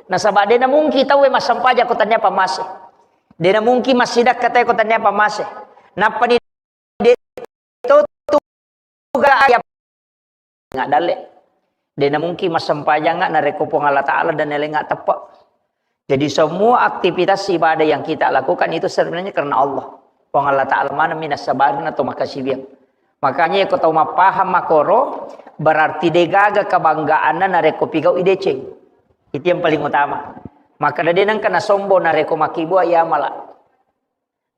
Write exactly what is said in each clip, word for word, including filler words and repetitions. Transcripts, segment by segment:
Nasaba de namungki tauwe massempajang ko tania pammase. De namungki massidakka tauwe ko tania pammase. Nappani de to tu ga aya nga dalle. De namungki massempajang nga narekko Puang Allah Ta'ala dan elenga teppe. Jadi semua aktivitas ibadah yang kita lakukan itu sebenarnya karena Allah. Puang Allah Ta'ala maneng mi nassabarina to makkasiwiang. Makanya ko tau mappahang makoro, berarti degaga kebanggaanna narekko pigau i deceng. Itu yang paling utama. Maka de nengka nasombong narekko makkibua iya mala.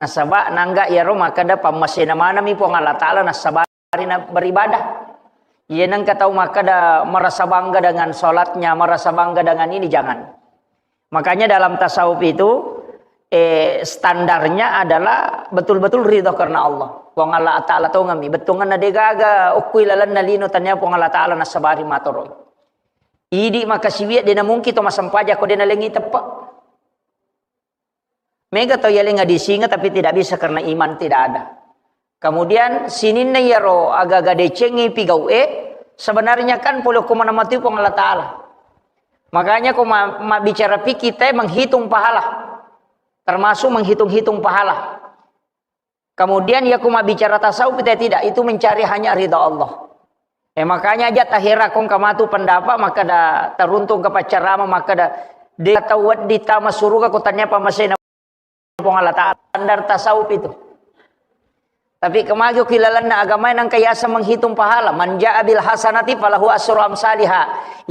Nasaba nangga iyaro makkeda pammasena maneng mi Puang Allah Ta'ala nassabari na beribadah. Iya nengka tau makkeda merasa bangga dengan sholatnya, merasa bangga dengan ini, jangan. Makanya dalam tasawuf itu, eh, standarnya adalah betul-betul ridho karena Allah. Puang Allah Ta'ala tongeng mi, bettuanna degaga okkui lalenna lino tania Puang Allah Ta'ala nassabari matoroi. Idi makkasiwiang de namungki to massempajang ko de nalengi teppe. Mega tau yalenga disinga tapi tidak bisa karena iman tidak ada. Kemudian sininna iyaro agaga decengi pigau e, sebenarnya kan pole ko maneng matui Puang Allah Ta'ala. Makanya ko ma-, mabbicara fikih te menghitung pahala. Termasuk menghitung-hitung pahala. Kemudian ya ko mabbicara tasawuf te tidak, itu mencari hanya ridha Allah. Eh, makanya aja tahera kong kamatu pendapat, maka da teruntung ke pacarama, maka da de tau weddi tama suruga ko tania pamasena Puang Allah Ta'ala. Standar tasawuf itu. Tapi kemaju kilalanna agama nangka yasa menghitung pahala. Man ja'a bil hasanati falahu asru amsaliha.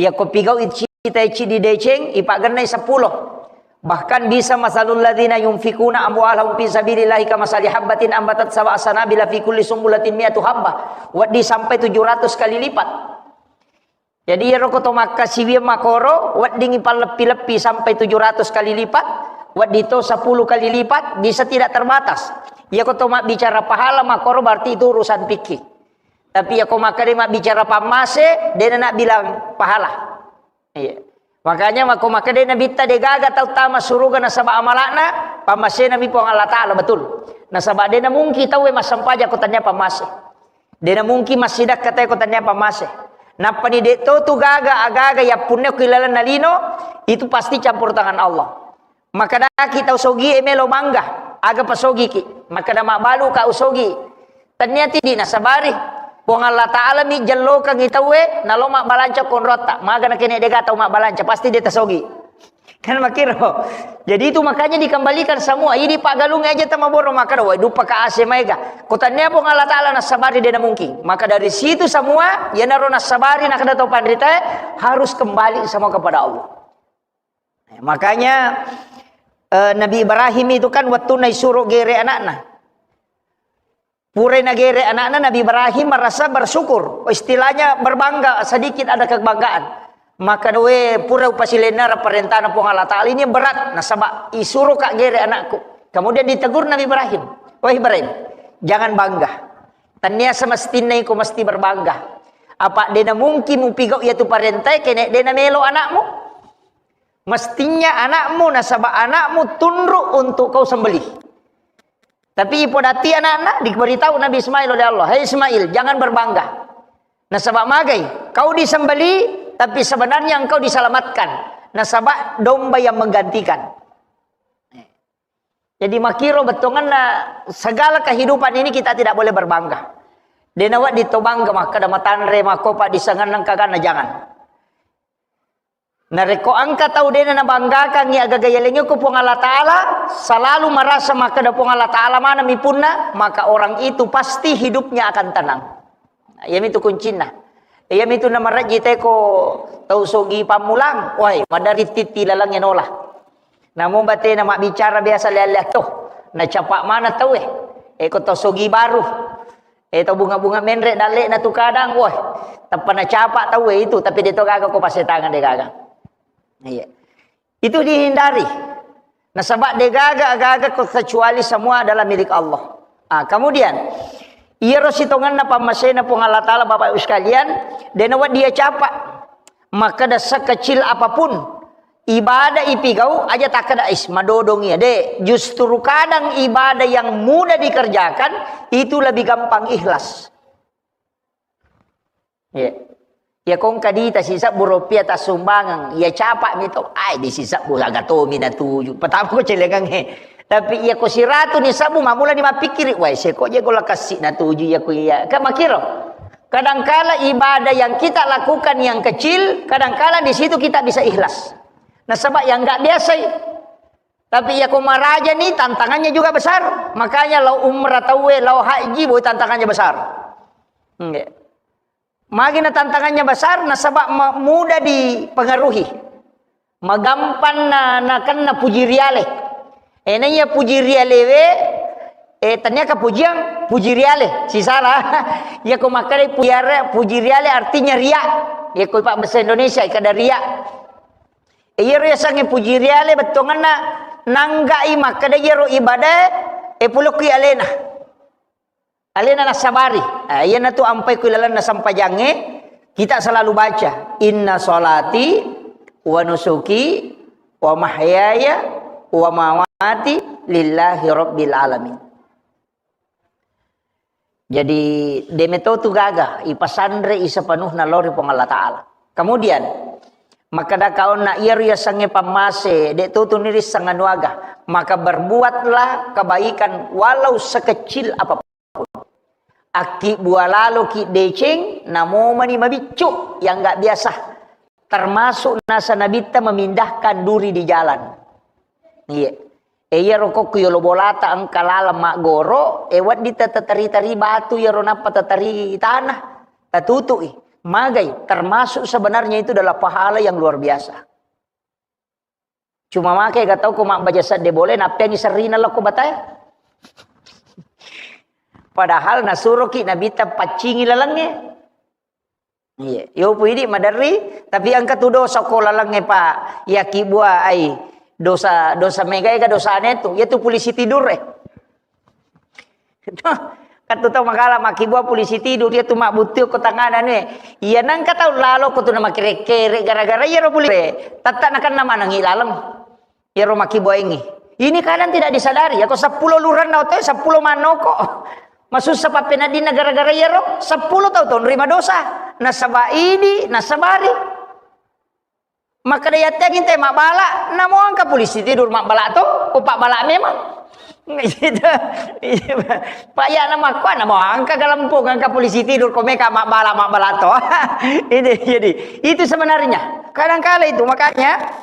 Ya ko pigau icita icidi deceng, ipagennai sepuluh. Bahkan bisa masalul ladzina yunfikuna amwalahum fi sabilillahi kamasali habbatin ambatat sab'a sanabila fi kulli sumbulatin mi'atu habbah. Weddi sampai tujuh ratus kali lipat. Jadi iyaro ko to makkasiwiang makoro, weddingi palleppi-leppi sampai tujuh ratus kali lipat, weddi to sepuluh kali lipat, bisa tidak terbatas. Iya ko to mabbicara pahala makoro berarti itu urusan fikih. Tapi iya ko makkeda mabbicara pammase, de na bilang pahala. Iya. Makanya mako makkeda nabitta de gaga tau tama suruga nasaba amalakna, pammasena mi Puang Allah Ta'ala, betul. Nasaba de na mungkin tauwe massempajang ko tania pammase. De na mungkin massidakka tauwe ko tania pammase. Nappani de to tu gaga agaga yappunna ko ilalenna lino, itu pasti campur tangan Allah. Makkadaki tau sogie melo bangga, aga pasogiki. Makkada mabbalu ka usogi. Tania tidi nasabari. Puang Allah Ta'ala mi jellokangi tauwe, nalo mabbalanca konrotta. Maga na kene dega tau mabbalanca, pasti de tasogi. Kan makiro. Jadi itu makanya dikembalikan semua. Idi paggalung aja tamaboro makkada, wai dupa ka ase maega. Ko tania Puang Allah Ta'ala nasabari de na mungkin. Maka dari situ semua, iyanaro nasabari nakada tau panrita harus kembali semua kepada Allah. Makanya eh, Nabi Ibrahim itu kan waktu naisuro gere anakna. Purai nagere anakna, Nabi Ibrahim merasa bersyukur. Istilahnya berbangga, sedikit ada kebanggaan. Maka doe pura upasilenna parentana Puang Allah Ta'ala ini berat. Nasaba isuro ka gere anakku. Kemudian ditegur Nabi Ibrahim. Wahai Ibrahim, jangan bangga. Tania semestinna iko mesti berbangga. Apa dena mungkin mupigau yatu parentai kene dena melo anakmu? Mestinya anakmu, nasaba anakmu tunduk untuk kau sembelih. Tapi ipodati anakna, diberitahu Nabi Ismail oleh Allah, "Hai Ismail, jangan berbangga. Nasaba magai, kau disembelih, tapi sebenarnya engkau diselamatkan. Nasaba domba yang menggantikan." Jadi makiro bettuanna segala kehidupan ini kita tidak boleh berbangga. Dena wedding to bangga makkada matanre, makkopa disengenna kaganna, jangan. Narekko engka tau dena nabanggakangngi agaga yalengnge ko Puang Allah Ta'ala, selalu merasa makkeda Puang Allah Ta'ala maneng mi punna, maka orang itu pasti hidupnya akan tenang. Nah, iyamitu kuncinna. Iyamitu namarejji teko tau sogi pammulang, wai, madari titti lalengnge nola. Namu batena mabbicara biasa lea-lea to, nacapa mana tau e. Eko tau sogi baru. Eh, tau bunga-bunga menre dallekna tu kadang, woi, tappa nacapa tau e itu, tapi de to gaga ko pasetangan de gaga. Iya. Itu dihindari. Nasaba de gaga, gaga ko kecuali semua adalah milik Allah. Ah, kemudian, iyaro sitongenna pammasena Puang Allah Ta'ala, Bapak Ibu sekalian, de nawedding capa. Makkeda sekecil apapun ibadah ipigau, aja takkeda, "Is, madodong iya." De, justru kadang ibadah yang mudah dikerjakan itu lebih gampang ikhlas. Iya. Iya kongka dita sisebbu rupiah tassumbangeng, iya capa mi to, ai di sisebbu aga tomi natuju. Pertama ko celengang he. Tapi iya ko siratu ni sebbu, mammula ni mappikkiri, wah, seko je gola kassi natuju iya ko iya. Kan makiro. Kadangkala ibadah yang kita lakukan yang kecil, kadangkala di situ kita bisa ikhlas. Nasaba yang nggak biasa i. Tapi iya ko maraja ni tantangannya juga besar. Makanya lao umrah tauwe, lao haji, boy tantangannya besar. Nggih. Magi na tantangannya besar, nasaba ma-, mudah dipengaruhi. Magampang na, nakenna puji riale. Eh, na iya puji rialewe, eh, tania ka pujiang, puji riale. Sisala. Iya ko makkeda puji are-, puji riale artinya ria. Iya ko pak bahasa Indonesia, kada ria. Eh, iya ria sange puji riale, bettuanganna nanggai makkeda iyaro ibadah, eh, pulokki alena. Alena nassabari. Eh, iyanatu ampai ku ilalenna sempajangnge, kita selalu baca, "Inna sholati wa nusuki wa mahyaya wa mamati lillahi rabbil alamin." Jadi, de meto tu gaga, ipasanre i sepenuhna lao ri Puang Allah Ta'ala. Kemudian, makkeda kaonna iyaro yasengnge pammase, de tu nirisseng anu aga, maka berbuatlah kebaikan walau sekecil apapun. Akkibbua laloki deceng, namomani mabiccu yang nggak biasa. Termasuk nasa Nabitta memindahkan duri di jalan. Iya. E, iyaro kokko yolo bolata engka laleng maggoro, e, wedding ta-, tatari-tari batu iyaro nappa tatari tanah, tatutui. Magai, termasuk sebenarnya itu adalah pahala yang luar biasa. Cuma make ga tau ko mabbaca sedde bole, nappeangi serrina lokko batae. Padahal nasuroki Nabitta paccingi lalengnge. Iya, yo pu idi maderri, tapi engka tu dosa ko lalengnge, Pak. Yakibbua ai dosa, dosa mega ega dosane tu. Iya tu polisi tidur, eh. Kan tu tau magala makkibua polisi tidur, iya tu mabbuttu ko tangana ne. Iya nangka tau lalo ko tu na makere-kere gara-gara iya ro polisi. Tetta nakenna manengi laleng. Iyaro makkibuaingngi. Ini kadang tidak disadari, yako seppulo luranna otoe, seppulo mannoko. Masussa pappeneddinna gara-gara iyaro, seppulo tau tonrima dosa. Nasaba idi, nasabari. Makkeda yatteang inte mabbala, namo engka polisi tidur mabbala to, ko pabbala memang. Gitu. Pak ya nama kuat, namo engka galempung, engka polisi tidur, ko meka mabbala, mabbala to. Ini jadi, itu sebenarnya. Kadangkala itu, makanya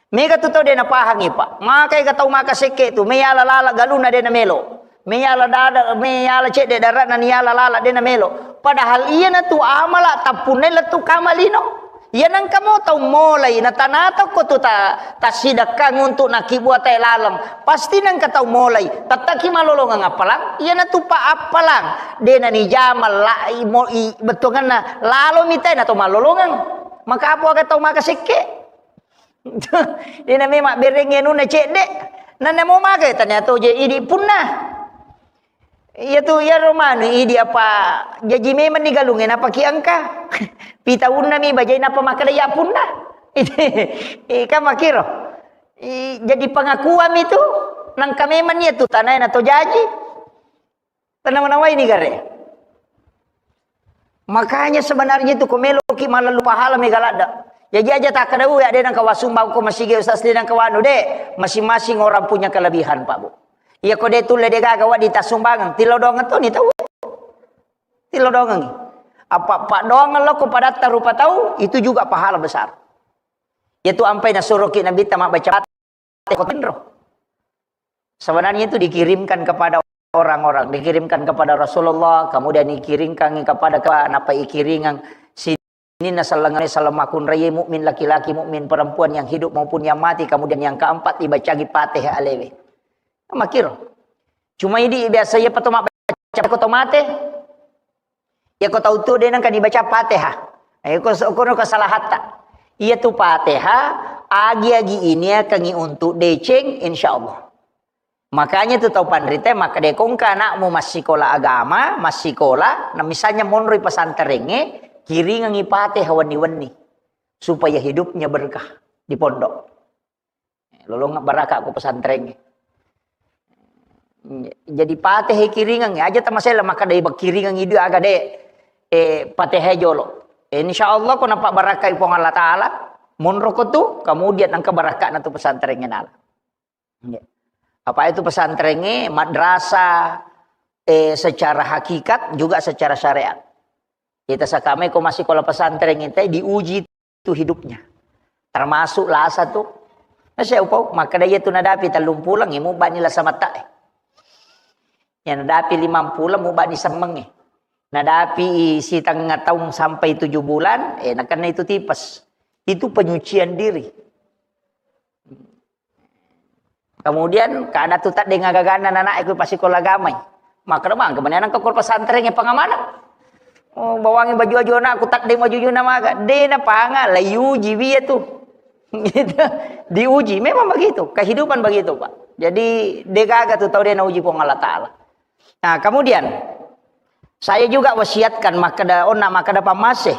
Mega tu tau de napahangi, Pak. Makai ga tau maka sekke tu, meyala lala galuna de namelo. Meyala dada, meyala cedde darana niyala lala de namelo. Padahal iya na tu amala tappunai lettu kamalino. Iya nangka mo tau molai, na tanata ko tu ta, tasidakkang untuk nakibua tae laleng. Pasti nangka tau molai, tattaki malolongeng appalang, iya na tu pa appalang. De na nijama la, i, mo, i, bettuanganna lalo mitai na tau malolongeng. Maka apa aga tau maka sekke? Dena memang bereng anunna cedde. Nanna mo mage tania to je idi punna. Iya tu, iya romanu idi apa jaji memang ni galungnge napaki engka. Pitaunna mi bajai napa makkeda ya punna. Ika makiro. I, jadi pengakuan itu nangka memang iya tu tanai na to jaji. Tanawa-nawai ni gare. Makanya sebenarnya itu ko meloki malallu pahala mega ladda. Jaji aja takkeda, "Uwe, ade nangka wasumbang ko masigi ustaz, de nangka wanu de." Masing-masing orang punya kelebihan, Pak Bu. Iya ko de tulle de gaga wadi tassumbangeng, tilodongeng to ni tau. Tilodongengi. Apa, apa doang lo ko padatta rupa tau, itu juga pahala besar. Itu ampai nasuroki Nabitta mabbaca Fatihah ko tinro. Sebenarnya itu dikirimkan kepada orang-orang, dikirimkan kepada Rasulullah, kemudian dikirimkan kepada ke-, napa ikiringang sininna sellengane selleng makkunraie mukmin laki-laki, mukmin perempuan yang hidup maupun yang mati, kemudian yang keempat dibacagi Fatihah alewe. Makiro. Cuma idi biasa iya pato mabbaca ko to mate. Iya ko tau tu de nangka dibaca Fatihah. Iya ko, ko, ko salahatta. Iya tu Fatihah, agi-agi ini akan untuk deceng, insya Allah. Makanya tu tau panrita, maka de kongka anakmu massikola agama, massikola, na misalnya monroi pesantrengnge, kiringangi Fatihah wenni-wenni. Supaya hidupnya berkah di pondok. Lolong baraka ko pesantrengnge. Jadi Fatihah kiringang, aja tamasela maka dai bakiringang idu aga de, eh, Fatihah jolo. Insya Allah ko napabarakai Puang Allah Ta'ala, monro ko tu, kemudian engka barakakna tu pesantren ngenala. Iya. Apa itu pesantrennya, madrasah, eh, secara hakikat juga secara syariat. Kita sakame ko masih sekolah pesantren itu diuji tu hidupnya. Termasuk lasa tu. Nasi upau, maka dia tu nadapi tellung pulang, ya, mubani lasa mata, eh. Ya, nadapi limang pulang, mubani semeng, eh. Nadapi sitengah tahun sampai tujuh bulan, eh, nakena itu tipes. Itu penyucian diri. Kemudian kada tu taddeng agaganna nana iku pasikola agamai. Maka bang kemudian ke pesantren ya pengamanah. Oh, bawangi baju-baju anakku taddeng baju-baju nama aga. De na panga la yuji wiya tu. Gitu. Diuji. Memang begitu. Kehidupan begitu, Pak. Jadi degaga tu tau de na uji Puang Allah Ta'ala. Nah, kemudian saya juga wasiatkan makkeda onna makkeda pammase.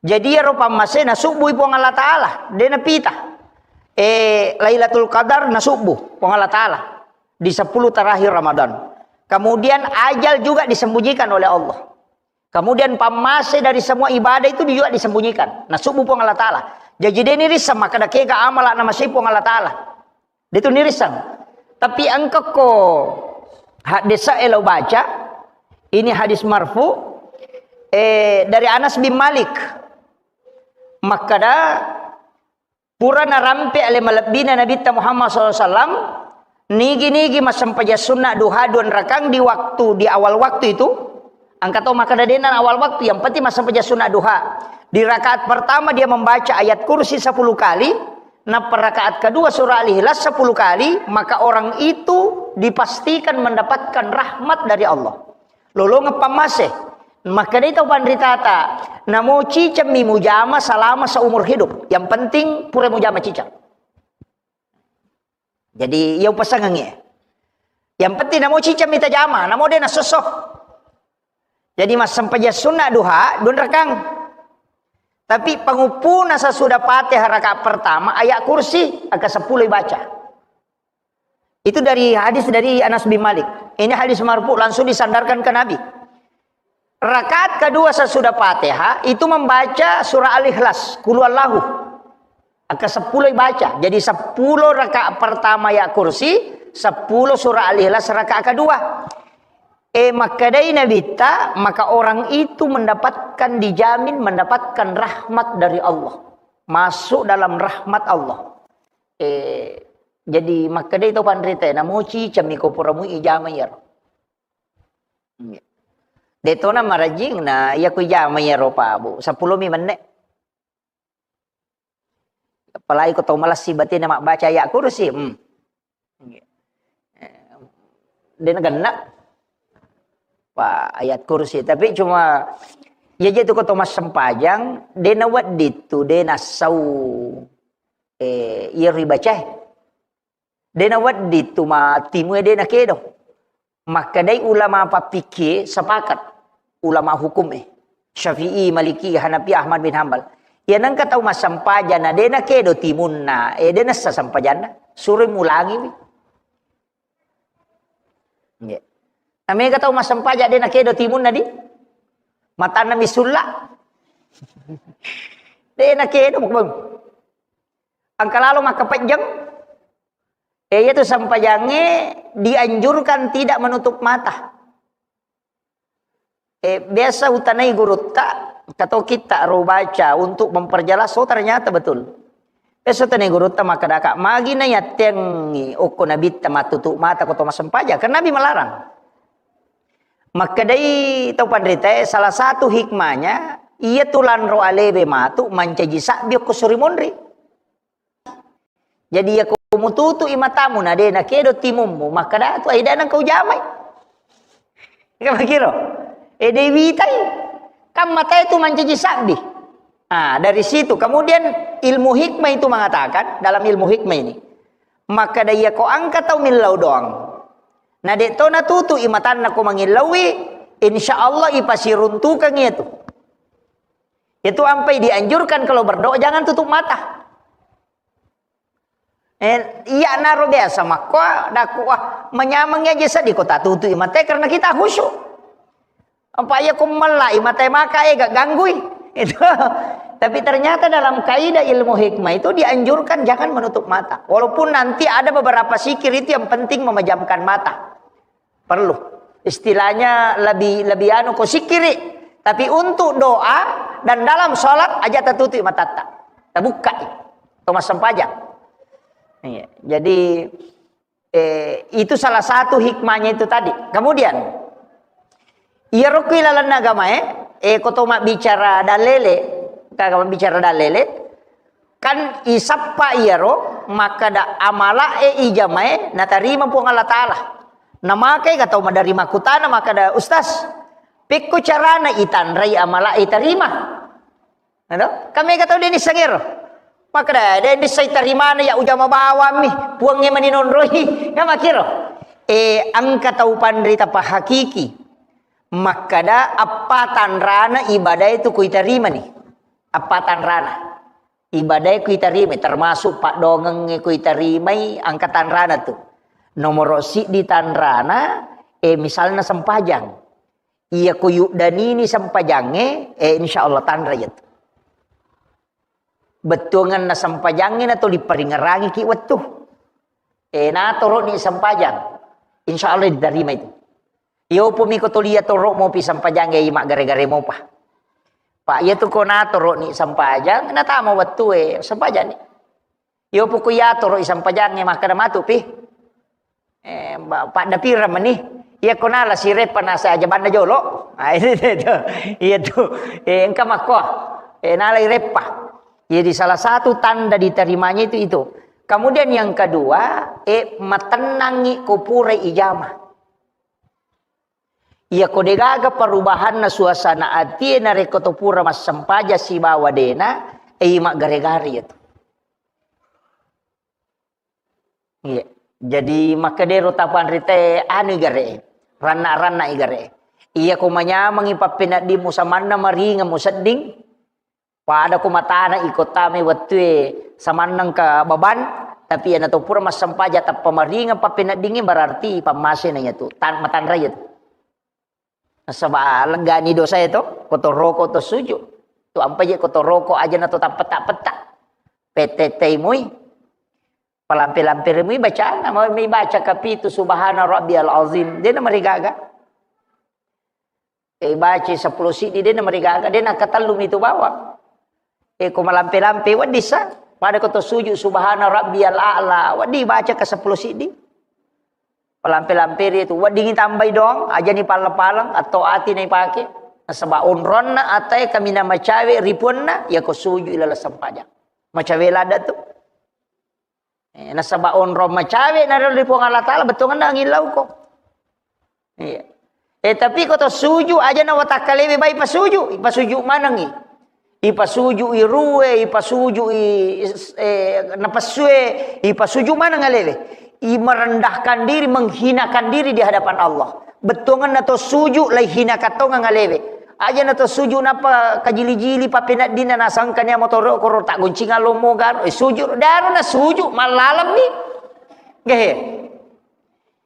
Jadi iyaro pammase nasubbui Puang Allah Ta'ala, de napita. Eh, Lailatul Qadar nasubbu Puang Allah Ta'ala di sepuluh terakhir Ramadan. Kemudian ajal juga disembunyikan oleh Allah. Kemudian pammase dari semua ibadah itu juga disembunyikan. Nasubbu Puang Allah Ta'ala. Jadi de nirisseng makkeda kega amala namasei Puang Allah Ta'ala. Dia tu nirisseng. Tapi engka ko hadis e lo baca, ini hadis marfu, eh, dari Anas bin Malik. Makkeda, pura narampe ale malebbina Nabitta Muhammad sallallahu alaihi wasallam, nigi-nigi massempajang sunna duha dua rakang di waktu, di awal waktu itu, engka to makkeda de'na awal waktu, yang penting massempajang sunna duha. Di rakaat pertama dia membaca ayat kursi sepuluh kali, nah, rakaat kedua surah Al-Ikhlas sepuluh kali, maka orang itu dipastikan mendapatkan rahmat dari Allah. Lolongeng pammase. Makkedai tau panritata, namo cicemmi mujama selama seumur hidup. Yang penting pura mujama ciceng. Jadi, iya upasangengngi. Yang penting namo cicemmi tajama, namo de nasosso. Jadi massempajang sunna duha, dua rakang. Tapi panguppuna sesudah Fatihah rakaat pertama, ayat kursi, angka sepuluh baca. Itu dari hadis dari Anas bin Malik. Ini hadis marfu langsung disandarkan ke Nabi. Rakaat kedua sesudah Fatihah itu membaca surah Al-Ikhlas, Qul Huwallahu. Angka sepuluh baca. Jadi sepuluh rakaat pertama ayat kursi, sepuluh surah Al-Ikhlas rakaat kedua. Eh, makkedai Nabitta, maka orang itu mendapatkan, dijamin mendapatkan rahmat dari Allah. Masuk dalam rahmat Allah. Eh, jadi makkedai to panrita, namo cicemmi ko pura mui ijama iyaro. Iya. De tona marajing na iya ko ijama iyaro, Pak Bu. Sepuluh mi menne. Apalagi ko tau malessi batena mabbaca ayat kursi. Hmm. Iya. Eh, de nagenna. Pak, ayat kursi. Tapi cuma iya je tu ko tau massempajang, de nawedding tu, de nassau. Eh, iya ribacae. De nawedding tu ma timu e de nakedo. Makkedai ulama pappikie sepakat, ulama hukum e. Syafi'i, Maliki, Hanafi, Ahmad bin Hambal. Iya nengka tau massempajang na de nakedo timunna, eh, de nassa sempajanna. Suro mulangiwi. Nggih. Na mega tau massempajang de nakedo timunna di. Matanna mi sulla. De nakedo, Bang. Engka lalo makkapejjeng. Eh, iyatu sempajangnge dianjurkan tidak menutup mata. Eh, biasa utanai gurutta, kato kita ro baca untuk memperjelas, oh, ternyata betul. Biasa utanai gurutta makkadaka, magi na yattengi okko nabitta matutup mata ko to massempajang, karena Nabi melarang. Makkedai tau panritae, salah satu hikmahnya, iya tu lanro alebe matu mancaji sabbi okko suri monri. Jadi iya ko mututu'i matamu na de nakedo timummu, makkada tu, "Ai, de nengka ujamai." Iya makiro. Eh, de witai. Kan matae tu mancaji sabbi. Ah, dari situ kemudian ilmu hikmah itu mengatakan, dalam ilmu hikmah ini, makkada iya ko engka tau millau doang. Na de to natutu'i matanna ko mangillaui, insya Allah ipasiruntukang iya tu. Itu ampai dianjurkan kalau berdoa jangan tutup mata. Eh, iya naro biasa makko daku, wah, manyameng aja sedih ko tatutu'i mata karena kita khusyuk. Apa iya ko mallai mata maka eh gak ganggui. Itu. Tapi ternyata dalam kaidah ilmu hikmah itu dianjurkan jangan menutup mata. Walaupun nanti ada beberapa zikir itu yang penting memejamkan mata. Perlu. Istilahnya lebih, lebih anu ko zikiri. Tapi untuk doa dan dalam sholat aja tertutup matatta. Terbuka. Atau massempajang. Iya. Jadi, eh, itu salah satu hikmahnya itu tadi. Kemudian, iyaro ku ilalenna agamae, eh, ko to mabbicara dalele, kaga mabbicara dalele, kan isappa iyaro, makkada amala e ijamae natarima Puang Allah Ta'ala. Namakai ga tau maderri makkutana, makkada, "Ustaz, pekko carana itanrai amala e tarima?" Ado? Kan mega tau de nisseng ero. Makkada, "De nisseng tarimana ya ujama bawammi, Puangnge mani nonroi." Kan makkiro. Eh, engka tau panrita pahakiki. Makkada, appa tanrana ibadah itu kuitarimani. Appa tanrana. Ibadah kuitarimai, termasuk paddongengnge kuitarimai, engka tanrana tu. Nomoro siddi tanrana, eh, misalna sempajang. Iya ko yuddanini sempajangnge, eh, insya Allah tanra iya tu. Bettuanganna sempajangnge na tuli paringerangiki wettu. Eh, natoro'ni sempajang. Insya Allah diterima itu. Iyo pumi ko tulia toro mopi sempajangnge i maggare-gare mopa. Pak, iya tu ko natoro'ni sempajang, natama wettu e sempajanni. Iyo puku yatoro i sempajangnge makkada matu pi. Eh, ba-, padda pira meni? Iya ko nala si reppa nasa aja banna jolo. Ah, itu, itu, itu. Iya tu. Eh, engka makko. Eh, nala i reppa. Jadi salah satu tanda diterimanya itu, itu. Kemudian yang kedua, eh, matennangi ko pura ijama. Iya ko degaga perubahanna suasana atie narekko to pura massempajang sibawa dena, eh, maggare-gare iya tu. Iya. Jadi makkedero tapanrite anu igare, ranna-ranna igare. Iya ko manyamengi pappeneddimmu samanna maringeng musedding, pada ko matana iko tame wettue samanneng ka baban, tapi iya nato pura massempajang tappa maringeng pappeneddingnge berarti pammasena iya tu, tan-, matanra iya tu. Nasaba leggani dosa itu, ko to roko to suju. Tu ampa je ko to roko aja na to tappeta-peta. Petetei mui. Palampe-lampe mui bacana, mau mi baca kapitu subhana rabbiyal azim. Dia na marigaga. Eh, baca sepuluh sidi dia na marigaga, dia na katellumi tu bawang. Eh, ko malampe-lampe wedding sa. Pada ko to sujud subhana rabbiyal a'la, wedding baca ke sepuluh sidi. Palampe-lampe ri tu, weddingi tambai dong, ajani paleng-paleng, atau ati na ipake. Nasaba onronna atae kaminang macawe ripuanna, iya ko sujud ilala sempajang. Macawe ladda tu. Eh, nasaba onrong macawe na ri Puang Allah Ta'ala, bettuanna angin lauko. Iya. Eh, tapi ko to suju aja na watakkalewe bai pasuju, ipasuju manengi. Ipasuju i rue, ipasuju i, eh, napessue, ipasuju maneng alewe. I merendahkan diri, menghinakan diri di hadapan Allah. Bettuanna to suju lai hina katongang alewe. Aja na to suju napa kajili-jili papeneddina nasangka nia motoro koro tak goncinga lomo garo. Eh, suju, daro na suju, mallalemmi. Gehe.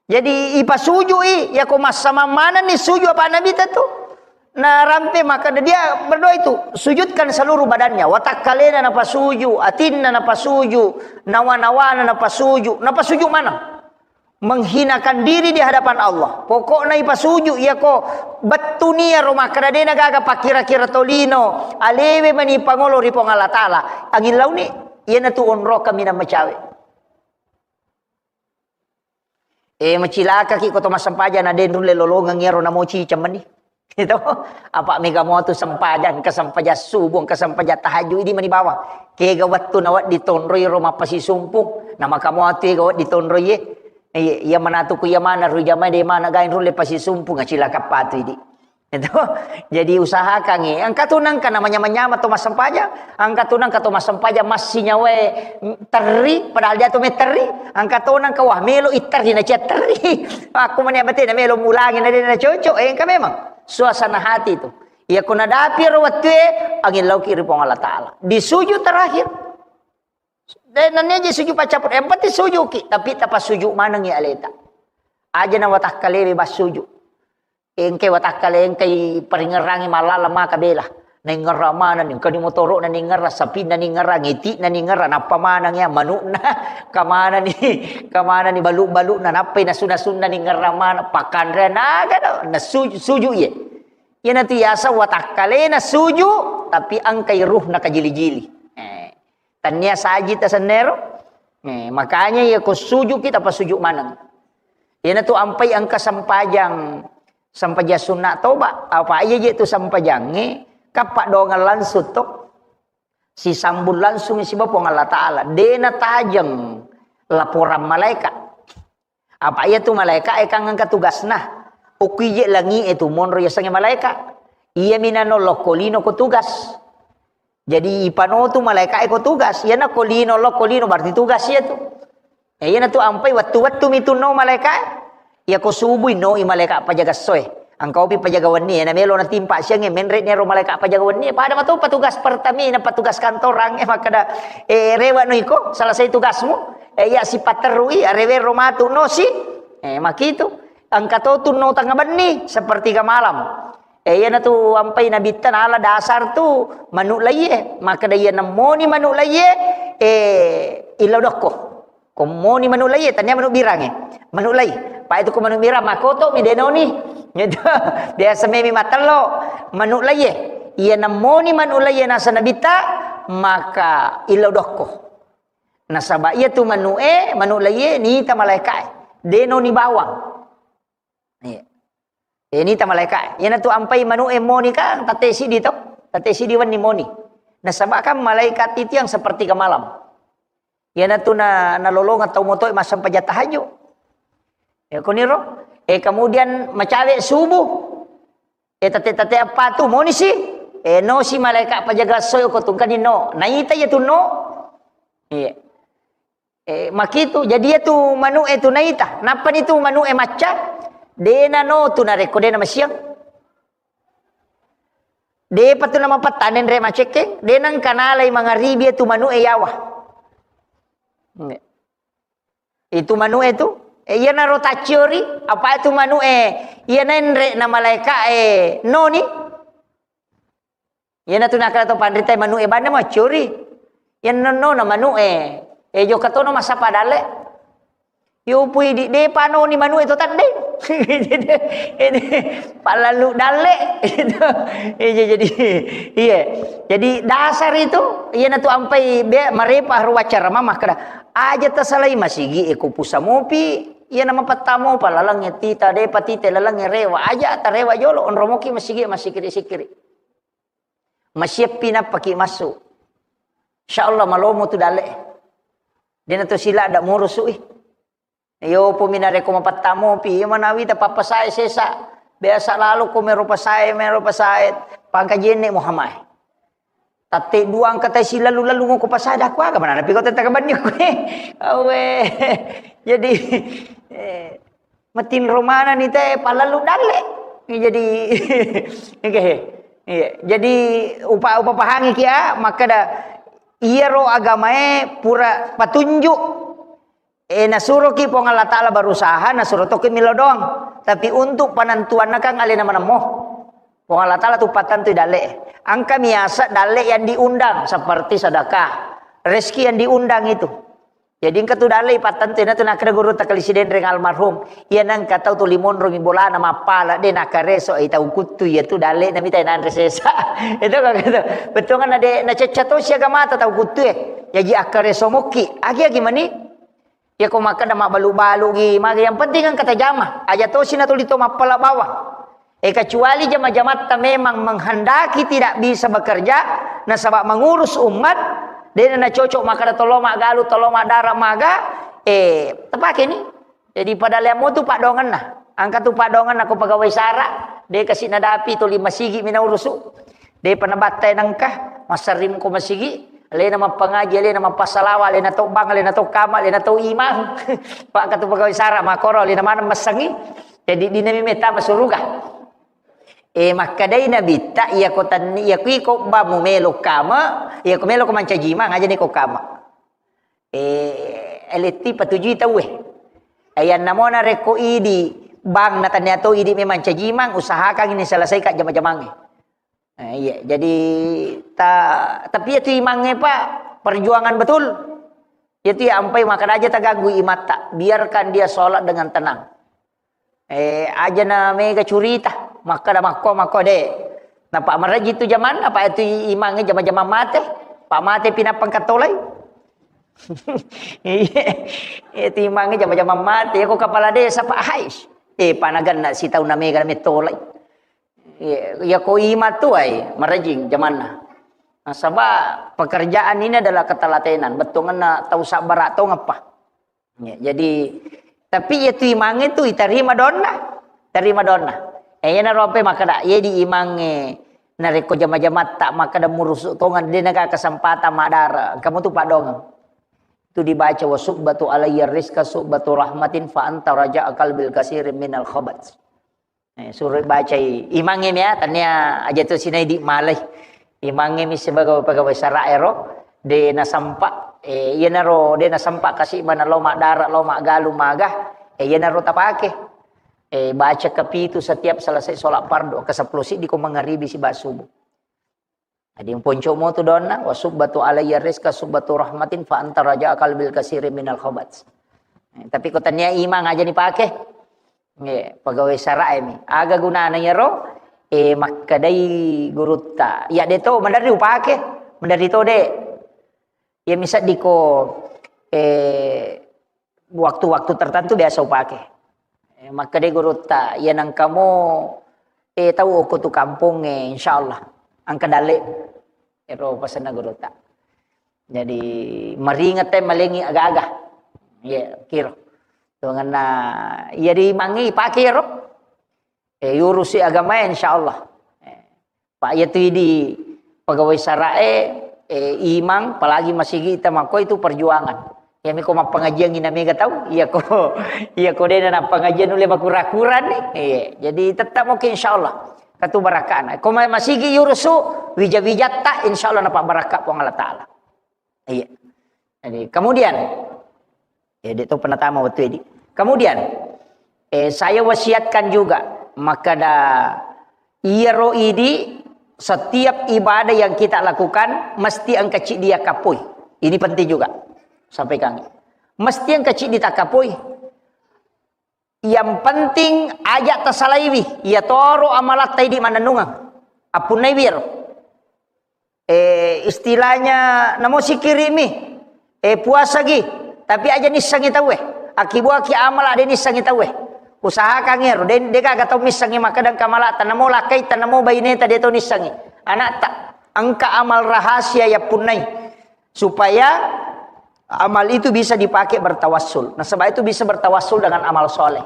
Jadi, ipasujui, yako massamang manenni suju apa Nabi tentu. Narampe maka dia berdoa itu, sujudkan seluruh badannya, watakkalena napasuju, atinna napasuju, nawa-nawana napasuju, napasuju maneng. Menghinakan diri di hadapan Allah. Pokokna ipasuju, yako bettuni iyaro makkeda dena gaga pakkira-kira tolino, alewe mani pangolo ri Puang Allah Ta'ala. Angin launi, iyanatu onroka minang macawe. Eh, macilakaki ko to massempajang na de nulle lolongeng iyaro namo ciceng meni. Itu apa mega mo tu sempajang, ke sempajang subuh, ke sempajang tahajud, idi meni bawang. Kega wettu na wedding tonroi ro mappasisumpung, na maka mo tu ega wedding tonroi ye. Iya, iya manatu ku iya mana ru jamae de mana gain rulle pasisumpung, acilaka patu idi. Itu. Jadi usahakan, eh. Engka tu nengka namanya manyama to massempajang, engka tu nengka to massempajang massinyawae terri, padahal dia tu me terri, engka to nengka wah melo i terri na cia terri. Aku mani abate na melo mulangi na de na cocok, eh, engka memang suasana hati tu. Iya ko nadapi ro wettue, angin lauki ri Puang Allah Ta'ala. Di sujud terakhir. Dan nanya je sujud pacaput, yang penting sujud ki, tapi tapa sujud maneng ya aleta. Aja na watakkalewe bas sujud. Engkai watakkale, engkai paringerangi mallala maka bela. Naingerra maneng ni, engka ni motoro'na ningerra, sapinna ningerra, ngiti'na ningerra, nappa maneng ya manu'na, kamanani, kamanani balu-balu'na, nappai nasu-nasunna ningerra maneng, pakkanrean aga do, nasuju, suju iye. Iyanatu yaseng watakkalena suju, tapi engkai ruhna kajili-jili. Eh, tannia saji tasennero. Eh, makanya iya ko sujuki tapasuju maneng. Iyanatu ampai engka sempajang, sempajang sunna toba. Apa iya je tu sempajangnge, kappa doang langsung to. Sisambung langsung siba Puang Allah Ta'ala. De natajeng laporan malaikat. Apa iya tu malaikat e kan engka tugasna. Okki je langi e tu monro yasengnge malaikat. Iya minano lokko lino ko tugas. Jadi ipano tu malaikat e ko tugas. Iyana ko lino lokko lino berarti tugas iya tu. Ya, iyanatu ampai wettu-wettu mi tu no malaika e. Iya ko subuh no i malaika pajaga soe. Engka opi pajaga wenni e, na melo natimpa siang e, menre ni ro malaika pajaga wenni e. Pada matu petugas Pertamina, petugas kantorang e, makkeda, eh, rewa no iko, selesai tugasmu. Eh, iya sipaterru i, arewe ro matu no si. Eh, makitu. Engka to tu no tengah benni, sepertiga malam. Eh, iyanatu ampai nabitta nala dasar tu manu laie. Makkeda iya nemmoni manu laie, eh, ilo dokko. Ko moni manu laie, tania manu birange. Manu lai. Pa itu ko manu birang, makoto mi denoni. Gitu. Biasa memi matello. Manu laie. Iya nemmoni manu laie nasa nabitta, maka ilo dokko. Nasaba iya tu manu e, manu laie nita malaika e. Denoni bawang. Iya. Eh, nita malaika. Iyanatu ampai manu e moni kan, tette sidi to. Tette sidi wenni moni. Nasaba kan malaikat itu yang sepertiga malam. Iyanatu na, nalolongeng tau motoe massempajang tahajud. Ya, kuniro. Eh, kemudian macawe subuh. Eh, tette-tette apa tu moni si? Eh, no si malaika pajaga soe ko tungkani no. Naita iya tu no. Iya. Eh, makitu, jadi iya tu manu e tu naita. Nappa ni tu manu e macca, dena no tu narekko dena masiang. Depa tu namapattane nre macekke, dena engka nalai mangaribi iya tu manu e yawa. Nge. Itu manu e tu, eh, iya naro tacciori, apa itu manu e, iya nenre na malaika e noni. Iyanatu nakkeda to panrita e, manu e banna maccori. Iyanna nonnona manu e, e jokka tono massappa dalle. Yo pui di, de panoni manu e to tadde. Ini pallalu dalle. Iya, jadi, iya. Jadi dasar itu, iyanatu ampai be, marepa ro waccara mama makkeda, aja tasalai masigi e ko pusa mopi, iyana mapattamo pa lalang e tita, de patite lalang e rewa, aja tarewa jolo, onromoki masigi e massikiri-sikiri. Masieppi nappaki massu. Insya Allah malomo tu dalle. Dena to sila ada murusu i. Yo pumi narekko mapattamopi, iya manawi ta pappasae sesa. Biasa lalo ko mero pasae, mero pasae. Pangkajenne Muhammad. Tatte dua angka tai silalu-lalu ko pasae, dah kuaga mana napi ko tetta kabanni ko. Awe. Jadi, eh, Matinro manenni te pallalu dalle. Jadi, oke. Iya. Jadi upa-, upapahangi kia, makkeda iyaro agamae pura patunjuk. Eh, nasuroki Puang Allah Ta'ala berusaha, nasuro toki milo doang. Tapi untuk penentuanna kan alena manemmo. Puang Allah Ta'ala tu patentui dalle. Engka miasa dalle yang diundang, seperti sedekah, rezeki yang diundang itu. Jadi engka tu dalle ipattentu, iyanatu nakkeda guru takkali Sidenreng almarhum. Iya nengka tau tuli monro mi bolana mappala, de nakkareso i tau kuttu, iya tu dalle nami tai nanre sesa. Itu kan gitu. Betul kan ade nacecca to siaga mata tau kuttu e. Jaji akkareso mokki. Agi-agi mani. Ya ko makkeda mabbalu-balu gi, magi yang penting engka tajama. Aja to sina tuli to mappala bawang. Eh, kecuali jama-jamatta memang menghendaki tidak bisa bekerja, nasaba mengurus umat, dena nacocok makkeda tollo maggalu, tollo maddara maga, eh, tepake ni. Jadi pada leammu tu padongenna. Engka tu padongenna ko pegawai sara, de kasi nadapi tuli masigi mi naurusu. Depa nabattai nengka, massering ko masigi, alena mappangaji, alena mappasalawa, alena to bang, alena to kama, alena to imang. Pak katu pegawai sara, makoro alena maneng massengi. Jadi dina mi metta masuruga. Eh, makkedai Nabitta, iya ko tanni, iya ko iko ba mu melo kama, iya ko melo ko mancaji imang, aja ni ko kama. Eh, eletti patujui tauwe. Ayanna mona rekko idi bang na tannia to idi memang caji imang, usahakan ini selesaikan jama-jamangnge. Eh, iya, jadi ta-, tapi itu imangnge, Pak, perjuangan betul. Itu ya ampai makkeda aja tagaggu imatta, biarkan dia sholat dengan tenang. Eh, aja na mega curita, makkeda makko, makko de. Napa maraji tu jamanna, Pak, itu imangnge jama-jama mate. Pak mate pinapang katolai. Iya, itu imangnge jama-jama mate. Ya ko kepala desa, Pak, hais. Eh, panaganna sitaunna mega na metolai. Iya, iya ko ima tu ai, marajing jamanna. Nasaba pekerjaan ini adalah ketelatenan, bettuanna tau sabbara tongeng, Pak. Ya, jadi, tapi iya tu imangnge tu itarima donna, tarima donna. Eh, iyana rope makkeda, iya di imangnge narekko jama-jamatta makkeda murusu tongeng, de naga kesempatan maddara, kamu tu padongeng. Itu dibaca, "Wa subbatu alayya rizqa subbatu rahmatin fa anta raja'a qalbil kasirin minal khabat." Eh, suruh bacai imangnge mia, tania aja tu sinai di malai. Imangnge mi sebagai pegawai sara ero, de nasampa, eh, iyanaro de nasampa kasi mana lo maddara, lo maggalu maga, eh, iyanaro tapake. Eh, baca kepitu setiap selesai sholat fardu, ke sepuluh siddi ko mangaribi siba subuh. Jadi, mponco'mo tu donna, "Wa subbatu alayya rizqa subbatu rahmatin fa anta raja'a qalbil kasiri minal khabat." Eh, tapi ko tania imang aja ni pake. Nggih, pegawai sarae mi. Aga gunana iyaro? Eh, makkedai gurutta. Ya de to, maderri upake. Maderri to de. Ya misaddi ko, eh, waktu-waktu tertentu biasa upake. Eh, makkedai gurutta, "Iya nengkamo, eh, tau okko tu kampongnge, insyaallah engka dalle." Ero pasenna gurutta. Jadi maringet te malengi aga-aga. Iya, kiro. Tongenna iya di mangi pake ero. Eh, yurusi agamae, insyaallah. Eh, Pak, iya tu idi pegawai sarae, eh, imang, apalagi masigi ita makko itu perjuangan. Iya miko mappengajian ina mega tau, iya ko, iya ko dena nappengajian nulle makura-kura ni. Iya, jadi tetap oke, insyaallah. Katu barakana. Ko ma-, masigi yurusu wija-wijatta, insyaallah napa barakka Puang Allah Taala. Iya. Jadi, kemudian, ya, dia tu pernah tamu waktu ini. Kemudian, eh, saya wasiatkan juga, makkeda iyaro idi setiap ibadah yang kita lakukan mesti engka ciddi yakkapoi. Ini penting juga. Sampaikan. Mesti engka ciddi takkapoi. Yang penting aja tasalaiwi, iya toro amalatta idi mannennungeng. Appunnaiwi ero. Eh, istilahnya namo sikiri'mi, eh, puasagi, tapi aja nissengi tauwe. Akibuaki amala de nissengi tauwe. Usahakan ero, de, de gaga tau missengi makkeda engka amalatta, namo lakkaita, namo baineta de tau nissengi. Anatta, engka amal rahasia yappunnai. Supaya amal itu bisa dipakai bertawassul. Nasaba itu bisa bertawassul dengan amal soleh.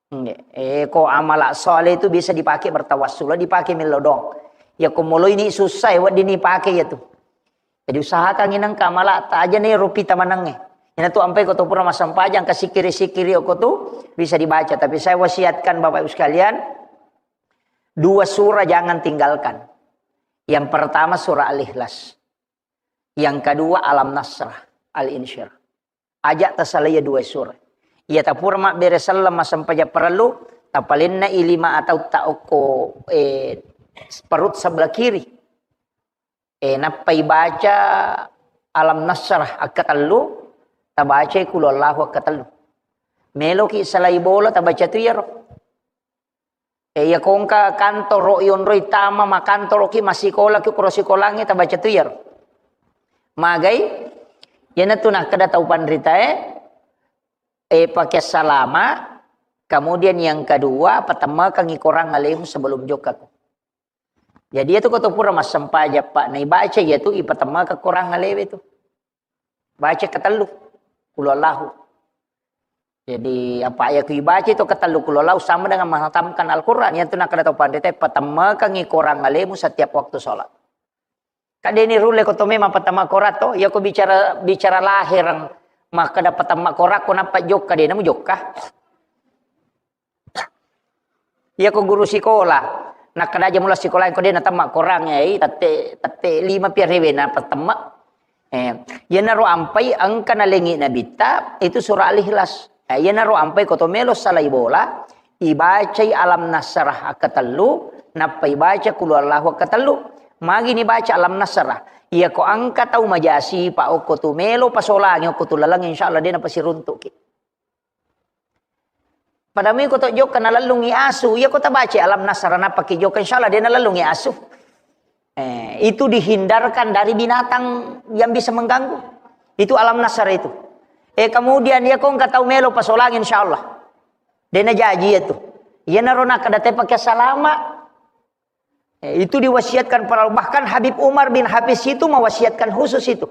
Nggih. Eh, ko amala soleh itu bisa dipakai bertawassul, dipakai mello doang. Ya ko moloi ni susah, ya wedding ni pakai ya tu. Jadi usahakan inang ka amala ta aja ni rupi tamanangnge. Ina tu ampai ko tu pura massempajang, ka sikiri-sikiri ko tu bisa dibaca. Tapi saya wasiatkan Bapak Ibu sekalian, dua surah jangan tinggalkan. Yang pertama surah Al-Ikhlas. Yang kedua, Alam Nasrah, Al-Insyirah. Aja tasalai dua surah. Iya tapura mabbere selleng massempajang parellu, tapalenna i lima atau ta okko, eh, perut sebelah kiri. Eh, nappai baca Alam Nasrah akkatellu, tabacai Qul Huwallahu akkatellu. Meloki salai bola, tabaca tu iyaro. Eh, iya ko engka kantoro ionroi tama makantoroki, massikolaki, kuro sikolangnge tabaca tu iyaro. Magai, iyanatu nakkeda tau panritae, eh, pake salama, kemudian yang kedua, patemmakangi korang alemu sebelum jokkako. Jadi, iyatu ko to pura massempajang, Pak, naibaca iyatu, ipatemmaka korang alewe tu. Baca ketellu, Qul Huwallahu. Jadi, apa iya ku ibaca itu ketellu Qul Huwallahu sama dengan menghatamkan Al-Quran. Iyatu nakkeda tau panrita, patemmakangi korang alemu setiap waktu sholat. Kadeni rulle ko to memang patemma korang to, iya ko bicara, bicara lahir, makkeda patemma korang ko nappa jokka, dena mujokka. Iya ko guru sikola, nakkeda aja mula sikola ko de natemma korang, eh, tette, tette lima pi arewe na patemma. Eh, iyanaro ampai engka nalengi nabitta, itu surah Al-Ikhlas. Eh, iyanaro ampai ko to melo salai bola, Ibacai alam nasrah akkatellu, nappa ibaca qul huwallahu akkatellu. Magi nibaca alam nasrah? Iyako engka tau majasi, pa okko tu melo pasolangi okko tu laleng, insyaallah de napasiruntuki. Pada mui ko to jokka nalellungi asu, iyako tabaca alam nasrah nappa ki jokka, insyaallah de nalellungi asu. Eh, itu dihindarkan dari binatang yang bisa mengganggu. Itu alam nasrah itu. Eh, kemudian iyako engka tau melo pasolangi, insyaallah de najaji itu. Iyanaro nakkeda te pake salama. Eh, itu diwasiatkan para, bahkan Habib Umar bin Hafiz itu mewasiatkan khusus itu.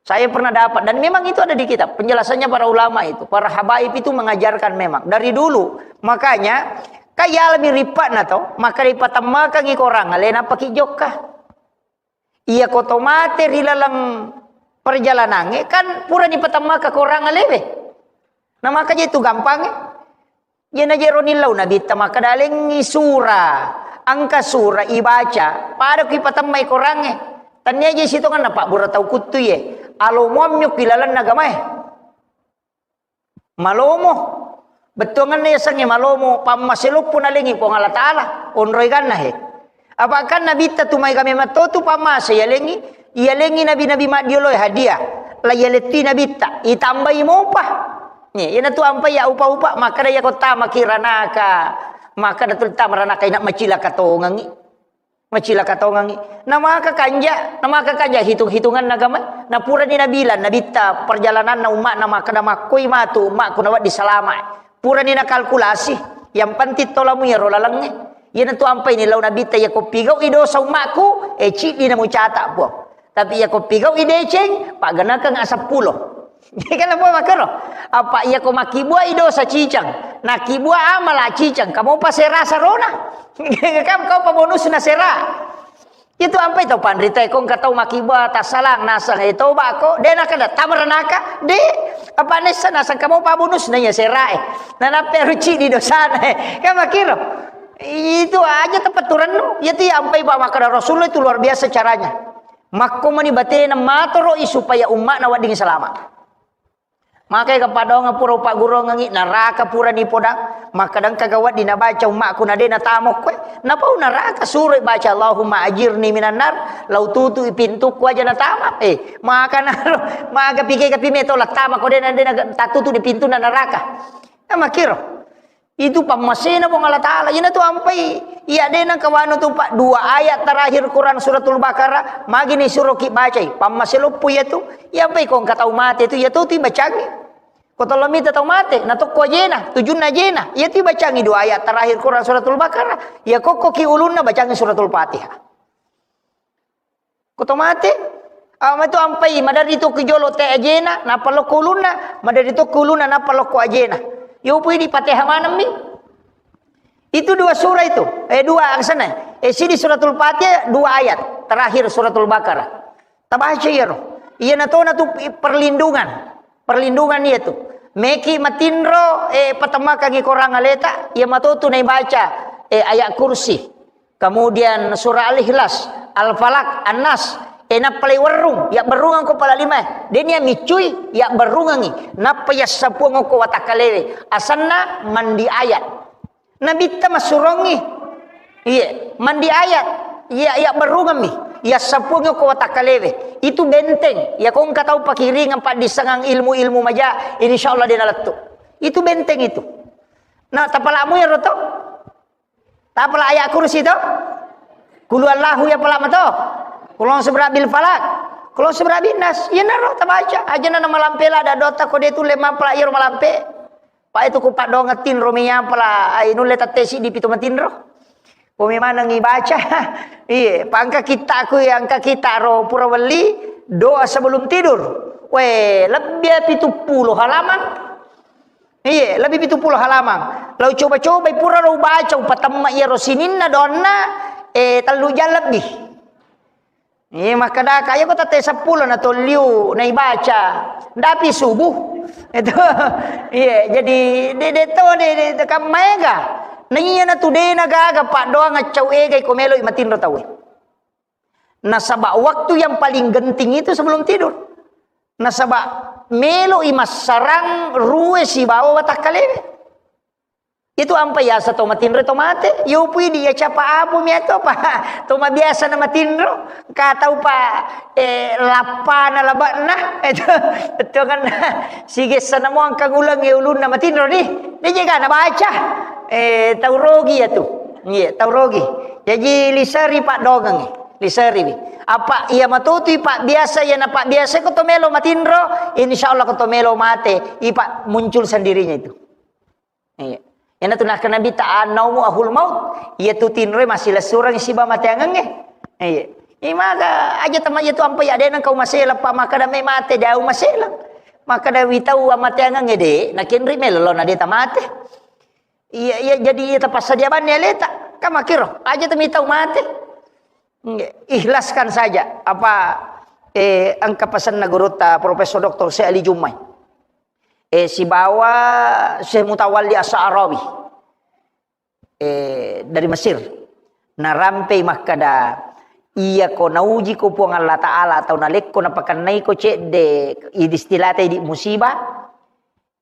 Saya pernah dapat, dan memang itu ada di kitab penjelasannya para ulama itu. Para habaib itu mengajarkan memang dari dulu. Makanya, kayalami ripatna to, maka ripatemmakangi korang alena paki jokka. Iyako to mate ri laleng perjalanangnge, kan pura nipatemmakang korang alewe. Nah, maka je itu gampangnge. Iyana jero nillau Nabitta makkeda, "Lengngi sura, engka sura ibaca, pada kui patemmai korangnge." Tania je sitonganna pabbura tau kuttu ye. Alo muammio ki lalenna agamae. Malomo. Bettuanganna yasengnge malomo, pammase loppo nalengi Puang Allah Taala, onroi ganna he. Apa kan Nabitta tu maega memang to tu pammase yalengi, yalengi nabi-nabi maddioloe hadiah. La yalettui Nabitta, itambai mopa. Ye, iyanatu ampai ya upa-upa, makkeda iyako tamaki ranaka, makkeda tu tama ranaka ina macilaka tongengi. Macilaka tongengi. Namaka kanja, namaka kanja hitung-hitunganna agama. Napurani nabilang, Nabitta perjalananna umma'na makkeda makkoi matu umma'ku nawedding salama. Purani nakalkulasi, yang penting tolamu iyaro lalengnge. Iyanatu ampai ni lau Nabitta, iyako pigau'i dosa umma'ku, eh, ciddi namucata, Puang. Tapi iyako pigau'i deceng, paggenakeng aseppulo. Kan apa makkero? Apa iyako makkibuai dosa cicang, nakkibua amala cicang, kamu pa sera sarona. Kam kau pa bonusna sera. Itu ampai tau panrita ko engka tau makkibua tassalang nasang e toba ko, de nakada tamaranaka, de apa nessa nasang kamu pa bonusna iya sera e. Nanappe ruci di dosana e. Kan makkiro. Itu aja tepetturannu. Iyatu ya ampai pa makkada Rasulullah itu luar biasa caranya. Makko mani batena matoro'i supaya umma'na wedding salama. Makai ka padonga pura upagguruangengi, naraka pura nipodang, makkadang kaga wedding nabaca umma'ku na de natamokko e. Napau naraka suroi baca Allahumma ajirni minan nar, lau tutui pintukku aja natama. Eh, maka naro, maka pike kapi meto lattama ko de na de na tatutu di pintunna naraka. Nah, makkiro. Itu pammasena Puang Allah Taala. Iyanatu ampai, iya de nengka wanu tu, Pak, dua ayat terakhir Quran Suratul Baqarah, magi ni suroki bacai. Pammase loppo iyatu, iya ampai ko engka tau mate tu, iyatu tu ibacangi. Ko tollo mita tau mate, na tokko ajena, tujunna ajena. Iyatu ibacangi dua ayat terakhir Quran Suratul Baqarah. Iya kokko ki ulunna bacangi Suratul Fatihah. Ko to mate, ama tu ampai, maderri tokki jolo te ajena, nappa lokko ulunna, maderri tokki ulunna, nappa lokko ajena. Yo pui di Fatihah manemmi. Itu dua surah itu, eh, dua angsana. Eh, sidi Suratul Fatihah, dua ayat terakhir Suratul Baqarah. Tabaca iyaro. Iyana tona tu perlindungan. Perlindungan iyatu. Meki matinro, eh, patemmakangi korang aleta, iya matotu naibaca, eh, ayat kursi. Kemudian surah Al-Ikhlas, Al-Falaq, An-Nas. Eh, nappalai werrung, ya berrungang ko pala lima. Denia micui, ya berrungangi. Nappa ya sapuang ko watakkalewe. Asanna mandi ayat. Nabitta massurongi. Iye, mandi ayat. Iya, iya berrungammi. Iya sapuang ko watakkalewe. Itu benteng. Iya ko engka tau pakiringan paddissengang ilmu-ilmu maja, insyaallah de nalettu. Itu benteng itu. Nah, tapalamu ya roto. Tapala ayat kursi to. Kulu Allahu ya pala mato. Kulon seberabil falak. Kulon seberabil nas. Iya naro tabaca. Aja na malampela ada dota ko de tu lema pala iyaro malampe. Pae tu ku paddoangeng tinro meyapala, ai nulle tette siddi pitu matinro. Ko memanengngi baca. Iye, pa engka kittaku, engka kitta ro pura welli, doa sebelum tidur. We, lebbi pitu pulo halaman. Iye, lebbi pitu pulo halaman. Lau coba-cobai pura ro ubaca, upatemma iyaro sininna doanna, eh, tellu jang lebbi. Iye, makkadaka, iya ko tette seppulo na tolliu naibaca, ndapi subuh. Itu, iye, jadi de, de to, de, de, de, kam maega. Na iyana tu de na gaga paddoangeng cau egai ko meloi matinro tauwe. Nasaba waktu yang paling genting itu sebelum tidur. Nasaba meloi massarang rue sibawa watakkalewe. Itu ampa yasa to matinro to mate, yo pui di ya capa apu mi atau apa? To mabiasa na matinro, ka tau pa, eh, lappa na labakna, itu, itu kan sigessa na mo angka guleng ya ulunna matinro ni. Dia jaga na baca, eh, tau rogi ya tu. Iya, tau rogi. Jadi lisari pak dogang, lisari bi. Apa iya matutui pak biasa, iya na pak biasa ko to melo matinro, insya Allah ko to melo mate, ipa muncul sendirinya itu. Iya. Ena tu nakkeda Nabitta, "An-naumu ahul maut." Iya tu tinroe massilessureng siba mateangengnge. Iya. Imaga aja tama iya tu ampa ya dena kau maselang pa makkeda me mate dau maselang. Makkeda witau amateangengnge de, nakenri melo na de tamate. Iya, iya, jadi iya tapassadia banni aleta. Kamakiro, aja temi tau mate. Iya, ikhlaskan saja apa, eh, engka pesanna gurutta Profesor Doktor Syekh Ali Jummai. Eh, sibawa Syekh Mutawalli As-Sa'rawi, eh, dari Mesir. Narampei makkada, iya ko nauji ko Puang Allah Ta'ala atau nalekko napakennai ko cedde, idi istilata idi musibah,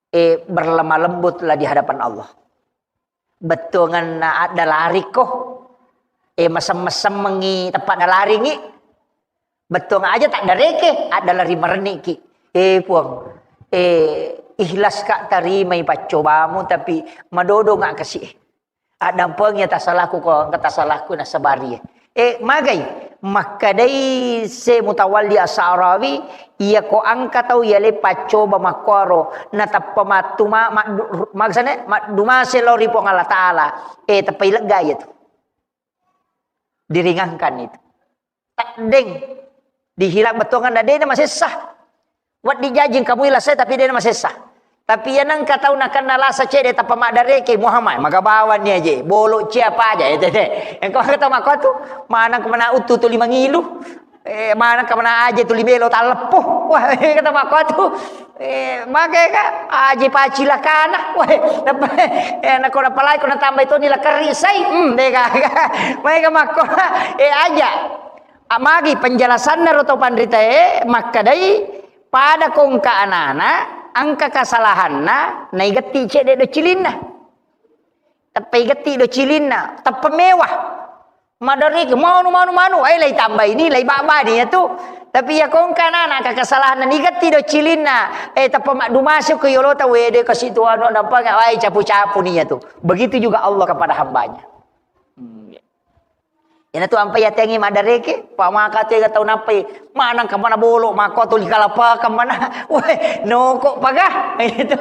eh, berlemah lembutlah di hadapan Allah. Bettuanganna adda larikko, eh, masem-mesemmengi tempat dalaringi. Bettuang aja tak dareke, ada lari mereniki. Eh, Puang, eh, ikhlas ka tarimai paccobamu, tapi madodo nga kasi. Addampeng ya tasalaku ko, engka tasalaku nasabari. Eh, magai, makkadai se Mutawalli As-Sa'rawi, iya ko angka tau iya le paccoba makkuaro, natappa mattu ma-, maddu-, maksane, maddumase lao ri Puang Allah Ta'ala. Eh, teppai lega iya tu. Diringankan itu. Taddeng. Dihilang bettuangan na dena masessa. Waddi jajing kamui lasai tapi dena masessa. Tapi iya nengka tau nakenna lasa cede tappa maddareke Muhammad, magabawanni aje, bolo cia apa aja, eh, tete. Engka maka tau makko tu, manang kemana utu tuli mangilu. Eh, manang kemana aja tuli melo talleppo. Wah, kata makko tu. Eh, mage ka aji pacilakana. Wah, eh, nako napalai ko natambai toni la kerisai. Hmm, dega. Maega makko. Eh, aja. Amagi penjelasanna ro to panritae, makkadai pada kongka anana, angka kasalahanna, naigetti cedde do cilinna. Teppai getti do cilinna, teppa mewah. Madariki, manu, manu, manu, eh, lai tambai ni, lai babani ya tu. Tapi ya kongka anana, angka kasalahanna, nigetti do cilinna, eh, teppa maddumasuk ke yolota, wede kasi tu anu, nampak, wai capu-capu ni ya tu. Begitu juga Allah kepada hambanya. Hmm, ya. Iyana tu ampai yatengi maddareke, pa maka tega tau nappai, manang kamana bolo, mako tuli kalapa kamana, weh, noko paga, itu,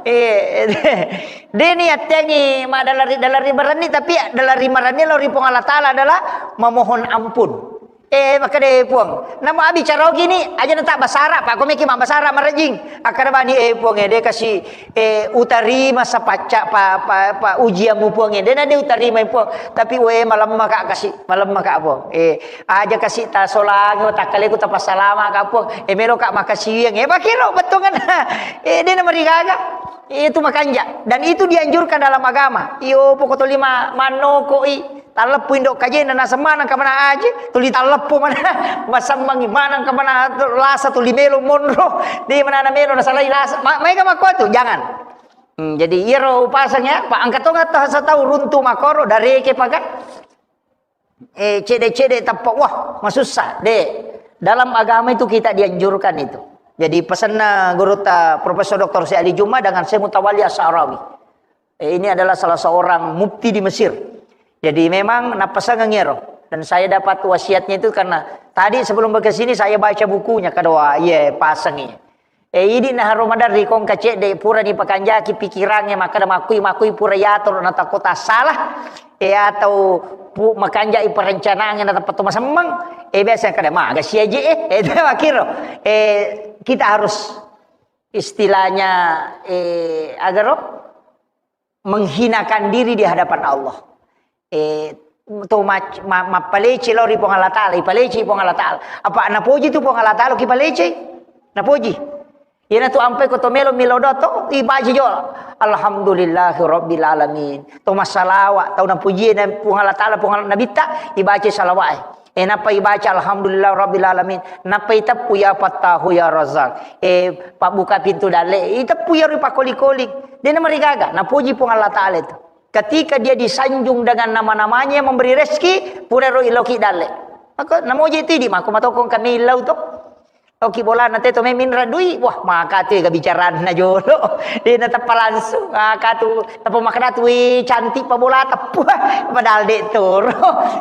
eh, deni yatengi madalari, dalari marenni, tapi dalari marenni lao ri Puang Allah Ta'ala adalah memohon ampun. Eh, maka de Puang, namo abicara gini, aja nata basara, pa komeki ma basara marejing, akkada bani, eh, Puang, eh, de kasi Eh, utarima sapacca pa, pa, pa ujianmu, Puang, eh. Dena de utarima, Puang. Tapi, we, malemma ka kasi, malemma ka, Puang. Eh, aja kasi tasolangi, takkaleku tapassalama ka, Puang. Eh, melo ka makasiwiang. Eh, pakiro bettuangan. Eh, dena marigaga. Eh, itu makanja. Dan itu dianjurkan dalam agama. Iyo, pokok lima manoko i. Talleppu indo kajena, naseng maneng kamana aje, tuli talleppu mana, masammangi maneng kamana lasa tuli melo monro, de manana melo nasalai lasa, ma-, maega makko tu, jangan. Hmm, jadi iyaro upasang ya, pa angka tonga ta-, satau runtu makoro, dareke paga, eh, cede-cede tappa, wah, masussa, de. Dalam agama itu kita dianjurkan itu. Jadi pesanna gurutta Profesor Doktor Syekh Ali Juma dengan Syekh Mutawalli As-Sa'rawi. Eh, ini adalah salah seorang mufti di Mesir. Jadi memang napasangeng ero. Dan saya dapat wasiatnya itu karena tadi sebelum ke sini saya baca bukunya, kedua, iya, pasangi. Eh, idi na haro maderri kong kacedde pura ni pakanjaki pikirannya, maka da makui-makui pura yatur na takota salah. Eh, atau pu-, makanjai perencanaan na tepat masemmeng. Eh, biasa kada maga si aje, eh. Eh, itu makiro. Eh, kita harus istilahnya, eh, agaro menghinakan diri di hadapan Allah. Eh, to mac-, ma-, mappalece lao ri Puang Allah Ta'ala, ipalece Puang Allah Ta'ala. Apa napoji tu Puang Allah Ta'ala, ki palece? Napoji. Iyana tu ampai ko to melo, melo do to, ibaca jo. Alhamdulillahi Rabbil Alamin. To massalawa, tau napoji na Puang Allah Ta'ala, Puang Allah Nabitta, ibaca salawat. Eh, nappa ibaca, "Alhamdulillah Rabbil Alamin." Nappa iteppu, "Ya Fattahu, ya Razzaq." Eh, pabbuka pintu dalle. Iteppu iyaro pakoli-koli. Dena marigaga. Napoji Puang Allah Ta'ala itu. Ketika dia disanjung dengan nama-namanya yang memberi rezeki, puraro iloki dalle. Maka namoji tu idi mako matokong kami illau to. Oki bolana te to meminra dui, wah maka tu ga bicaranna jolo. Dia na teppa langsung, maka tu teppa makna tu, "Wih, cantik pa bola teppa." Padahal dek toro.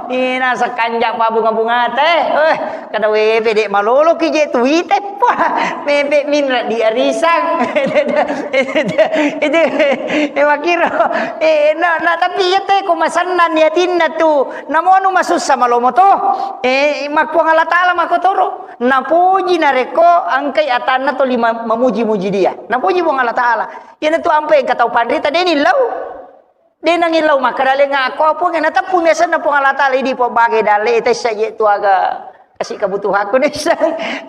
Ina sekanja pa bunga-bunga te. Eh, kada we pede malolo ki je tu ite pa. Mepe minra di arisang. Itu, eh, makiro. Eh, na, na, tapi iya te ko masenna niatinna tu. Namonu masussa malomo to. Eh, makkuang Allah Ta'ala makotoro. Napoji narekko engkai atanna toli ma-, mamuji-muji dia. Napoji Puang Allah Ta'ala. Iyanatu ampe engka tau panrita deni lau. Denangi lau makkada lenga ako Puang, nateppu miasanna Puang Allah Ta'ala idi Puang bage dalle tessa je tu aga kasi kebutuhanku nessa.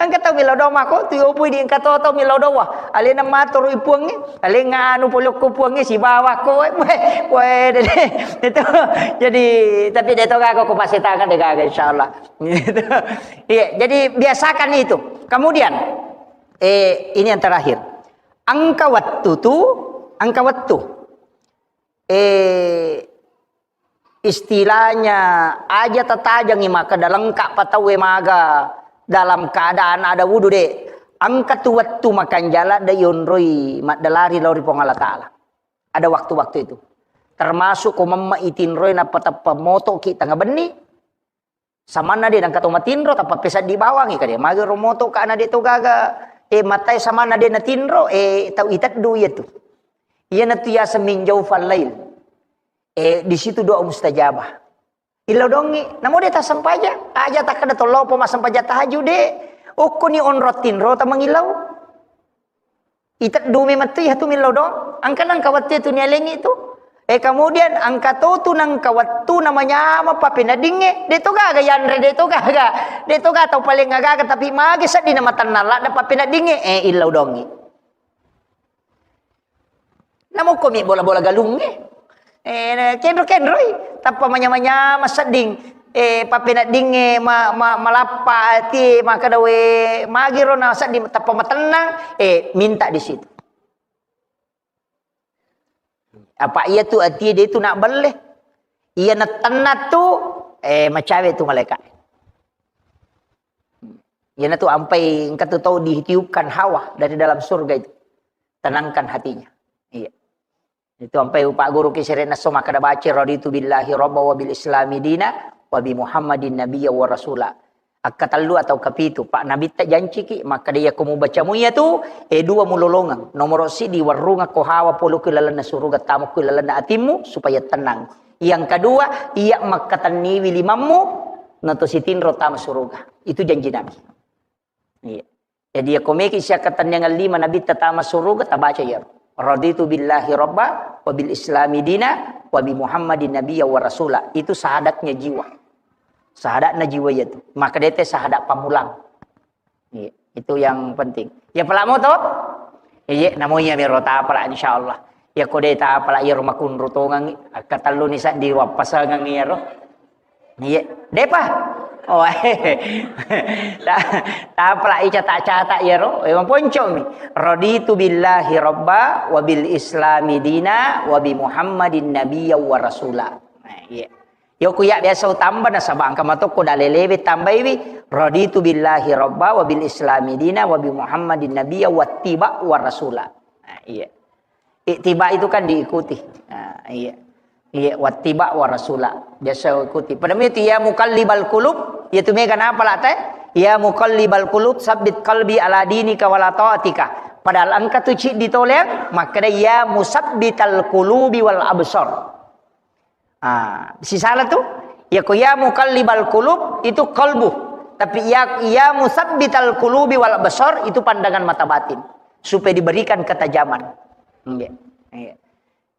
Engka tau milau doa mako tu opo idi engka to tau milau doa. Alena maturu i Puangnge, alenga anu polokko Puangnge sibawa ko. Weh, weh, dede. Itu. Jadi tapi de to gaga ko pasetangan de gaga insyaallah. Gitu. Iya, jadi biasakan itu. Kemudian, eh, ini yang terakhir. Engka wettu tu, engka wettu. Eh, istilahnya aja tatajangi maka dalam ka patawe maga dalam keadaan ada wudu de. Engka tu wettu makanjala de yonroi maddalari lao ri Puang Allah Ta'ala. Ada waktu-waktu itu. Termasuk ko memma itinroi nappa teppa motoki tengah benni, samanna de nangka to matinro, tappa pesaddi bawangi kade. Magi ro moto ka na de to gaga, eh, matai samanna de natinro, eh, tau iteddu iya tu. Iya natu yaseng min jaufal lail. Eh, di situ doa mustajabah. Illau dongi, namo de tassempajang, aja takkeda tollopo massempajang tahajud de. Okkoni onro tinro tamangillau. Iteddu memang tu iya tu millau doang. Engka nang kawattu tu nialengi tu. Eh, kemudian engka to tu nang kawattu namanya apa penaddinge. De to gaga yanre, de to gaga. De to gaga tau paling gaga tapi magi seddi nama tenna ladda papenaddinge. Eh, illau dongi. Namukko mi bola-bola galungnge. Eh, kenro-kenroi, tappa manyama-nyama sedding. Eh, pappeneddingnge ma-, ma-, malappa ati, makkeda we, magiro na sedding tappa matennang, eh, minta di situ. Apa iya tu ati de tu nak belle. Iya natenna tu, eh, macawe tu malaikat. Iyanatu ampai engka tu tau ditiupkan hawa dari dalam surga itu. Tenangkan hatinya. Iya. Itu ampai upa guru ki sere nasso makkeda baca raditu billahi rabba wa bil islami dina wa bi Muhammadin nabiyya wa rasula. Akka tellu atau kapitu, Pak Nabitta janciki, makkeda iya ko mubaca mu iya tu, eh, dua mulolongeng. Nomoro sidi warrunga ko hawa polo ku lalenna suruga tamo ku lalenna atimmu supaya tenang. Yang kedua, iya makkatenniwi limammu, nato sitinro tama suruga. Itu janji Nabi. Iya. Jadi, iya ko meki siakkatenniangan lima Nabitta tama suruga, tabaca iya. Raditu billahi rabba, wa bil islami dina, wa bi Muhammadin nabiyya wa rasula. Itu syahadatnya jiwa. Syahadatna jiwa iya tu. Maka dete syahadat pamulang. Iya, itu yang penting. Ya, pala moto? Iya, namo iya mero tapala, insyaallah. Ya, ko de tapala, iya ro makunru tongangi, akka tellu ni saddi wappasangang iya ro. Iya, depa? Oh, ta-, tapala ica tak cata iya ro. Eh, maponco mi. Raditu billahi rabba, wa bil islami dina, wa bi Muhammadin nabiyya wa rasula. Nah, iya. Yoku ya biasa utamba nasaba engka matokko dalelewe tambaiwi, raditu billahi rabba wa bil islami dina wa bi Muhammadin nabiyya wattiba wa rasula. Nah, iya. Ittiba itu kan diikuti. Nah, iya. Iya, wattiba wa rasula. Biasa ikuti. Pada itu ya muqallibal qulub, ya tu mega napa late? Ya muqallibal qulub, sabbit qalbi ala dinika wala taatika. Padahal engka tu ciddi toleang, makkeda ya musabbital qulubi wal absar. Ah, sisala tu, ya ko ya muqallibal qulub itu qalbu. Tapi ya, ya musabbital qulubi wal absar itu pandangan mata batin. Supaya diberikan ketajaman. Iya. Iya.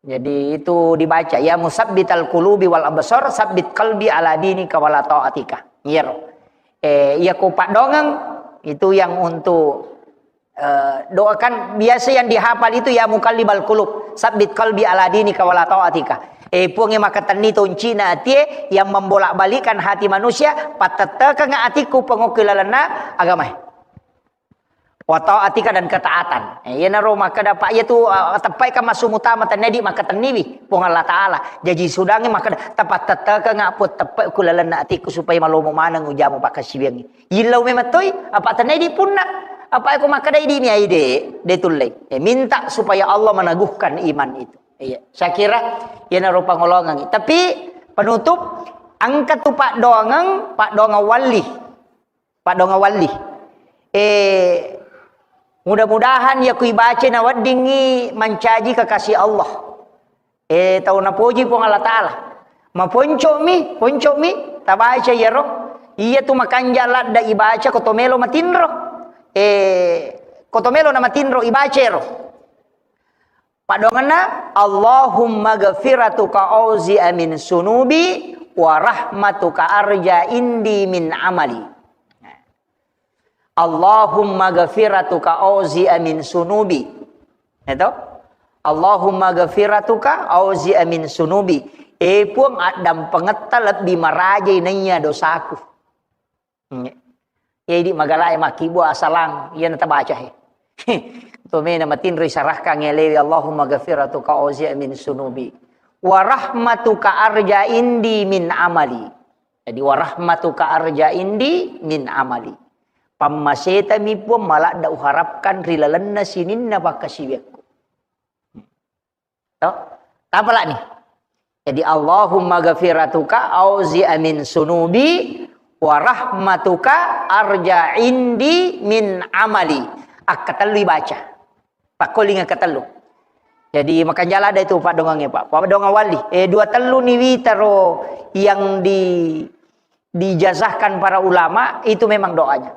Jadi itu dibaca, ya musabbital qulubi wal absar, sabbit qalbi ala dinika wala taatika. Iya ro. Eh, iya ko paddongeng itu yang untuk Eh, doakan biasa yang dihafal itu, "Ya muqallibal qulub, sabbit qalbi ala dinika wala taatika." Eh, Puang yang makatenni toncina atie, yang membolak-balikkan hati manusia, patettekeng atiku pengokki lalenna agamae. Wa ta'atika, dan ketaatan. Eh, iyanaro makkeda, Pak, iyatu, ah, teppai kan massu mutama tennedi makkatenniwi Puang Allah Ta'ala. Jaji sudangi makkeda, tapattettekeng aku teppe ku lalenna atiku supaya malomo maneng ujamu pakkasiwiangngi. Yillau memang toi, apa tennedi punna. Apa aku makkeda idi mi aide, de tullei. Eh, minta supaya Allah meneguhkan iman itu. Iya, saya kira iyanaro pangolongangngi. Tapi penutup, engka tu paddoangeng, paddoangeng walli. Paddoangeng walli. Eh, mudah-mudahan ya ku ibaca na weddingngi mancaji kekasih Allah. Eh, tau napoji Puang Allah Ta'ala. Maponco'mi, ponco'mi, tabaca iyaro. Iya tu makanja ladda ibaca ko to melo matinro. Eh, ko to melo na matinro ibaca ero. Paddoangenna, "Allahumma ghafiratuka auzi'a min sunubi wa rahmatuka arja indi min amali." Allahumma ghafiratuka auzi'a min sunubi. Itu? "Allahumma ghafiratuka auzi'a min sunubi." Eh, Puang, addampengetta lebbi marajai naiya dosaku. Hmm. Iya, idi magalae makkibua asalang, iya natabaca he. Tomena matinro isarahkan elewi, "Allahumma ghafiratuka auzi'a min sunubi. Wa rahmatuka arja indi min amali." Jadi, "Wa rahmatuka arja indi min amali." Pammasetami Puang maladda uharapkan ri lalenna sininna pakkasiwiakku. To? Tapalani. Jadi, "Allahumma ghafiratuka auzi'a min sunubi wa rahmatuka arja indi min amali." Akkatellu ibaca. Pakkoling akkatellu. Jadi, makanjala ada itu paddoangengnge, Pak. Paddoangeng walli. Eh, dua tellu ni witaro yang di, dijazahkan para ulama, itu memang doanya.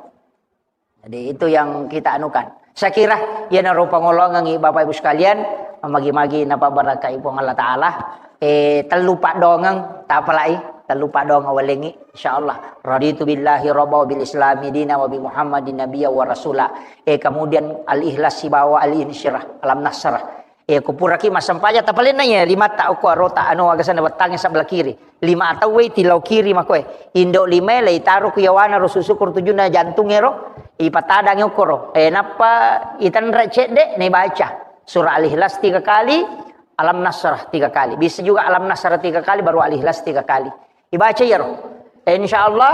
Jadi, itu yang kita anukan. Saya kira, iyanaro pangolongangngi Bapak Ibu sekalian, magi-magi napabarakai Puang Allah Ta'ala. Eh, tellu paddoangeng, tapalai, tellu paddoangeng walengngi, insyaallah. Raditu billahi rabba wa bil islami dina wa bi Muhammadin nabiyya wa rasula. Eh, kemudian Al-Ikhlas sibawa Al-Insyirah, Alam Nasrah. Eh, ko puraki massempajang, tapalenna iya limatta okko arota, anu, agasanna wettangnge sebelah kiri. Lima atauwe tilau kiri makoe. Indo limae leitaro ku yawana ro susu koro tujunna jantung ero, ipatadangi okkoro. Eh, nappa itenre cedde, naibaca surah Al-Ikhlas tiga kali, Alam Nasrah tiga kali. Bisa juga Alam Nasrah tiga kali, baru Al-Ikhlas tiga kali. Ibaca iyaro. Eh, insyaallah,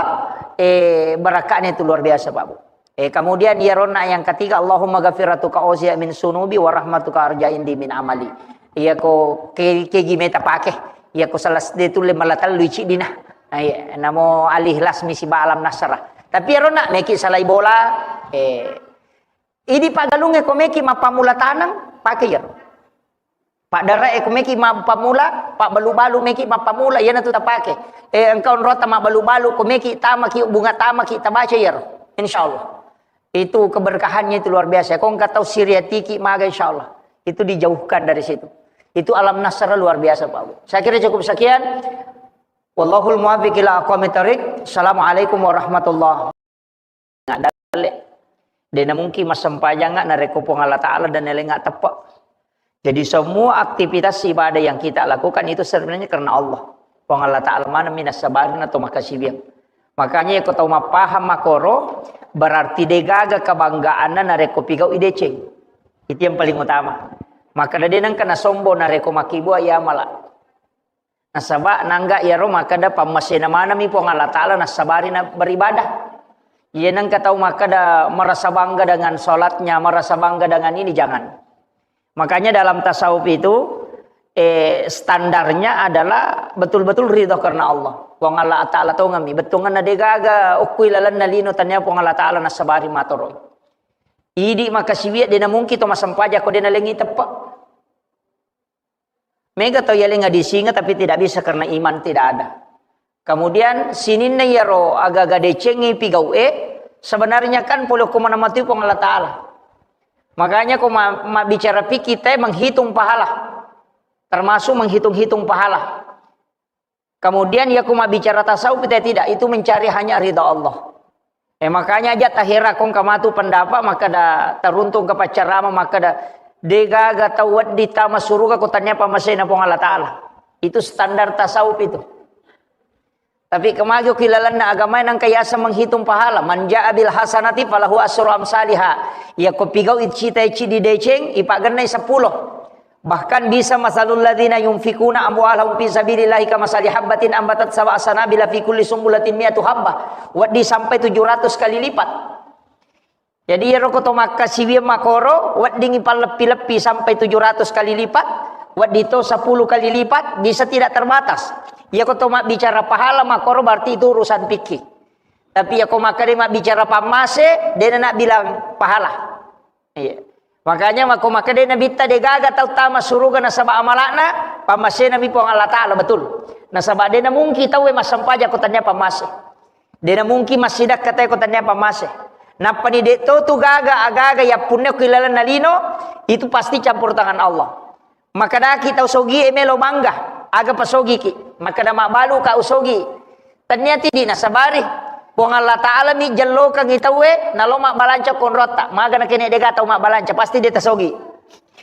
eh, barakahnya itu luar biasa, Pak Bu. Eh, kemudian iyaronna yang ketiga, "Allahumma ghafiratuka auzi'a min sunubi wa rahmatuka arja indi min amali." Iya ko ke, kegi meta pake. Iya ko salah de tulle mala tellu iciddina. Nah, iya, namo Al-Ikhlas mi siba Alam Nasrah. Tapi iyaronna meki salai bola, eh, idi pagalungnge ko meki mappamula taneng, pake iyaro. Paddarae ko meki mappamula, pabbalu-balu meki mappamula, iyanatu tapake. Eh, engka onrota mabbalu-balu, ko meki tamaki, bunga tamaki, tabaca iyaro. Insyaallah. Itu keberkahannya itu luar biasa. Ko engka tau siriatiki maga, insyaallah. Itu dijauhkan dari situ. Itu Alam Nasrah luar biasa, Pak Bu. Saya kira cukup sekian. Wallahul muwaffiq ila aqwamit thariq. Assalamualaikum warahmatullahi. Dalle. De namungkin massempajang narekko Puang Allah Ta'ala de nalengnga teppe. Jadi semua aktivitas ibadah yang kita lakukan itu sebenarnya karena Allah. Puang Allah Ta'ala maneng mi nassabarina to makkasiwiang. Makanya ko tau mappahang makkoro, berarti de gaga kebanggaanna narekko pigau'i deceng. Itu yang paling utama. Maka de nengka nasombong narekko makkibua iya mala. Nasaba nangga iyaro makkeda pammasena maneng mi Puang Allah Ta'ala nassabari na beribadah. Iya nengka tau makkeda merasa bangga dengan sholatnya, merasa bangga dengan ini, jangan. Makanya dalam tasawuf itu, eh, standarnya adalah betul-betul ridho karena Allah. Puang Allah Ta'ala tongeng mi, bettuanna de gaga okkui lalenna lino tania Puang Allah Ta'ala nassabari matoroi. Idi makkasiwiang de namungkin to massempajang ko de nalengngi teppe. Mega tau yaleng adisinga tapi tidak bisa karena iman tidak ada. Kemudian sininna iyaro aga-aga decengngi pigau'e, sebenarnya kan pole ko maneng matu Puang Allah Ta'ala. Makanya ko ma-, mabbicara fikih te menghitung pahala. Termasuk menghitung-hitung pahala. Kemudian ya ko mabbicara tasawuf te tidak, itu mencari hanya ridha Allah. Eh, makanya aja tahera kong kamatu pendapat, makkeda taruntung ke paccarama, makkeda de gaga tau wedding tama suruga ko tania pammasena Puang Allah Ta'ala. Itu standar tasawuf itu. Tapi kemagi ki lalenna agamae nangka yaseng menghitung pahala. Man ja'a bil hasanati falahu asyru amsaliha. Iya ko pigau icita icidi deceng, ipagennai seppulo. Bahkan bisa masalul ladzina yunfikuna amwalahum fi sabilillahi kamasali habbatin ambatat sab'a sanabila fi kulli sumbulatin mi'atu habbah. Wedding sampai tujuh ratus kali lipat. Jadi, iyaro ko to makkasiwiang makoro, weddingi palleppi-leppi sampai tujuh ratus kali lipat, wedding to sepuluh kali lipat, bisa tidak terbatas. Iya ko to mabbicara pahala makoro, berarti itu urusan fikih. Tapi iya ko makkeda mabbicara pammase, dena nak bilang pahala. Iya. Makanya mako makkeda Nabitta, degaga tau tama suruga nasaba amalakna, pammasena mi Puang Allah Ta'ala, betul. Nasaba dena mungkin tauwe massempajang ko tania pammase. Dena mungkin massidakka tae ko tania pammase. Nappani de to tu gaga agaga yappunna ku ilalenna lino, itu pasti campur tangan Allah. Makadaki tau sogi e melo bangga, aga pasogiki. Makkeda mabbalu ka usogi. Tania tidi nasabari. Puang Allah Ta'ala mi jellokangi tauwe, nalo mabbalanca konrotta. Maga nakene dega tau mabbalanca, pasti de tasogi.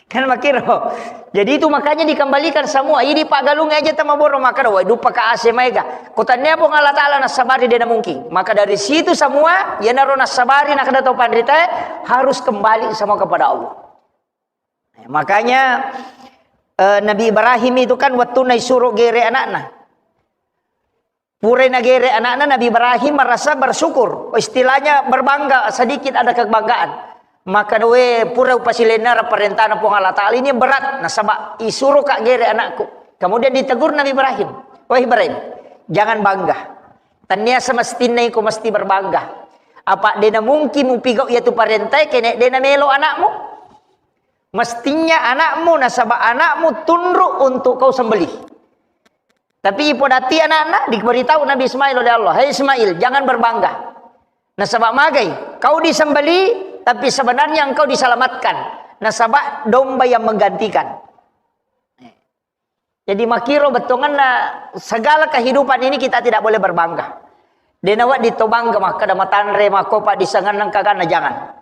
Kan makiro. Jadi itu makanya dikembalikan semua. Idi paggalung aja tama boro makkeda, wai dupa ka ase maega. Ko tania Puang Allah Ta'ala nasabari dena mungkin. Maka dari situ semua, iyanaro nasabari nakada to panritae, harus kembali semua kepada Allah. Makanya, eh, Nabi Ibrahim itu kan waktu naisuro gere anakna. Pura nagere anakna Nabi Ibrahim merasa bersyukur, istilahnya berbangga, sedikit ada kebanggaan. Maka doe pura upasilenna parentana Puang Allah Ta'ala ini berat, nasaba isuro ka gere anakku. Kemudian ditegur Nabi Ibrahim, "Wahai Ibrahim, jangan bangga. Tania semestinna iko mesti berbangga. Apa dena mungkin mupigau iya tu parentai kene dena melo anakmu? Mestinya anakmu, nasaba anakmu tunduk untuk kau sembelih." Tapi ipodati anakna, diberitahu Nabi Ismail oleh Allah, "Hai Ismail, jangan berbangga. Nasaba magai, kau disembeli, tapi sebenarnya engkau diselamatkan. Nasaba domba yang menggantikan." Jadi makiro bettuanna segala kehidupan ini kita tidak boleh berbangga. Dena wedding to bangga makkeda matanre, makkopa disengenna kagana, jangan.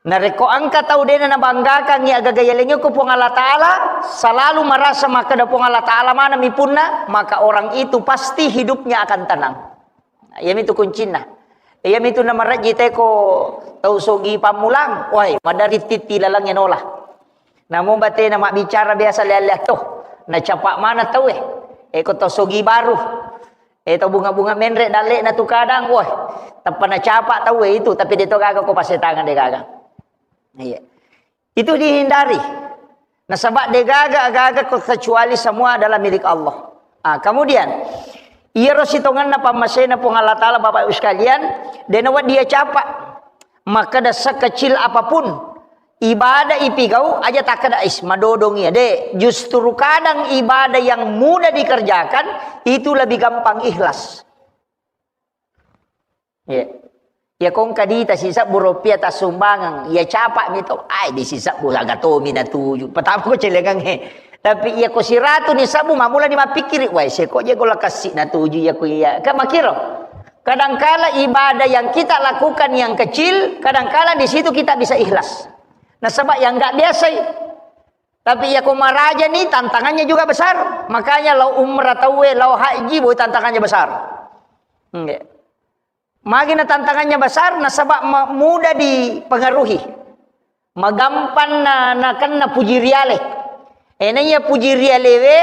Narekko engka tau dena nabanggakangngi agaga yalengnge ko Puang Allah Ta'ala, selalu merasa makkeda Puang Allah Ta'ala maneng mi punna, maka orang itu pasti hidupnya akan tenang. Nah, iyamitu kuncinna. Iyamitu namarejji teko tau sogi pammulang, wai, madari titti lalengnge nola. Namo batena mabbicara biasa lea-lea to, nacapa mana tauwe. Eko tau sogi baru. Eh, tau bunga-bunga menre dalle'na tu kadang, wah, tappa nacapa tauwe itu, tapi de to gaga ko pasetangan de gaga. Iya. Itu dihindari. Nasaba de gaga, gaga ko kecuali semua adalah milik Allah. Ah, kemudian, iyaro sitongenna pammasena Puang Allah Ta'ala, Bapak Ibu sekalian, dena wedding capa. Makkeda sekecil apapun ibadah ipigau, aja takkeda, "Is, madodong iya." De, justru kadang ibadah yang mudah dikerjakan itu lebih gampang ikhlas. Iya. Ya kong kadita sisebbu rupiah tassumbangeng, ya capa mi to, ai di sisebbu aga tomi natuju. Pertama ko celengang he. Tapi iya ko siratu ni sabbu, mamula ni mappikiri, "Wai, seko je gola kassi natuju iya ko iya." Kan makiro. Kadangkala ibadah yang kita lakukan yang kecil, kadangkala di situ kita bisa ikhlas. Nasaba yang nggak biasa i. Tapi iya ko maraja ni tantangannya juga besar. Makanya lao umrah tauwe, lao haji, boy tantangannya besar. Nggih. Magi na tantangannya besar, nasaba ma-, mudah dipengaruhi. Magampan na, nakenna puji riale. Eh, naiya puji rialewe,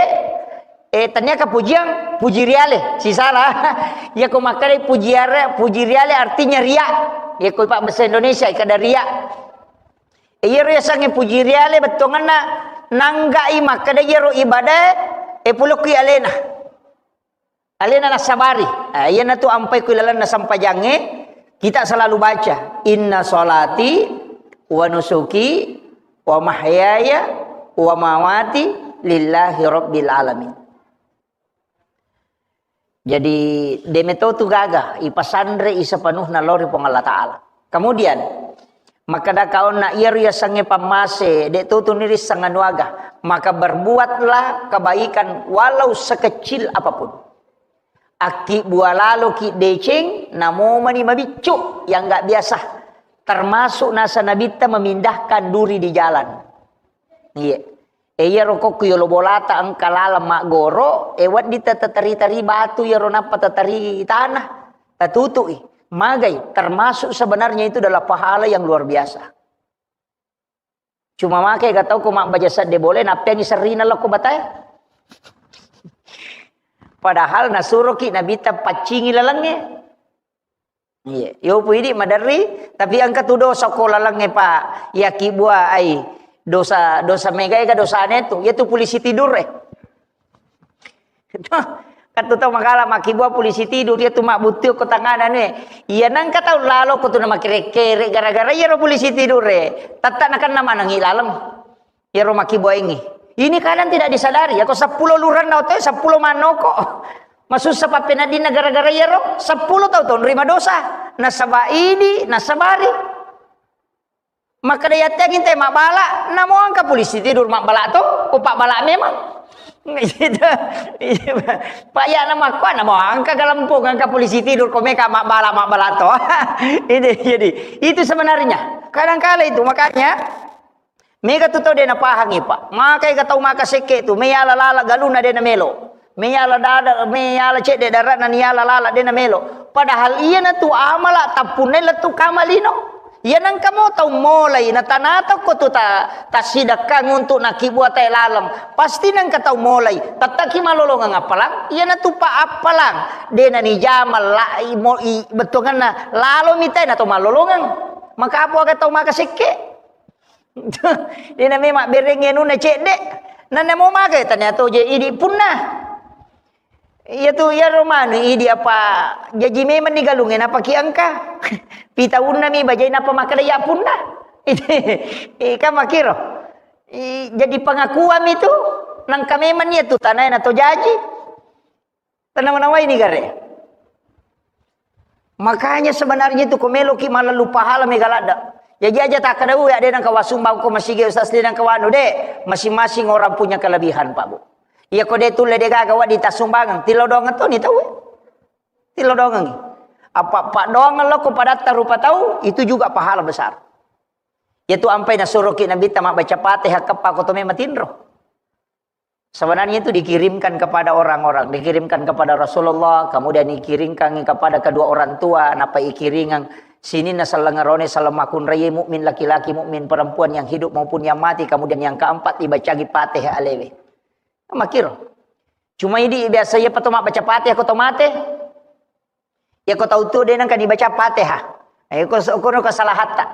eh, tania ka pujiang, puji riale, sisala. Iya ko makkeda puji are-, puji riale artinya ria. Iya ko pak bahasa Indonesia, kada ria. Eh, iyaro yasengnge puji riale bettuanna nanggai makkeda iyaro ibadah, eh, pulokki alena. Alena nassabari. Ah, iyanatu ampai ku ilalenna sempajangnge, kita selalu baca, "Inna sholati wa nusuki wa mahyaya wa mamati lillahi rabbil alamin." Jadi, de meto tu gaga, ipasanre i sepenuhna lao ri Puang Allah Ta'ala. Kemudian, makkeda kaonna iyaro yasengnge pammase, de to tuni risseng anu aga, maka berbuatlah kebaikan walau sekecil apapun. Akki bua lalo ki deceng, namomani mabiccu yang nggak biasa. Termasuk nasa nabitta memindahkan duri di jalan. Iya. E, iyaro kokku yolo bolata engka laleng maggoro, e, wedding ta-, tatari-tari batu iyaro nappa tatari tanah, tatutui. Magai, termasuk sebenarnya itu adalah pahala yang luar biasa. Cuma make ga tau ko mabbaja sedde bole, nappeangi serrina lokko batae. Padahal nasuroki Nabitta paccingi lalengnge. Iya, yo pu idi maderri, tapi engka tu dosa ko lalengnge, Pak. Yakkibua ai dosa, dosa mega ega dosane tu, yaitu polisi tidur e. Kan tu tau magala makkibua polisi tidur, iya tu mabbuttu ko tangana ne. Iya nangka tau lalo ko tu na makere-kere gara-gara iyaro polisi tidur e. Tatta nakenna manengi laleng. Iyaro makkibuaengngi. Ini kadang tidak disadari, ya, ko seppulo lurenna otoe, seppulo mannoko. Masussa pappeneddinna gara-gara iyaro, seppulo tau tonrima dosa. Nasaba idi, nasabari. Makkeda yatteangngi te mabbala, namo engka polisi tidur mabbala to, ko pabbala memang. Gitu. Pak ya, nama kuat, namo engka galempung, engka polisi tidur, ko meka mabbala, mabbala to. Ini jadi, itu sebenarnya. Kadangkala itu, makanya, mega tu tau de napahangi, Pak. Maka ega tau maka sekke tu, meyala lala galuna de namelo. Meyala dada, meyala cedde darana niyala lala de namelo. Padahal iyana tu amala tappunna lettu kamalino. Iya nangka mo tau molai, natanata ko tu ta-, tassidekkang untuk nakkibua tae laleng. Pasti nangka tau molai, tattaki malolongeng appalang, iyana tu pa appalang. De nanijama la-, i-, mo-, i-, bettuanganna lalo mitai na to malolongeng. Maka apa aga tau maka sekke? Dena memang bereng anunna cedde. Nanna mo magai tania to je idi punna. Iya tu, iya romanu idi apa jaji memang ni galungnge napa ki engka. Pitaunna mi bajai napa makkeda ya punna. Ika makiro. I, jadi pengakuan itu nangka memang iya tu tanai na to jaji. Tennawa-nawa ini gare. Makanya sebenarnya itu ko meloki malallu pahala mega ladda. Jaji aja takkeda, "Uwe, ade nangka wasumbang ko masigi ustaz, de nangka wanu de." Masing-masing orang punya kelebihan, Pak Bu. Iya ko de tulle de gaga wadi tasumbangeng, tilodongeng to ni tau. Tilodongeng. Apa, apa doang lo ko padatta rupa tau, itu juga pahala besar. Iya tu ampai nasuroki Nabitta mabbaca Fatihah keppa ko to memang tinro. Sebenarnya itu dikirimkan kepada orang-orang, dikirimkan kepada Rasulullah, kemudian dikirimkan kepada kedua orang tua, napa ikiringang sininna sellengerone, sellemmakunraie, mukmin laki-laki, mukmin perempuan yang hidup maupun yang mati, kemudian yang keempat dibacagi Fatihah alewe. Makiro. Cuma idi biasa iya pato mabbaca Fatihah ko to mate. Iya ko tau tu de nangka dibaca Fatihah. Iya ko, kono kesalahatta.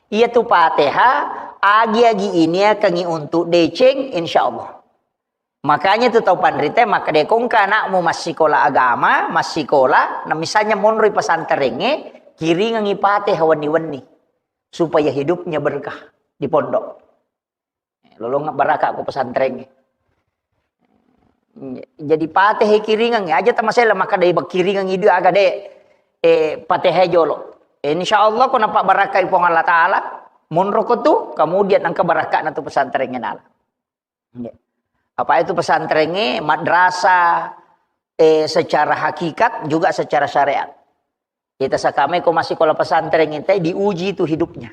Iya tu Fatihah, agi-agi ini akangi untuk deceng, insya Allah. Makanya tu tau panrita, maka de kongka anakmu massikola agama, massikola, na misalnya monroi pesantrengnge, kiringangi Fatihah wenni-wenni. Supaya hidupnya berkah di pondok. Lolongeng baraka ko pesantrengnge. Jadi Fatihah kiringangi, aja tamasela maka de kiringangi dua aga de, eh, Fatihah jolo. Insya Allah ko napabarakai Puang Allah Ta'ala, monro ko tu, kemudian engka barakana tu pesantrengnge nala. Apa itu pesantrengnge, madrasah, eh, secara hakikat juga secara syariat. Kita sakame ko massikola pesantren itu diuji tu hidupnya.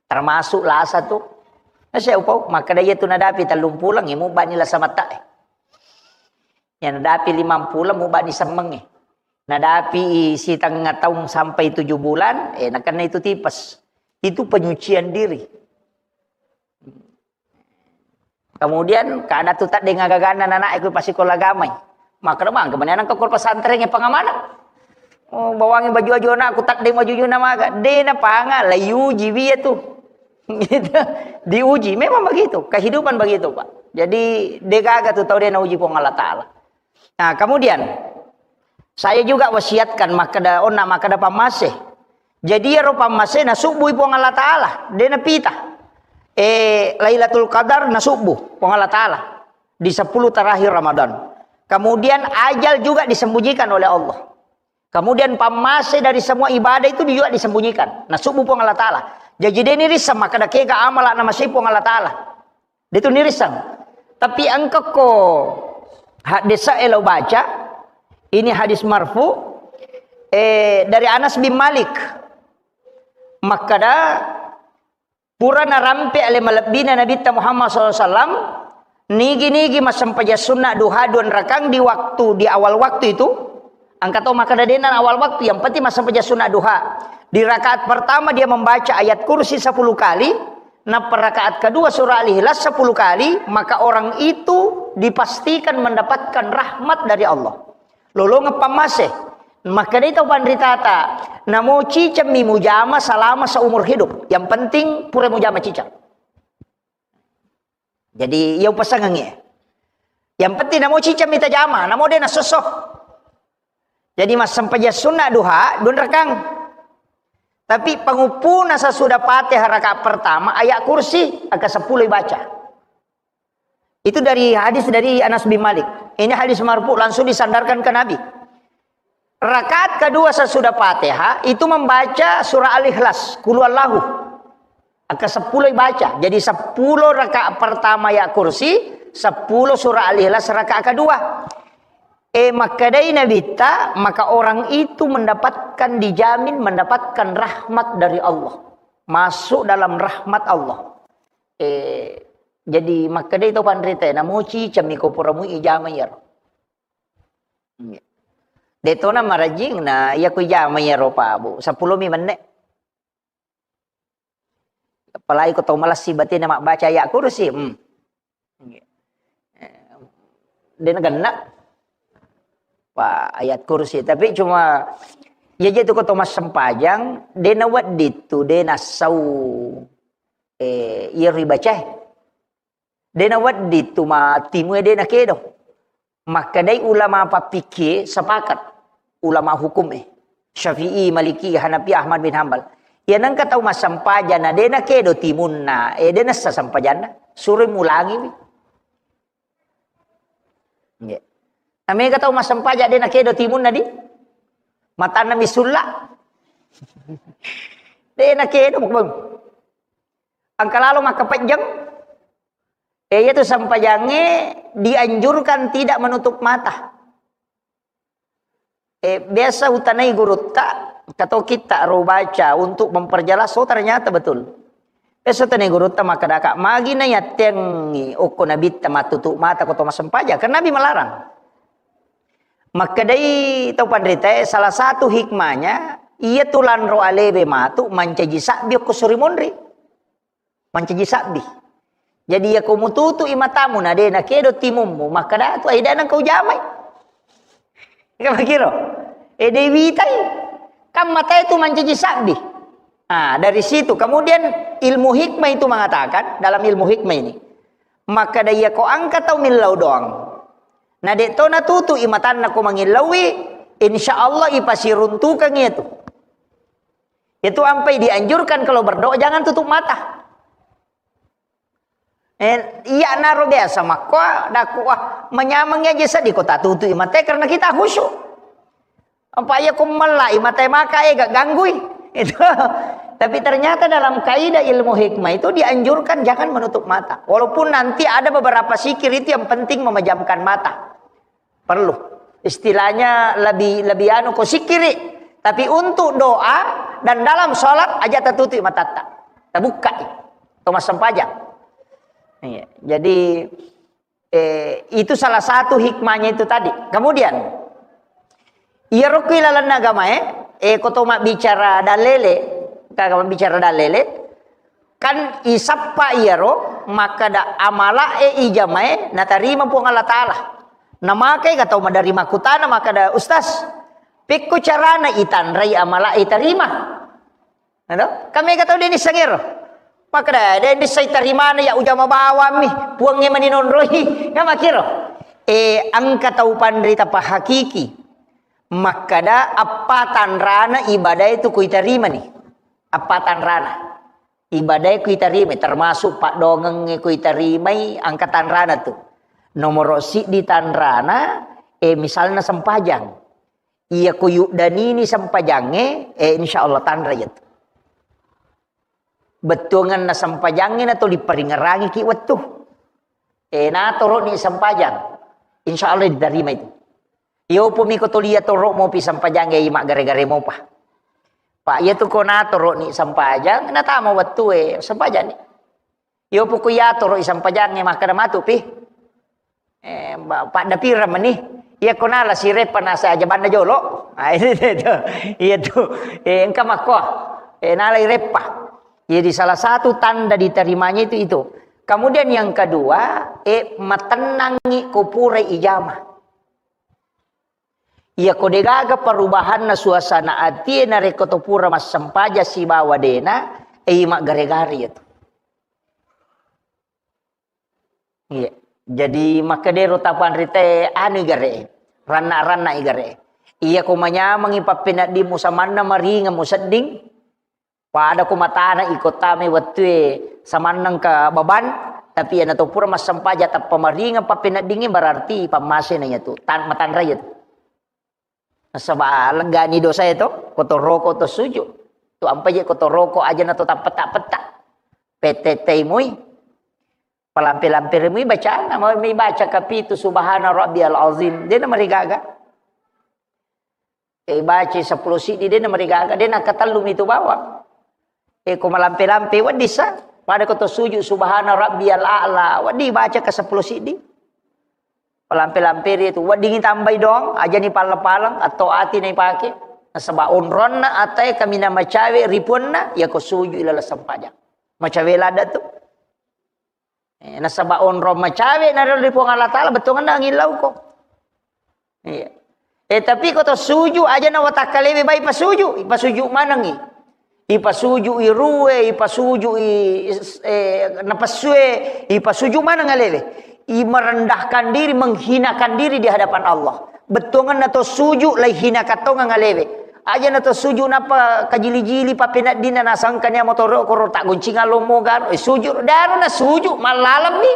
Termasuk lasa tu. Nasi upau, maka dia tu nadapi tellung pulang, ya, mubani lasa mata, eh. Ya, nadapi limang pulang, mubani semeng, eh. Nadapi setengah tahun sampai tujuh bulan, eh, nakena itu tipes. Itu penyucian diri. Kemudian kada tu taddeng agaganna nanae ku pasikola agamai. Makkeda mangga mani anakku ko pesantren e pangamanang. Oh, bawangi baju-baju anakku taddeng baju-baju namaga. De napanga la iuji wi tu. Gitu. Diuji. Memang begitu. Kehidupan begitu, Pak. Jadi, de gaga tu tau de nauji Puang Allah Ta'ala. Nah, kemudian saya juga wasiatkan makkeda, onna makkeda pammase. Jadi iyaro pammase nasubbui Puang Allah Ta'ala, de napita. Eh, Lailatul Qadar nasubbu Puang Allah Ta'ala di sepuluh terakhir Ramadan. Kemudian ajal juga disembunyikan oleh Allah. Kemudian pammase dari semua ibadah itu juga disembunyikan. Nasubbu Puang Allah Ta'ala. Jadi de nirisseng makkeda kega amala namasei Puang Allah Ta'ala. De tu nirisseng. Tapi engka ko hadis e lo baca, ini hadis marfu, eh, dari Anas bin Malik. Makkeda, pura narampe ale malebbina Nabitta Muhammad sallallahu alaihi wasallam, Nigi-nigi massempajang sunna duha dua rakang di waktu, di awal waktu itu, engka tau makkeda de'na awal waktu, yang penting massempajang sunna duha. Di rakaat pertama dia membaca ayat kursi sepuluh kali, nappa rakaat kedua surah Al-Ikhlas sepuluh kali, maka orang itu dipastikan mendapatkan rahmat dari Allah. Lolongeng pammase. Makkedai tau panritata, namo cicemmi mujama selama seumur hidup. Yang penting pura mujama ciceng. Jadi, iya upasengengngi. Yang penting namo cicemmi tajama, namo de' nasosso. Jadi, massempajang sunna duha, dua rakang. Tapi panguppuna sesudah Fatihah rakaat pertama, ayat kursi, angka sepuluh ibaca. Itu dari hadis dari Anas bin Malik. Ini hadis marfu, langsung disandarkan ke Nabi. Rakaat kedua sesudah Fatihah itu membaca surah Al-Ikhlas, Qul huwallahu. Angka sepuluh ibaca. Jadi sepuluh rakaat pertama ayat kursi, sepuluh surah Al-Ikhlas rakaat kedua. Eh, makkedai Nabitta, maka orang itu mendapatkan, dijamin mendapatkan rahmat dari Allah. Masuk dalam rahmat Allah. Eh, jadi makkedai tau panrita, namo cicemmi ko pura mui ijama iyaro. Iya. De' tona marajing na iya ko ijama iyaro, Pak Bu. Sepuluh mi menne. Apalagi ko tau malessi batena mabbaca ayat kursi. Hmm. Iya. Eh, de' nagenna. Pak, ayat kursi. Tapi cuma, iya je tu ko tau massempajang, de' nawedding tu, de' nassau, eh, iyaro ibacae. De' nawedding tu ma timue de' nakedo. Makkedai ulama pappikie sepakat, ulama hukum eh. Syafi'i, Maliki, Hanafi, Ahmad bin Hambal. Iya nengka tau massempajang na de' nakedo timunna, eh, de' nassa sempajanna. Suroi mulangiwi. Nggih. Namega tau massempajang de' nakedo timunna di. Matanna mi sulla. De' nakedo, Bang. Engka lalo makkapejjeng. Eh, iyatu sempajangnge dianjurkan tidak menutup mata. Eh, biasa utanai gurutta, kato kitta ro baca untuk memperjelas, oh, ternyata betul. Biasa utanai gurutta makkedaka, magi na yattengngi okko nabitta matutup mata ko to massempajang, karena Nabi melarang. Makkedai tau panritae, salah satu hikmahnya, iyatu lanro alebe matu mancaji sabbi okko suri monri. Mancaji sabbi. Jadi, iya ko mututu'i matamu, na de' nakedo timummu, makkeda tu, "Ai, de' nengka ujamai." Iya makiro. Eh, de' witai. Kan matae tu mancaji sabbi. Ah, dari situ. Kemudian ilmu hikmah itu mengatakan, dalam ilmu hikmah ini, makkeda iya ko engka tau millau doang. Na de' to natutu'i matanna ko mangillaui, insya Allah ipasiruntukang iya tu. Itu ampai dianjurkan kalau berdoa jangan tutup mata. Eh, iya naro biasa makko, daku, wah, manyameng aja sedih ko tatutu'i mata karena kita khusyuk. Apa iya ko mellai mata maka eh gak ganggui. Itu. Tapi ternyata dalam kaidah ilmu hikmah itu dianjurkan jangan menutup mata. Walaupun nanti ada beberapa zikir itu yang penting memejamkan mata. Perlu. Istilahnya lebih, lebih anu ko sikiri. Tapi untuk doa dan dalam sholat aja tertutup matatta. Terbuka. Itu massempajang. Iya. Jadi, eh, itu salah satu hikmahnya itu tadi. Kemudian, iya rokui lalanna agamae, eh, ko to mabbicara dalele, kaga mabbicara dalele, Kan isappa iyaro makkeda amala e ijamae natarima Puang Allah Ta'ala. Namakai ga tau maderri makkutana makkeda, "Ustaz, pekko carana itanrai amala e tarima?" Ado? Kan mega tau de nissengero. Makkeda, "De nissai tarimana ya ujama bawammi, Puangnge mani nonroi." Kan makkiro. E, engka tau panrita pahakiki. Makkeda appa tanrana ibadae tu kuitarimani. Appa tanrana. Ibadae kuitarimai, termasuk paddongengnge kuitarimai, engka tanrana tu. Nomoro siddi tanrana, eh, misalna sempajang. Iya kuyuddanini sempajangnge, eh, insya Allah tanra iya tu. Bettuangenna sempajangnge na tuli paringerangiki wettu. Eh, natoroni sempajang. Insya Allah diterima itu. Iyopo miko tuli yatoro mopi sempajang e maggare-gare mopa. Pak, iya tu ko natoroni sempajang, natama wettue sempajang ni. Iyopo ko yatoro i sempajangnge makkeda matu pi. Eh, ba-, pada pira meni? Iya ko nala si reppa nasa aja banna jolo. Ah, itu, itu. Iya tu. Eh, engka makko. Eh, nala i reppa. Jadi salah satu tanda diterimanya itu, itu. Kemudian yang kedua, eh, matennangi ko pura ijama. Iya ko degaga perubahanna suasana atie narekko to pura massempajang sibawa dena, eh, maggare-gare itu. Iya. Jadi makkedero tapanrite anu igare, ranna-ranna igare. Iya ko manyamengi pappeneddimmu samanna maringeng musedding, pada ko matana iko tame wettue samanneng ke beban, tapi iya nato pura massempajang tappa maringeng pappeneddingnge berarti pammasena iya tu, tan-, matanra iya tu. Nasaba leggani dosae to, ko to roko to suju. Tu ampa je ko to roko aja na to tappeta-peta. Petettei mui. Palampe-lampe mui bacana, mau mi baca kapitu subhana rabbiyal azim. Dena marigaga. Eh, baca sepuluh sidi dena marigaga, dena katellu mi tu bawang. Eh, ko malampe-lampe wedding sa, pada ko to suju subhana rabbiyal a'la, wedding baca ke sepuluh sidi. Palampe-lampe ri tu, weddingi tambai doang, ajani palleng-palleng, atau ati na ipake. Nasaba onronna atae kaminang macawe ri puanna, iya ko suju ilala sempajang. Macawe ladda tu. Eh, nasaba onrong macawe na ri Puang Allah Ta'ala, bettuanna angin lauko. Iya. Eh, tapi ko to suju, aja na watakkalewe bai pasuju, ipasuju manengi. Ipasuju i rue, ipasuju i, eh, napessue, ipasuju maneng alewe. I merendahkan diri, menghinakan diri di hadapan Allah. Bettuanna to suju, lai hina katongang alewe. Aja na to suju napa kajili-jili papeneddinna nasangkania motoro koro tak goncinga lomo garo. Eh, suju, daro na suju, mallalemmi.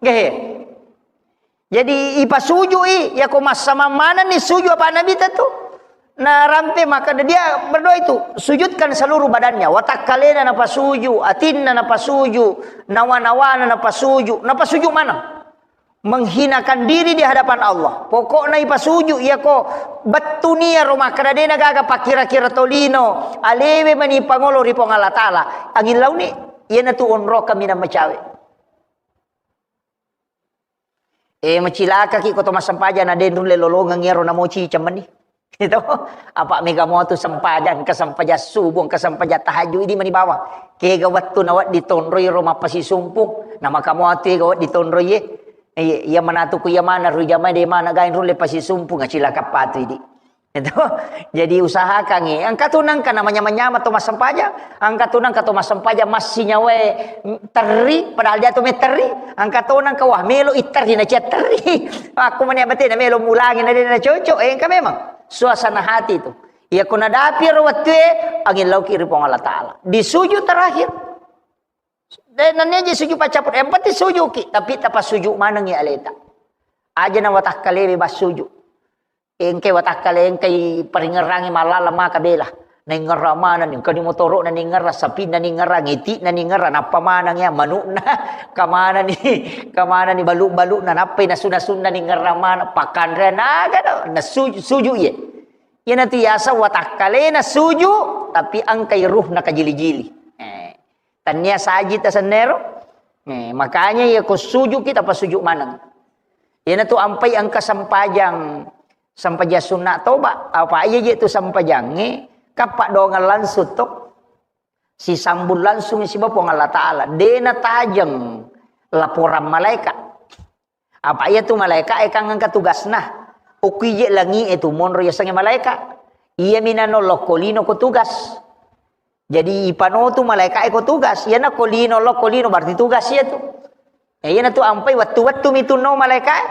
Gehe. Jadi ipasujui, yako massamang manenni suju apa Nabi tentu. Narampe maka dia berdoa itu, sujudkan seluruh badannya, watakkalena napasuju, atinna napasuju, nawa-nawana napasuju, napasuju maneng. Menghinakan diri di hadapan Allah. Pokokna ipasuju, yako bettunia ro makkeda dena gaga pakkira-kira tolino, alewe mani pangolo ri Puang Allah Ta'ala. Angin launi, iyanatu onro kaminang macawe. Eh, macilakaki ko to massempajang na den rulle lolongeng iyaro namoci cemmenni. Itu. Apa mega motu sempajang, ke sempajang subuh, ke sempajang tahajud, idi mani bawang. Kega wettu na wedding tonroi ro mappasisumpung, na maka motu ega wedding tonroi e. Iya, iya manatu ku iya mana ru jamae de mana gain rulle pasisumpung, acilaka patu idi. Itu. Jadi usahakan e. Engka tu nengka namanya manyama to massempajang, engka tu nengka to massempajang massinyawae terri, padahal dia tu me terri, engka to nengka wah melo i terri na cia terri. Aku mani abate na melo mulangi na de na cocok, eh, engka memang suasana hati itu. Iya ko nadapi ro wettue, angin lauki ri Puang Allah Ta'ala. Di sujud terakhir. De, nennia je suju paccappu, yang penting sujuki, tapi tapasuju manengi aleta. Aja na watakkalewe bassuju. Engkai watakkale, engkai paringerangi mallala maka bela. Naingerra manenni, engka ni motoro na ningerra, sapinna ningerra, ngiti na ningerra, nappa maneng ya manukna, kamanani, kamanani balu-baluna, nappai nasu-nasunna ningerra maneng, pakanre naga do, na suju, suju iye. Iyanatu yasa watakkalena suju, tapi engkai ruhna kajili-jili. Eh. Tania saji tasennero. Eh, makanya iya ko sujuki tapasuju maneng. Iyanatu ampai engka sempajang, sempajang sunna toba. Apa iya je tu sempajangnge, kappa doangeng langsung to. Sisambung langsung siba Puang Allah Ta'ala. Dena tajeng laporan malaikat. Apa iya tu malaeka e kan engka tugasna. Okko ije langi e tu monro yasengnge malaeka. Iya minano lokko lino ko tugas. Jadi ipano tu malaeka e ko tugas. Iyana ko lino lokko lino berarti tugas iya tu. E, iyana tu ampai wettu-wettu mi tu no malaeka e.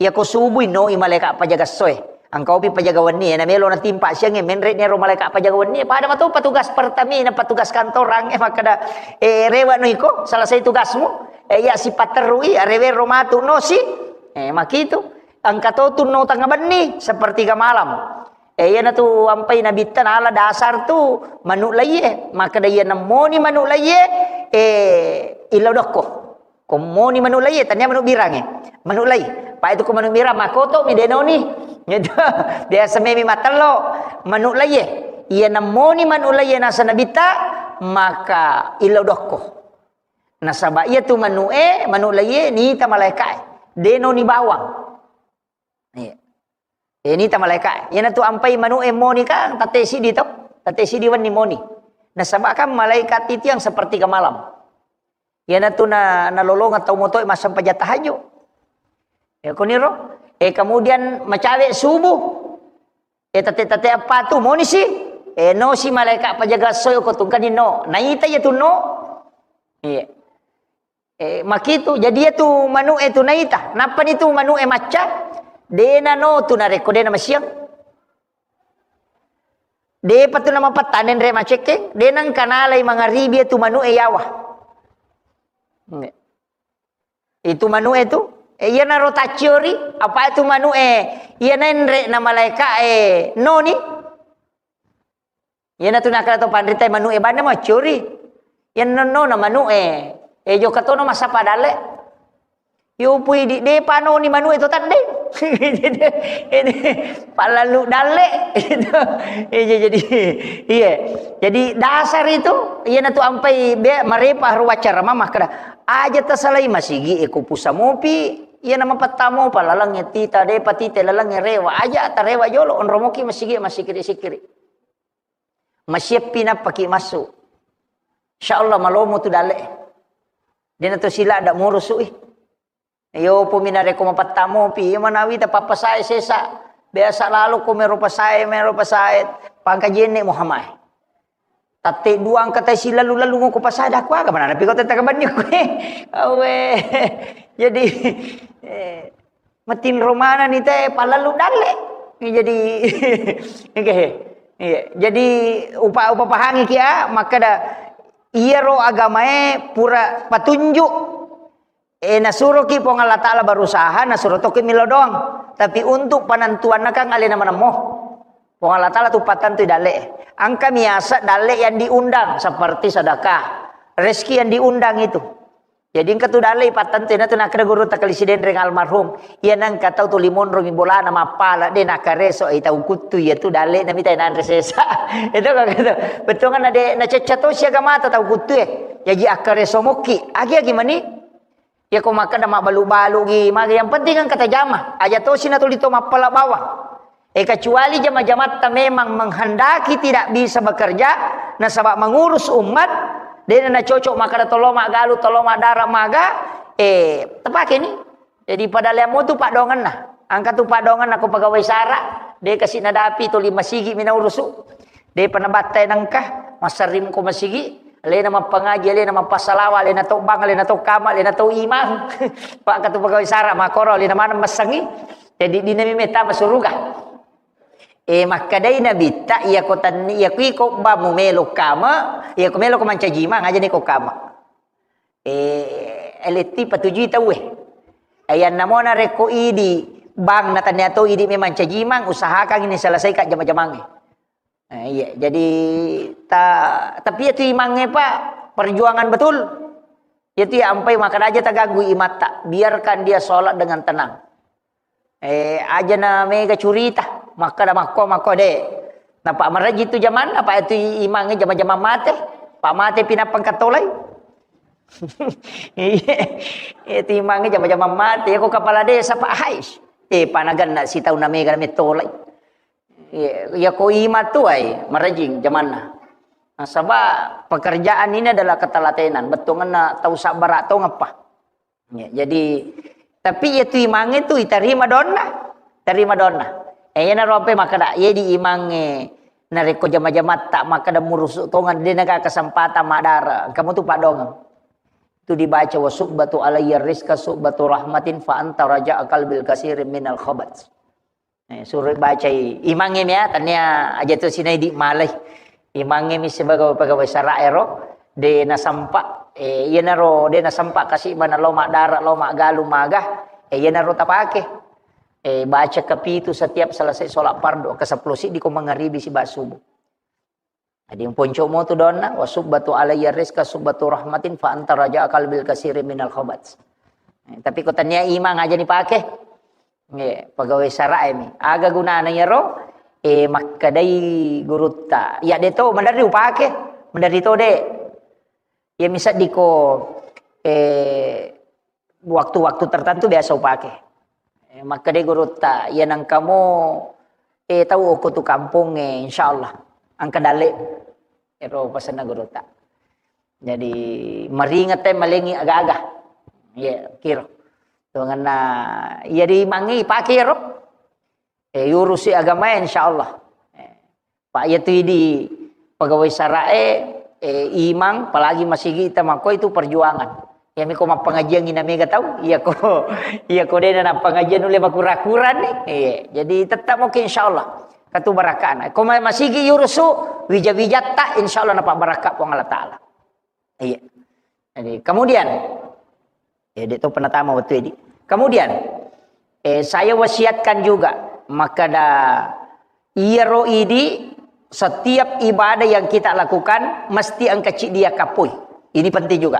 Iya ko subui no i malaeka pajaga soe. Engka opi pajaga wenni, na melo natimpa siangnge, menre ni ro malaeka pajaga wenni, pada matu petugas Pertamina, petugas kantorang, eh, makkeda, eh, rewe no iko, selesai tugasmu, eh, iya sipatterui, rewe ro matu no si, eh, makitu, engka to tu no tengah benni, sepertiga malam. Eh, iyana tu ampai nabitta nala dasar tu manu laie, makkeda iya nemmoni manu laie, eh, ilo dokko. Ko moni manu lai, tania manu birangnge. Manu lai. Pa itu ko manu birang, makoto mi denoni. Gitu. Biasa memi matello. Manu lai. Iya nemmoni manu lai nasa nabitta, maka ilo dokko. Nasaba iya tu manu e, manu lai nita malaeka e. De' noni bawang. Iya. Eh, nita malaika. Iyanatu ampai manu'e moni kan, tette' siddi to. Tette' siddi wenni moni. Nasaba' kan malaikat itu yang sepertiga malam. Iyanatu na, nalolongeng tau moto'e massempajang tahajud. Ya, kuniro. Eh, kemudian macawe' subuh. Eh, tette'-tette' eppa tu moni si. Eh, no si malaika pajaga esso ko tungkani no. Naita iyatu no. Iya. Eh, makitu, jadi iyatu manu'e tu naita. Nappani tu manu'e macca, de' nano tu narekko de' namasiang. De'pa tu namapattane nre macekkeng, de' nengka nalai mangaribi iyatu manu'e yawa. Itu manu'e tu, eh, iyanaro tacciori, apa itu manu'e, iya nenre na malaika, eh, noni. Iyanatu nakkeda to panrita manu'e banna maccori. Iyanno na manu'e, eh, jokka tono massappa dalle'. Yo pui di, de'pa noni manu'e to tandeng. Ini pallalu dalle'. Iya, jadi, iya. Jadi dasar itu, iyanatu ampai be-, marepa ro waccara mama makkeda, aja tasalai masigi e ko pusa mopi, iyana mapattamo pa lalengnge tita, de'pa tita lalengnge rewa. Aja tarewa jolo, onromoki masigi e massikiri-sikiri. Masieppi nappaki massu. Insya Allah malomo tu dalle'. De' nato siladda murusu'i. Yo pumi narekko mapattamo pi, iya manawi ta pappasae sesa. Biasa lalo ko mero pasae, mero pasae. Pangka jenne Muhammad. Tatte dua angka tai silalu-lalu ngoko pasae, dah kuaga manana pi ko tetta kabanni ko. Awe. Jadi, eh, Matinro manenni te pallalu dalle'. Jadi, oke. Iya. Jadi, upa-, upapahangi ki, ah, makkeda, iyaro agamae pura patunjuk. Eh, nasuroki Puang Allah Ta'ala berusaha, nasuro tokki melo doang. Tapi untuk penentuanna kan alena manemmo. Puang Allah Ta'ala tu pattentui dalle'. Engka miasa dalle' yang diundang, seperti sedekah. Rezeki yang diundang itu. Jadi engka tu dalle' ipattentu, iyanatu nakkeda gurutta Kali Sidenreng almarhum, iya nengka tau tuli monromi bolana mappala, de' nakkareso, eh, tau kuttu iya tu dalle'na mita nanre sesa. Itu kan gitu. Bettuanna de' nacecca tosi agamata tau kuttu e. Jaji akkareso mokki. Agi-agi mani. Iya ko makkeda mabbalu-balu gi, magi yang penting kan kata jama. Aja tosi natuli to mappala bawang. Eh, kecuali jama-jamatta memang menghendaki tidak bisa bekerja, nasaba mengurus umat, de' na cocok makkeda tollo maggalu, tollo maddara maga, eh, tapake ni. Jadi pada leammu tu paddoangenna. Engka tu paddoangenna ko pegawai sara, de' kasi nadapi tuli masigi mi naurusu. De'pa nabattai nengka, massarring ko masigi, alena mappangaji, alena mappasalawa, alena to bang, alena to kama, alena to imang. Pak katu pegawai sara makoro, alena maneng massengi. Jadi, dinami metta masuruga. Eh, makkedai Nabitta, iyako tanni, iyako iko ba mumelo kama, iyako melo ko mancaji imang, ajani ko kama. Eh, eletti patujui tauwe. Ayanna mona rekko idi bang na tania to idi memang caji imang, usahakan ini selesaikan jama-jamangnge. Eh, iya, jadi ta-, tapi itu imangnge, Pak, perjuangan betul. Itu ya ampai makkeda aja tagaggu imatta, biarkan dia sholat dengan tenang. Eh, aja na mega curita, makkeda makko, makko de. Napa maraji tu jamanna, Pak, itu i-, imangnge jama-jamang mate. Pak mate pinappa engka tolai. Iya, itu imangnge jama-jamang mate. Ya ko kepala desa, Pak, hais. Eh, panaganna sitaunna mega na metolai. Iya, ya ko ima tu ai, marajing jamanna. Nasaba pekerjaan ini adalah ketelatenan. Bettuanna tau sabbara tongeppa. Ya, jadi, tapi iya tu imangnge tu itarima donna, tarima donna. Eh, iyanaro ampe makkeda, iya di imangnge narekko jama-jamatta makkeda murusu tongan de naga kesempatan madara. Kamu tu padongeng. Tu dibaca wa subbatu alayya rizqa subbatu rahmatin fa anta raja qalbil kasirin minal khabat. Eh, suruh bacai imangnge mia, tania aja tu sinai di malai. Imangnge mi sebagai pegawai sara ero, de nasampa, eh, iyanaro de nasampa kasi mana lo madara, lo magalu maga, eh, iyanaro tapake. Eh, baca kepitu setiap selesai sholat fardu, ke sepuluh siddi ko mangaribi siba subuh. Jadi, poncomo tu donna, wa subbatu alayya rizqa subbatu rahmatin fa anta raja qalbil kasirin minal khabat. Eh, tapi ko tania imang aja ni pake. Eh, pegawai sara mi. Aga gunana yaro? Eh, makkedai gurutta. Ya de to, mandari upake. Mandari to de. Ya misaddi ko, eh, waktu-waktu tertentu biasa upake. Eh, makkeda gurutta, "Iya nengkamo, eh, tau okko tu kampong, eh, insyaallah engka dalle." Ero pasenna gurutta. Jadi, maringette malengi aga-aga. Iya, kiro. Tuanganna, iya di mangi pake ero. Eh, yurusi agamae, insyaallah. Eh, Pak, iya tu idi pegawai sarae, eh, imang, apalagi masigi ita makko itu perjuangan. Iya miko mappengajian ina mega tau, iya ko, iya ko dena na pengajian nulle makura-kura ni. Iya, jadi tetap mungkin insyaallah. Katu barakana. Ko ma-, masigi yurusu wija-wijatta, insyaallah napa barakka Puang Allah Taala. Iya. Jadi, kemudian, ya, dia tu penatama waktu ini. Kemudian, eh, saya wasiatkan juga, makkeda iyaro idi setiap ibadah yang kita lakukan mesti engka ciddi yakkapoi. Ini penting juga.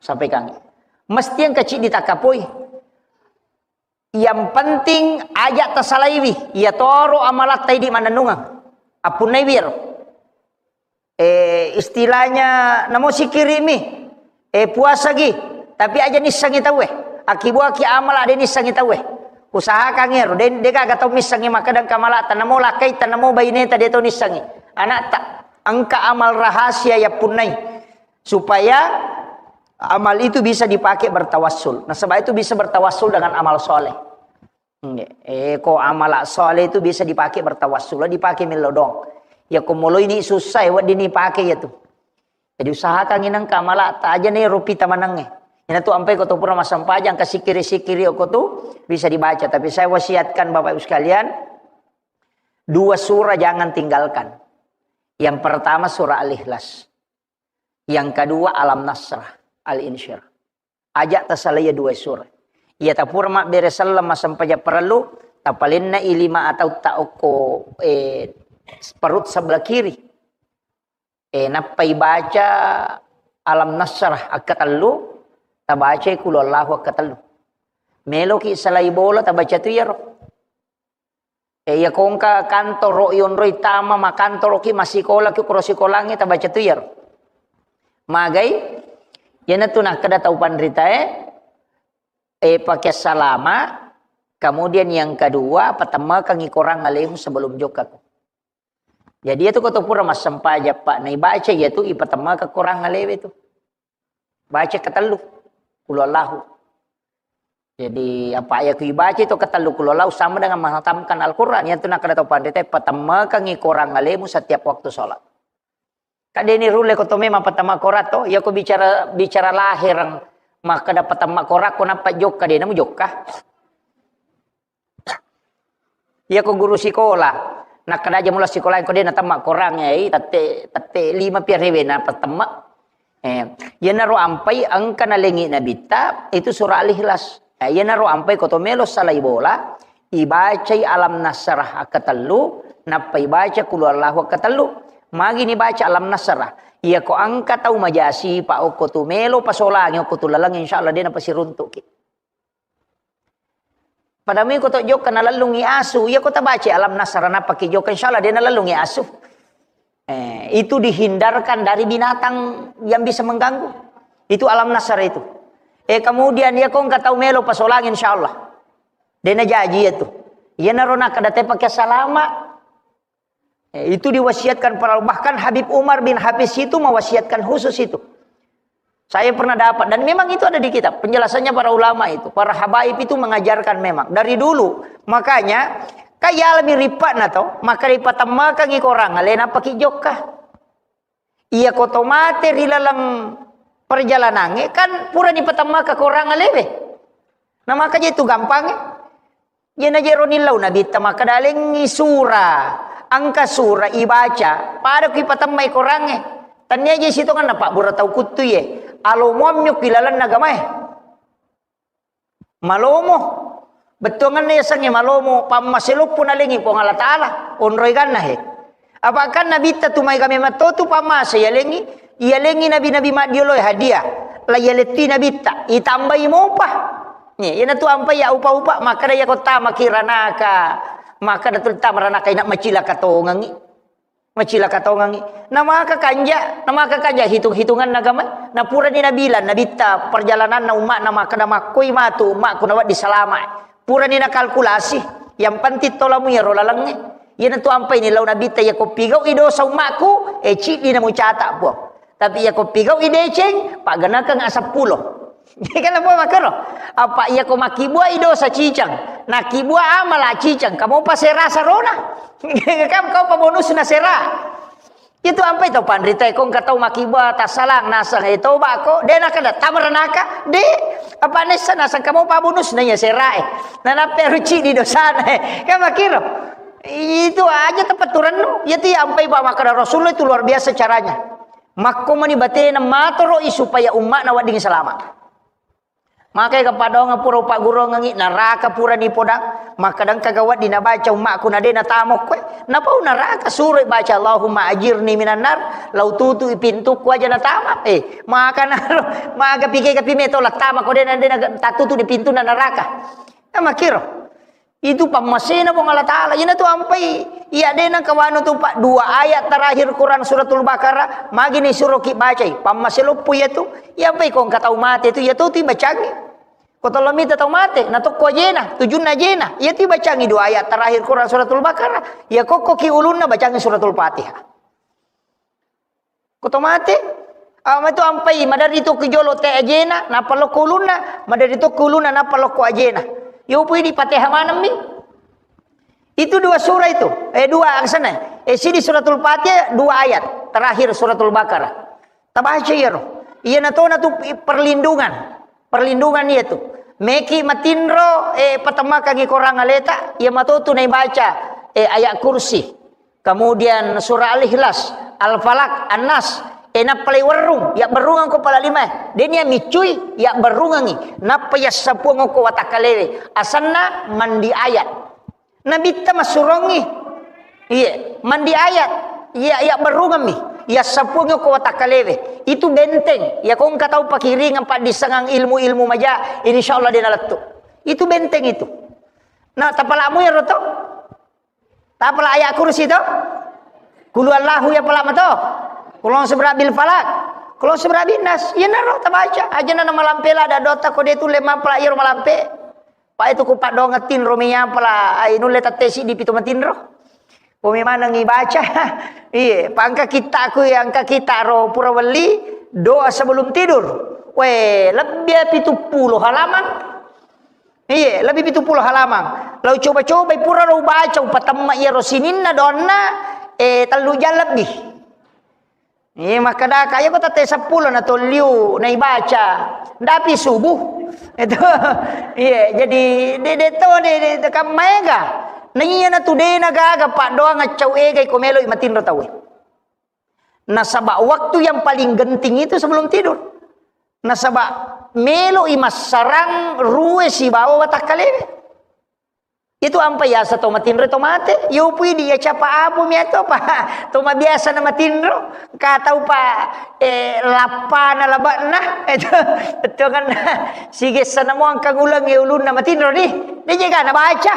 Sampaikan. Mesti engka ciddi takkapoi. Yang penting aja tasalaiwi, iya toro amalatta idi mannennungeng. Appunnaiwi ero. Eh, istilahnya namo sikiri'mi, eh, puasagi, tapi aja nissengi tauwe. Akibuaki amala de nissengi tauwe. Usahakan ero, de, de gaga tau missengi makkeda engka amalata, namo lakkaita, namo baineta de tau nissengi. Anakta, engka amal rahasia yappunnai. Supaya amal itu bisa dipakai bertawassul. Nasaba itu bisa bertawassul dengan amal soleh. Nggih. Eh, ko amala soleh itu bisa dipakai bertawassul, dipakai mello doang. Ya ko moloini susah, ya wedding ni pakai ya tu. Jadi usahakan inang kamala ta aja nih rupi tamanangnge. Ina tu ampai ko tu pura massempajang, ka sikiri-sikiri ko tu bisa dibaca. Tapi saya wasiatkan Bapak Ibu sekalian, dua surah jangan tinggalkan. Yang pertama surah Al-Ikhlas. Yang kedua Alam Nasrah, Al-Insyirah. Aja tasalai dua surah. Iya tapura mabbere selleng massempajang parellu, tapalenna i lima atau ta okko, eh, perut sebelah kiri. Eh, nappai baca Alam Nasrah akkatellu, tabacai Qul Huwallahu akkatellu. Meloki salai bola, tabaca tu iyaro. Eh, iya ko engka kantoro yonroi tama, makantoroki, massikolaki, kuro sikolangnge, tabaca tu iyaro. Magai, iyanatu nakkeda tau panritae, eh, pakai salama, kemudian yang kedua, patemmakangi korang alemu sebelum jokka ko. Jadi, iyatu ko to pura massempajang, Pak, naibaca iyatu, ipatemmakeng korang alewe tu. Baca ketellu, Qul Huwallahu. Jadi, apa iya ku ibaca itu ketellu Qul Huwallahu sama dengan menghatamkan Al-Quran. Iyatu nakkeda to panritae, patemmakangi korang alemu setiap waktu sholat. Kadeni rulle ko to memang patemma korang to, iya ko bicara, bicara lahireng, makkeda patemma korang ko nappa jokka, de namu jokka. Iya ko guru sikola, nakkeda aja mula sikola ko de natemma korang, eh, tette, tette lima pi arewe na patemma. Eh, iyanaro ampai engka nalengi nabitta, itu surah Al-Ikhlas. Eh, iyanaro ampai ko to melo salai bola, ibacai Alam Nasrah akkatellu, nappa ibaca Qul Huwallahu akkatellu. Magi ni baca Alam Nasrah? Iya ko engka tau majasi, Pak, okko tu melo pasolangi okko tu laleng, insyaallah de napasiruntuki. Pada mui ko to jokka nalellungi asu, iya ko tabaca Alam Nasrah nappa ki jokka, insyaallah de nalellungi asu. Eh, itu dihindarkan dari binatang yang bisa mengganggu. Itu Alam Nasrah itu. Eh, kemudian iya ko engka tau melo pasolangi, insyaallah de najaji iya tu. Iyanaro nakkeda te pakai salama. Eh, itu diwasiatkan para, bahkan Habib Umar bin Hafiz itu mewasiatkan khusus itu. Saya pernah dapat, dan memang itu ada di kitab penjelasannya para ulama itu. Para habaib itu mengajarkan memang dari dulu. Makanya, kayalami ripatna to, maka ripatemmakangi korang alena paki jokka. Iya ko to mate ri laleng perjalanangnge, kan pura nipatemmakeng korang alewe. Nah, maka je tu gampangnge. Jena jero nillau nabitta makkeda lengngi sura, engka sura ibaca, pada ku ipatemmai korangnge. Tania je sitonganna pabbura tau kuttu ye. Alomoammi ki lalenna agamae. Malomo. Bettuanganna yasengnge malomo, pammase loppo nalengi Puang Allah Taala, onroi ganna he. Apa kan nabitta tu maega memang to tu pammase yalengi, yalengi nabi-nabi maddioloe hadiah. La yalettui nabitta, itambai mopa. Nye, iyanatu ampai ya upa-upa, makkeda iya ko tamaki ranaka, makkeda tu tama ranaka ina macilaka tongengi. Macilaka tongangngi. Namaka kanja, namaka kanja hitung-hitunganna agama. Napurani nabilang, nabitta perjalananna umma'na makkeda makkoi matu umma'ku nawedding salama. Purani nakalkulasi, yang penting tolamu iyaro lalengnge. Iyanatu ampai ni lao nabitta, iyako pigau'i dosa umma'ku, eh, ciddi namucata, Puang. Tapi iyako pigau'i deceng, pagganakeng seppulo. Kan apa makkero? Apa iyako makkibuai dosa cicang, nakibua amala cicang, kamopa sera sarona. Kan kaupa bonusna sera. Itu ampai tau panrita, ko engka tau makibua tassalang nasang, eh, toba ko, de nakada tamaranaka, de, apa nessa nasang kamopa bonusna iya sera, eh. Nanappe ruci di dosana, eh. Kan makkero. Itu aja tepetturennu. Iyatu iya ampai pa makkeda Rasulullah itu luar biasa caranya. Makko mani batena matoro'i supaya umma'na wedding salama. Makai ka padonga pura upagguruangengngi, naraka pura nipodang, makkadang kaga wedding nabaca umma'ku na de natamokko, eh. Napau naraka suroi baca Allahumma ajirni minan nar, lau tutui pintukku aja natama. Eh, maka naro, maga pike kapi meto lattama ko de na de na tatutu di pintunna naraka. Eh, makkero. Itu pammasena Puang Allah Ta'ala. Iyanatu ampai, iya de nengka wanu tu, Pak, dua ayat terakhir Quran Suratul Baqarah, magi ni suroki bacai. Pammase loppo iyatu. Iya ampai ko engka tau mate tu, iyatu tu ibacangi. Ko tollo mita tau mate, na tokko ajena, tujunna ajena. Iyatu ibacangi dua ayat terakhir Quran Suratul Baqarah. Iya kokko ki ulunna bacangi Suratul Fatihah. Ko to mate, ah, matu ampai, maderri tokki jolo te ajena, nappa lokko ulunna, maderri tokki ulunna, nappa lokko ajena. Yo pui di Fatihah manemmi. Itu dua surah itu, eh, dua aksana. Eh, sidi Suratul Fatihah, dua ayat terakhir Suratul Baqarah. Tabaca iyaro. Iyana tona tu perlindungan. Perlindungan iyatu. Meki matinro, eh, patemmakangi korang aleta, iya matotu naibaca, eh, ayat kursi. Kemudian surah Al-Ikhlas, Al-Falaq, An-Nas. Eh, nappa laiwerrung, yabberrungeng ko pala lima. Denia miccui, yabberrungengi. Nappa yassapuang ko watakkalewe. Asanna mandi ayat. Nabitta massurongi. Iye, mandi ayat. Iya, yabberrungemmi. Yassapuang ko watakkalewe. Itu benteng. Iya ko engka tau pakiringeng paddissengang ilmu-ilmu maja, insya Allah de nalettu. Itu benteng itu. Nah, tapalamu iyaro to? Tapala ayat kursi to? Kulu Allahu ya pala mato. Kulon sebra bil falak. Kulon sebra bin nas. Iyanaro tabaca. Aja na malampe la ada dota ko de tu lema pala iyaro malampe. Pa itu ku paddoangeng tinro mi apala, ai nulle tette siddi pitu matinro. Ko mi maneng ibaca. Iye, pa engka kittaku, iya engka kitta ro pura welli, doa sebelum tidur. We, lebbi pitu pulo halaman. Iye, lebbi pitu pulo halaman. Lau coba-cobai pura ro ubaca, upatemma iyaro sininna doanna, eh, tellu jang lebbi. Iya, makkadaka, iya ko tette seppulo na tolliu naibaca. Ndapi subuh. Itu. Iya, jadi de, de to, de, de, de, kam maega. Na iya na tu de na gaga paddoang accau egai ko meloi matinro tauwe. Nasaba waktu yang paling genting itu sebelum tidur. Nasaba meloi massarang rue sibawa watakkalewe. Itu ampa yasa to matinro to mate, yopui di ya capa apu mi to pa to mabiasa na matinro, ka tau pa, eh, lappa na labakna, itu, itu kan sigessa na mo angka nguleng ya ulunna matinro di, de jega na baca,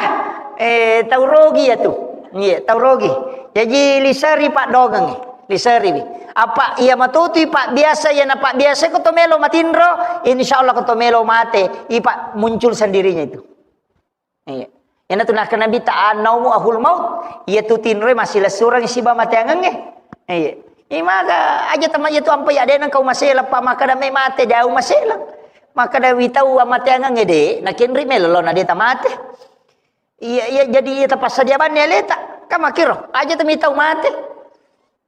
eh, tau rogi ya tu, iya, tau rogi. Jaji liseri pak dongeng, liseri wi. Apa iya matutui pak biasa, iya na pak biasa ko to melo matinro, insya Allah ko to melo mate, ipa muncul sendirinya itu. Iya. Iyanatu nakkeda Nabitta, "An-naumu ahul maut." Iyatu tinroe massilessureng siba mateangengnge. Iya. Imaga aja tama iyatu ampa ya de nengka umaseleng, pa makkeda me mate de umaseleng. Makkeda witau amateangengnge de, nakenri melo na de tamate. Iya, iya, jadi iya tapassadia banni aleta. Kan makkiro, aja tami tau mate.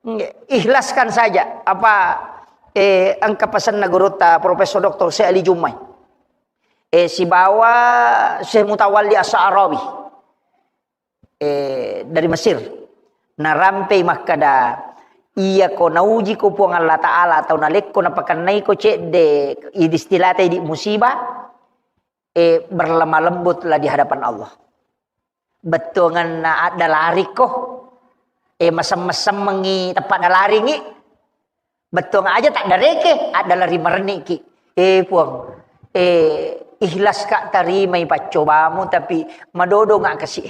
Iya, ikhlaskan saja. Apa, eh, engka pesanna gurutta Profesor Doktor Syekh Ali Jummai. Eh, sibawa Syekh Mutawalli As-Sa'rawi, eh, dari Mesir. Narampei makkeda, iya ko nauji ko Puang Allah Ta'ala atau nalekko napakennaiko cedde, idi istilata idi musibah, eh, berlemah lembutlah di hadapan Allah. Bettuanganna addalariko, eh, masem-masemmengi tempat dalaringi. Bettuang aja tak dareke, addalari marenniki. Eh, Puang, eh, ikhlas ka tarimai paccobamu, tapi madodo nga kasi.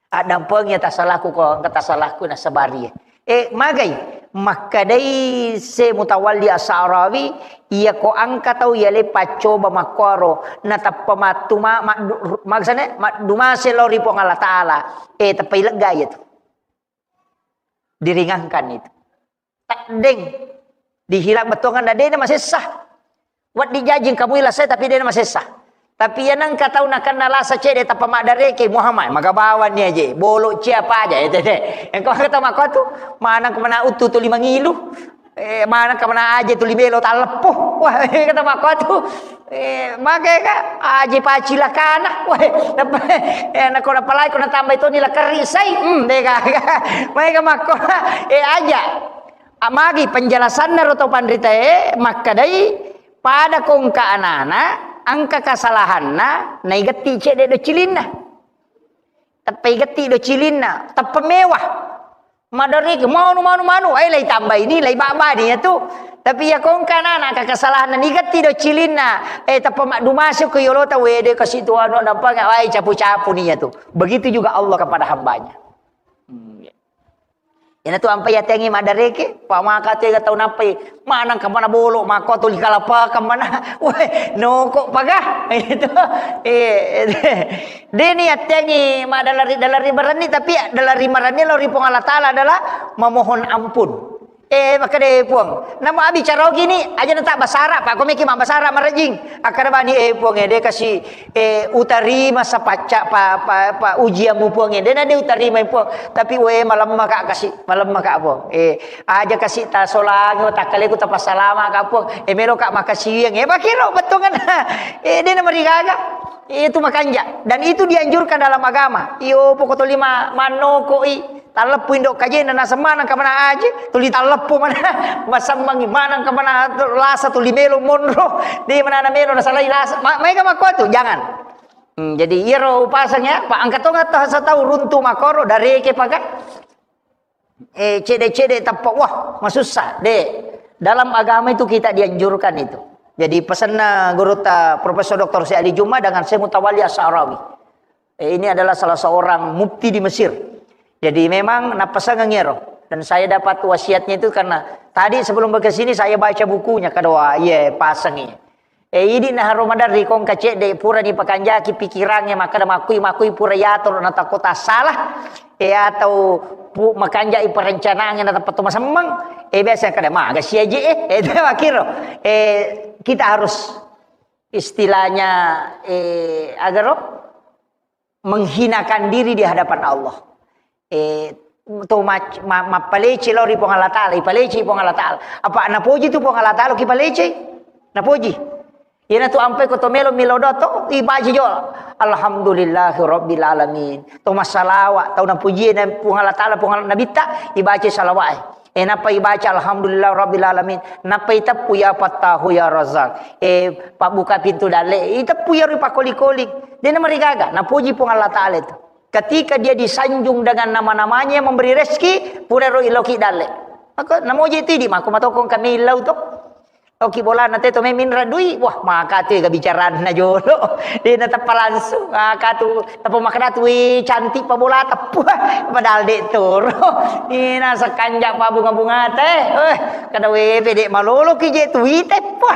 Addampengi tasalaku ko engka tasalaku nasabari. Eh, magai, makkedai se Mutawalli As-Sa'rawi, iya ko engka tau iya le paccoba makkuaro, natappa mattu ma-, maddu-, maksudnya, maddumase lao ri Puang Allah Ta'ala. Eh, teppai lega iya tu. Diringankan itu. Taddeng. Dihilang bettuangan, na dena masessa. Wedding jaji engka mui lasai, tapi dena masessa. Tapi iya nengka tau nakenna lasa cede tappa maddareke, Muhammad, magabawang ni aje, bolo cia apa aja, itu deh. Engka maka tau makko tu, maneng kemana utu tuli mangilu, eh, maneng kemana aje tuli melo talleppo. Wah, kata makko tu, eh, maka ka, aje pacilakana. Wah, eh, nako napalai ko natambai toni la kerri sai, hmm, deh ka, mai ka makko, eh, aja. Amagi penjelasanna ro tau panritae, makkedai, pada ko engka anana, engka kasalahanna, naigetti cedde do cilinna. Teppa igetti do cilinna, teppa mewah. Madariki, manu, manu, manu, eh, lai tambai ni, lai babani ya tu. Tapi ya ko engka anana, engka kasalahanna, nigetti do cilinna, eh, teppa maddumasuk ko yolota, wede kasi tu anu, nampa, wai capu-capu ni ya tu. Begitu juga Allah kepada hambanya. Hmm, ya. Ina tu ampai yatengi madareke, pamaka tega tau nappai, manang kamana bolo, mako tuli kalapa kamana, weh, noko paga, itu, eh, deni yatengi madalari, dalari marenni, tapi dalari marenni lao ri Puang Allah Ta'ala adalah memohon ampun. Eh, maka deh Puang, nama bicara gini, aja nata basara, pak, kau meki mak basara marajing, akar bani, eh, Puang, eh, deh kasih, eh, utarima sapacca, pa, pa, pa, ujianmu, Puang, eh, deh, na deh utarima, Puang. Tapi we malemma ka kasi, malemma ka, Puang. Eh, aja kasi tasolangi, takkaleku tapassalama ka, Puang. Eh, melo ka makasiwiang. Eh, makiro bettuangan. Eh, dena marigaga. Itu makanja. Dan itu dianjurkan dalam agama. Iyo, pokok lima manoko i. Talleppu indo kajena naseng manang kamana aje, tuli talleppu mana. Masammangi manang kamana lasa tuli melo monro. Di mana na melo nasalai lasa. Ma-, maega makko tu, jangan. Hmm, jadi iyaro upasang ya, pa engka tonga tau satau runtu makoro, dareke paka. Eh, cede-cede tappa, wah, masussa, de. Dalam agama itu kita dianjurkan itu. Jadi pesanna gurutta Profesor Doktor Syekh Ali Juma dengan Syekh Mutawalli As-Sa'rawi. Eh, ini adalah salah seorang mufti di Mesir. Jadi memang napasangeng ero. Dan saya dapat wasiatnya itu karena tadi sebelum ke sini saya baca bukunya, kada wa, iya, pasangi. Eh, idi naharo maderri kongka cedde, purani pakanjaki pikirangnge, makkeda makkui-makkui pura yatoro natakko tassala, eh, atau pu-, makanjai perencanaangnge natappa to masemmeng, eh, biasa kada maga siaje, eh, eh, itu makkiro. Eh, kita harus istilahnya, eh, agaro menghinakan diri di hadapan Allah. Eh, to mac-, ma-, mappalece lao ri Puang Allah Ta'ala, ipalece Puang Allah Ta'ala. Apa napoji tu Puang Allah Ta'ala, kipalece? Napoji. Iyana tu ampai ko to melo milo do to, ibaca jo. Alhamdulillahi Rabbil Alamin. To massalawa, tau napuji na Puang Allah Ta'ala, Puang Allah Nabitta, ibaca salawat. Eh, nappa ibaca alhamdulillah rabbil alamin, nappa iteppu ya Fattahu ya Razzaq. Eh, pabbuka pintu dalle, iteppu ya ri pakoli-koli. Dena marigaga, napuji Puang Allah Ta'ala itu. Ketika dia disanjung dengan nama-namanya yang memberi rezeki, pura ro iloki dalle. Maka namoji itu idi, mako matokong kami ilau to. Oki bolana te to meminra dui, wah, maka tu ga bicaranna jolo. Dena teppa langsung, maka tu Tapa makkeda tu, "Wih, cantik pa bola teppu." Padahal dek toro. Ina sekanja pa bunga-bunga teh. Eh, kada we pede malolo ki je tu ite pa.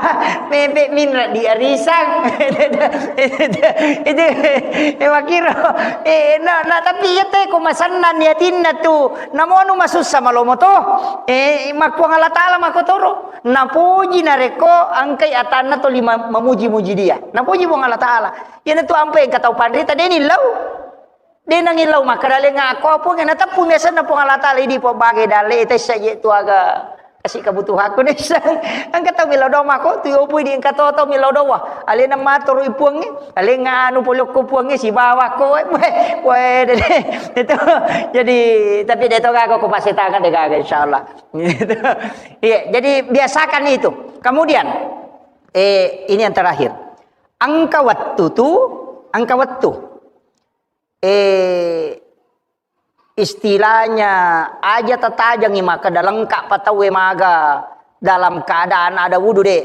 Mebe minra di arisang. Itu, eh, makiro. Eh, na, na, tapi iya te ko masenna niatinna tu. Namonu masussa malomo to. Eh, makkuang Allah Ta'ala makotoro. Napoji narekko engkai atanna toli ma-, mamuji-muji dia. Napoji Puang Allah Ta'ala. Iyana tu ampe engka tau panrita deni lau. Dena ngillau makkeda lenga ako Puang, na teppu miasanna Puang Allah Ta'ala idi po bage dalle tessa je tu aga kasi kebutuhanku nessa. Engka tau millau doa mako tu opo idi engka to tau millau doa. Alena matoro i Puangnge, alenga anu polokko Puangnge sibawa ko. Weh, weh, dede. Itu. Jadi, tapi de to gaga ko pasetangan de gaga insyaallah. Gitu. Iya, jadi biasakan itu. Kemudian, eh, ini yang terakhir. Engka wettu tu, engka wettu. Eh, istilahnya aja tatajangi makkeda lengka pa tauwe maga dalam keadaan ada wudu de.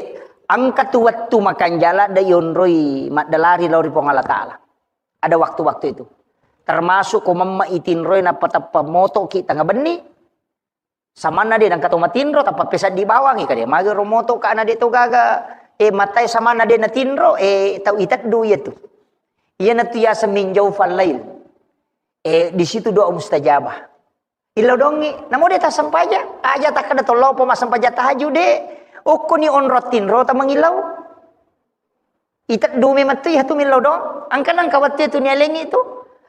Engka tu wettu makanjala de yonroi maddalari lao ri Puang Allah Ta'ala. Ada waktu-waktu itu. Termasuk ko memma itinroi nappa teppa motoki tengah benni. Samanna de nangka to matinro, tappa pesaddi bawangi kade. Magi ro moto kana de to gaga, eh, matai samanna de natinro, eh, tau iteddu iya tu. Iya natu yaseng min jaufal lail. Eh, di situ doa mustajabah. Illau dongi, namo de tassempajang. Aja takkeda tollopo massempajang tahajud de. Okkoni onro tinro tamangillau. Iteddu memang tu, iya tu millau dong. Angka nangka wettu tu nialengi tu.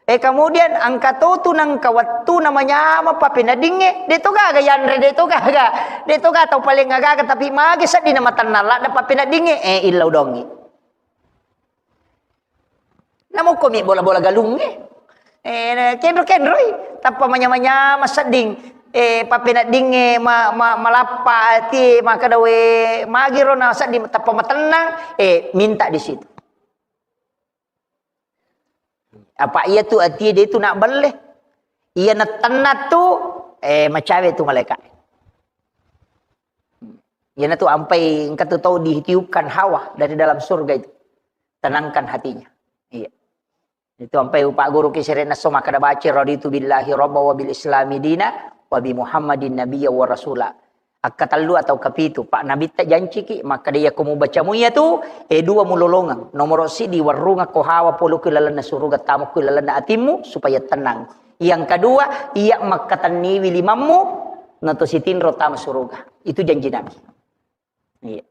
Eh, kemudian angka to tu nangka wettu namanyama papeneddinge. De to gaga yanre, de to gaga. De to gaga tau paling gaga, tapi magi seddi na matennang ladda papeneddinge. Eh, illau dongi. Namukko mi bola-bola galungnge. Eh, kenro-kenroi, tappa manya-manya masedding. Eh, pappeneddingnge ma-, ma-, malappa ati, makkeda we magiro na sedding tappa matennang, eh, minta di situ. Apa iya tu ati de tu nak belle. Iya na tenna tu, eh, macawe tu malaikat. Iyanatu ampai engka tu tau ditiupkan hawa dari dalam surga itu. Tenangkan hatinya. Iya. Itu ampai upa guru ki sere nasso makkeda baca raditu billahi rabba wa bil islami dina wa bi Muhammadin nabiyya wa rasula. Akkatellu atau kapitu, Pak Nabitta janciki, makkeda iya ko mubaca muiya tu, eh, dua mulolongeng. Nomoro sidi warrunga ko hawa polo ku lalenna suruga, tamo ku lalenna atimmu supaya tenang. Yang kedua, iya makkatenniwi limammu, nato sitinro tama suruga. Itu janji Nabi. Iya.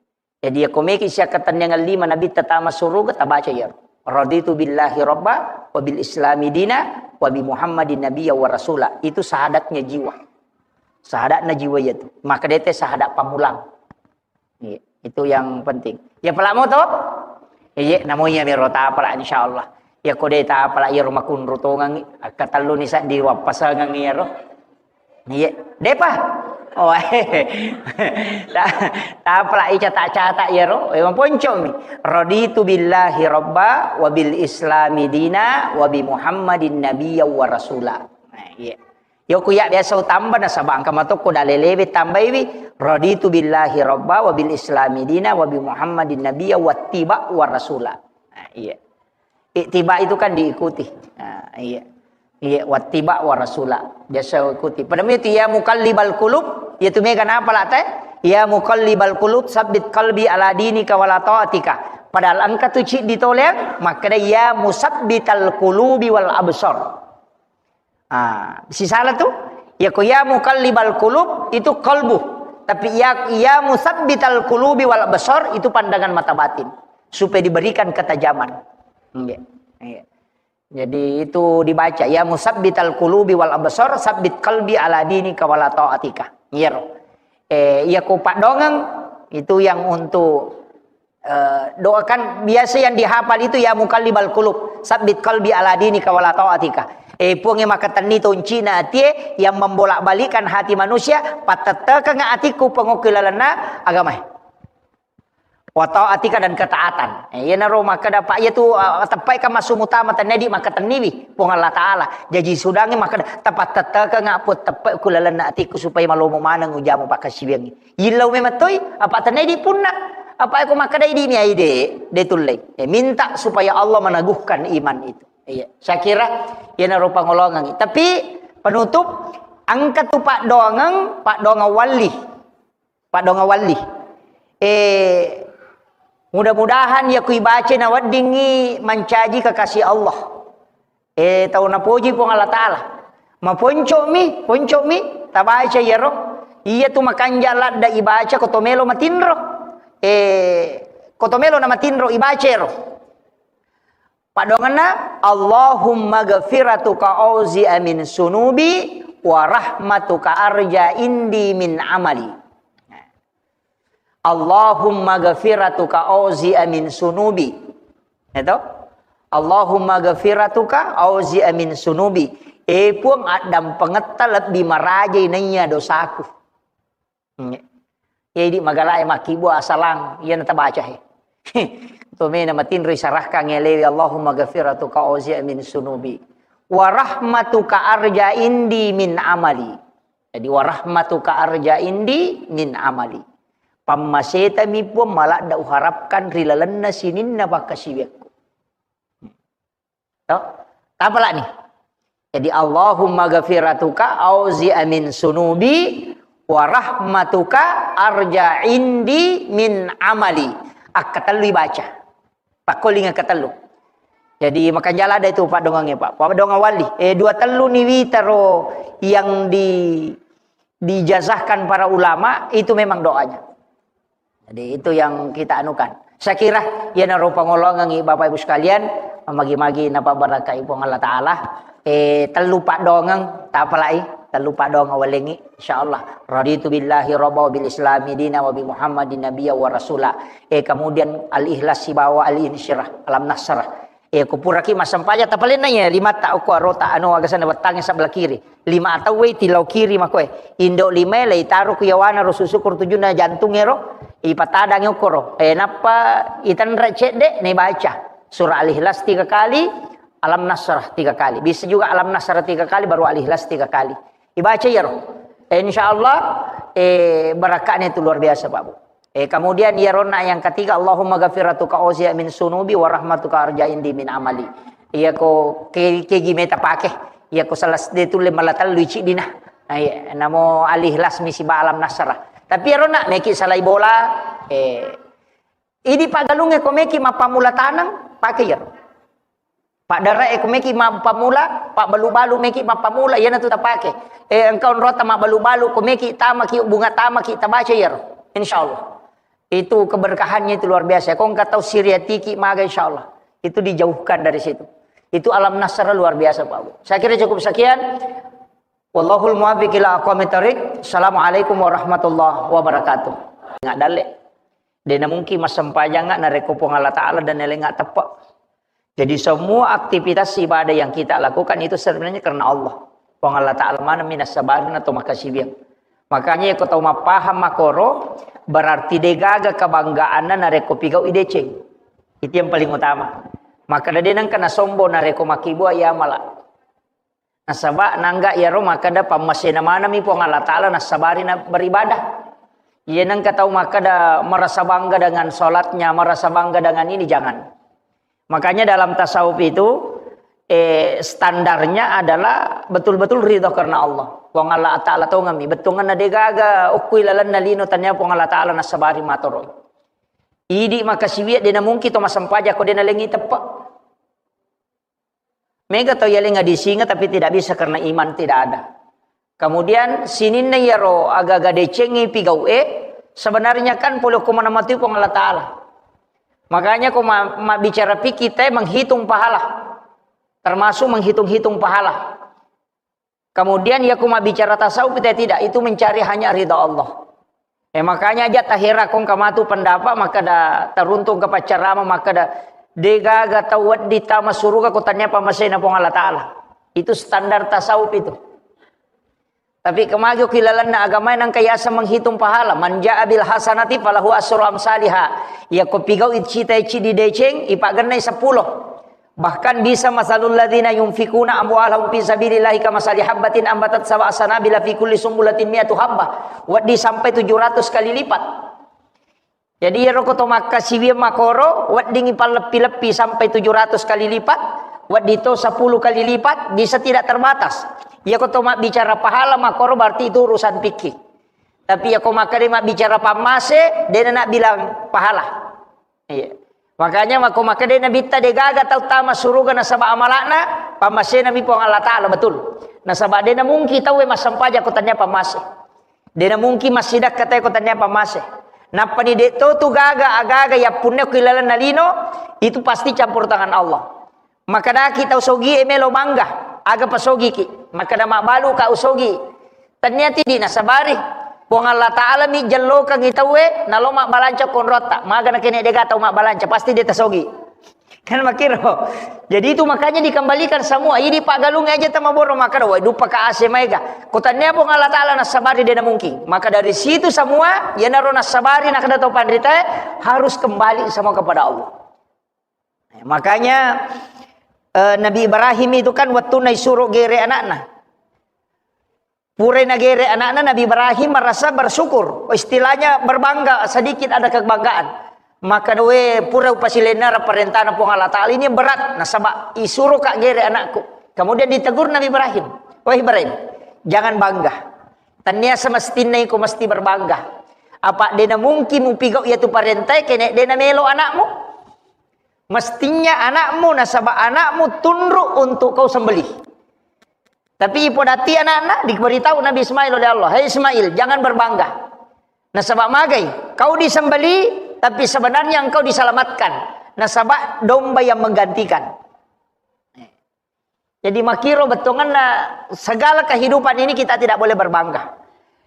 Jadi, ya, komeki siakkatenniangan lima Nabitta tama suruga, tabaca ya. Raditu billahi rabba, wa bil islami dina, wa bi Muhammadin nabiyya wa rasula. Itu syahadatnya jiwa. Syahadatna jiwa itu. Maka dete syahadat pamulang. Iya, itu yang penting. Ya, pala moto? Iya, namo iya mero tapala, insyaallah. Ya, ko de tapala, iya rumah kunru tongang, akkatellu ni saddi wappasangang iya ro. Iya, depa. Oh, ta-, tapala ica tak catak iya ro. Eh, maponco mi. Raditu billahi rabba, wa bil islami dina, wa bi Muhammadin nabiyya wa rasula. Nah, iya. Yoku ya biasa utamba nasaba engka matokko dalelewe tambaiwi, raditu billahi rabba wa bil islami dina wa bi Muhammadin nabiyya wattiba wa rasula. Nah, iya. Ittiba itu kan diikuti. Nah, iya. Iya, wattiba wa rasula. Biasa ikuti. Pada itu ya muqallibal qulub, ya tu mega napa late? Ya muqallibal qulub, sabbit qalbi ala dinika wa la taatika. Padahal engka tu ciddi toleang, makkeda ya musabbital qulubi wal absar. Ah, sisala tu, ya ko ya muqallibal qulub itu qalbu. Tapi ya, ya musabbital qulubi wal absar itu pandangan mata batin supaya diberikan ketajaman. Iya. Iya. Jadi itu dibaca ya musabbital qulubi wal absar sabbit qalbi ala dinika wala taatika. Iya ro. Eh, iya ko paddongeng itu yang untuk Eh, doakan biasa yang dihafal itu, "Ya muqallibal qulub, sabbit qalbi ala dinika wala taatika." Eh, Puang e makkatenni toncina atie yang membolak-balikkan hati manusia, pattettekeng atikku pengokki lalenna agamae. Wa taatika dan ketaatan. Eh, iyanaro makkeda, Pak, iya tu, eh, teppai kan massu mutama tennedi makkatenniwi Puang Allah Taala. Jaji sudangi makkeda, "Tapattettekeng Puang teppe ku lalenna atikku supaya malomo maneng ujamu pakkasiwiangngi." Yillau memang toi, apa tenai di punna. Apa aku makkadai di mi ai de, de tullei. Eh, minta supaya Allah meneguhkan iman itu. Iya, saya kira yana rupa ngolongan. Tapi penutup, angkat tu pak doangeng, pak doangeng wali. Pak doangeng wali. Eh, mudah-mudahan ya kui baca na weddingi mancaji kekasih Allah. Eh, tau napoji Puang Allah Taala. Maponco'mi, ponco'mi, tabaca iyaro. Iya tu makanja ladda ibaca ko to melo matinro. Eh, ko to melo na matinro ibaca ero. Padonganna, "Allahumma ghafiratuka auzi'a min sunubi wa rahmatuka arja indi min amali." Allahumma ghafiratuka auzi'a min sunubi. Eto? Allahumma ghafiratuka auzi'a min sunubi. Eh, Puang, addampengetta lebbi marajai naiya dosaku. Hmm. Jadi magalae makkibua asalang, iya natabaca he. To mena matinro isarahkan ngelewi, "Allahumma ghafiratuka auzi'a min sunubi. Wa rahmatuka arja indi min amali." Jadi, "Wa rahmatuka arja indi min amali." Pammasetami Puang maladda uharapkan ri lalenna sininna pakkasiwiakku. To? Tapalani. Jadi, "Allahumma ghafiratuka auzi'a min sunubi, "Wa rahmatuka arja indi min amali." Akkatellu ibaca. Pakkoling akkatellu. Jadi, makanjala ada itu paddongengnya, Pak. Paddongeng wali. Eh, dua tellu ni witaro yang di, dijazahkan para ulama, itu memang doanya. Jadi, itu yang kita anukan. Saya kira, iyanaro pangolongengngi Bapak Ibu sekalian, magi-magi napabarakai Puang Allah Ta'ala. Eh, tellu paddongeng, tapalai, tellu paddongeng walengngi, insyaallah. Raditu billahi rabba wa bil islami dina wa bi Muhammadin nabiyya wa rasula. Eh, kemudian al-ikhlas sibawa al-insyirah, alam nasrah. Eh, ko puraki massempajang, tapalenna iya limatta okko arota, anu, agasanna wettangnge sebelah kiri. Lima atau wei tilau kiri makoe. Indo limae lei taro ku yawana ro susu kor tujuna jantung ero, ipatadangi okkoro. Eh, nappa itenre cedde, ne baca surah Al-Ikhlas tiga kali, Alam Nasrah tiga kali. Bisa juga Alam Nasrah tiga kali, baru Al-Ikhlas tiga kali. Ibaca iyaro. Eh, insyaallah, eh, barakahnya itu luar biasa, Pak Bu. Eh, kemudian iyaronna yang ketiga, "Allahumma ghafiratuka ausiya min sunubi wa rahmatuka arja indi min amali." Iya ko ke, kegi meta pake. Iya ko salah sedde tulle mala tellu iciddina. Nah, iya, namo Al-Ikhlas mi siba Alam Nasrah. Tapi iyaronna meki salai bola, eh, idi paggalungnge ko meki mappamula taneng, pake iyaro. Paddarae ko meki mappamula, pabbalu-balu meki mappamula, iyanatu tapake. Eh, engka onrota mabbalu-balu, ko meki tamaki, bunga tamaki, tabaca iyaro. Insyaallah. Itu keberkahannya itu luar biasa. Ko engka tau siriatiki maga, insyaallah. Itu dijauhkan dari situ. Itu Alam Nasrah luar biasa, Pak Bu. Saya kira cukup sekian. Wallahul muwaffiq ila aqwamit thariq. Assalamualaikum warahmatullahi wabarakatuh. Nggak dalle. Dena mungkin massempajang nggak narekko Puang Allah Ta'ala dan elengnga teppe. Jadi semua aktivitas ibadah yang kita lakukan itu sebenarnya karena Allah. Puang Allah Ta'ala mana minas sabarin atau makasibiang. Makanya ko tau mappahang makoro, berarti degaga kebanggaanna narekko pigau ideceng. Itu yang paling utama. Maka dena nengka nasombong narekko makibua iya mala. Nasaba nangga iyaro makkeda pammasena manami Puang Allah Ta'ala nassabari na beribadah. Iya nengka tau makkeda merasa bangga dengan sholatnya, merasa bangga dengan ini, jangan. Makanya dalam tasawuf itu, eh, standarnya adalah betul-betul ridho karena Allah. Puang Allah Ta'ala tongami, bettuanna degaga okkui lalenna lino tania Puang Allah Ta'ala nassabari matoroi. Idi makasiwiya dena mungkin to massempajang ko dena lengi teppe. Mega tau yalengnga disinga tapi tidak bisa karena iman tidak ada. Kemudian sininna iyaro aga-aga decengngi pigau'e, sebenarnya kan pole ko maneng matui Puang Allah Ta'ala. Makanya ko ma-, mabbicara fikih te menghitung pahala. Termasuk menghitung-hitung pahala. Kemudian ya ko mabbicara tasawuf te tidak, itu mencari hanya ridha Allah. Eh, makanya aja tahera kong kamatu pendapat, maka da teruntung ke pacarama, maka da degaga tau weddi tama suruga ko tania pammasena Puang Allah Ta'ala. Itu standar tasawuf itu. Tapi kemagi ki lalenna agama nangka yasa menghitung pahala. Man ja'a bil hasanati falahu asru amsaliha. Ya ko pigau icita ici di deceng, ipagennai sepuluh. Bahkan bisa masalul ladzina yunfikuna amwalahum fi sabilillahi kamasali habbatin ambatat sab'a sanabila fi kulli sumbulatin mi'atu habbah. Weddi sampai tujuh ratus kali lipat. Jadi iyaro ko to makkasiwiang makoro, weddingngi palleppi-leppi sampai tujuh ratus kali lipat, weddi to sepuluh kali lipat, bisa tidak terbatas. Iya ko to mabbicara pahala makoro berarti itu urusan fikih. Tapi iya ko makkeda mabbicara pammase, dena nak bilang pahala. Iya. Makanya mako makkeda Nabitta degaga tau tama suruga nasaba amalakna, pammasena mi Puang Allah Ta'ala, betul. Nasaba dena mungkin tau massempajang ko tania pammase. Dena mungkin massidakka tae ko tania pammase. Nappani de to tu gaga agaga yappunna ko ilalenna lino, itu pasti campur tangan Allah. Makkedaki tau sogie melo bangga, aga pasogiki. Makkeda mabbalu ka usogi. Tania tidi nasabari. Puang Allah Ta'ala mi jellokangi tauwe, nalo mabbalanca konrotta. Maga nakene dega tau mabbalanca, pasti de tasogi. Kan makiro. Jadi itu makanya dikembalikan semua. Ini paggalung aja tamaboro makkeda, wai dupa ka ase maega. Ko tania Puang Allah Ta'ala nasabari dena mungkin. Maka dari situ semua, iyanaro nasabari nakkeda to panritae, harus kembali semua kepada Allah. Makanya, eh, Nabi Ibrahim itu kan waktu naisuro gere anakna. Purai nagere anakna, Nabi Ibrahim merasa bersyukur. Istilahnya berbangga, sedikit ada kebanggaan. Maka we pura upasilenna parentana Puang Allah Ta'ala ini berat. Nasaba isuro ka gere anakku. Kemudian ditegur Nabi Ibrahim. Wahai Ibrahim, jangan bangga. Tennia semestinna iko mesti berbangga. Apa dena mungkin mupigau iyatu parentae kene dena melo anakmu. Mestinya anakmu, nasaba anakmu tunduk untuk kau sembelih. Tapi ipodati anakna, diberitahu Nabi Ismail oleh Allah, "Hai Ismail, jangan berbangga. Nasaba magai, kau disembeli, tapi sebenarnya engkau diselamatkan. Nasaba domba yang menggantikan." Jadi makiro bettuanna segala kehidupan ini kita tidak boleh berbangga.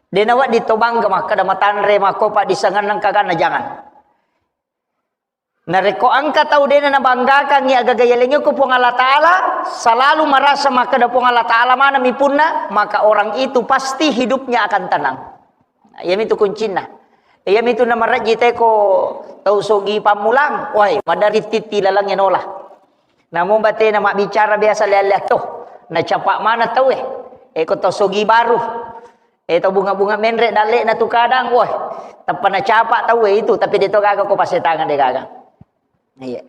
Dena wedding to bangga makkeda matanre makkopa disengenna kaganna, jangan. Narekko engka tau dena nabanggakangngi agaga yalengnge ko Puang Allah Ta'ala, selalu merasa makkeda Puang Allah Ta'ala maneng mi punna, maka orang itu pasti hidupnya akan tenang. Nah, iyamitu kuncinna. Iyamitu namarejji teko tau sogi pammulang, wai, maderri titti lalengnge nola. Namo batena mabbicara biasa lea-lea to, nacapa mana tauwe. Eko tau sogi baru. Eh, tau bunga-bunga menre dalle'na tu kadang, wah, tappa nacapa tauwe itu, tapi de to gaga ko pasetangan de gaga. Iya.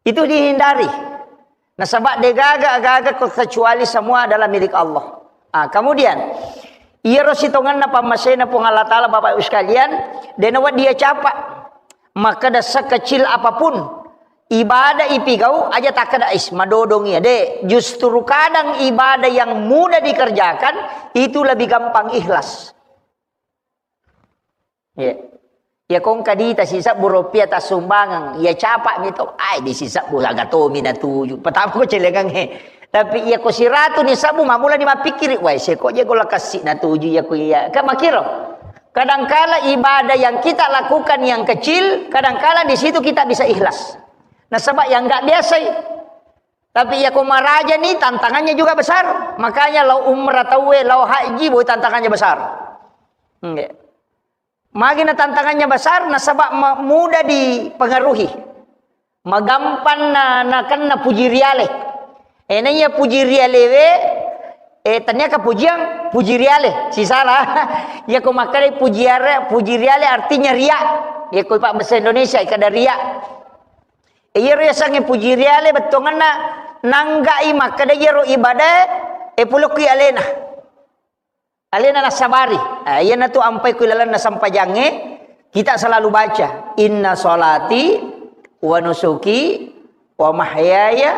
Itu dihindari. Nasaba de gaga, gaga ko kecuali semua adalah milik Allah. Ah, kemudian, iyaro sitongenna pammasena Puang Allah Ta'ala, Bapak Ibu sekalian, dena wedding capa. Makkeda sekecil apapun ibadah ipigau, aja takkeda, "Is, madodong iya." De, justru kadang ibadah yang mudah dikerjakan itu lebih gampang ikhlas. Iya. Ya kongka dita sisebbu rupiah tassumbangeng, ya capa mi to, ai di sisebbu aga tomi natuju. Pertama ko celengang he. Tapi iya ko siratu ni sebbu, mamula ni mappikkiri, "Wai, seko je gola kassi natuju iya ko iya." Kan makiro. Kadangkala ibadah yang kita lakukan yang kecil, kadangkala di situ kita bisa ikhlas. Nasaba yang nggak biasa i. Tapi iya ko maraja ni tantangannya juga besar. Makanya lao umrah tauwe, lao haji, boy tantangannya besar. Nggih. Magi na tantangannya besar, nasaba ma-, mudah dipengaruhi. Magampang na, nakenna puji riale. Eh, na iya puji riale we, eh, tania ka pujiang, puji riale. Sisala. Iya ko makkeda puji are-, puji riale artinya ria. Iya ko pak bahasa Indonesia, kada ria. Eh, iyaro yasengnge puji riale bettuanna nanggai makkeda iyaro ibadah, eh, pulokki alena. Alena nassabari. Ah, iyanatu ampai ku ilalenna sempajangnge, kita selalu baca, "Inna sholati wa nusuki wa mahyaya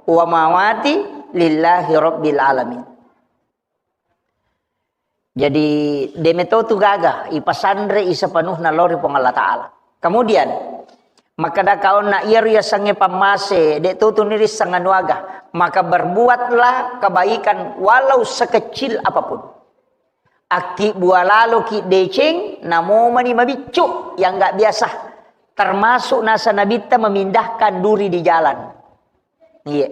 wa mamati lillahi rabbil alamin." Jadi, de meto tu gaga, ipasanre i sepenuhna lao ri Puang Allah Ta'ala. Kemudian, makkeda kaonna iyaro yasengnge pammase, de to tuni risseng anu aga, maka berbuatlah kebaikan walau sekecil apapun. Akkibbua laloki deceng, namomani mabiccu yang nggak biasa. Termasuk nasa nabitta memindahkan duri di jalan. Iya.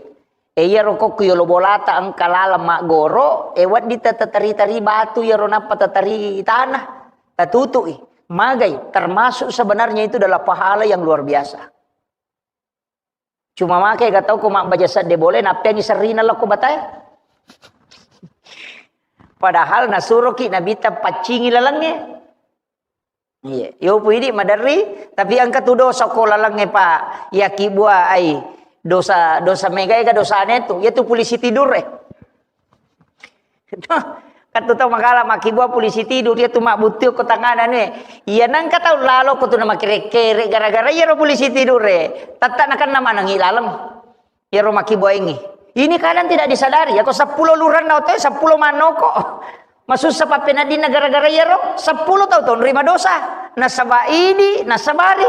E, iyaro kokku yolo bolata engka laleng maggoro, e, wedding ta-, tatari-tari batu iyaro nappa tatari tanah, tatutu'i. Magai, termasuk sebenarnya itu adalah pahala yang luar biasa. Cuma make ga tau ko mabbaca sedde bole, nappeangi serrina lokko batae. Padahal nasuroki Nabitta paccingi lalengnge. Iya, yo pu idi maderri, tapi engka tu dosa ko lalengnge, Pak. Yakibbua ai dosa, dosa mega ega dosane tu, iya tu polisi tidur e. Kan tu tau magala makkibbua polisi tidur, iya tu mabbuttu ko tangana ne. Iya nangka tau lalo ko tu na makere-kere gara-gara iyaro polisi tidur e. Tetta nakenna manengi laleng. Iyaro makkibuaingngi. Ini kadang tidak disadari, yako seppulo luranna otoe, seppulo mannoko. Masussa pappeneddinna gara-gara iyaro, seppulo tau tonrima dosa. Nasaba idi, nasabari.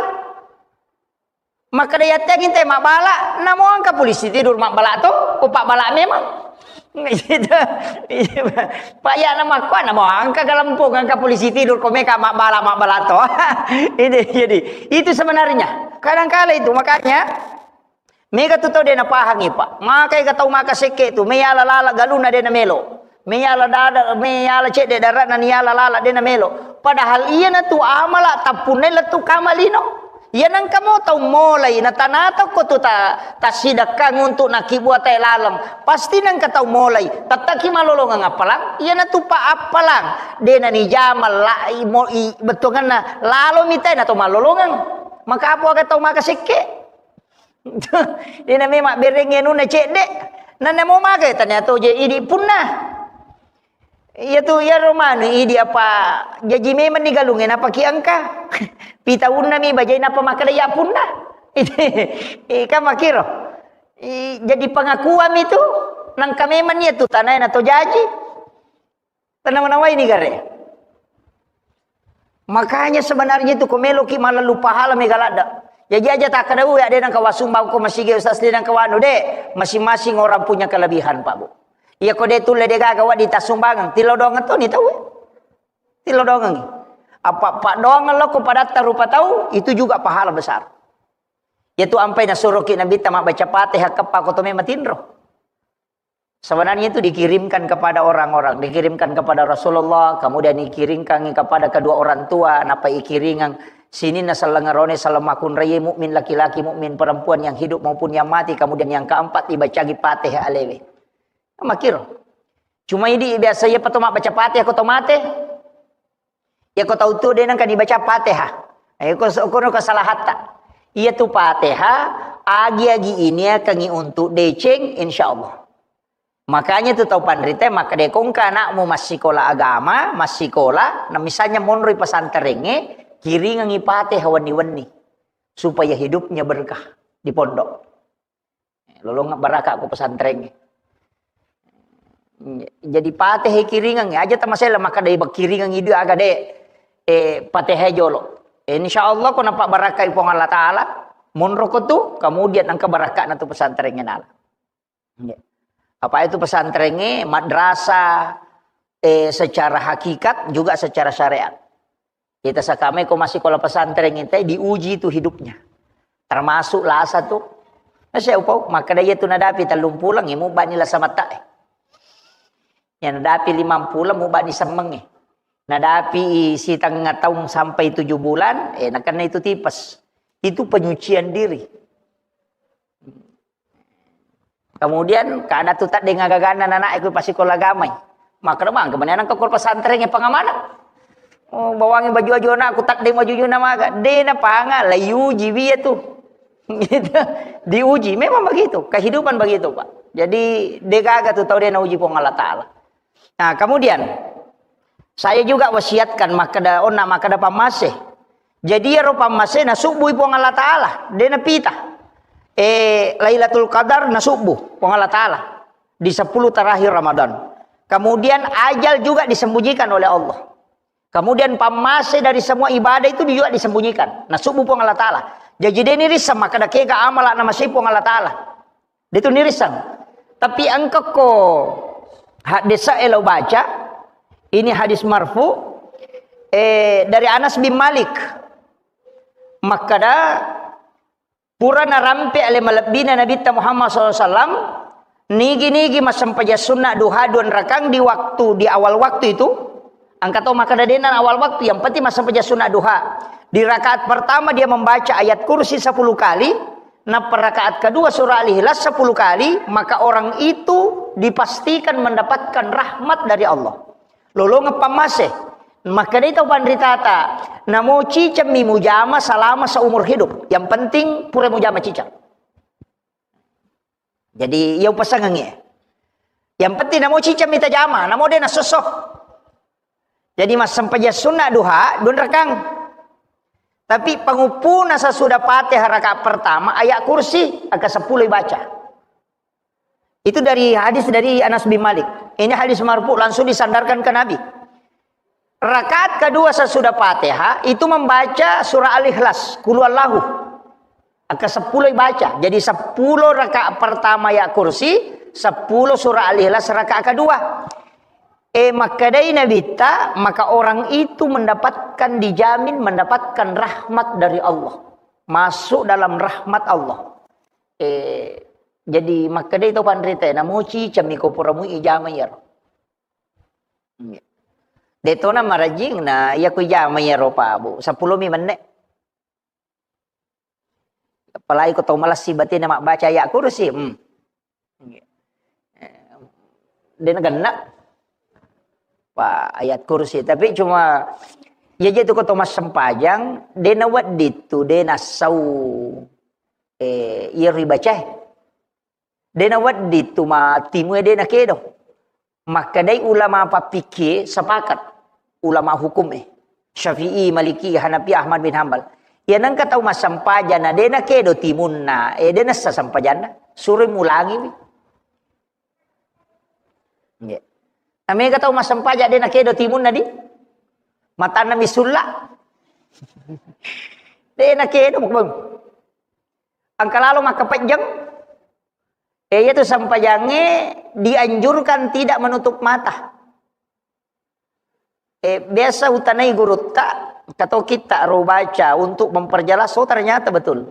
Makkeda yatteang intai mabbala, namo engka polisi tidur mabbala to, ko pabbala memang. Gitu. Pak ya nama kuat, namo engka galempung, engka polisi tidur, ko meka mabbala, mabbala to. Ini jadi, itu sebenarnya. Kadangkala itu, makanya, Mega tu tau de napahangi, Pak. Maka ega tau maka sekke tu, meyala lala galuna de namelo. Meyala dada, meyala cedde darana niyala lala de namelo. Padahal iyana tu amala tappunna lettu kamalino. Iya nangka mo tau molai, natanato ko tu ta-, tasidakkang untuk nakibua tae laleng. Pasti nangka tau molai, tattaki malolongeng appalang, iyana tu pa appalang. De nanijama la-, i-, mo-, i-, bettuanganna lalo mitai na to malolongeng. Maka apa aga tau maka sekke? Dena memang bereng anunna cedde. Nanna mo magai tania to je idi punna. Iya tu, iya romanu idi apa jaji memang ni galungnge napa ki engka. Pitaunna mi bajai napa makkeda ya punna. Ika makiro. I, jadi pengakuan itu nangka memang iya tu tanah na to jaji. Tenang nawai ni gare. Makanya sebenarnya itu ko meloki malallu pahala mega ladda. Jaji aja takkeda, "Ui, ade nangka wasumbang ko masigi ustaz, de nangka wanu de." Masing-masing orang punya kelebihan, Pak Bu. Iya ko de tulle de gaga wadi tassumbangeng, tilodongeng to ni tau. Tilodongengi. Apa pak doang lo ko padatta rupa tau, itu juga pahala besar. Iya tu ampai nasuroki Nabitta mabbaca Fatihah keppa ko to memang tinro. Sebenarnya itu dikirimkan kepada orang-orang, dikirimkan kepada Rasulullah, kemudian dikirimkan kepada kedua orang tua, napa ikiringang sininna sellengerone sellemmakunraie mukmin laki-laki, mukmin perempuan yang hidup maupun yang mati, kemudian yang keempat dibacagi Fatihah alewe. Makiro. Cuma idi biasa iya pato mabbaca Fatihah ko to mate. Iya ko tau tu de nangka dibaca Fatihah. Eh, ko, kono kesalahatta. Iya tu Fatihah, agi-agi ini akan untuk deceng, insya Allah. Makanya tu tau panrita, maka de kongka anakmu massikola agama, massikola, na misalnya monroi pesantrengnge, kiringengi Fatihah wenni-wenni. Supaya hidupnya berkah di pondok. Lolongeng baraka ko pesantrengnge. Jadi Fatihah kiringengi aja tamasela maka de kiringengi dua aga de, eh, Fatihah jolo. Insya Allah ko napa barakai Puang Allah Ta'ala, monro ko tu, kemudian engka barakana tu pesantrengnge nala. Iya. Apa itu pesantrengnge, madrasah, eh, secara hakikat juga secara syariat. Kita sakame ko massikola pesantren itu diuji itu hidupnya. Termasuk lasa tu. Nasa upau, maka dia tu nadapi tellung pulang, ya mubani lasa mata eh. Ya nadapi limang pulang, mubani semmeng eh. Nadapi sitengah tahun sampai tujuh bulan, eh, nakena itu tipes. Itu penyucian diri. Kemudian kada tu taddeng agaganna anak iku pasikola agamai. Makro bang kemudian ke pesantren ya pengamanah. Oh, bawangi baju-baju anakku taddeng baju-baju nama aga. De na panga la yuji wiya tu. Gitu. Diuji. Memang begitu. Kehidupan begitu, Pak. Jadi degaga tu tau de na uji Puang Allah Ta'ala. Nah, kemudian saya juga wasiatkan makkeda onna makkeda pammase. Jadi iyaro pammase nasubbui Puang Allah Ta'ala, de napita. Eh, Lailatul Qadar nasubbu Puang Allah Ta'ala di sepuluh terakhir Ramadan. Kemudian ajal juga disembunyikan oleh Allah. Kemudian pammase dari semua ibadah itu juga disembunyikan. Nasubbu Puang Allah Ta'ala. Jadi de nirisseng makkeda kega amala namasei Puang Allah Ta'ala. Detu nirisseng. Tapi engka ko haddese'e lao baca, ini hadis marfu, eh, dari Anas bin Malik. Makkeda, pura narampe ale malebbina Nabitta Muhammad sallallahu alaihi wasallam, nigi-nigi massempajang sunna duha dua rakang di waktu, di awal waktu itu, engka to makkeda de'na awal waktu, yang penting massempajang sunna duha. Di rakaat pertama dia membaca ayat kursi sepuluh kali, nappa rakaat kedua surah Al-Ikhlas sepuluh kali, maka orang itu dipastikan mendapatkan rahmat dari Allah. Lolongeng pammase. Makkedai tau panritata, namo cicemmi mujama selama seumur hidup. Yang penting pura mujama ciceng. Jadi, iya upasengengngi. Yang penting namo cicemmi tajama, namo de nasosso. Jadi, massempajang sunna duha, dua rakang. Tapi panguppuna sesudah Fatihah rakaat pertama, ayat kursi, angka sepuluh baca. Itu dari hadis dari Anas bin Malik. Ini hadis marfu langsung disandarkan ke Nabi. Rakaat kedua sesudah Fatihah itu membaca surah Al-Ikhlas, Qul huwallahu. Angka sepuluh baca. Jadi sepuluh rakaat pertama ayat kursi, sepuluh surah Al-Ikhlas rakaat kedua. Eh, makkedai Nabitta, maka orang itu mendapatkan, dijamin mendapatkan rahmat dari Allah. Masuk dalam rahmat Allah. Eh, jadi makkedai to panrita, namoci cemmi ko pura mui ijama iyaro. Iya. Detona marajing na iya ku ijama iyaro Pak Bu. Sepuluh mi menne. Apalagi ko tau malessi batena mabbaca ayat kursi. Hmm. Iya. Eh, dena genna. Pak ayat kursi. Tapi cuma iya je tu ko tau massempajang, dena wedding tu, dena sau. Eh, iya ribaca. Dena wedding tu ma timu e dena kedo. Makkedai ulama pappikkie sepakat, ulama hukum e, Syafi'i, Maliki, Hanafi, Ahmad bin Hambal. Iya nengka tau massempajang na de nakedo timunna, e de nessa sempajanna, suroi mulangiwi. Nggih. Namega tau massempajang de nakedo timunna di? Matanna misulla. De nakedo, Bang. Engka lalo makkapejjeng. Eh, iyatu sempajangnge dianjurkan tidak menutup mata. Eh, biasa utanai gurutta, kato kitta ro baca untuk memperjelas, oh, ternyata betul.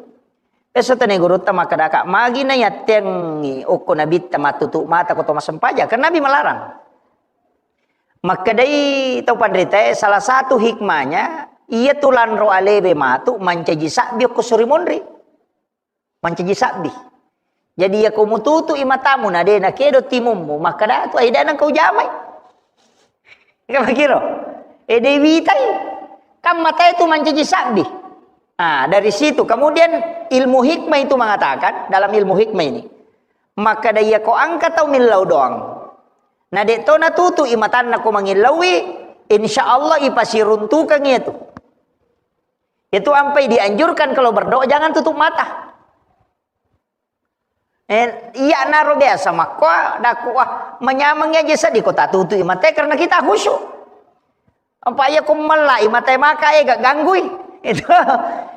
Biasa utanai gurutta makkadaka, magi na yattengi okko nabitta matutup mata ko to massempajang, karena Nabi melarang. Makkedai tau panritae, salah satu hikmahnya, iya tu lanro alebe matu mancaji sabbi okko suri monri. Mancaji sabbi. Jadi, iya ko mututu i matamu na de nakedo timummu, makkada tu, aida nengka ujamai. Iya makiro. Eh, de witai. Kan matae tu mancaji sabbi. Ah, dari situ. Kemudian ilmu hikmah itu mengatakan, dalam ilmu hikmah ini, makkada iya ko engka tau millau doang. Na de to natutu i matanna ko mangillaui, insya Allah ipasiruntukang itu. Itu ampai dianjurkan kalau berdoa jangan tutup mata. Eh, iya naro biasa makko, daku, wah, manyameng aja sedih ko tatutu i mata karena kita khusyuk. Apa iya ko mella i mata maka, eh, gak ganggui. Itu.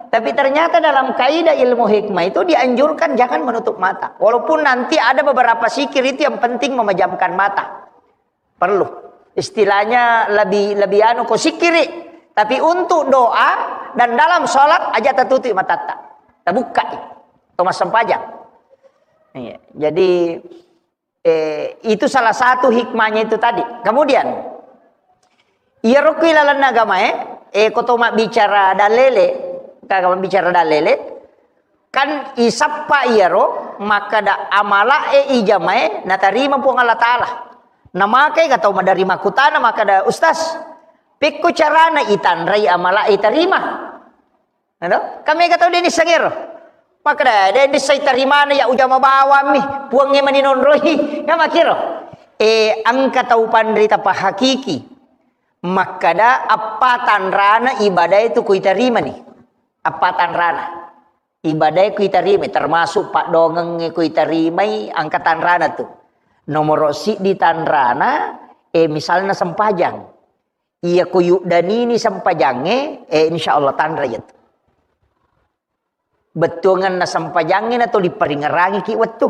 Tapi ternyata dalam kaidah ilmu hikmah itu dianjurkan jangan menutup mata. Walaupun nanti ada beberapa zikir itu yang penting memejamkan mata. Perlu. Istilahnya lebih, lebih anu ko sikkiri. Tapi untuk doa dan dalam sholat aja tatutup matatta. Tabukkai. To massempajang. Iya. Jadi, eh, itu salah satu hikmahnya itu tadi. Kemudian, iya rokui lalenna agamae, eh, ko to mabbicara dalele, kaga mabbicara dalele, kan isappa iyaro makkada amalae ijamae natarima Puang Allah Ta'ala. Namakai ka tau maderri makkutana makkada, "Ustaz, pekko carana itanrai amalae tarima?" Ado? Kan mega tau de nisseng ero. Makkada, "De nisseng tarimana ya ujama bawammi, Puangnge mani nonroi." Kan makkiro. Eh, engka tau panrita pahakiki. Makkada appa tanrana ibadae tu kuitarimani. Appa tanrana. Ibadae kuitarimai, termasuk paddoangengnge kuitarimai, engka tanrana tu. Nomoro siddi tanrana, eh, misalna sempajang. Iya ko yuddanini sempajangnge, eh, insya Allah tanra iya tu. Bettuangenna sempajangnge na tuli paringerangiki wettu.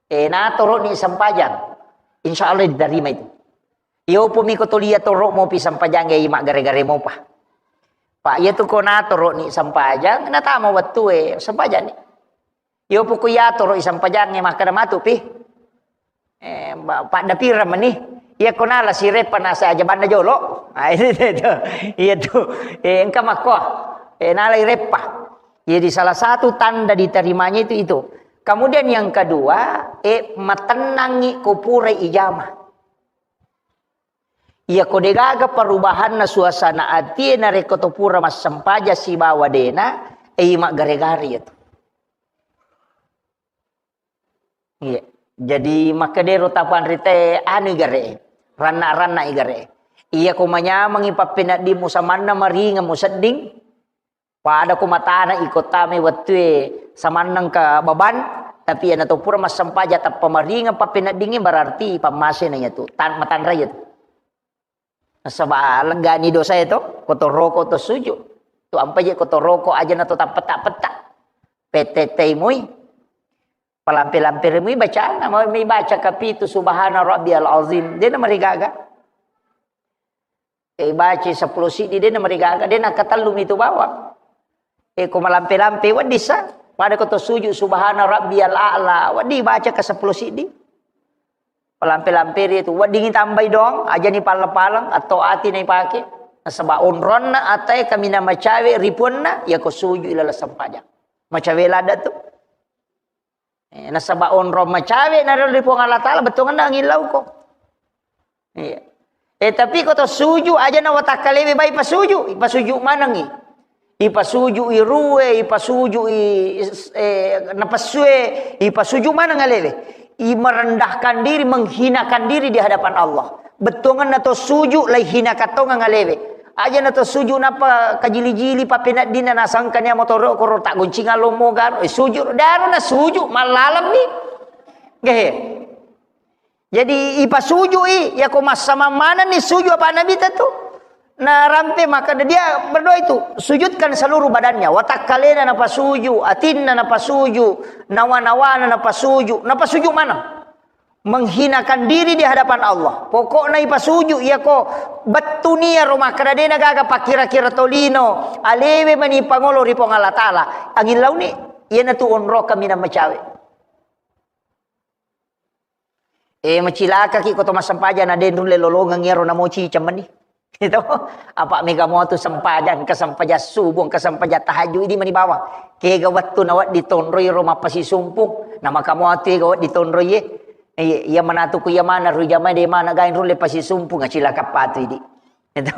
Eh, natoro'ni sempajang. Insya Allah diterima itu. Iyo pumi ko tulia toro mopi sempajang, eh, maggare-gare mopa. Pak, iya tu ko natoro'ni sempajang, natama wettue sempajang ni. Iyo puku iya toro i sempajangnge makkada matu pi. Eh, ba-, padda pira meni. Iya ko nala sireppa nasa aja banna jolo. Ah, itu, itu. Iya tu. Eh, engka makko. Eh, nala ireppa. Jadi salah satu tanda diterimanya itu, itu. Kemudian yang kedua, eh, matennangi ko pura ijama. Iya ko degaga perubahanna suasana atie narekko to pura massempajang sibawa dena, eh, maggare-gare iya tu. Iya. Jadi makkedero tapanrite anu igare, ranna-ranna igare. Iya ko manyamengi pappeneddimmu samanna maringeng musedding, pada ko matana iko tamai wettue samanneng ka baban, tapi iyana to pura massempajang tappa maringeng pappeneddingngi berarti pammasena iya tu, tan-, matanra iya tu. Nasaba leggani dosae to, ko to roko to suju. Tu ampa je ko to roko aja na to tappeta-peta. Petettei mui. Palampe-lampe mui bacana, mau mi baca kapitu subhana rabbiyal azim. Dena marigaga. Eh, baca sepuluh siddi dena marigaga, dena katellu mitu bawang. Eh, ko malampe-lampe wedding sa. Pada ko to suju subhana rabbiyal a'la, wedding baca ka sepuluh siddi. Palampe-lampe ri tu, weddingi tambai doang, ajani paleng-paleng, atau ati na ipake. Nasaba onronna atae kaminang macawe ripuanna, iya ko suju ilala sempajang. Macawe ladda tu. Eh, nasaba onrong macawe na ri Puang Allah Ta'ala, bettuanna angillau ko. Iya. Eh, tapi ko to suju aja na watakkalewe bai pasuju, ipasuju manengi. Ipasuju i rue, ipasuju i, eh, napessue, ipasuju maneng alewe. I merendahkan diri, menghinakan diri di hadapan Allah. Bettuanganna to sujud, lai hinakan tongeng alewe. Aja na to sujud napa kajili-jili pappeneddinna nasangkania motoro koro tak goncingan lomo garo, eh, sujud. Daro na sujud, mallalemmi. Gehe. Jadi ipasujui, yako massamang manenni sujud apa Nabi tentu. Narampe maka dia berdoa itu, sujudkan seluruh badannya, watakkalena napasuju, atinna napasuju, nawa-nawana napasuju, napasuju maneng. Menghinakan diri di hadapan Allah. Pokokna ipasuju, yako bettuni iyaro makkeda dena gaga pakkira-kira tolino, alewe mani pangolo ri Puang Allah Taala. Angin launi, iyanatu onrokang minang macawe. Eh, macilakaki ko to massempajang na de' nulle lolongeng iyaro namoci cemmenni. Itu apa mega motu sempajang, kesempajang subuh, kesempajang tahajud ini mani bawang. Kega wettu na wedding tonroi ro mappasisumpung, na maka motu ega wedding tonroi ye. Iya, iya manatu ku iya mana ru jamae de' mana gain rulle pasisumpung, acilaka patu idi. Itu.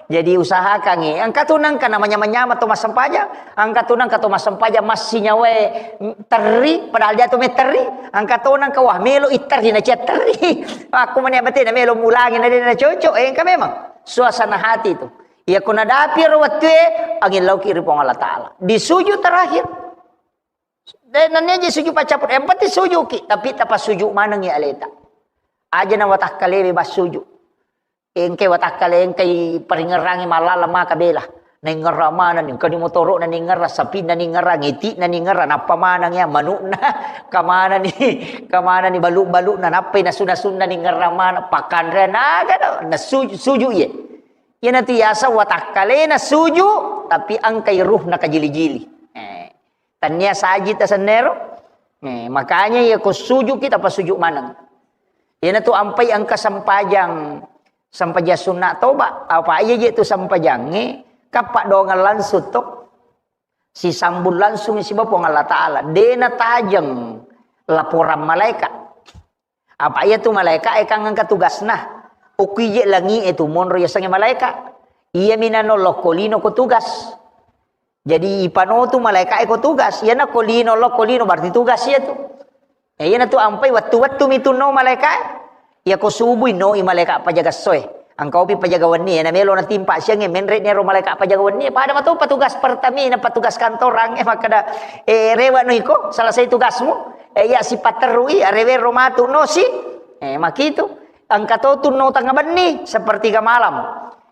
Jadi usahakan, eh. Engka tu nengka namanya-manyama to massempajang, engka tu nengka to massempajang massi nyawae terri, padahal dia tu me terri, engka to nengka wah melo i terri na cia terri. Aku mani abate na melo mulangi na de' na cocok, eh, engka memang suasana hati itu. Iya ko nadapi ro wettue, angin lauki ri Puang Allah Taala. Di sujud terakhir. De' nennia je sujud paccappur, yang penting sujuki, tapi tapasujud manengi aleta. Aja na watakkalewe bassujud. Engkai watakkale, engkai paringerrangi mallala maka bela. Naingerra manenni, engkani motoro'na ningerra, sapinna ningerra, ngiti'na ningerra, nappa maneng ya manu'na, kamanani, kamanani balu-balu'na, nappai nasu-nasunna ningerra maneng, pakkanrean aga do, na suju, suju iye. Iyanatu yaseng watakkalena suju, tapi engkai ruhna kajili-jili. Eh. Tania saji tasennero. Eh, makanya iya ko sujuki tapasuju maneng. Iyanatu ampai engka sempajang, sempajang sunna toba. Apa iya je tu sempajangnge, kappa doangeng langsung to. Sisambung langsung siba Puang Allah Taala. De' natajeng laporan malaikat. Apa iya tu malaika e kan engka tugasna. Okko ije langi e tu monro yasengnge malaika. Iya minano lokko lino ko tugas. Jadi ipano tu malaika e ko tugas. Iyana ko lino lokko lino berarti tugas iya tu. Ya, iyana tu ampai wettu-wettu mi tu no malaika e. Iya ko subui no i malaika pajaga soe. Engka opi pajaga wenni, na melo natimpa siangnge, menre' nero malaika pajaga wenni, pada mato petugas pertamina, petugas kantorang, eh, makkeda, eh, rewe' no iko, selesai tugasmu, eh, iya sipatterui, arewero matu no si, eh, makitu, engka to tu no tengnga benni, sepertiga malam,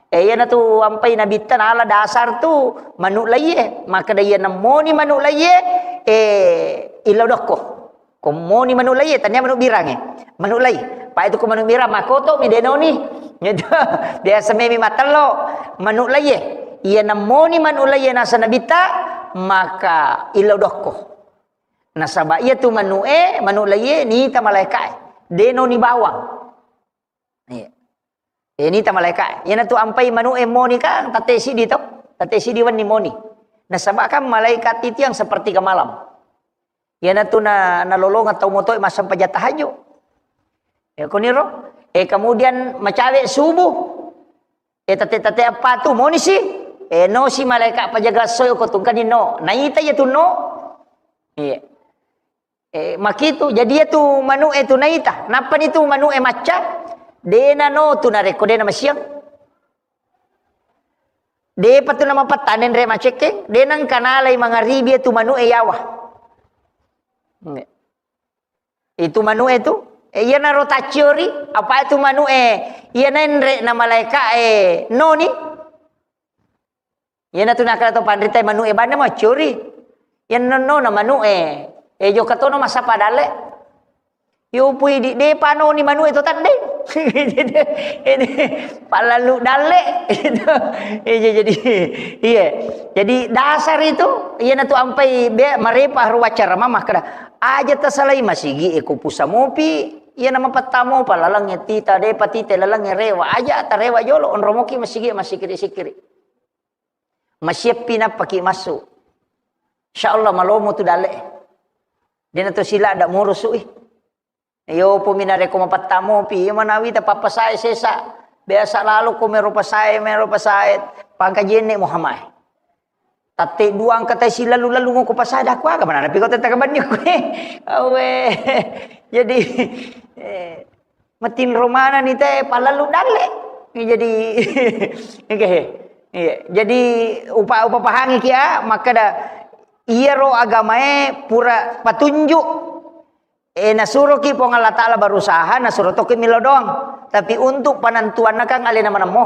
eh, iyanatu ampai nabitta nala dasar tu manu' laie, makkeda iya nemmoni manu' laie, eh, illau dokko. Ko moni manu' laie, tania manu' birangnge. Manu' lai. Pa itu ko manu' birang, makoto mi denoni. Gitu. Biasa memi matello. Manu' laie. Iya nemmoni manu' laie nasa nabitta, maka illau dokko. Nasaba iya tu manu' e, manu' laie, nita malaika e. Denoni bawang. Iya. Eh, nita malaika. Iyanatu ampai manu' e moni kan, tette sidi to. Tette sidi wenni moni. Nasaba kan malaikat itu yang sepertiga malam. Iyanatu na, nalolongeng tau motoe massempajang tahajud. Ya, kuniro. Eh, kemudian macawe subuh. Eh, tete-tete apa tu? Moni si. Eh, no si malaika pajaga soe ko tungkani no. Naita iya tu no. Iya. Eh, makitu. Jadi iya tu manu' e tu naita. Nappani tu manu' e macca. Dena no tu narekko dena masiang. Depa tu namapatta nenre macekkeng, de nengka nalai mangaribi tu manu' e yawa. Itu manu' e tu, e, iyanaro tacciori, apa itu manu' e, iya nenre na malaika e noni. Iyana tu nakala to panrita manu' e banna macciori. Iya nonno na manu' e, e, jokka tono massappa dalle. Yo pui di, de panoni manu' e to tadde. Ini pallalu dalle. Iya, jadi, iya. Jadi dasar itu, iyanatu ampai be, marepa haru waccara mama kada. Aja tasalai masigi e ko pusa mopi, iyana mapattamo pa lalang e tita, de patite lalang e rewa. Aja tarewa jolo, onromoki masigi, masikiri-sikiri. Masiappi nappaki massu. Insya Allah malomo tu dalle. Dena to sila ada murusu i. Iyo, pumi narekko mapattamopi, iya manawi tapappasae sesa. Biasa lalo ko mero pasae, mero pasae, pangkajenne Muhammad. Tatte dua engka tai silalu-lalu ngoko pasada kuaga mana napi kota takabanni kue. Awe. Jadi, eh, matinro manani te palalu dalle. Jadi, oke. Iya. Jadi, upa-, upa pahangi kia, makkada iyaro agamae pura patunjuk. Eh, nasuroki Puang Allah Ta'ala berusaha, nasuro toki milo doang. Tapi untuk penentuanna kan alena manemmo.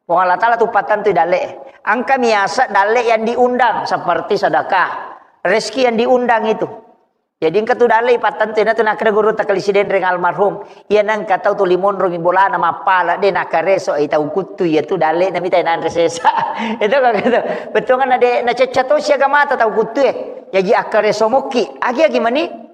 Puang Allah Ta'ala tu patentui dalle. Engka miasa dalle yang diundang, seperti sedekah, rezeki yang diundang itu. Jadi engka tu dalle patentui, na tu nakkeda guru takkali sidenreng almarhum. Iya nengka tau tu limonro mi bolana mappala de nakareso, eh, tau kuttu iya tu dalle na mita nanre sesa. Itu kan gitu. Betul kan ade na cecca to siaga mata tau kuttu eh. Jadi akkareso mokki. Agi-agi mani.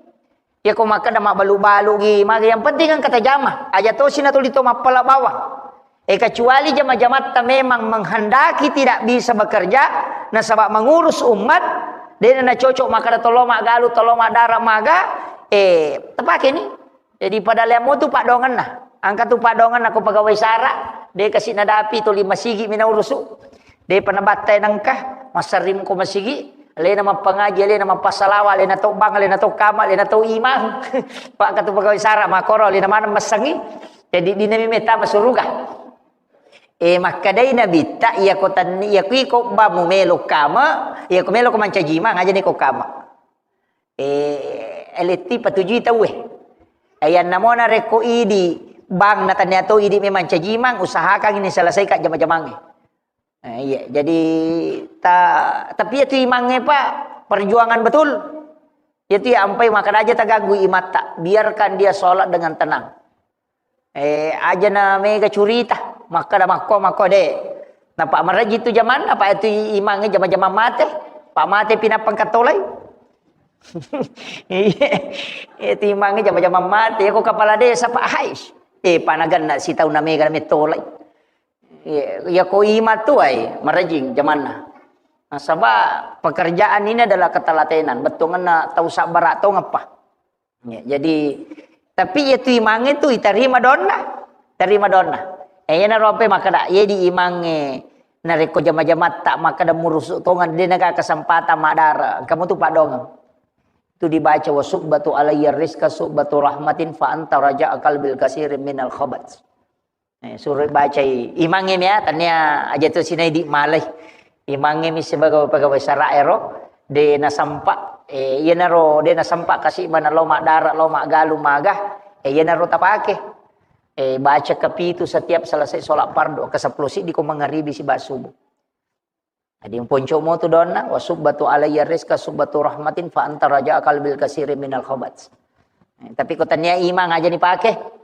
Iya ko makkeda mabbalu-balugi, maka yang penting engka tajama. Aja tosi natuli to mappala bawang. Eh, kecuali jama-jamatta memang menghendaki tidak bisa bekerja, nasaba mengurus umat, dena nacocok makkeda tolo maggalu, tolo madara maga, eh, tapake ni. Jadi pada leammu tu padongenna. Engka tu padongenna ko pegawai sara, de kasi nadapi tuli masigi mi naurusu. Depa nabattai nengka, massarring ko masigi, alena mappangaji, alena mappasalawa, alena to bang, alena to kama, alena to imang. Pak katu pegawai sara makoro, alena maneng massengi. Jadi dinami meta masuruga. Eh, makkedai nabitta, iya ko tanni, iya kui ko bamu melo kama, iya ko melo ko mancaji imang, aja ni ko kama. Eh, eletti patujui tauwe. Ayanna mona rekko idi bang na tania to idi memang caji imang, usahakan ini selesaikan jama-jamangnge. Eh, iya, jadi ta-, tapi itu imangnge, Pak, perjuangan betul. Itu ya ampai makan aja tagaggu imatta, biarkan dia sholat dengan tenang. Eh, aja na mega curita, makkada makko, makko de. Napa maraji tu jamanna, Pak, itu imangnge jama-jama mate. Pak mate pinapang katolai. Iya, itu imangnge jama-jama mate. Ko kepala desa, Pak, hai. Eh, panaganna sitaun na mega na metolai. Iya, iya ko ima tu ai, marajing jamanna. Nasaba pekerjaan ini adalah ketelatenan. Bettuanna tau sabbara tongeng, Pak. Ya, jadi, tapi iya tu imangnge tu itarima donna, tarima donna. Eh, iyana rope makkada, iya di imangnge narekko jama-jamatta makkada murusu tongeng, de naga kesempatan madara, kamu tu padongeng. Tu dibaca, "Wa subbatu alayya rizqa subbatu rahmatin fa anta raja'a qalbil kasirin minal khabat." Eh, suro bacai imangnge mi ya, tania aja tu sinai di malai. Imangnge mi sebagai pegawai sara ero, de nasampa, eh, iyanaro de nasampa kasi mana lo madara, lo magalu maga, eh, iyanaro tapake. Eh, baca kepitu setiap selesai sholat fardu, ke sepuluh siddi ko mangaribi siba subuh. Jadi poncomo tu donna, "Wa subbatu alayya rizqa subbatu rahmatin fa anta raja'a qalbil kasiri minal khabat." Eh, tapi ko tania imang aja ni pake.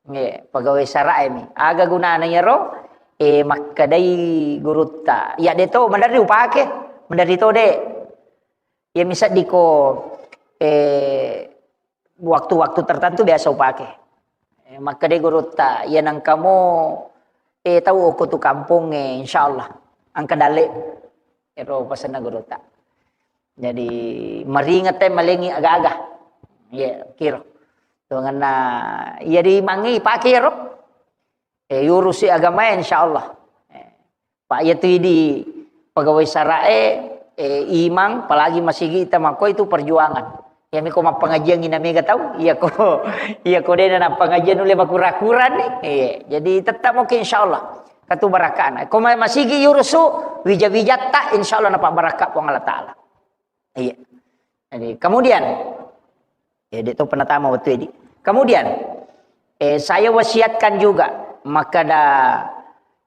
Nggih, pegawai sara mi. Aga gunana iyaro? Eh, makkedai gurutta. Ya de to, maderri upake. Maderri to de. Ya misaddi ko, eh, waktu-waktu tertentu biasa upake. Eh, makkeda gurutta, "Iya nengkamo, eh, tau okko tu kampong, eh, insyaallah engka dalle." Ero pesenna gurutta. Jadi, maringet te malengi aga-aga. Iya, kiro. Tuanganna, iya di mangi pake ero. Eh, yurusi agamae, insyaallah. Eh, Pak, iya tu idi pegawai sarae, eh, imang, apalagi masigi ita makko itu perjuangan. Iya miko mappengajian ina mega tau, iya ko, iya ko dena na pengajian nulle makura-kura ni. Iya, jadi tetap oke insyaallah. Katu barakana. Ko ma-, masigi yurusu, wija-wijatta insyaallah napa barakka Puang Allah Taala. Iya. Jadi, kemudian, ya, dia tahu pernah tamu waktu ini. Kemudian, eh, saya wasiatkan juga, maka da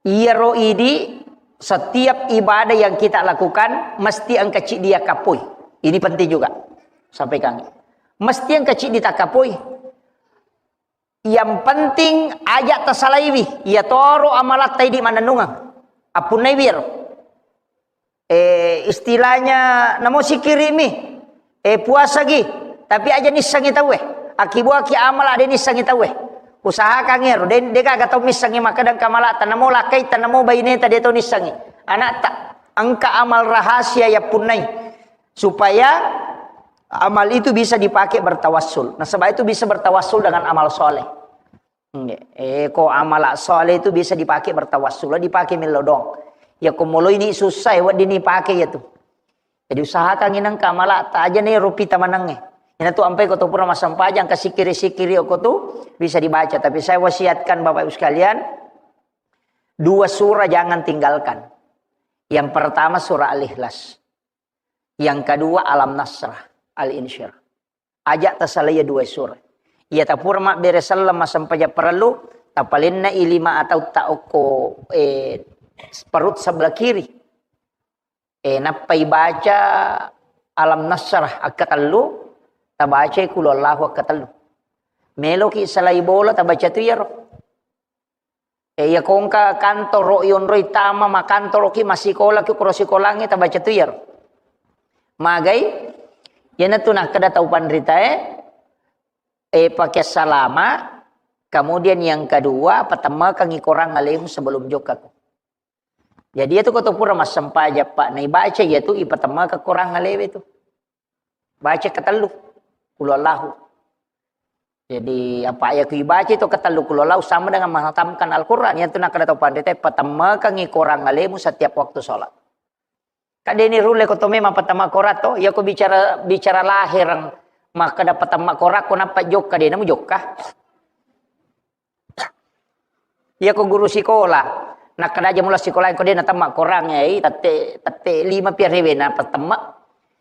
iyaro idi, setiap ibadah yang kita lakukan, mesti engka ciddi dia kapui. Ini penting juga. Sampaikan. Mesti engka ciddi takapui. Yang penting aja tasalaiwi, iya toro amalatta idi mannennungeng. Appunnaiwi ero. Eh, istilahnya namo sikirimi, eh, puasagi, tapi aja nissengi tauwe. Akibuaki amala de nissengi tauwe. Usahakan ero, de, de gaga tau missengi makkeda engka amalatta, namo lakkaita, namo baineta de tau nissengi. Anakta, engka amal rahasia yappunnai. Supaya amal itu bisa dipakai bertawassul. Nasaba itu bisa bertawassul dengan amal soleh. Nggih. Eh, ko amala soleh itu bisa dipakai bertawassul, dipakai mello doang. Iya ko moloi ni susah, wedding ni pake iya tu. Jadi usahakan inang kamala ta aja ni rupi tamanangnge. Ina tu ampai ko tu pura massempajang, ka sikiri-sikiri ko tu bisa dibaca. Tapi saya wasiatkan Bapak Ibu sekalian, dua surah jangan tinggalkan. Yang pertama surah Al-Ikhlas. Yang kedua Alam Nasrah, Al-Insyirah. Aja tasalai dua surah. Iya tapura mabbere selleng massempajang parellu, tapalenna i lima atau ta okko, eh, perut sebelah kiri. Eh, nappai baca Alam Nasrah akkatellu, tabacai Qul Huwallahu akkatellu. Meloki salai bola, tabaca tu iyaro. Eh, iya kongka kantoro ionroi tama, makantoroki, massikolaki, kuro sikolangnge, tabaca tu iyaro. Magai, iyanatu nakkeda tau panritae, eh, pakai salama, kemudian yang kedua, patemmakangi korang alemu sebelum jokkako. Jadi, iyatu ko to pura massempajang, Pak, naibaca iyatu, ipatemmaka korang alewe tu. Baca ketellu, Qul Huwallahu. Jadi, apa iya ku ibaca itu ketellu Qul Huwallahu sama dengan menghatamkan Al-Quran. Iyatu nakkeda tau panrita, patemmakangi korang alemu setiap waktu sholat. Kadeni rulle ko to memang patemma korang to, iya ko bicara, bicara lahir, makkeda patemma korang ko nappa jokka, de namu jokka. Iya ko guru sikola, nakkeda aja mula sikola ko de natemma korang, eh, tette, tette lima piarewe na patemma.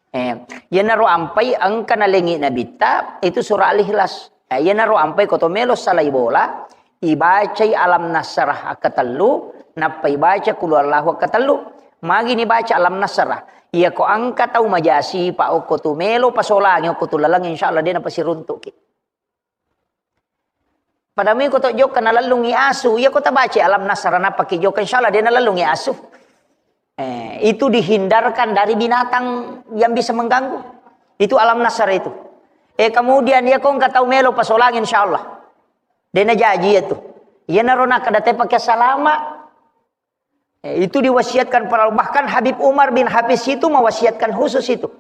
Eh, iyanaro ampai engka nalengi nabitta, itu surah Al-Ikhlas. Eh, iyanaro ampai ko to melo salai bola, ibacai Alam Nasrah akkatellu, nappa ibaca Qul Huwallahu akkatellu. Magi ni baca Alam Nasrah? Iya ko engka tau majasi, pa okko tu melo pasolangi okko tu laleng, insya Allah de napasiruntuki. Pada mui ko to jokka nalellungi asu, iya ko tabaca Alam Nasrah nappa ki jokka, insya Allah de nalellungi asu. Eh, itu dihindarkan dari binatang yang bisa mengganggu. Itu Alam Nasrah itu. Eh, kemudian iya ko engka tau melo pasolangi, insya Allah de najaji iya tu. Iyanaro nakkeda te pakai salama. Eh, itu diwasiatkan para, bahkan Habib Umar bin Hafiz itu mewasiatkan khusus itu.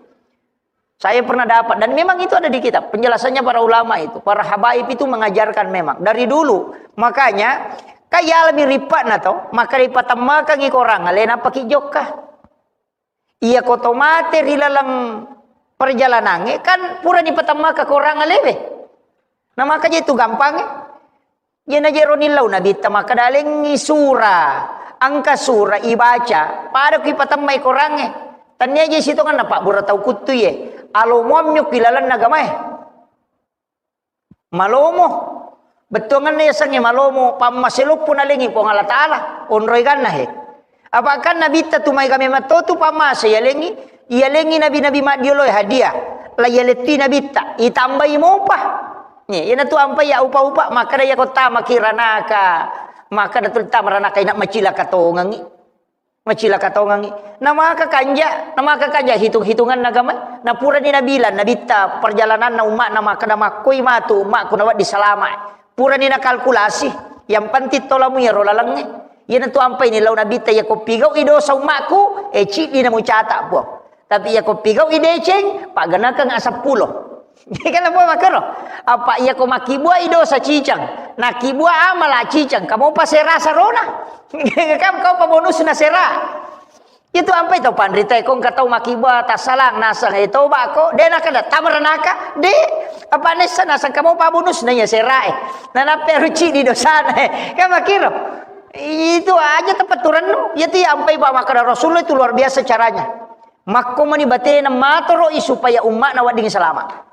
Saya pernah dapat, dan memang itu ada di kitab penjelasannya para ulama itu. Para habaib itu mengajarkan memang dari dulu. Makanya, kayalami ripatna to, maka ripatemmakangi korang ale nappa ki jokka. Iya ko to mate ri laleng perjalanangnge, kan pura nipatemmaka korang alewe. Nah, maka je tu gampangnge. Iyana jero nillau nabitta makkeda, lengngi sura, engka sura ibaca, pada ku ipatemmai korangnge. Tania je sitongenna pabbura tau kuttu ye. Alomoammi ku ilalenna agamae. Malomo. Bettuangenna yasengnge malomo, pammase loppo nalengi Puang Allah Ta'ala, onroi ganna he. Apa kan nabitta tu maega memang to tu pammase yalengi, yalengi nabi-nabi maddioloe hadiah. La yalettui nabitta, itambai mopa. Ye, iyanatu ampai ya upa-upa, makkeda iya ko tamaki ranaka. Makkeda tu tama ranaka ina macilaka tongengi. Macilaka tongengi. Namaka kanja, namaka kanja hitung-hitunganna agama. Napurani nabilang, nabitta perjalananna umma'na makkeda makkoi matu umma'ku nawedding salama. Purani nakalkulasi, yang penting tolamu iyaro lalengnge. Iyanatu ampai ni lau nabitta, iya ko pigau'i dosa umma'ku, eh, ciddi namucata, Puang. Tapi iya ko pigau'i deceng, paggenakeng aseppulo. Kan apa makkero? Apa iya ko makkibuai dosa cicang, nakkibua amala cicang, kamu pa sera sarona. Kam kau pa bonusna sera. Itu ampai tau panrita, ko engka tau makkibua tassalang naseng, eh, toba ko, de nakkeda tamaranaka, de, apa nessa naseng kamu pa bonusna iya sera, eh. Nanappe ruci di dosana, eh. Kan makkiro. Itu aja tepetturennu. Iya tu iya ampai pa makkeda Rasulullah itu luar biasa caranya. Makko mani batena matoro'i supaya umma'na wedding salama.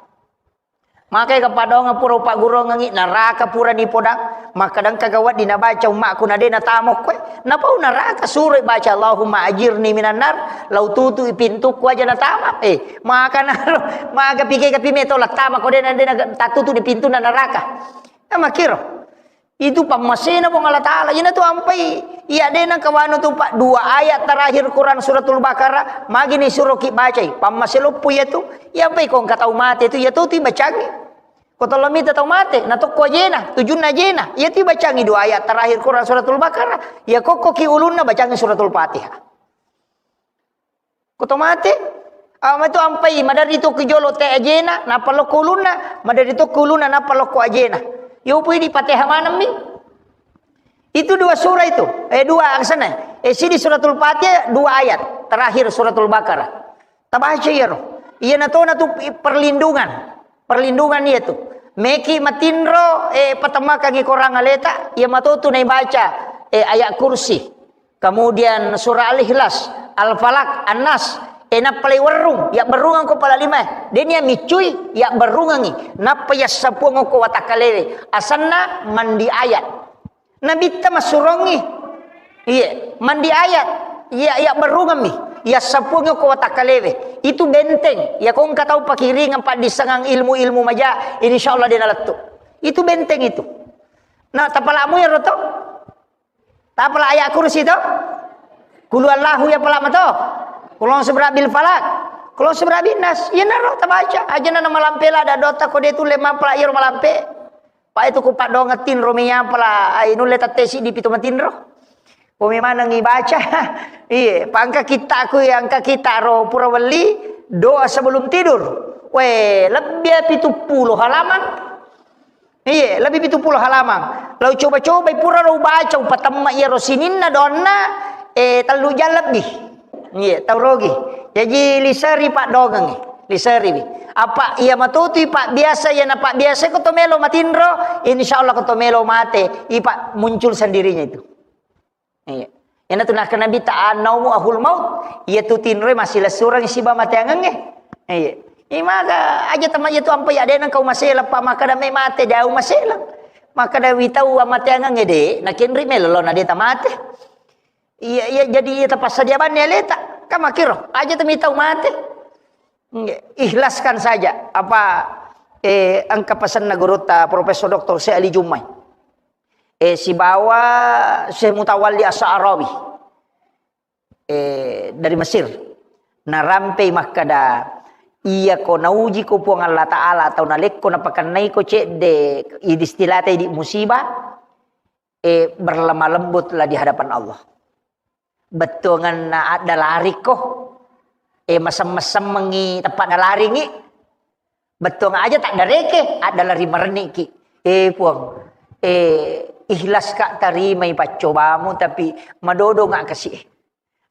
Makai kepadonga pura upagguruangengi, naraka purani podang, makkeda engka ga wedding nabaca umma'ku na de natamokkoe, napau naraka suroi baca Allahumma ajirni minan nar, lau tutui pintukku aja natama. Eh, maka naro, maga pike kapi meto lattama ko de na de na tatutu di pintunna naraka. Eh, makkiro. Itu pammasena Puang Allah Ta'ala. Iyana tu ampai, iya de nengka wanu tu, Pak, dua ayat terakhir Quran Suratul Baqarah, magi ni suroki bacai. Pammase loppo iya tu, iya ampai ko engka tau mate tu, iya tu tu bacangi. Ko tollo mita tau mate, na tokko ajena, tujunna ajena. Iya tu bacangi dua ayat terakhir Quran Suratul Baqarah. Iya kokkoki ulunna bacangi Suratul Fatihah. Ko to mate, ama tu ampai, madari tu ki jolo te ajena, nappa lokko ulunna, madari tu ki ulunna, nappa lokko ajena. Yo pui di Fatihah manemmi. Itu dua surah itu, eh, dua angsana. Eh, sidi Suratul Fatihah, dua ayat terakhir Suratul Baqarah. Tabaca iyaro. Iyana tona tu perlindungan. Perlindungan iya tu. Meki matinro, eh, patemakangi Korang aleta, iya matotu naibaca, eh, ayat kursi. Kemudian surah Al-Ikhlas, Al-Falaq, An-Nas. Eh, nappalai werrung, ya berrungang ko pala lima. Denia micui, ya berrungangi. Nappa ya sapuang ko watakkalewe. Asanna mandi ayat. Nabitta massurongi. Iye, mandi ayat. Iya, iya berrungammi. Iya sapuang ko watakkalewe. Itu benteng. Iya ko engka tau pakiringan paddissengang ilmu-ilmu maja, insya Allah dena lettu. Itu benteng itu. Nah, tapalamu ya roto. Tapala ayat kursi to. Kulu Allahu ya pala mato. Kulon seberabil falak. Kulon seberabil nas. Iya naro tabaca. Aja na malampela ada dota kode tu lema pala iyaro malampe. Pae tu ku paddongeng tinro mi apala, ai nulle tette siddi pitu matinro. Ko memaneng ibaca. Iye, pa engka kittaku, iya engka kitta ro pura welli, doa sebelum tidur. We, lebbi pitu pulo halaman. Iye, lebbi pitu pulo halaman. Lau coba-coba pura ro baca, upatemma iyaro sininna donna, eh, tellu jam lebbi. Iya, tau rogi. Jaji liseri paddongengngi, liseriwi. Apa iya matutui pabbiasa, iya napabbiasa ko to melo matinro, insya Allah ko to melo mate, ipa muncul sendirinya itu. Iya. Iyana tu nakkeda Nabi ta annaumu ahul maut, iya tu tinroe massilessureng siba mateangengnge. Iya. Imaga aja tama iya tu ampa iya dena kau maselang pa makkeda me mate dau maselang. Makkeda witau amateangengnge de, nakenri melo na de tamate. Iya, iya, jadi iya tapassadia banni aleta. Kan makkiro, aja temi tau mate. Nggih, ikhlaskan saja. Apa, eh, engka pesanna gurutta Profesor Doktor Syekh Ali Jummai. Eh, sibawa Syekh Mutawalli As-Sa'rawi. Eh, dari Mesir. Narampei makkeda, iya ko nauji ko Puang Allah Ta'ala atau nalekko napakennaiko cedde, istilah tadi musibah, eh, berlemah lembutlah di hadapan Allah. Bettuanganna addalarikko, eh, masem-masemmengi teppa dalaringi. Bettuang aja tak dareke, addalari marenniki. Eh, Puang, eh, ikhlas ka tarimai paccobamu, tapi madodo nga kasi.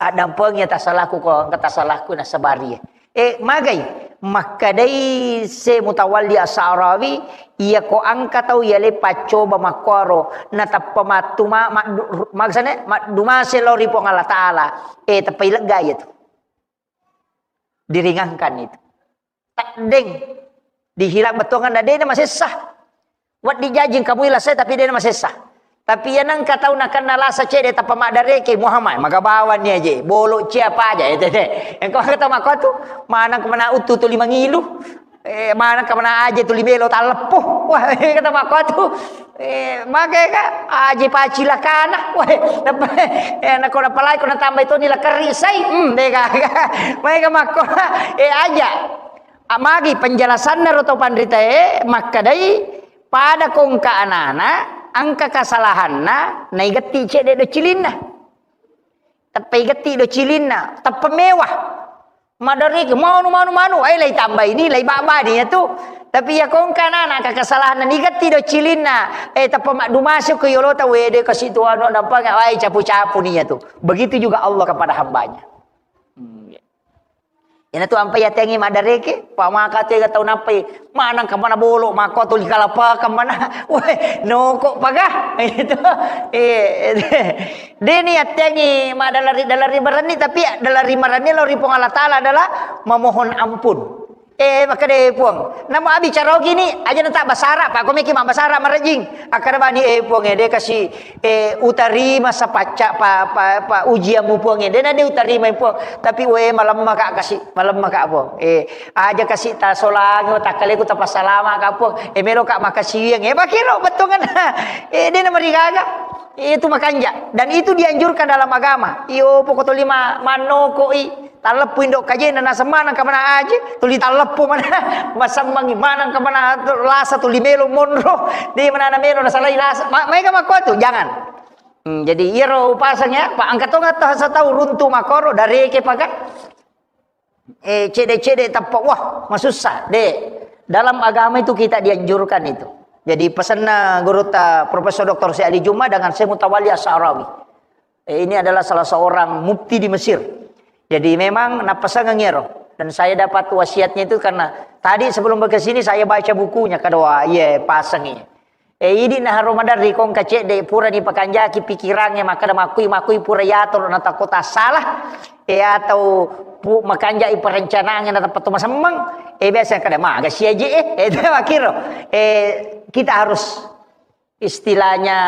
Addampengi tasalaku ko engka tasalaku nasabari. Eh, magai, makkedai Syekh Mutawalli As-Sa'rawi, iya ko engka tau iya le paccoba makkuaro, natappa mattu ma-, maddu-, maksudnya, maddumase lao ri Puang Allah Ta'ala. Eh, teppai lega iya tu. Diringankan itu. Teddeng. Dihilang bettuanganna, de na masessa. Wedding jaji engka mui lasai, tapi de na masessa. Tapi iya nengka tau nakenna lasa cedde tappa maddareke, Muhammad, maga bawang ni aje, bolo cia apa aja, itu de. Engka kata makko tu, maneng kemana utu tuli mangilu. Eh, maneng kemana aja tuli melo talleppo. Wah, kata makko tu. Eh, maka ka aje pacilakana. Wah, eh, nako napalai ko natambai toni lakari sai. Hmm, de ka. Mai ka makko. Eh, aja. Amagi penjelasanna ro to panritae, makkedai, pada ko engka anana, engka kasalahanna, naigetti cedde do cilinna. Teppa igetti do cilinna, teppa mewah. Madariki, manu, manu, manu, eh, lai tambai ni, lai babani ya tu. Tapi iya ko engka anana, engka kasalahanna, nigetti do cilinna, eh, teppa maddumasi ko yolota, wede kasi tu anu, nampa, wai capu-capu ni ya tu. Begitu juga Allah kepada hambanya. Hmm, ya. Iyana tu ampai yatengi maddareke, pa maka tu ega tau nappai, maneng ka mana bolo, mako tuli kalapakang mana, weh, noko paga. Itu. Eh, deni yatengi madalari-dalari marenni, tapi dalari marenni lao ri Puang Allah Ta'ala adalah memohon ampun. Eh, makkeda Puang, namo abicara gini, aja na tak basara, pa ko meki mabbasara marejing. Akkeda bani, eh, Puang, eh, de kasi, eh, utarima sapacca pa, pa, pa ujianmu, Puang, eh. De na de utarima, Puang. Tapi, we, malemma ka kasi, malemma ka, Puang. Eh, aja kasi tasolangi, takkaleku tapassalama ka, Puang. Eh, melo ka makasiwiang. Eh, pakiro bettuanganna. Eh, de na marigaga. Itu makanja. Dan itu dianjurkan dalam agama. Iyo, poko tolima mannokoi. Talleppu indo kajena, naseng maneng ka mana aje, tuli talleppu mana, masammangi maneng ka mana lasa tuli melo monro, de mana na melo nasalai lasa, ma-, maega makko tu, jangan. Hmm, jadi iyaro upasang ya, pa engka tonga ta-, satau runtu makoro, dareke paka. Eh, cede-cede tappa, wah, masussa, de. Dalam agama itu kita dianjurkan itu. Jadi pesanna gurutta Profesor Doktor Syekh Ali Juma dengan Syekh Mutawalli As-Sa'rawi. Eh, ini adalah salah seorang mufti di Mesir. Jadi memang napasangeng ero. Dan saya dapat wasiatnya itu karena tadi sebelum ke sini saya baca bukunya, kada wa, iya, pasangi. Eh, idi naharo maderri kong kacedde pura ni pakanjaki pikirangnge, makkeda makkui-makkui pura yatoro natakko tassalah. Eh, atau pu-, makanjai perencanaan yang dapat masemmeng. Eh, biasa kada maga siaje, eh. Eh, itu makkiro. Eh, kita harus istilahnya,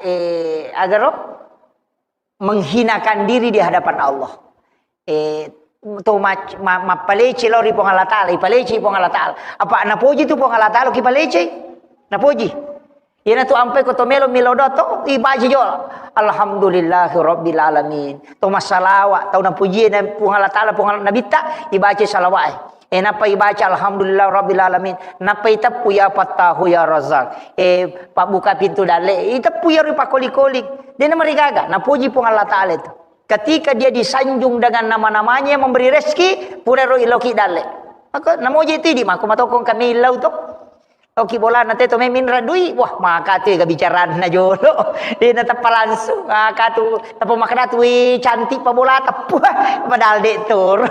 eh, agaro menghinakan diri di hadapan Allah. Eh, to mac-, ma-, mappalece lao ri Puang Allah Taala, ipalece Puang Allah Taala. Apa napoji tu Puang Allah Taala, ki palece? Napoji. Iyana tu ampe ko to melo milo do to, ibaca jo. Alhamdulillahi Rabbil Alamin. To massalawa, tau napuji na Puang Allah Taala, Puang Allah Nabitta, ibaca salawat. Eh, nappa ibaca alhamdulillah rabbil alamin. Nappa iteppu ya Fattahu ya Razzaq. Eh, pabbuka pintu dalle. Iteppu ya ri pakoli-koli. Dena marigaga. Napuji Puang Allah Taala itu. Ketika dia disanjung dengan nama-namanya yang memberi rezeki, pura ro iloki dalle. Maka namoje itu idi mako matokong kami ilau to. Oki bolana te to meminra dui. Wah, maka tu ga bicaranna jolo. Dena teppa langsung. Maka tu Tappa makkeda tu, "Wih, cantik pa bolata." Puh, padahal de' toro.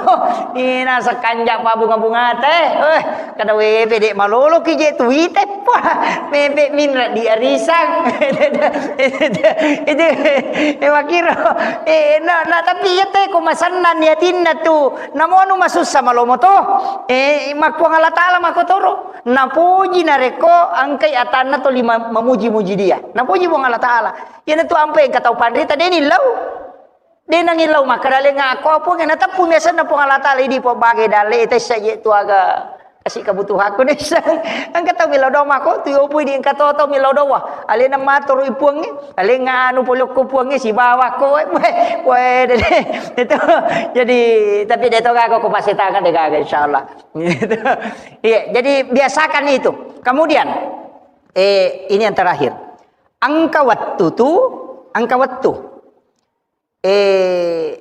Ina sakanja pa bunga-bungata, eh. Weh, kada wewe de' malolo ki je tu ite. Puh, mebe minra di arisang. Itu, eh, makiro. Eh, na, na, tapi iya te ko masennang ni atinna tu. Namonu masussa malomo to. Eh, makkuang Allah Taala makotoro. Napoji narekko engkai atanna toli ma-, mamuji-muji dia. Napoji Puang Allah Taala. Iyanatu ampai engka tau panrita de' nillau. De' nangillau makkeda lenga ako Puang, nateppu mi asenna Puang Allah Taala, idi Puang bage dalle tessa je tu aga kasi kebutuhanku nessa. Engka tau millau doa mako tu yopu idi engka to tau millau doa. Alena maturu i Puangnge, alenga anu polokko Puangnge sibawa ko. Weh, weh, de', de'. Itu. Jadi, tapi de' to gaga ko pasetangan de' gaga insyaallah. Gitu. Iya, jadi biasakan itu. Kemudian, eh, ini yang terakhir. Engka wettu tu, engka wettu. Eh,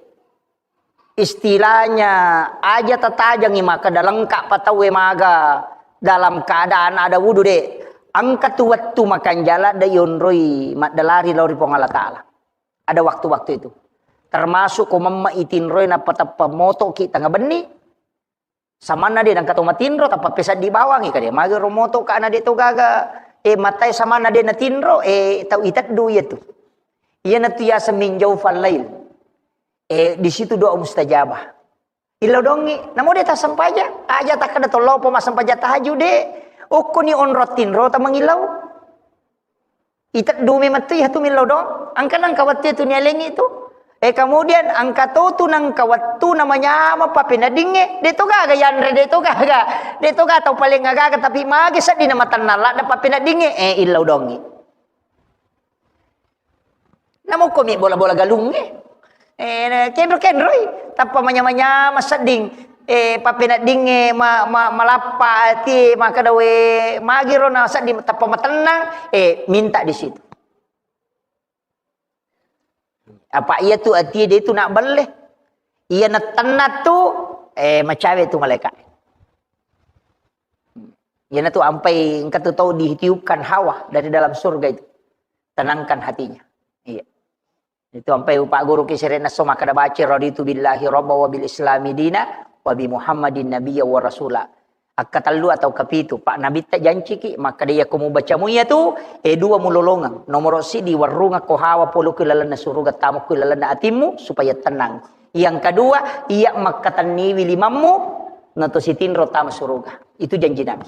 istilahnya aja tatajangi maka dalengka patauwe maga dalam keadaan ada wudu de'. Engka tu wettu makanjala de' yonroi maddalari lao ri Puang Allah Taala. Ada waktu-waktu itu. Termasuk ko memma itinroi nappa teppa motoki tengah benni, Samanna de' nengka to matinro, tappa pesaddi bawangi kade. Magi ro moto ka na de' to gaga. Eh, matai samanna de' natinro, eh, tau iteddu iya tu. Iyanatu yaseng min jaufal lail. Eh, di situ doa mustajabah. Illau dongi, namo de' tassempajang. Aja takkeda to lopo massempajang tahajud de'. Okkoni onro tinro tamangillau. Iteddu memang tu, iya tu millau doang. Engka nengka wettu tu nialengi tu. Eh, kemudian engka to tu nengka wettu namanyameng pappeneddingnge. De' to gaga yanre, de' to gaga. De' to gaga tau paling gaga, tapi magi sedding namatennang ladde pappeneddingnge. Eh, illau doangngi. Namokko mi bola-bola galungnge. Eh, kenro-kenroi, tappa manyama-nyama sedding. Eh, pappeneddingnge ma-, ma-, malappa ati, makkeda we, magiro na sedding tappa matennang, eh, minta di situ. Apa iya tu ati de' tu nak belle. Iya natenna tu, eh, macawe tu malaikat. Iyanatu ampai engka tu tau ditiupkan hawa dari dalam surga itu. Tenangkan hatinya. Iya. Itu ampai upa' guru ki sere'na so makkeda baca, "Raditu billahi rabba wa bil islami dina wa bi Muhammadin nabiyya wa rasula." Akkatellu atau kapitu, pa' nabitta janciki, makkeda, "Iyako mubaca mu iyatu, eh, dua mulolongeng. Nomoro siddi, warrungekko hawa polo ku lalenna suruga, tama ku lalenna atimmu, supaya tenang. Yang kedua, iya makkatenniwi limammu, nato sitinro tama suruga." Itu janji Nabi.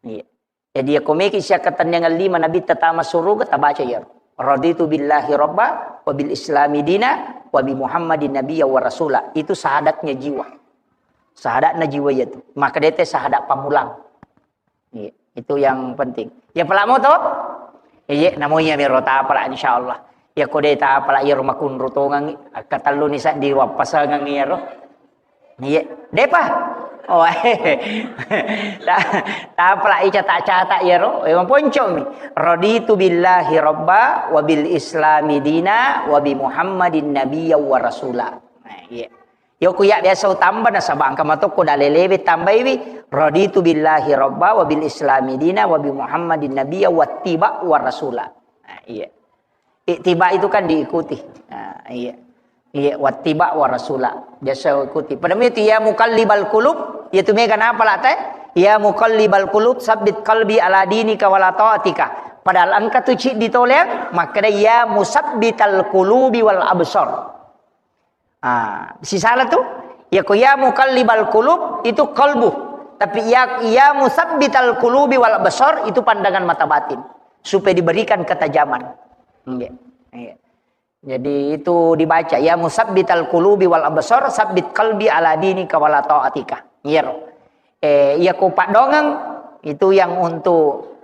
Iya. Jadi, iya komeki siakkatenniangeng lima nabitta tama suruga, tabaca iyaro. Raditu billahi rabba, wa bil islami dina, wa bi Muhammadin nabiyya wa rasula. Itu syahadatnya jiwa. Syahadatna jiwa iyatu. Maka dete syahadat pamulang. Iya, itu yang penting. Ya, pala moto? Iya, namo iya mero tapala insyaallah. Iya, ko de' tapala iyaro makunru tongangngi. Akkatellu ni saddi wappasengeng iyaro. Iya, de'pa. Oh, ta-, tapala icatak-catak iyaro. Eh, maponcomi. Raditu billahi rabba wa bil islami dina wa bi Muhammadin nabiyya wa rasula. Nah, iya. Yoku ya biasa utamba nasaba engka matokko dalelewe tambaiwi, "Raditu billahi rabba wa bil islami dina wa bi Muhammadin nabiyya wattiba wa rasula." Nah, iya. Ittiba itu kan diikuti. Nah, iya. Iya, wattiba wa rasula. Jasa ikuti. Pada itu, ya muqallibal qulub, ya tu mega napa la te? Ya muqallibal qulub, sabbit qalbi ala dinika wala taatika. Padahal engka tu ciddi toleang, makkeda ya musabbital qulubi wal absar. Ah, sisala tu, ya ko ya muqallibal qulub itu qalbu. Tapi ya, ya musabbital qulubi wal absar itu pandangan mata batin. Supaya diberikan ketajaman. Iya. Iya. Jadi itu dibaca, ya musabbital qulubi wal absar, sabbit qalbi ala dinika wala taatika. Iya ro. Eh, iya ko paddoangeng itu yang untuk,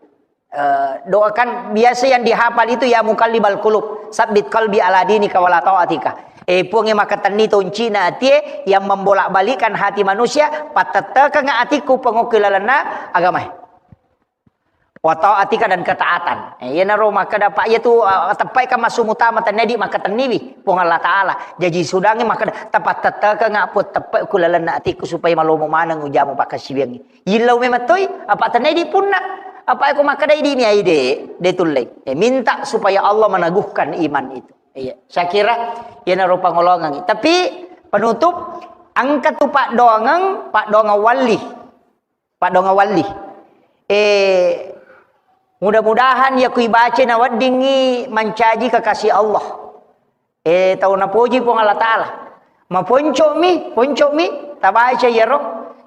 eh, doakan biasa yang dihafal itu ya muqallibal qulub, sabbit qalbi ala dinika wala taatika. Eh, Puang e makkatenni toncina atie yang membolak-balikkan hati manusia, pattettekeng atikku pengokki lalenna agamae. Wa taatika dan ketaatan. Eh, iyanaro makkeda, Pak, iya tu, eh, teppai kan massu mutama, tennedi makkatenniwi Puang Allah Ta'ala. Jaji sudangi makkeda, tapattettekeng Puang teppe ku lalenna atiku supaya malomo maneng ujamu pakkasiwiangngi. Yillau memang toi, apa tennedi punna. Apa aku makkeda idi ni aide, de tullei. Eh, minta supaya Allah meneguhkan iman itu. Iya, saya kira iyanaro pangolongangi. Tapi penutup, engka tu paddoangeng, paddoangeng walli. Paddoangeng walli. Eh, mudah-mudahan iya ku ibaca naweddingngi mancaji kekasih Allah. Eh, tau napoji Puang Allah Ta'ala. Maponco'mi, ponco'mi, tabaca iyaro.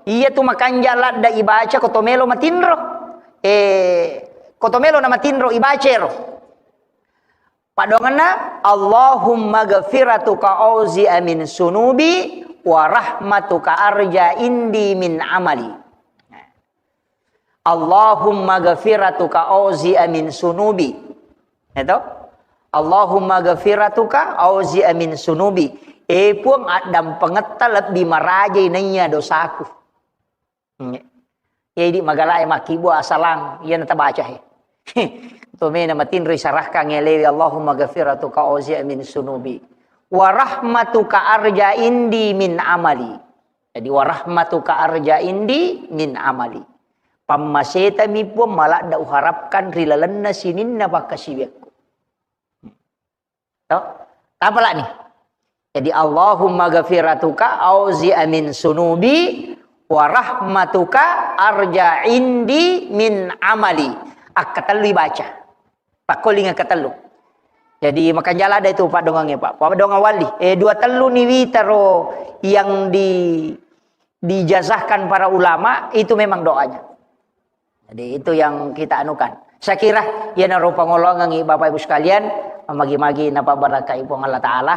Iya tu makanja ladda ibaca ko to melo matinro. Eh, ko to melo na matinro ibaca ero. Paddoangenna, Allahumma ghafiratuka auzi'a min sunubi wa rahmatuka arja indi min amali. Allahumma ghafiratuka auzi'a min sunubi. Itu? Allahumma ghafiratuka auzi'a min sunubi. Eh, Puang, addampengetta lebbi marajai naiya dosaku. Nge. Iya, idi magalae makkibua asalang, iya natabaca he. Tomena matinro isarahkan elewi, Allahumma ghafiratuka auzi'a min sunubi. Wa rahmatuka arja indi min amali. Jadi, wa rahmatuka arja indi min amali. Pammasetami Puang maladda uharapkan ri lalenna sininna pakkasiwiakku. To? Tapalani. Jadi, Allahumma ghafiratuka auzi'a min sunubi wa rahmatuka arja indi min amali. Akkatellu ibaca. Pakkoling akkatellu. Jadi, makanjala ada itu paddoangengnge, Pak. Paddoangeng walli. Eh, dua tellu ni witaro yang di, dijazahkan para ulama, itu memang doanya. Jadi, itu yang kita anukan. Saya kira, iyanaro pangolongangi Bapak Ibu sekalian, magi-magi napabarakai Puang Allah Ta'ala.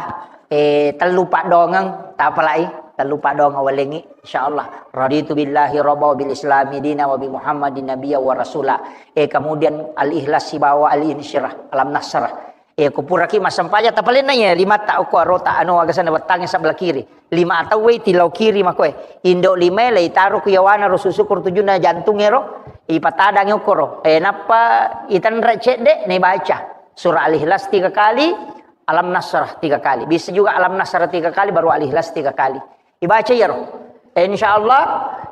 Eh, tellu paddoangeng, tapalai, tellu paddoangeng walengi, insyaallah. Raditu billahi rabba wa bil islami dina wa bi Muhammadin nabiyya wa rasula. Eh, kemudian al-ikhlas sibawa al-insyirah, alam nasrah. Eh, ko puraki massempajang, tapalenna iya, limatta okko arota, anu, agasanna wettangnge sebelah kiri. Lima atau wei tilau kiri makoe. Indo limae leitaro ku yawana ro susu kor tujuna jantung ero, ipatadangi okkoro. Eh, nappa itenre cedde, ne baca. Surah Al-Ikhlas tiga kali, Alam Nasrah tiga kali. Bisa juga Alam Nasrah tiga kali, baru Al-Ikhlas tiga kali. Ibaca iyaro. Eh, insyaallah,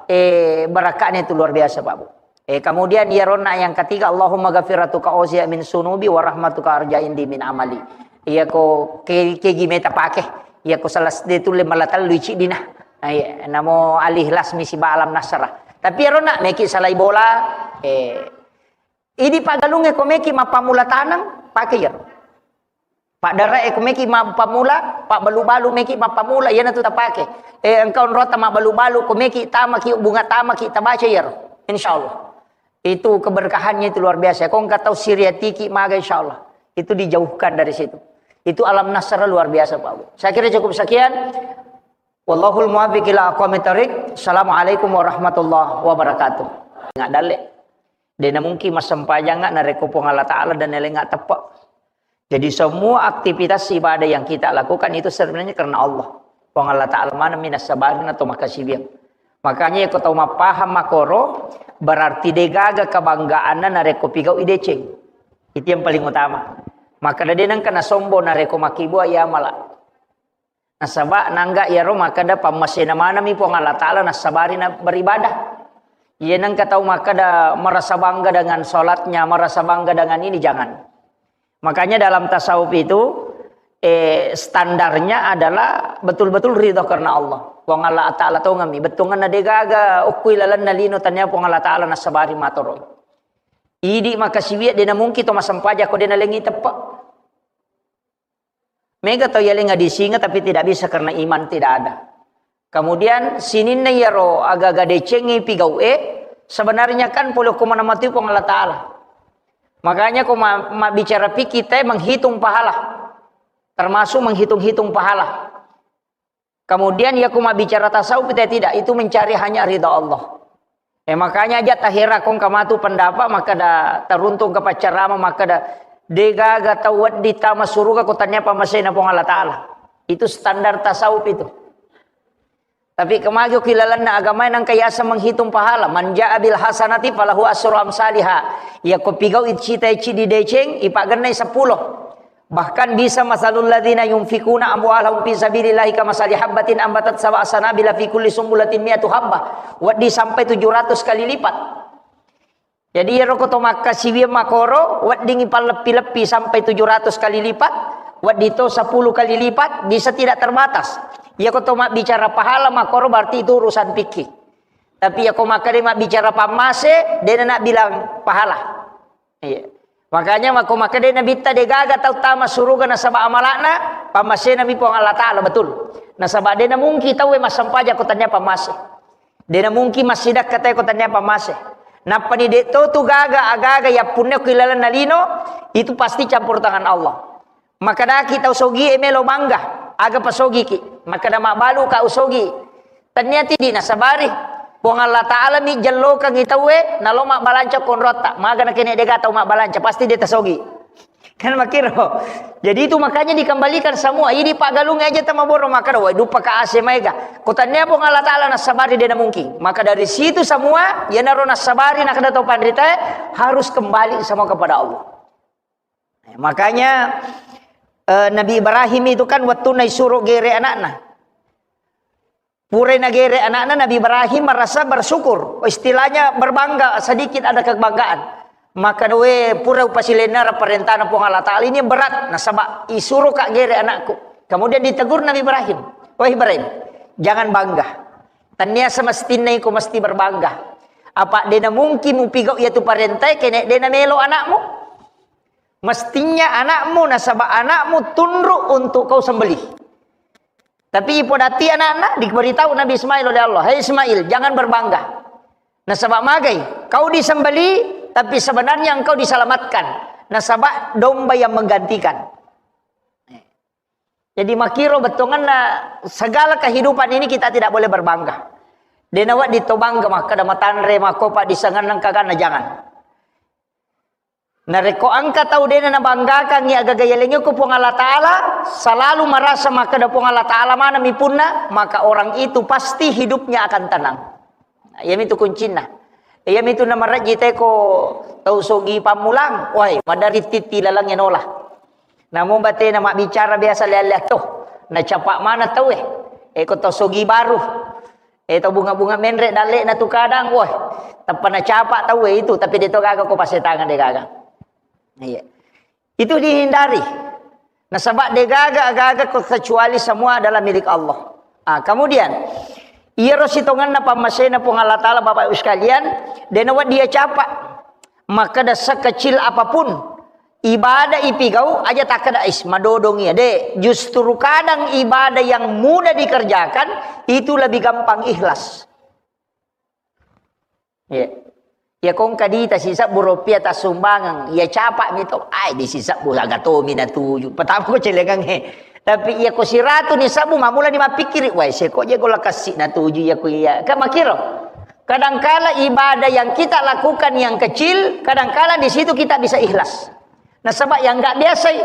eh, barakahnya itu luar biasa, Pak Bu. Eh, kemudian iyaronna yang ketiga, Allahumma ghafiratuka auzi'a min sunubi wa rahmatuka arja indi min amali. Iya ko ke, kegi meta pake. Iya ko salah sedde tulle mala tellu ici dina. Nah, iya, namo Al-Ikhlas misi ba Alam Nasrah. Tapi iyaronna meki salai bola, eh, idi pagalunge ko meki mappamula taneng, pake iyaro. Paddare'e ko meki mappamula, pabbalu-balu meki mappamula, iyanatu tapake. Eh, engka onrota mabbalu-balu, ko meki tamaki, bunga tamaki, tabaca iyaro. Insyaallah. Itu keberkahannya itu luar biasa. Ko engka tau siriatiki maga, insyaallah. Itu dijauhkan dari situ. Itu Alam Nasrah luar biasa, Pak Bu. Saya kira cukup sekian. Wallahul muwaffiq ila aqwamit thariq. Assalamualaikum warahmatullahi wabarakatuh. Nggak dalle. Dena mungkin massempajang narekko Puang Allah Ta'ala dan elengnga teppe. Jadi, semua aktivitas ibadah yang kita lakukan itu sebenarnya karena Allah. Puang Allah Ta'ala maneng mi nassabarina to makkasiwiang. Makanya, ko tau mappahang makkoro, berarti degaga kebanggaanna narekko pigau'i deceng. Itu yang paling utama. Maka de nengka nasombong narekko makkibua iya mala. Nasaba nangga iyaro makkeda pammasena maneng mi Puang Allah Ta'ala nassabari na beribadah. Iya nengka tau makkeda merasa bangga dengan sholatnya, merasa bangga dengan ini, jangan. Makanya dalam tasawuf itu, eh, standarnya adalah betul-betul ridho karena Allah. Puang Allah Ta'ala tongami. Bettuanna degaga okkui lalenna lino tania Puang Allah Ta'ala nassabari matoroi. Idi makasiwia dena mungkin to massempajang ko dena lengi teppe. Mega tau yaleng adisinga tapi tidak bisa karena iman tidak ada. Kemudian sininna iyaro aga-aga decengngi pigau'e, sebenarnya kan pole ko manamatu Puang Allah Ta'ala. Makanya ko ma-, mabbicara fikih te menghitung pahala. Termasuk menghitung-hitung pahala. Kemudian ya ko mabbicara tasawuf te tidak, itu mencari hanya ridha Allah. Eh, makanya aja tahera kong kamatu pendapat, maka da taruntung ke pacarama, maka da degaga tau weddi tama suruga ko tania pamasena Puang Allah Ta'ala. Itu standar tasawuf itu. Tapi kemagi ki lalenna agama nangka yasa menghitung pahala. Man ja'a bil hasanati falahu asru amsaliha. Ya ko pigau icita ici di deceng, ipagennai sepuluh. Bahkan bisa masalul ladzina yunfikuna amwalahum fi sabilillahi kamasali habbatin ambatat sab'a sanabila fi kulli sumbulatin mi'atu habbah. Weddi sampai tujuh ratus kali lipat. Jadi iyaro ko to makkasiwiang makoro, weddingi palleppi-leppi sampai tujuh ratus kali lipat, weddi to sepuluh kali lipat, bisa tidak terbatas. Iya ko to mabbicara pahala makoro berarti itu urusan fikih. Tapi ya ko makkeda mabbicara pammase, dena nak bilang pahala. Iya. Makanya mako makkeda Nabitta degaga tau tama suruga nasaba amalakna, pammasena mi Puang Allah Ta'ala, betul. Nasaba dena mungkin tau massempajang ko tania pammase. Dena mungkin massidakka tau ko tania pammase. Nappani de to tu gaga agaga yappunna ko ilalenna lino, itu pasti campur tangan Allah. Makkedaki tau sogie melo bangga, aga pasogiki. Makkeda mabbalu ka usogi. Tania tidi nasabari. Puang Allah Ta'ala mi jellokangi tauwe, nalo mabbalanca konrotta. Maga nakene dega tau mabbalanca, pasti de tasogi. Kan makiro. Jadi itu makanya dikembalikan semua. Ini paggalung aja tamaboro makkeda, wah, dupa ka ase maega. Ko tania Puang Allah Ta'ala nasabari dena mungkin. Maka dari situ semua, ya naro nasabari nakada tau panrita, harus kembali semua kepada Allah. Makanya, eh, Nabi Ibrahim itu kan waktu naisuro gere anakna. Pura nagere anakna, Nabi Ibrahim merasa bersyukur. Istilahnya berbangga, sedikit ada kebanggaan. Maka we pura upasilenna parentana Puang Allah Ta'ala ini berat. Nasaba isuro ka gere anakku. Kemudian ditegur Nabi Ibrahim. Wah Ibrahim, jangan bangga. Tania semestinna iko mesti berbangga. Apa dena mungkin mupigau iya tu parentai kene dena melo anakmu? Mestinya anakmu, nasaba anakmu tunduk untuk kau sembelih. Tapi ipodati anakna, diberitahu Nabi Ismail oleh Allah, "Hai Ismail, jangan berbangga. Nasaba magai, kau disembelih, tapi sebenarnya engkau diselamatkan. Nasaba domba yang menggantikan." Jadi makiro bettuanna segala kehidupan ini kita tidak boleh berbangga. Dena wedding to bangga makkeda matanre, makkopa disengenna kaganna, jangan. Narekko engka tau dena nabanggakangngi agaga yalengnge ko Puang Allah Ta'ala, selalu merasa makkeda Puang Allah Ta'ala manami punna, maka orang itu pasti hidupnya akan tenang. Iyamitu kuncinna. Iyamitu namarejji teko tau sogi pammulang, wai, madari titti lalangnge nola. Namo batena mabbicara biasa lelle to, nacapa mana tauwe. Eko tau sogi baru. Eh, tau bunga-bunga menre dalle'na tu kadang, woi, tappa nacapa tauwe itu, tapi de to gaga ko pasetangan de gaga. Iya. Itu dihindari. Nasaba de gaga, gaga ko kecuali semua adalah milik Allah. Ah, kemudian, iyaro sitongenna pammasena Puang Allah Ta'ala, Bapak Ibu sekalian, de nawedding dia capa. Makkeda sekecil apapun ibadah ipigau aja takkeda is madodong iya. De, justru kadang ibadah yang mudah dikerjakan itu lebih gampang ikhlas. Iya. Ya kong kadita sisebbu rupiah tassumbangeng, ya capa mi to, ai di sisebbu aga tomi natuju. Pertama ko celengang he. Tapi iya ko siratu ni sabbu mamula ni mappikiri, wai seko je gola kassi natuju iya ko iya. Kan makiro. Kadangkala ibadah yang kita lakukan yang kecil, kadangkala di situ kita bisa ikhlas. Nasaba yang nggak biasa i.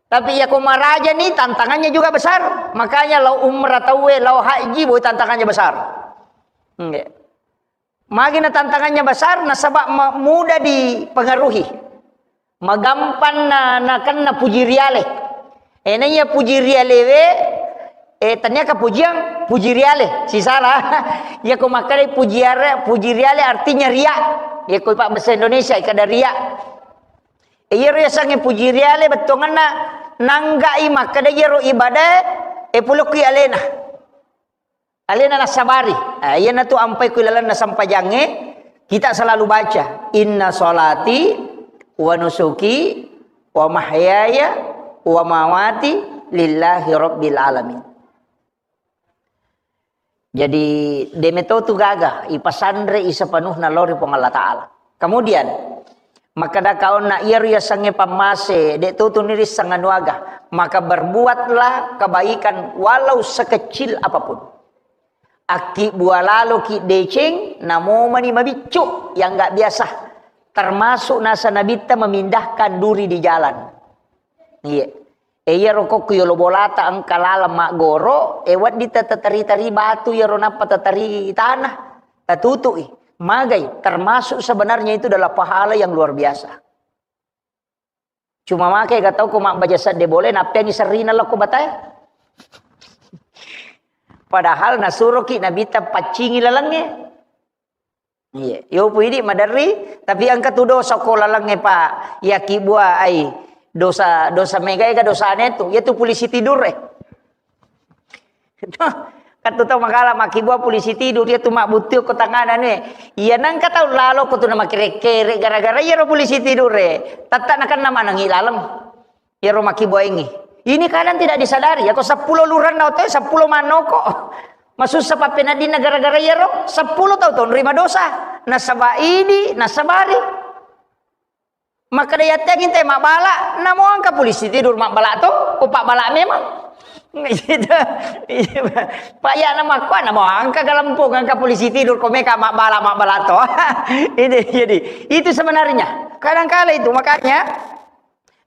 Tapi iya ko maraja ni tantangannya juga besar. Makanya lau umrah tauwe, lau haji boy tantangannya besar. Nggih. Magi na tantangannya besar, nasaba ma-, mudah dipengaruhi. Magampang na, nakenna puji riale. Eh, naiya puji rialewe, eh, tania kepujian, puji riale. Sisala. Iya ko makkeda puji are-, puji riale artinya ria. Iya ko pak bahasa Indonesia, kada ria. Iyaro yasengnge puji riale bettuangenna nanggai makkeda iyaro ibadah e pulokki alena. Alena nassabari. Eh, iyanatu ampai ku lalenna sempajangnge, kita selalu baca, "Inna salati wa nusuki wa mahyaya wa mamati lillahi rabbil alamin." Jadi, de meto tu gaga, ipasanre i sepenuhna lao ri Puang Allah Ta'ala. Kemudian, makkeda kaonna iyaro yasengnge pammase, de to tuni risseng anu aga, maka berbuatlah kebaikan walau sekecil apapun. Akkibbua laloki deceng, namomani mabiccu yang nggak biasa. Termasuk nasa nabitta memindahkan duri di jalan. Iya. E, iyaro kokku yolo bolata engka laleng maggoro, e, wedding ta-, tatari-tari batu iyaro nappa tatari tanah, tatutu'i. Magai, termasuk sebenarnya itu adalah pahala yang luar biasa. Cuma make ga tau ko mabbaca sedde bole, nappeangi serrina lokko batae. Padahal nasuroki nabitta paccingi lalengnge. Iya, yo pu idi maderri, tapi engka tu dosa ko lalengnge, Pak. Yakibbua ai dosa, dosa mega ega dosane tu, yaitu polisi tidur e. Kan tu tau magala makkibua polisi tidur, iya tu mabbuttu ko tangana ne. Iya nengka tau lalo ko tu na makere-kere gara-gara iyaro polisi tidur e. Tetta nakenna manengi laleng. Iyaro makkibuaingngi. Ini kadang tidak disadari, ya ko seppulo luranna otoe, seppulo mannoko. Masussa pappeneddinna gara-gara iyaro, seppulo tau to nerima dosa. Nasaba idi, nasabari. Makkeda yatteang intai mabbala, namo engka polisi tidur mabbala to, ko pabbala memang. Gitu. Pak ya nama kuat, namo engka galempung, engka polisi tidur, ko meka mabbala, mabbala to. Ini jadi, itu sebenarnya. Kadangkala itu, makanya,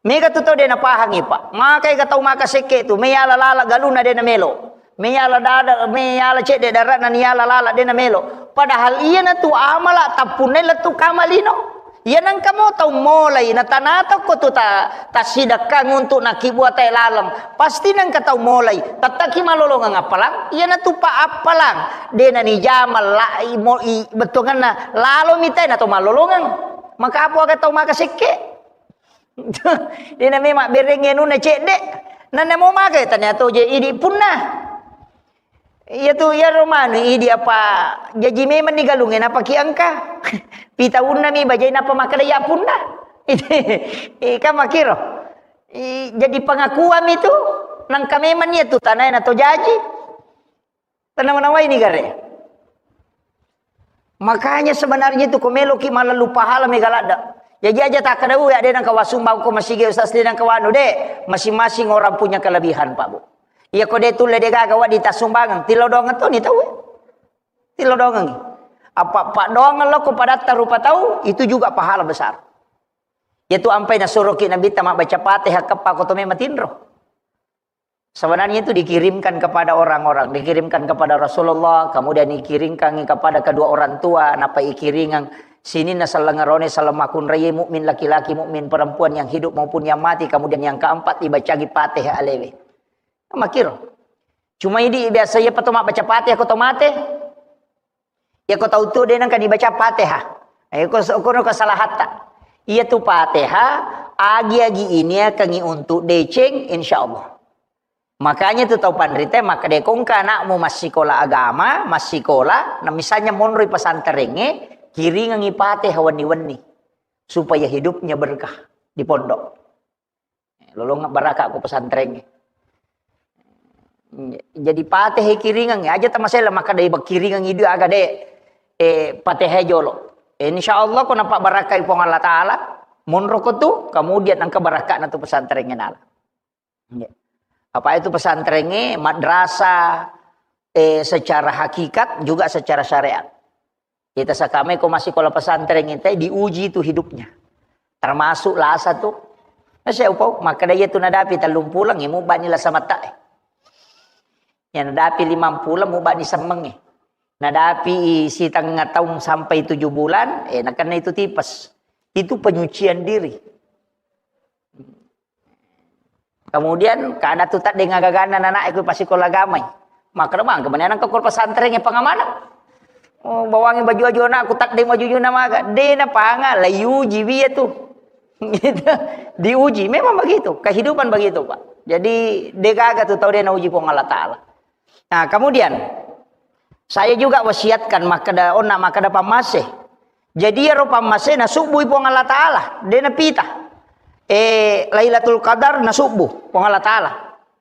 mega tu tau de napahangi, Pak. Makai ga tau maka sekke tu, meyala lala galuna de namelo. Meyala dada, meyala cedde darana niyala lala de namelo. Padahal iyana tu amala tappunna lettu kama lino. Iya nengka mo tau molai, natanata ko tu ta-, tasidakkang untuk nakibua tae laleng. Pasti nengka tau molai. Tattaki malolongeng appalang, iyana tu pa appalang. De nanijama la-, i-, mo-, i-, bettuanganna lalo mitae na to malolongeng. Maka apa aga tau maka sekke? Dena memang bereng anunna cedde. Nanna mo maka tania to je idi punna. Iya tu, iya romanu idi apa jaji memang ni galungnge napaki engka. Pitaunna mi bajai napa makkeda iya punna. Ika makiro. I, jadi pengakuan itu nangka memang iya tu tanai na to jaji. Tanawa-nawai ni gare. Makanya sebenarnya itu ko meloki malellu pahala mega ladde. Jaji aja takkeda, "Uwe, ade nangka wasumbang ko masigi ustaz, de nangka wanu de." Masing-masing orang punya kelebihan, Pak Bu. Iya ko de tulle de gaga wadi tasumbangeng, tilodongeng to ni tau. Tilodongengi. Apa, apa doang lo ko padatta rupa tau, itu juga pahala besar. Yaitu ampai nasuroki Nabitta mabbaca Fatihah keppa ko to memang tinro. Sebenarnya itu dikirimkan kepada orang-orang, dikirimkan kepada Rasulullah, kemudian dikirimkan kepada kedua orang tua, napa ikiringang sininna sellengerone sellemmakunraie mukmin laki-laki, mukmin perempuan yang hidup maupun yang mati, kemudian yang keempat dibacagi Fatihah alewe. Makiro. Cuma idi biasa iya pato mabbaca Fatihah ko to mate. Iya ko tau tu de nengka dibaca Fatihah. Eh, ko, ko, ko salahatta. Iya tu Fatihah, agi-agi ini akan untuk deceng, insya Allah. Makanya tu tau panrita, maka dekongka anakmu massikola agama, massikola, nah misalnya monroi pesantrengnge, kiringangi Fatihah wenni-wenni. Supaya hidupnya berkah di pondok. Lolong baraka ko pesantrengnge. Jadi Fatihah kiringang, aja tamasela maka dai kiringang idu aga de, eh, Fatihah jolo. Insya Allah ko nampak barakai Puang Allah Ta'ala, monro ko tu, kemudian engka barakana tu pesantrengnge nala. Apa itu pesantrengnge, madrasah, eh, secara hakikat juga secara syariat. Kita sakame ko massikola pesantren ita diuji tu hidupnya. Termasuk lasa tu. Nasa upau, maka dia tu nadapi tellung pulang, ya, mubani lasa mata, eh. Ya, nadapi limang pulang, mubani semeng, eh. Nadapi setengah tahun sampai tujuh bulan, eh, nakena itu tipes. Itu penyucian diri. Kemudian, kada tu taddeng agaganna nana ku pasikola agamai. Makkeda bang, kemudian nang ko pesantren e pengamanang. Oh, bawangi baju-baju anakku, taddeng baju-baju namaga. De na panga, la yuji wi ya tu. Gitu. Diuji. Memang begitu. Kehidupan begitu, Pak. Jadi, degaga tu tau de nauji Puang Allah Ta'ala. Nah, kemudian, saya juga wasiatkan, makkeda, onna makkeda pammase. Jadi, ero pammase nasubbui Puang Allah Ta'ala. De napita. Eh, Lailatul Qadar nasubbu Puang Allah Ta'ala.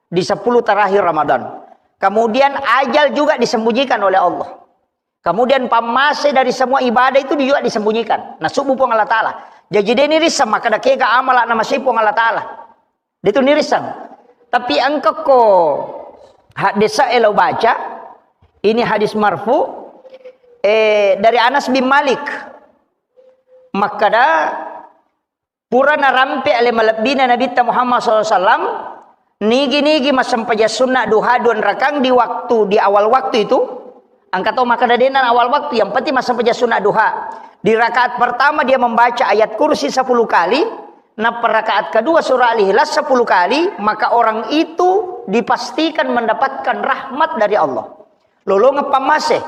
Di sepuluh terakhir Ramadan. Kemudian, ajal juga disembunyikan oleh Allah. Kemudian pammase dari semua ibadah itu juga disembunyikan. Nasubbu Puang Allah Ta'ala. Jaji de nirisseng makkeda kega amala namasei Puang Allah Ta'ala. De tu nirisseng. Tapi engka ko hadis e lo baca, ini hadis marfu, eh, dari Anas bin Malik. Makkeda, pura narampe ale malebbina Nabitta Muhammad sallallahu alaihi wasallam, nigi-nigi massempajang sunna duha dua rakang di waktu, di awal waktu itu, engka to makkeda de'na awal waktu, yang penting massempajang sunna duha. Di rakaat pertama dia membaca ayat kursi sepuluh kali, nappa rakaat kedua surah Al-Ikhlas sepuluh kali, maka orang itu dipastikan mendapatkan rahmat dari Allah. Lolongeng pammase.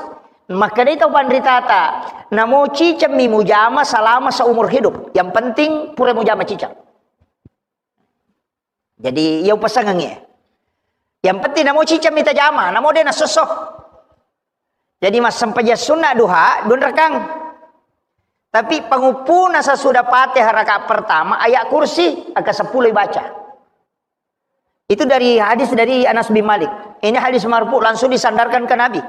Makkedai tau panritata, namo cicemmi mujama selama seumur hidup. Yang penting pura mujama ciceng. Jadi, iya upasangengngi. Yang penting namo cicemmi tajama, namo de nasosso. Jadi, massempajang sunna duha, dua rakang. Tapi panguppuna sesudah Fatihah rakaat pertama, ayat kursi, angka sepuluh baca. Itu dari hadis dari Anas bin Malik. Ini hadis marfu, langsung disandarkan ke Nabi.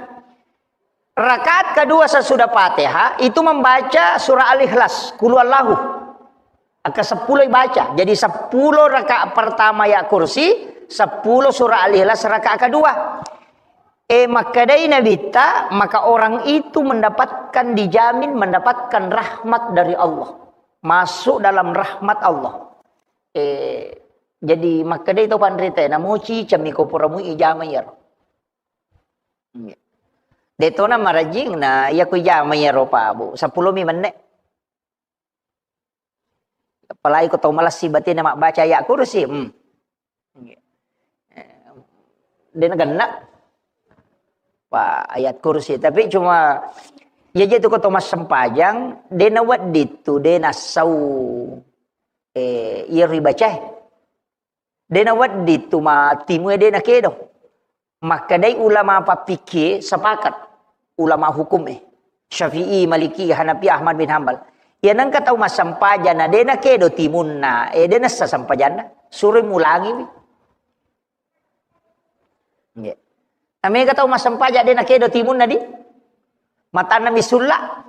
Rakaat kedua sesudah Fatihah itu membaca surah Al-Ikhlas, Qul Huwallahu. Angka sepuluh baca. Jadi sepuluh rakaat pertama ayat kursi, sepuluh surah Al-Ikhlas rakaat kedua. Eh, makkedai Nabitta, maka orang itu mendapatkan, dijamin mendapatkan rahmat dari Allah. Masuk dalam rahmat Allah. Eh, jadi makkedai to panrita, namo cicemmi ko pura mui ijama iyaro. Iya. De tona marajing na iya ko ijama iyaro, Pak Bu. Sepuluh mi menne. Apalagi ko tau malessi batena mabbaca ayat kursi. Hmm. Iya. Eh, de nagenna. Pak, ayat kursi. Tapi cuma, iya je tu ko to massempajang, de nawedding tu, de nassau. Eh, iya ribacae. De nawedding tu ma timue de nakedo. Makkedai ulama pappikie sepakat, ulama hukum eh. Syafi'i, Maliki, Hanafi, Ahmad bin Hambal. Iya nengka tau massempajang na de nakedo timunna, eh, de nassa sempajanna. Suro mulangiwi. Nggih. Namega tau massempajang de nakedo timunna di. Matanna mi sulla.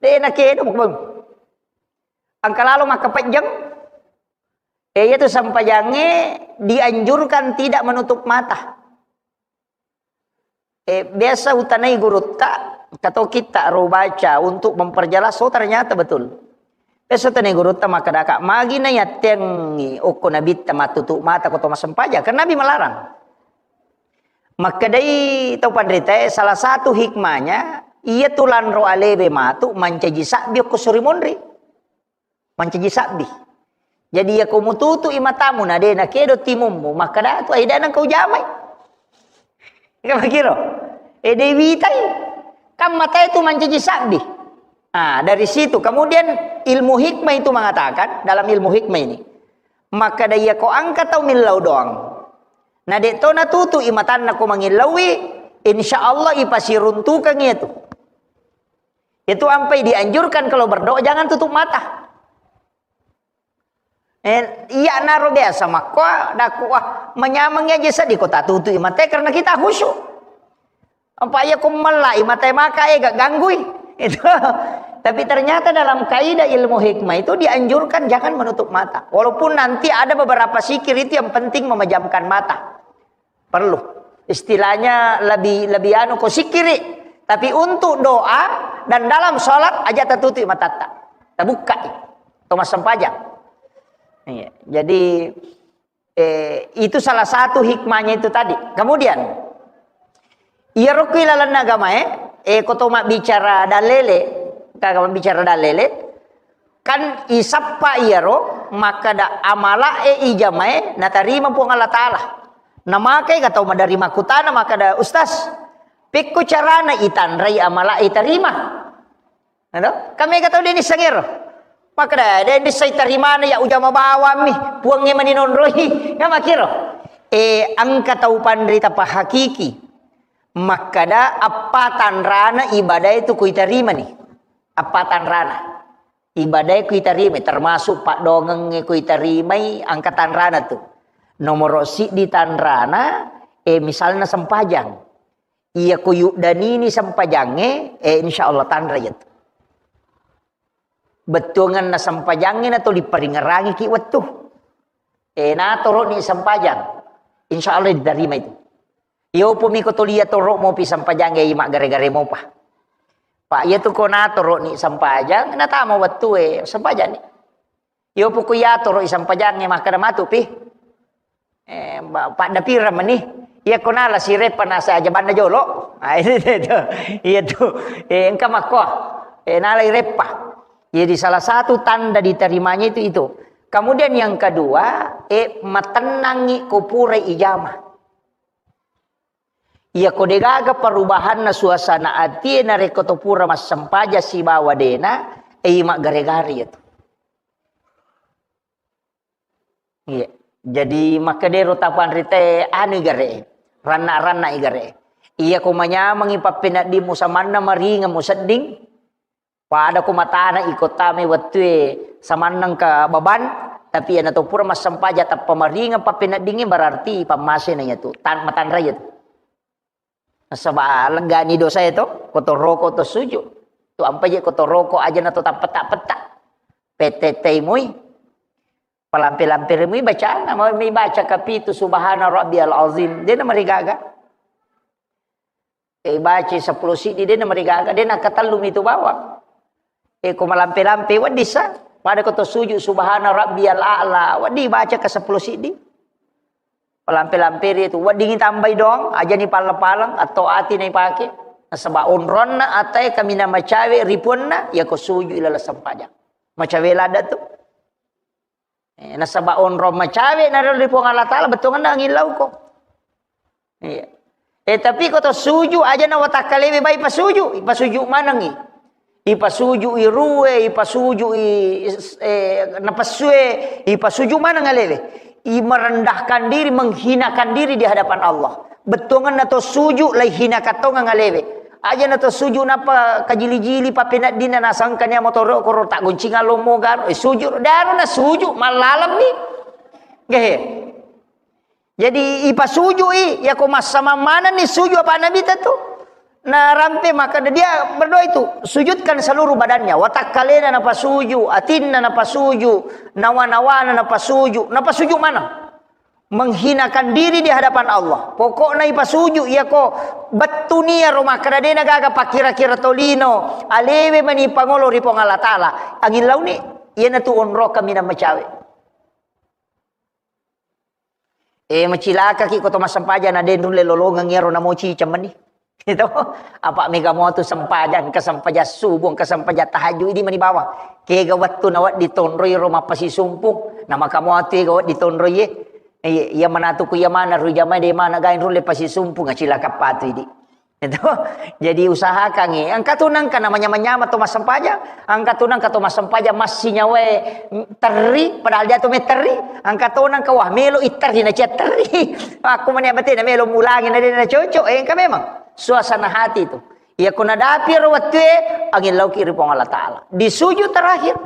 De nakedo, Bang. Angka lalo makkapejjeng. Eh, iyatu sempajangnge dianjurkan tidak menutup mata. Eh, biasa utanai gurutta, kato kitta ro baca untuk memperjelas, oh, ternyata betul. Biasa utanai gurutta makkadaka, magi na yattengngi okko nabitta mattutu mata ko to massempajang, karena Nabi melarang. Makkedai tau panritae, salah satu hikmahnya, iya tu lanro alebe matu mancaji sabbi okko suri monri. Mancaji sabbi. Jadi, iya ko mututu'i matamu, na de nakedo timummu, makkada tu, "Ai, de nengka ujamai." Iya makiro. Eh, de witai. Kan matae tu mancaji sabbi. Ah, dari situ. Kemudian ilmu hikmah itu mengatakan, dalam ilmu hikmah ini, makkada iya ko engka tau millau doang. Na de to natutu'i matanna ko mangillaui, insya Allah ipasiruntukang iya tu. Itu ampai dianjurkan kalau berdoa jangan tutup mata. Eh, iya naro biasa makko daku, wah, menyameng aja sedih kota tutup mata karena kita khusyuk. Apa iya ko melai mata maka eh gak ganggui. Itu. Tapi ternyata dalam kaidah ilmu hikmah itu dianjurkan jangan menutup mata. Walaupun nanti ada beberapa zikir itu yang penting memejamkan mata. Perlu. Istilahnya lebih, lebih anu ko sikiri. Tapi untuk doa dan dalam sholat aja tertutup matatta. Terbuka. Atau massempajang. Iya. Jadi, eh, itu salah satu hikmahnya itu tadi. Kemudian, iya rokui lalanna agamae, eh, koto mabbicara dalele, kaga mabbicara dalele, Kan isappa iyaro makkada amalae ijamae natarima Puang Allah Ta'ala. Namakai ka tau maderri makkutana makkada, "Ustaz, pekko carana itanrai amalae tarima?" Ado? Kan mega tau de nisseng ero. Makkeda, "De' ndissai tarimana ya ujama bawammi, Puangnge mani nonroi." Kan makkiro. Eh, engka tau panrita pahakiki. Makkeda, appa tanrana ibadae tu kuitarimani. Appa tanrana. Ibadae kuitarimai, termasuk paddoangengnge kuitarimai, engka tanrana tu. Nomoro siddi tanrana, eh, misalna sempajang. Iya ko yuddanini sempajangnge, eh, insya Allah tanra iya tu. Bettuanganna sempajangnge na tuli paringerangiki wettu. Eh, natoro'ni sempajang. Insya Allah diterima itu. Iyo pumi ko tulia toro mopi sempajang e maggare-gare mopa. Pak, iya tu ko natoro'ni sempajang, natama wettu e sempajang ni. Iyo puku iya toro i sempajangnge makkeda matu pi. Eh, ba-, padda pira meni. Iya ko nala si reppa nasa aja banna jolo. Ah, itu, itu. Iya tu. Eh, engka makko. Eh, nala i reppa. Jadi salah satu tanda diterimanya itu, itu. Kemudian yang kedua, eh, matennangi ko pura ijama. Iya ko degaga perubahanna suasana atie narekko to pura massempajang sibawa dena, eh, maggare-gare iya tu. Iya. Jadi makkedero tapanrite anu igare, ranna-ranna igare. Iya ko manyamengi pappeneddimmu samanna maringeng musedding, pada ko matana iko tame wettue samanna engka beban, tapi iya nato pura massempajang tappa maringeng pappeneddingnge berarti pammasena iya tu, tan-, matanra iya tu. Nasaba leggani dosae to, ko to roko to suju. Tu ampa je ko to roko aja na to tappeta-peta. Petettei mui. Palampe-lampe mui bacana, mau mi baca kapitu subhana rabbiyal azim. Dena marigaga. Eh, baca sepuluh siddi, dena marigaga. Dena katellumi tu bawang. Eh, ko malampe-lampe, wedding sa. Pada ko to sujud, subhana rabbiyal a'la. Wedding baca ke sepuluh siddi. Palampe-lampe ri tu. Wedding tambai dong, aja ni paleng-paleng, atau ati na ipake. Nasaba onronna atae kaminang macawe ripunna, ya ko sujud ilala sempajang. Macawe lada tu. Eh, nasaba onrong macawe na ri Puang Allah Taala, bettuanna angin lauko. Iya. Eh, tapi ko to suju aja na watakkalewe bai pasuju, ipasuju manengi. Ipasuju i rue, ipasuju i, eh, napessue, ipasuju maneng alewe. I merendahkan diri, menghinakan diri di hadapan Allah. Bettuanna to suju lai hina katongang alewe. Aja na to suju napa kajili-jili papeneddinna nasangkania motoro koro tak goncinga lomo garo. Eh, suju daro na suju mallalemmi. Gehe. Jadi ipasujui, yako massamang manenni suju apa Nabi tu. Narampe maka dia berdoa itu, sujudkan seluruh badannya, watakkalena napasuju, atinna napasuju, nawa-nawana napasuju, napasuju mana? Menghinakan diri di hadapan Allah. Pokokna ipasuju, yako bettuni iyaro makkeda dena gaga pakkira-kira tolino, alewe mani pangolo ri Puang Allah Taala. Angin launi, iyanatu onroka minang macawe. Eh, macilakaki ko to massempajang na de nulle lolongeng iyaro namo ciceng meni. Itu apa mega mo tu sempajang, ke sempajang subuh, ke sempajang tahajud, idi meni bawang. Kega wettu na wedding tonroi ro mappasisumpung, na maka mo tu ega wedding tonroi e. Iya, iya manatu ku iya mana ru jamae de mana gain rulle pasisumpung, acilaka patu idi. Itu. Jadi usahakan e. Engka tu nengka namanya manyama to massempajang, engka tu nengka to massempajang massinyawae terri, padahal dia tu me terri, engka to nengka wah melo i terri na cia terri. Aku mania bete na melo mulangi na de na cocok, eh, engka memang suasana hati tu. Iya ko nadapi ro wettue, angin lauki ri Puang Allah Taala. Di sujud terakhir.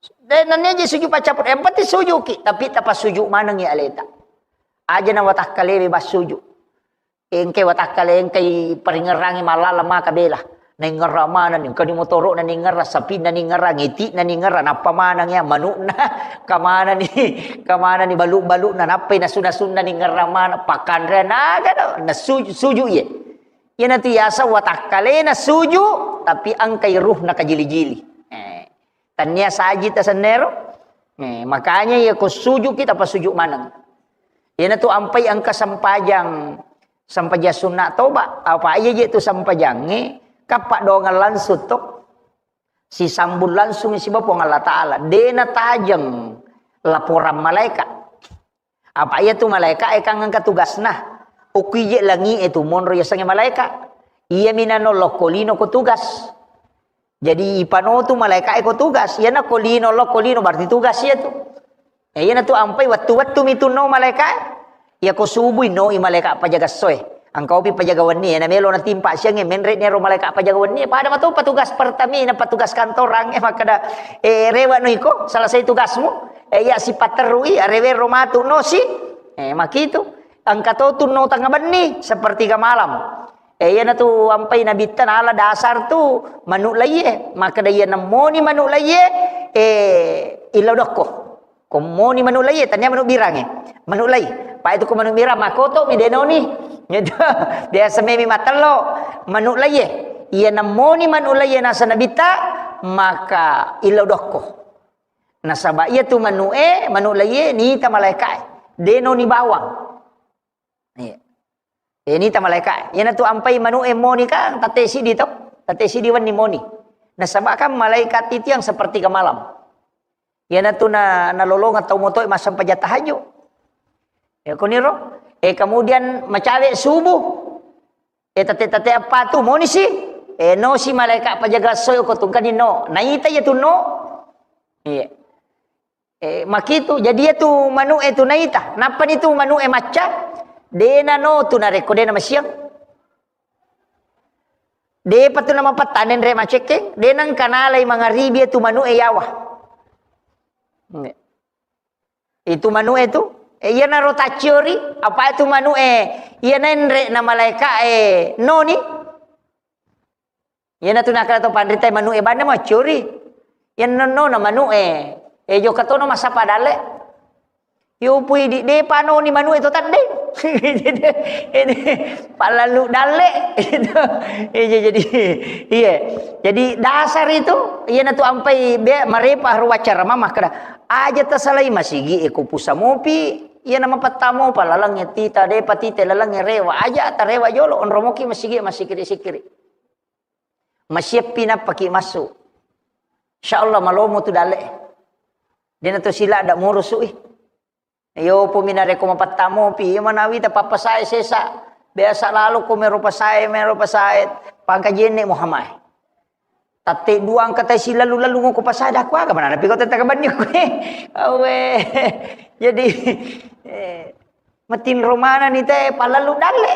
De nanya je sujud pacaput, yang penting sujuki, tapi tapa sujud maneng ya aleta. Aja na watakkalewe bas sujud. Engkai watakkale, engkai paringerrangi mallala maka bela. Naingerra maneng, engka ni motoro'na ningerra, sapinna ningerra, ngiti'na ningerra, nappa maneng ya manu'na, kamanani, kamanani balu-balu'na, nappai nasu-nasunna ningerra maneng, pakkanrean aga do, na suju, suju iye. Iyanatu yaseng watakkalena suju, tapi engkai ruhna kajili-jili. Eh. Tania saji tasennero. Eh, makanya iya ko sujuki tapasuju maneng. Iyanatu ampai engka sempajang, sempajang sunna toba. Apa iya je tu sempajangnge, kappa doangeng langsung to. Sisambung langsung siba Puang Allah Taala. Dena tajeng laporan malaikat. Apa iya tu malaika e kan engka tugasna. Okko ije langi e tu monro yasengnge malaika. Iya minano lokko lino ko tugas. Jadi ipanotu malaika'e ko tugas. Iyana ko lino, lo ko lino, berarti tugas iya tu. Eh, iyana tu ampai wettu-wettu mi tu no malaika'e. Iya ko subuh no i malaika pajaga soe. Engka opi pajaga wenni, eh, na melo na timpa siang, eh, menre ni ro malaika pajaga wenni, eh, pada mato petugas Pertamina, petugas kantorang, eh, makkeda, eh, rewa no iko, selesai tugasmu. Eh, iya sipaterui, arewe ro matu no si. Eh, makitu. Engka to tu no tengah benni, sepertiga malam. Eh, iyana tu ampai nabitta nala dasar tu manu laiye. Makkeda iya nemmoni manu laiye, eh, illau dokko. Ko moni manu laiye, tania manu birange. Manu lai. Pa itu ko manu birang, makoto mi denoni. Gitu. Biasa memi matello. Manu laiye. Iya nemmoni manu laiye nasa nabitta, maka illau dokko. Nasaba iya tu manu e, manu laiye, nita malaikae. Denoni bawang. Iya. Eh, nita malaika. Iyana tu ampai manu e moni kan, tette sidi to. Tette sidi wenni moni. Nasaba kan malaikat itu yang sepertiga malam. Iyana tu na, nalolongeng tau motoe massempajang tahajud. Ya, koniro. Eh, kemudian macawe subuh. Eh, tette-tette apa tu moni si. Eh, no si malaika pajaga soe ko tungkani no. Naita iya tu no. Iya. Eh, makitu, jadi iya tu manu e tu naita. Nappani tu manu e macca, dena no tu narekko dena masiang. Depa tu namapattane nre macekke, dena engka nalai mangaribi iya tu manu e yawa. Nge. Itu manu e tu, eh, iya naro tacciori, apa itu manu e, iya nenre na malaika e noni. Iyana tu nakkeda to panrita e manu e banna maccuri. Iya nonno na manu e. E jokka tono massappa dalle. Yo pui di depa noni manu e to tadde. Ini pallalu dalle. Itu. Iya jadi iya. Jadi dasar itu iyana tu ampai be marepa haru waccara mama kada. Aja tasalai masigi e ko pusa mopi. Iyana mapattamo pa lalang e tita depa tite lalang e rewa. Aja tarewa jolo onromoki masigi e masikiri-sikiri. Masieppi nappaki massu. Insya Allah malomo tu dale. Dena to sila ada murusu i. Yo pumi narekko mapattamopi, iya manawi ta pappasae sesa. Biasa lalo ko mero pasae, mero pasae. Pangkajenne Muhammad. Tatte dua angka tai silalu-lalu ngoko pasae daku aga mana napi ko tetta kabanni ko. Awe. Jadi eh, Matinro manenni te pallalu dalle.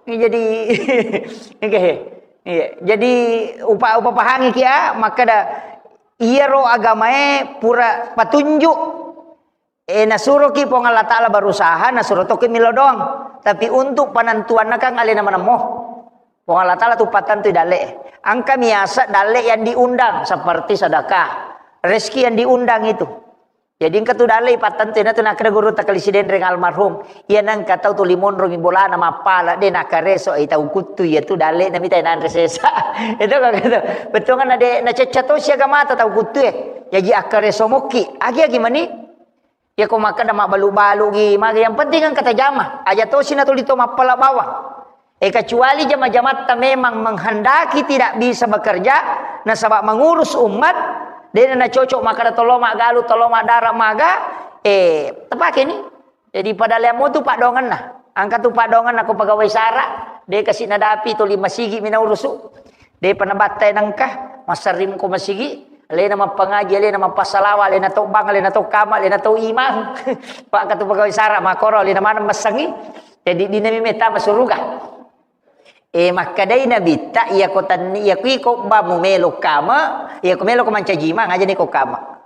Jadi, oke. Iya. Jadi, upa-, upapahangi kia, makkeda, iyaro agamae pura patunjuk. Eh, nasuroki Puang Allah Ta'ala berusaha, nasuro toki milo doang. Tapi untuk penentuanna kan alena manemmo. Puang Allah Ta'ala tu patentui dalle. Engka miasa dalle yang diundang, seperti sedekah. Rezeki yang diundang itu. Jadi engka tu dalle ipattentu, iyana tu nakkeda guru takkali Sidenreng almarhum, iya nengka tau tuli monro mi bolana mappala de nakareso i tau kuttu iya tu dalle na mita nanre sesa. Itu kan gitu. Bettuanna de nacecca tosi agamata tau kuttu e. Jaji akkareso mokki. Agi-agi mani. Ya ko makkeda mabbalu-balu gi, magi yang penting engka tajama. Aja tosi na tuli to mappala bawang. Eh, kecuali jama-jamatta memang menghendaki tidak bisa bekerja, nasaba mengurus umat, dena nacocok makkeda tolo maggalu, tolo maddara maga, eh, tepake ni. Jadi pada leammu tu padongenna. Angka tu padongenna ko pegawai sara, de kasi nadapi tuli masigi mi naurusu. De panabattai nengka, massering ko masigi, alena mappangaji, alena mappasalawa, alena to bang, alena to kama, alena to imang. Pak katu pegawai sara, makoro alena maneng massengi. Jadi, dinami metta masuruga. Eh, makkedai Nabitta, iya ko tenni, iya ko iko ba mumelo kama, iya ko melo ko mancaji imang, aja ni ko kama.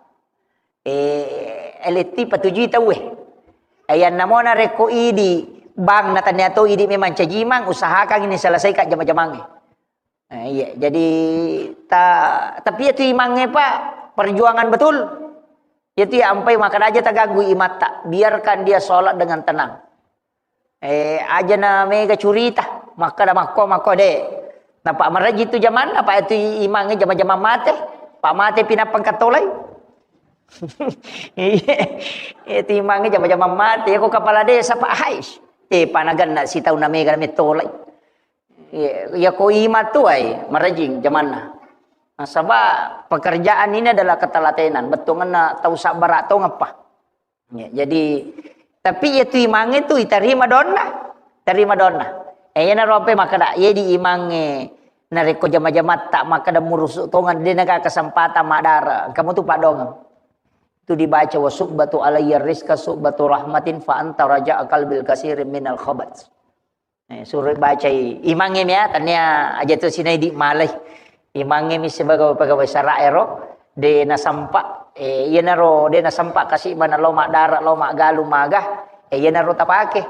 Eh, eletti patujui tauwe. Ayanna mona rekko idi bang na tania to idi memang caji imang, usahakan ini selesaikan jama-jamangnge. Eh, iya, jadi ta-, tapi itu imangnge, Pak, perjuangan betul. Itu ya ampai makan aja terganggu imatta. Biarkan dia sholat dengan tenang. Eh, aja na mega curita, makkada makko, makko de. Napa maraji tu jamanna, apa itu imangnge jama-jama mate. Pak mate pinapang katolai. Iya, itu imangnge jama-jama mate. Ya ko kepala desa, Pak, hais. Eh, panaganna sitauna mega na metolai. Iya, ya ko ima tu ai, marajing jamanna. Nasaba pekerjaan ini adalah ketelatenan. Bettuanna tau sabbara tongeng pa. Ya, jadi, tapi ya tu imangnge tu itarima donna, tarima donna. Eh, iyana rope makkada, ye di imangnge Narekko jama-jamatta makkeda murusu tongeng, de naga kesempatan madara, kamu tu padongeng. Itu dibaca, "Wa subbatu alayya rizqa subbatu rahmatin fa anta raja'a qalbil kasirin minal khabat." Eh, suruh bacai. Imangnge mi ya, tania aja tu sinai di malai. Imangnge mi sebagai pegawai sara ero, de nasampa, eh, iyanaro de nasampa kasi mana lo madara, lo magalu maga, eh, iyanaro tapake.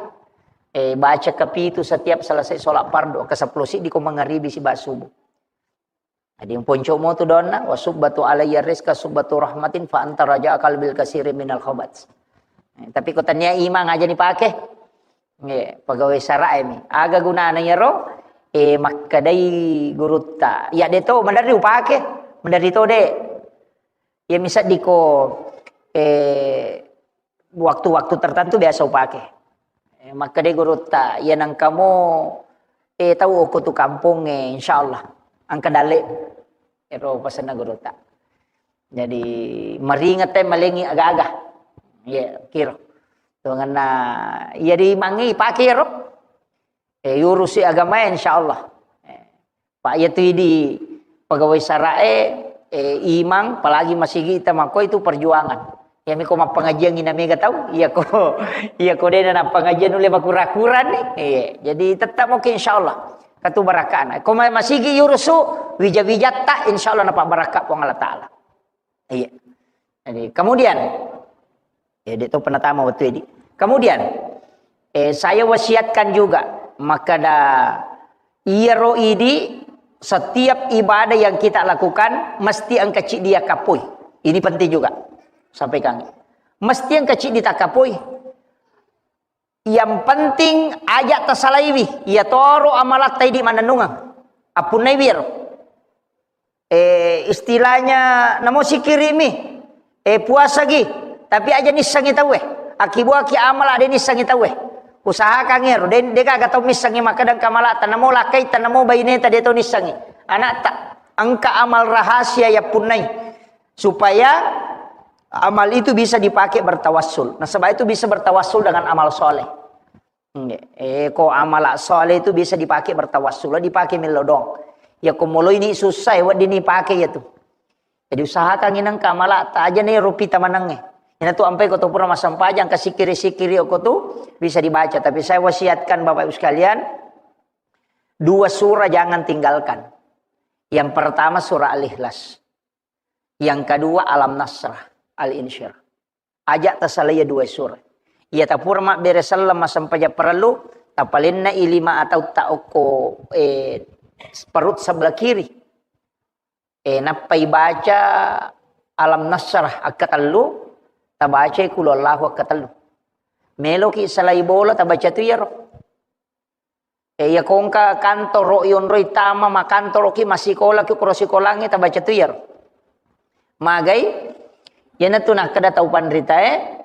Eh, baca kepitu setiap selesai sholat fardu, ke sepuluh siddi ko mangaribi siba subuh. Jadi, mponco'mo tu donna, "Wa subbatu alayya rizqa subbatu rahmatin fa anta raja'a qalbil kasiri minal khabat." Eh, tapi ko tania imang aja ni pake. Nggih, pegawai sara mi. Aga gunana yaro? Eh, makkedai gurutta. Ya de to, mandari upake. Mandari to de. Ya misaldi ko, eh, waktu-waktu tertentu biasa upake. Eh, makkedai gurutta, "Iya nengkamo, eh, tau okko tu kampong, eh, insyaallah engka dalle." Ero pesenna gurutta. Jadi, maringet te malengi aga-aga. Iya, kiro. Tongenna, iya di mangi pake ero. Eh, yurusi agamae, insyaallah. Eh, Pak, iya tu idi pegawai sarae, eh, imang, apalagi masigi ita makko itu perjuangan. Iya miko mappengajian ina mega tau, iya ko, iya ko dena na pengajian nulle makura-kura ni. Iya, jadi tetap oke insyaallah. Katu barakana. Ko ma-, masigi yurusu, wija-wijatta, insyaallah napa barakka Puang Allah Taala. Iya. Jadi, kemudian, ya, de to penatama waktu idi. Kemudian, eh, saya wasiatkan juga, makkeda iyaro idi, setiap ibadah yang kita lakukan mesti engka ciddi yakkapui. Ini penting juga. Sampaikan. Mesti engka ciddi takkapui. Yang penting aja tasalaiwi, iya toro amalatta idi mannennungeng. Appunnai wiro. Eh, istilahnya namo sikirimi, eh, puasagi, tapi aja nissangi tauwe. Akibuaki amala de nissangi tauwe. Usahakan ero, de, de gaga tau missangi makkeda engka amalatta, namo lakkaita, namo baineta de tau nissangi. Anakta, engka amal rahasia yappunnai. Supaya amal itu bisa dipakai bertawassul. Nasaba itu bisa bertawassul dengan amal soleh. Nggih. Eh, ko amala soleh itu bisa dipakai bertawassul, dipakai millodong. Ya ko moloi ni susah, ya wedding ni pakai ya tu. Jadi usahakan inang ka amala ta aja ni rupi tamanangnge. Ina tu ampai ko tu pura massempajang, ka sikiri-sikiri ko tu bisa dibaca. Tapi saya wasiatkan Bapak Ibu sekalian, dua surah jangan tinggalkan. Yang pertama surah Al-Ikhlas. Yang kedua, Alam Nasrah, Al-Insyirah. Aja tasalai dua surah. Iya tapura mabbere selleng massempajang parellu, tapalenna i lima atau ta okko, eh, perut sebelah kiri. Eh, nappai baca Alam Nasrah akkatellu, tabacai Qul Huwallahu akkatellu. Meloki salai bola, tabaca tu iyaro. Eh, iya kongka kantoro ionroi tama, makantoroki, massikolaki, ukuro sikolangnge, tabaca tu iyaro. Magai, iyanatu nakkeda tau panritae,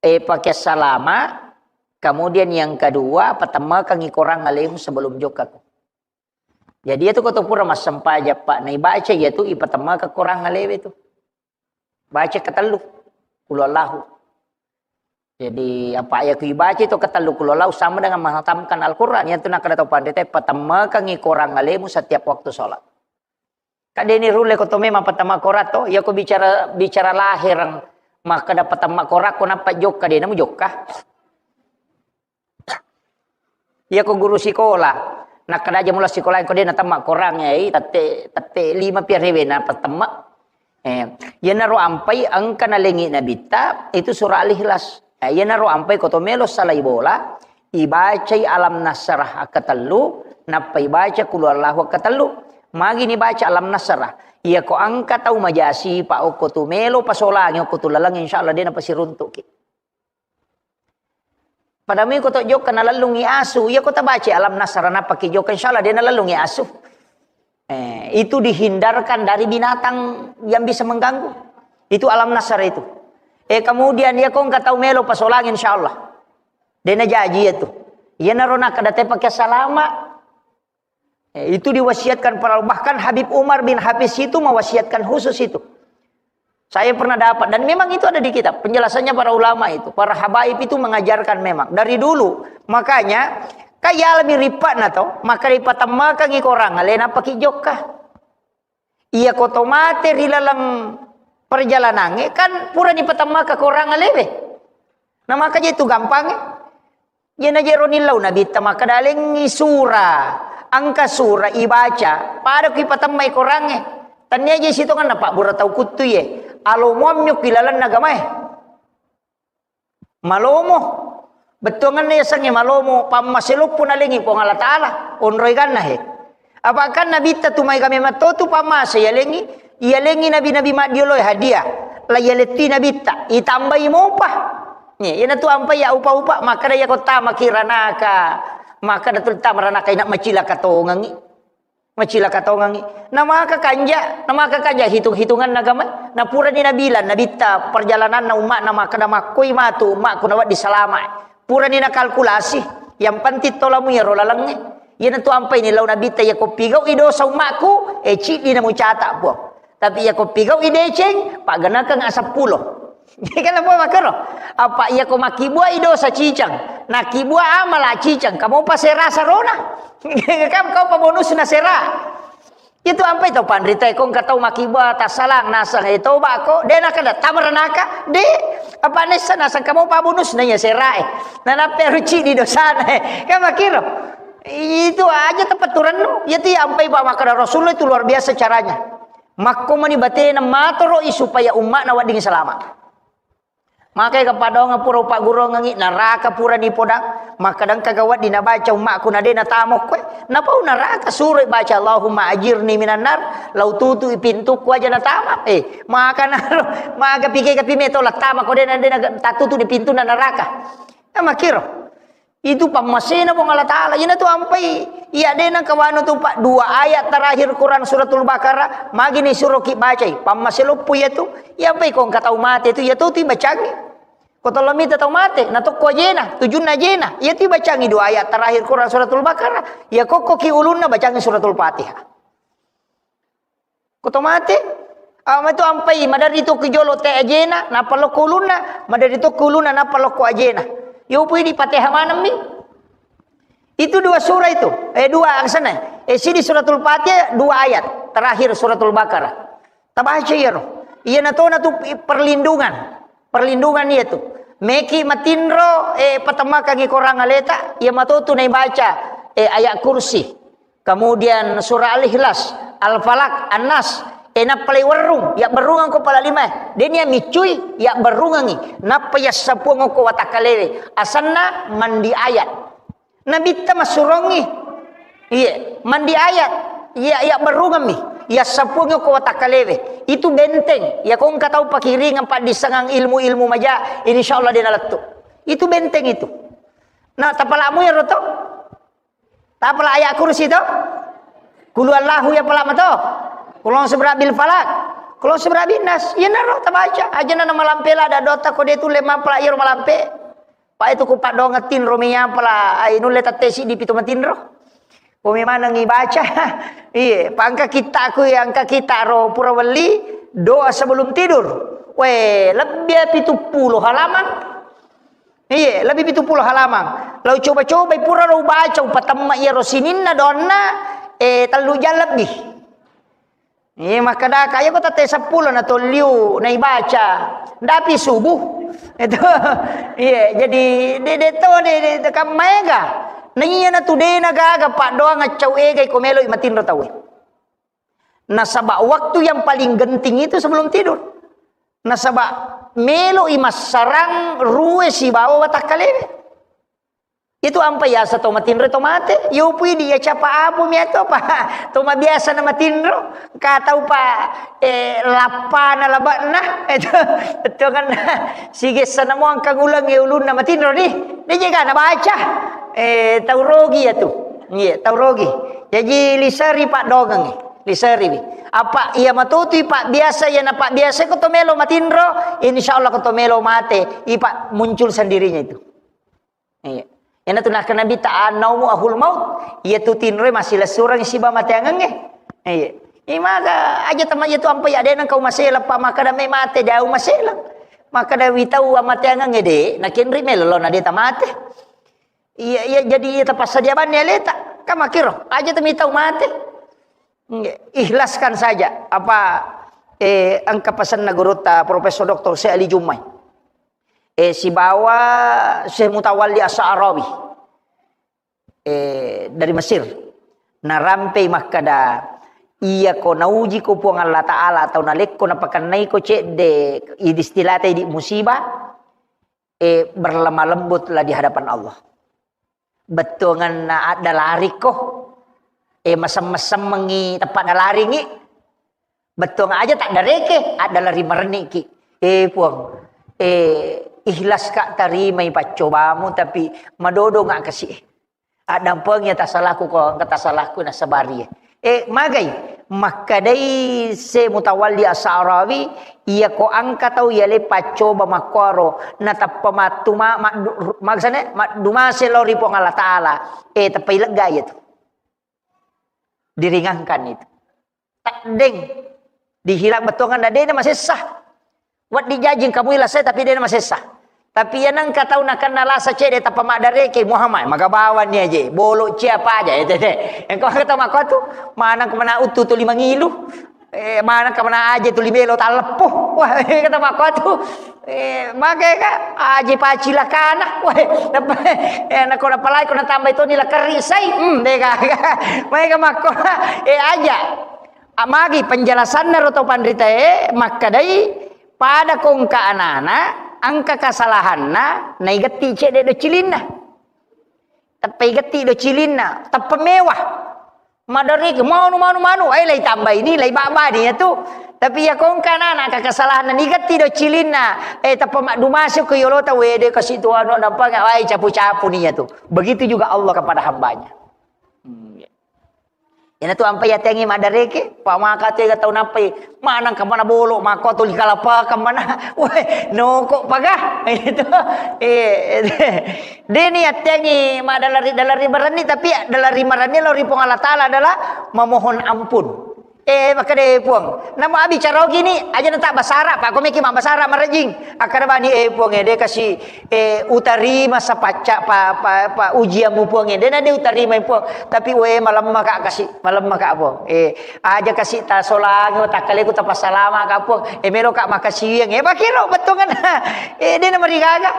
eh, pakai salama, kemudian yang kedua, patemmakangi korang alehu sebelum jokkako. Jadi, iyatu ko to pura massempajang, Pak, naibaca iyatu, ipatemmakang korang alewe tu. Baca ketellu, Qul Huwallahu. Jadi, apa iya ku ibaca itu ketellu Qul Huwallahu sama dengan menghatamkan Al-Quran. Yang tu nakkeda tau panrita, patemmakangi korang alemu setiap waktu sholat. Kadeni rulle ko to memang patama Quran to, iya ko bicara, bicara lahir, makkeda patemma Quran ko nappa jokka, de namu jokka. Iya ko guru sikola, nakkeda aja mula sikola ko de natemma Quran, eh, tette, tette lima pi arewe na patemma. Eh, iyanaro ampai engka nalengi nabitta, itu surah Al-Ikhlas. Eh, iyanaro ampai ko to melo salai bola, ibacai Alam Nasrah akkatellu, nappa ibaca Qul Huwallahu akkatellu. Magi ni baca Alam Nasrah? Iya ko engka tau majasi pa okko tu melo pasolangi okko tu laleng, insyaallah de napasiruntuki. Pada mui ko to jokka nalellungi asu, iya ko tabaca Alam Nasrah nappa ki jokka, insyaallah de nalellungi asu. Eh, itu dihindarkan dari binatang yang bisa mengganggu. Itu Alam Nasrah itu. Eh, kemudian iya ko engka tau melo pasolangi, insyaallah de najaji itu. Iyanaro nakkeda te pakai salama. Eh, itu diwasiatkan para, bahkan Habib Umar bin Hafiz itu mewasiatkan khusus itu. Saya pernah dapat, dan memang itu ada di kitab, penjelasannya para ulama itu, para habaib itu mengajarkan memang dari dulu. Makanya Kan yalami rippa'na to, maka ripatemmakengngi korang ale napaki jokka. Iya ko to mate ri laleng perjalanangnge, kan pura nipatemmaka korang alewe. Na maka je tu gampangnge. Jena jero nillau nabitta maka dalengngi sura, engka sura ibaca, pada ku ipatemmai korangnge. Tania je sitonganna pabbura tau kuttu ye. Alo muammi ku ilalenna gamae. Malomo. Bettuanganna yasengnge malomo, pammase loppo nalengngi Puang Allah Ta'ala, onroi ganna he. Apa kan nabitta tu maega memang to tu pammase yalengngi, yalengngi nabi-nabi maddioloe hadiah. La yalettui nabitta, itambai mopa. Ye, iyana tu ampai ya upa-upa, makkada ya ko tamaki ranaka, makkada tu tama ranaka ina macilaka tongengi. Macilaka tongengi. Na maka kanja, na maka kanja hitung-hitunganna gama. Na purani nabilang nabitta perjalananna umma'na makkada makkoi matu umma'ku nawedding salama. Purani nakalkulasi, yang penting tolamu yaro lalengnge. Iyana tu ampai ni lau nabitta ya ko pigau i dosa umma'ku, e ciddi na mucata Puang. Tapi ya ko pigau i deceng, pagganakeng asappulo. Kan apa makkero? Apa iya ko makkibua i dosa cicang, nakkibua amala cicang, kamu pa sera sarona. Kam kau pa bonusna sera. Itu ampai tau panrita ko engka tau makkibua tassalang nasang e toba ko, de nakada tamaranaka, de apa nessa nasang kamu pa bonusna iya sera e. Nanape ruci di dosana e. Kan makkiro. Itu aja tepaturannu. Itu ya ampai pa makkada Rasulullah itu luar biasa caranya. Makko mani batena matoro'i supaya umma'na wedding salama. Makai kapadonga pura upagguruangengi naraka pura nipodang, makkadangka ga wedding nabaca umma'ku na de natamokko e. Napau naraka suroi baca Allahumma ajirni minan nar, lau tutui pintukku aja natama. Eh, maka naro, maka pike kapi meto lattama ko de na de na tatutu di pintunna naraka. Nah, makkiro. Itu pammasena Puang Allah Ta'ala. Iyana tu ampai, iya de nangka wanu tu, Pak, dua ayat terakhir Quran Suratul Baqarah, magi ni suroki bacai. Pammase loppo iya tu. Iya ampai ko engka tau mate tu, iya tu tu ibacangi. Ko tollo mita tau mate, na tokko ajena, tujunna ajena. Iya tu ibacangi dua ayat terakhir Quran Suratul Baqarah. Iya kokko ki ulunna bacangi Suratul Fatihah. Ko to mate, ama tu ampai, maderri to ki jolo te ajena, nappa lokko ulunna, maderri to ki ulunna, nappa lokko ajena. Yo pui di Fatihah manemmi. Itu dua surah itu, eh, dua angsana. Eh, sidi Suratul Fatihah, dua ayat. Terakhir Suratul Baqarah. Tabaca iyaro. Iyana tona tu perlindungan. Perlindungan iya tu. Meki matinro, eh, patemmakangi korang aleta, iya matotu naibaca, eh, ayat kursi. Kemudian surah Al-Ikhlas, Al-Falaq, An-Nas. Eh, nappa laiwerrung, yabberrungeng ko pala lima. Denia miccui, yabberrungengi. Nappa yassapuang ko watakkalewe. Asanna mandi ayat. Nabitta massurongi. Iye, mandi ayat. Iya, yabberrungemmi. Yassapuang ko watakkalewe. Itu benteng. Iya ko engka tau pakiringeng paddissengang ilmu-ilmu maja, insya Allah de nalettu. Itu benteng itu. Nah, tapalamu iyaro to. Tapala ayat kursi to. Kulu Allahu ya pala mato. Kulon sebra bil falak. Kulon sebra bin nas. Iya naro tabaca. Aja na malampe la da dota ko de tulle mapala iyaro malampe. Pak itu ku padonga tinro mi apala ai nulle tattesi di pitu matinro. Ko mi maneng ibaca. Iye, pangka kita ku angka kita ro pura welli doa sebelum tidur. We, lebbi pitu puluh halaman. Iye, lebbi pitu puluh halaman. Lau coba-cobai pura ro baca upatemma iyaro sininna doanna, eh, tellu jam lebbi. Iye, makkadaka, iya ko tette seppulo na tolliu naibaca. Ndapi subuh. Itu. Iye, jadi de, de to, de, de, de, kam maega. Na iya na tu de na gaga paddoang accau egai ko meloi matinro tauwe. Nasaba waktu yang paling genting itu sebelum tidur. Nasaba meloi massarang rue sibawa watakkalewe. Itu ampa yasa to matinro to mate, yopui di ya capa abu mi ato pa to mabiasa na matinro, ka tau pa, eh, lappa na labakna, itu, itu kan sigessa na mo angka uleng e ulunna matinro ni, de jega na baca, eh, tau rogi ya tu, iya, tau rogi. Jaji liseri pak dongeng, liseri wi. Apa iya matutui pak biasa, iya na pak biasa ko to melo matinro, insya Allah ko to melo mate, ipak muncul sendirinya itu. Iya. Iyana tu nakkeda Nabitta, "An-naumu ahul maut." Iya tu tinroe massilessureng siba mateangengnge. Iya. Imaga aja tama iya tu ampa iya de nengka umaseleng pa makkeda me mate de umaseleng. Makkeda witau amateangengnge de, nakenri melo na de tamate. Iya, iya, jadi iya tapassadia banni aleta. Kan makkiro, aja temi tau mate. Nggih, ikhlaskan saja. Apa, eh, engka pesanna gurutta Profesor Doktor Syekh Ali Jummai. Eh, sibawa Syekh Mutawalli As-Sa'rawi. Eh, dari Mesir. Narampei makkada, iya ko nauji ko Puang Allah Ta'ala atau nalekko napakennaiko cedde, idi istilata idi musibah, eh, berlemah lembutlah di hadapan Allah. Bettuanganna adda larikko, eh, masem-, masemmengi tempat dalaringi. Bettuang aja tak dareke, adda lari marenniki. Eh, Puang, eh, ikhlas ka tarimai paccobamu, tapi madodo nga kasi. Addampengi tasalaku ko, engka tasalaku nasabari. Eh, magai, makkadai se Mutawalli As-Sa'rawi, iya ko engka tau iya le paccoba makkuaro, natappa mattu ma-, maddu-, maksudnya, maddumase lao ri Puang Allah Ta'ala. Eh, teppai lega iya tu. Diringankan itu. Teddeng. Dihilang bettuanganna, de na masessa. Wedding jaji engka mui lasai, tapi de na masessa. Tapi iya nengka tau nakenna lasa cedde tappa maddareke, Muhammad, maga bawang ni aje, bolo cia apa aja, itu deh. Engka kata mako tu, maneng kemana utu tuli mangilu, eh, maneng kemana aje tuli melo talleppo. Wah, kata mako tu, eh, maga ka, aje pacilakana. Wah, eh, nako napalai ko natambai toni la kerri sai. Hmm, de ka. Maega mako, eh, aja. Amagi penjelasanna ro tau panritae, makkadai, pada ko engka anana, engka kasalahanna, naigetti cedde do cilinna. Teppa igetti do cilinna, teppa mewah. Madariki, manu, manu, manu, eh, lai tambai ni, lai babani ya tu. Tapi ya ko engka anana, engka kasalahanna, nigetti do cilinna, eh, teppa maddumase ko yolota, wede kasi tu anu, nampa, wai capu-capu ni ya tu. Begitu juga Allah kepada hambanya. Hmm, ya. Iyana tu ampai yatengi maddareke, pa maka tega tau nappai, manang kamana bolo, mako tuli kalapa kamana, weh, noko paga, itu, eh, deni yatengi madalari, dalari marenni, tapi dalari marenni lao ri Puang Allah Ta'ala adalah memohon ampun. Eh, makkeda, "Eh, Puang, namo abicara gini, aja nata basara, pa ko meki mabbasara marejing." Akkeda bani, "Eh, Puang, eh, de kasi, eh, utarima sapacca pa, pa, pa ujianmu, Puang, eh, de na de utarima, Puang. Tapi, we, malemma ka kasi, malemma ka, Puang. Eh, aja kasi tasolangi, takkaleku tapassalama ka, Puang. Eh, melo ka makasiwiang." Eh, pakiro bettuanganna. Eh, de na marigaga.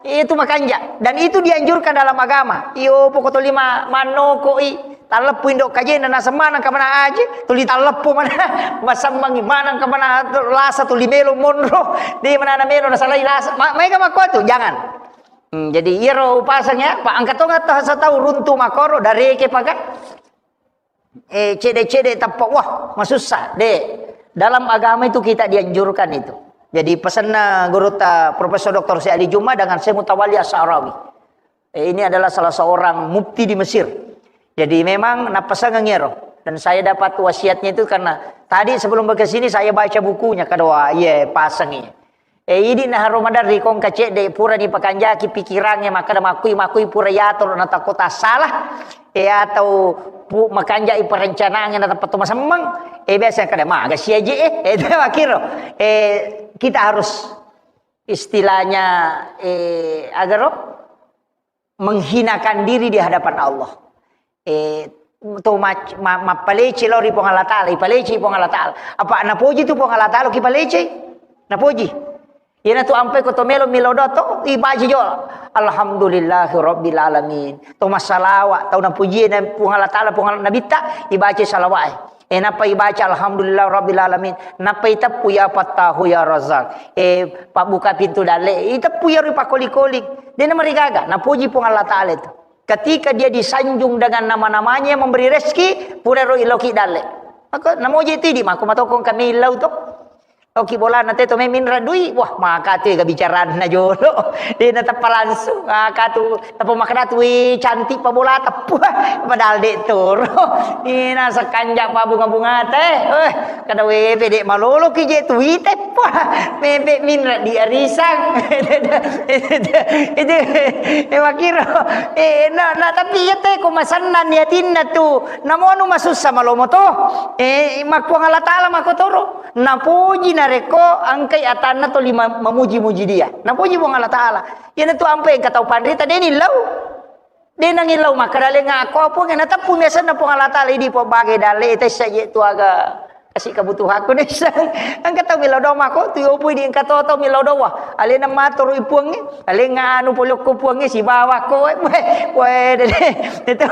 Itu makanja. Dan itu dianjurkan dalam agama. Iyo, pokok lima manokoi. Talleppu indo kajena, naseng maneng kamana aje, tuli talleppu mana, masemmangi maneng kamana lasa tuli melo monro, de mana na melo nasalai lasa. Ma-, maega makko tu, jangan. Hmm, jadi iyaro upaseng ya, pa engka tonga ta-, satau runtu makoro, dareke paga. Eh, cede-cede tappa, wah, masussa, de. Dalam agama itu kita dianjurkan itu. Jadi pesanna gurutta Profesor Doktor Syekh Ali Juma dengan Syekh Mutawalli As-Sa'rawi. Eh, ini adalah salah seorang mufti di Mesir. Jadi memang napasengeng ero. Dan saya dapat wasiatnya itu karena tadi sebelum ke sini saya baca bukunya, kedua, iya, pasengi. Eh, idi naharo maderri kongka cedde pura dipakanjaki pikirannya, makkeda makui-makui pura yatur na takko tassalah. Eh, atau pu-, makanjai perencanaan na tappa to masemmeng. Eh, biasa kada maga siaje, eh. Eh, itu makiro. Eh, kita harus istilahnya, eh, agaro menghinakan diri di hadapan Allah. Eh, to mac-, ma-, mappalece lao ri Puang Allah Ta'ala, ipalece Puang Allah Ta'ala. Apa napoji tu Puang Allah Ta'ala ki palece? Napoji. Iyana tu ampai ko to melo milo do to, ibaca jo. Alhamdulillahi rabbil alamin. To massalawa, tau napoji na Puang Allah Ta'ala, Puang Allah Nabitta, ibaca salawat. Eh, nappa ibaca, "Alhamdulillah Rabbil Alamin." Nappa iteppu, "Ya Fattahu, Ya Razzaq." Eh, pabbuka pintu dalle. Iteppu iyaro pakkoli-koli. Dena marigaga. Napuji Puang Allah Ta'ala itu. Ketika dia disanjung dengan nama-namanya yang memberi rezeki, pura ro iloki dalle. Maka namoji itu idi, mako matokong kami illau to. Oki bolana te to meminra dui, wah, maka tu ga bicaranna jolo. Dena teppa langsung. Maka tu Tappa makkeda tu, "Wih, cantik pa bolata." Puh, padahal de toro. Ina sakanja pa bunga-bungata, eh. Eh, kada we pede malolo ki je tu ite. Puh, mepe minra di arisang. Itu, eh, makiro. Eh, na, na, tapi iya te ko masennang ni atinna tu. Namonu masussa malomo to. Eh, makkuang Allah Ta'ala makotoro. Napoji narekko engkai atanna toli ma-, mamuji-muji dia. Napoji Puang Allah Ta'ala. Iyana tu ampe engka tau panrita deni lau. De nangillau makkeda, "Lenga ko Puang, na teppu mi asenna Puang Allah Taala, idi pabbagai dalle, tessa je tu aga kasi kebutuhanku." Nessa engka tau millau doang mako tu, opo idi engka to tau millau doang. Alena maturu i Puangnge, alenga anu polokko Puangnge, sibawa ko, we, we, we, de, de. Itu.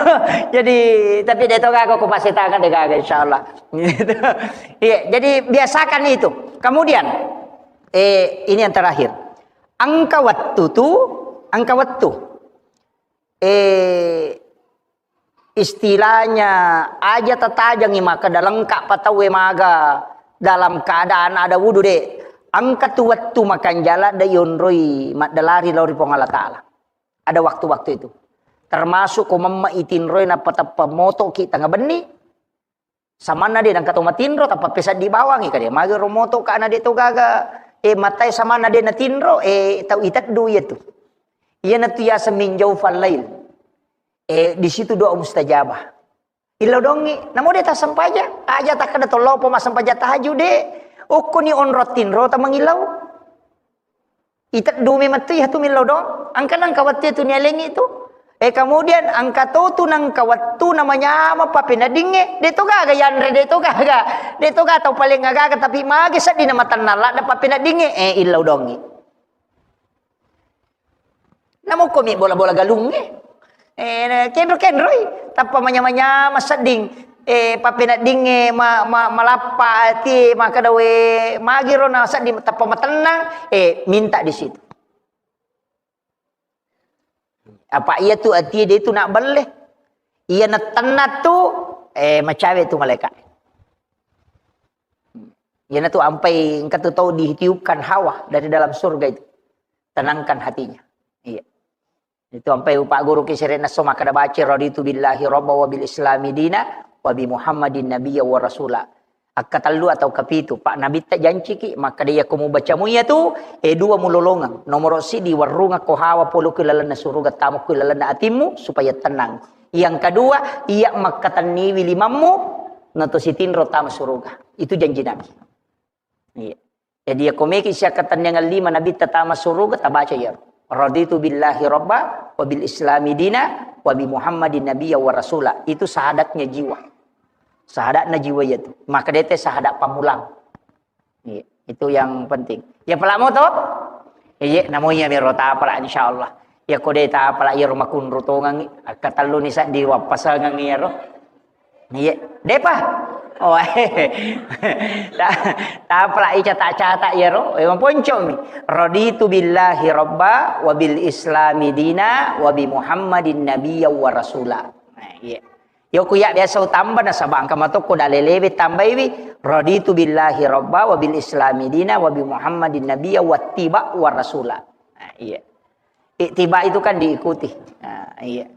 Jadi, tapi de to gaga ko pasetangan de gaga, insyaallah. Gitu. Iya, jadi biasakan itu. Kemudian, eh, ini yang terakhir. Engka wettu tu, engka wettu. Eh, istilahnya aja tatajangi makkeda lengka pa tauwe maga dalam keadaan ada wudu de. Engka tu wettu makanjala de yonroi maddelari lao ri Puang Allah Taala. Ada waktu-waktu itu. Termasuk ko memme itinroi nappa teppa motoki tengah benni, samanna de nengka to matinro, tappa pesaddi bawangi kade. Magi ro moto ka na de to gaga, eh, matai samanna de natinro, eh, tau iteddu iya tu. Iya na tu yaseng min jaufal lail. Eh, di situ doa mustajabah. Illau dongi, namo de tasempaja, aja takkeda tollopo masempaja tahajud de. Okkoni onro tinro tamangillau. Iteddu memang tu iya tu millau dong. Engka nengka wettu tu nialengi tu. Eh, kemudian engka to tu nengka wettu namanyama papeneddingnge. De to gaga yanre, de to gaga. De to gaga tau paling gaga, tapi magi seddi na matennang ladde papeneddingnge. Eh, illau dongi. Namukko mi bola-bola galungnge. Eh, kenro-kenroi, tappa manyama-nyama sedding. Eh, pappeneddingnge ma-, ma-, malappa ati, makkeda we, magiro na sedding tappa matennang, eh, minta di situ. Apa iya tu ati de tu nak belle. Iya na tenna tu, eh, macawe tu malaikat. Iya na tu ampai engka tu tau ditiupkan hawa dari dalam surga itu. Tenangkan hatinya. Iya. Itu ampai Pak Guru Kiserena so makkeda baca, "Raditu billahi rabba wa bil islami dina wa bi Muhammadin nabiyya wa rasula." Akkatellu atau kapitu, Pak Nabitta janciki, makkeda iya ko mubaca mu iya tu, eh, dua mulolongeng. Nomoro sidi, warrungeng ko hawa polo ku lalenna suruga, tamo ku lalenna atimmu supaya tenang. Yang kedua, iya makkatenniwi limammu, nato sitinro tama suruga. Itu janji Nabi. Iya. Jadi, iya ko meki siakkatenniangeng lima Nabitta tama suruga, tabaca iyaro. Raditu billahi rabba wa bil islami dina wa bi Muhammadin nabiyya wa rasula. Itu syahadatnya jiwa. Syahadatna jiwa iya tu. Maka dete syahadat pamulang. Iya, itu yang penting. Ya pala mo to? Iya, namo iya mero tapala insyaallah. Ya ko de tapala iyaro makunru tongangi, akkatellu ni saddi wappasangang iyaro. Iya, depa. Oh, ta-, tapalai cata-cata iyaro, eh, maponcomi. Raditu billahi rabba wa bil islami dina wa bi Muhammadin nabiyya wa rasula. Nah, iya. Yo ku ya biasa utamba nasaba engka matokko dalelewe tambaiwi, raditu billahi rabba wa bil islami dina wa bi Muhammadin nabiyya wa tiba wa rasula. Nah, iya. Ittiba itu kan diikuti. Nah, iya.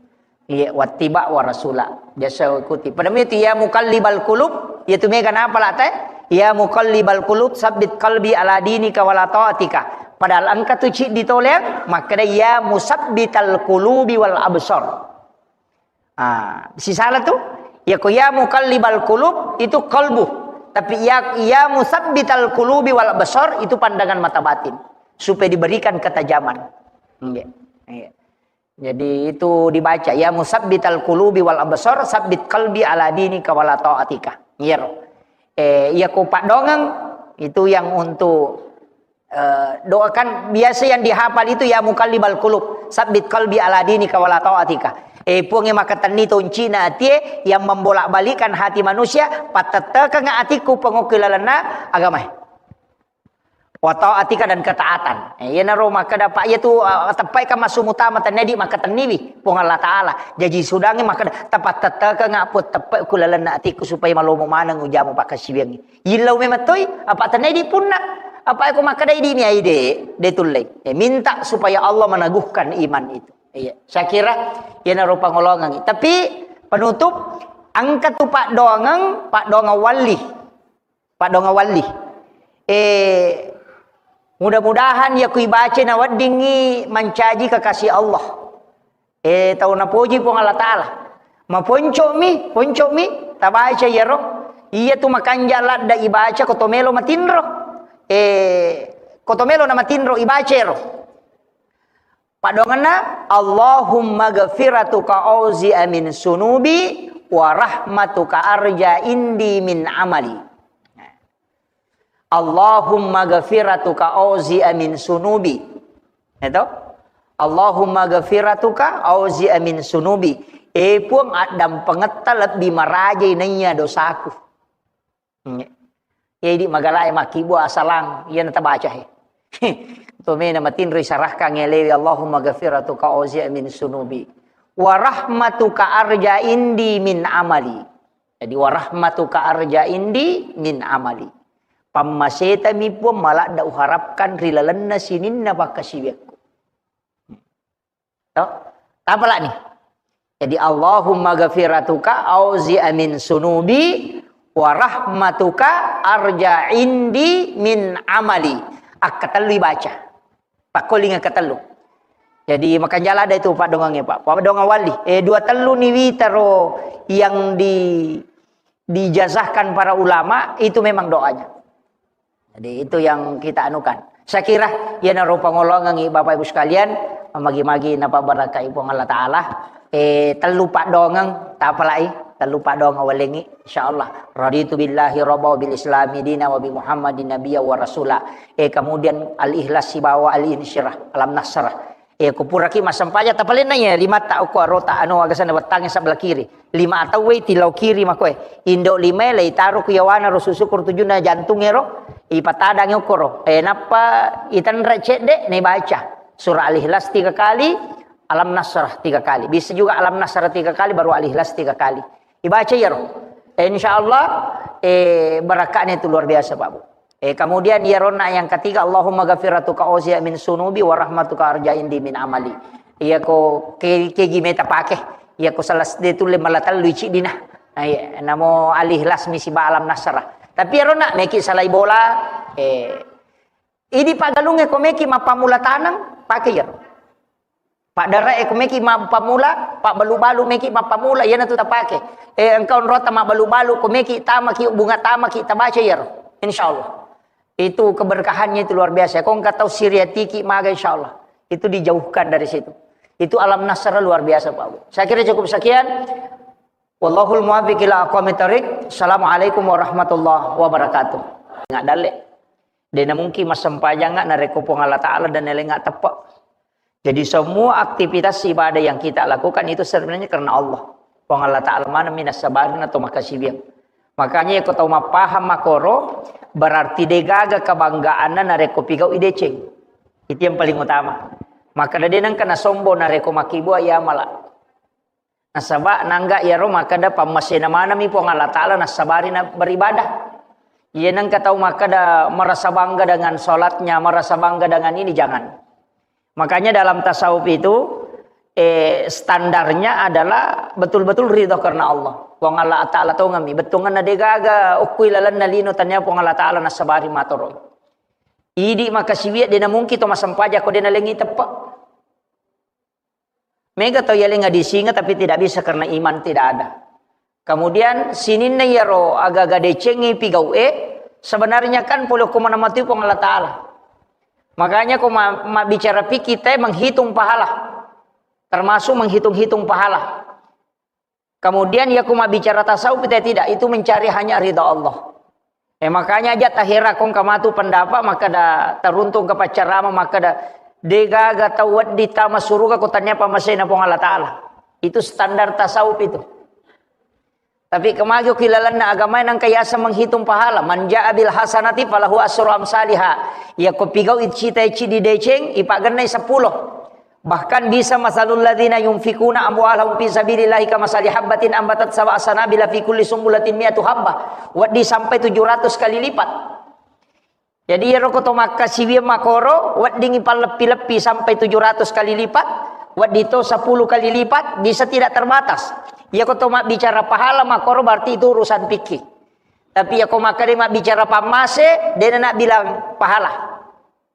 Iya, wattiba wa rasula. Biasa ikuti. Pada itu ya muqallibal qulub, itu mega napa late? Ya muqallibal qulub, sabbit qalbi ala dinika wala taatika. Padahal engka tu ciddi toleang, makkeda ya musabbital qulubi wal absar. Ah, sisala tu, ya ko ya muqallibal qulub itu qalbu. Tapi ya, ya musabbital qulubi wal absar itu pandangan mata batin. Supaya diberikan ketajaman. Iya. Iya. Jadi itu dibaca, "Ya musabbital qulubi wal absar, sabbit qalbi ala dinika wala taatika." Iyaro. Eh, iya ko paddoangeng itu yang untuk, eh, doakan biasa yang dihafal itu, "Ya muqallibal qulub, sabbit qalbi ala dinika wala taatika." Eh, Puangnge makatenni toncina atie yang membolak-balikkan hati manusia, pattettekeng atikku pengokki lalenna agamae. Wa taatika dan ketaatan. Eh, iyanaro makkeda, Pak, iya tu, eh, teppai ka massu mutama tennedi makkatenniwi Puang Allah Taala. Jaji sudangi makkeda, tapattettekeng aku teppe ku lalenna atiku supaya malomo maneng ujamu pakkasiwiangngi. Yillau memang toi, apa tennedi punna. Apa aku makkeda idi mi aide, de tullei. Eh, minta supaya Allah meneguhkan iman itu. Iya, saya kira iyanaro pangolongangi. Tapi penutup, engka tu paddoangeng, paddoangeng walli. Paddoangeng walli. Eh, mudah-mudahan iya ku ibaca naweddingngi mancaji kekasih Allah. Eh, tau napoji Puang Allah Taala. Maponcomi, poncomi, tabaca iyaro. Iya tu makanja ladda ibaca ko to melo matinro. Eh, ko to melo na matinro ibaca ero. Paddoangenna, Allahumma ghafiratuka auzi'a min sunubi wa rahmatuka arja indi min amali. Allahumma ghafiratuka auzi'a min sunubi. Itu? Allahumma ghafiratuka auzi'a min sunubi. Eh, Puang, addampengetta lebbi marajai naiya dosaku. Hmm. Jadi magalae makkibua asalang, iya natabaca he. Tomena matinro isarahkan elewi, Allahumma ghafiratuka auzi'a min sunubi. Wa rahmatuka arja indi min amali. Jadi, "Wa rahmatuka arja indi min amali." Pammasetami, Puang, maladda uharapkan ri lalenna sininna pakkasiwiakku. To? Tapalani. Jadi, "Allahumma ghafiratuka auzi'a min sunubi wa rahmatuka arja indi min amali." Akkatellu ibaca. Pakkoling yang ketellu. Jadi, makanjala ada itu paddoangnge, Pak. Paddoangnge wali. Eh, dua tellu ni witaro yang di, dijazahkan para ulama, itu memang doanya. Jadi, itu yang kita anukan. Saya kira, iyanaro pangolongengngi Bapak Ibu sekalian, magi-magi napabarakai Puang Allah Ta'ala. Eh, tellu paddoangeng, tapalai, tellu paddoangeng walengngi, insyaallah. Raditu billahi rabba wa bil islami dina wa bi Muhammadin nabiyya wa rasula. Eh, kemudian Al-Ikhlas sibawa Al-Insyirah, Alam Nasrah. Eh, ko puraki massempajang, tapalenna iya limatta okko arota, anu, agasanna wettangnge sebelah kiri. Lima atau wei tilau kiri makoe. Indo lima lei taro ku yawana ro susu kur tujuna jantung ero. Ipatadang okko ro. Eh, nappa itenre cedde, ne baca. Surah Al-Ikhlas tiga kali, Alam Nasrah tiga kali. Bisa juga Alam Nasrah tiga kali, baru Al-Ikhlas tiga kali. Ibaca iyaro. Eh, insyaallah, eh, barakahnya itu luar biasa, Pak Bu. Eh, kemudian iyaronna yang ketiga, Allahumma ghafiratuka auzi'a min sunubi wa rahmatuka arja indi min amali. Iya ko ke, kegi meta pake. Iya ko salah de tulle mala tellu iciddina. Nah, iya, namo Al-Ikhlas misi ba Alam Nasrah. Tapi iyaronna meki salai bola, eh, idi pagalunge ko meki mappamula taneng, pake iyaro. Paddarae ko meki mappamula, pabbalu-balu meki mappamula, iyanatu tapake. Eh, engka onrota mabbalu-balu, ko meki tamaki, bunga tamaki, tabaca iyaro. Insyaallah. Itu keberkahannya itu luar biasa. Ko engka tau siriatiki maga, insyaallah. Itu dijauhkan dari situ. Itu Alam Nasrah luar biasa, Pak Bu. Saya kira cukup sekian. Wallahul muwaffiq ila aqwamit thariq. Assalamualaikum warahmatullahi wabarakatuh. Ingat dalle. De namungkin massempajang narekko Puang Allah Ta'ala de nalengnga teppe. Jadi semua aktivitas ibadah yang kita lakukan itu sebenarnya karena Allah. Puang Allah Ta'ala maneng mi nassabarina to makkasiwiang. Makanya ko tau mappahang makkoro, berarti degaga kebanggaanna narekko pigau i deceng. Itu yang paling utama. Maka de nengka nasombong narekko makkibua iya mala. Nasaba nangga iyaro makkeda pammasena manami Puang Allah Ta'ala nassabari na beribadah. Iya nengka tau makkeda merasa bangga dengan sholatnya, merasa bangga dengan ini, jangan. Makanya dalam tasawuf itu, eh, standarnya adalah betul-betul ridho karena Allah. Puang Allah Ta'ala tongami, bettuanna degaga okkui lalenna lino tania Puang Allah Ta'ala nassabari matoroi. Idi makkasiwiang de namungkin to massempajang ko de nalengngi teppe. Mega tau yalengnga disinga tapi tidak bisa karena iman tidak ada. Kemudian sininna iyaro aga-aga decengngi pigau'e, sebenarnya kan pole ko maneng matui Puang Allah Ta'ala. Makanya ko ma-, mabbicara fikih te menghitung pahala. Termasuk menghitung-hitung pahala. Kemudian ya ko mabbicara tasawuf te tidak, itu mencari hanya ridha Allah. Eh, makanya aja tahera kong kamatu pendapat, makkeda taruntung ke paccarama, makkeda degaga tau wedding tama suruga ko tania pammasena Puang Allah Ta'ala. Itu standar tasawuf itu. Tapi kemagi ki lalenna agama nangka yasa menghitung pahala. Man ja'a bil hasanati falahu asru amsaliha. Ya ko pigau icita ici di deceng, ipagennai sepuluh. Bahkan bisa masalul ladzina yunfikuna amwalahum fi sabilillahi kamasali habbatin ambatat sab'a sanabila fi kulli sumbulatin mi'atu habbah. Wedding sampai tujuh ratus kali lipat. Jadi iyaro ko to makkasiwiang makkoro, weddingngi palleppi-leppi sampai tujuh ratus kali lipat, wedding to sepuluh kali lipat, bisa tidak terbatas. Iya ko to mabbicara pahala makkoro berarti itu urusan fikih. Tapi iya ko makkeda mabbicara pammase, de na bilang pahala.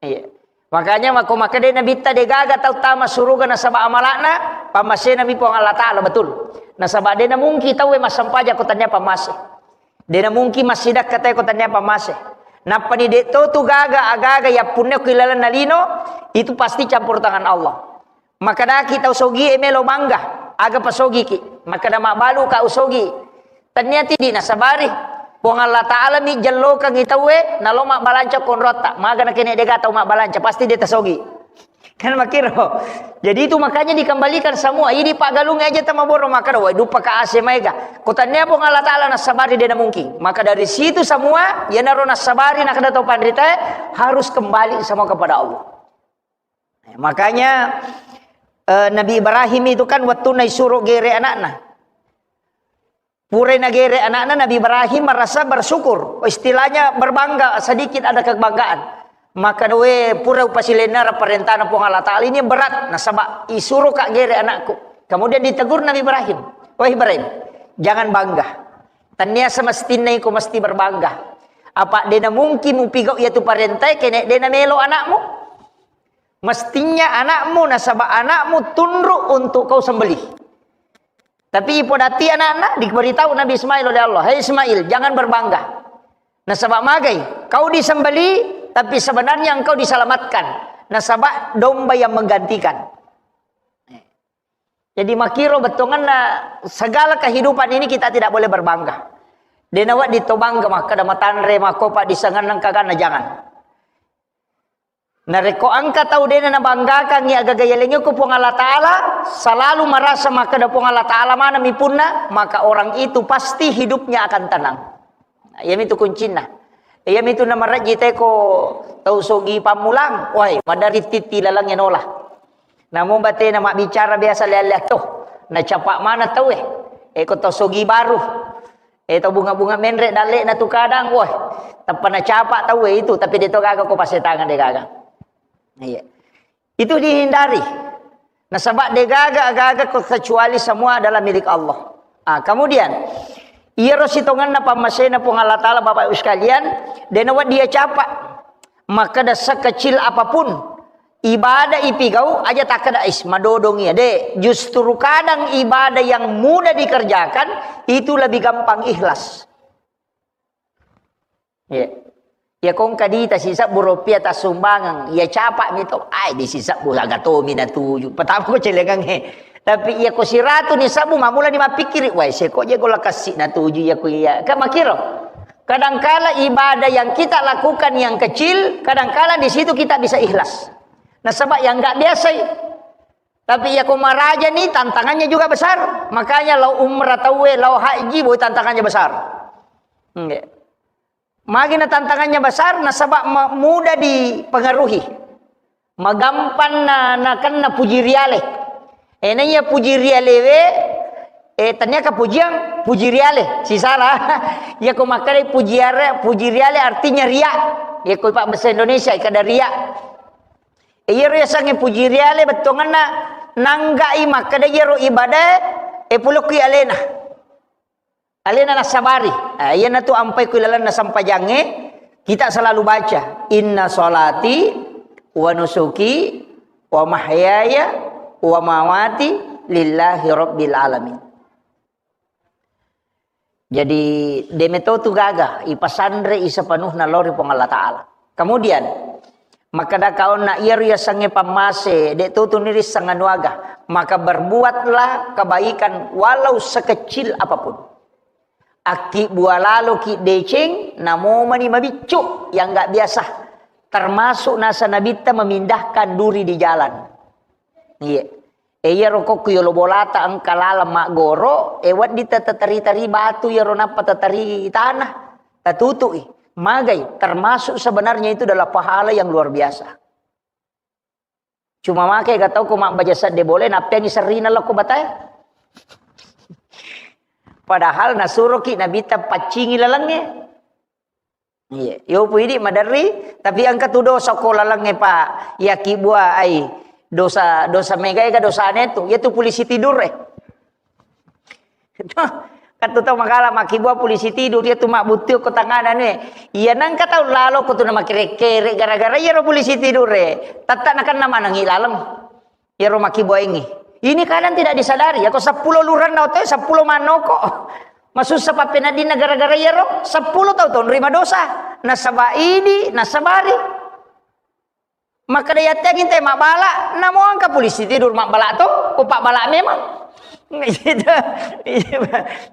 Iya. Makanya makko makkeda Nabitta degaga tau tama suruga nasaba amala'na, pammasena mi Puang Allah Ta'ala, betul. Nasaba de na mungkin tau massempajang ko tania pammase. De na mungkin massidakka te ko tania pammase. Nappani de to tu gaga agaga yappunna ko ilalenna lino, itu pasti campur tangan Allah. Makkedaki tau sogie melo bangga, aga pasogiki? Makkeda, mabbaluka usogi. Tennia tidi nasabari. Puang Allah Ta'ala mi jellokengngi tauwe, nalo mabbalanca konrotta. Maga nakene dega tau mabbalanca, pasti de tasogi. Kan makiro. Jadi itu makanya dikembalikan semua. Idi paggalung aja tamaborong makkeda, wai dupa ka ase maega. Ko tennia Puang Allah Ta'ala nasabari, de namungkin. Maka dari situ semua, yenaro nasabari, nakkeda tau panritae, harus kembali semua kepada Allah. Makanya, eh, Nabi Ibrahim itu kan wettunna isuro gere anakna. Purai nagere anakna, Nabi Ibrahim merasa bersyukur. Istilahnya berbangga, sedikit ada kebanggaan. Maka doe pura upasilenna parentana Puang Allah Ta'ala ini berat. Nasaba isuro ka gere anakku. Kemudian ditegur Nabi Ibrahim. Wah Ibrahim, jangan bangga. Tennia semestinna iko mesti berbangga. Apa dena mungkin mupigau yatu parentai kene dena melo anakmu? Mestinya anakmu, nasaba anakmu tunduk untuk kau sembelih. Tapi ipodati anakna, diberitahu Nabi Ismail oleh Allah, "Hai Ismail, jangan berbangga. Nasaba magai, kau disembelih, tapi sebenarnya engkau diselamatkan. Nasaba domba yang menggantikan." Jadi makiro bettuanna segala kehidupan ini kita tidak boleh berbangga. Dena wedding to bangga makkeda matanre makkopa disengenna kaganna, jangan. Narekko engka tau dena nabanggakangngi agaga yalengekko Puang Allah Ta'ala, selalu merasa makkeda Puang Allah Ta'ala maneng mi punna, maka orang itu pasti hidupnya akan tenang. Iyamitu kuncinna. Iyamitu namarejji teko tau sogi pammulang, wai, madari titti lalengnge nola. Namo batena mabbicara biasa lea-lea to, nacapa mana tauwe. Eko tau sogi baru. Eh, tau bunga-bunga menre dalle'na tu kadang, woi, tappa nacapa tauwe itu, tapi de to gaga ko pasetangan de gaga. Iya. Itu dihindari. Nasaba de gaga, gaga ko kecuali semua adalah milik Allah. Ah, kemudian, iyaro sitongenna pammasena Puang Allah Ta'ala, Bapak Ibu sekalian, dena wedding iyacapa. Makkeda sekecil apapun ibadah ipigau, aja takkeda, "Is, madodong iya." De, justru kadang ibadah yang mudah dikerjakan itu lebih gampang ikhlas. Iya. Ya kongka dita sisebbu rupiah tassumbangeng, ya capa mi to, ai di sisebbu aga tomi natuju. Pertama ko celengang he. Tapi iya ko siratu ni sebbu, mamula ni mappikkiri, "Wai, seko je gola kassi natuju iya ko iya." Kan makiro. Kadangkala ibadah yang kita lakukan yang kecil, kadangkala di situ kita bisa ikhlas. Nasaba yang nggak biasa i. Tapi iya ko maraja ni tantangannya juga besar. Makanya lao umrah tauwe, lao haji, boy tantangannya besar. Nggih. Magi na tantangannya besar, nasaba ma-, mudah dipengaruhi. Magampang na, nakenna puji riale. Eh, na iya puji riale we, eh, tania ka pujiang, puji riale. Sisala. Iya ko makkeda puji are-, puji riale artinya ria. Iya ko pak bahasa Indonesia, kada ria. Eh, iyaro yasengnge puji riale bettuanna nanggai makkeda iyaro ibadah, eh, pulokki alena. Alena nassabari. Ah, iyanatu ampai ku ilalenna sempajangnge, kita selalu baca, "Inna sholati wa nusuki wa mahyaya wa mamati lillahi rabbil alamin." Jadi, de meto tu gaga, ipasanre i sepenuhna lao ri Puang Allah Ta'ala. Kemudian, makkeda kaonna iyaro yasengnge pammase, de to tuni risseng anu aga, maka berbuatlah kebaikan walau sekecil apapun. Akkibbua laloki deceng, namomani mabiccu yang nggak biasa. Termasuk nasa Nabitta memindahkan duri di jalan. Iya. E, iyaro kokku yolo bolata engka laleng maggoro, e, wedding ta-, tatari-tari batu iyaro nappa tatari tanah, tatutui. Magai, termasuk sebenarnya itu adalah pahala yang luar biasa. Cuma make ga tau ko mabbaja sedde bole, nappeangi serrina lokko batae. Padahal nasuroki Nabitta paccingi lalengnge. Iya, yo pu idi maderri, tapi engka tu dosa ko lalengnge, Pak. Yakibbua ai dosa, dosa mega ega dosane tu. Iya tu polisi tidur e. Kan tu tau magala makibbua polisi tidur, iya tu mabbuttu ko tangana ne. Iya nengka tau lalo ko tu namakere-kere gara-gara iyaro polisi tidur e. Tetta nakenna manengi laleng. Iyaro makkibbuaingngi. Ini kadang tidak disadari, yako seppulo luranna otoe, seppulo mannoko. Masussa pappeneddinna gara-gara iyaro, seppulo tau tonrima dosa. Nasaba idi, nasabari. Makkeda yatte ginte mabbala, namo engka polisi tidur mabbala to, ko pabbala memang. Gitu. Iya,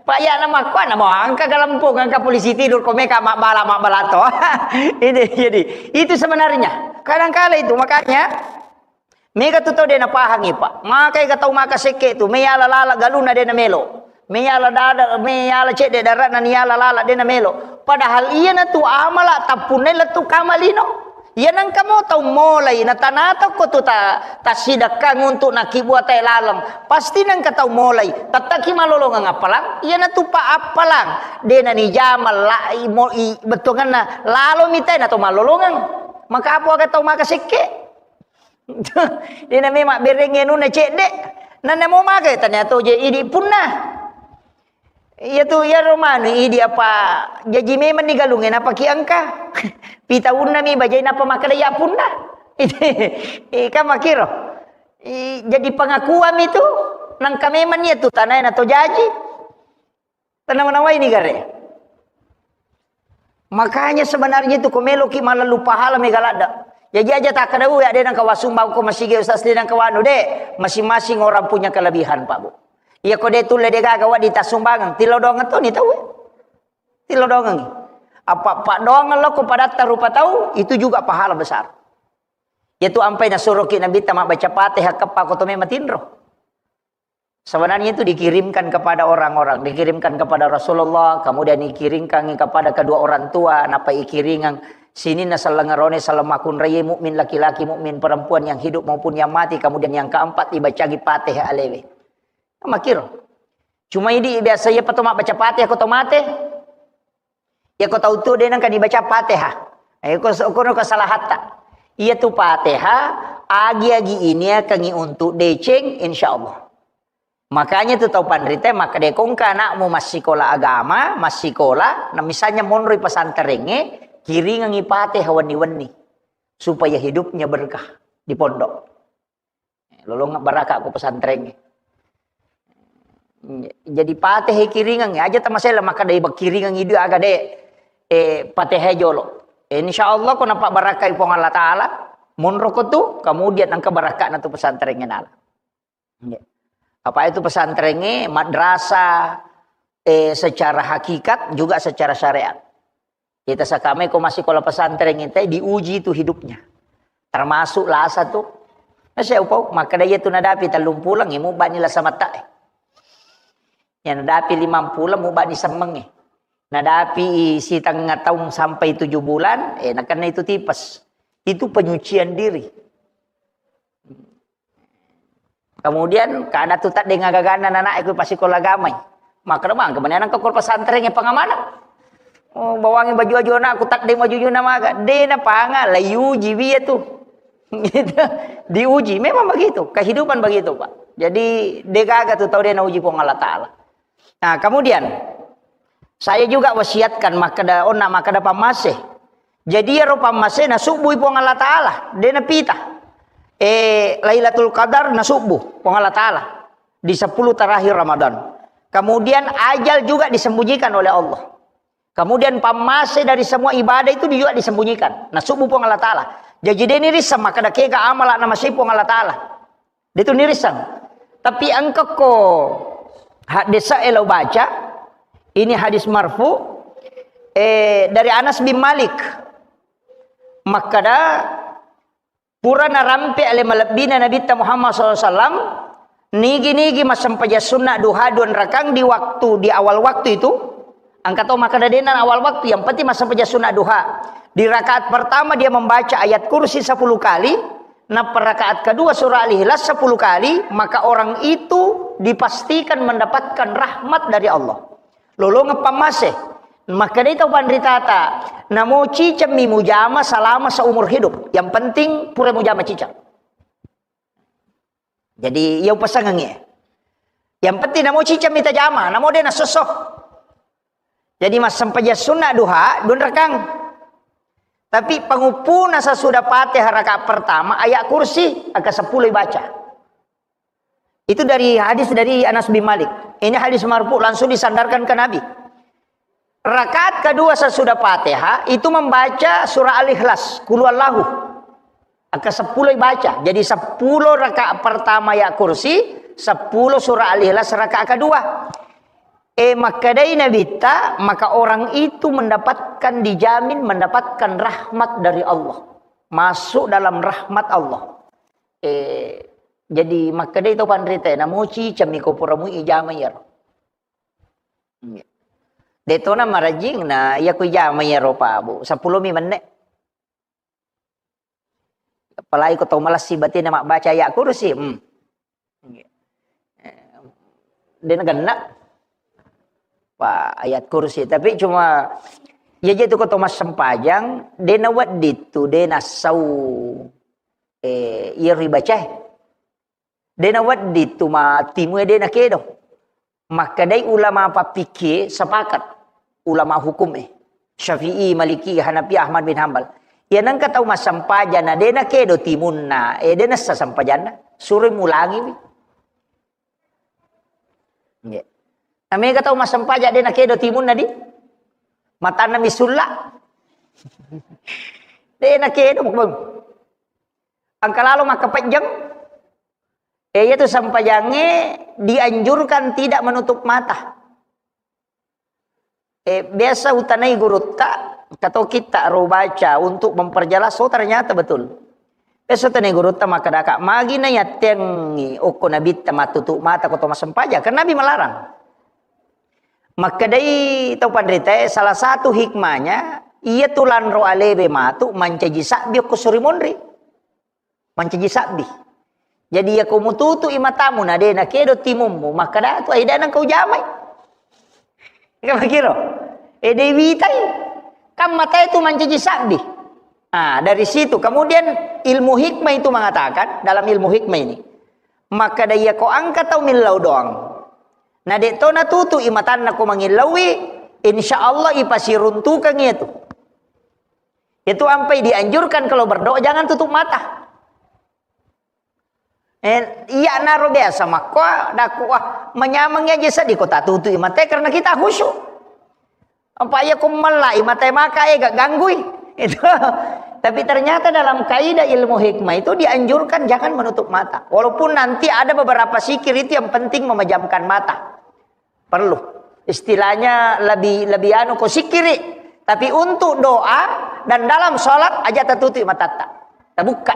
Pak, ya, nama kuat, namo engka galempung, engka polisi tidur, ko meka mabbala, mabbala to. Ini, jadi, itu sebenarnya. Kadangkala itu, makanya, mega tu tau de napahangi, Pak. Maka ega tau maka sekke tu, meyala lala galuna de namelo. Meyala dada, meyala cedde darana niyala lala de namelo. Padahal iya natu amala tappunna lettu kamalino. Iya nangka mo tau molai, na tanata ko tu ta, tasidakkang untuk nakibua tae laleng. Pasti nangka tau molai, tattaki malolongeng appalang, iya natu pa appalang. De nanijama la, i, mo, i, bettuanganna, lalo mitai na tau malolongeng. Maka apa aga tau maka sekke? Dena memang bereng anunna cedde. Nanna mo maka tania to je idi punna. Iya tu, iya romanu idi apa jaji memang ni galunge napa ki engka. Pitaunna mi bajai napa makkeda ya punna. Ika makiro. I, jadi pengakuan itu nangka memang iya tu tanah na to jaji. Tenang-nawai ni gare. Makanya sebenarnya itu ko meloki malallu pahala mega ladda. Jaji aja takkeda, "Uh, ya de nangka wasumbang ko masigi ustaz de nangka wanu de." Masing-masing orang punya kelebihan, Pak Bu. Iya ko de tulle de gaga wadi tasumbangan, tilodongeng to ni tau. Tilodongeng. Apa, apa doang lo ko padatta rupa tau, itu juga pahala besar. Yaitu ampai nasuroki Nabi ta mabbaca Fatihah keppa ko to me matinro. Sebenarnya itu dikirimkan kepada orang-orang, dikirimkan kepada Rasulullah, kemudian dikirimkan kepada kedua orang tua, napa ikiringang sininna sellengerone sellemakkunraie mukmin laki-laki, mukmin perempuan yang hidup maupun yang mati, kemudian yang keempat dibacagi Fatihah alewe. Makiro. Cuma idi biasa iya pato mabbaca Fatihah ko to mate. Iya ko tau tu de nangka dibaca Fatihah. Eh, ko, ko, ko kesalahatta. Iya tu Fatihah, agi-agi ini akan untuk deceng, insya Allah. Makanya tu tau panrita, maka de ko engka anakmu massikola agama, massikola, nah misalnya monroi pesantrengnge, kiringangi Fatihah wenni-wenni. Supaya hidupnya berkah di pondok. Lolongeng barakka ko pesantrengnge. Jadi Fatihah kiringangi, aja tamasela maka dai kiringangi dua aga de, eh, Fatihah jolo. Insya Allah ko napabbarakkai Puang Allah Ta'ala, monro ko tu, kemudian engka barakkana tu pesantrengnge nala. Apa itu pesantrengnge, madrasah, eh, secara hakikat juga secara syariat. Kita sakame ko massikola pesantren ita diuji tu hidupnya. Termasuk lasa tu. Masih upau, maka dia tu nadapi tellung pulang, imu bani lasa mata, eh. Ya nadapi limang pulang, mu bani semeng, eh. Nadapi setengah tahun sampai tujuh bulan, eh, nakena itu tipes. Itu penyucian diri. Kemudian kada tu taddeng agaganna nana iku pasikola agamai. Makkeda bang, kemudian ke pesantren ya pengamanah. Oh, bawangi baju-baju anakku taddeng baju-baju namaga. De napanga, la yuji biya tu. Gitu. Diuji. Memang begitu. Kehidupan begitu, Pak. Jadi, degaga tu tau de nauji Puang Allah Ta'ala. Nah, kemudian saya juga wasiatkan makkeda onna makkeda pammase. Jadi iyaro pammase nasubbui Puang Allah Ta'ala, de napita. Eh, Lailatul Qadar nasubbu Puang Allah Ta'ala di sepuluh terakhir Ramadan. Kemudian ajal juga disembunyikan oleh Allah. Kemudian pammase dari semua ibadah itu juga disembunyikan. Nasubbu Puang Allah Ta'ala. Jadi de nirisseng makkeda kega amala namasei Puang Allah Ta'ala. Detu nirisseng. Tapi engka ko hadis e lo baca, ini hadis marfu, eh, dari Anas bin Malik. Makkeda, pura narampe ale malebbina Nabitta Muhammad sallallahu alaihi wasallam, nigi-nigi massempajang sunna duha dua rakang di waktu, di awal waktu itu, engka to makkeda de'na awal waktu, yang penting massempajang sunna duha. Di rakaat pertama dia membaca ayat kursi sepuluh kali, nappa rakaat kedua surah Al-Ikhlas sepuluh kali, maka orang itu dipastikan mendapatkan rahmat dari Allah. Lolongeng pammase. Makkedai tau panritata, namo cicemmi mujama selama seumur hidup. Yang penting pura mujama ciceng. Jadi, iya upasengengngi. Yang penting namo cicemmi tajama, namo de nasosso. Jadi, massempajang sunna duha, dua rakang. Tapi panguppuna sesudah Fatihah rakaat pertama, ayat kursi, angka sepuluh baca. Itu dari hadis dari Anas bin Malik. Ini hadis marfu langsung disandarkan ke Nabi. Rakaat kedua sesudah Fatihah itu membaca surah Al-Ikhlas, Qul Huwallahu. Angka seppulo ibaca. Jadi seppulo rakaat pertama ayat kursi, seppulo surah Al-Ikhlas rakaat kedua. Eh, makkedai Nabitta, maka orang itu mendapatkan, dijamin mendapatkan rahmat dari Allah. Masuk dalam rahmat Allah. Eh, jadi makkedai to panrita, namoci cemmi ko pura mui ijama iyaro. Iya. Detona marajing na iya ko ijama iyaro, Pak Bu. Seppulo mi menne. Apalagi ko tau malessi batinna mabbaca ayat kursi. Hmm. Iya. Eh, dena genna. Pak, ayat kursi. Tapi cuma, iya je tu ko to massempajang, dena wedding tu, dena sau. Eh, iya ribacae. Dena wedding tu ma timu e dena kedo. Makkedai ulama pappikie sepakat. Ulama hukum e. Syafi'i, Maliki, Hanafi, Ahmad bin Hambal. Iya nengka tau massempajang na dena kedo timunna, eh, dena sa sempajanna. Suroi mulangi wi. Nggih. Namega tau massempajang dena kedo timunna di. Matanna misulla. Dena kedo, Bang. Angka lalo makkapejjeng. Eh, iyatu sempajangnge dianjurkan tidak menutup mata. Eh, biasa utanai gurutta, kato kitta ro baca untuk memperjelas, oh, ternyata betul. Biasa utanai gurutta makkedaka, magi na yattengi okko nabitta mattutu mata ko to massempajang, karena Nabi melarang. Makkedai tau panritae, salah satu hikmahnya, iya tu lanro alebe matu mancaji sabbi okko suri monri. Mancaji sabbi. Jadi, iya ko mututu i matamu, na de na kedo timummu, makkeda tu, "Ai, de nengka ujamai." Iya makiro. Eh, de witai. Kan matae tu mancaji sabbi. Ah, dari situ. Kemudian ilmu hikmah itu mengatakan, dalam ilmu hikmah ini, makkeda iya ko engka tau millau doang. Na de to natutu i matanna ko mangillaui, insya Allah ipasiruntukang iya tu. Itu ampai dianjurkan kalau berdoa jangan tutup mata. Eh, iya naro biasa makko, daku, ah, manyameng aja sedih ko tatutu i mata karena kita khusyuk. Apa iya ko mella i mata maka eh gak ganggui. Itu. Tapi ternyata dalam kaidah ilmu hikmah itu dianjurkan jangan menutup mata. Walaupun nanti ada beberapa zikir itu yang penting memejamkan mata. Perlu. Istilahnya lebih, lebih anu ko sikiri. Tapi untuk doa dan dalam sholat aja tertutup matatta. Terbuka.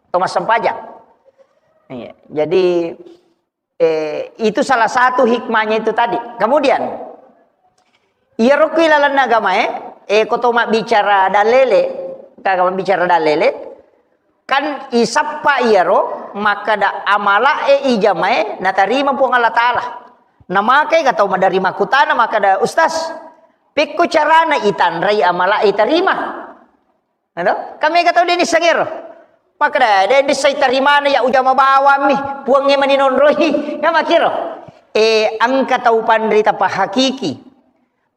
Atau massempajang. Iya. Jadi, eh, itu salah satu hikmahnya itu tadi. Kemudian, iya rokui lalenna agamae, eh, ko to mabbicara dalele, kaga mabbicara dalele, Kan isappa iyaro makkeda amalae ijamae natarima Puang Allah Ta'ala. Namakai ga tau maderri makkutana makkeda, "Ustaz, pekko carana itanrai amalae itarima?" Ado? Kan mega tau de nisseng ero. Makkeda, "De nisseng tarimana ya ujama bawammi, Puangnge mani nonroi." Kan makkiro. Eh, engka tau panrita pahakiki.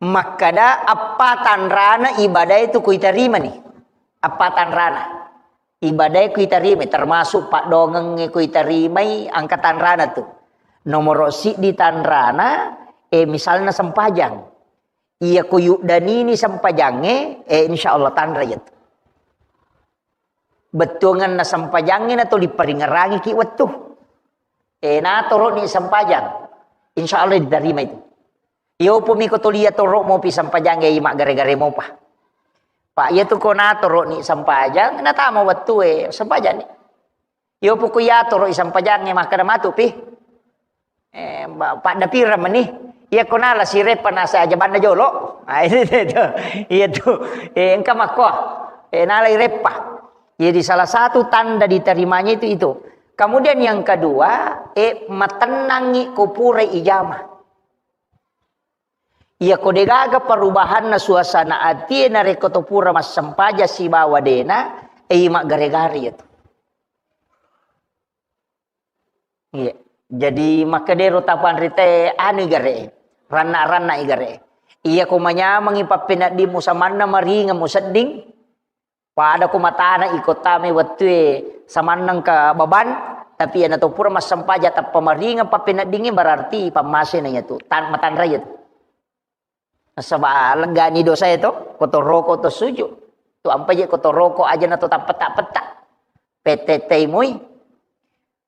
Makkeda appa tanrana ibadae tu kuitarimani. Appa tanrana. Ibadae kuitarimai, termasuk paddongengnge kuitarimai, engka tanrana tu. Nomoro siddi tanrana, eh, misalna sempajang. Iya ko yuddanini sempajangnge, eh, insya Allah tanra iya tu. Bettuanganna sempajangnge na tuli paringerangiki wettu. Eh, natoroni sempajang, insya Allah diterima itu. Iyo pumi ko tulia toro mopi sempajang, eh, maggare-gare mopa. Pak, iya tu ko natoroni sempajang, natama wettu, eh, sempajang ni. Iyo puku iya toro sempajang, eh, makkeda matu pi. Eh, ba-, padda pira meni. Iya ko nala sirepa nasa aja banna jolo. Ah, itu, itu, itu. Iya tu. Eh, engka makko. Eh, nala irepa. Jadi salah satu tanda diterimanya itu, itu. Kemudian yang kedua, eh, matennangi ko pura ijama. Iya ko degaga perubahanna suasana atie narekko to pura massempajang sibawa dena, eh, maggare-gare iya tu. Iya. Jadi makkedero tapanrite anu igare. Ranna-ranna igare. Iya ko manyamengi pappeneddimmu samanna maringeng musedding, pada ko matana iko tame wettue samannengka baban, tapi iyana to pura massempajang tappa maringeng pappeneddingngi, berarti pammasena iya tu, tan-, matanra iya tu. Nasaba leggani dosae to, ko to roko to suju. Tu ampa je ko to roko aja na to tappetta-petta. Pette-tei mui.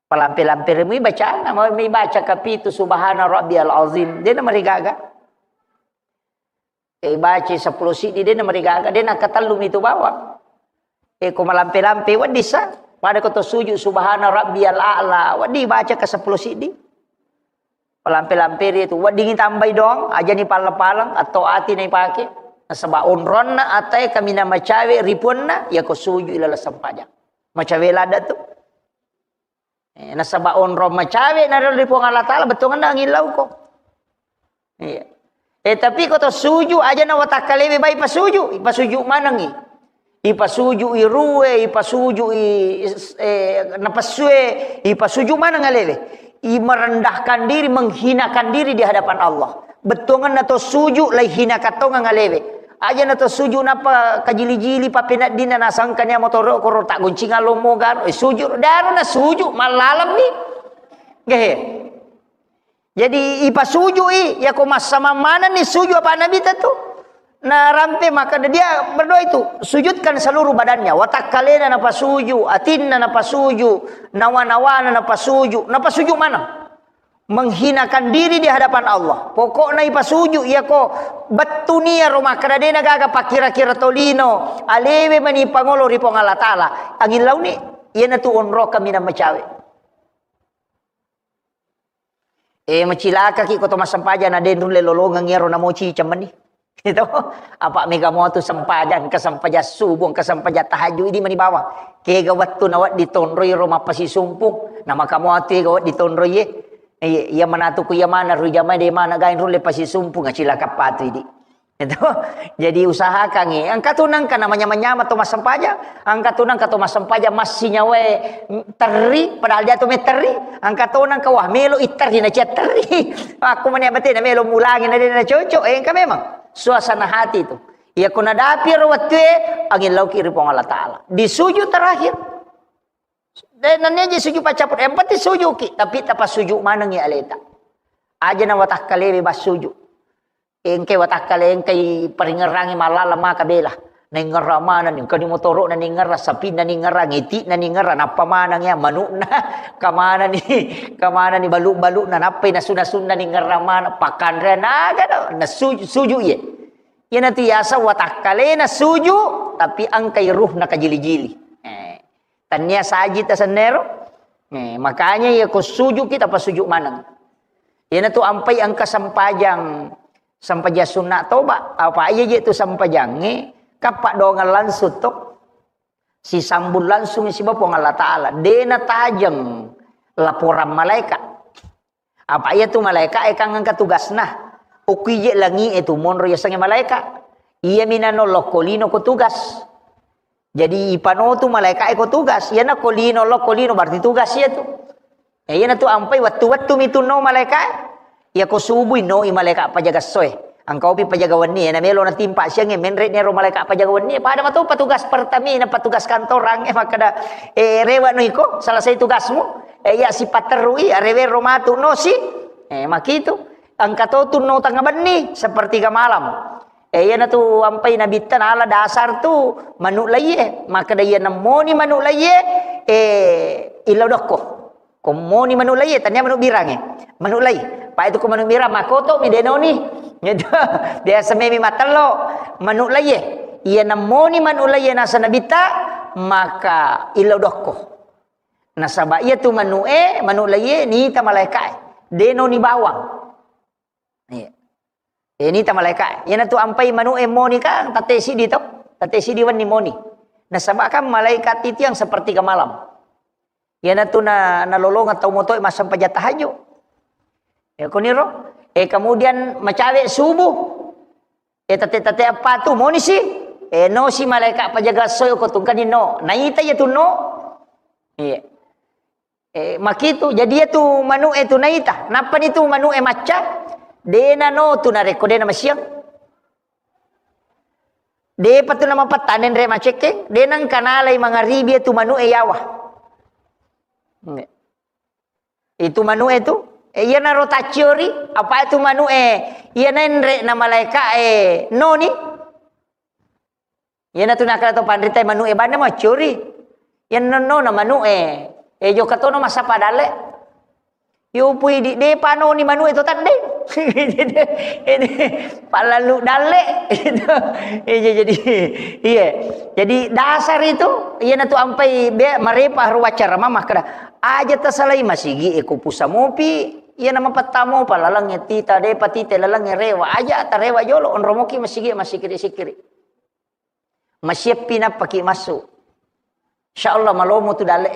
Palampe-lampe mui bacana, mau mi baca kapitu subhana rabbiyal azim. Dena marigaga. E, baca seppulo siddi, dena marigaga, dena katellu mitu bawang. E, ko malampe-lampe, wedding sa. Pada ko to sujud, subhana rabbiyal a'la, wedding baca ke seppulo siddi. Palampe-lampe ri tu, wedding tambai doang, ajani palla-palang, atau ati na ipake. Nasaba onronna atae kaminang macawe ripuanna, ya ko sujud ilala sempajang. Macawe lada tu. Eh, nasaba onrong macawe na ri Puang Allah Taala, bettuanna angillauko. Iya. Eh, tapi ko to suju, aja na watakkalewe bai pasuju, ipasuju manengi. Ipasuju i rue, ipasuju i, eh, napessue, ipasuju maneng alewe. I merendahkan diri, menghinakan diri di hadapan Allah. Bettuanna to suju, lai hina katongang alewe. Aja na to suju napa kajili-jili papeneddinna nasangkania motoro koro tak goncinga lomo garo, eh, suju, daro na suju, mallalemmi. Gehe. Jadi ipasujui, yako massamang manenni suju apa Nabi tu. Narampe maka dia berdoa itu, sujudkan seluruh badannya, watakkalena napasuju, atinna napasuju, nawa-nawana napasuju, napasuju mana? Menghinakan diri di hadapan Allah. Pokokna ipasuju, yako bettuni iyaro makkeda dena gaga pakkira-kira tolino, alewe mani pangolo ri Puang Allah Taala. Angin launi, iyanatu onro kaminang macawe. Eh, macilakaki ko to massempajang na den rulle lolongeng iyaro namoci cemmenni. Itu. Apa mega muatu sempajang, ke sempajang subuh, ke sempajang tahajud, idi mani bawang. Kega wettu na wedding tonroi ro mappasisumpung, na maka muatu ega wedding tonroi ye. Iya, iya manatu ku iya mana ru jamae de mana gain rulle pasisumpung, acilaka patu idi. Itu. Jadi usahakan, eh. Engka tu nengka namanya-manyama to massempajang, engka tu nengka to massempajang massinyawae terri, padahal dia tu me terri, engka to nengka wah melo i terri na cia terri. Aku mani abate na melo mulangi na dia na cocok, eh, engka memang suasana hati tu. Iya ko nadapi ro wettue, angin lauki ri Puang Allah Taala. Di sujud terakhir. De, nennia je sujud paccappur, yang penting sujuki, tapi tapasuju manengi aleta. Aja na watakkalewe bassuju. Engkai watakkale, engkai paringerrangi mallala maka bela. Naingerra manenni, engka ni motoro na ningerra, sapinna ningerra, ngiti na ningerra, nappa maneng ya manukna, kamanani, kamanani balu-balukna, nappai nasu-nasunna ningerra maneng, pakkanrean naga do, na suju, suju iye. Iyanatu yasa watakkalena suju, tapi engkai ruhna kajili-jili. Eh. Tania saji tasennero. Eh, makanya iya ko suju kita pasuju maneng. Iyanatu ampai engka sempajang, sempajang sunna toba. Apa iya je tu sempajangnge, kappa doangan langsung to. Sisambung langsung siba Puang Allah Taala. Dena tajeng laporan malaikat. Apa iya tu malaika e kan engka tugasna. Okko ije langi e tu monro yasengnge malaika. Iya minano lokko lino ko tugas. Jadi ipano tu malaika e ko tugas. Iyana ko lino lokko lino berarti tugas iya tu. Ya, iyana tu ampai wettu-wettu mi tu no malaika e. Iya ko subui no i malaika pajaga soe. Engka opi pajaga wenni, na melo natimpa siangnge, menre ni ro malaika pajaga wenni, pada mato petugas Pertamina, petugas kantorang, eh, makkeda, eh, rewe no iko, selesai tugasmu, eh, iya sipatterui, rewe ro matu no si, eh, makitu, engka to tu no tengah benni, sepertiga malam. Eh, iya na tu ampai nabitta nala dasar tu manuk laie, makkeda iya nemmoni manuk laie, eh, illau dokko. Ko moni manuk laie, tania manuk birangnge. Manuk lai. Pa itu ko manuk birang, makoto mi denoni. Gitu. Biasa memi matello. Manuk laie. Iya nemmoni manuk laie nasa nabitta, maka illau dokko. Nasaba iya tu manuk e, manuk laie, nita malaika e. Denoni bawang. Iya. Eh, nita malaika. Iyana tu ampai manuk e moni kan, tette sidi to. Tette sidi wenni moni. Nasaba kan malaikat itu yang sepertiga malam. Iyana tu na, nalolongeng tau motoe massempajang tahajud. Ya, kuniro. Eh, kemudian macawe subuh. Eh, tette-tette apa tu moni si. Eh, no si malaikat pajaga soe ko tungkani no. Naita iya tu no. Iya. Eh, makitu, jadi iya tu manuk e tu naita. Nappa ni tu manuk e macca, dena no tu narekko dena masiang. Depa tu namapattane nre macekkeng, dena engka nalai mangaribi iya tu manuk e yawa. Itu manuk e tu, eh, iya naro tacciori, apa itu manuk e, iya nenre na malaika e noni. Iyana tu nakala to panrita manuk e banna maccori. Yang nonno na manu e. E, jokka tono massapa dalle. Yo pui di, de panoni manu e to tadde. Palalu dalle. Iya, jadi, iya. Jadi dasar itu, iya natu ampai be marepa ro wacara mama kada. Aja tasalai masigi e ko pusa mopi, iya nama pattamo palalang e tita de patite lalang e rewa. Aja tarewa jolo onromoki masigi masikiri-sikiri. Masieppi nappaki massu. Insya Allah malomo tu dalle.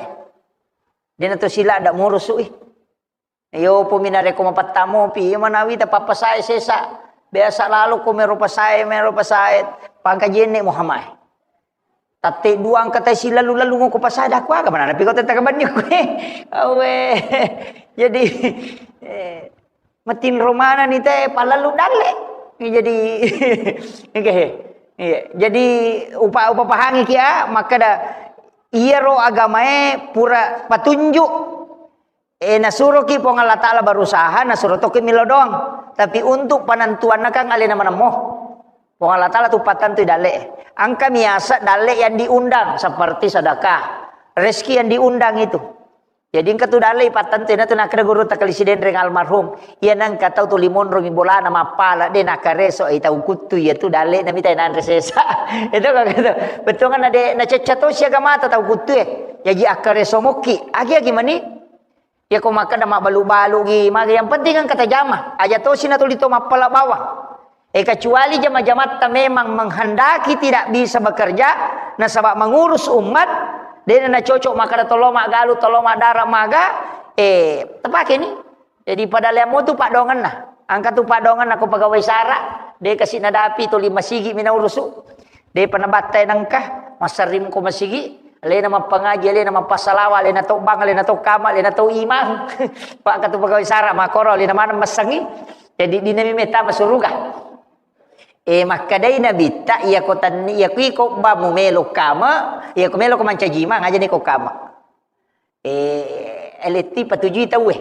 Dena to sila ada murusu i. Yo pumi narekko mapattamopi, iya manawi tapappasae sesa. Biasa lalo ko mero pasae, mero pasae. Pangka jenne Muhammad. Tatte dua angka tai silalu-lalu ngoko pasae daku aga manana piko tetta kabanni kue. Awe. Jadi, eh, matinro manani te palalu dalle. Jadi, oke. Iya. Jadi upa-, upapahangi kia, makkada iyaro agamae pura patunjuk. Eh, nasuroki Puang Allah Ta'ala berusaha, nasuro toki milo doang. Tapi untuk penentuanna kan alena manemmo. Puang Allah Ta'ala tu patentui dalle. Angka miasa dalle yang diundang, seperti sedekah, rezeki yang diundang itu. Jadi engka tu dalle ipattentu, ina tu nakkeda guru takali sidenreng almarhum. Iya nengka tau tuli monro mi bolana mappala, de nakareso, eh, tau kuttu iya tu dalle nami tai nanre sesa. Itu kan gitu. Betul kan ade nacecca to siaga mata tau kuttu e. Jaji akkareso mokki. Agi-agi mani. Iya ko makkeda mabbalu-balu gi, magi yang penting kan kata jama. Aja to sina tuli to mappala bawang. Eh, kecuali jama-jamatta memang menghendaki tidak bisa bekerja, nasaba mengurus umat, dena nacocok makkeda tolo maggalu, tolo madara maga, eh, tepake ni. Jadi pada liammu tu padongenna. Angka tu padongenna ko pegawai sara, de kasi nadapi tuli masigi mina urusu. Depa nabattai nengka, masserring ko masigi, alena mappangaji, alena mappasalawa, alena to bang, alena to kama, alena to imang. Pak katu pegawai sara, makoro alena maneng massengi. Jadi dinami metta masuruga. Eh, makkadai nabitta, iya ko tanni, iya ko iko bamu melo kama, iya ko melo ko mancaji imang, aja ni ko kama. Eh, eletti patujui tauwe.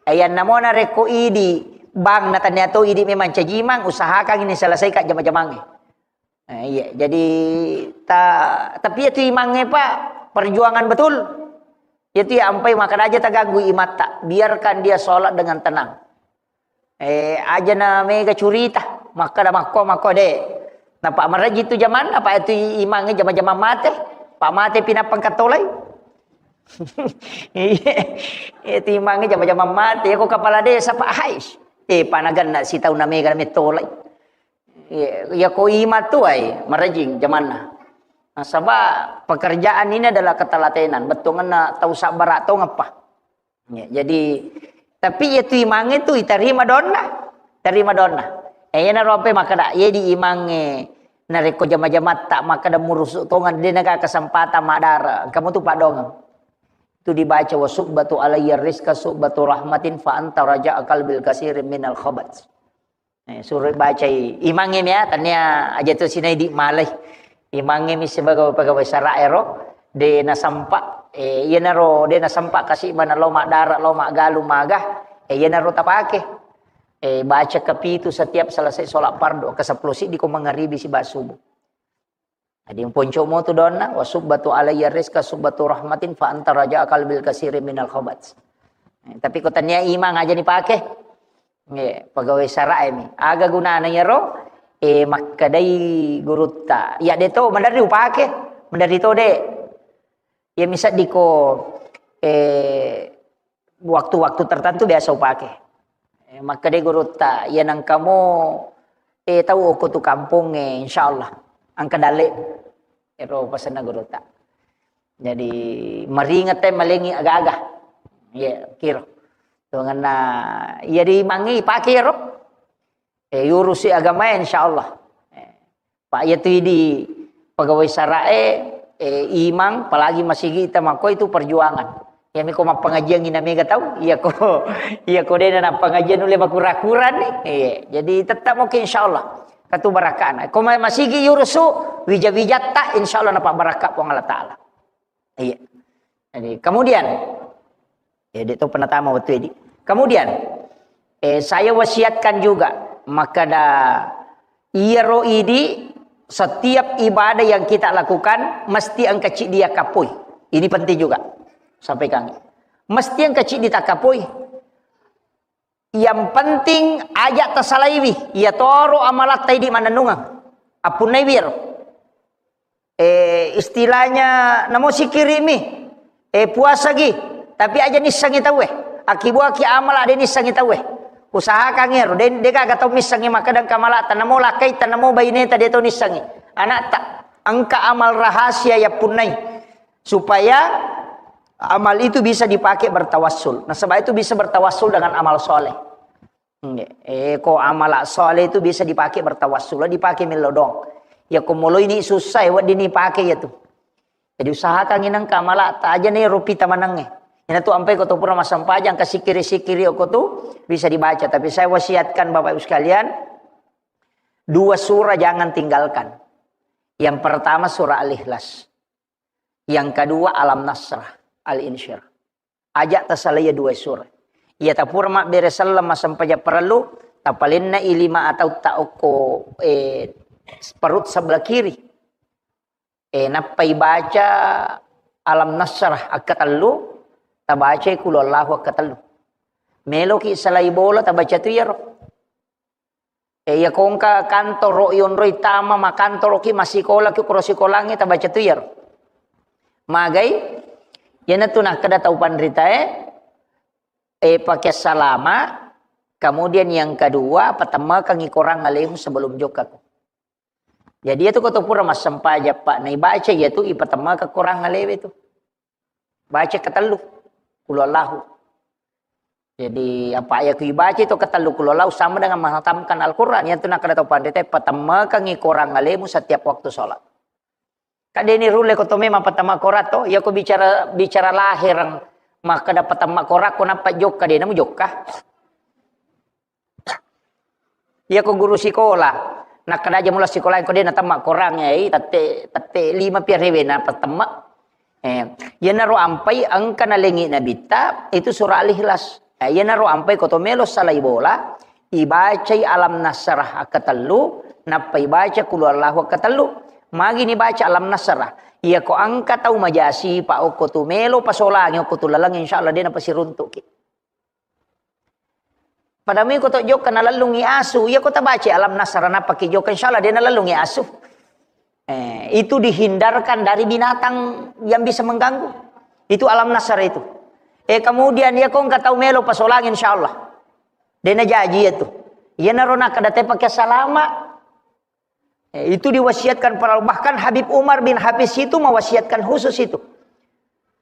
Ayanna mona rekko idi bang na tania to idi memang caji imang, usahakan ini selesaikan jama-jamangnge. Eh, iya, jadi ta-, tapi itu imangnge, Pak, perjuangan betul. Itu ya ampai makan aja terganggu imatta. Biarkan dia sholat dengan tenang. Eh, aja na mega curita. Makkada makko, makko de. Napa maraji tu jaman, apa itu imangnge jama-jama mate. Pak mate pinapang katolai. Iya, itu imangnge jama-jama mate. Ya ko kepala desa, Pak Hais. Eh, panagan na sitau na mega na metolai. Iya, iya ko ima tu ai, marajing jamanna. Nasaba pekerjaan ini adalah ketelatenan. Bettuanna tau sabbara tongeng pa. Ya, jadi, tapi iya tu imangnge tu itarima donna, tarima donna. Eh, iya naro ampe makkada, iya di imangnge narekko jama-jamatta makkada murusu tongeng de naga kesempatan madara. Kamu tu padongeng. Tu dibaca wa subbatu alayya rizqa subbatu rahmatin fa anta raja'a qalbil kasirin minal khabat. Eh, suruh bacai imangnge mi ya, tania aja tu sinai di malai. Imangnge mi sebagai pegawai sara ero, de nasampa, eh, iyanaro de nasampa kasi mana lo madara, lo magalu maga, eh, iyanaro tapake. Eh, baca kepitu setiap selesai sholat fardu, ke sepuluh siddi ko mangaribi siba subuh. Jadi poncomo tu donna, wa subbatu alayya rizqa subbatu rahmatin fa anta raja'a qalbil kasirin minal khabat. Eh, tapi ko tania imang aja ni pake. Nggih, pegawai sara e mi. Aga gunana iyaro? Eh, makkedai gurutta. Ya de to, maderri upake. Maderri to de. Ya misaddi ko, eh, waktu-waktu tertentu biasa upake. Eh, makkeda gurutta, iya nengkamo, eh, tau okko tu kampong, eh, insyaallah. Engka dalle. Ero pasenna gurutta. Jadi, maringet te malengi aga-aga. Iya, kiro. Tuanganna, iya di mangi pake ro. Eh, yurusi agamae, insyaallah. Eh, Pak, iya tu idi pegawai sarae, eh, imang, apalagi masigi ita makko itu perjuangan. Iya miko mappengajian ina mega tau, iya ko, iya ko dena na pengajian nulle makura-kura ni. Iya, jadi tetap mungkin insyaallah. Katu barakana. Ko ma-, masigi yurusu, wija-wijatta, insyaallah napa barakka Puang Allah Taala. Iya. Jadi, kemudian, ya, dia tahu pernah tamu waktu ini. Kemudian, eh, saya wasiatkan juga, makkeda iyaro idi, setiap ibadah yang kita lakukan, mesti engka ciddi yakkapoi. Ini penting juga. Sampaikan. Mesti engka ciddi takkapoi. Yang penting aja tasalaiwi. Iya toro amalatta idi mannennungeng. Appunnaiwi ero. Eh, istilahnya namo sikirimi. Eh, puasagi. Tapi aja nissengi tauwe. Akibuaki amala de nissengi tauwe. Usahakan ero. De, de gaga tau missengi makkeda engka amalatta. Namo lakkaita, namo baineta de tau nissengi. Anakta. Engka amal rahasia yappunnai. Supaya amal itu bisa dipakai bertawassul. Nasaba itu bisa bertawassul dengan amal soleh. Nggih. Eh, ko amala soleh itu bisa dipakai bertawassul, dipakai mello doang. Ya ko moloi ni susah, ya wedding ni pakai ya tu. Jadi usahakan inang kamala ta aja nih rupi tamanange. Ina tu ampai ko tu pura masempajang ke sikiri-sikiri ko tu bisa dibaca. Tapi saya wasiatkan Bapak Ibu sekalian, dua surah jangan tinggalkan. Yang pertama surah Al-Ikhlas. Yang kedua Alam Nasrah, Al-Insyirah. Aja tasalai dua surah. Iya tapura mabbere selleng massempajang parellu, tapalenna i lima atau ta okko, eh, perut sebelah kiri. Eh, nappai baca Alam Nasrah akkatellu, tabacai Qul Huwallahu akkatellu. Meloki salai bola, tabaca tu iyaro. Eh, iya kongka kantoro ionroi tama, makantoroki, massikolaki, kuro sikolangnge, tabaca tu iyaro. Magai, iyanatu nakkeda tau panritae, eh, pakai salama, kemudian yang kedua, patemmakangi korang alemu sebelum jokkako. Jadi, itu ko to pura massempajang, Pak, naibaca iyatu, ipatemmakang korang alewe tu. Baca ketellu, Qul Huwallahu. Jadi, apa iya ku ibaca itu ketellu Qul Huwallahu sama dengan menghatamkan Al-Quran. Yang tu nakkeda tau panritae, patemmakangi korang alemu setiap waktu sholat. Kadeni rulle ko to memang patemma korang to, iya ko bicara, bicara lahirang, makkeda patemma korang ko nappa jokka, de namu jokka. Iya ko guru sikola, nakkeda aja mula sikola ko de natemma korang, eh, tette, tette lima pi arewe na patemma. Eh, iyanaro ampai engka nalengi nabitta, itu surah Al-Ikhlas. Eh, iyanaro ampai ko to melo salai bola, ibacai Alam Nasrah akkatellu, nappa ibaca Qul Huwallahu akkatellu. Magi ni baca Alam Nasrah? Iya ko engka tau majasi, Pak, okko tu melo pasolangi okko tu laleng, insya Allah de napasiruntuki. Pada mui ko to jokka nalellungi asu, iya ko tabaca Alam Nasrah nappa ki jokka, insya Allah de nalellungi asu. Eh, itu dihindarkan dari binatang yang bisa mengganggu. Itu Alam Nasrah itu. Eh, kemudian iya ko engka tau melo pasolangi, insya Allah. De najaji iya tu. Iyanaro nakkeda te pakai salama. Eh, itu diwasiatkan para, bahkan Habib Umar bin Hafiz itu mewasiatkan khusus itu.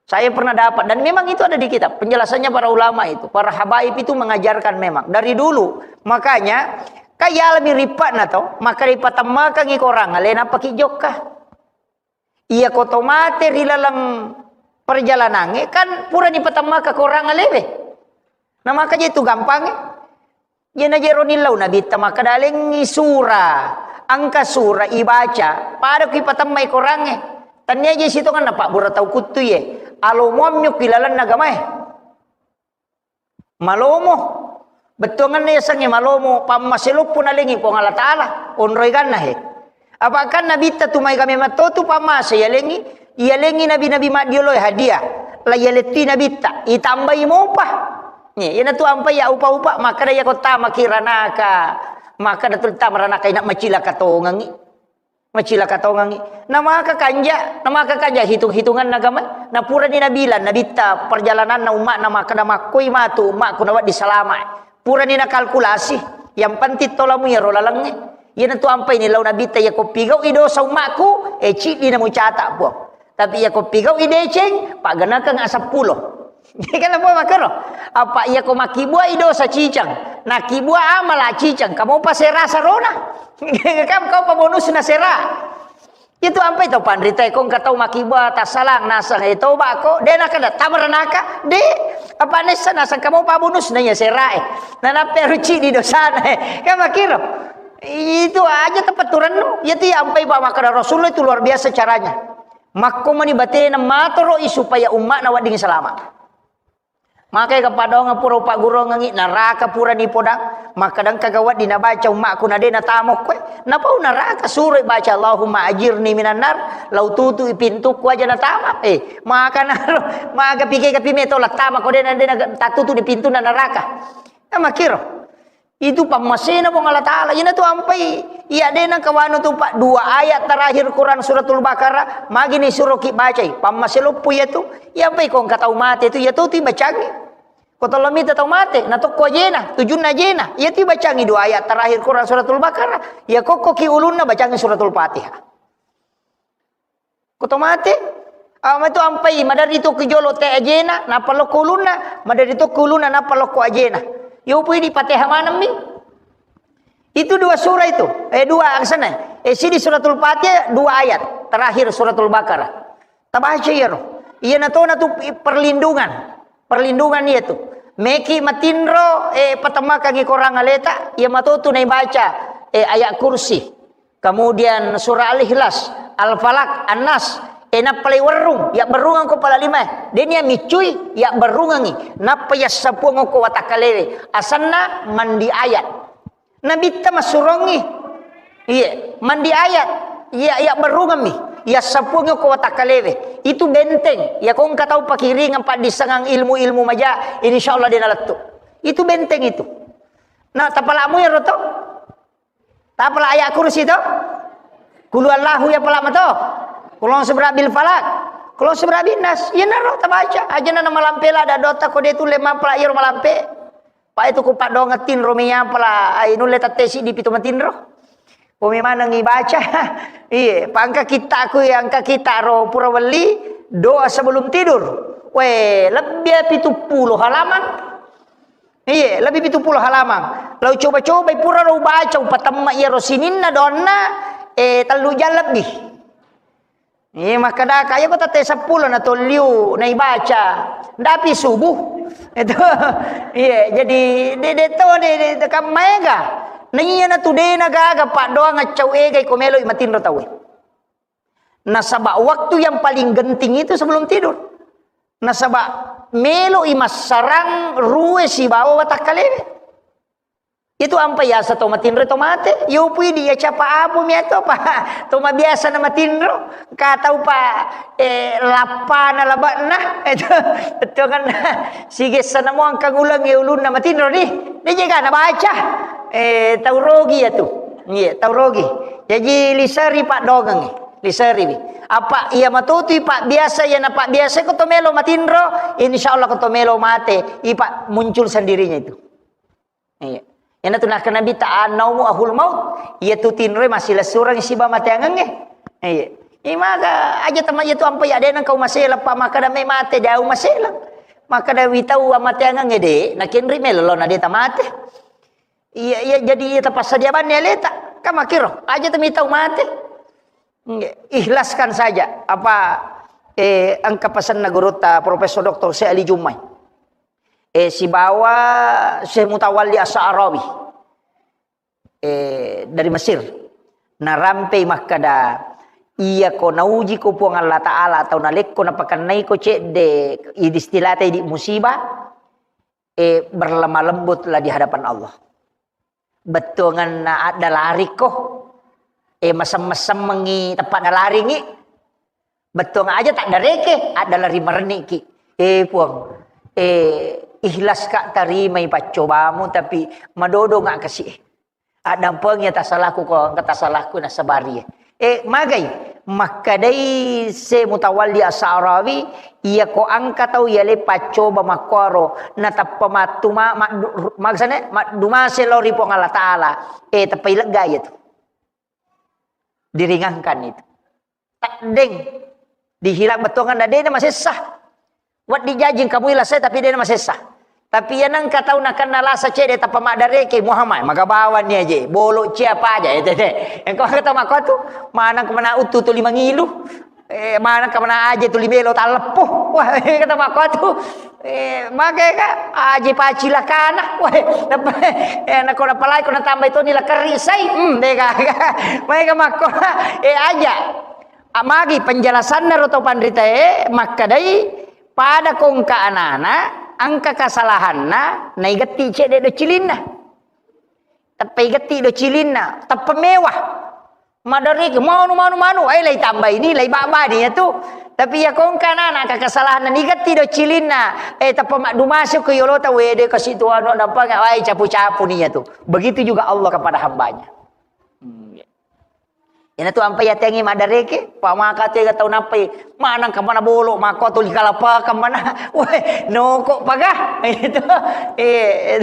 Saya pernah dapat, dan memang itu ada di kitab penjelasannya para ulama itu, para habaib itu mengajarkan memang dari dulu. Makanya, kayalami ripatna to, maka ripatemmakangi korang alena paki jokka. Iya ko to mate ri laleng perjalanangnge, kan pura nipatemmakang korang alewe. Nah, maka je tu gampangnge. Jena jero nillau nabitta makkeda lengngi sura, engka sura ibaca, pada ku ipatemmai korangnge. Tania je sitonganna pabbura tau kuttu ye. Alomoammi ku ilalenna agamae. Malomo. Bettuanganna yasengnge malomo, pammase loppo nalengi Puang Allah Ta'ala, onroi ganna he. Apa kan nabitta tu maega memang to tu pammase yalengi, yalengi nabi-nabi maddioloe hadiah. La yaletti nabitta, itambai mopa. Ye, iyanatu ampai ya upa-upa, makkeda iya ko tamaki ranaka, makkeda tu tama ranaka ina macilaka tongengi. Macilaka tongengi. Namaka kanja, namaka kanja hitung-hitunganna agama. Napurani nabilang, nabitta perjalananna umma'na makkeda makkoi matu umma'ku nawedding salama. Purani nakalkulasi, yang penting tolamu iyaro lalengnge. Iyanatu ampai ni lau nabitta, iya ko pigau'i dosa umma'ku, eh, ciddi namucata, Puang. Tapi iya ko pigau'i deceng, pagganakeng aseppulo. Kan apa makkero? Apa iya ko makkibuai dosa cicang, nakkibua amala cicang, kamu pa sera sarona. Kan kau pa bonusna sera. Itu ampai tau panrita, ko engka tau makkibua tassalang nasang, eh, toba ko, de nakada tamaranaka, de, apa nessa nasang kamu pa bonusna iya sera, eh. Nanappe ruci di dosana, eh. Kan makkiro. Itu aja tepetturennu. Iya tu iya ampai pa makkada Rasulullah itu luar biasa caranya. Makko mani batena matoro'i supaya umma'na wedding salama. Maka ega padonga pura upagguruangengngi, naraka purani podang, makkadang kagawa di nabaca ummakku na de natamokko, napau naraka suroi baca Allahumma ajirni minan nar, lau tutui pintukku aja natama, eh, maka naro, maka pike kapi meto la tama ko de na, de na tatutu di pintu na naraka. Nah, makiro. Itu pammasena Puang Allah Ta'ala. Ina tu ampai, iya de nangka wanu tu, Pak, dua ayat terakhir Quran Suratul Baqarah, magi ni suroki bacai. Pammase loppo iya tu, iya ampai ko engka tau mate tu, iya tu tu bacangi. Ko tollo mita tau mate, na tokko ajena, tujunna ajena. Iya tu bacangi dua ayat terakhir Quran Suratul Baqarah, iya kokko ki ulunna bacangi Suratul Fatihah. Ko to mate, ama tu ampai, maderri tokki jolo te ajena, nappa lokko ulunna, maderri tokki ulunna, nappa lokko ajena. Yo pui di Fatihah manemmi. Itu dua surah itu, eh, dua aksana. Eh, sidi Suratul Fatihah, dua ayat terakhir Suratul Baqarah. Tabaca iyaro. Iya natona tu perlindungan. Perlindungan iya tu. Meki matinro, eh, patemmakangi korang aleta, iya matotu naibaca, eh, ayat kursi. Kemudian surah Al-Ikhlas, Al-Falaq, An-Nas. Eh, nappa lai werrung, ya berrungang ko pala lima. Denia micui, ya berrungangi. Nappa ya sapuang ko watakkalewe. Asanna mandi ayat. Nabitta massurongi. Iya, mandi ayat. Iya, ya berrungammi. Ya sapuang ko watakkalewe. Itu benteng. Ya ko engka tau pakiringan paddissengang ilmu-ilmu maja, insya Allah dia nalettu. Itu benteng itu. Nah, tapalamu ya roto. Tapala ayat kursi to. Kulu Allahu ya pala mato. Kulon sebra bil falak. Kulon sebra bin nas. Iya naro tabaca. Aja na malampe la ada dota ko dia tu lema pala iro malampe. Pak itu ku padonga tinro mi apala, ai nulle tette siddi pitu matinro. Ko mi maneng ibaca. Iye, pangka kita ku, angka kita ro pura welli doa sebelum tidur. We, lebbi pitu puluh halaman. Iye, lebbi pitu puluh halaman. Lau coba-coba pura ro baca, upatemma iya ro sininna donna, eh, tellu jam lebbi. Iya, makkadaka, iya ko tette seppulo na tolliu naibaca. Ndapi subuh. Itu. Iya, jadi de, de to, de, de, de, kam maega. Na iya na tu de na gaga paddoang accau ega iko melo i matinro tauwe. Nasaba waktu yang paling genting itu sebelum tidur. Nasaba melo i massarang rue sibawa watakkalewe. Itu ampa yasa to matinro to mate, yopui di ya capa apu mi ato pa to mabiasa na matinro, ka tau pa, eh, lappana labakna, itu, itu kan sigessa na mo angka nguleng ya ulunna matinro ni, de jega na baca, eh, tau rogi ya tu, iya, tau rogi. Jaji liseri pak dongeng, liseri wi. Apa iya matutui pak biasa, iya na pak biasa ko to melo matinro, insya Allah ko to melo mate, ipa muncul sendirinya itu. Iya. Iyana tu nakkeda Nabitta, "An-naumu ahul maut." Iya tu tinroe massilessureng siba mateangengnge. Iya. Imaga aja tama iya tu ampa ya de nengka umaseleng pa makkeda me mate de umaseleng. Makkeda witau amateangengnge de, nakenri melo na de tamate. Iya, iya, jadi iya tapassadia banni aleta. Kan makkiro, aja tami tau mate. Iya, ikhlaskan saja apa, eh, engka pesanna gurutta Profesor Doktor Syekh Ali Jummai. Eh, sibawa Syekh Mutawalli As-Sa'rawi, eh, dari Mesir. Narampei makkeda, iya ko nauji ko Puang Allah Ta'ala atau nalekko napakennaiko cedde, idi istilata idi musibah, eh, berlemah lembutlah di hadapan Allah. Bettuanganna adda larikko, eh, masem-, masemmengngi tempat nalaringi. Bettuang aja tak dareke, adda lari marennikki. Eh, Puang, eh, ikhlas ka tarimai paccobamu, tapi madodo nga kasi. Addampengi tasalaku ko, engka tasalaku nasabari. Eh, magai, makkedai se Mutawalli As-Sa'rawi, iya ko engka tau iya le paccoba makkuaro, natappa mattu ma-, maddu-, maksudnya, maddumase lao ri Puang Allah Ta'ala. Eh, teppai lega iya tu. Diringankan itu. Teddeng. Dihilang bettuanganna, de na masessa. Wedding jaji engka muwi lasai, tapi de na masessa. Tapi iya nengka tau nakenna lasa cedde tappa maddareke, Muhammad, maga bawang ni aje, bolo cia paja, eh, tete. Engka maka tau makko tu, maneng ko mana uttu tu lima ngilu. Eh, maneng ko mana aje tu limelo talleppo. Wah, kata makko tu. Eh, mage ka, aje pacilakana. Wah, eh, nako napalai ko natambai to ni lakerri sai. Hmm, de ka. Mage ka makko. Eh, aja. Amagi penjelasanna ro to panritae, makkedai, pada ko engka anana, Engka kesalahanna, naigetti cedde do cilinna. Teppa igetti do cilinna, teppa mewah. Madareke, manu, manu, manu, eh, lai tambai ni, lai babani ya tu. Tapi ya kongka nana, ka kesalahan ni getti do cilinna, eh, teppa maddu masuk ke yolota, wede kasi tu anu, nampak nggak, wai capu-capu ni ya tu. Begitu juga Allah kepada hambanya. Hmm, ya. Ina tu ampai ya tengi madareke, pamaka tu ga tau napai, manang kemana bolo, mako tu likalapa kemana, weh, noko paga, itu, eh,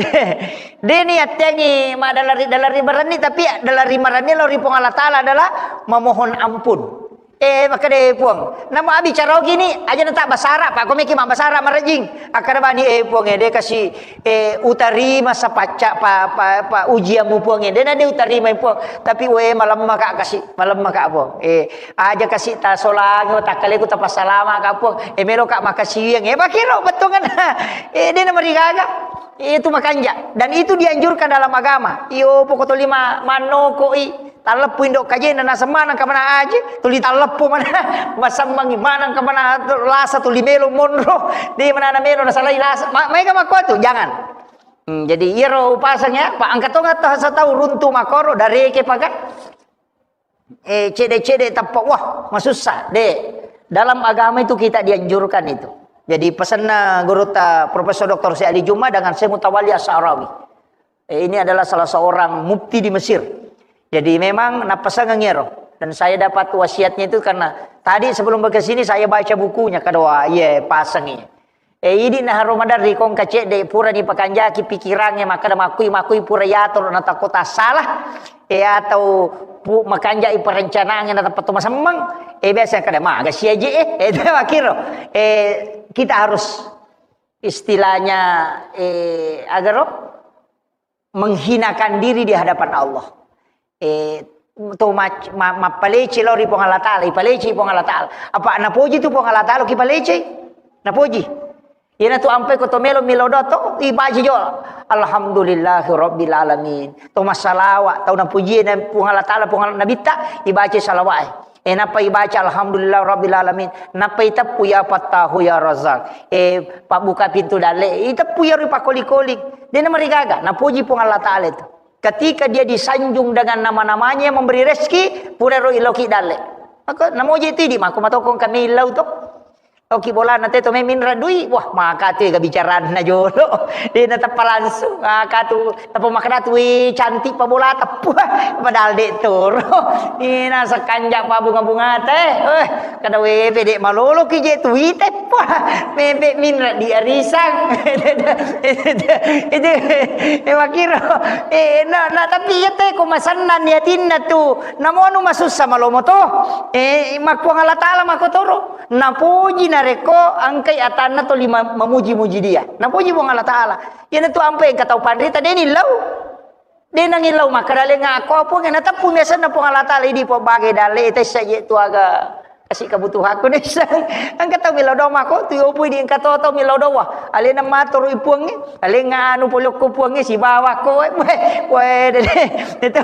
Deni attengi madalari-dalari marenni, tapi dalari marenni lao ri Puang Allah Taala adalah memohon ampun. Eh, makkeda, "Eh, Puang, namo abbicara gini, aja nata basara, Pak, ko meki mabbasara marejing." Akkeda bani, "Eh, Puang, eh, de kasi, eh, utarima sapacca pa, pa, pa ujianmu, Puang, eh, de na de utarima, Puang. Tapi we malemma ka kasi, malemma ka, Puang. Eh, aja kasi tasolangi, takkaleku tapassalama ka, Puang. Eh, melo ka makasiwiang." Eh, pakiro bettuangan. Eh, de na marigaga. Itu makanja. Dan itu dianjurkan dalam agama. Iyo, poko toli ma-, mannokoi, talleppu indo kajena, naseng maneng ka mana aje, tuli talleppu mana, masammangi maneng ka mana lasa tuli melo monro, di mana na melo nasalai lasa. Ma-, maega makko tu, jangan. Hmm, jadi iyaro upasang ya, Pak, angkat tonga tau satau runtu makoro, dareke paga. Eh, cede-cede tappa, wah, masussa, de. Dalam agama itu kita dianjurkan itu. Jadi pesanna gurutta Profesor Doktor Syekh Ali Juma dengan Syekh Mutawalli Asy-Sya'rawi. Eh, ini adalah salah seorang mufti di Mesir. Jadi memang napasangeng ero. Dan saya dapat wasiatnya itu karena tadi sebelum ke sini saya baca bukunya, kedua, iya, pasangi. Eh, idi naharo maderri kongka cedde, purani pakanjaki pikirangnge, makkeda makkui-makkui pura yatoro natakko tassalah, eh, atau pu-, makanjai perencanaan natappa to masemmeng, eh, biasa kada maga siaje, eh, eh, itu makkiro. Eh, kita harus istilahnya, eh, agaro menghinakan diri di hadapan Allah. Eh, to mac-, ma-, mappalece lao ri Puang Allah Taala, ipalece Puang Allah Taala. Apa napoji tu Puang Allah Taala ki palece? Napoji. Iyana tu ampai ko to melo milo do to, ibaca jo. Alhamdulillahi rabbil alamin. To massalawa, tau napuji na Puang Allah Taala, Puang Allah Nabitta, ibaca salawat. Eh, nappa ibaca alhamdulillah rabbil alamin. Nappa iteppu ya Fattahu ya Razzaq. Eh, pabbuka pintu dalle. Iteppu ya ri pakoli-koli. Dena marigaga, napuji Puang Allah Taala itu. Ketika dia disanjung dengan nama-namanya yang memberi rezeki, pura ro iloki dalle. Maka namoji tu idi, mako matokong kami illau to. Oki bolana te to me minra dui, wah, maka tu ga bicaranna jolo. Dena teppa langsung, maka tu teppa makkeda tu, "Wih, cantik pa bola teppa." Padahal de toro. Ina sekanja pa bunga-bunga te. Eh, kada we pede malolo ki je tu ite pa. Mebe minra di arisang. Itu, itu, eh, makiro. Eh, na, na, tapi iya te ko masenna ni atinna tu. Namo anu masussa malomo to. Eh, makkuang Allah Taala makotoro. Napoji narekko engkai atanna toli ma-, mamuji-muji dia. Napoji Puang Allah Taala. Iyana tu ampe engka tau panrita deni lau. Dena ngillau makkeda lenga ako Puang, nateppu miasanna Puang Allah Taala idi po bage dalle tessa je tu aga kasi kebutuhanku nessa. Engka tau millau doa mako tu opo idi engka to tau millau doa. Alena maturu i Puang e, alenga anu polokko Puang e sibawa ko. Weh, weh, dede. Itu.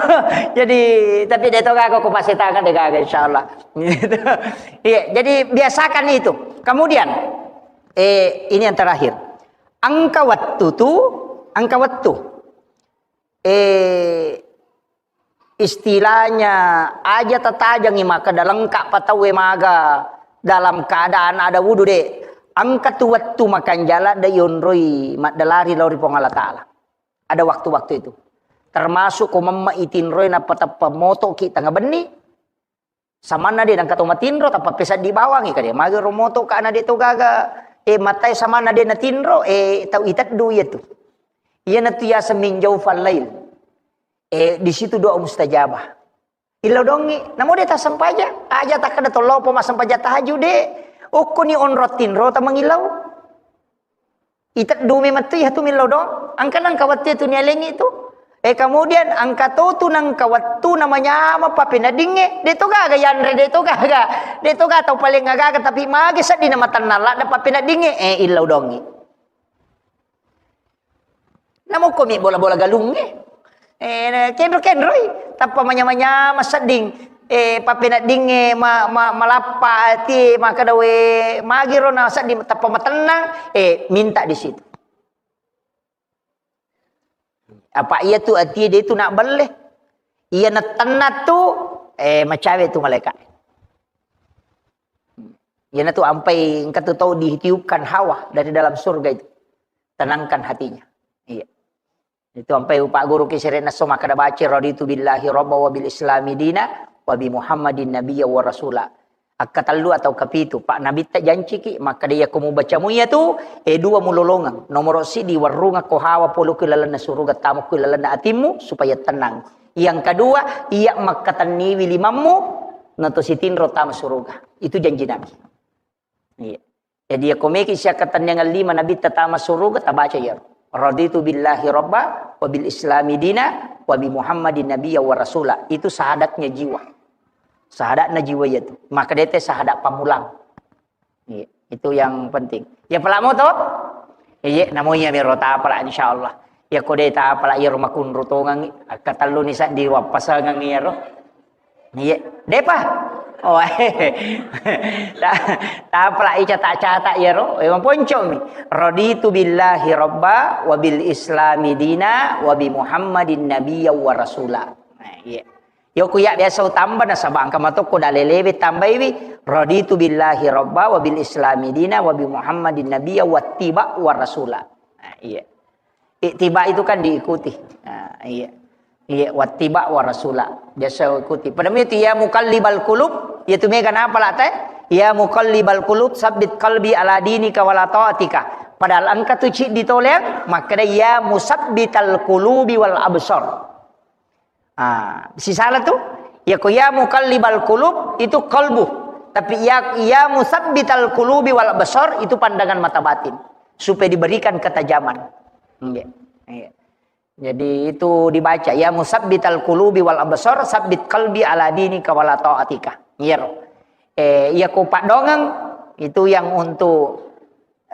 Jadi, tapi de to gaga ko pasetangan de gaga insyaallah. Gitu. Iya, jadi biasakan itu. Kemudian, eh, ini yang terakhir. Engka wettu tu, engka wettu. Eh, istilahnya aja tatajangi makkeda lengka pa tauwe maga dalam keadaan ada wudu de. Engka tu wettu makanjala de yonroi maddalari lao ri Puang Allah Taala. Ada waktu-waktu itu. Termasuk ko memma itinroi nappa teppa motoki tengah benni, samanna de nengka to matinro, tappa peseddi bawangi kade. Magi ro moto ka na de to gaga, eh, matai samanna de natinro, eh, tau iteddu iya tu. Iya na tu yaseng min jaufal lail. Eh, di situ doa mustajabah. Illau dongi, namo de tassempajang, aja takkeda tollopo massempajang tahajud de. Okkoni onro tinro tamangillau. Iteddu memang tu iya tu millau doang. Engka nengka wettu tu nialengi tu. Eh, kemudian engka to tu nengka wettu namanyama pappeneddingnge. De to gaga yanre, de to gaga. De to gaga tau paling gaga, tapi magi seddi na matennang ladde pappeneddingnge. Eh, illau dongi. Namokko mi bola-bola galungnge. Eh, kenro-kenroi. Tappa manyama-nyama sedding. Eh, pappeneddingnge ma-, ma-, malappa ati, makkeda we, magiro na sedding tappa matennang, eh, minta di situ. Apa iya tu atie de tu nak belle. Iya natenna tu, eh, macawe tu malaika. Iyana tu ampai engka tu tau ditiupkan hawa dari dalam surga itu. Tenangkan hatinya. Iya. Itu ampai upa guru ki sere naso makkada baca, "Raditu billahi rabba wa bil islami dina wa bi Muhammadin nabiyya wa rasula." Akkatellu atau kapitu, Pak Nabitta janciki, makkada iya ko mubaca mu iya tu, eh, dua mulolongeng. Nomoro sidi warunga ko hawa polo ku lalenna suruga, tamo ku lalenna atimmu supaya tenang. Yang kedua, iya makkatenniwi limammu, nato sitinro tama suruga. Itu janji Nabi. Iya. Jadi, ya, komeki siakkatenniangan lima Nabitta tama suruga, tabaca iya. "Raditu billahi rabba, wa bil islami dina, wa bi Muhammadin nabiyya wa rasula." Itu syahadatnya jiwa. Syahadatna jiwa iya tu. Maka dete syahadat pamulang. Iya, itu yang penting. Ya, pala mo to? Iya, namo iya mero tapala, insyaallah. Ya, ko de tapala iya ro makunru tongang, akkatellu ni saddi wappasangang iya ro. Iya, depa. Oh, ta-, tapala ica tak-catak iya ro. Eh, maponco mi. "Raditu billahi rabba wa bil islami dina wa bi Muhammadin nabiyya wa rasula." Nah, iya. Yoku ya biasa utamba nasaba engka matokko dalelewe tambaiwi, "Raditu billahi rabba wa bil islami dina wa bi Muhammadin nabiyya wattiba wa rasula." Nah, iya. Ittiba itu kan diikuti. Nah, iya. Iya, wattiba wa rasula. Biasa ikuti. Pada itu, "Ya muqallibal qulub," itu mega napa late? "Ya muqallibal qulub, sabbit qalbi ala dinika wa la taatika." Padahal engka tu ciddi toleang, makkeda, "Ya musabbital qulubi wal absar." Ah, sisala tu, ya ko ya muqallibal qulub itu qalbu. Tapi ya, ya musabbital qulubi wal absar itu pandangan mata batin. Supaya diberikan ketajaman. Iya. Iya. Jadi itu dibaca, "Ya musabbital qulubi wal absar, sabbit qalbi ala dinika wa la taatika." Iya ro. Eh, iya ko paddongeng itu yang untuk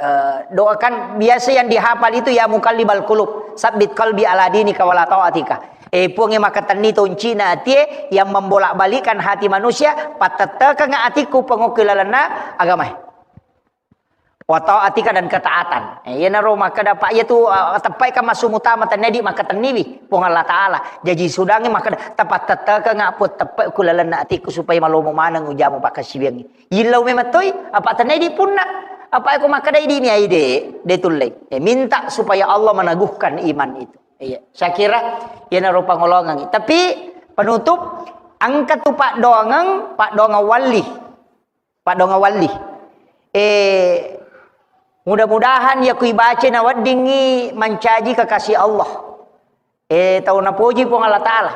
Eh, doakan biasa yang dihafal itu, "Ya muqallibal qulub, sabbit qalbi ala dinika wa la taatika." Eh, Puang yang makatenni toncina atie, yang membolak-balikan hati manusia, pattettekeng atikku pengokki lalenna agamae. Wa taatika dan ketaatan. Eh, iyanaro makkeda, Pak, iya tu, eh, teppai kan massu mutama tennedi makatenniwi Puang Allah Taala. Jaji sudangi makkeda, "Tapattettekeng Puang teppe ku lalenna atikku supaya malomo maneng ujamu pakkasiwiangi." Yillau memang toi, apa tenai di punna. Apa aku makkadai di mi ai de, de tullei. Ya, minta supaya Allah meneguhkan iman itu. Iya, saya kira iyanaro pangolongangi. Tapi penutup, engka tu paddoangeng, paddoangeng walli. Paddoangeng walli. Eh, mudah-mudahan ya ku ibaca na weddingi mancaji kekasih Allah. Eh, tau napoji Puang Allah Taala.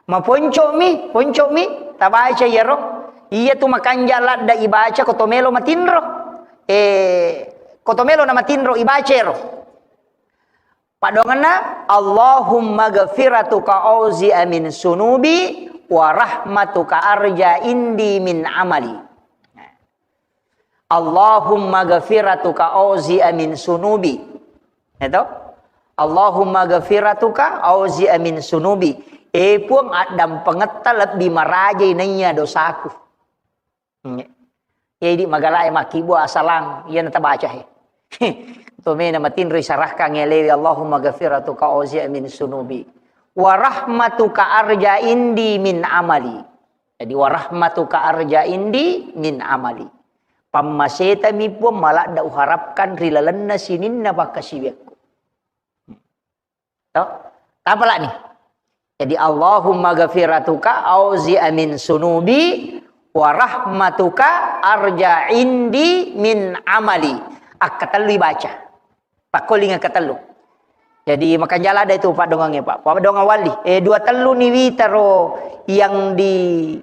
Maponco'mi, ponco'mi, tabaca iyaro. Iya tu makanja ladda ibaca ko to melo matinro. Eh, ko to melo na matinro ibaca ero. Paddoangenna, "Allahumma ghafiratuka auzi'a min sunubi wa rahmatuka arja indi min amali." Allahumma ghafiratuka auzi'a min sunubi. Itu? Allahumma ghafiratuka auzi'a min sunubi. Eh, Puang, addampengetta lebbi marajai naiya dosaku. Hmm. Jadi magalae makkibua asalang, iya natabaca he. Tomena matinro isarahkan elewi, "Allahumma ghafiratuka auzi'a min sunubi. Wa rahmatuka arja indi min amali." Jadi, "Wa rahmatuka arja indi min amali." Pammasetami Puang maladda uharapkan ri lalenna sininna pakkasiwiakku. To? Tapalani. Jadi, "Allahumma ghafiratuka auzi'a min sunubi wa rahmatuka arja indi min amali." Akkatellu ibaca. Pakkoling akkatellu. Jadi, makanjala ada itu paddoangengnge, Pak. Paddoangeng walli. Eh, dua tellu ni witaro yang di,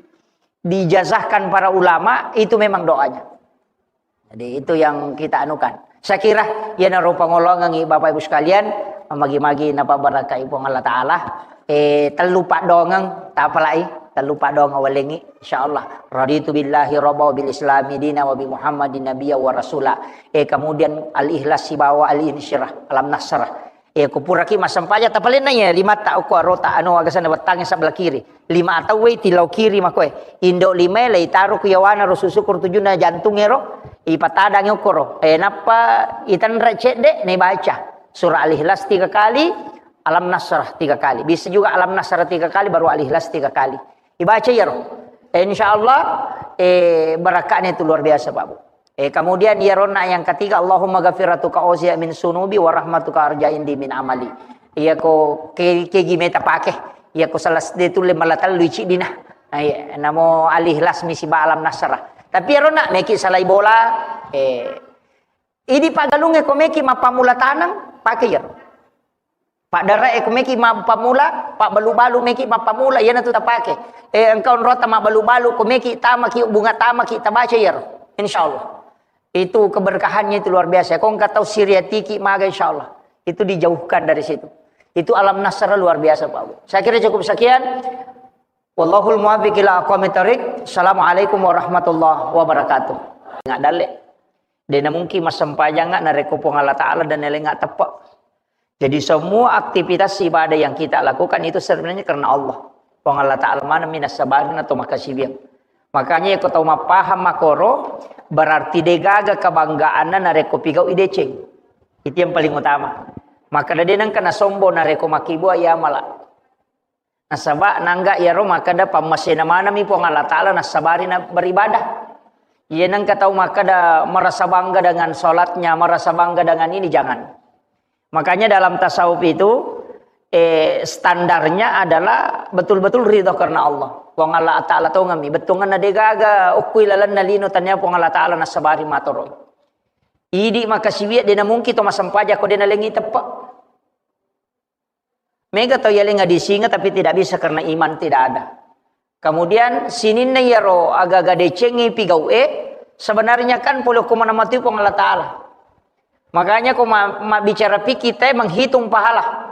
dijazahkan para ulama, itu memang doanya. Jadi, itu yang kita anukan. Saya kira, iyanaro pangolongangi Bapak Ibu sekalian, magi-magi napabarakai Puang Allah Taala. Eh, tellu paddoangeng, tapalai, tellu paddoangeng walengi, insyaallah. Raditu billahi rabba wa bil islami dina wa bi Muhammadin nabiyya wa rasula. Eh, kemudian al-ikhlas sibawa al-insyirah, alam nasrah. Eh, ko puraki massempajang tapalenna iya, limatta okko arota, anu, agasanna wettangnge sebelah kiri. Lima atau wei tilau kiri makoe. Indo limae leitaro ku yawana ro susu koro tujunna jantung ero, ipatadangi okkoro. Eh, nappa itenre cedde, naibaca surah Al-Ikhlas tiga kali, Alam Nasrah tiga kali. Bisa juga Alam Nasrah tiga kali, baru Al-Ikhlas tiga kali. Ibaca iyaro. Eh, insya Allah, eh, barakahnya itu luar biasa, Pak Bu. Eh, kemudian iyaronna yang ketiga, Allahumma ghafiratuka ausiya min sunubi wa rahmatuka arja indi min amali. Iya ko ke, kegi meta pake. Iya ko salah sedih tulle malah tellu icik dina. Nah, iya, namo Al-Ikhlas misi ba Alam Nasrah. Tapi iyaronna meki salai bola, eh, idi pagalunge ko meki mappamula tanang, pake iyaro. Paddarae ko meki mappamula, pabbalu-balu meki mappamula, iyana tu tapake. Eh, engka onrota mabbalu-balu, ko meki tamaki, bunga tamaki, tabaca iyaro. Insya Allah. Itu keberkahannya itu luar biasa. Ko engka tau siriatiki maga, insya Allah. Itu dijauhkan dari situ. Itu Alam Nasrah luar biasa, Pak Bu. Saya kira cukup sekian. Wallahul muwaffiq ila aqwamit thariq. Assalamualaikum warahmatullahi wabarakatuh. Nggak dalle. Dena mungkin massempajang nggak narekko Puang Allah Ta'ala dan elenga teppek. Jadi semua aktivitas ibadah yang kita lakukan itu sebenarnya karena Allah. Puang Allah Ta'ala mana minas sabarin atau makasibiang. Makanya ko tau mappahang makoro, berarti degaga kebanggaanna narekko pigau ideceng. Itu yang paling utama. Maka dena engka nasombong narekko makibua iya mala. Nasaba nangga iyaro makkeda pammasena manami Puang Allah Ta'ala nassabari na beribadah. Iya nengka tau makkeda merasa bangga dengan sholatnya, merasa bangga dengan ini, jangan. Makanya dalam tasawuf itu, eh, standarnya adalah betul-betul ridho karena Allah. Puang Allah Ta'ala tongami, bettuanna degaga okkui lalenna lino tania Puang Allah Ta'ala nassabari matoroi. Idi makasiwiya dena mungkin to massempajang ko dena lengi teppek. Mega tau yaleng adisinga tapi tidak bisa karena iman tidak ada. Kemudian sininna iyaro agaga decengi pigau e, sebenarnya kan pole ko mana mati Puang Allah Ta'ala. Makanya ko ma- mabbicara fikih te menghitung pahala.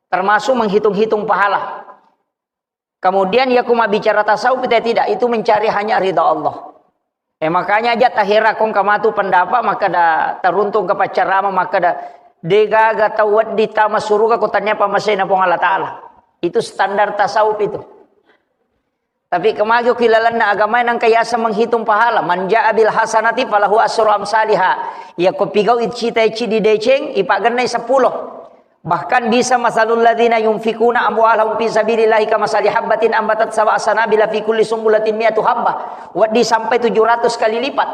Termasuk menghitung-hitung pahala. Kemudian ya ko mabbicara tasawuf te tidak, itu mencari hanya ridha Allah. Eh, makanya aja tahera kong kamatu pendapat, maka da teruntung ke pacarama, maka da degaga tau weddi tama suruga ko tania pamasena Puang Allah Ta'ala. Itu standar tasawuf itu. Tapi kemagi ki lalenna agama nang kayasa menghitung pahala. Man ja'a bil hasanati falahu asru amsaliha. Ya ko pigau cita cidi deceng, ipagennai sepuluh. Bahkan bisa masalul ladzina yunfikuna amwalahum fi sabilillahi kamasali habbatin ambatat sab'a sanabila fi kulli sumbulatin mi'atu habbah. Weddi sampai tujuh ratus kali lipat.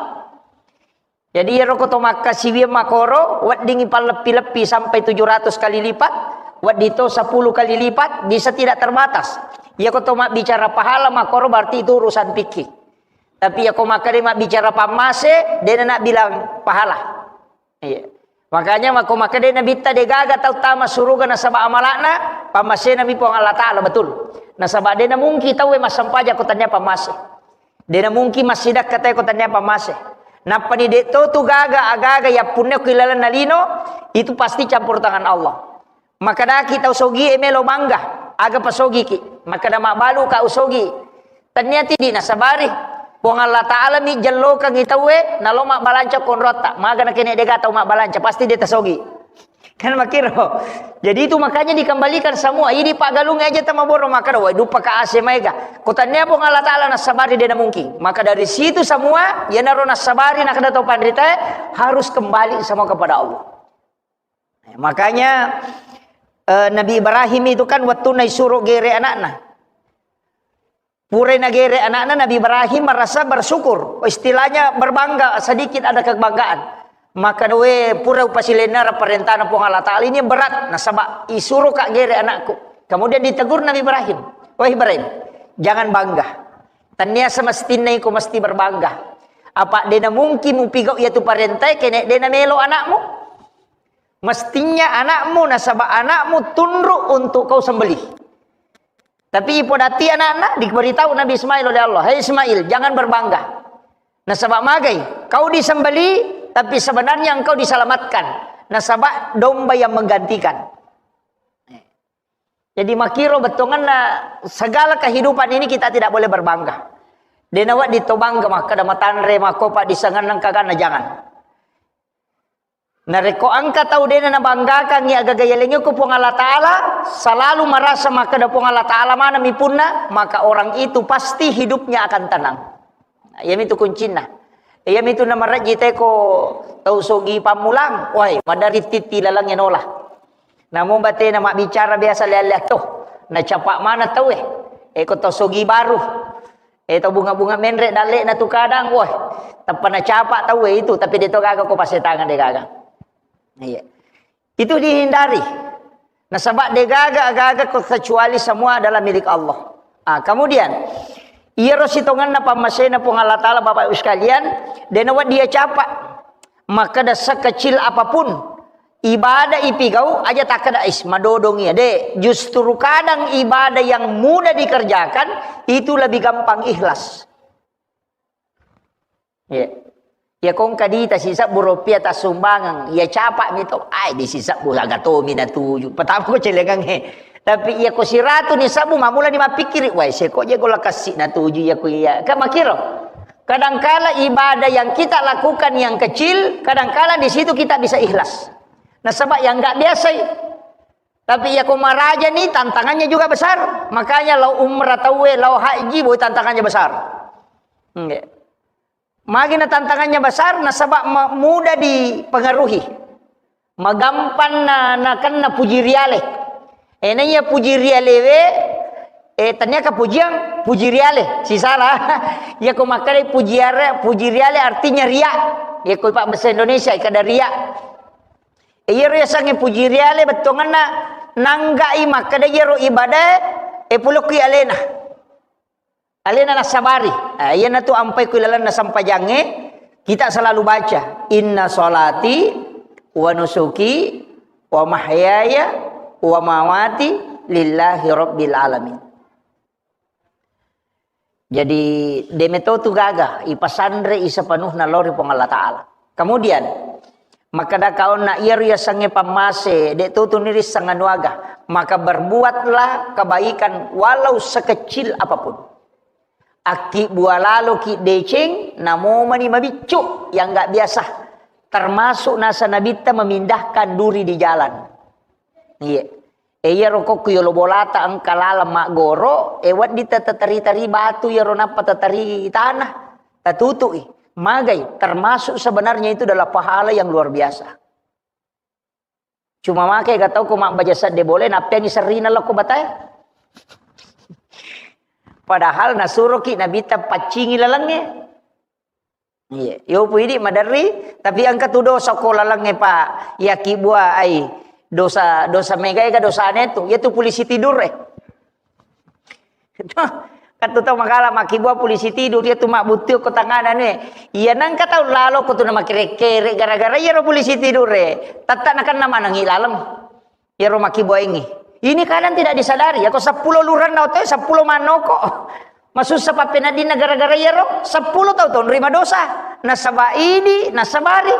Jadi iyaro ko to makkasiwiang makoro, weddingi palleppi-leppi sampai tujuh ratus kali lipat, weddi to sepuluh kali lipat, bisa tidak terbatas. Iya ko to mabbicara pahala makoro berarti itu urusan fikih. Tapi iya ko makkeda mabbicara pammase, dena nak bilang pahala. Iya. Makanya mako makkeda Nabitta degaga tau tama suruga nasaba amala'na, pammasena mi Puang Allah Ta'ala, betul. Nasaba dena mungkin tauwe massempajang ko tania pammase. Dena mungkin massidakka tauwe ko tania pammase. Nappani de to tu gaga agaga yappunna ko ilalenna lino, itu pasti campur tangan Allah. Makkedaki tau sogie melo bangga, aga pasogiki. Makkeda mabbalu ka usogi. Tania tidi nasabari. Puang Allah Ta'ala mi jellokangi tauwe, nalo mabbalanca konrotta. Maga nakene dega tau mabbalanca, pasti de tasogi. Kan makiro. Jadi itu makanya dikembalikan semua. Ini paggalung aja tama boro makkeda, wai dupa ka ase maega. Ko tania Puang Allah Ta'ala nasabari dena mungkin. Maka dari situ semua, yenaro nasabari nakada tau panrita harus kembali semua kepada Allah. Makanya eh, Nabi Ibrahim itu kan waktu naisuro gere anakna. Pura nagere anakna Nabi Ibrahim merasa bersyukur, istilahnya berbangga, sedikit ada kebanggaan. Maka doe pura upasilenna parentana Puang Allah Ta'ala ini berat, nasaba isuro ka gere anakku. Kemudian ditegur Nabi Ibrahim, "Wahai Ibrahim, jangan bangga. Tania semestinna iko mesti berbangga. Apa dena mungkin mupigau yatu parentai kene dena melo anakmu? Mestinya anakmu, nasaba anakmu tunduk untuk kau sembelih." Tapi ipodati anakna, diberitahu Nabi Ismail oleh Allah, "Hai Ismail, jangan berbangga. Nasaba magai, kau disembeli, tapi sebenarnya engkau diselamatkan. Nasaba domba yang menggantikan." Jadi makiro bettuanna segala kehidupan ini kita tidak boleh berbangga. Dena wedding to bangga makkeda matanre, makkopa disengenna kaganna, jangan. Narekko engka tau dena nabanggakangngi agaga yalengnge ko Puang Allah Ta'ala, selalu merasa makkeda Puang Allah Ta'ala maneng mi punna, maka orang itu pasti hidupnya akan tenang. Iyamitu kuncinna. Iyamitu namarejji teko tau sogi pammulang, wai, madari titti lalengnge nola. Namo batena mabbicara biasa lea-lea to. Nacapa mana tau e. E ko to sogi baru. E to bunga-bunga menre dalle na tu kadang, woi. Tappa nacapa tau e itu, tapi de to gaga ko pasetangan de gaga. Iya. Itu dihindari. Nasaba de gaga, gaga ko kecuali semua adalah milik Allah. Ah, kemudian, iyaro sitongenna pammasena Puang Allah Ta'ala, Bapak Ibu sekalian, dena wedding capa. Makkeda sekecil apapun ibadah ipigau aja takkeda is madodong iya. De, justru kadang ibadah yang mudah dikerjakan itu lebih gampang ikhlas. Iya. Iya kong kadita sisebbu rupiah tassumbangeng, iya capa mi to, ai di sisebbu aga tomi natuju. Pertama ko celengang he. Tapi iya ko siratu ni sebbu mamula ni mappikiri, wai seko je gola kassi natuju iya ko iya. Kan makiro. Kadangkala ibadah yang kita lakukan yang kecil, kadangkala di situ kita bisa ikhlas. Nasaba yang nggak biasa i. Tapi iya ko maraja ni tantangannya juga besar. Makanya lau umrah tauwe, lau haji boy tantangannya besar. Nggih. Magi na tantangannya besar, nasaba ma-, mudah dipengaruhi. Magampang na, nakenna puji riale. E, na iya puji rialewe, e, tania kapujiang, puji riale. Sisala. Iya ko makkeda puji are-, puji riale artinya ria. Iya ko pak bahasa Indonesia, kada ria. E, iyaro yasengnge puji riale bettuanganna nanggai makkeda iyaro ibadah e pulokki alena. Alena nassabari. Eh, iyanatu ampai ku ilalenna sempajangnge, kita selalu baca, "Inna sholati wa nusuki wa mahyaya wa mamati lillahi rabbil alamin." Jadi, de meto tu gaga, ipasanre i sepenuhna lao ri Puang Allah Ta'ala. Kemudian, makkeda kaonna iyaro yasengnge pammase, de to tuni risseng anu aga, maka berbuatlah kebaikan walau sekecil apapun. Akkibbua laloki deceng, namomani mabiccu yang nggak biasa. Termasuk nasa nabitta memindahkan duri di jalan. Iya. E, iyaro kokku yolo bolata engka laleng maggoro, e, wedding tata teri-teri batu iyaro nappa tateri tanah, tatutu'i. Magai, termasuk sebenarnya itu adalah pahala yang luar biasa. Cuma maka ega tau ko mabbaja sedde bole, nappeangi serrina lokko batae. Padahal nasuroki nabitta paccingi lalengnge. Iya, yo pu idi maderri, tapi engka tu dosa ko lalengnge, Pak. Yakkibua ai dosa, dosa mega ega dosane tu, yatu polisi tidur e. Katu tau magala makkibua polisi tidur, yatu mabbuttu ko tangana ne. Iya nangka tau lalo ko tu na makere-kere gara-gara iyaro polisi tidur e. Tatta nakenna manengi laleng. Iyaro makkibuaengngi. Ini kadang tidak disadari, yako seppulo lurenna otoe, seppulo mannoko. Masussa pappeneddinna gara-gara iyaro, seppulo tau tonroi madosa. Nasaba idi, nasabari.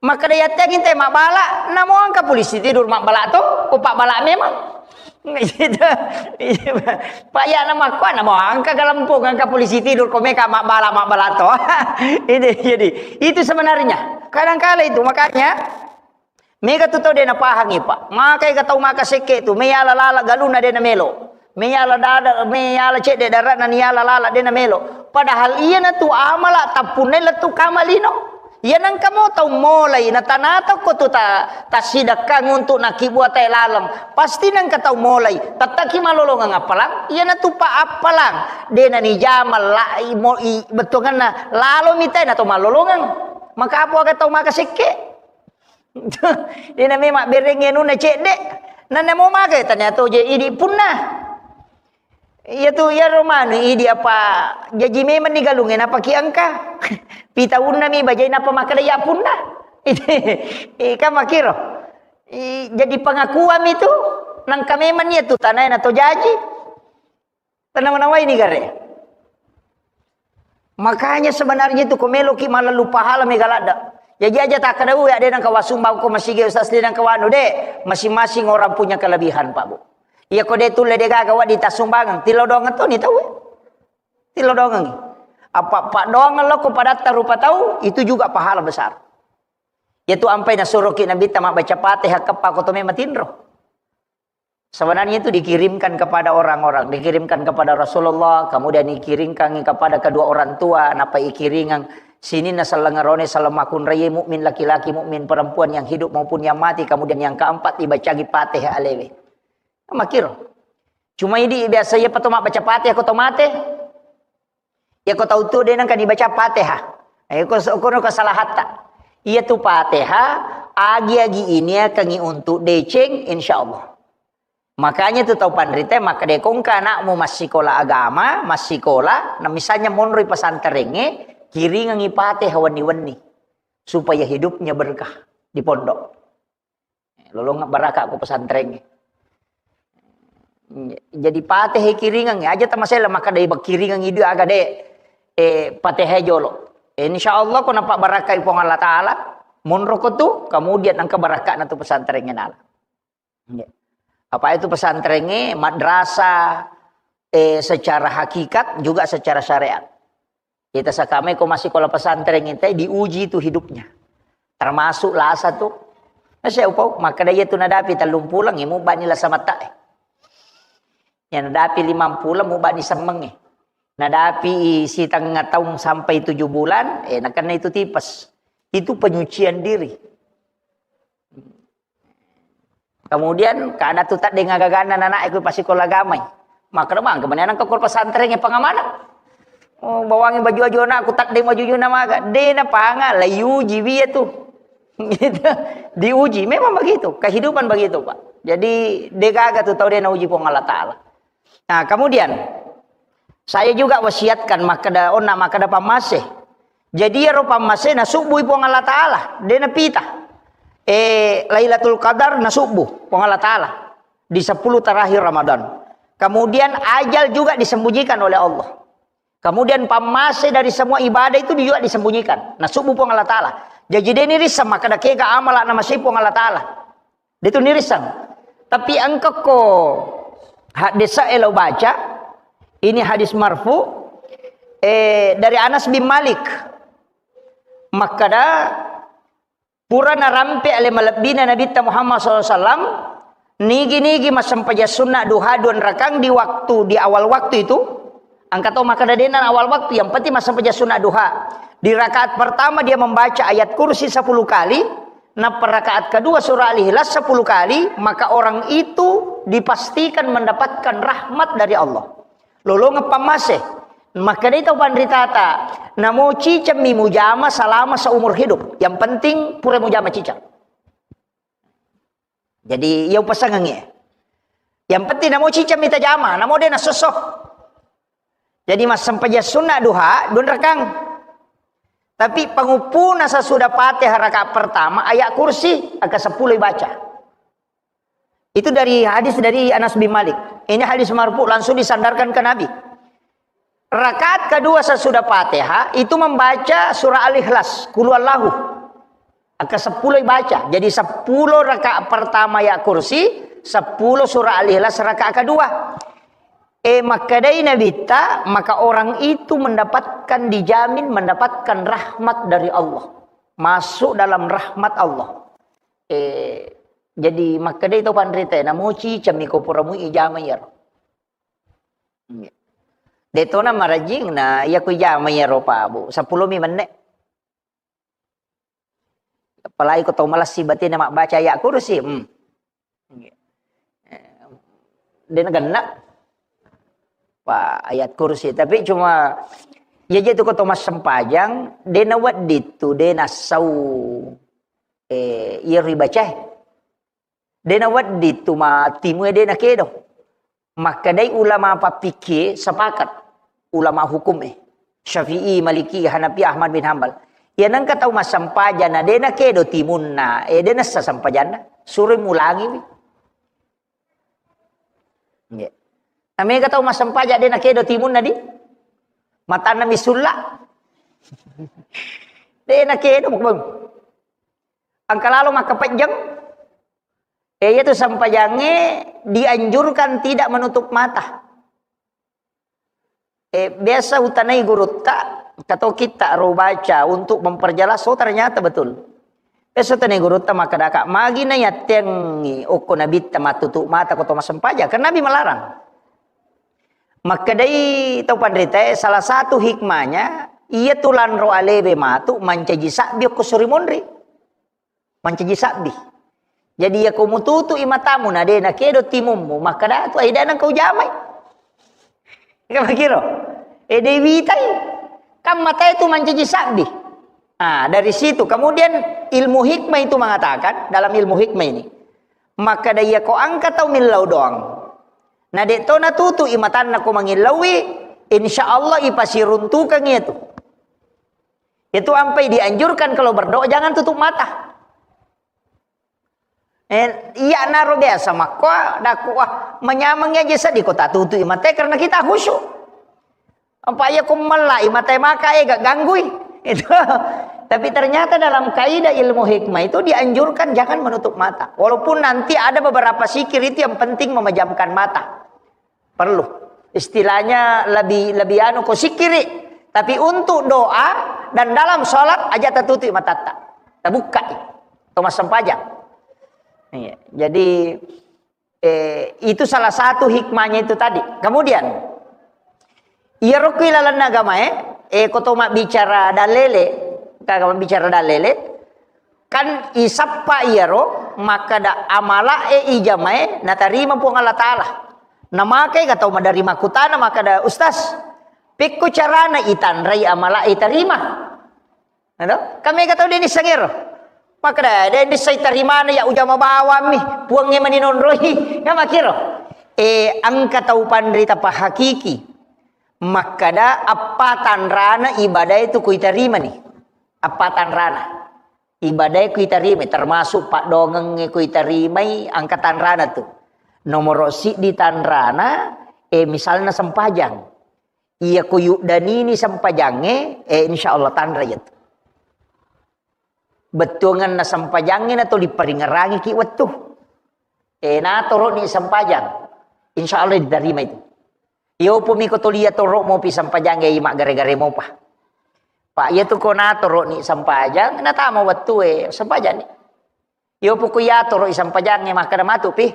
Makkeda yatteangngi te mabbala, namo engka polisi tidur mabbala to, ko pabbala memang. Gitu. Pak ya nama kuat, namo engka galempung, engka polisi tidur, ko meka mabbala, mabbala to. Ini jadi, itu sebenarnya. Kadangkala itu, makanya Mega tu tau de napahangi, Pak. Maka ega tau maka sekke tu, meyala lala galunna de namelo. Meyala dada, meyala cedde darana niyala lala de namelo. Padahal iyana tu amala tappunna lettu kamalino. Iya nangka mo tau molai, na tanata ko tu ta, tasidakkang untuk nakibua tae laleng. Pasti nangka tau molai, tattaki malolongeng appalang. Iyana tu pa appalang. De nanijama la, i, mo, i, bettuanganna lalo mitai na tau malolongeng. Maka apa aga tau maka sekke? Dena memang bereng anunna cedde. Nanna mo magai tania to je idi punna. Iya tu, iya romanu idi apa jaji memang ni galungnge napaki engka. Pitaunna mi bajai napa makkeda ya punna. Ika makiro. I, jadi pengakuan itu nangka memang iya tu tanai na to jaji. Tanawa-nawai ni gare. Makanya sebenarnya itu ko meloki malallu pahala mega ladda. Jaji aja takkeda, "Ui, ade nangka wasumbang ko masigi ustaz, de nangka wanu de." Masing-masing orang punya kelebihan, Pak Bu. Iya ko de tulle de gaga wadi tasumbangeng, tilodongeng to ni tau. Tilodongeng. Apa, apa doang lo ko padatta rupa tau, itu juga pahala besar. Yatu ampai nasuroki Nabitta mabbaca Fatihah keppa ko to memang tinro. Sebenarnya itu dikirimkan kepada orang-orang, dikirimkan kepada Rasulullah, kemudian dikirimkan kepada kedua orang tua, napa ikiringang sininna sellengerone, sellemmakunraie mukmin laki-laki, mukmin perempuan yang hidup maupun yang mati, kemudian yang keempat dibacagi Fatihah alewe. Makiro. Cuma idi biasa iya pato mabbaca Fatihah ko to mate. Iya ko tau tu de nangka dibaca Fatihah. Eh, ko, ko, ko salahatta. Iya tu Fatihah, agi-agi ini akan untuk deceng, insya Allah. Makanya tu tau panrita, maka de kongka anakmu massikola agama, massikola, nah misalnya monroi pesantrengnge, kiringangi Fatihah wenni-wenni. Supaya hidupnya berkah di pondok. Lolong baraka ko pesantrengnge. Jadi Fatihah kiringangi, aja tamasela maka de kiringangi dua aga de, eh, Fatihah jolo. Insya Allah ko napa barakai Puang Allah Ta'ala, monro ko tu, kemudian engka barakana tu pesantrengnge nala. Nggih. Apa itu pesantrengnge, madrasah, eh, secara hakikat juga secara syariat. Kita sakame ko massikola pesantren itu diuji itu hidupnya. Termasuk lasa tu. Nah, saya upau, maka dia tu nadapi tellung pulang, ya, mubani lasa mata, eh. Ya, nadapi limang pulang, mubani semeng, eh. Nadapi setengah tahun sampai tujuh bulan, eh, nakena itu tipes. Itu penyucian diri. Kemudian kada tu taddeng agaganna nanae ku pasikola agamai. Makkeda mangke mani anakku ko pesantren e pangamanan. Oh, bawangi baju-baju anakku taddeng baju-baju namaga. De napanga la yuji wi tu. Gitu. Diuji. Memang begitu. Kehidupan begitu, Pak. Jadi de gaga tu tau de nauji Puang Allah Taala. Nah, kemudian saya juga wasiatkan makkeda, onna makkeda pammase. Jadi iyaro pammase nasubbui Puang Allah Taala, de napita. Eh, Lailatul Qadar nasubbu Puang Allah Taala di sepuluh terakhir Ramadan. Kemudian ajal juga disembunyikan oleh Allah. Kemudian pammase dari semua ibadah itu juga disembunyikan. Nasubbu Puang Allah Taala. Jadi de nirisseng makkeda kega amala namase Puang Allah Taala. De tu nirisseng. Tapi engka ko hadis e lo baca, ini hadis marfu, eh, dari Anas bin Malik. Makkeda, pura narampe ale malebbina Nabitta Muhammad sallallahu alaihi wasallam, nigi-nigi massempajang sunna duha dua rakang di waktu, di awal waktu itu, engka to makkeda dena awal waktu, yang penting massempajang sunna duha. Di rakaat pertama dia membaca ayat kursi sepuluh kali, nappa rakaat kedua surah Al-Ikhlas sepuluh kali, maka orang itu dipastikan mendapatkan rahmat dari Allah. Lolongeng pammase. Makkedai tau panritata, namo cicemmi mujama selama seumur hidup. Yang penting pura mujama ciceng. Jadi, iya upasangengngi. Yang penting namo cicemmi tajama, namo de nasosso. Jadi, massempajang sunna duha, dua rakang. Tapi panguppuna sesudah Fatihah rakaat pertama, ayat kursi, angka sepuluh baca. Itu dari hadis dari Anas bin Malik. Ini hadis marfu langsung disandarkan ke Nabi. Rakaat kedua sesudah Fatihah itu membaca surah Al-Ikhlas, Qul huwallahu. Angka sepuluh baca. Jadi sepuluh rakaat pertama ayat kursi, sepuluh surah Al-Ikhlas rakaat kedua. Eh, makkedai Nabitta, maka orang itu mendapatkan, dijamin mendapatkan rahmat dari Allah. Masuk dalam rahmat Allah. Eh, jadi makkedai to panrita, namo cicemmi ko pura mui ijama iyaro. Nggih. De tona marajing na iya ku ijama iyaro, Pak Bu. Sepuluh mi menne. Apalagi ko tau malessi batena mabbaca ayat kursi. Hmm. Nggih. Eh, de nagenna. Pak, ayat kursi. Tapi cuma iya je tu ko tau massempajang, de nawedding tu, de nassau. Eh, iya ribacae. De nawedding tu ma timu e de nakedo. Makkedai ulama pappikie sepakat, ulama hukum e, Syafi'i, Maliki, Hanafi, Ahmad bin Hambal. Iya nengka tau massempajang na de nakedo timunna, eh, de nassa sempajanna, suroi mulangiwi. Nggih. Namega tau massempajang de nakedo timunna di matanna misulla. De nakedo, angka lalo makkapejjeng. Eh, iyatu sempajangnge dianjurkan tidak menutup mata. Eh, biasa utanai gurutta, kato kitta ro baca untuk memperjelas, oh, ternyata betul. Esso tane gurutta makkedaka, magi na yattengngi okko nabitta mattutu mata ko to massempajang? Kan Nabi melarang. Makkedai tau panritae, salah satu hikmahnya, iya tu lanro alebe matu mancaji sabbi okko suri monri. Mancaji sabbi. Jadi, iya ko mututu i matamu na de nakedo timummu, makkeda tu, "Ai, de nengka ujamai." Iya makiro. Eh, de witai. Kan matae tu mancaji sabbi. Ah, dari situ. Kemudian ilmu hikmah itu mengatakan, dalam ilmu hikmah ini, makkeda iya ko engka tau millau doang, na de to natutu i matanna ko mangillaui, insya Allah ipasiruntukang iya tu. Itu ampai dianjurkan kalau berdoa jangan tutup mata. Eh, iya naro biasa makko, daku, wah, manyameng aja sedih ko tatutu i matae karena kita khusyuk. Apa iya ko mella i matae maka, eh, gak ganggui. Itu. Tapi ternyata dalam kaidah ilmu hikmah itu dianjurkan jangan menutup mata. Walaupun nanti ada beberapa zikir itu yang penting memejamkan mata. Perlu. Istilahnya lebih, lebih anu ko sikiri. Tapi untuk doa dan dalam sholat aja tertutup matatta. Terbuka. To massempajang. Iya. Jadi, eh, itu salah satu hikmahnya itu tadi. Kemudian, iya rokui lalenna agamae, eh, ko to mabbicara dalele, kaga mabbicara dalele, kan isappa iyaro makkeda amalae ijamae natarima Puang Allah Ta'ala. Namakai ga tau maderri makkutana makkeda, "Ustaz, pekko carana itanrai amalae tarima?" Ado? Kan mega tau de nisseng ero. Makkeda, "De nisseng tarimana ya ujama bawammi, Puangnge mani nonroi." Kan makkiro. Eh, engka tau panrita pahakiki. Makkeda, appa tanrana ibadae tu kuitarimani. Appa tanrana. Ibadae kuitarimai, termasuk paddongengnge kuitarimai, angka tanrana tu. Nomoro siddi tanrana, eh, misalna sempajang. Iya ko yuddanini sempajangnge, eh, insya Allah tanra iya tu. Bettuanganna sempajangnge na tuli paringerangiki wettu. Eh, natoro'ni sempajang. Insya Allah diterima itu. Iyo pumi ko tulia toro mopi sempajang, eh, maggare-gare mopa. Pak, iya tu ko natoro'ni sempajang, natama wettue, sempajang ni. Iyo puku yatoro i sempajangnge makkeda matu pi.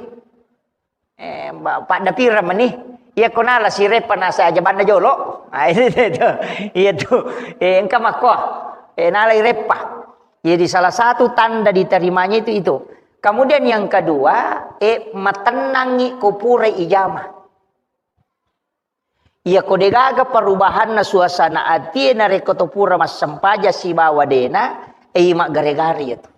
Eh, ba-, padda pira meni? Iya ko nala sireppa nasa aja banna jolo. Ah, itu, itu. Iya tu. Eh, engka makko. Eh, nala ireppa. Jadi salah satu tanda diterimanya itu, itu. Kemudian yang kedua, eh, matennangi ko pura ijama. Iya ko degaga perubahanna suasana atie narekko to pura massempajang sibawa dena, eh, maggare-gare iya tu.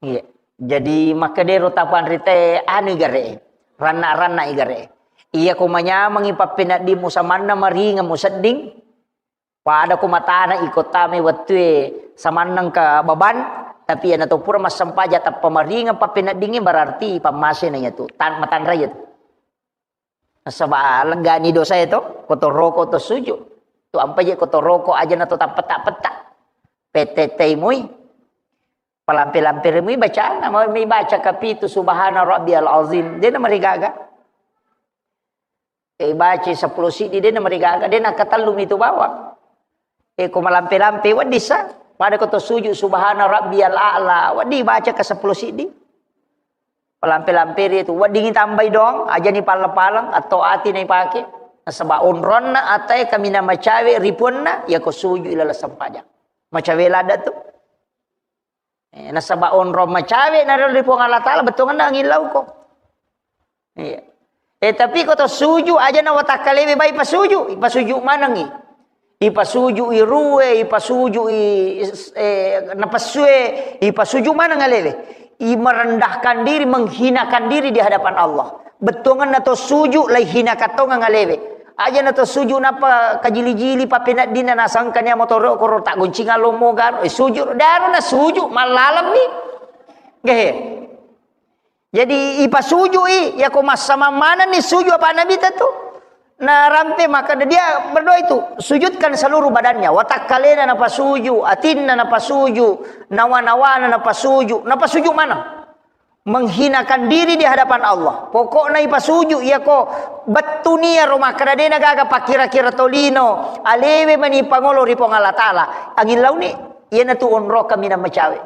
Iya. Jadi makkedero tapanrite anu igare, ranna-ranna igare. Iya ko manyamengi pappeneddimmu samanna maringeng musedding, pada ko matana iko tame wettue samanneng ka baban, tapi iya nato pura massempajang tappa maringeng pappeneddingngi berarti pammasena iya tu, tan-, matanra iya tu. Nasaba leggani dosae to, ko to roko to suju. Tu ampa je ko to roko aja na to tappeta-peta. Pete-tei mui. Palampe-lampe mui bacana, mau mi baca kapitu subhana rabbiyal azim. Dena marigaga. Eh, baca sepuluh sidi dena marigaga, dena katellu mitu bawang. Eh, ko malampe-lampe wedding sa. Pada ko to suju subhana rabbiyal a'la, wedding baca ke sepuluh sidi. Palampe-lampe ri tu, weddingi tambai doang, ajani palleng-palleng, atau ati na ipake. Nasaba onronna atae kaminang macawe ripuanna, iya ko suju ilala sempajang. Macawe ladda tu. Eh, nasaba onrong macawe na ri Puang Allah Ta'ala, bettuanna angillau ko. Iya. Eh, tapi ko to suju aja na watakkalewe bai pasuju, ipasuju manengi. Ipasuju i rue, ipasuju i, eh, napessue, ipasuju maneng alewe. I merendahkan diri, menghinakan diri di hadapan Allah. Bettuanna to suju lai hinakan tongeng alewe. Aja na to suju napa kajili-jili pappeneddinna nasangkania motoro koro tak goncingan lomo garo, eh, suju, daru na suju, mallalemmi. Gehe. Jadi, ipasujui, yako massamang manenni suju apa Nabi tentu. Narampe maka dia berdoa itu, sujudkan seluruh badannya, watakkalena napasuju, atinna napasuju, nawa-nawana napasuju, napasuju mana? Menghinakan diri di hadapan Allah. Pokokna ipasuju, yako bettunia ro makkada dena gaga pakkira-kira tolino, alewe mani pangolo ri Puang Allah Ta'ala. Angin launi. Iyanatu onro kaminang macawe.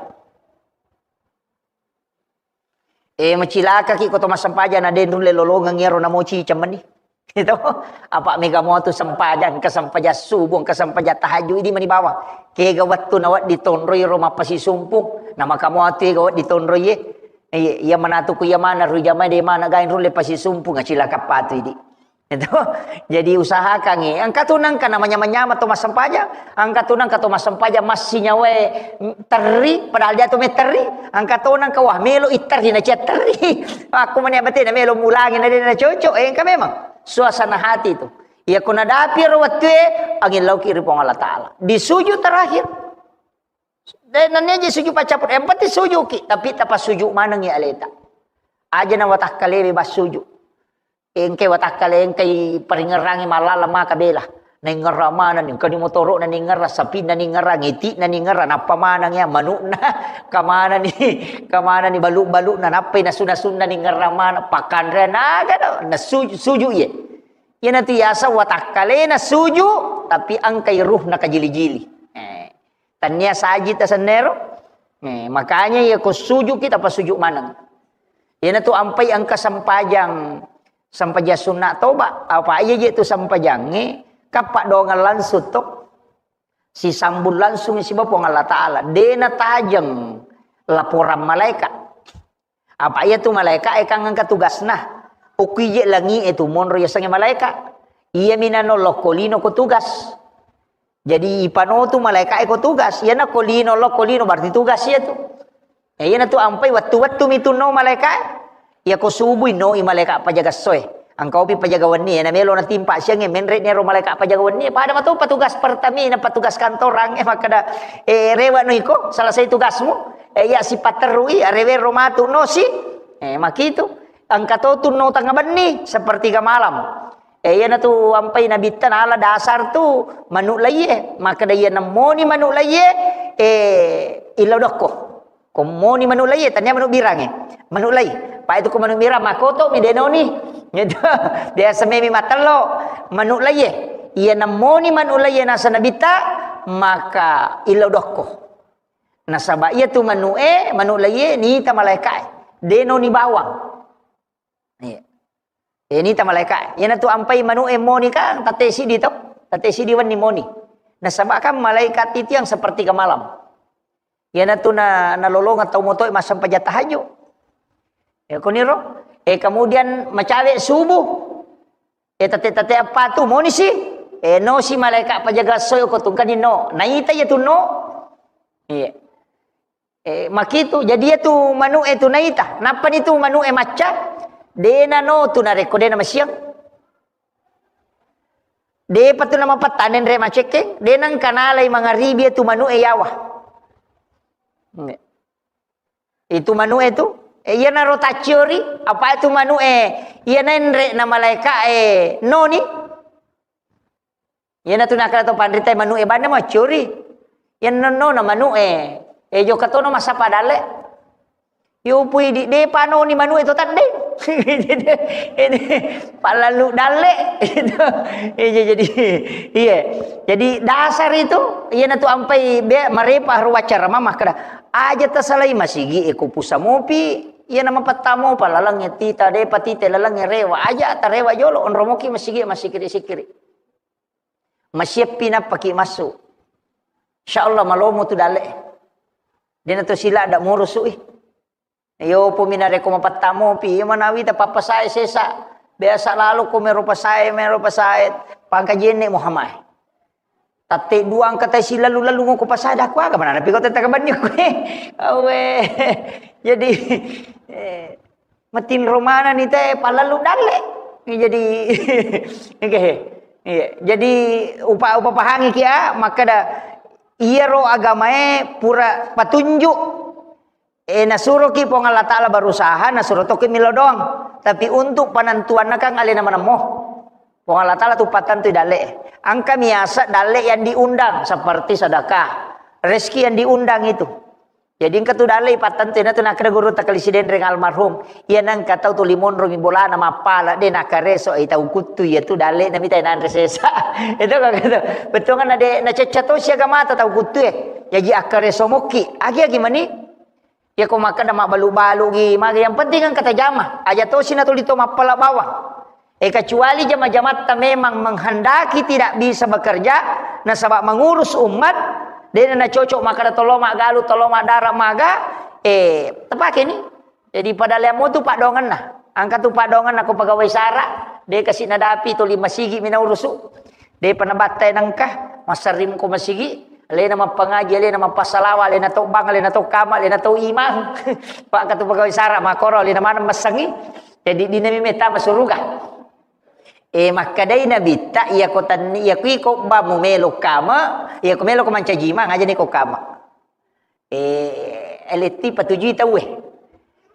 Eh, macilakaki ko to massempajang na de' nulle lolongeng iyaro namoci cemmeni. Itu apa mega motu sempajang, kesempajang subuh, kesempajang tahajud, idi mani bawang. Kega wettu na wedding tonroi ro mappasisumpung, na maka motu ega wedding tonroi, eh. Iya, iya manatu ku iya mana ru jamae de' mana gain rulle pasisumpung, acilaka patu idi. Itu. Jadi usahakan, eh. Engka tu nengka namanya-manyama to massempajang, engka tu nengka to massempajang massinyawae terri, padahal dia tu me terri, engka to nengka wah melo i terri na cia terri. Aku mani abate na melo mulangi na de' na cocok, eh, engka memang suasana hati itu. Iya ko nadapi ro wettue, angin lauki ri Puang Allah Ta'ala. Di sujud terakhir. De' nennia je sujud paccappur, yang penting sujuki, tapi tapasujud manengi aleta. Aja na watakkalewe bassujud. Engkai watakkale, engkai paringerrangi mallaleng maka bela. Naingerra manenni, engkani motoro'na ningerra, sapinna ningerra, ngiti'na ningerra, nappa maneng iya manu'na, kamanani, kamanani balu'-balu'na, nappai nasu-nasunna ningerra maneng, pakkanrean aga do, na suju, suju iye. Iyanatu yaseng watakkalena suju, tapi engkai ruhna kajili-jili. Eh. Tania saji tasennero. Eh, makanya iya ko sujuki tapasuju maneng. Iyanatu ampai engka sempajang, sempajang sunna toba. Apa iya je tu sempajangnge, kappa doangeng langsung to. Sisambung langsung siba Puang Allah Ta'ala. De' natajeng laporan malaikat. Apa iya tu malaika e kan engka tugasna. Okko ije langi e tu monro yasengnge malaika. Iya minano lokko lino ko tugas. Jadi ipano tu malaika e ko tugas. Iyana ko lino lokko lino berarti tugas iya tu. Ya, iyana tu ampai wettu-wettu mi tu no malaika e. Iya ko subui no i malaika pajaga soe. Engka opi pajaga wenni, na melo natimpa siang e, menre' nero malaika pajaga wenni, pada mato petugas Pertamina, petugas kantorang e, makkeda, eh, rewe' no iko, selesai tugasmu, eh, iya sipatterui, arewero matu no si, eh, makitu, engka to tu no tengnga benni, sepertiga malam. Eh, iyana tu ampai nabitta nala dasar tu manu' laiye, makkeda iya nemmoni manu' laiye, eh, illau dokko. Ko moni manu' laiye, tania manu' birangnge. Manu' lai. Pa itu ko manu' birang, makoto mi denoni. Gitu. Biasa memi matello. Manu' laiye. Iya nemmoni manu' laiye nasa nabitta, maka illau dokko. Nasaba iya tu manu' e, manu' laiye, nita malaika e. Denoni bawang. Iya. Eh, nita malaika. Iyana tu ampai manu' e moni kan, tette sidi to. Tette sidi wenni moni. Nasaba kan malaikat itu yang sepertiga malam. Iyana tu na, nalolongeng tau moto e massempajang tahajud. Ya, koniro. Eh, kemudian macawe subuh. Eh, tette-tette apa tu moni si. Eh, no si malaika pajaga soe ko tungkani no. Naita iya tu no. Iya. Eh, makitu, jadi iya tu manu' e tu naita. Nappa ni tu manu' e macca, dena no tu narekko dena masiang. Depa tu namapatta nenre macekkeng, dena engka nalai mangaribi iya tu manu' e yawa. Itu manu' e tu, eh, iya naro tacciori, apa itu manu' e, iya nenre na malaika e noni. Iyana tu nakkeda to panrita e manu' e banna maccori. Iya nonno na manu' e. E jokka tono massappa dalle. Yo pui di depa noni manu' e to tadde. Ini pallalu dalle. Iya, jadi, iya. Jadi dasar itu, iyana tu ampai be marepa ru waccara mama makkeda, aja tasalai masigi e ko pusa mopi, iyana mapatta mopa lalang e tita, depa tita lalang e rewa. Aja tarewa jolo, onromoki masigi e massikiri-sikiri. Masieppi nappaki massu. Insya Allah malomo tu dalle. Dena to sila ada murusu i. Yo pumi narekko mapatta mopi, iya manawi ta pappasae sesa. Biasa lalo ko mero pasae, mero pasae. Pangka jenne Muhammad. Tatte dua angka tai silalu-lalu ngoko pasae dah kuaga mana napi ko tetta kabanni koe. Awe. Jadi, eh, Matinro manenni te pallalu dalle. Jadi, oke. Iya. Jadi, upa-, upapahangi kia, makkeda, iyaro agamae pura patunjuk. Eh, nasuroki Puang Allah Ta'ala berusaha, nasuro toki milo doang. Tapi untuk penentuanna kan alena manemmo. Puang Allah Ta'ala tu pattentui dalle. Engka miasa dalle yang diundang, seperti sedekah. Rezeki yang diundang itu. Jadi engka tu dalle ipattentu, iyanatu nakkeda guru takalisi denreng almarhum, iya nengka tau tuli monromi bolana mappala, de nakareso i tau kuttu, iya tu dalle na mita nanre sesa. Itu kan gitu. Bettuanna de nacecca to siaga mata tau kuttu e. Jaji akkareso mokki, agi-agi mani. Iya ko makkeda mabbalu-balu gi, magi yang penting engka tajama. Aja tosi natuli to mappala bawang. Eh, kecuali jama-jamatta memang menghendaki tidak bisa bekerja, nasaba mengurus umat, dena nacocok makkeda tolo maggalu, tolo madara maga, eh, tapake ni. Jadi pada leammu tu padongenna. Angka tu padongenna ko pegawai sara, de kasi nadapi tuli masigi mina urusu. De pa nabattai nengka, massarring ko masigi, alena mappangaji, alena mappasalawa, alena to bang, alena to kama, alena to imang. Pak katu pegawai sara makoro, alena maneng massengi. Jadi dinami meta masuruga. Eh, makkedai Nabitta, iya ko tanni, iya ko iko bammu melo kama, iya ko melo ko mancaji imang, aja ni ko kama. Eh, L T patujui tauwe.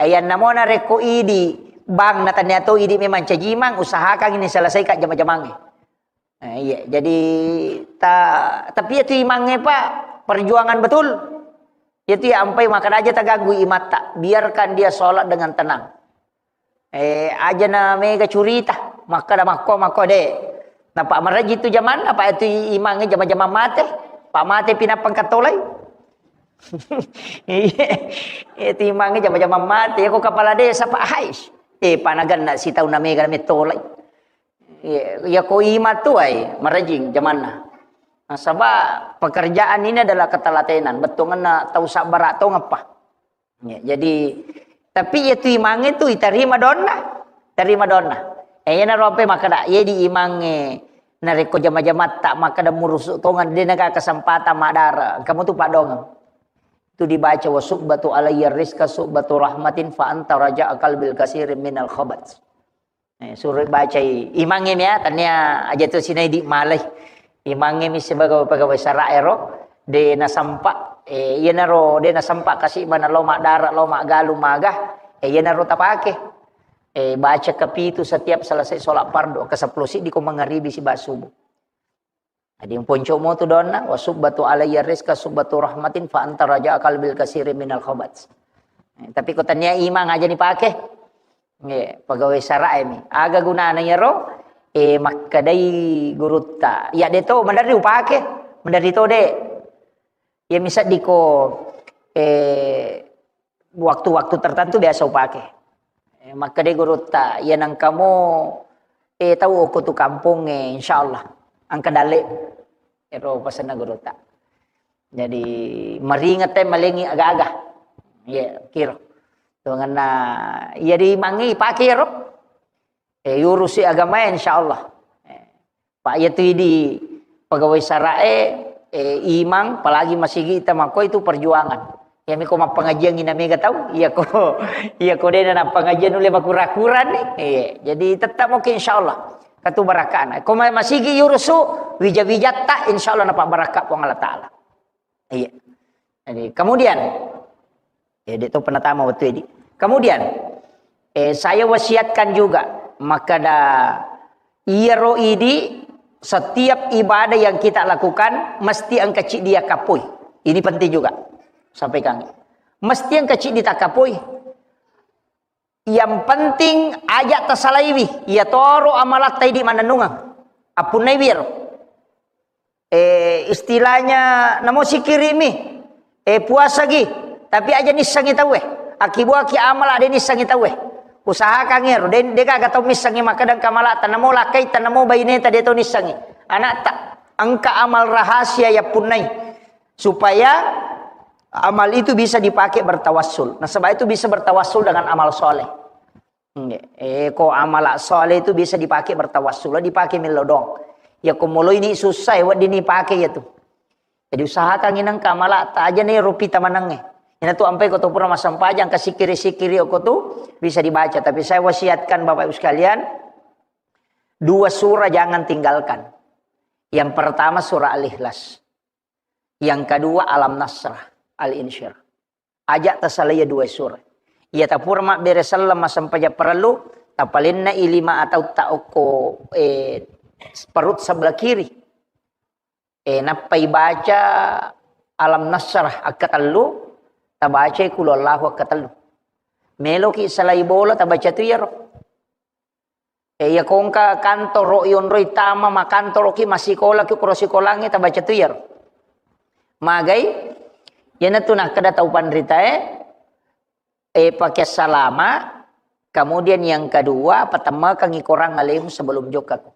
Eh, yanna mo narekko idi bang na tania to idi memang cajimang, usahakan ini selesaikan jama-jamangnge. Eh, iya, jadi ta-, tapi itu imangnge, Pak, perjuangan betul. Itu ya ampai makan aja tagaggu imatta. Biarkan dia sholat dengan tenang. Eh, aja na mega curita, makkeda makko, makko de. Napa maraji tu jamanna, apa itu i-, imangnge jama-jama mate. Pak mate pinapang katolai. Iya, itu imangnge jama-jama mate. Ya ko kepala desa, Pak, hais. Eh, panaganna sitau na mega na metolai. Iya, ya ko ima tu ai, marajing jamanna. Nasaba pekerjaan ini adalah ketelatenan. Bettuanna tau sabbara tongeppa. Ya, jadi, tapi iya tu imangnge tu itarima donna, tarima donna. Eh, iyanaro ampe makkeda, iya di imangnge narekko jama-jamatta makkeda murusu tongang, de naga kesempatan madara. Kamu tu padongeng. Tu dibaca, "Wa subbatu alayya rizqa subbatu rahmatin fa anta raja'a qalbil kasirin minal khabat." Eh, suruh bacai imangnge mi ya, tania aja tu sinai di malai. Imangnge mi sebagai pegawai sara ero, de nasampa, eh, iyanaro de nasampa kasi mana lo madara, lo magalu maga, eh, iyanaro tapake. Eh, baca kepitu setiap selesai sholat fardu, ke sepuluh siddi ko mangaribi siba subuh. Jadi, ponco'mu tu donna, "Wa subbatu alayya rizqa subbatu rahmatin fa anta raja'a qalbil kasiri minal khabat." Eh, tapi ko tania imang aja ni pake. Nggih, pegawai sara mi. Aga gunana iyaro? Eh, makkedai gurutta. Ya de to, maderri upake. Maderri to de. Ya misaldi ko, eh, waktu-waktu tertentu biasa upake. Eh, makkeda gurutta, "Iya nengkamo, eh, tau okko tu kampong, eh, insyaallah engka dalle." Ero pesenna gurutta. Jadi, maringet te malengi aga-aga. Iya, kiro. Tuanganna, iya di mangi pake ro. Eh, yurusi agama, insyaallah. Eh, Pak, iya tu idi pegawai sarae, eh, imang, apalagi masigi ita makko itu perjuangan. Iya miko mappengajian ina mega tau, iya ko, iya ko dena na pengajian nulle makura-kura ni. Iya, jadi tetap oke insyaallah. Katu barakana. Ko ma-, masigi yurusu, wija-wijatta, insyaallah napa barakka Puang Allah Taala. Iya. Jadi, kemudian, ya, de to penatama waktu ini. Kemudian, eh, saya wasiatkan juga, makkeda iyaro idi, setiap ibadah yang kita lakukan, mesti engka ciddi yakkapoi. Ini penting juga. Sampaikan. Mesti engka ciddi takkapoi. Yang penting aja tasalaiwi, iya toro amalatta idi mannennungeng. Appunnaiwi ero. Eh, istilahnya namo sikirimi, eh, puasagi, tapi aja nissengi tauwe. Akibuaki amala de nissengi tauwe. Usahakan ero, de, de gaga tau missengi makkeda engka amalatta, namo lakkaita, namo baineta de tau nissengi. Anakta, engka amal rahasia yappunnai. Supaya amal itu bisa dipakai bertawassul. Nasaba itu bisa bertawassul dengan amal soleh. Nggih. Eh, ko amala soleh itu bisa dipakai bertawassul, dipakai mello doang. Ya ko moloi ni susah, ya wedding ni pakai ya tu. Jadi usahakan inang kamala ta aja ni rupi tamanangnge. Ina tu ampai ko tu pura massempajang, ka sikiri-sikiri ko tu bisa dibaca. Tapi saya wasiatkan Bapak Ibu sekalian, dua surah jangan tinggalkan. Yang pertama surah Al-Ikhlas. Yang kedua Alam Nasrah, Al-Insyirah. Aja tasalai iya dua surah. Iya tapura mabbere selleng massempajang parellu, tapalenna i lima atau ta okko, eh, perut sebelah kiri. Eh, nappai baca Alam Nasrah akkatellu, tabacai Qul Huwallahu akkatellu. Meloki salai bola, tabaca tu iyaro. Eh, iya kongka kantoro yonroi tama makantoroki, massikolaki, koro sikolangnge tabaca tu iyaro. Magai, Iyanatu nakkeda tau panritae, eh, pakai salama, kemudian yang kedua, patemmakangi korang alemu sebelum jokkako.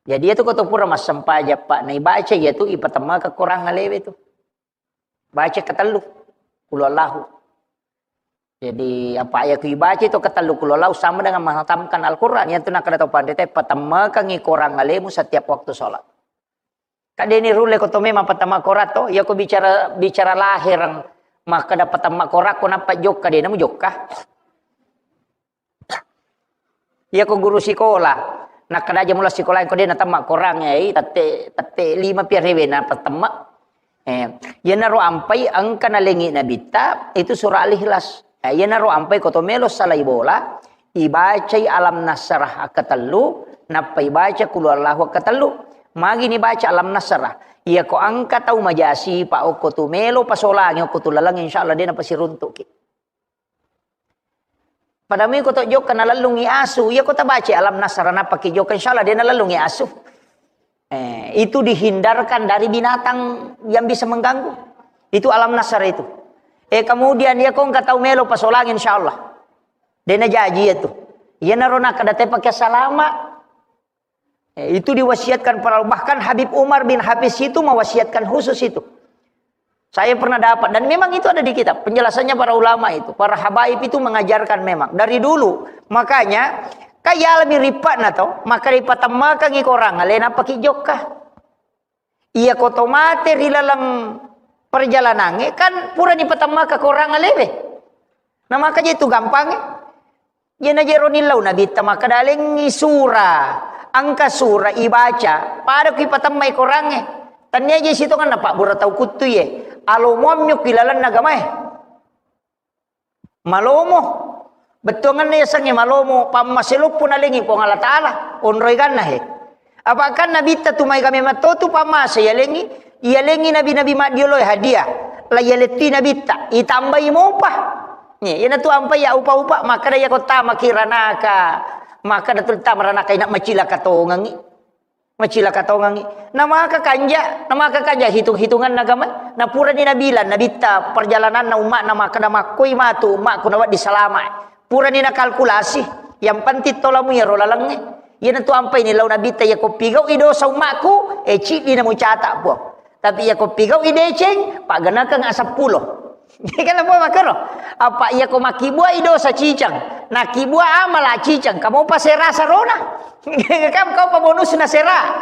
Jadi, iyatu ko to pura massempajang, Pak, naibaca iyatu, ipatemmaka korang alewe tu. Baca ketellu, Qul Huwallahu. Jadi, apa iya ku ibaca itu ketellu Qul Huwallahu sama dengan menghatamkan Al-Quran. Iyatu nakkeda tau panrita, patemmakangi korang alemu setiap waktu sholat. Kadeni rulle ko to memang patemma korang to, iya ko bicara, bicara lahir, makkeda patemma korang ko nappa jokka, de namu jokka. Iya ko guru sikola, nakkeda aja mula sikola ko de natemma korang, eh, tette, tette lima pi arewe na patemma. Eh, iyanaro ampai engka nalengi nabitta, itu surah Al-Ikhlas. Eh, iyanaro ampai ko to melo salai bola, ibacai Alam Nasrah akkatellu, nappa ibaca Qul Huwallahu akkatellu. Magi ni baca Alam Nasrah? Iya ko engka tau majasi, pa okko tu melo pasolangi okko tu laleng, insya Allah de napasiruntuki. Pada mui ko to jokka nalellungi asu, iya ko tabaca Alam Nasrah nappa ki jokka, insya Allah de nalellungi asu. Eh, itu dihindarkan dari binatang yang bisa mengganggu. Itu Alam Nasrah itu. Eh, kemudian iya ko engka tau melo pasolangi, insya Allah de najaji itu. Iyanaro nakkeda te pakai salama. Eh, itu diwasiatkan para, bahkan Habib Umar bin Hafiz itu mewasiatkan khusus itu. Saya pernah dapat, dan memang itu ada di kitab penjelasannya para ulama itu. Para habaib itu mengajarkan memang dari dulu. Makanya, kayalami ripatna to, maka ripatemmakangi korang alena paki jokka. Iya ko to mate ri laleng perjalanangnge, kan pura nipatemmaka korang alewe. Nah, maka je itu gampangnge. Jena jero nillau nabitta makkeda lengngi sura, engka sura ibaca, pada ku ipatemmai korangnge. Tania je sitonganna pabbura tau kuttu ye. Alomoammi ki lalenna agamae. Malomo. Bettuanganna yasengnge malomo, pammase loppo nalengi Puang Allah Ta'ala, onroi ganna he. Apa kan nabitta tu maega memang to tu pammase yalengi, yalengi nabi-nabi maddioloe hadiah. La yaletti nabitta, itambai mopa. Nih, iyanatu ampai ya upa-upa, makkeda ya ko tamaki ranaka. Makkeda tu tama ranaka ina macilaka tongengi. Macilaka tongengi. Namaka kanja, namaka kanja hitung-hitungan agama. Napurani nabilang, nabitta perjalananna umma na makkeda makkoi matu ummaku nawedding salama. Purani nakalkulasi, yang penting tolamu iyaro lalengnge. Iyanatu ampai ni lau nabitta, iya ko pigau'i dosa ummaku, eh, ciddi namucata, Puang. Tapi iya ko pigau'i deceng, paggenakeng aseppulo. Kan apa makkero? Apa iya ko makkibuai dosa cicang, nakkibua amala cicang, kamu pa sera sarona. Kam kau pa bonusna sera.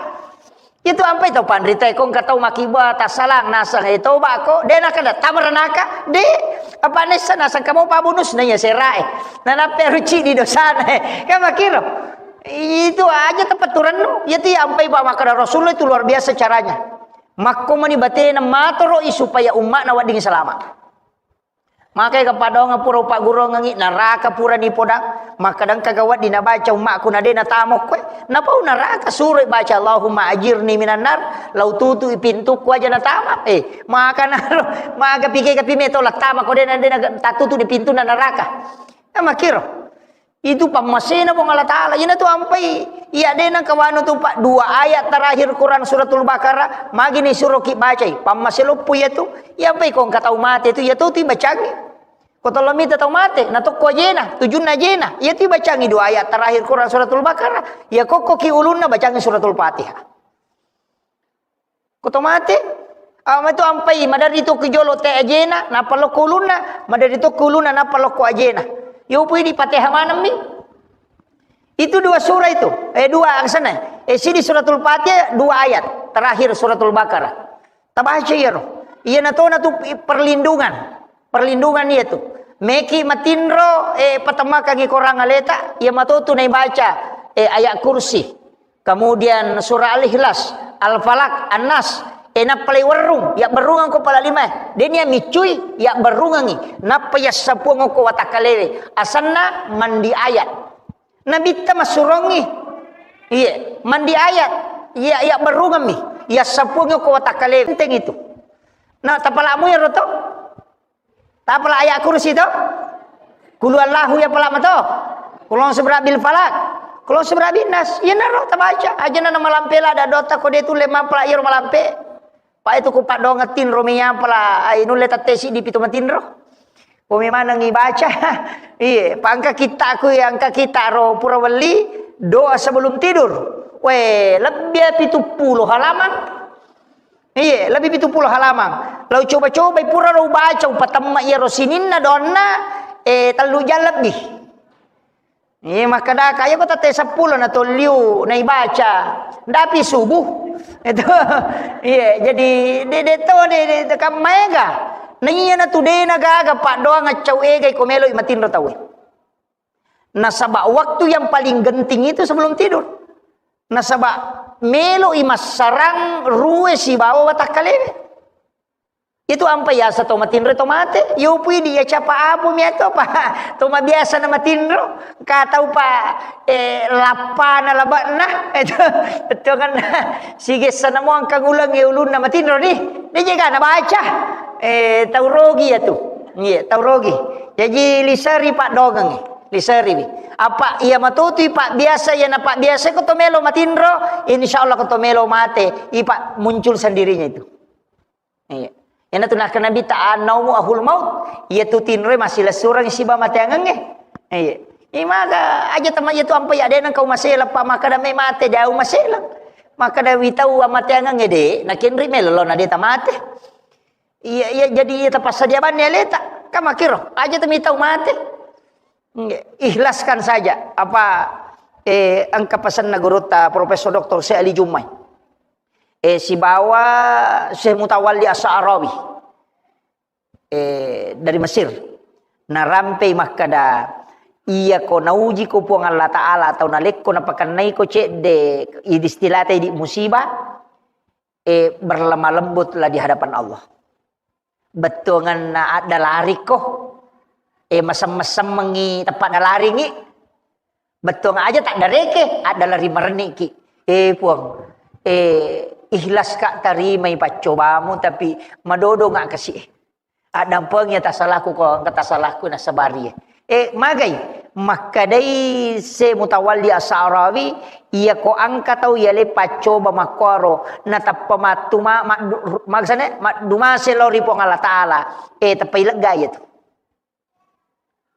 Itu ampai tau panrita ko engka tau makkibua tassalang nasang e toba ko, de nakkeda tamaranaka, de apa nessa nasang kamu pa bonusna iya sera e. Nanappe ruci di dosana e. Kan makkiro. Itu aja tepetturennu. Iya tu ampai pa makkeda Rasulullah itu luar biasa caranya. Makko mani batena matoro'i supaya umma'na wedding salama. Makai kepadonga pura upagguruangengi, naraka purani podang, makkeda engka ga wedding nabaca ummaku na de natamokko e, napau naraka suroi baca Allahumma ajirni minan nar, lau tutui pintukku aja natama. Eh, maka naro, maga pike kapi meto lattama ko de na, de na tatutu di pintunna naraka. Eh, makkiro. Itu pammasena Puang Allah Ta'ala. Ina tu ampai, iya de nangka wanu tu, Pak, dua ayat terakhir Quran Suratul Baqarah, magini suroki bacai. Pammase loppo iya tu, iya ampai ko engka tau mate tu, iya tu tu bacangi. Ko tollo mita tau mate, na tokko ajena, tujunna ajena. Iya tu bacangi dua ayat terakhir Quran Suratul Baqarah. Iya kokko ki ulunna bacangi Suratul Fatihah. Ko to mate, ah, matu ampai, madari to ki jolo te ajena, nappa lokko ulunna, madari to ki ulunna, nappa lokko ajena. Yo pui di Fatihah manemmi. Itu dua surah itu, eh, dua angsana. Eh, sidi Suratul Fatihah, dua ayat terakhir Suratul Baqarah. Tabaca iyaro. Iya natona tu perlindungan. Perlindungan iya tu. Meki matinro, eh, patemakangi korang aleta, iya matotu naibaca, eh, ayat kursi. Kemudian surah Al-Ikhlas, Al-Falaq, An-Nas. Eh, nappa lai werrung, ya berrungang ko pala lima, eh. Deni ya micui, ya berrungangi. Nappa ya sapuang ko watakkalewe. Asanna mandi ayat. Nabitta massurongi. Iya, mandi ayat. Iya, ya berrungammi. Ya sapuang ko watakkalewe. Penting itu. Nah, tapalamu ya roto. Tapala ayat kursi to? Kulu Allahu ya pala mato. Kulon sebra bil falak. Kulon sebra bin nas. Iya naro tabaca. Aja na malampe la ada dota ko de tu lema pala iyaro malampe. Pak itu ku paddoangeng tinro mi apala, ai nulle tette siddi pitu matinro. Ko mi maneng ibaca. Iye, pa engka kitta ku, engka kitta ro pura welli, doa sebelum tidur. We, lebbi pitu pulo halaman. Iye, lebbi pitu pulo halaman. Lau coba-cobai pura ro ubaca, upatemma iyaro sininna doanna, eh, tellu jang lebbi. Iya, makkada, "Kaya ko tette seppulo na tolliu na ibaca. Ndapi subuh." Itu. Iya, jadi de-, de to, de-, de-, de-, kan maega. Na iya na tu de na gaga paddoangeng cau ega ko melo i matinro tau e. Nasaba waktu yang paling genting itu sebelum tidur. Nasaba melo i massarang rue sibawa watakkalewe. Itu ampa yasa to matinro to mate, yopu idi ya capa apu mi ato pa to mabiasa na matinro, ka tau pa, eh, lappa na labakna, itu, itu kan sigessa na mo angka nguleng ya ulunna matinro ni, de jega na baca, eh, tau rogi ya tu, iya, tau rogi. Jadi liseri paddoangeng, liseri wi. Apa iya matutui pak biasa, iya na pak biasa ko to melo matinro, insya Allah ko to melo mate, ipa muncul sendirinya itu. Iya. Iyana tu nakkeda Nabi ta, "An-naumu ahul maut." Iya tu tinroe massilessureng siba mateangengnge. Iya. Imaga aja tama iya tu ampa ya dena kau maselang pa makkeda me mate jauh maselang. Makkeda witau amateangengnge de, nakenri melo lo na de tamate. Iya, iya jadi iya tapassadia banni aleta. Kamakiro, aja temi tau mate. Iya. Ikhlaskan saja apa, eh, engka pesanna gurutta Profesor Doktor Syekh Ali Jummai. Eh, sibawa Syekh Mutawalli As-Sa'rawi, eh, dari Mesir. Narampei makkeda, iya ko nauji ko Puang Allah Ta'ala atau nalekko napakennaiko cedde, idi istilata idi musibah, eh, berlemah lembutlah di hadapan Allah. Bettuanganna adda larikko. Eh, masem-masemmengi tempat nalaringi. Bettuang aja tak dareke, adda lari marenniki. Eh, Puang, eh, ikhlas ka tarimai paccobamu, tapi madodo nga kasi. Addampengi tasalaku ko, engka tasalaku nasabari. Eh, magai, makkadai se Mutawalli As-Sa'rawi, iya ko angka tau iya le paccoba makkuaro, natappa mattu ma-, maddu-, maksudnya, maddumase lao ri Puang Allah Ta'ala. Eh, teppai lega iya tu.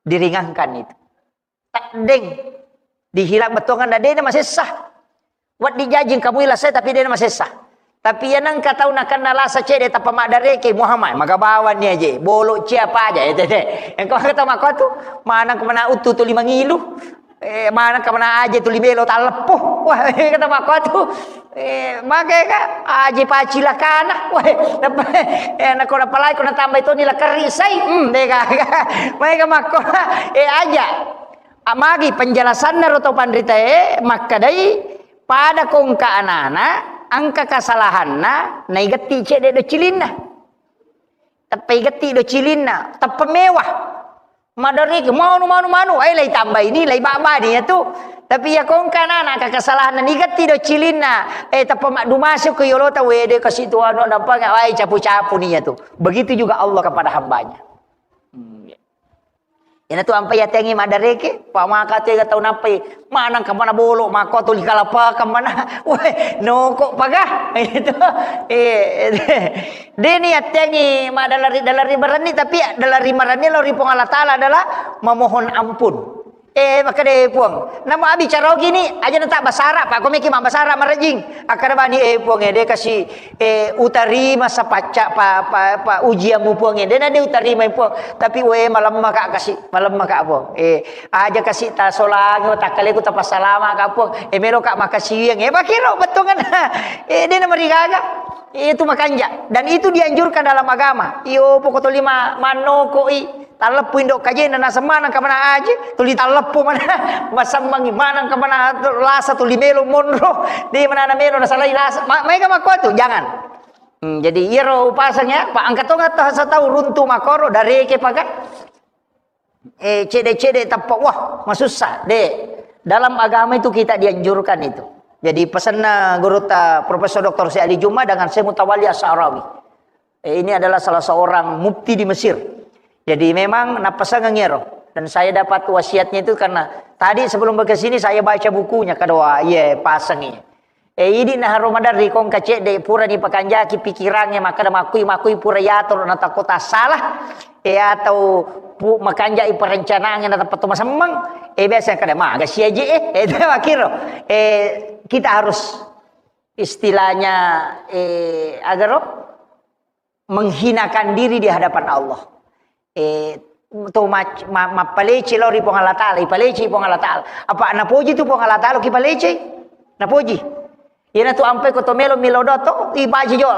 Diringankan itu. Taddeng. Dihilang bettuanganna, de na masessa. Wedding jajing kamu ilasai, tapi de na masessa. Tapi iya nengka tau nakenna lasa cede tappa maddareke Muhammad, magabawanni aje, bolo cia apa aja, ya, tede. Engka kata makko tu, maneng kemana utu tu lima ngilu. Eh, maneng kemana aje tu limelo talleppo. Wah, kata makko tu. Eh, mage ka, aje pacilakana. Wah, eh, nako napalai ko natambai to nila kerri sai. Hmm, de ka. Mage ka makko. Eh, aja. Amagi penjelasanna ro to panritae, makkadai pada kongka anana, engka kasalahanna, naigetti cedde do cilinna. Teppa igetti do cilinna, teppa mewah. Madariki, manu, manu, manu, eh, lai tambai ni, lai babani ya tu. Tapi ya kongka anana, engka kasalahanna, nigetti do cilinna, eh, teppa maddumasuk ke yolota, wede kasi tu anu, nampak, wai capu-capu ni ya tu. Begitu juga Allah kepada hambanya. Hmm, ya. Iyana tu ampai yatengi maddareke, pamaka tega tau nappai, maneng kamana bolo, mako tuli kalapa kamana, weh, noko paga, itu, eh, deni yatengi madalari, dalari marenni, tapi dalari marenni lao ri Puang Allah Ta'ala adalah memohon ampun. Eh, makkeda, "Eh, Puang, namo abbicara gini, aja na tak basara, Pak, ko meki mabbasara marejing." Akkeda bani, "Eh, Puang, eh, de kasi, eh, utarima sapacca pa, pa, pa ujianmu, Puang, eh, de na de utarima, Puang. Tapi, we, malemma ka kasi, malemma ka, Puang. Eh, aja kasi tasolangi, takkaleku tapassalama ka, Puang. Eh, melo ka makasiwiang." Eh, pakiro bettuanganna. Eh, de na marigaga. Itu makanja. Dan itu dianjurkan dalam agama. Iyo, poko tolima mannoko i. Talleppu indo kajena, naseng maneng kamana aje, tuli talleppu mana, masammangi maneng kamana lasa tuli melo monro, di mana na melo nasalai lasa, ma-, maega makkuatu, jangan. Hmm, jadi iyaro upasang ya, pa engka tonga ta-, satau runtu makoro, dareke paga, eh, cede-cede tappa, wah, masussa, de. Dalam agama itu kita dianjurkan itu. Jadi pesanna gurutta Profesor Doktor Syekh Ali Juma dengan Syekh Mutawalli As-Sa'rawi. Eh, ini adalah salah seorang mufti di Mesir. Jadi memang napasangeng ero. Dan saya dapat wasiatnya itu karena tadi sebelum ke sini saya baca bukunya, kedua, iya, pasangi. E, idi naharo maderri kongka cedde, purani pakanjaki pikirangnge, makkeda makkui-makkui pura yatoro natakko tassala, e, atau pu-, makanjai perencanaan natappa to masemmeng, e, biasa kada maga siaje, e, e, itu makkiro. E, kita harus istilahnya, e, agaro menghinakan diri di hadapan Allah. Eh, to mac-, ma-, mappalece lao ri Puang Allah Taala, ipalece Puang Allah Taala. Apa napoji tu Puang Allah Taala ki palece? Napoji. Iyana tu ampai ko to melo milo do to, ibaca jo.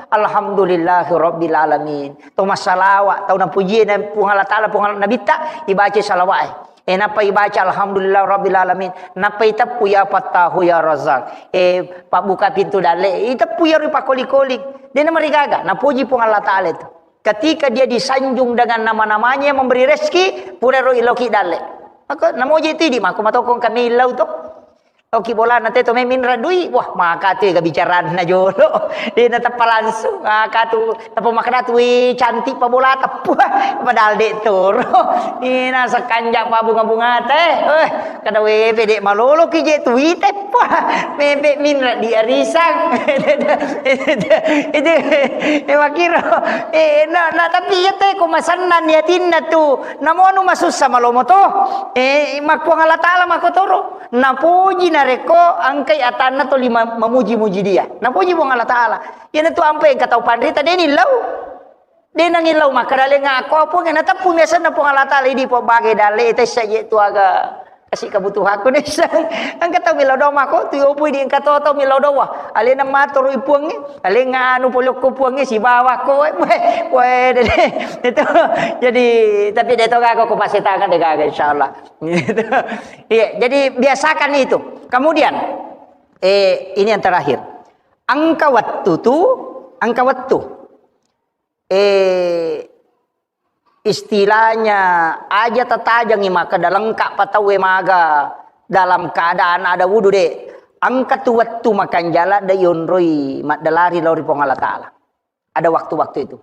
Alhamdulillahi Rabbil Alamin. To massalawa, tau napuji na Puang Allah Taala, Puang Allah Nabitta, ibaca salawat. Eh, nappa ibaca alhamdulillah rabbil alamin. Nappa iteppu ya Fattahu ya Razzaq. Eh, pabbuka pintu dalle. Iteppu ya ri pakoli-koli. Dena marigaga. Napuji Puang Allah Taala itu. Ketika dia disanjung dengan nama-namanya yang memberi rezeki, pura ro iloki dalle. Maka namoji itu idi mako matokong kami ilau to. Oki bola na teto memin radui. Wah, maka tu ga bicarana jolo. Dena teppa langsung. Maka tu Tappa makkeda tu, "Wih, cantik pa bola teppu." Padahal de' toro. Ina sekanja pa bunga-bunga teh. Eh, kada we pede malolo ki je tu ite pa. Mepe minra di arisang. Itu, eh, makiro. Eh, na, na, tapi iya te ko masenna niatinna tu. Namo anu masussa malomo to. Eh, makkuang Allah Taala makotoro. Napoji narekko engkai atanna toli ma-, mamuji-muji dia. Napoji Puang Allah Taala. Iyanatu ampe engka tau panrita deni lau. De nangillau makkeda lenga ako Puang, nateppu miasenna Puang Allah Taala idi pabbagai dalle tessa je tu aga kasi kebutuhanku nessa. Engka tau millau doang mako tu opo idi engka to tau millau doang. Alena maturu i Puangnge, alenga anu polokko Puangnge sibawa ko. Weh, weh, de, de. Itu. Jadi tapi de to gaga ko pasetangan de gaga insyaallah. Gitu. Iya, jadi biasakan itu. Kemudian, eh, ini yang terakhir. Engka wettu tu, engka wettu. Eh, istilahnya aja tatajangi maka dalam ka patauwe maga dalam keadaan ada wudu de. Engka tu wettu makanjala de yonroi maddalari lao ri Puang Allah Taala. Ada waktu-waktu itu.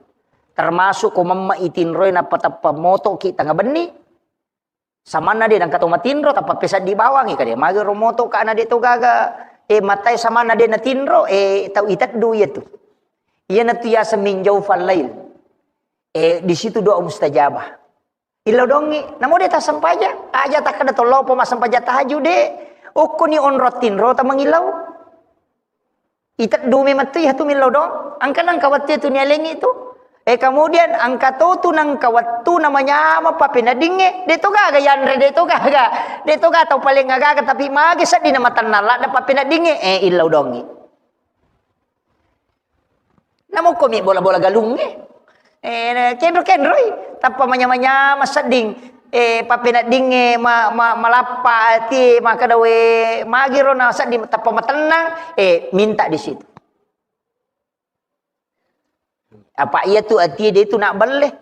Termasuk ko memma itinroi nappa teppa moto ki tengah benni, Samanna de nengka to matinro, tappa peseddi bawangi kade. Magi ro moto ka na de to gaga. Eh, matai samanna de natinro, eh, tau iteddu iya tu. Iya na tu yaseng min jaufal lail. Eh, di situ doa mustajabah. Illau dongi, namo de tassempajang. Aja takkeda tollo po massempajang tahajud de. Okko ni onro tinro tamangillau. Iteddu memang tu, iya tu millau doang. Engka nengka wettu tu nialengi tu. Eh, kemudian engka to tu nengka wettu namanya apa peneddingnge. De to gaga yanre, de to gaga. De to gaga tau paling gaga, tapi magi seddi na matennang ladde papeneddingnge. Eh, illau dongi. Namukko mi bola-bola galungnge. Eh, kenro-kenroi, tappa manyama-nyama sedding. Eh, pappeneddingnge ma-, ma-, malappa ati, makkeda we, magiro na sedding tappa matennang, eh, minta di situ. Apa iya tu ati de tu nak belle.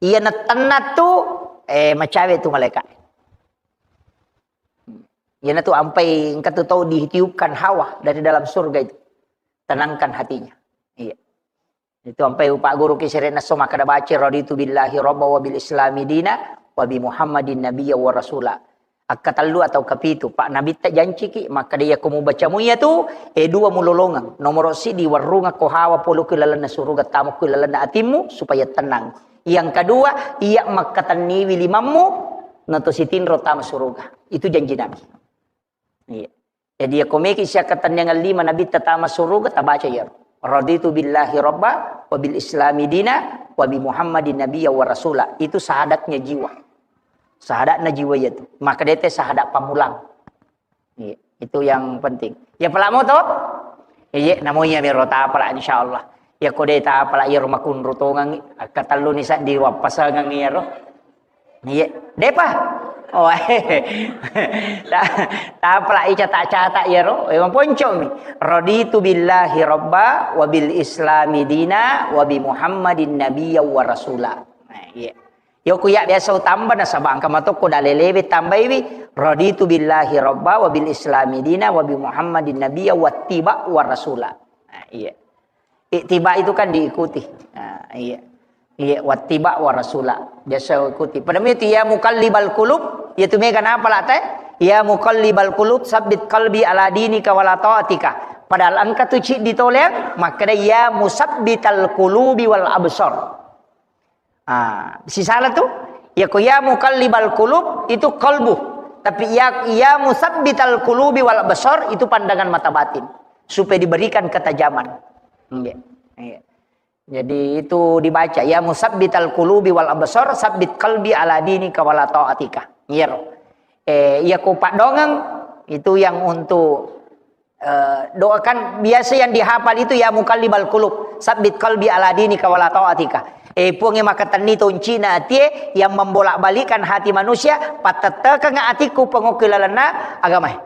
Iya na tenna tu, eh, macawe tu malaikat. Iya na tu ampai engka tu tau ditiupkan hawa dari dalam surga itu. Tenangkan hatinya. Iya. Itu ampai upa guru ki sere nasso makkeda baca raditu billahi rabba wa bil islami dina wa bi Muhammadin nabiyya wa rasula. Akkatellu atau kapitu, Pak Nabitta janciki, makkeda iya ko mubaca mu iya tu, eh, dua mulolongeng. Nomoro sidi warrunga ko hawa polo ku lalenna suruga tamo ku lalenna atimmu supaya tenang. Yang kedua, iya makkatenniwi limammu, nato sitinro tama suruga. Itu janji Nabi. Iya. Jadi, iya ko meki siakkatenniangan lima Nabitta tama suruga, tabaca iyaro. Raditu billahi rabba, wa bil islami dina, wa bi Muhammadin nabiyya wa rasula. Itu syahadatnya jiwa. Syahadatna jiwa iya tu. Maka dete syahadat pamulang. Iya, itu yang penting. Ya pala moto? Iya, namo iya mero tapala insyaallah. Ya ko de tapala iyaro makunru tongangi, akkatellu ni saddi wappasangang iyaro. Iya, depa. Oh, ta-, tapalai catak-catak iyaro, eh, maponcomi. Raditu billahi rabba wa bil islami dina wa bi Muhammadin nabiyya wa rasula. Nah, iya. Yoku ya biasa utamba nasaba engka matokko dalelewe tambaiwi, raditu billahi rabba wa bil islami dina wa bi Muhammadin nabiyya wa tiba wa rasula. Nah, iya. Ittiba itu kan diikuti. Nah, iya. Iya, wattiba wa rasula. Biasa ikuti. Pada itu ya muqallibal qulub, ya tu mega napa la te? Ya muqallibal qulub, sabbit qalbi ala dinika wa la taatika. Padahal engka tu ciddi toleang, makkeda, "Ya musabbital qulubi wal absar." Ah, sisala tu, ya ko ya muqallibal qulub itu qalbu. Tapi ya, ya musabbital qulubi wal absar itu pandangan mata batin. Supaya diberikan ketajaman. Nggih. Iya. Jadi itu dibaca, "Ya musabbital qulubi wal absar, sabbit qalbi ala dinika wala ta'atika." Iyaro. Eh, iya ko paddongeng itu yang untuk, eh, doakan biasa yang dihafal itu, "Ya muqallibal qulub, sabbit qalbi ala dinika wala ta'atika." Eh, Puang yang makatenni toncina atie, yang membolak-balikkan hati manusia, pattettekeng atikku pengokki lalenna agamae.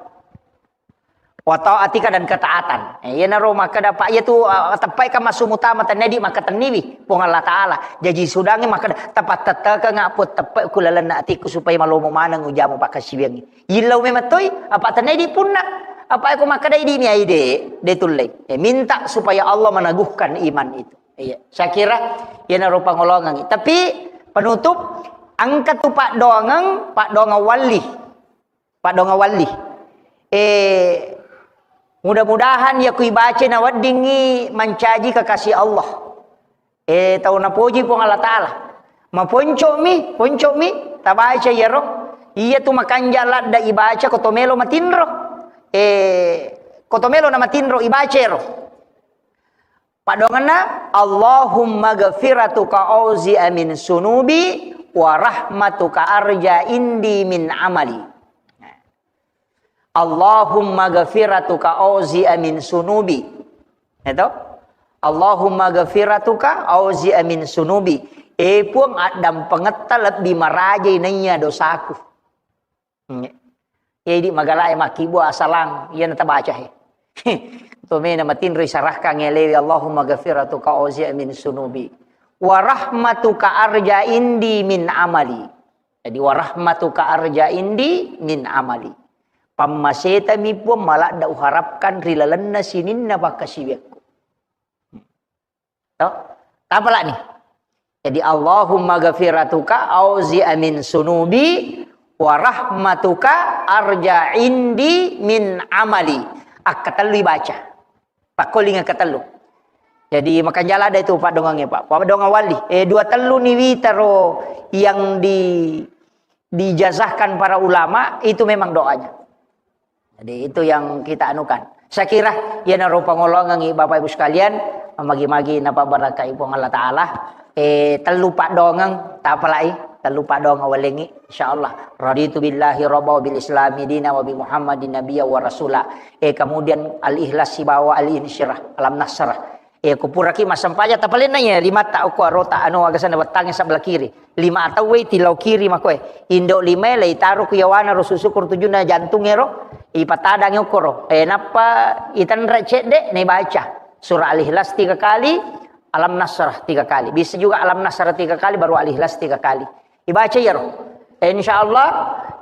Wa ta'atika dan ketaatan. Eh, iyanaro makkeda, Pak, iya tu, eh, teppai kan massu mutama tennedi makatenniwi Puang Allah Ta'ala. Jaji sudangi makkeda, tapattettekeng Puang teppe ku lalenna atiku supaya malomo maneng ujamu pakkasiwiangngi. Yillau memang toi, apa tennedi punna. Apa ko makkeda idi mi aide, de tullei. Eh, minta supaya Allah meneguhkan iman itu. Iya, saya kira iyanaro pangolongangi. Tapi penutup, engka tu paddongeng, paddongeng walli. Paddongeng walli. Eh, mudah-mudahan ya ku ibaca na weddingngi mancaji kekasih Allah. Eh, tau napoji Puang Allah Ta'ala. Maponco'mi, ponco'mi, tabaca iyaro. Iya tu makanja ladda ibaca ko to melo matinro. Eh, ko to melo na matinro ibaca ero. Padongenna, "Allahumma ghafiratuka auzi'a min sunubi wa rahmatuka arja indi min amali." Allahumma ghafiratuka auzi'a min sunubi. Itu? Allahumma ghafiratuka auzi'a min sunubi. Eh, Puang, addampengetta lebbi marajai naiya dosaku. Hmm. Jadi magalae makkibua asalang, iya natabaca he. Tomena matinro isarahkan elewi, "Allahumma ghafiratuka auzi'a min sunubi. Wa rahmatuka arja indi min amali." Jadi, "Wa rahmatuka arja indi min amali." Pammasetami Puang maladda uharapkan ri lalenna sininna pakkasiwiakku. To? Tapalani. Jadi, "Allahumma ghafiratuka auzi'a min sunubi wa rahmatuka arja indi min amali." Akkatellu ibaca. Pakkoling akkatellu. Jadi, makanjala ada itu paddongangnge, Pak. Paddongang wali. Eh, dua tellu ni witaro yang di, dijazahkan para ulama, itu memang doanya. Jadi, itu yang kita anukan. Saya kira, iyanaro pangolongangi Bapak Ibu sekalian, magi-magi napabarakai Puang Allah Ta'ala. Eh, tellu paddongeng, tapalai, tellu paddongeng walengi, insyaallah. Raditu billahi rabba wa bil islami dina wa bi Muhammadin nabiyya wa rasula. Eh, kemudian al-ikhlas sibawa al-insyirah, alam nasrah. Eh, kupuraki massempajang tapalenna iya, limatta uko arota anu agasanna wettangnge sebelah kiri. Lima atau wei tilau kiri makoe. Indo limae leitaro ku yawana ro susu kur tujuna jantung ero, ipatadangi okoro. Eh, nappa itenre cedde, naibaca surah Al-Ikhlas tiga kali, Alam Nasrah tiga kali. Bisa juga Alam Nasrah tiga kali, baru Al-Ikhlas tiga kali. Ibaca iyaro. Eh, insyaallah,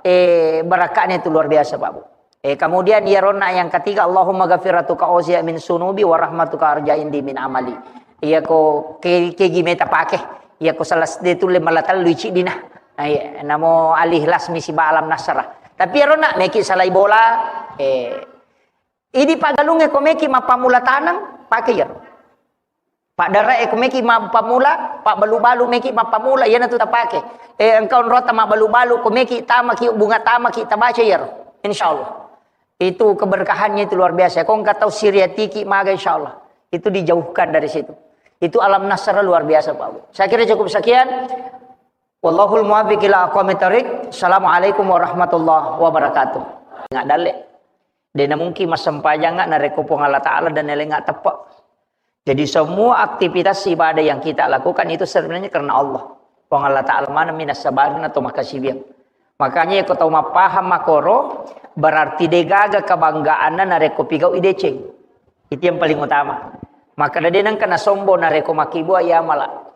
eh, barakahnya itu luar biasa, Pak Bu. Eh, kemudian iyaronna yang ketiga, "Allahumma ghafiratuka auzi'a min sunubi wa rahmatuka arja indi min amali." Iya ko ke, kegi meta pake. Iya ko salah de tulle mala tellu ici dina. Nah, iya, namo Al-Ikhlas misi ba Alam Nasrah. Tapi iyaronna meki salai bola, eh, idi pagalunge ko meki mappamula taneng, pake iyaro. Paddarae ko meki mappamula, pabbalu-balu meki mappamula, iyanatu tapake. Eh, engka onrota mabbalu-balu, ko meki tamaki, bunga tamaki, tabaca iyaro. Insyaallah. Itu keberkahannya itu luar biasa. Ko engka tau siriatiki maga, insyaallah. Itu dijauhkan dari situ. Itu Alam Nasrah luar biasa, Pak Bu. Saya kira cukup sekian. Wallahul muwaffiq ila aqwamit thariq. Assalamualaikum warahmatullahi wabarakatuh. Nggak dalle. Dena mungkin massempajang narekko Puang Allah Ta'ala dan elengnga teppe. Jadi semua aktivitas ibadah yang kita lakukan itu sebenarnya karena Allah. Puang Allah Ta'ala maneng mi nassabarina to makasiwiang. Makanya ko tau mappahang makoro, berarti degaga kebanggaanna narekko pigau i deceng. Itu yang paling utama. Maka de nengka nasombong narekko makkibua iya mala.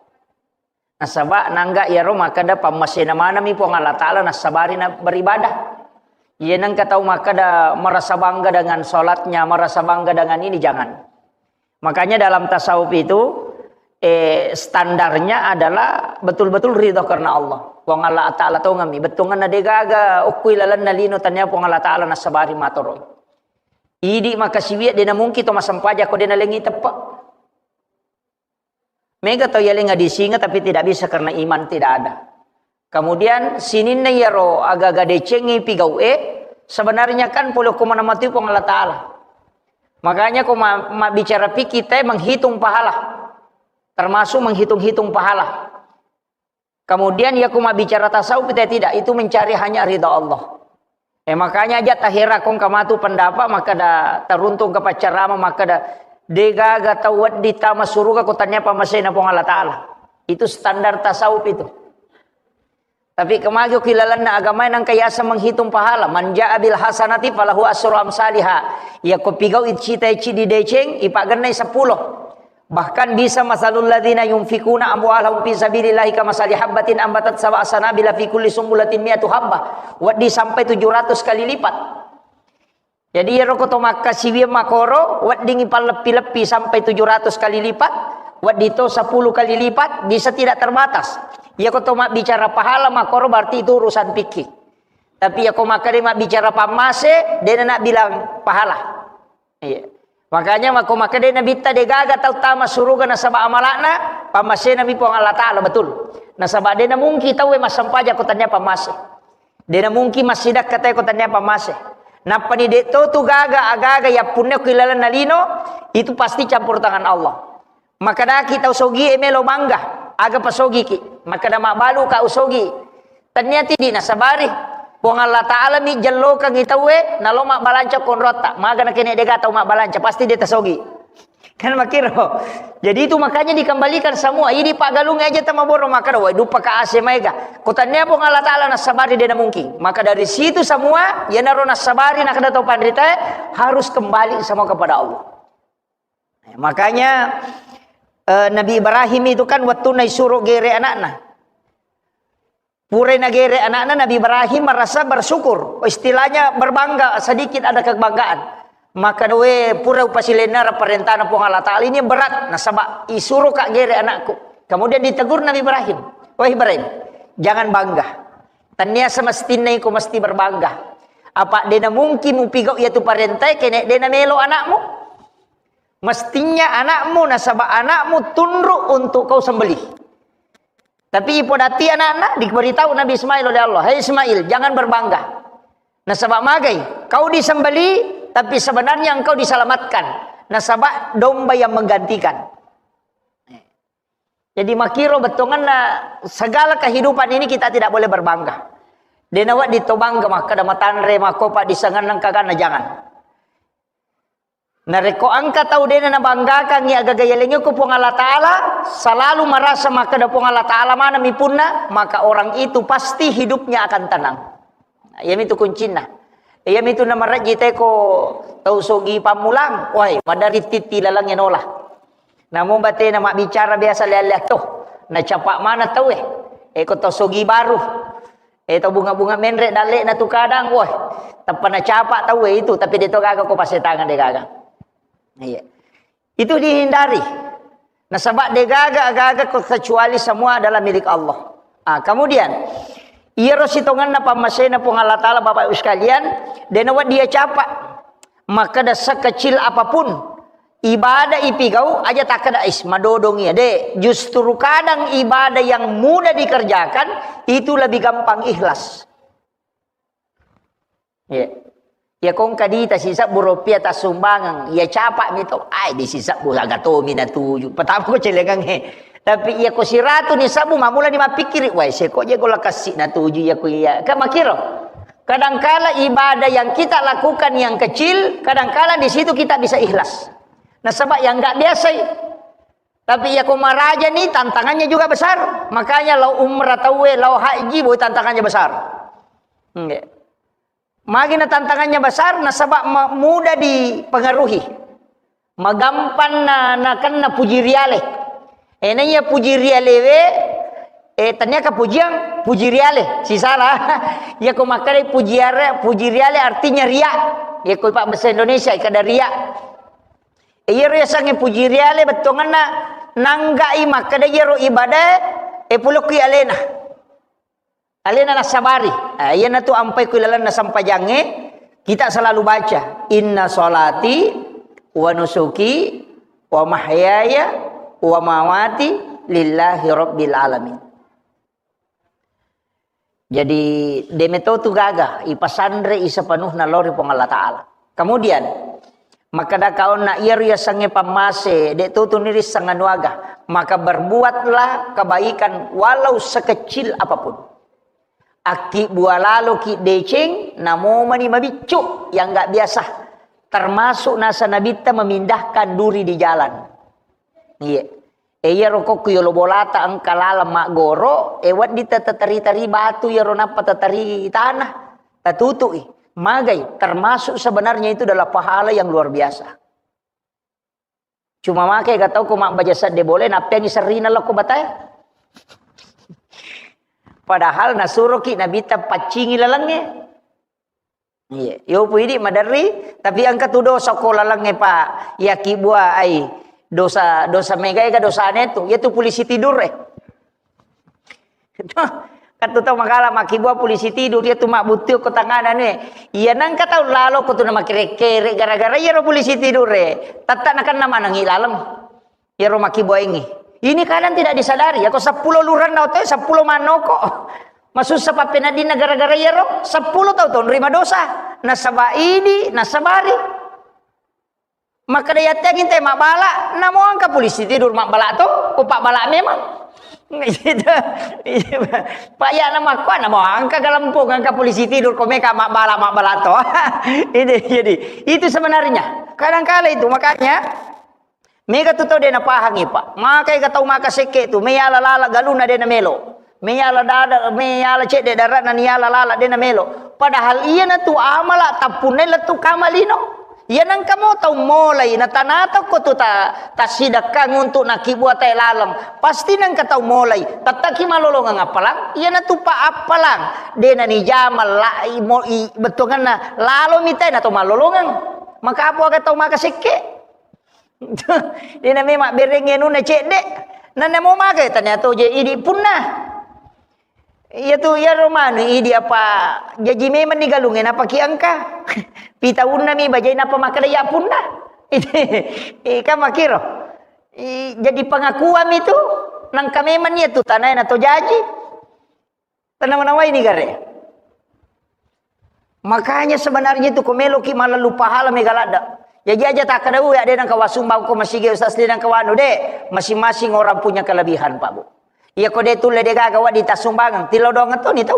Nasaba nangga iyaro makkeda pammasena maneng mi Puang Allah Ta'ala nassabari na beribadah. Iya nengka tau makkeda merasa bangga dengan sholatnya, merasa bangga dengan ini, jangan. Makanya dalam tasawuf itu, eh, standarnya adalah betul-betul ridho karena Allah. Puang Allah Ta'ala tongeng mi, bettuanna degaga okkui lalenna lino tania Puang Allah Ta'ala nassabari matoroi. Idi makkasiwiyé dé' namungki to massempajang ko dé' nalengngi teppe'. Mega tau yaleng adisinga tapi tidak bisa karena iman tidak ada. Kemudian sininna iyaro aga-aga decengngi pigau'é, sebenarnya kan polé ko maneng matu Puang Allah Ta'ala. Makanya ko ma-, mabbicara fikih té menghitung pahala. Termasuk menghitung-hitung pahala. Kemudian ya ko mabbicara tasawuf té tidak, itu mencari hanya ridha Allah. Eh, makanya aja tahera kong kamatu pendapat makkeda taruntung ke paccarama makkeda dé' gaga tau wedding tama suruga ko tania pammasena Puang Allah Ta'ala. Itu standar tasawuf itu. Tapi kemagi ki lalenna agama nangka yasa menghitung pahala. Man ja'a bil hasanati falahu asru amsaliha. Ya ko pigau icita icidi deceng, ipagennai seppulo. Bahkan bisa masalul ladzina yunfikuna amwalahum fi sabilillahi kamasali habbatin ambatat sab'a sanabila fi kulli sumbulatin mi'atu habbah. Wedding sampai tujuh ratus kali lipat. Jadi iyaro ko to makkasiwiang makoro, weddingi palleppi-leppi sampai tujuh ratus kali lipat, wedding to sepuluh kali lipat, bisa tidak terbatas. Iya ko to mabbicara pahala makoro berarti itu urusan fikih. Tapi iya ko makkeda mabbicara pammase, dena nak bilang pahala. Iya. Makanya mako makkeda Nabitta de gaga tau tama suruga nasaba amalakna, pammasena mi Puang Allah Ta'ala, betul. Nasaba dena mungkin tauwe massempajang ko tania pammase. Dena mungkin massidakka tauwe ko tania pammase. Nappani de to tu gaga agaga yappunna ko ilalenna lino, itu pasti campur tangan Allah. Makkedaki tau sogie melo bangga, aga pasogiki. Makkeda mabbalu ka usogi. Tania tidi nasabari. Puang Allah Ta'ala mi jellokangi tauwe, nalo mabbalanca konrotta. Maga nakene dega tau mabbalanca, pasti de tasogi. Kan makiro. Jadi itu makanya dikembalikan semua. Ini paggalung aja tama boro makkeda, wai dupa ka ase maega. Ko tania Puang Allah Ta'ala nasabari dena mungkin. Maka dari situ semua, yenaro nasabari nakkeda tau panritae harus kembali semua kepada Allah. Makanya, eh, Nabi Ibrahim itu kan waktu naisuro gere anakna. Purai nagere anakna Nabi Ibrahim merasa bersyukur. Istilahnya berbangga, sedikit ada kebanggaan. Maka doe pura upasilenna parentana Puang Allah Ta'ala ini berat. Nasaba isuro ka gere anakku. Kemudian ditegur Nabi Ibrahim. Wahai Ibrahim, jangan bangga. Tania semestinna iko mesti berbangga. Apa dena mungkin mupigau yatu parentai kene dena melo anakmu. Mestinya anakmu, nasaba anakmu tunduk untuk kau sembelih. Tapi ipodati anakna, diberitahu Nabi Ismail oleh Allah, "Hai Ismail, jangan berbangga. Nasaba magai, kau disembelih, tapi sebenarnya engkau diselamatkan. Nasaba domba yang menggantikan." Jadi makiro bettuanna segala kehidupan ini kita tidak boleh berbangga. Dena wedding to bangga makkeda matanre, makkopa disengenna kagana, jangan. Narekko engka tau dena nabanggakangngi agaga yalengnge ko Puang Allah Ta'ala, selalu merasa makkeda Puang Allah Ta'ala maneng mi punna, maka orang itu pasti hidupnya akan tenang. Iyamitu kuncinna. Iyamitu namarejji teko tau sogi pammulang, wai, madari titti lalengnge nola. Namo batena mabbicara biasa lea-lea to, nacapa maneng tauwe. Eko tau sogi baru. Eh, tau bunga-bunga menre dalle'na tu kadang, woi, tappa nacapa tauwe itu, tapi de to gaga ko pasetangan de gaga. Iya. Itu dihindari. Nasaba de gaga, gaga ko kecuali semua adalah milik Allah. Ah, kemudian, iyaro sitongenna pammasena Puang Allah Ta'ala, Bapak Ibu sekalian, de nawa dia capa. Makkeda sekecil apapun ibadah ipigau, aja takkeda, "Is, madodong iya." De, justru kadang ibadah yang mudah dikerjakan itu lebih gampang ikhlas. Iya. Ya kong kadita sisebbu rupiah tassumbangeng, iya capa mi to, ai di sisebbu aga tomi natuju. Pertama ko celengangnge. Tapi iya ko siratu ni sabbu, mamula ni mappikkiri, "Wai, seko je gola kassi natuju iya ko iya." Kan makiro. Kadangkala ibadah yang kita lakukan yang kecil, kadangkala di situ kita bisa ikhlas. Nasaba yang nggak biasa i. Tapi iya ko maraja ni tantangannya juga besar. Makanya lao umrah tauwe, lao haji, boy tantangannya besar. Nggih. Magi na tantangannya besar, nasaba ma-, mudah dipengaruhi. Magampang na, nakenna puji riale. Eh, naiya puji rialewe, eh, tania ka pujiang, puji riale. Sisala. Iya ko makkeda puji are-, puji riale artinya ria. Iya ko pak bahasa Indonesia, kada ria. Eh, iyaro yasengnge puji riale bettuanna nanggai makkeda iyaro ibadah, eh, pulokki alena. Alena nassabari. Eh, iyanatu ampai ku ilalenna sempajangnge, Kita selalu baca, "Inna salati wa nusuki wa mahyaya wa mamati lillahi rabbil alamin." Jadi, de' meto tu gaga, ipasanre i sepenuhna lao ri Puang Allah Ta'ala. Kemudian, makkeda kaonna iyaro yasengnge pammase, de' to tuni risseng anu aga, maka berbuatlah kebaikan walau sekecil apapun. Akkibbua laloki deceng, namomani mabiccu yang nggak biasa. Termasuk nasa Nabitta memindahkan duri di jalan. Iya. E, iyaro kokku yolo bolata engka laleng maggoro, e, wedding ta-, tatari-tari batu iyaro nappa tatari tanah, tatutu'i. Magai, termasuk sebenarnya itu adalah pahala yang luar biasa. Cuma makai ga tau ko mabbaja sedde bole, nappeangi serrina lokko batae. Padahal nasuroki Nabitta paccingi lalengnge. Iya, yo pu idi maderri, tapi engka tu dosa ko lalengnge, Pak. Yakibbua ai dosa, dosa mega ega dosane tu. Iya tu polisi tidur, eh. Kan tu tau magala makibbua polisi tidur, iya tu mabbuttu ko tangana ne. Iya nangka tau lalo ko tu na makere-kere gara-gara iya ro polisi tidur, eh. Tatta nakenna manengi laleng. Iyaro makkibuaengngi. Ini kadang tidak disadari, yako seppulo lurenna otoe, seppulo mannoko. Masussa pappeneddinna gara-gara iyaro, seppulo tau tonrima dosa. Nasaba idi, nasabari. Makkeda yatteangngi te mabbala, namo engka polisi tidur mabbala to, ko pabbala memang. Gitu. Pak ya nama kuat, namo engka galempung, engka polisi tidur, ko meka mabbala, mabbala to. Ini jadi, itu sebenarnya. Kadangkala itu, makanya Mega tu tau de napahangi, Pak. Makai ga tau maka sekke tu, meyala lala galuna de namelo. Meyala dada, meyala cedde darana niyala lala de namelo. Padahal iyana tu amala tappunna lettu kamalino. Iya nangka mo tau molai, na tanata ko tu ta, tasidakkang untuk nakibua tae laleng. Pasti nangka tau molai, tattaki malolongeng appalang, iyana tu pa appalang. De na nijama la, i, mo, i, bettuanganna lalo mitai na tau malolongeng. Maka apa aga tau maka sekke? Dena memang bereng anunna cedde. Nanna mo magai tania to je idi punna. Iya tu, iya romanu idi apa jaji memang ni galungnge napaki engka. Pitaunna mi bajai napa makkeda ya punna. Ika makiro. I, jadi pengakuan itu nangka memang iya tu tanai na to jaji. Tanawa-nawaini gare. Makanya sebenarnya itu ko meloki malallu pahala mega ladda. Jaji aja takkeda, "Uwe, ade nangka wasumbang ko masigi ustaz, de nangka wanu de." Masing-masing orang punya kelebihan, Pak Bu. Iya ko de tulle de gaga wadi tasumbangeng, tilodongeng toni tau.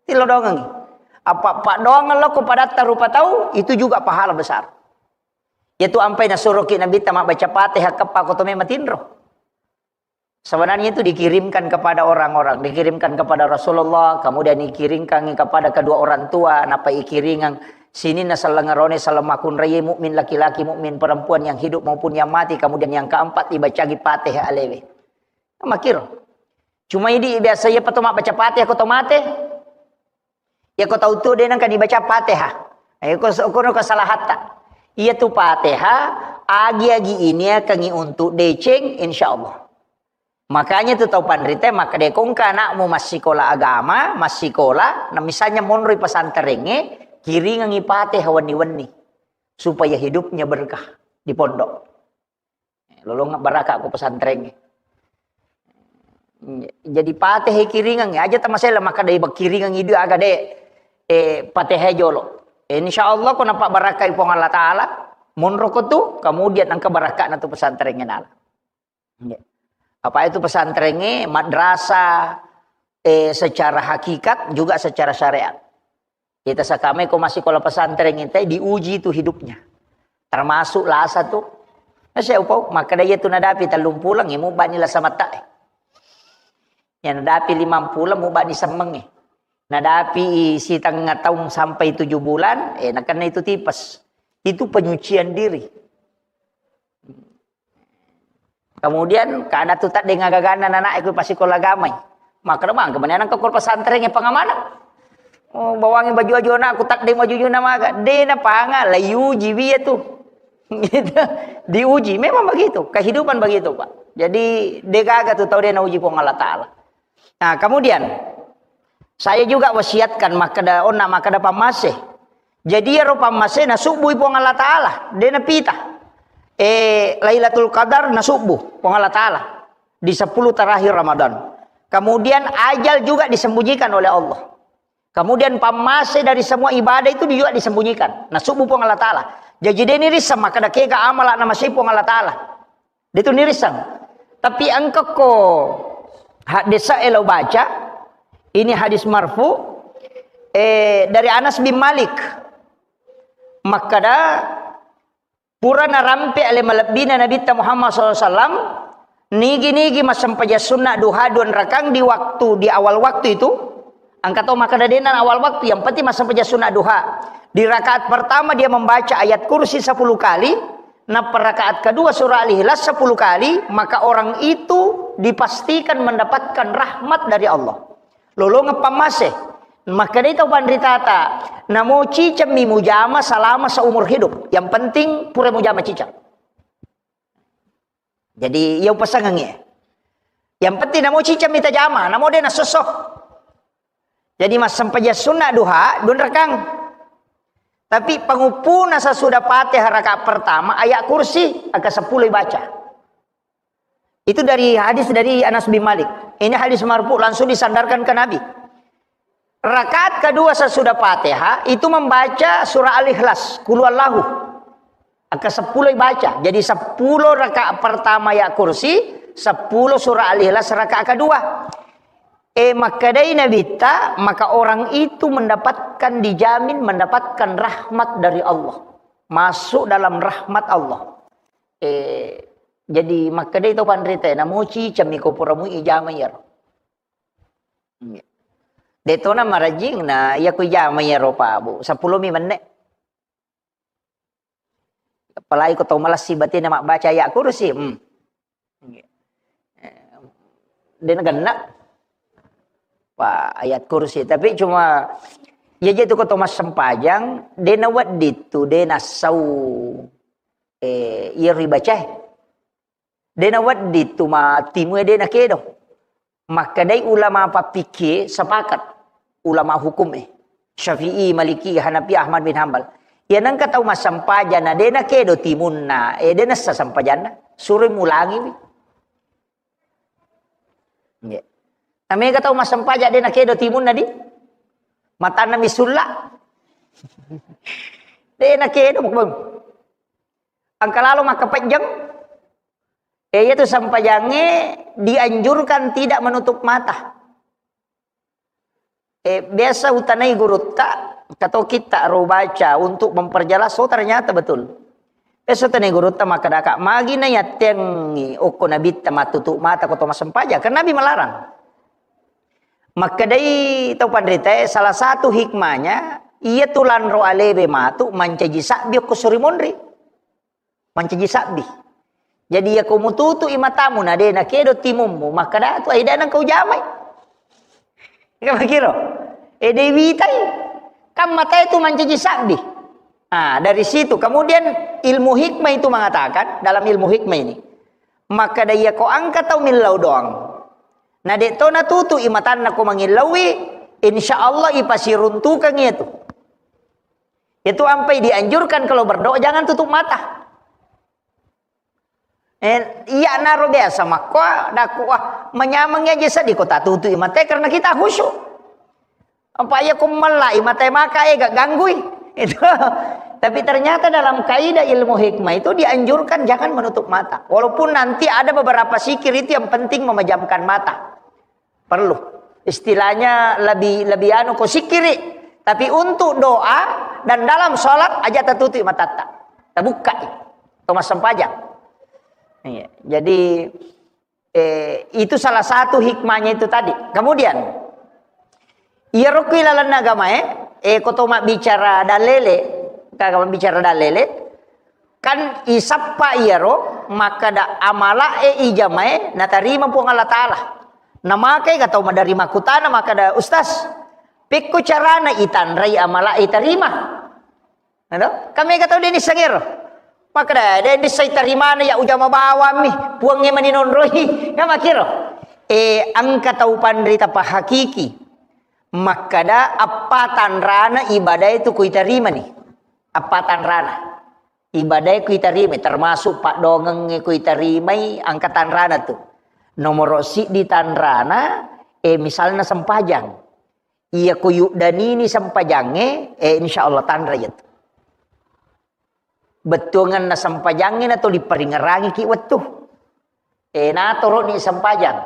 Tilodongengi. Apa, apa doangeng lo ko padatta rupa tau, itu juga pahala besar. Iya tu ampai nasuroki Nabitta mabbaca Fatihah keppa ko to memang tinro. Sebenarnya itu dikirimkan kepada orang-orang, dikirimkan kepada Rasulullah, kemudian dikirimkan kepada kedua orang tua, napa ikiringang sininna sellengerone, sellemmakunraie mukmin laki-laki, mukmin perempuan yang hidup maupun yang mati, kemudian yang keempat dibacagi Fatihah alewe. Makiro. Cuma idi biasa iya pato mabbaca Fatihah ko to mate. Iya ko tau tu de nangka dibaca Fatihah. Iya ko, ko, ko salahatta. Iya tu Fatihah, agi-agi ini akan untuk deceng, insya Allah. Makanya tu tau panrita makkeda ko engka anakmu massikola agama, massikola, na misalnya monroi pesantrengnge, kiringangi Fatihah wenni-wenni supaya hidupnya berkah di pondok. Lolong baraka ko pesantrengnge. Jadi Fatihah kiringangi, aja tamasela makkeda iba kiringangi dua aga de, eh, Fatihah jolo. Insya Allah ko napa barakai Puang Allah Ta'ala, monro ko tu, kemudian engka barakana tu pesantrengnge nala. Nggih. Apa itu pesantrengnge, madrasah, eh, secara hakikat juga secara syariat. Kita sakame ko massikola pesantren intai diuji itu hidupnya. Termasuk lasa tu. Nasi upau, makkeda iya tu nadapi tellung pulang, ya mubani lasa mata, eh. Ya nadapi limang pulang, mubani semmengnge. Nadapi sitengah tahun sampai tujuh bulan, eh, nakenna itu tipes. Itu penyucian diri. Kemudian, kada tu taddeng agaganna nanae ku pasikola agamai. Makkeda mangke mani anakku ko pesantren e pangamanan. Oh, bawangi baju-baju anakku, taddeng baju-baju na maga. De na panga, la iuji wi iya tu. Gitu. Diuji, memang begitu. Kehidupan begitu, Pak. Jadi, de gaga tu tau de na uji Puang Allah Ta'ala. Nah, kemudian, saya juga wasiatkan makkeda, onna makkeda pammase. Jadi iyaro pammase nasubbui Puang Allah Ta'ala, de napita. Eh, Lailatul Qadar nasubbu Puang Allah Ta'ala di sepuluh terakhir Ramadan. Kemudian ajal juga disembunyikan oleh Allah. Kemudian pammase dari semua ibadah itu juga disembunyikan. Nasubbu Puang Allah Ta'ala. Jadi de nirisseng makkeda kega amala namasei Puang Allah Ta'ala. De tu nirisseng. Tapi engka ko haddese'e lao baca, ini hadis marfu, eh, dari Anas bin Malik. Makkeda, pura narampe ale malebbina Nabitta Muhammad sallallahu alaihi wasallam, nigi-nigi massempajang sunna duha dua rakang di waktu, di awal waktu itu, engka tau makkeda de'na awal waktu, yang penting massempajang sunna duha. Di rakaat pertama dia membaca ayat kursi sepuluh kali, nappa rakaat kedua surah Al-Ikhlas sepuluh kali, maka orang itu dipastikan mendapatkan rahmat dari Allah. Lolongeng pammase. Makkedai tau panritata, namo cicemmi mujama selama seumur hidup. Yang penting pura mujama ciceng. Jadi, iya upasangengngi. Yang penting namo cicemmi tajama, namo de nassosso. Jadi, massempajang sunna duha, dua rakang. Tapi panguppuna sesudah Fatihah rakaat pertama, ayat kursi, angka sepuluh baca. Itu dari hadis dari Anas bin Malik. Ini hadis marfu langsung disandarkan ke Nabi. Rakaat kedua sesudah Fatihah itu membaca surah Al-Ikhlas, Qul Huwallahu. Angka sepuluh baca. Jadi sepuluh rakaat pertama ayat kursi, sepuluh surah Al-Ikhlas rakaat kedua. Eh, makkedai Nabitta, maka orang itu mendapatkan, dijamin mendapatkan rahmat dari Allah. Masuk dalam rahmat Allah. Eh, jadi makkedai tau panrita, namo cicemmi ko pura mui ijama iyaro. Iya. De tona marajing na iya ko ijama iyaro, Pak, Bu. Sepuluh mi menne. Apalagi ko tau malessi batena mabbaca ayat kursi. Hmm. Iya. Eh, de nagenna. Pak, ayat kursi. Tapi cuma, iya je tu ko tau massempajang, de nawedding tu, de nassau. Eh, iyaro ibacae. De nawedding tu ma timue de nakedo. Makkedai ulama pappikie sepakat. Ulama hukum e. Syafi'i, Maliki, Hanafi, Ahmad bin Hambal. Iya nengka tau massempajang na de nakedo timunna, eh, de nessa sempajanna. Suroi mulangiwi. Nggih. Namega tau massempajang de nakedo timunna di. Matanna mi sulla. De nakedo, Bang. Engka lalo makkapejjeng. Eh, iyatu sempajangnge dianjurkan tidak menutup mata. Eh, biasa utanai gurutta, kato kitta ro baca untuk memperjelas, oh, ternyata betul. Biasa utanai gurutta makkedaka, magi na yattengngi okko nabitta mattutu mata ko to massempajang, karena Nabi melarang. Makkedai tau panritae, salah satu hikmahnya, iya tu lanro alebe matu mancaji sabbi okko suri monri. Mancaji sabbi. Jadi, iya ko mututu i matamu, na de nakedo timummu, makkeda tu, "Ai, de nengka ujamai." Iya makiro. Eh, de witai. Kan matae tu mancaji sabbi. Ah, dari situ. Kemudian ilmu hikmah itu mengatakan, dalam ilmu hikmah ini, makkeda iya ko engka tau millau doang. Na de to natutu i matanna ko mangillaui, insya Allah ipasiruntukang itu. Itu ampai dianjurkan kalau berdoa jangan tutup mata. Eh, iya naro biasa makko daku, wah, manyameng aja sedih ko tatutu i mata karena kita khusyuk. Apa iya ko mella i mata maka eh gak ganggui. Itu. Tapi ternyata dalam kaidah ilmu hikmah itu dianjurkan jangan menutup mata. Walaupun nanti ada beberapa zikir itu yang penting memejamkan mata. Perlu. Istilahnya lebih, lebih anu ko sikiri. Tapi untuk doa dan dalam sholat aja tertutup matatta. Terbuka. Itu massempajang. Iya. Jadi, eh, itu salah satu hikmahnya itu tadi. Kemudian, iya rokui lalanna agamae, eh, ko to mabbicara dalele, kaga mabbicara dalele, Kan isappa iyaro makkeda amalae ijamae natarima Puang Allah Ta'ala. Namakai ga tau maderri makkutana makkeda, "Ustaz, pekko carana itanrai amalae itarima?" Ado? Kan mega tau de nisseng ero. Makkeda, "De nisseng tarimana ya ujama bawammi, Puangnge mani nonroi." Kan makkiro. Eh, engka tau panrita pahakiki. Makkada appa tanrana ibadae tu kuitarimani. Appa tanrana. Ibadae kuitarimai, termasuk paddongengnge kuitarimai angka tanrana tu. Nomoro siddi tanrana, eh, misalna sempajang. Iya ko yuddanini sempajangnge, eh, insya Allah tanra iya tu. Bettuanganna sempajangnge na tuli paringerangiki wettu. Eh, natoro'ni sempajang.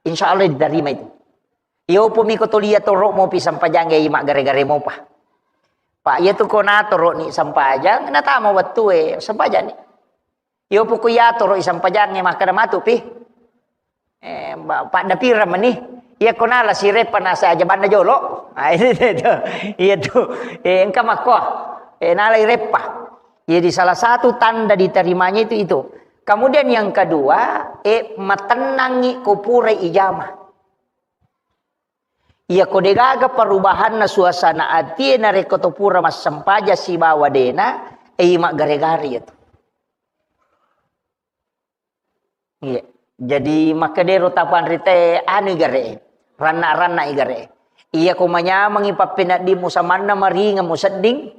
Insya Allah diterima itu. Iyo pumi ko tuli yatoro mopi sempajang, eh, maggare-gare mopa. Pak, iya tu ko natoro'ni sempajang, natama wettu, eh, sempajang ni. Iyo poko yatoro'i sempajangnge, makkada matu pi. Eh, ba-, padda pira meni? Iya ko nala si reppa nasa aja banna jolo. Ah, ini tu. Iya tu. Eh, engka makko. Eh, nala ireppa. Jadi salah satu tanda diterimanya itu, itu. Kemudian yang kedua, eh, matennangi ko pura ijama. Iya ko degaga perubahanna suasana atie narekko to pura massempajang sibawa dena, eh, maggare-gare iya tu. Iya. Jadi makkedero tapanrite anu igare, ranna-ranna igare. Iya ko manyamengi pappeneddimmu samanna maringeng musedding,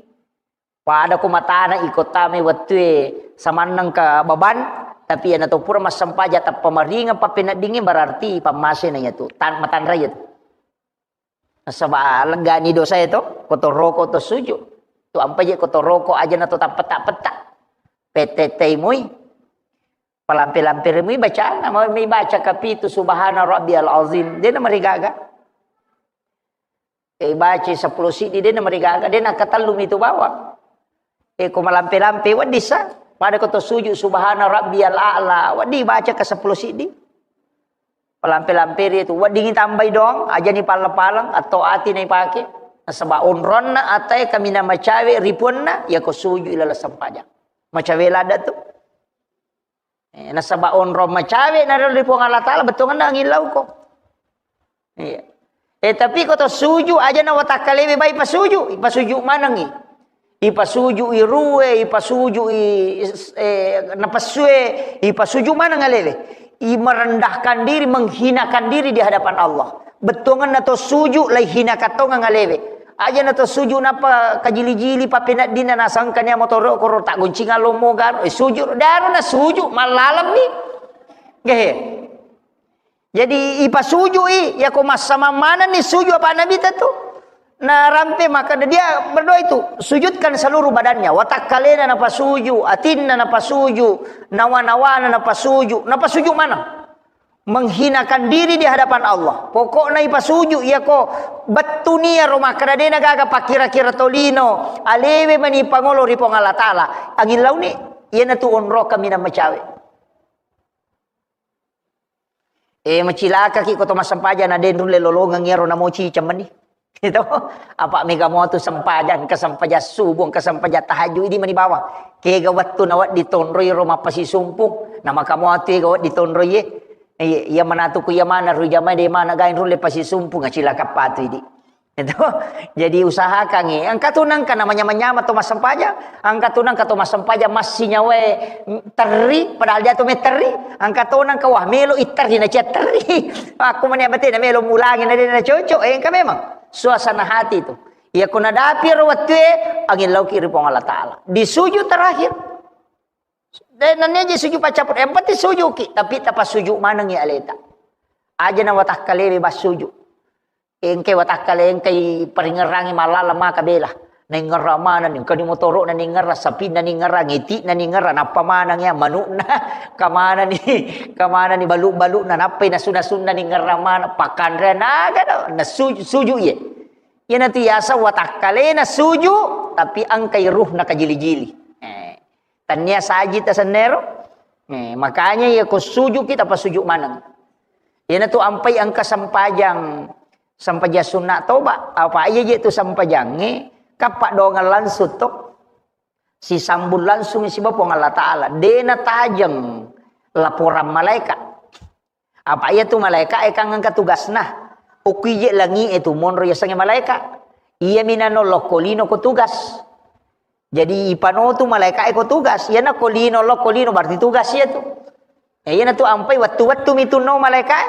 pada ko matana iko tame wettue samanna engka beban, tapi iya nato pura massempajang tappa maringeng pappeneddingngi berarti pammasena iya tu, tan-, matanra iya tu. Nasaba leggani dosae to, ko to roko to suju. Tu ampa je ko to roko aja na to tappeta-peta. Petettei mui. Palampe-lampe mui bacana, mau mi baca kapitu subhana rabbiyal azim. Dena marigaga. Eh, baca sepuluh siddi dena marigaga, dena katellu mitu bawang. Eh, ko malampe-lampe wedding sa. Pada ko to suju subhana rabbiyal a'la, wedding baca ke sepuluh siddi. Palampe-lampe ri tu, weddingi tambai doang, ajani paleng-paleng, atau ati na ipake. Nasaba onronna atae kaminang macawe ripuanna, iya ko suju ilala sempajang. Macawe lada tu. Eh, nasaba onrong macawe na ri Puang Allah Taala, bettuanna angin lauko. Iya. Eh, tapi ko to suju aja na watakkalewe bai pasuju, ipasuju manengi. Ipasuju i rue, ipasuju i, eh, napessue, ipasuju maneng alewe. I merendahkan diri, menghinakan diri di hadapan Allah. Bettuanna to suju, lai hinakan tongeng alewe. Aja na to suju napa kajili-jili papeneddinna nasangka nia motoro koro tak goncingan lomo garo, eh, suju, daro na suju, mallalemmi. Gehe. Jadi, ipasujui, yako massamang manenni suju apa Nabi tentu. Narampe maka dia berdoa itu, sujudkan seluruh badannya, watakkalena napasuju, atinna napasuju, nawa-nawana napasuju, napasuju maneng. Menghinakan diri di hadapan Allah. Pokokna ipasuju, yako bettunia ro makkada dena gaga pakkira-kira tolino, alewe mani pangolo ri Puang Allah Taala. Angin launi, iyanatu onro kaminang macawe. Eh, macilakaki ko to massempajang na de' nulle lolongeng iyaro namo ciceng meni. Itu. Apa mega mo tu sempajang, ke sempajang subuh, ke sempajang tahajud idi meni bawang. Kega wettu na wedding tonroi ro mappasisumpung, na maka mo tu ega wedding tonroi e. Iya, iya manatu ku iya mana ru jamae de' mana gain rulle pasisumpung, acilaka patu idi. Itu. Jadi usahakan, eh. Engka tu nengka namanya-manyama to massempajang, engka tu nengka to massempajang massi nyawae terri, padahal dia tu me terri, engka to nengka wah melo i terri na cia terri. Aku mani abate na melo mulangi na de' na cocok, eh, engka memang suasana hati tu. Iya ko nadapi ro wettue, angin lauki ri Puang Allah Taala. Di sujud terakhir. De' nennia je suju paccappu, yang penting sujuki, tapi tapasuju manengi aleta. Aja na watakkalewe bassuju. Engke watakkale engkai paringerangi mallala maka bela. Naingerra manenni, engka ni motoro'na ningerra, sapinna ningerra, ngiti'na ningerra, nappa maneng ya manu'na, kamanani, kamanani balu-balu'na, nappai nasu-nasunna ningerra maneng, pakkanrean aga do, na suju, suju iye. Iyanatu yaseng watakkalena suju, tapi engkai ruhna kajili-jili. Eh. Tania saji tasennero. Eh, makanya iya ko sujuki tapasuju maneng. Iyanatu ampai engka sempajang, sempajang sunna toba. Apa iya je tu sempajangnge, kappa doangeng langsung to. Sisambung langsung siba Puang Allah Taala. De' natajeng laporan malaikat. Apa iya tu malaeka e kan engka tugasna. Okko ije langi e tu monro yasengnge malaeka. Iya minano lokko lino ko tugas. Jadi ipano tu malaeka e ko tugas. Iyana ko lino lokko lino berarti tugas iya tu. Ya, iyana tu ampai wettu-wettu mitu no malaeka e.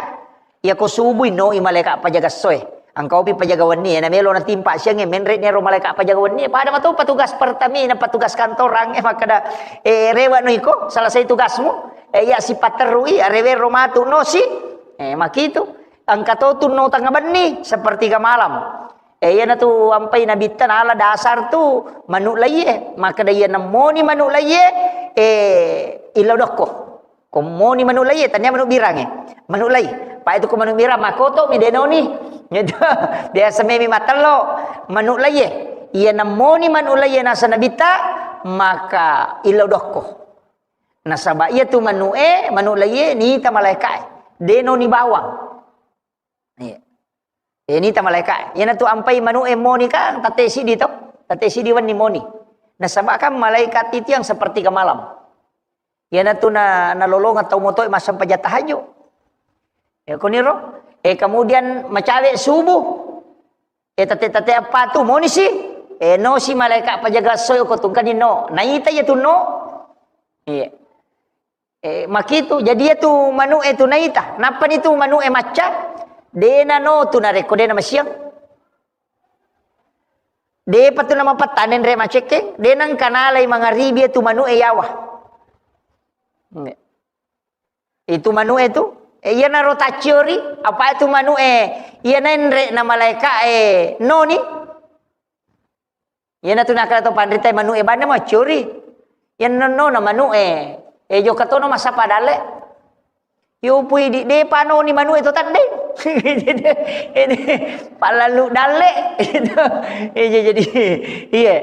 Iya ko subui no i malaeka pajaga soe. Engka opi pajaga wenni, na melo natimpa siang e, menre' ni ero malaika pajaga wenni, pada mato petugas Pertamina, petugas kantorang e, makkeda, eh, rewe' no iko, selesai tugasmu, eh, iya sipatterui, arewe' ro matu no si, eh, makitu. Engka to tu no tengnga benni, sepertiga malam. Eh, iyanatu ampai nabitta nala dasar tu manu' laiye, makkeda iya nemmoni manu' laiye, eh, illau dokko. Ko moni manu' laiye, tania manu' birangnge. Manu' lai. Pa itu ko manu' birang, makoto mi denoni. Gitu. Biasa memi matello manu' laiye. Iya nemmoni manu' laiye nasa nabitta, maka illau dokko. Nasaba iya tu manu' e, manu' laiye, nita malaika e. Denoni bawang. Iya. Eh, nita malaika. Iyanatu ampai manu' e moni kan, tette sidi to. Tette sidi wenni moni. Nasaba kan malaikat itu yang sepertiga malam. Iyanatu na, nalolongeng tau moto e massempajang tahajud. Ya, kuniro. Eh, kemudian macawe subuh. Eh, tette-tette apa tu moni si? Eh, no si malaika pajaga soyo ko tungkani no. Naita iya tu no. Iya. Eh, makitu, jadi iya tu manu' e tu naita. Nappa ni tu manu' e macca, dena no tu narekko dena masiang. Depa tu namapatta nenre macekkeng, dena engka nalai mangaribi iya tu manu' e yawa. Nge. Itu manu' e tu, eh, iyanaro tacciori, apa itu manu' e, iya nenre na malaika e noni. Iyanatu nakkeda to panrita e manu' e banna maccori. Iya nonno na manu' e. E jokka tono massappa dalle. Yo pui di depa noni manu' e to tadde. Jadi, pallalu dalle. Iya, jadi, iya.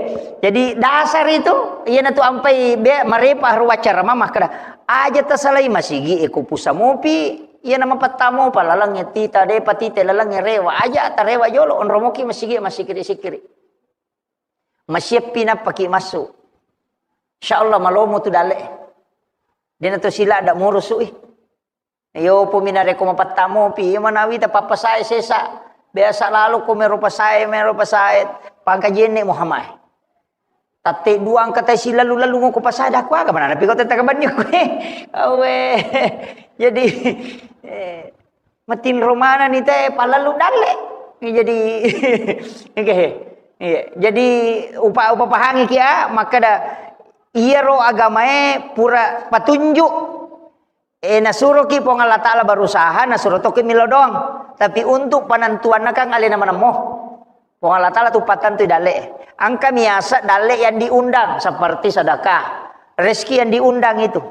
Jadi dasar itu, iyanatu ampai be marepa ro waccara mama makkeda, aja tasalai masigi e ko pusa mopi, iya namapattamo pa lalang e tita, depa tita lalang e rewe', aja tarewe' jolo, onromoki masigi e massikiri-sikiri. Masieppi nappaki massu. Insya Allah malomo tu dalle. Dena to sila ada murusu i. Yo pumi narekko mapattamopi, iya manawi ta pappasae sesa. Biasa lalo ko mero pasae, mero pasae. Pangka jenne Muhammad. Tatte dua angka tai silalu-lalu ngoko pasada kuaga mana napi ko tetta kabanni koe. Awe. Jadi, eh, Matinro manenni te pallalu dalle. Jadi, oke. Iya. Jadi, upa-, upapahangi kia, makkeda, iyaro agamae pura patunjuk. Eh, nasuroki Puang Allah Ta'ala berusaha, nasuro toki milo doang. Tapi untuk penentuanna kan alena manemmo. Puang Allah Ta'ala tu pattantui dalle. Engka miasa dalle yang diundang, seperti sedekah, rezeki yang diundang itu.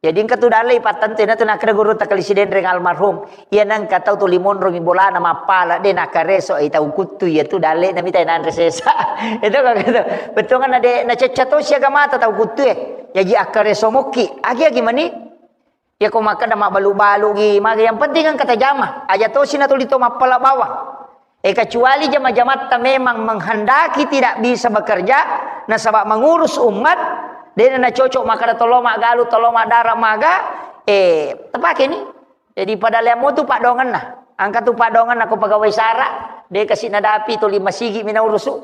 Jadi engka tu dalle pattentu, iyanatu nakkeda guru takalisi denreng almarhum. Iya nengka tau tuli monromi bolana mappala, de nakareso, eh, tau kuttu iya tu dalle na mita nanre sesa. Itu kan gitu. Bettuanna de nacecca to siaga mata tau kuttu e. Jaji akkareso mokki. Agi-agi mani. Ya ko makkeda mabbalu-balu gi, magi yang penting engka tajama. Aja tosi natuli to mappala bawang. Eh, kecuali jama-jamatta memang menghendaki tidak bisa bekerja, nasaba mengurus umat, dena nacocok makkeda tolo maggalu, tolo maddara maga, eh, tepake ni. Jadi pada leammu tu padongenna. Angka tu padongenna ko pegawai sara, de kasi nadapi tuli masigi mina urusu.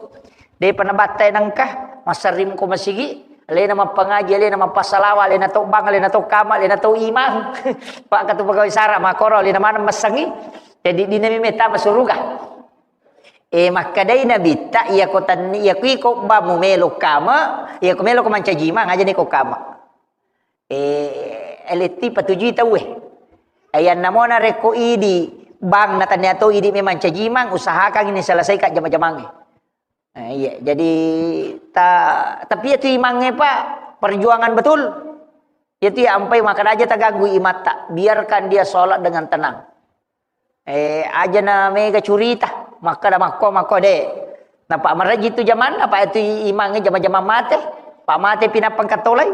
Depa nabattai nengka, massarring ko masigi, alena mappangaji, alena mappasalawa, alena to bang, alena to kama, alena to imang. Pak katu pegawai sara makoro, alena maneng massengi. Jadi dinami meta masuruga. Eh, makkedai nabitta, iya ko tanni, iya ko iko bang mu melo kama, iya ko melo ko mancaji imang, aja ni ko kama. Eh, eletti patujui tauwe. Ayanna mona rekko idi bang na tania to idi memang caji imang, usahakan ini selesaikan jama-jamangnge. Eh, iya, jadi ta-, tapi itu imangnge, Pak, perjuangan betul. Itu ya ampai makan aja terganggu imatta. Biarkan dia sholat dengan tenang. Eh, aja na mega curita. Makkada makko, makko de. Napa maraji tu jamanna, Pak, itu imangnge jama-jama mate. Pak mate pinapang katolai.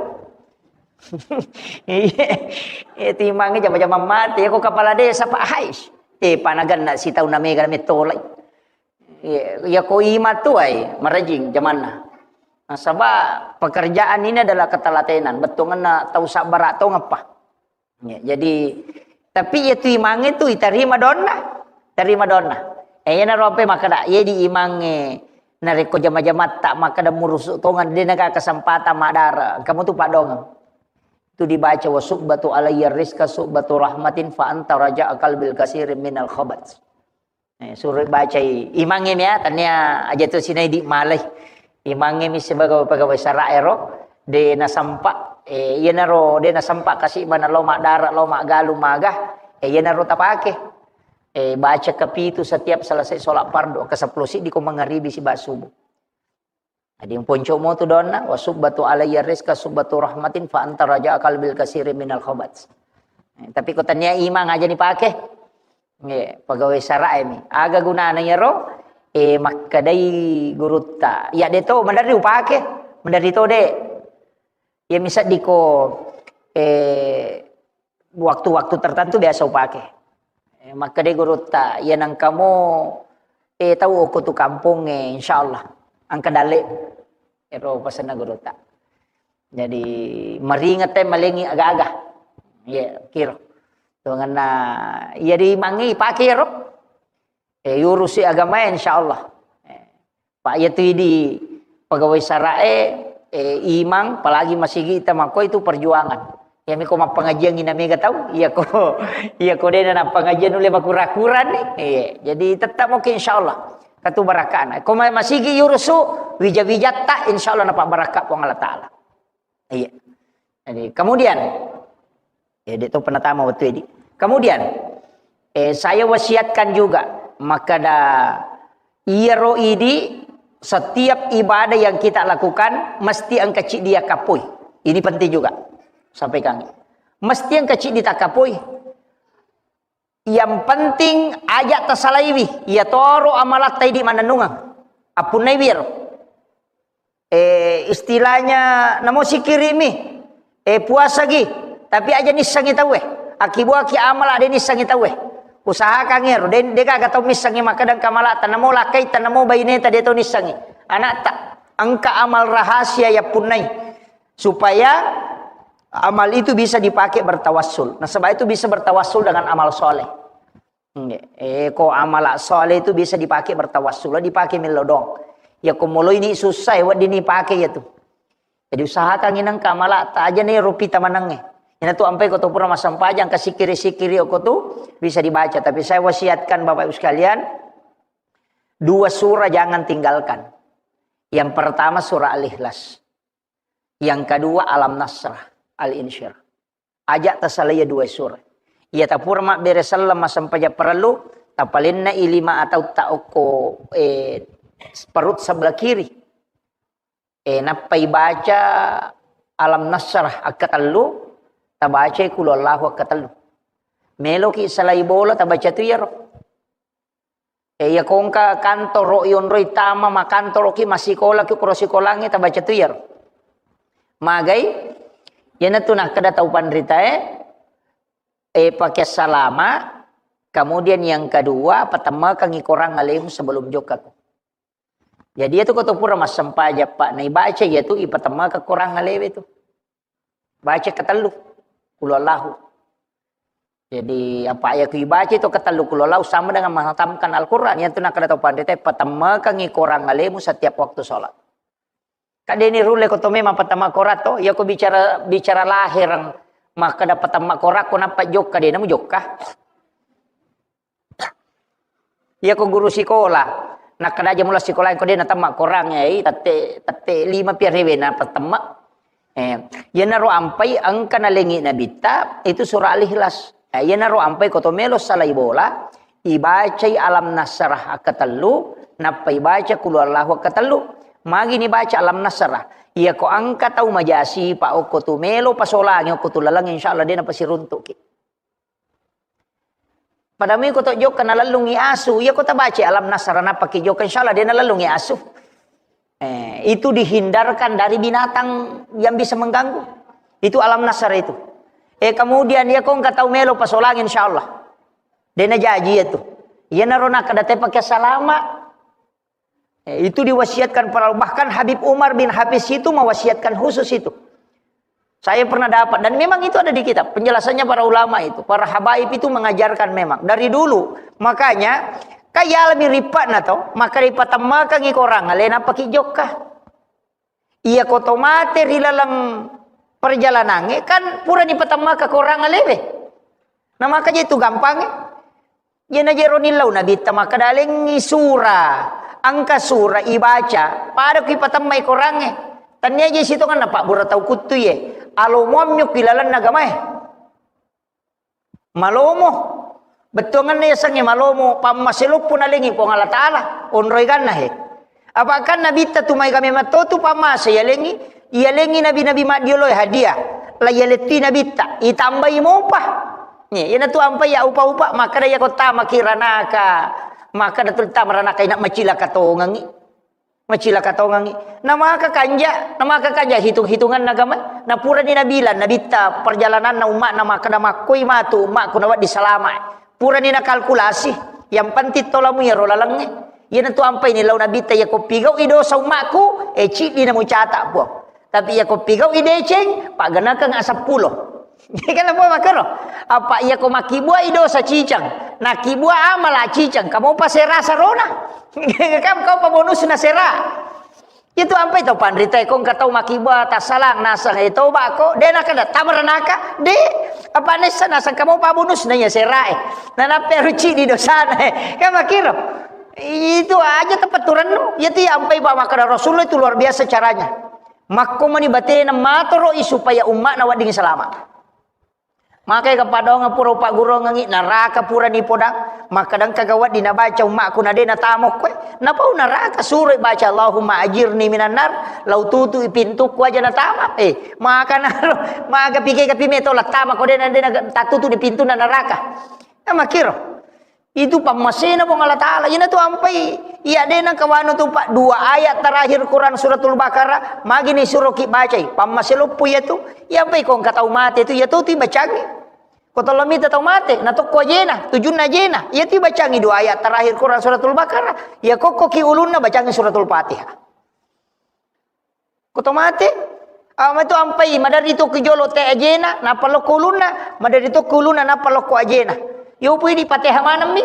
Iya, itu imangnge jama-jama mate. Ya, ko kepala desa, Pak, hai. Eh, panagan na sitau na mega na metolai. Iya, iya, ko ima tu ai, marajing jamanna. Nasaba pekerjaan ini adalah ketelatenan. Bettuanna tau sabbara tongeppa. Ya, jadi, tapi iya tu imangnge tu itarima donna. Tarima donna. Eh, iya naro ampe makkada, iya di imangnge narekko jama-jamatta makkada murusu tongan de naga kesempatan madara. Kamu tu padongeng. Itu dibaca wa subbatu alayya rizqa subbatu rahmatin fa anta raja'a qalbil kasirin minal khabat. Eh, suro bacai imangnge mia, tania aja tu sinai di malai. Imangnge mi sebagai pegawai sara ero, de nasempa, eh, iyanaro de nasempa kasi mana lo madara, lo magalu maga, eh, iyanaro tapake. Eh, baca kepitu setiap selesai sholat fardu, ke sepuluh siddi ko mangaribi siba subuh. Jadi, ponco mo tu donna, wa subbatu alayya rizqa subbatu rahmatin fa anta raja qalbil kasiri minal khobat. Eh, tapi ko tania imang aja ni pake. Nggih, pegawai sara e mi. Aga gunana iyaro? Eh, makkedai gurutta. Ya de to, mandari upake. Mandari to de. Ya misaddi ko, eh, waktu-waktu tertentu biasa upake. Eh, makkeda gurutta, "Iya nangkamo, eh, tau okko tu kampong, eh, insyaallah engka dalle." Ero pesenna gurutta. Jadi, maringet e malengi aga-aga. Iya, kiro. Tongenna, iya di mangi pake ro. Eh, yurusi agama, insyaallah. Eh, Pak, iya tu idi pegawai sara e, eh, imang, apalagi masigi ita makko itu perjuangan. Iya miko mappengajian ina mega tau, iya ko, iya ko dena na pengajian ule makura-kura ni. Iya, jadi tetap oke insyaallah. Katu barakana. Ko ma-, masigi yurusu, wija-wijatta, insyaallah napa barakka Puang Allah Taala. Iya. Jadi, kemudian, ya, dia tu pernah tamu waktu ini. Kemudian, eh, saya wasiatkan juga, maka da iyaro idi, setiap ibadah yang kita lakukan, mesti engka ciddi dia kapoi. Ini penting juga. Sampaikan. Mesti engka ciddi takapoi. Yang penting aja tasalaiwi, iya toro amalatta idi manennungeng. Appunnaiwi ero. Eh, istilahnya namo sikirimi, eh, puasagi, tapi aja nissengi tauwe. Akibuaki amala de nissengi tauwe. Usahakan ero, de, de gaga tau missengi makkeda engka amalatta, namo lakkaita, namo baineta de tau nissengi. Anakta, engka amal rahasia ya punnai. Supaya amal itu bisa dipakai bertawassul. Nasaba itu bisa bertawassul dengan amal soleh. Nggih. Eh, ko amala soleh itu bisa dipakai bertawassul, dipakai mello doang. Ya ko moloini susah, eh, wedding dipakai ya tu. Jadi usahakan inang kamala ta aja nih rupi tamanangnge. Ina tu ampai ko tu pura massempajang, kasikiri-sikiri ko tu bisa dibaca. Tapi saya wasiatkan Bapak Ibu sekalian, dua surah jangan tinggalkan. Yang pertama surah Al-Ikhlas. Yang kedua Alam Nasrah, Al-Insyirah. Aja tasalai iya dua surah. Iya tapura mabbere selleng massempajang parellu, tapalenna i lima atau ta okko, eh, perut sebelah kiri. Eh, nappai baca Alam Nasrah akkatellu, tabacai Qul Huwallahu akkatellu. Meloki salai bola, tabaca tu iyaro. Eh, iya kongka kantoro iyonroi tama, makantoroki, massikolaki, kuro sikolangnge, tabaca tu iyaro. Magai, iyanatu nakkeda tau panritae, eh, pakai salama, kemudian yang kedua, patemmakangi korang alemu sebelum jokka. Jadi, iya tu ko to pura massempajang, Pak, naibaca iya tu, ipatemmaka korang alewe tu. Baca ketellu, Qul Huwallahu. Jadi, apa iya ku ibaca itu ketellu Qul Huwallahu sama dengan menghatamkan Al-Quran. Iya tu nakkeda tau panrita, patemmakangi korang alemu setiap waktu sholat. Kadeni rulle ko to memang patemma korang to, iya ko bicara, bicara lahir, makkeda patemma korang ko nappa jokka, de namu jokka. Iya ko guru sikola, nakkeda aja mula sikola ko de natemma korang, eh, tette, tette lima pi arewe na patemma. Eh, iyanaro ampai engka nalengi nabitta, itu surah Al-Ikhlas. Eh, iyanaro ampai ko to melo salai bola, ibacai Alam Nasrah akkatellu, nappa ibaca Qul Huwallahu akkatellu. Magi ni baca Alam Nasrah. Iya ko engka tau majasi, Pak, okko tu melo pasolangi okko tu laleng, insyaallah de napasiruntuki. Pada mui ko to jokka nalellungi asu, iya ko tabaca Alam Nasrah nappa ki jokka, insyaallah de nalellungi asu. Eh, itu dihindarkan dari binatang yang bisa mengganggu. Itu Alam Nasrah itu. Eh, kemudian iya ko engka tau melo pasolangi, insyaallah. De najaji iya tu. Iyanaro nakkeda te pakai salama. Eh, itu diwasiatkan para, bahkan Habib Umar bin Hafiz itu mewasiatkan khusus itu. Saya pernah dapat, dan memang itu ada di kitab, penjelasannya para ulama itu, para habaib itu mengajarkan memang dari dulu. Makanya, kayalami ripatna to, maka ripatemmakangi korang, alena paki jokka. Iya ko to mate ri laleng perjalanangnge, kan pura nipatemmaka korang alewe. Nah, maka je itu gampang, eh. Iyana jero nillau Nabitta makkeda, "Alengngi sura, engka sura ibaca, pada ku ipatemmai korangnge." Tania je sitonganna pabbura tau kuttu ye. Alomoammi ku ilalenna agamae. Malomo. Bettuanganna yasengnge malomo, pammaseloppo nalengngi Puang Allah Ta'ala, onroi ganna he. Apa kan Nabitta tu maega memang to tu pammase yalengngi, yalengngi nabi-nabi maddioloe hadiah. La yalettui Nabitta, itambai mopa. Nih, iyana tu ampai ya upa-upa, makkeda ya ko tamaki ranaka. Makkeda tu tama ranaka ina macilaka tongengi. Macilaka tongengi. Namaka kanja, namaka kanja hitung-hitunganna agama. Napurani nabilang, Nabitta perjalananna umma'na makkeda makkoi matu umma'ku nawedding salama. Purani nakalkulasi, yang penting tolamu iyaro lalengnge. Iyana tu ampai ni lau Nabitta, iya ko pigau'i dosa umma'ku, eh, ciddi namucata, Puang. Tapi iya ko pigau'i deceng, paggenakeng aseppulo. Kan apa makkero? Apa iya ko makkibuai dosa cicang, nakkibua amala cicang, kamu pa sera sarona. Kam kau pa bonusna sera. Itu ampai tau panrita ko engka tau makkibua tassalang nasang e toba ko, de nakada tamaranaka, de apa nessa nasang kamu pa bonusna iya sera e. Nanappe ruci di dosana e. Kan makkero. Itu aja tepetturennu. Iya tu iya ampai pa makkeda Rasulullah itu luar biasa caranya. Makko mani batena matoro'i supaya umma'na wedding salama. Makai ka padonga pura upagguruangengi, naraka pura nipodang, makkeda engka ga wedding nabaca umma'ku na de natamokko e. Napau naraka suroi baca Allahumma ajirni minan nar, lau tutui pintukku aja natama. Eh, maka naro, maga pike kapi meto lattama ko de na de na tatutu di pintunna naraka. Nah, makkiro. Itu pammasena Puang Allah Ta'ala. Iyana tu ampai, iya de nengka wanu tu, Pak, dua ayat terakhir Quran Suratul Baqarah, magi ni suroki bacai. Pammase loppo iya tu. Iya ampai ko engka tau mate tu, iya tu tu bacangi. Ko tollo mita tau mate, na tokko ajena, tujunna ajena. Iya tu bacangi dua ayat terakhir Quran Suratul Baqarah. Iya kokkoki ulunna bacangi Suratul Fatihah. Ko to mate, ah, matu ampai, madari to ki jolo te ajena, nappa lokko ulunna, madari to ki ulunna, nappa lokko ajena. Yo pui di Fatihah manemmi.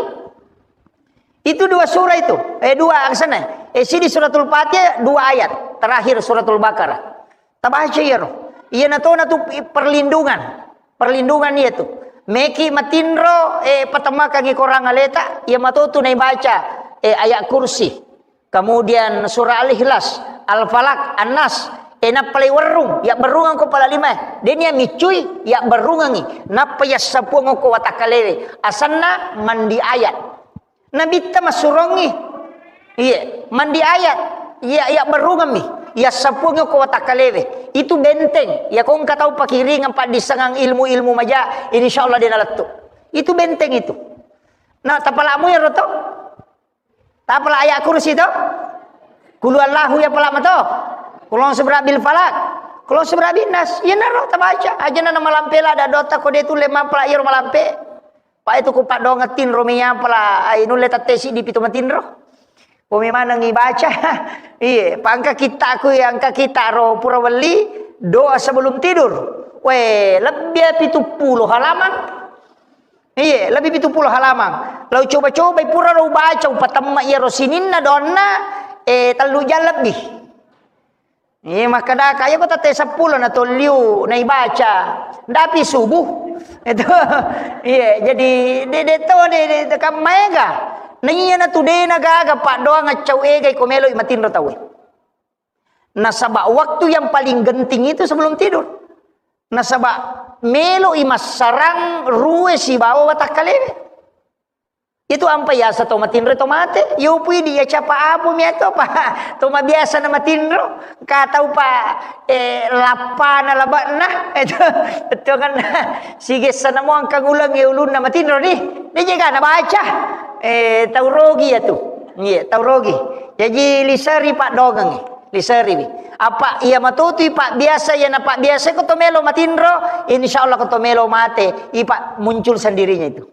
Itu dua surah itu, eh, dua angsana. Eh, sidi Suratul Fatihah, dua ayat terakhir Suratul Baqarah. Tabaca iyaro. Iyana tona tu perlindungan. Perlindungan iya tu. Meki matinro, eh, patemakangi korang aleta, iya matotu naibaca, eh, ayat kursi. Kemudian surah Al-Ikhlas, Al-Falaq, An-Nas. Eh, nappa lai werrung, ya berrungang ko pala lima. Denia micui, ya berrungangi. Nappa ya sapuang ko watakkalewe. Asanna mandi ayat. Nabitta massurongi. Iya, mandi ayat. Iya, ya berrungammi. Ya sapuang ko watakkalewe. Itu benteng. Ya ko engka tau pakiringan paddissengang ilmu-ilmu maja, insya Allah dia nalettu. Itu benteng itu. Nah, tapalamu ya roto. Tapala ayat kursi to? Kulu Allahu ya pala mato. Kulon seberabil falak. Kulon seberabil nas. Iya naro tabaca. Aja na malampe la ada dota ko de tulle mapala iro malampe. Pa itu ku padonga tinro mi apala ai nulle tattesi di pitu matinro. Ko mi maneng ibaca. Iye, pangka kita ku yang ka kita ro pura welli doa sebelum tidur. We, lebih pitu puluh halaman. Iye, lebih pitu puluh halaman. Lau coba-coba pura ro baca, upatemma iyaro sininna donna, eh, tellu jam lebih. Iye, makkada kaya ko tette seppulo na tolliu na ibaca. Ndapi subuh. Itu. Iye, jadi de, de to de, de, de kam maega. Na iya na tu de na gaga paddoang accau ega iko melo i matinro tauwe. Nasaba waktu yang paling genting itu sebelum tidur. Nasaba melo i massarang rue sibawa watakkalewe. Itu ampa yasa to matinro to mate, yopui di ya capa apu mi atau apa to mabiasa na matinro, ka tau pa, eh, lappa na labakna, itu, itu kan sigessa na mo angka uleng ya ulunna matinro di, de jega na baca, eh, tau rogi ya tu, iya, tau rogi. Jadi liseri pak dogang, liseri wi. Apa iya matutui pak biasa, iya na pak biasa ko to melo matinro, insya Allah ko to melo mate, ipak muncul sendirinya itu.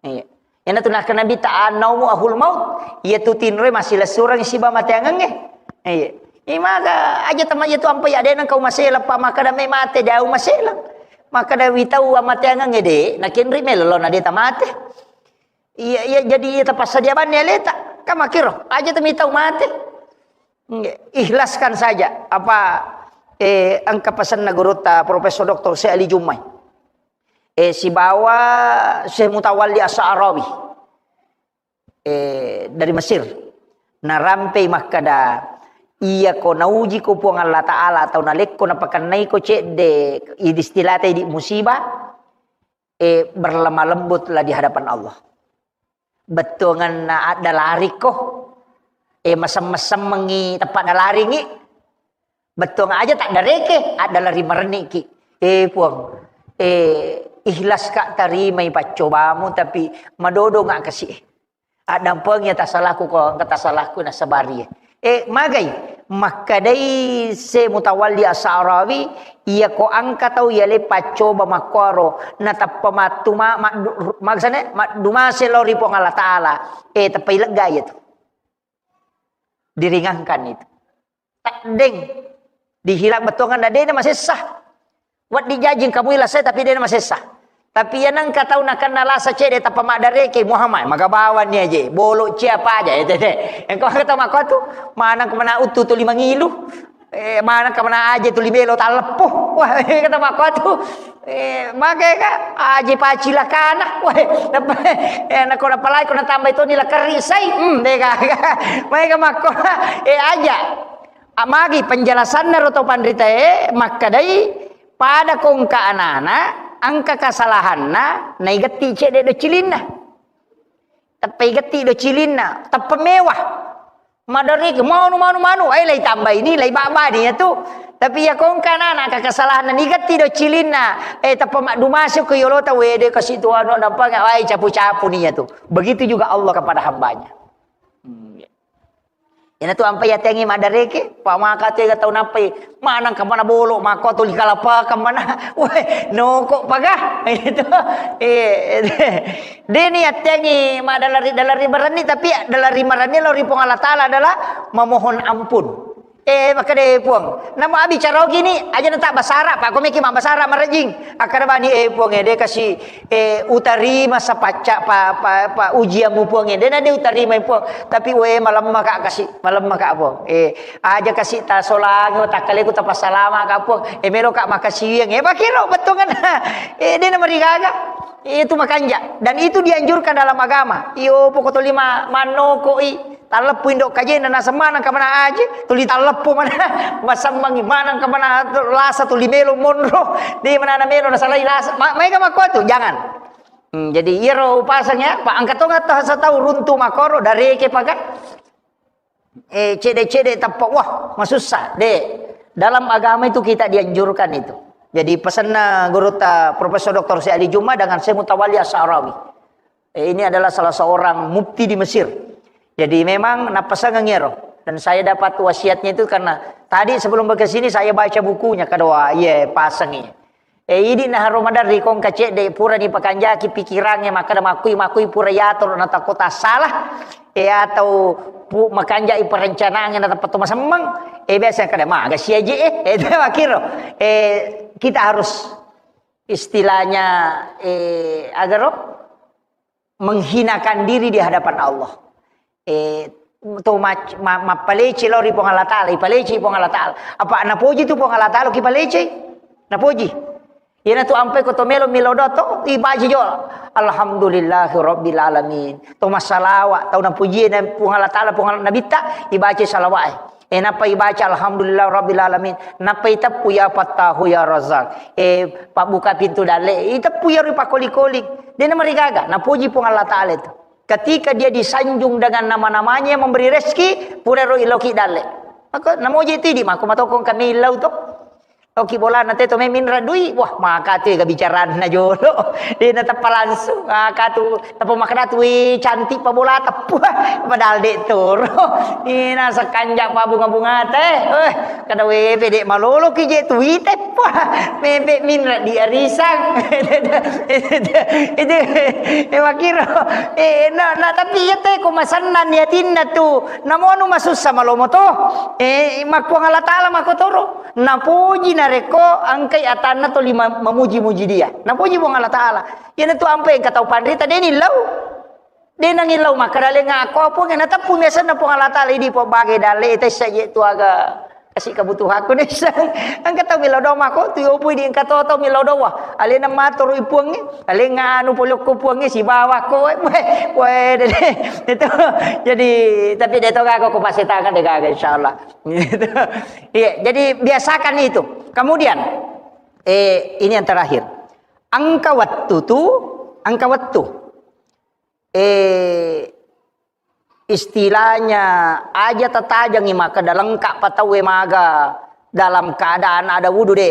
Iya. Iyana tu nakkeda Nabitta, "An-naumu ahul maut." Iya tu tinroe massilessureng siba mateangengnge. Iya. Imaga aja tama iya tu ampa iya de nengka umasela pa makkeda me mate de umasela. Makkeda witau amateangengnge de, nakenri melo na de tamate. Iya, iya, jadi iya tapassadia banni aleta. Kan makkiro, aja tu mitau mate. Ikhlaskan saja apa, eh, engka pesanna gurutta Profesor Doktor Syekh Ali Jummai. Eh, sibawa Syekh Mutawalli As-Sa'rawi. eh, dari Mesir. Narampei makkada, iyako naujiko Puang Allah Ta'ala atau nalekko napakennaiko cedde, idi istilata idi musibah, eh, berlemah lembutlah di hadapan Allah. Bettuanganna adda lariko, eh, masem-, masemmengi tempat nalaringi. Bettuang aja tak dareke, adda lari marenniki. Eh, Puang, eh, ikhlas ka tarimai paccobamu, tapi madodo nga kasi. Addampengi tasalaku ko, engka tasalaku nasabari. Eh, magai, makkadai se Mutawalli Asarawi, iya ko engka tau yale paccoba makkoro, natappa mattu ma-, maddu-, maksane, maddumase lao ri Puang Allah Ta'ala. Eh, teppa ilegga iya tu. Diringankan itu. Taddeng. Dihilak bettuangan na dena masessa. Waddi jajing kamu ilasai tapi dena masessa. Tapi iya nengka tau nakenna lasa cede tappa maddareke Muhammad, magabawan ni aje, bolo cia apa aja, eh, tete. Engkau kata mako tu, manang kemana utu tuli mangilu, eh, manang kemana aja tuli belo taleppo. Wah, kata mako tu, eh, mage ka, aje pacilakana. Wah, eh, nako napalai ko natambai to ni lakari sai. Hmm, dega. Mai ka mako, eh, aja. Amagi penjelasanna ro to panritae, makkadai, pada kongka anana, engka kasalahanna, naigetti cedde do cilinna. Teppai getti do cilinna, teppa mewah. Madariki, manu, manu, manu, eh, lai tambai ni, lai babani ya tu. Tapi ya kongka anana, engka kasalahanna, nigetti do cilinna, eh, teppa maddumasuk ke yolota, wede kasi tu anu, nampak, wai capu-capu ni ya tu. Begitu juga Allah kepada hambanya. Hmm. Ina tu ampai yatengi maddareke, pa maka tu ega tau nappai, manang kamana bolo, mako tuli kalapa kamana, weh, noko paga, itu, eh, deni yatengi madalari-dalari marenni, tapi dalari marenni lao ri Puang Allah Ta'ala adalah memohon ampun. Eh, makkeda, eh, Puang, namo abicara gini, aja nata basara, pa komeki ma basara marejing. Akkada bani, eh, Puang, eh, de kasi, eh, utarima sapacca pa, pa, pa ujianmu, Puang, eh. De na de utarima, eh, Puang. Tapi, we, malemma ka kasi, malemma ka, Puang. Eh, aja kasi tasolangi, takkaleku tapasalama ka, Puang. Eh, melo ka makasiwiang. Eh, pakiro, bettuangan. Eh, de na marigaga. Itu makanja. Dan itu dianjurkan dalam agama. Iyo, pokok tolima manokoi. Talleppu indo kajena, naseng maneng kamana aje, tuli talleppu mana, masammangi maneng kamana lasa tuli melo monro, de manana melo nasalai lasa. Ma-, maega makkuatu, jangan. Hmm, jadi iyaro upaseng ya, pa engka tonga ta-, satau runtu makoro, dareke paga. Eh, cede-cede tappa, wah, masussa, de. Dalam agama itu kita dianjurkan itu. Jadi pesanna guru ta Profesor Doktor Syekh Ali Juma dengan Syekh Mutawalli Asy-Sya'rawi. Eh, ini adalah salah seorang mufti di Mesir. Jadi memang napasengeng iyaro. Dan saya dapat wasiatnya itu karena tadi sebelum ke sini saya baca bukunya, kedua, iya, paseng iya. Eh, idi naharo maderri kongka cedde purani pakanjaki pikirannya, makkeda makkui-makkui pura yatoro natakota salah. Eh, atau pu-, makanjai perencanaan yang dapat masemmeng. Eh, biasa kada maga siaje, eh. Eh, itu makiro. Eh, kita harus istilahnya, eh, agaro menghinakan diri di hadapan Allah. Eh, to mac-, ma-, mappaleci lao ri Puang Allah Ta'ala, ipaleci Puang Allah Ta'ala. Apa napoji tu Puang Allah Ta'ala, ki paleci? Napoji. Iyana tu ampai ko to melo milo do to, ibaca jo. Alhamdulillahi Rabbil Alamin. To massalawa, tau napuji na Puang Allah Ta'ala, Puang Allah Nabitta, ibaca salawat. Eh, nappa ibaca alhamdulillah rabbil alamin. Nappa iteppu ya Fattahu ya Razzaq. Eh, pabbuka pintu dalle. Iteppu ya ri pakoli-koli. Dena marigaga. Napuji Puang Allah Ta'ala itu. Ketika dia disanjung dengan nama-namanya yang memberi rezeki, pura ro iloki dalle. Maka namoji itu idi mako matokong kami ilau to. Oki bolana te to meminra dui, wah, maka tu ega bicaranna jolo. Dena teppa langsung. Maka tu teppa makkeda tu, "Wih, cantik pa bola teppa." Padahal de toro. Ina sekanja pa bunga-bunga te. Eh, kada we pede malolo ki je tu wi teppa. Mebe minra di arisang. Itu, eh, makiro. Eh, na, na, tapi iya te ko masenna ni atinna tu. Namonu masussa malomo to. Eh, makkuang Allah Ta'ala makotoro. Napoji narekko engkai atanna toli ma-, mamuji-muji dia. Napoji Puang Allah Ta'ala. Iyanatu ampe engka tau panrita deni lau. Denangi lau makkada lenga akko Puang, nateppu miasanna Puang Allah Ta'ala idi pabbagai dalle tessa je tu aga. Si kebutuhanku ni sang. Engka tau melo doang mako tu yopo di engka to tau melo doang. Alena maturu i puangnge, alenga anu polokko puangnge sibawa ko. Weh, weh, dede. Itu. Jadi, tapi de to gaga ko pasetangan de gaga, insyaallah. Gitu. Iya, jadi biasakan itu. Kemudian, eh, ini yang terakhir. Engka wettu tu, engka wettu. Eh, istilahnya aja tatajangi maka dalengka pataue maga dalam keadaan ada wudu de.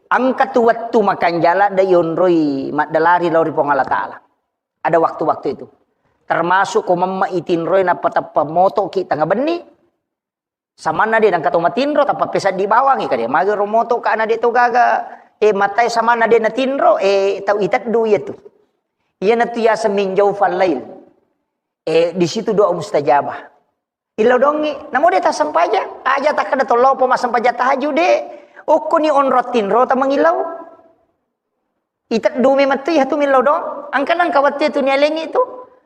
Engka tu wettu makanjala de yonroi maddalari lao ri Puang Allah Ta'ala. Ada waktu-waktu itu. Termasuk ko memma itinroi nappa teppa motoki tengah benni, samanna de nengka to matinro, tappa peseddi bawangi kade. Magi ro moto ka na de to gaga, eh, matai samanna de natinro, eh, tau iteddu iya tu. Iya na tu yaseng min jaufal lail. Eh, di situ doa mustajabah. Illau dongi, namo de tassempajang, aja takkeda tollopo massempajang tahajud de. Okkoni onro tinro tamangillau. Iteddu memang tu iya tu millau dong. Engka nengka wettu tu nialengi tu.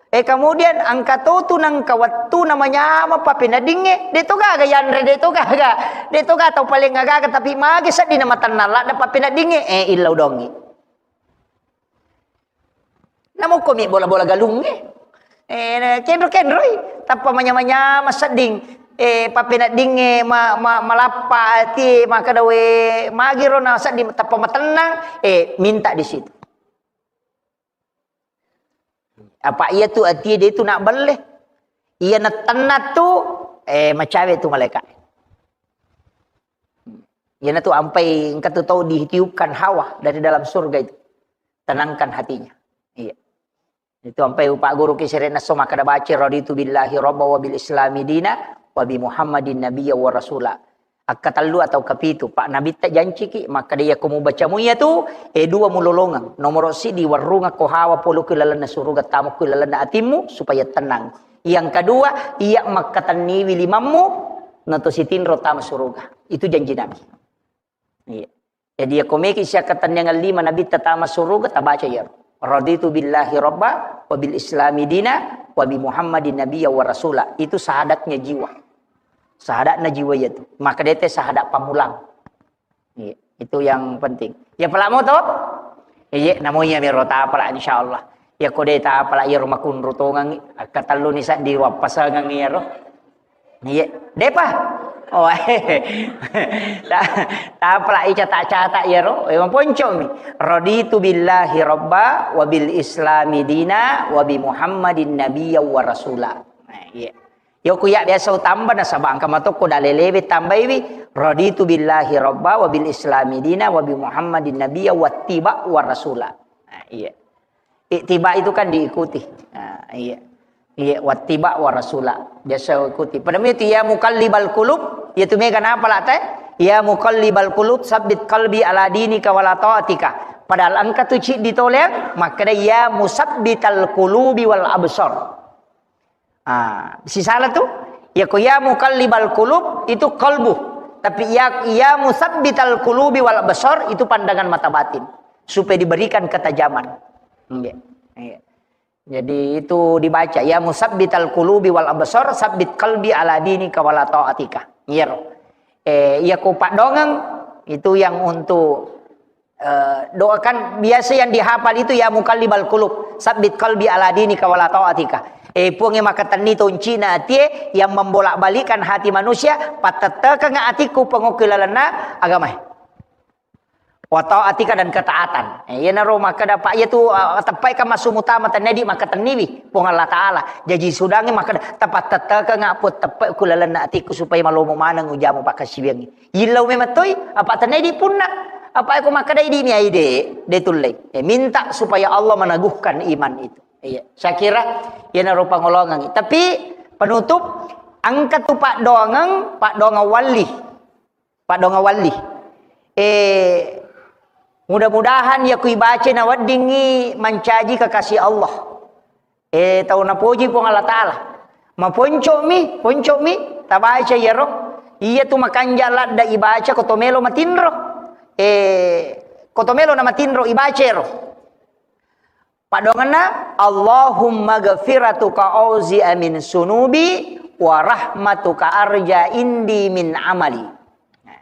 Eh, kemudian engka to tu nengka wettu namanyama papeneddingnge. De to gaga yanre, de to gaga. De to gaga tau paling gaga, tapi magi seddi na matennang ladde papeneddingnge. Eh, illau dongi. Namukko mi bola-bola galungnge. Eh, kenro-kenroi. Tappa manyama-nyama sedding. Eh, papeneddingnge ma-, ma-, malappa ati, makkeda we magiro na sedding tappa matennang, eh, minta di situ. Apa iya tu ati de tu nak belle. Iya na tenna tu, eh, macawe tu malaikat. Iyana tu ampai engka tu tau ditiupkan hawa dari dalam surga itu. Tenangkan hatinya. Iya. Itu ampai upa guru ki serena so makkeda baca raditu billahi rabba wa bil islami dina wa bi Muhammadin nabiyya wa rasula. Akka tellu atau kapitu, Pak Nabitta janciki, makkeda iya ko mubaca mu iya tu, eh, dua mulolongeng. Nomoro sidi warrunga ko hawa polo ku lalenna suruga tamo ku lalenna atimmu supaya tenang. Yang kedua, iya makkatenniwi limammu, nato sitinro tama suruga. Itu janji Nabi. Iya. Jadi, iya ko meki siakkatenniangan lima Nabitta tama suruga, tabaca iya. Raditu billahi rabba, wa bil islami dina, wa bi Muhammadin nabiyya wa rasula. Itu syahadatnya jiwa. Syahadatna jiwa iya tu. Maka dete syahadat pamulang. Iya, itu yang penting. Ya, pala mo to? Iya, namo iya mero tapala, insyaallah. Ya, ko de tapala, iya, rumah kunru tongangi. Akka tellu ni saddi wappasangang iya ro. Iya, depa. Oh, ta-, tapala ica tak catat iya ro. Emang ponco mi. Raditu billahi rabba wa bil islami dina wa bi Muhammadin nabiyya wa rasula. Nah, iya. Yoku ya biasa utamba nasaba engka matokko dalelewe tambaiwi, raditu billahi rabba wa bil islami dina wa bi Muhammadin nabiyya wattiba wa rasula. Nah, iya. Ittiba itu kan diikuti. Nah, iya. Iya, wattiba wa rasula. Biasa ikuti. Pada itu ya muqallibal qulub, ya tu mega napa la te? Ya muqallibal qulub, sabbit qalbi ala dinika wa la taatika. Padahal engka tu ciddi toleang, makkeda ya musabbital qulubi wal absar. Ah, sisala tu, ya ko ya muqallibal qulub itu qalbu. Tapi ya, ya musabbital qulubi wal absar itu pandangan mata batin. Supaya diberikan ketajaman. Iya. Iya. Jadi itu dibaca, ya musabbital qulubi wal absar, sabbit qalbi ala dinika wa la taatika. Iya ro. Eh, iya ko paddoangeng itu yang untuk Eh, doakan biasa yang dihafal itu, "Ya muqallibal qulub, sabbit qalbi ala dinika wa la taatika." Eh, Puang yang makatenni toncina atie, yang membolak-balikkan hati manusia, pattettekeng atikku pengokki lalenna agamae. Wa taatika dan ketaatan. Eh, iyanaro maka dapat iya tu, eh, teppai kan masuk utama tenedi makatenniwi Puang Allah Ta'ala. Jaji sudangi maka tepat tettekeng apa teppai ku lalenna atikku supaya malomo maneng ujamu pakasiwiangi. Yillau memettoi, apa tenai di punna. Apa eko makkedai di miai de, de tullei. Eh, minta supaya Allah meneguhkan iman itu. Iya, saya kira iyanaro pangolongangi. Tapi penutup, engka tu paddoangeng, paddoangeng walli. Paddoangeng walli. Eh, mudah-mudahan ya kuibaca na weddingi mancaji kekasih Allah. Eh, tau napoji Puang Allah Ta'ala. Maponco'mi, ponco'mi, tabaca iyaro. Iya tu makanja ladda ibaca ko to melo matinro. Eh, ko to melo na matinro ibaca ero. Paddoangenna, "Allahumma ghafiratuka auzi'a min sunubi wa rahmatuka arja indi min amali." Nah,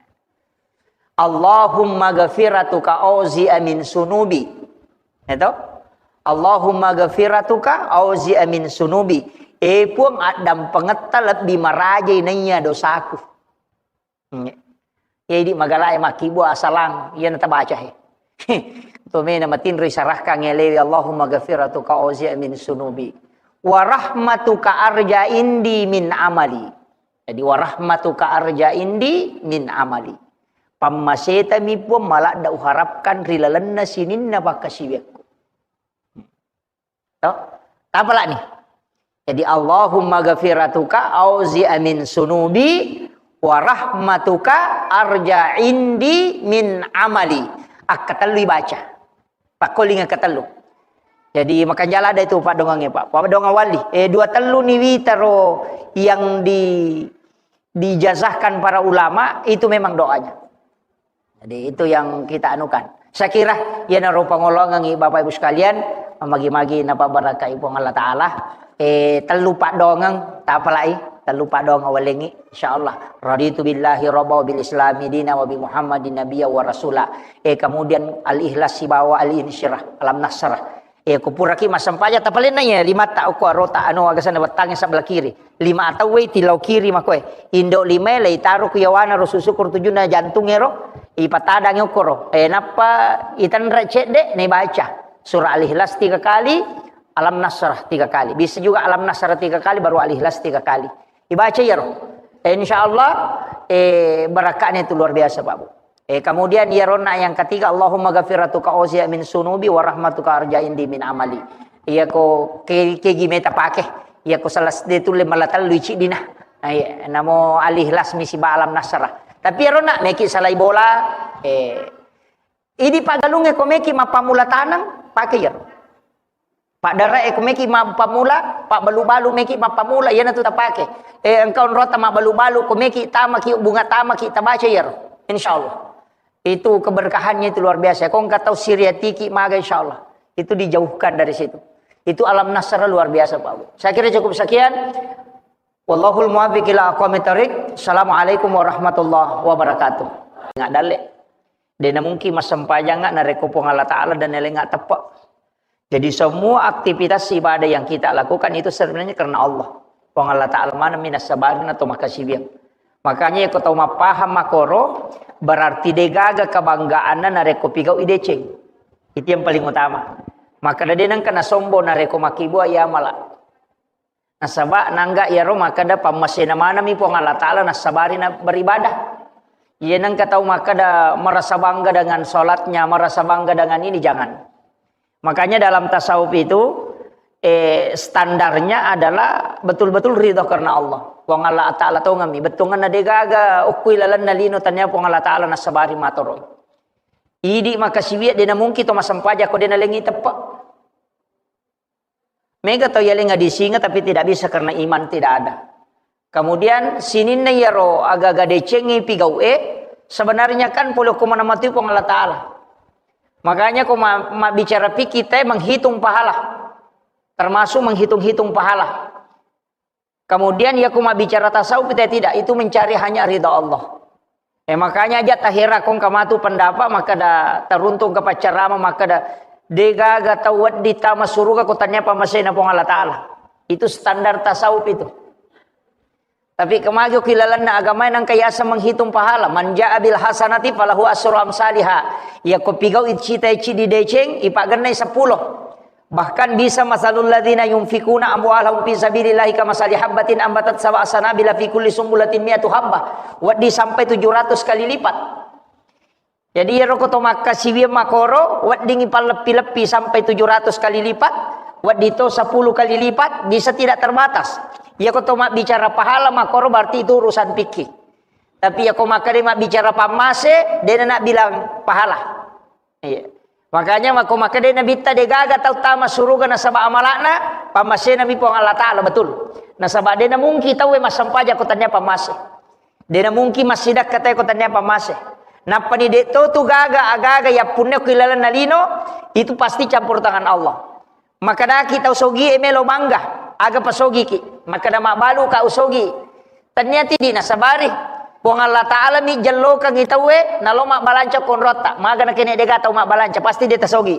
Allahumma ghafiratuka auzi'a min sunubi. Itu? Allahumma ghafiratuka auzi'a min sunubi. Eh, Puang, addampengetta lebbi marajai naiya dosaku. Hmm. Jadi magalae makkibua asalang, iya natabaca he. Tomena matinro isarahkan elewi, Allahumma ghafiratuka auzi'a min sunubi. Wa rahmatuka arja indi min amali. Jadi, "Wa rahmatuka arja indi min amali." Pammasetami, Puang, maladda uharapkan ri lalenna sininna pakkasiwiakku. To? Tapalani. Jadi, "Allahumma ghafiratuka auzi'a min sunubi wa rahmatuka arja indi min amali." Akkatellu ibaca. Pakkoling ketellu. Jadi, makanjala ada itu paddoangnge, Pak. Paddoang walli. Eh, dua tellu ni witaro yang di-, dijazahkan para ulama, itu memang doanya. Jadi, itu yang kita anukan. Saya kira, iyanaro pangolongengngi Bapak Ibu sekalian, magi-magi napabarakai Puang Allah Ta'ala. Eh, tellu paddoangeng, tapalai, tellu paddoangeng walengngi. Insyaallah. Raditu billahi rabba wa bil islami dina wa bi Muhammadin nabiyya wa rasula. Eh, kemudian Al-Ikhlas sibawa Al-Insyirah, Alam Nasrah. Eh, ko puraki massempajang, tapalenna iya limatta okko arota anu agasanna wettangnge sebelah kiri. Lima atau wei tilau kiri makoe. Indo limae lei taro ku yawana ro susu kur tujuna jantung ero. Ipatadangi okkoro. Eh, nappa itenre cedde, ne baca. Surah Al-Ikhlas tiga kali, Alam Nasrah tiga kali. Bisa juga Alam Nasrah tiga kali, baru Al-Ikhlas tiga kali. Ibaca iyaro. Eh, insya Allah, eh, barakahnya itu luar biasa, Pak Bu. Eh, kemudian iyaronna yang ketiga, "Allahumma ghafiratuka auzi'a min sunubi wa rahmatuka arja indi min amali." Iya ko ke, kegi meta pake. Iya ko salah sedde tulle mala tellu ici dina. Nah, iya, namo Al-Ikhlas misi ba Alam Nasrah. Tapi iyaronna meki salai bola, eh, idi pagalunge ko meki mappamula taneng, pake iyaro. Paddarae ko meki mappamula, pabbalu-balu meki mappamula, iyanatu tapake. Eh, engka onrota mabbalu-balu, ko meki tamaki, bunga tamaki, tabaca iyaro. Insya Allah. Itu keberkahannya itu luar biasa. Ko engka tau siriatiki maga, insya Allah. Itu dijauhkan dari situ. Itu Alam Nasrah luar biasa, Pak Bu. Saya kira cukup sekian. Wallahul muwaffiq ila aqwamit thariq. Assalamualaikum warahmatullahi wabarakatuh. Nggak dalle. Dena mungkin massempajang nggak narekko Puang Allah Ta'ala dan elenga teppek. Jadi semua aktivitas ibadah yang kita lakukan itu sebenarnya karena Allah. Puang Allah Ta'ala mana minassabarin atau makasiwiang. Makanya ko tau mappahang makoro, berarti degaga kebanggaanna narekko pigau ideceng. Itu yang paling utama. Maka dena nengka nasombong narekko makkibua iya mala. Nasaba nangga iyaro makkeda pammasena manami Puang Allah Ta'ala nassabari na beribadah. Iya nengka tau makkeda merasa bangga dengan sholatnya, merasa bangga dengan ini, jangan. Makanya dalam tasawuf itu, eh, standarnya adalah betul-betul ridho karena Allah. Puang Allah Ta'ala tongami, bettuanna degaga okkui lalenna lino tania Puang Allah Ta'ala nassabari matoroi. Idi makasiwiang dena mungkin to massempajang ko dena lengi teppek. Mega tau yalenga disinga tapi tidak bisa karena iman tidak ada. Kemudian sininna iyaro aga-aga decengngi pigau'e, sebenarnya kan pole ko mana mati Puang Allah Ta'ala. Makanya ko ma-, mabbicara fikih te menghitung pahala. Termasuk menghitung-hitung pahala. Kemudian ya ko mabbicara tasawuf te tidak, itu mencari hanya ridha Allah. Eh, makanya aja tahera kong kamatu pendapat, maka da teruntung ke pacarama, maka da degaga tau weddi tama suruga ko tania pamasena Puang Allah Ta'ala. Itu standar tasawuf itu. Tapi kemagi ki lalenna agama nangka yasa menghitung pahala. Man ja'a bil hasanati falahu asru amsaliha. Ya ko pigau icita ici di deceng, ipagennai sepuluh. Bahkan bisa masalul ladzina yunfikuna amwalahum fi sabilillahi kamasali habbatin ambatat sab'a sanabila fi kulli sumbulatin mi'atu habbah. Weddi sampai tujuh ratus kali lipat. Jadi iyaro ko to makkasiwiang makoro, weddingi palleppi-leppi sampai tujuh ratus kali lipat, weddi to sepuluh kali lipat, bisa tidak terbatas. Iya ko to mabbicara pahala makoro berarti itu urusan fikih. Tapi iya ko makkeda mabbicara pammase, dena nak bilang pahala. Iya. Makanya mako makkeda Nabitta degaga tau tama suruga nasaba amalakna, pammasena mi Puang Allah Ta'ala, betul. Nasaba dena mungkin tau massempajang ko tania pammase. Dena mungkin massidakka te ko tania pammase. Nappani de to tu gaga agaga yappunna ko ilalenna lino, itu pasti campur tangan Allah. Makkedaki tau sogie melo bangga, aga pasogiki. Makkeda mabbalu ka usogi. Tania tidi nasabari. Puang Allah Ta'ala mi jellokengngi tauwe, nalo mabbalanca konrotta. Maga nakene dega tau mabbalanca, pasti de tasogi.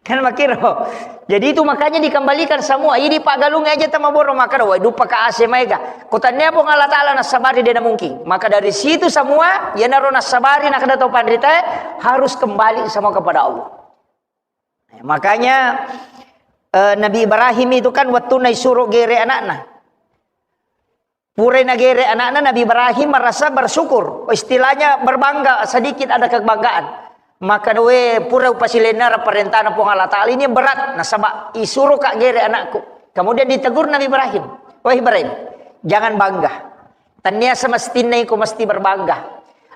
Kan makiro. Jadi itu makanya dikembalikan semua. Ini paggalung aja tama boro makkeda, "Wai, duppa ka ase maega." Ko tannia Puang Allah Ta'ala nassabari de namungkin. Maka dari situ semua, iyanaro nassabari nakkeda tau panrita harus kembali semua kepada Allah. Makanya, eh, Nabi Ibrahim itu kan waktu naisuro gere anakna. Pura nagere anakna, Nabi Ibrahim merasa bersyukur. Istilahnya berbangga, sedikit ada kebanggaan. Maka we pura upasilenna parentana Puang Allah Ta'ala ini berat. Nasaba isuro ka gere anakku. Kemudian ditegur Nabi Ibrahim. Wahai Ibrahim, jangan bangga. Tannia semestinna iko mesti berbangga.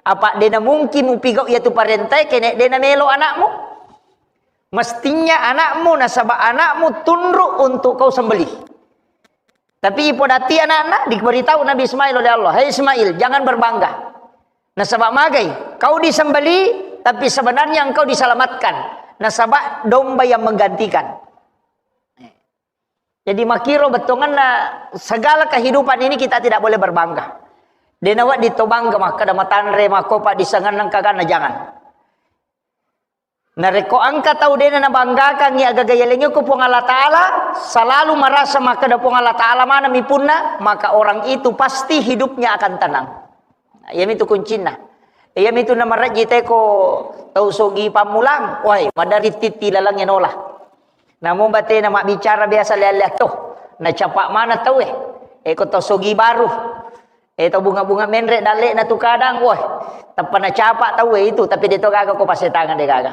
Apa dena mungkin mupigau yatu parentai kene dena melo anakmu. Mestinya anakmu, nasaba anakmu tunduk untuk kau sembelih. Tapi ipodati anakna, diberitahu Nabi Ismail oleh Allah, "Hai Ismail, jangan berbangga. Nasaba magai, kau disembelih, tapi sebenarnya engkau diselamatkan. Nasaba domba yang menggantikan." Jadi makiro bettuanna segala kehidupan ini kita tidak boleh berbangga. Dena wedding to bangga makkeda matanre makkopa disengenna kaganna, jangan. Narekko engka tau dena nabanggakangngi agaga yalengnge ko Puang Allah Ta'ala, selalu merasa makkeda Puang Allah Ta'ala maneng mi punna, maka orang itu pasti hidupnya akan tenang. Iyamitu kuncinna. Iyamitu namarejji teko tau sogi pammulang, wai, maderri titti lalengnge nola. Namo batena mabbicara biasa lea-lea to, nacapa mana tauwe. Eko tau sogi baru. Eh, tau bunga-bunga menre dalle'na tu kadang, woi, tappa nacapa tauwe itu, tapi de to gaga ko pasetangan de gaga.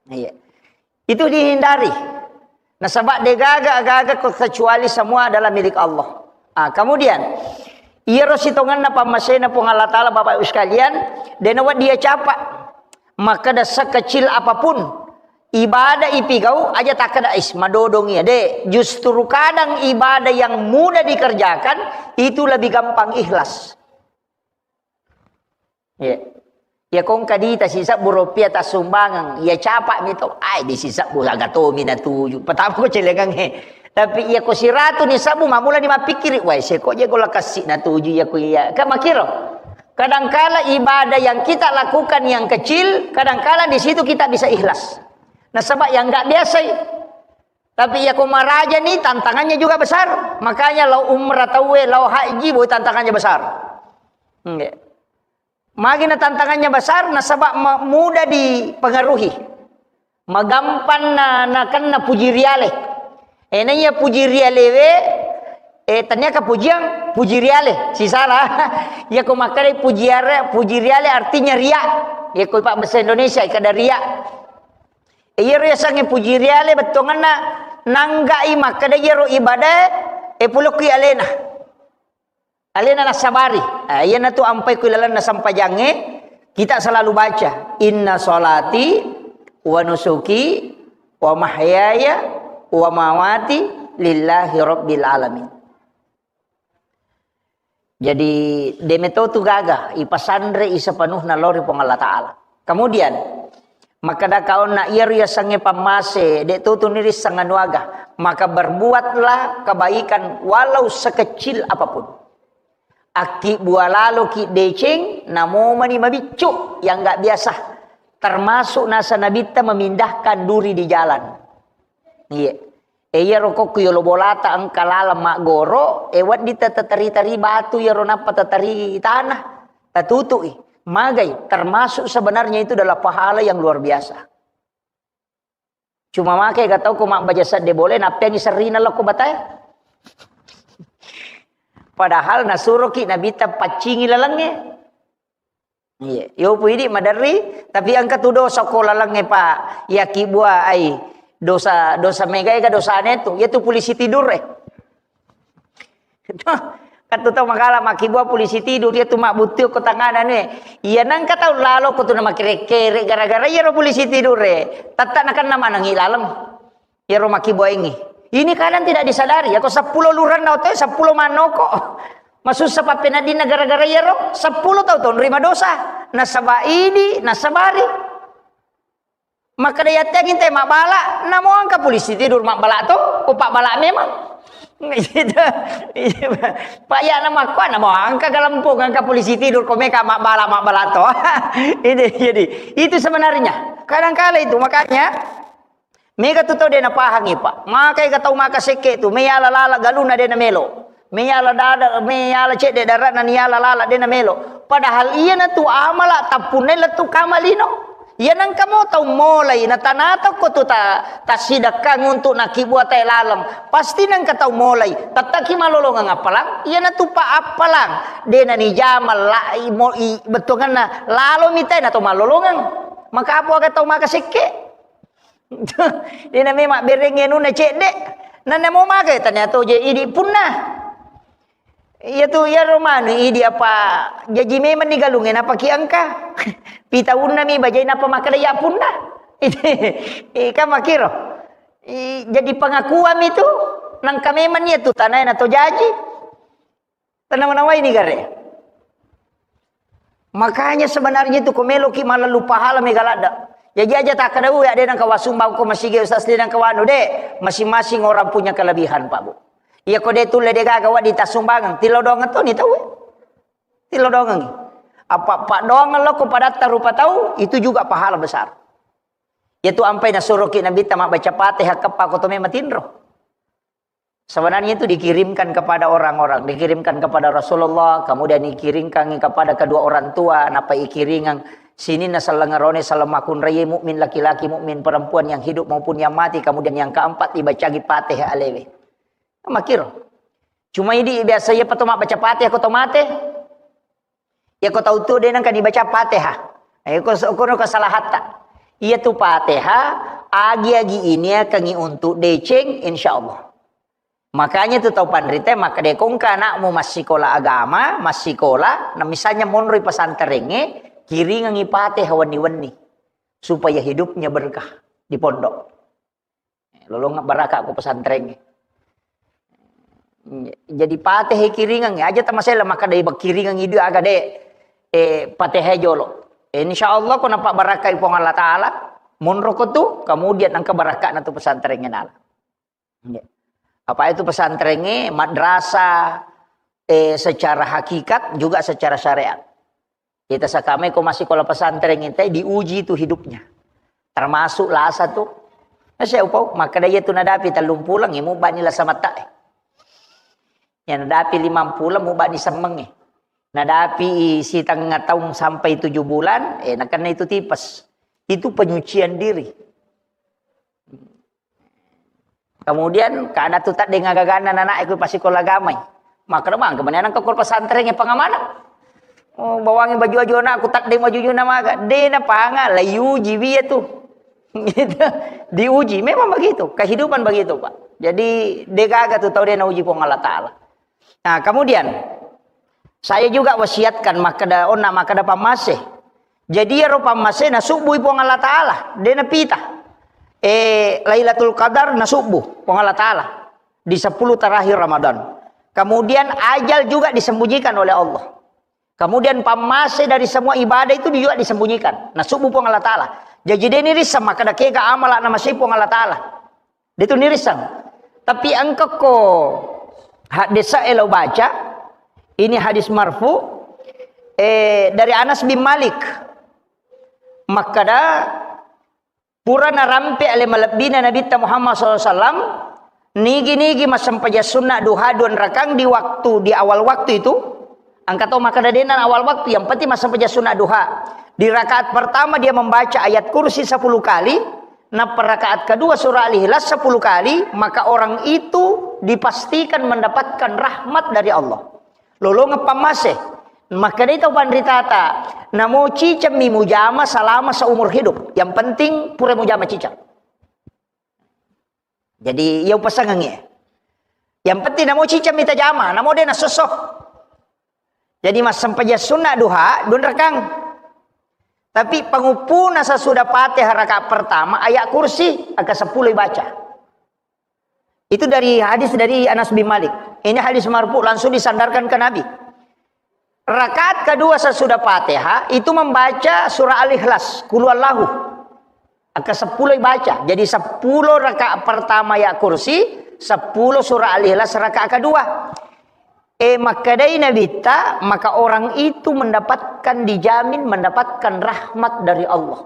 Iya. Itu dihindari. Nasaba de gaga gaga ko kecuali semua adalah milik Allah. Ah, kemudian, iyaro sitongenna pammasena Puang Allah Ta'ala, Bapak Ibu sekalian, de nawedding dia capa. Makkeda sekecil apapun ibadah ipigau, aja takkeda, "Is, madodong iya." De, justru kadang ibadah yang mudah dikerjakan itu lebih gampang ikhlas. Iya. Ya kongka dita sisebbu rupiah tassumbangeng, iya capa mi to, ai di sisebbu aga tomi natuju. Patama ko celengang he. Tapi iya ko siratu ni sebbu, mamula ni mappikkiri, "Wai, seko je gola kassi natuju iya ko iya." Kan makiro. Kadangkala ibadah yang kita lakukan yang kecil, kadangkala di situ kita bisa ikhlas. Nasaba yang nggak biasa i. Tapi iya ko maraja ni tantangannya juga besar. Makanya lao umrah tauwe, lao haji, boy tantangannya besar. Nggih. Magi na tantangannya besar, nasaba ma-, mudah dipengaruhi. Magampang na, nakenna puji riale. Eh, na iya puji rialewe, eh, tania ka pujiang, puji riale. Sisala. Iya ko makkeda puji are-, puji riale artinya ria. Iya ko pak bahasa Indonesia, kada ria. Eh, iyaro yasengnge puji riale bettuanna nanggai makkeda iyaro ibadah, eh, pulokki alena. Alena nassabari. Ah, iyanatu ampai ku ilalenna sempajangnge, kita selalu baca, "Inna salati wa nusuki wa mahyaya wa mamati lillahi rabbil alamin." Jadi, de meto tu gaga, ipasanre i sepenuhna lao ri Puang Allah Ta'ala. Kemudian, makkeda kaonna iyaro yasengnge pammase, de to tuni risseng anu aga, maka berbuatlah kebaikan walau sekecil apapun. Akkibbua laloki deceng, namomani mabiccu yang nggak biasa. Termasuk nasa Nabitta memindahkan duri di jalan. Iya. E, iyaro kokku yolo bolata engka laleng maggoro, e, wedding ta-, tatari-tari batu iyaro nappa tatari tanah, tatutu'i. Magai, termasuk sebenarnya itu adalah pahala yang luar biasa. Cuma make ga tau ko mabbaja sedde bole, nappeangi serrina lokko batae. Padahal nasuroki Nabitta paccingi lalengnge. Iya, yo pu idi maderri, tapi engka tu dosa ko lalengnge, Pak. Yakkibua ai dosa, dosa mega ega dosane tu, iya tu polisi tidur e. Kan tu tau magala makkibua polisi tidur, iya tu mabbuttu ko tangana anu e. Iya nengka tau lalo ko tu na makkere-kere gara-gara iyaro polisi tidur e. Tetta nakenna manengi laleng. Iyaro makkibuaengngi. Ini kadang tidak disadari. Yako seppulo luranna otoe, seppulo mannoko. Masussa pappeneddinna gara-gara iyaro, seppulo tau tonrima dosa. Nasaba idi, nasabari. Makkeda yatteang inte mabbala, namo engka polisi tidur mabbala to, ko pabbala memang. Gitu. Iya, Pak. Pak, ya, nama aku, nama angka galempung, angka polisi tidur, kau meka mabbala, mabbala to. Itu, jadi, itu sebenarnya. Kadang-kala itu, makanya, mega tu tau de napahangi, Pak. Maka ega tau maka sekke tu, me yala lala galuna de namelo. Me yala dada, me yala cedde darana ni yala lala de namelo. Padahal iya na tu amala tappunna lettu kamalino. Iya nengka mo tau molai, na tanata ko tu ta-, tassidekkang untuk nakibua tae laleng. Pasti nengka tau molai. Tettaki malolongeng appalang, iya na tu pa appalang. De na ni jama la-, i-, mo-, i-, bettuanganna lalo mi tae na to malolongeng. Maka apa aga tau maka sekke? Ina memang bereng anu na cedde. Nana mo maka tanya to je idi punna. Iya tu, iya romanu idi apa jaji memang ni galungnge napa ki engka. Pitaunna mi bajai napa makkeda ya punna. Ika makiro. I, jadi pengakuan itu nangka memang ni tu tanah na to jaji. Tenang-nawai ni gare. Makanya sebenarnya itu ko meloki malallu pahala mega ladda. Jaji aja takkeda, "Oh, ya de nangka wasumbang ko masigi ustaz de nangka wanu de." Masing-masing orang punya kelebihan, Pak Bu. Iya ko de tulle de gaga wadi tassumbangeng, tilodongeng to ni tau. Tilodongeng. Apa, apa doang lo ko padatta rupa tau, itu juga pahala besar. Itu ampai nasuroki Nabi ta mabbaca Fatihah keppa ko to memang tinro. Sebenarnya itu dikirimkan kepada orang-orang, dikirimkan kepada Rasulullah, kemudian dikirimkan kepada kedua orang tua, napa ikiringang sininna sellengerone sellemmakunraie mukmin laki-laki, mukmin perempuan yang hidup maupun yang mati, kemudian yang keempat dibacagi Fatihah alewe. Makiro. Cuma idi biasa iya pato mabbaca Fatihah ko to mate. Iya ko tau tu de nangka dibaca Fatihah. Iya ko, ko, ko salahatta. Iya tu Fatihah, agi-agi ini akan untuk deceng, insya Allah. Makanya tu tau panrita, maka de kongka anakmu massikola agama, massikola, na misalnya monroi pesantrengnge, kiringangi Fatihah wenni-wenni. Supaya hidupnya berkah di pondok. Lolong baraka ko pesantrengnge. Jadi Fatihah kiringangi, aja tamasela maka de kiringangi dua aga de, eh, Fatihah jolo. Insya Allah ko napa barakai Puang Allah Ta'ala, monro ko tu, kemudian engka barakana tu pesantrengnge nala. Apa itu pesantrengnge, madrasah, eh, secara hakikat juga secara syariat. Kita sakame ko massikola pesantren intai diuji itu hidupnya. Termasuk lasa tu. Nasa upau, maka dia tu nadapi tellung pulang, ya, mubani lasa mata, eh. Ya, nadapi limang pulang, mubani semeng, eh. Nadapi setengah tahun sampai tujuh bulan, eh, nakena itu tipes. Itu penyucian diri. Kemudian kada tu taddeng agaganna nana e ku pasikola agamai. Makkeda mangga mani anakku ko pesantren e pangamana. Oh, bawangi baju-baju anakku taddeng baju-baju na maga. De na panga la yuji wi tu. Gitu. Diuji. Memang begitu. Kehidupan begitu, Pak. Jadi de gaga tu tau de na uji Puang Allah Ta'ala. Nah, kemudian saya juga wasiatkan makkeda onna makkeda pammase. Jadi ero pammase nasubbui Puang Allah Ta'ala, de napita. Eh, Lailatul Qadar nasubbu Puang Allah Ta'ala di sepuluh terakhir Ramadan. Kemudian ajal juga disembunyikan oleh Allah. Kemudian pammase dari semua ibadah itu juga disembunyikan. Nasubbu Puang Allah Ta'ala. Jadi de nirisseng makkeda kega amala namasei Puang Allah Ta'ala. De tu nirisseng. Tapi engka ko hadis e lo baca, ini hadis marfu, eh, dari Anas bin Malik. Makkeda, pura narampe ale malebbina Nabitta Muhammad sallallahu alaihi wasallam, nigi-nigi massempajang sunna duha dua rakang di waktu, di awal waktu itu, engka to makkeda de'na awal waktu, yang penting massempajang sunna duha. Di rakaat pertama dia membaca ayat kursi sepuluh kali, Nappa rakaat kedua surah Al-Ikhlas sepuluh kali, maka orang itu dipastikan mendapatkan rahmat dari Allah. Lolongeng pammase. Makkedai tau panritata, namo cicemmi mujama selama seumur hidup. Yang penting pura mujama ciceng. Jadi, iya upasengengngi. Yang penting namo cicemmi tajama, namo de nasosso. Jadi massempajang sunna duha, dua rakang. Tapi panguppuna sesudah Fatihah rakaat pertama, ayat kursi, angka sepuluh baca. Itu dari hadis dari Anas bin Malik. Ini hadis marfu langsung disandarkan ke Nabi. Rakaat kedua sesudah Fatihah itu membaca surah Al-Ikhlas, Qul Huwallahu. Angka sepuluh baca. Jadi sepuluh rakaat pertama ayat kursi, Seppulo surah Al-Ikhlas rakaat kedua. Eh, makkedai Nabitta, maka orang itu mendapatkan, dijamin mendapatkan rahmat dari Allah.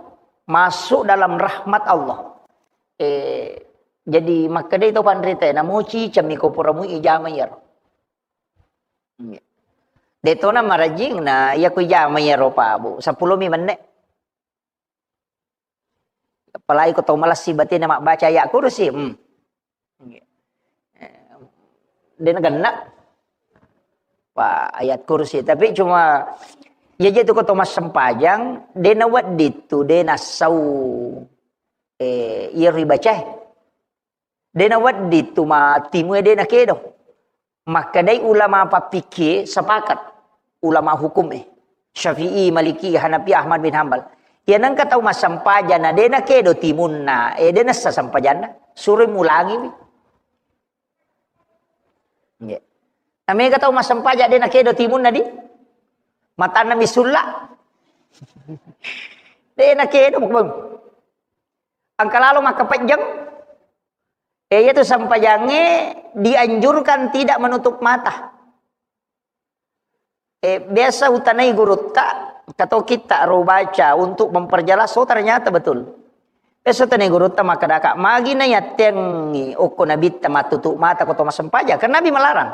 Masuk dalam rahmat Allah. Eh, jadi makkedai to panrita, namoci cemmi ko pura mui ijama iyaro. Detona marajing na iya ko ijama iyaro, Pak Bu. Seppulo mi menne. Apalagi ko tau malessi batena mabbaca ayat kursi. Hmm. Dena genna. Pak, ayat kursi. Tapi cuma, ya, jadi ko tau massempajang, dena wedding tu, dena sau, eh, iya ribacae. Dena wedding tu ma timu e dena kedo. Makkedai ulama pappikie sepakat, ulama hukum e. Syafi'i, Maliki, Hanafi, Ahmad bin Hambal. Iya nengka tau massempajang na dena kedo timunna, eh, dena sa sempajanna. Suro mulangiwi. Nggih. Namega tau massempajang dena kedo timunna di. Matanna misulla. Dena kedo mukbang. Angka lalo makkapejjeng. Eh, iyatu sempajangnge dianjurkan tidak menutup mata. Eh, biasa utanai gurutta, kato kitta ro baca untuk memperjelas, oh, ternyata betul. Biasa utanai gurutta makkadaka, magi na yattengngi okko nabitta mattutu mata ko to massempajang, karena Nabi melarang.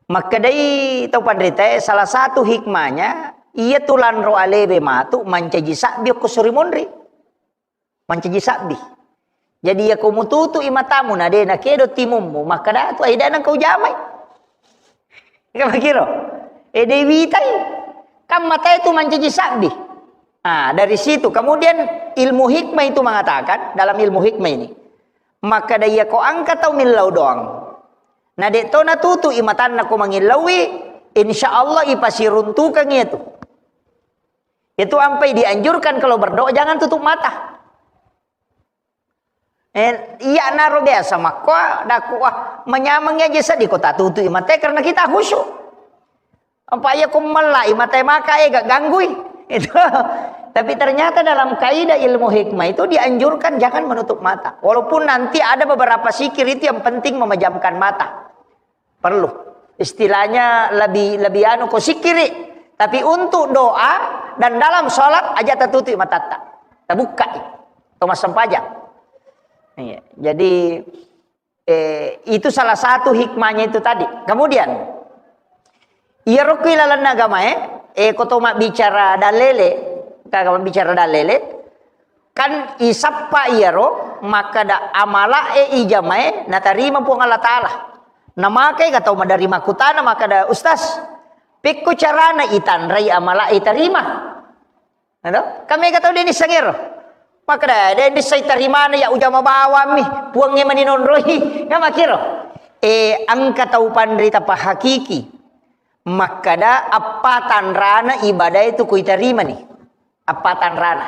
Makkedai tau panritae, salah satu hikmahnya, iyatu lanro alebe matu mancaji sabbi okko suri monri. Mancaji sabbi. Jadi, iya ko mututu'i matamu, na de nakedo timummu, makkada tu, "Ai, de nengka ujamai." Iya makiro. Eh, de witai. Kan mata itu mancaji sabbi. Ah, dari situ. Kemudian ilmu hikmah itu mengatakan, dalam ilmu hikmah ini, makkada iya ko engka tau millau doang. Na de to natutu'i matanna ko mangillaui, insya Allah ipasiruntukang iya tu. Itu ampai dianjurkan kalau berdoa jangan tutup mata. Eh, iya naro biasa makko, daku, wah, menyameng aja sedih kota tutup mata karena kita khusyuk. Apa iya ko mella mata maka eh gak ganggui. Itu. Tapi ternyata dalam kaidah ilmu hikmah itu dianjurkan jangan menutup mata. Walaupun nanti ada beberapa zikir itu yang penting memejamkan mata. Perlu. Istilahnya lebih, lebih anu ko sikiri. Tapi untuk doa dan dalam sholat aja tertutup matatta. Terbuka. Atau massempajang. Iya. Jadi, eh, itu salah satu hikmahnya itu tadi. Kemudian, iya rokui lalanna agama, eh, eh, ko to mabbicara dalele, kagama bicara dalele, Kan isappa iyaro makkada amala e ijamae natarima Puang Allah Ta'ala. Namakai ga tau maderri makkutana makkada, "Ustaz, pekko carana itanrai amala e tarima?" Nado? Kan mega tau de nisseng ero. Makkada, "De nisseng tarimana ya ujama bawammi, Puangnge mani nonroi." Kan makkiro. E, engka tau panrita pahakiki. Makkada appa tanrana ibadah itu kuitarimani. Appa tanrana.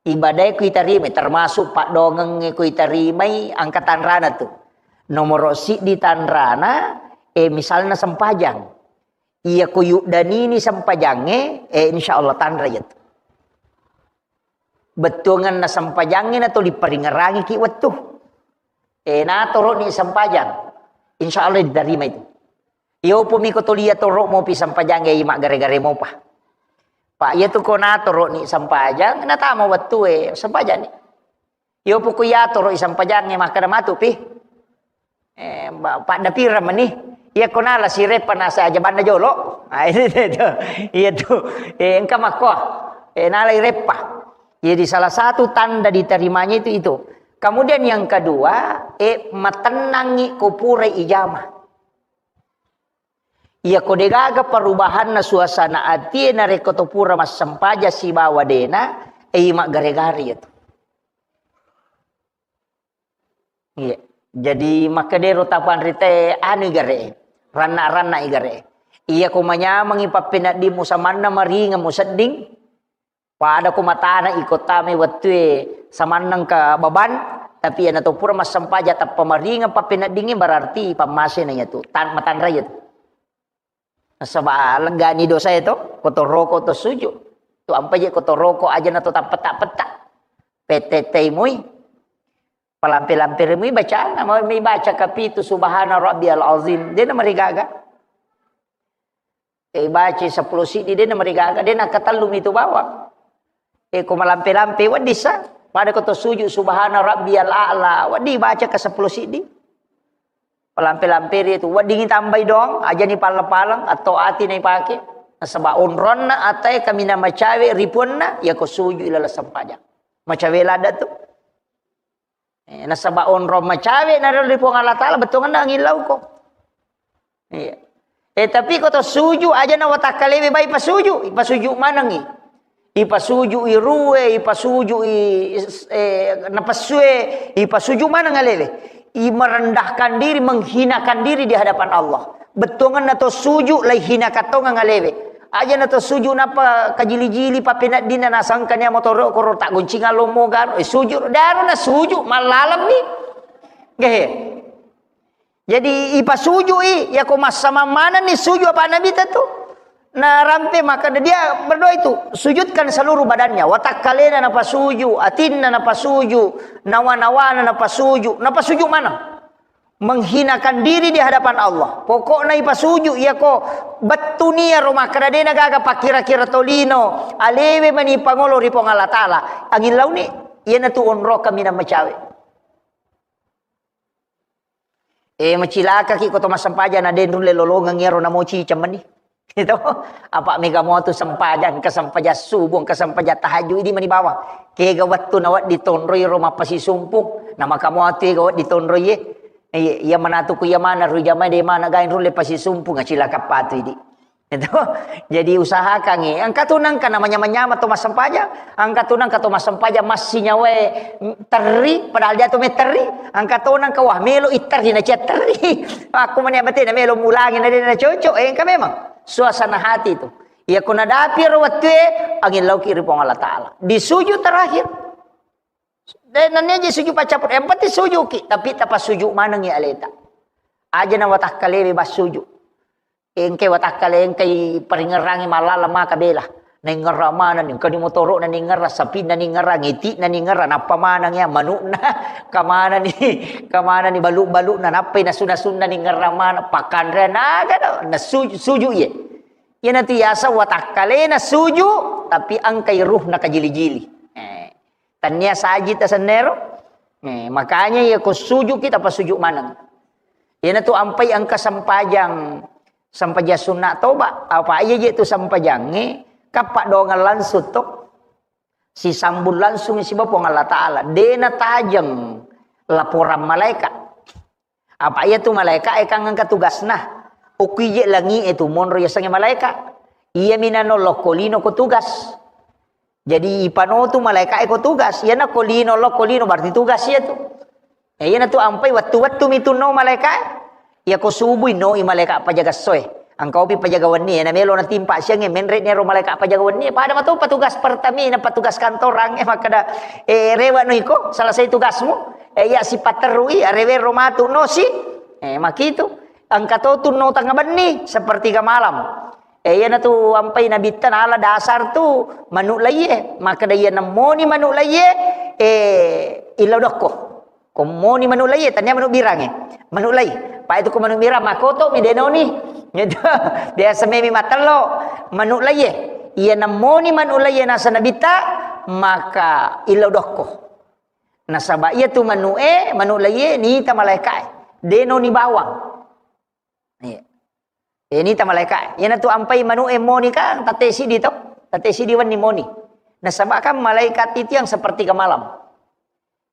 Ibadae kuitarimai, termasuk paddoangengnge kuitarimai, engka tanrana tu. Nomoro siddi tanrana, eh, misalna sempajang. Iya ko yuddanini sempajangnge, eh, insya Allah tanra iya tu. Bettuangenna sempajangnge na tuli paringerangiki wettu. Eh, natoroni sempajang, insya Allah ditarimai tu. Iyo pumi ko tolia toro mopi sempajang e maggare-gare mopa. Pak, iya tu ko natoro ni sempajang, natama wettu e sempajang ni. Iyo puku iya toro i sempajang e makkada matu pi. Eh, ba-, padda pira meni. Iya ko nala si reppa nasa aja banna jolo. Ah, itu, itu. Iya tu. Eh, engka makko. Eh, nala i reppa. Jadi salah satu tanda diterimanya itu, itu. Kemudian yang kedua, eh, matennangi ko pura ijama. Iya ko degaga perubahanna suasana atie narekko to pura massempajang sibawa dena, eh, maggare-gare iya tu. Iya. Jadi makkedero tapanrite anu igare, ranna-ranna igare. Iya ko manyamengi pappeneddimmu samanna maringeng musedding, Pada ko matana iko tame wettue samanneng ka baban, tapi iyana to pura massempajang tappa maringeng pappeneddingnge, berarti pammasena iya tu, tan-, matanra iya tu. Nasaba leggani dosa itu, ko to roko to sujud. Tu ampa je ko to roko aja na to tappetta-petta. Pette-tei mui. Palampe-lampe remu bacana, mau mi baca kapitu subhana rabbiyal azim. Dena marigaga. Eh, baca sepuluh siddi, dena marigaga, dena katellumi tu bawang. Eh, ko malampe-lampe, wedding sa. Pada ko to sujud, subhana rabbiyal a'la, wedding baca ke sepuluh siddi. Palampe-lampe ri tu, wedding tambai doang, ajani palleng-palleng, atau ati na ipake. Nasaba onronna atae kaminang macawe ripuanna, ya ko sujud ilala sempajang. Macawe ladda tu. Eh, nasaba onrong macawe na ri Puang Allah Taala, bettuanna angillauko. Iya. Eh, tapi ko to suju, aja na watakkalewe bai pasuju, ipasuju manengi. Ipasuju i rue, ipasuju i, eh, napessue, ipasuju maneng alewe. I merendahkan diri, menghinakan diri di hadapan Allah. Bettuangenna to suju, lai hinaka tongeng alewe. Aja na to suju napa kajili-jili papeneddinna nasangkania motoro koro tak goncingan lomo garo. Eh, suju, daro na suju, mallalemmi. Gehe. Jadi ipasujui, yako massamang manenni suju apa Nabi tu. Narampe maka dia berdoa itu, sujudkan seluruh badannya, watakkalena napasuju, atinna napasuju, nawa-nawana napasuju, napasuju maneng. Menghinakan diri di hadapan Allah. Pokokna ipasuju, yako bettuni iyaro makkeda dena gaga pakkira-kira tolino, alewe mani pangolo ri Puang Allah Taala. Angin launi, iyanatu onroka minang macawe. Eh, macilakaki ko to massempajang na den rulle lolongeng iyaro namoci cemmenni. Itu apa mega motu sempajang, engka sempajang subuh, engka sempajang tahajud, idi mani bawang. Kega wettu na wedding tonroi ro mappasisumpung, na maka motu ega wedding tonroi ye. Iya, iya manatu ku iya mana ru jamaah de mana gain rulle pasisumpung, acilaka patu idi. Itu. Jadi usahakan, eh. Engka tu nengka namanya-manyama to massempajang, engka tu nengka to massempajang massi nyawae terri, padahal dia tu meteri, engka tu nengka wah melo iterri na cia terri. Aku mani abate na melo mulangi na dia na cocok, eh, engka memang suasana hati tu. Iya ko nadapi ro wettue, angin lauki ri Puang Allah Taala. Di sujud terakhir. De, nennia je suju paccaput, yang penting sujuki, tapi tapasuju manengi aleta. Aja na watakkalewe bassuju. Engkai watakkale, engkai paringerangi mallala maka bela. Naingerra maneng, engka ni motoro'na ningerra, sapinna ningerra, ngiti'na ningerra, nappa maneng ya, manu'na, kamanani, kamanani balu-balu'na, nappai nasu-nasunna ningerra maneng, pakkanrean, naga do, nasuju, suju iye. Iyanatu yaseng watakkalena suju, tapi engkai ruhna kajili-jili. Eh. Tania saji tasennero. Eh, makanya iya ko sujuki tapasuju maneng. Iyanatu ampai engka sempajang, sempajang sunna toba. Apa iya je tu sempajangnge, kappa doangeng langsung to. Sisambung langsung siba Puang Allah Taala. Dena tajeng laporan malaikat. Apa iya tu malaika e kan engka tugasna. Okko ije langi e tu monro yasengnge malaika. Iya minano lokko lino ko tugas. Jadi ipano tu malaika e ko tugas. Iyana ko lino lokko lino berarti tugas iya tu. Ya, iyana tu ampai wettu-wettu mi tu no malaika e. Iya ko subui no i malaika pajaga soe. Engka opi pajaga wenni, na melo natimpa siangnge, menre nero malaika pajaga wenni, pada mato petugas Pertamina, petugas kantorang, eh, makkeda, eh, rewa no iko, selesai tugasmu, eh, iya sipatterui, arewero matu no si, eh, makitu, engka to tu no tengnga benni, sepertiga malam. Eh, iyana tu ampai nabitta nala dasar tu manu laiye, makkeda iya nemmoni manu laiye, eh, illau dokko. Ko moni manu laiye, tania manu birangnge. Manu lai. Pa itu ko manu birang, makoto mi denoni. Gitu. Biasa memi matello. Manu laiye. Iya nemmoni manu laiye nasa nabitta, maka illau dokko. Nasaba iya tu manu e, manu laiye, nita malaika e. Denoni bawang. Iya. Eh, nita malaika. Iyana tu ampai manu e moni kan, tate sidi to. Tate sidi wenni moni. Nasaba kan malaikat itu yang sepertiga malam.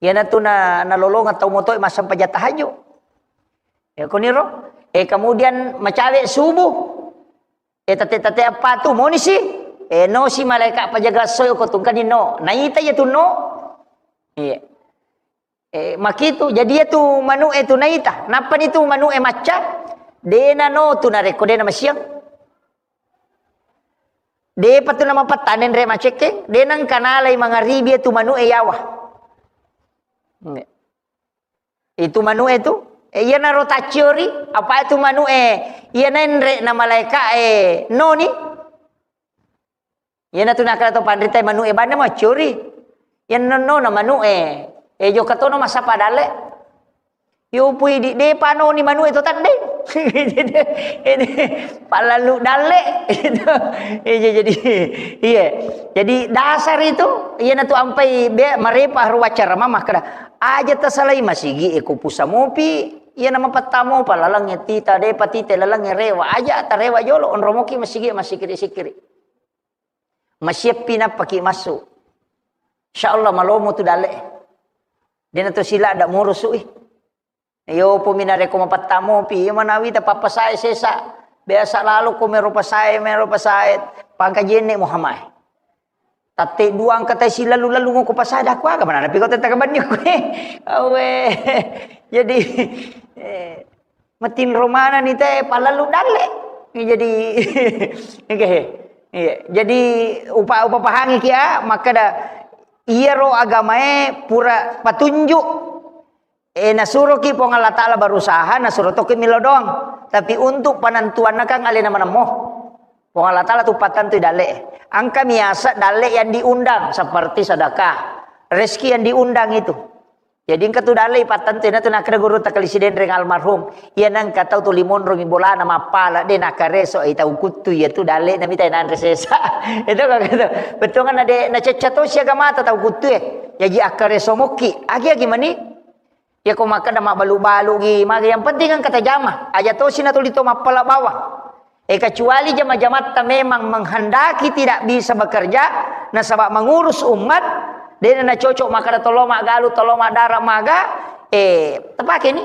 Iyana tu na, nalolongeng tau motoe massempajang tahajud. Ya, kuniro. Eh, kemudian macawe subuh. Eh, tate-tate apa tu moni si? Eh, no si malaika pajaga soe ko tungkani no. Naita iya tu no. Iya. Eh, makitu, jadi iya tu manu e tu naita. Nappani tu manu e macca, dena no tu narekko dena masiang. Depa tu namapattane nre macekke, dena engka nalai mangaribi iya tu manu e yawa. Itu manu e tu, eh, iya naro tacciori, apa itu manu e, iya nenre na malaika e noni. Iyanatu nakkeda to panritae manu'e banna maccori. Iyanna nonnona manu'e, Eh, jokka tono massappa dalle. Yo pui di, de panoni manu itu tadde. Palalu dalle. Itu. Eh, jadi, iya. Jadi dasar itu, iya natu ampai be marepa haru wacara mama kada. Aja tasalai masigi eko pusa mopi, iya nama pettamo palalang tita de patite lalang rewa. Aja tarewa jolo onromoki masigi masikiri-sikiri. Masiappi nappaki massu. Insyaallah malomo tu dalle. Dena to sila da murusu i. Yo pumi narekko mapattamopi, iya manawi ta pappasae sesa. Biasa lalo ko mero pasae, mero pasae. Pangkajenne Muhammad. Tatte duang kata silalu-lalu ngoko pasae da kuaga manana piko tetta kabanni koe. Awe. Jadi, eh, Matinro manenni te palalu dalle. Jadi, oke. Iya. Jadi upa-, upapahangi kia, makkeda iyaro agamae pura patunjuk. Eh, nasuroki Puang Allah Ta'ala berusaha, nasuro toki milo doang. Tapi untuk penentuanna kan alena manemmo. Puang Allah Ta'ala tu patentui dalle. Engka miasa dalle yang diundang, seperti sedekah, rezeki yang diundang itu. Jadi engka tu dalle ipattentu, ina tu nakkeda guru takkali sidenreng almarhum. Iya nengka tau tuli monro mi bolana mappala, de nakkareso, eh, tau kuttu iya tu dalle na mita nanre sesa. Itu kan gitu. Betul kan ade nacecca to siaga mata tau kuttu e. Jaji akkareso mokki. Agi-agi mani. Ya ko makkeda mabbalu-balu gi, maga yang penting kan kata jama. Aja to sina tuli to mappala bawang. Eh, kecuali jama-jamatta memang menghendaki tidak bisa bekerja, nasaba mengurus umat, dena nacocok makkeda tolo maggalu, tolo maddara maga, eh, tepake ni.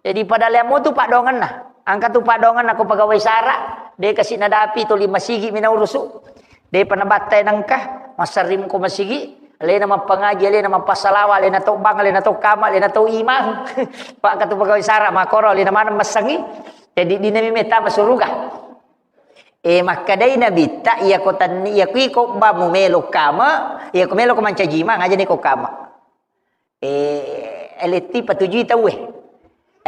Jadi pada leammu tu padongenna. Angka tu padongenna ko pegawai sara, de kasi nadapi tuli masigi mina urusu. De panabatta nengka, massarim ko masigi, alena mappangaji, alena mappasalawa, alena to bang, alena to kama, alena to imang. Pak katu pegawai sara, makoro alena maneng massangi. Jadi dina mi metta masuruga. Eh, makkedai Nabitta, iya ko tanni, iya ko iko ba mu melo kama, iya ko melo ko mancaji imang, aja ni ko kama. Eh, eletti patujui tauwe.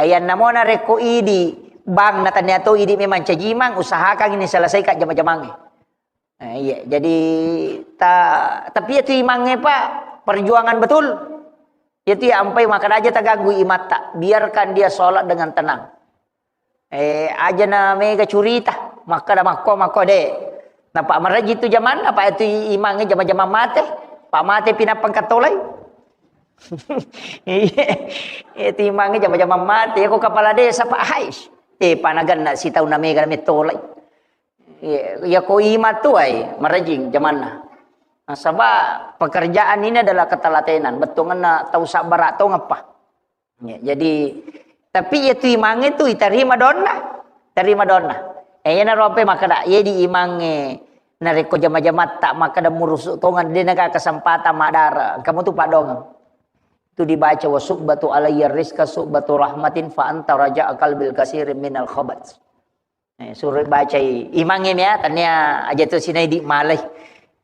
Ayanna mona rekko idi bang na tania to idi memang caji imang, usahakan ini selesaikan jama-jamangnge. Eh, iya, jadi ta-, tapi itu imangnge, Pak, perjuangan betul. Itu ya ampai maka aja tagaggu imatta. Biarkan dia sholat dengan tenang. Eh, aja na mega curita. Makkada makko, makko de. Napa maraji tu jamanna, Pak, itu i-, imangnge jama-jama mate. Pak mate pinapang katolai. Iya, itu imangnge jama-jama mate. Ko kepala desa, Pak, hais. Eh, panaganna sitaunna mega na metolai. Iya, iya ko ima tu ai, marajing jamanna. Nasaba pekerjaan ini adalah ketelatenan. Bettuanna tau sabbara tongeng, Pak. Ya, jadi, tapi iya tu imangnge tu itarima donna. Tarima donna. Eh, iya naro ampe makkada, iya di imangnge narekko jama-jamatta makkada murusu tongeng, de naga kesempatan madara. Kamu tu padongeng. Itu dibaca, "Wa subbatu alayya rizqa subbatu rahmatin fa anta raja'a qalbil kasirin minal khabat." Eh, suruh bacai imangnge mia, tania aja tu sinai di malai.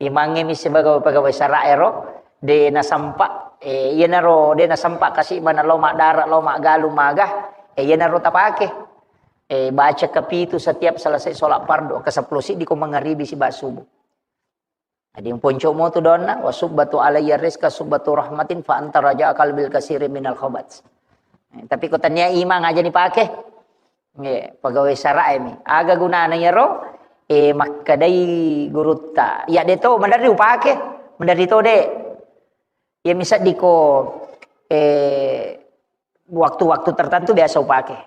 Imangnge mi sebagai pegawai sara ero, de nasampa, eh, iyanaro de nasampa kasi mana lo madara, lo magalu maga, eh, iyanaro tapake. Eh, baca kepitu setiap selesai sholat fardu, ke sepuluh siddi ko mangaribi siba subuh. Jadi poncomo tu donna, "Wa subbatu alayya rizqa subbatu rahmatin fa anta raja'a qalbil kasiri minal khabat." Eh, tapi ko tania imang aja ni pake. Nggih, pegawai sarae mi. Aga gunana iyaro? Eh, makkedai gurutta. Ya de to, maderri upake. Maderri to de. Ya misaddi ko, eh, waktu-waktu tertentu biasa upake.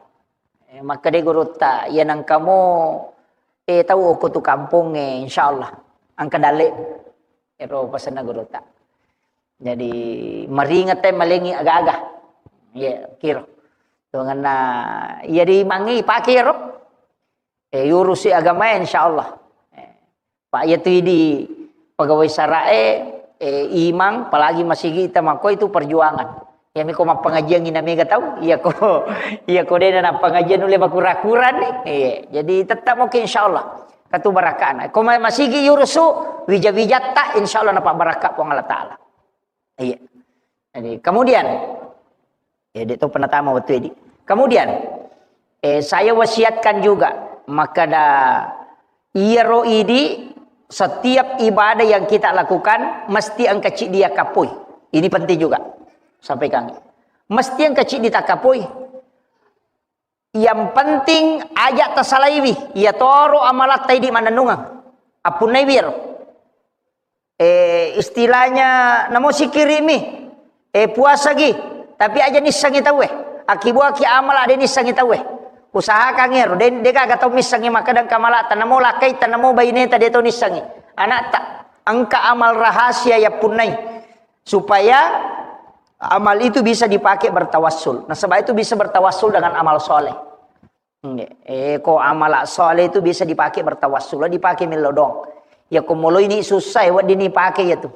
Eh, makkedai gurutta, "Iya nengkamo, eh, tau okko tu kampong, eh, insyaallah engka dalle." Ero pesenna gurutta. Jadi, maringet te malengi aga-aga. Iya, kiro. Tongenna, iya di mangi pake ero. Eh, yurusi agamae, insyaallah. Eh, Pak, iya tu idi pegawai sarae, eh, imang, apalagi masigi ita mako itu perjuangan. Iya miko mappengajian ina mega tau, iya ko, iya ko dena nappengajian nulle makura-kura ni. Iya, jadi tetap mungkin insyaallah. Katu barakana. Ko ma-, masigi yurusu, wija-wijatta, insyaallah napa barakka Puang Allah Taala. Iya. Jadi, kemudian, ya, de to penatama waktu idi. Kemudian, eh, saya wasiatkan juga, makkada iyaro idi, setiap ibadah yang kita lakukan, mesti engka ciddi yakkapui. Ini penting juga. Sampaikangngi. Mesti engka ciddi takkapoi. Yang penting aja tasalaiwi. Iya toro amalatta idi mannennungeng. Appunnaiwi ero. Eh, istilahnya namo sikirimi. Eh, puasagi. Tapi aja nissengi tauwe. Akibuaki amala de nissengi tauwe. Usahakan ero. De, de gaga tau missengi makkeda engka amalatta. Namo lakkaita, namo baineta de to nissengi. Anakta. Engka amal rahasia yappunnai. Supaya amal itu bisa dipakai bertawassul. Nasaba itu bisa bertawassul dengan amal soleh. Nggih. Eh, ko amala soleh itu bisa dipakai bertawassul, dipakai millau doang. Ya ko moloi ni susah, ya wedding ni pakai ya tu.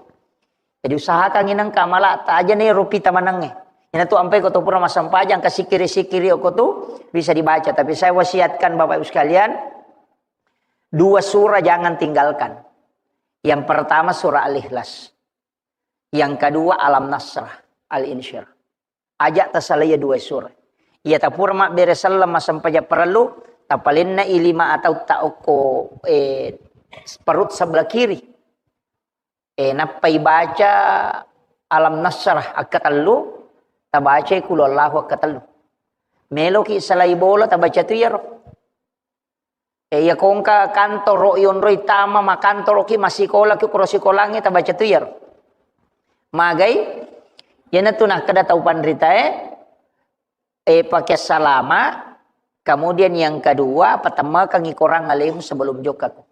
Jadi usahakan inang kamala ta aja nih rupi tamanangnge. Ina tu ampai ko tu pura massempajang, ka sikiri-sikiri ko tu bisa dibaca. Tapi saya wasiatkan Bapak Ibu sekalian, dua surah jangan tinggalkan. Yang pertama surah Al-Ikhlas. Yang kedua, Alam Nasrah, Al-Insyirah. Aja tasalai dua surah. Iya tapura mabbere selleng massempajang parellu, tapalenna i lima atau ta okko, eh, perut sebelah kiri. Eh, nappai baca Alam Nasrah akkatellu, tabacai Qul Huwallahu akkatellu. Meloki salai bola, tabaca tu iyaro. Eh, iya kongka kantoro yonroi tama makantoroki, massikolaki, kuro sikolangnge tabaca tu iyaro. Magai, iyanatu nakkeda tau panritae, eh, pakai salama, kemudian yang kedua, patemmakangi korang alemu sebelum jokkako.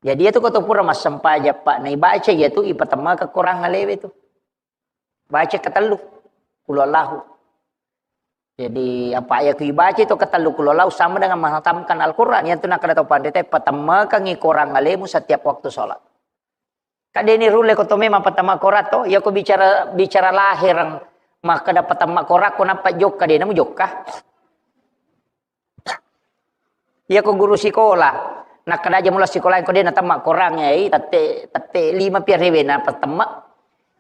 Jadi, iya tu ko to pura massempajang, Pak, naibaca iya tu, ipatemmakang korang alewe tu. Baca ketellu, Qul Huwallahu. Jadi, apa iya ku ibaca itu ketellu Qul Huwallahu sama dengan menghatamkan Al-Quran. Yang tu nakkeda tau panrita, patemmakangi korang alemu setiap waktu sholat. Kadeni rulle ko to memang patama korat to, iya ko bicara, bicara lahirang, makkeda patemma korat ko nappa jokka, de namu jokka. Iya ko guru sikola, nakkeda aja mula sikola ko de natemma korang, eh, tette, tette lima piarewe na patemma.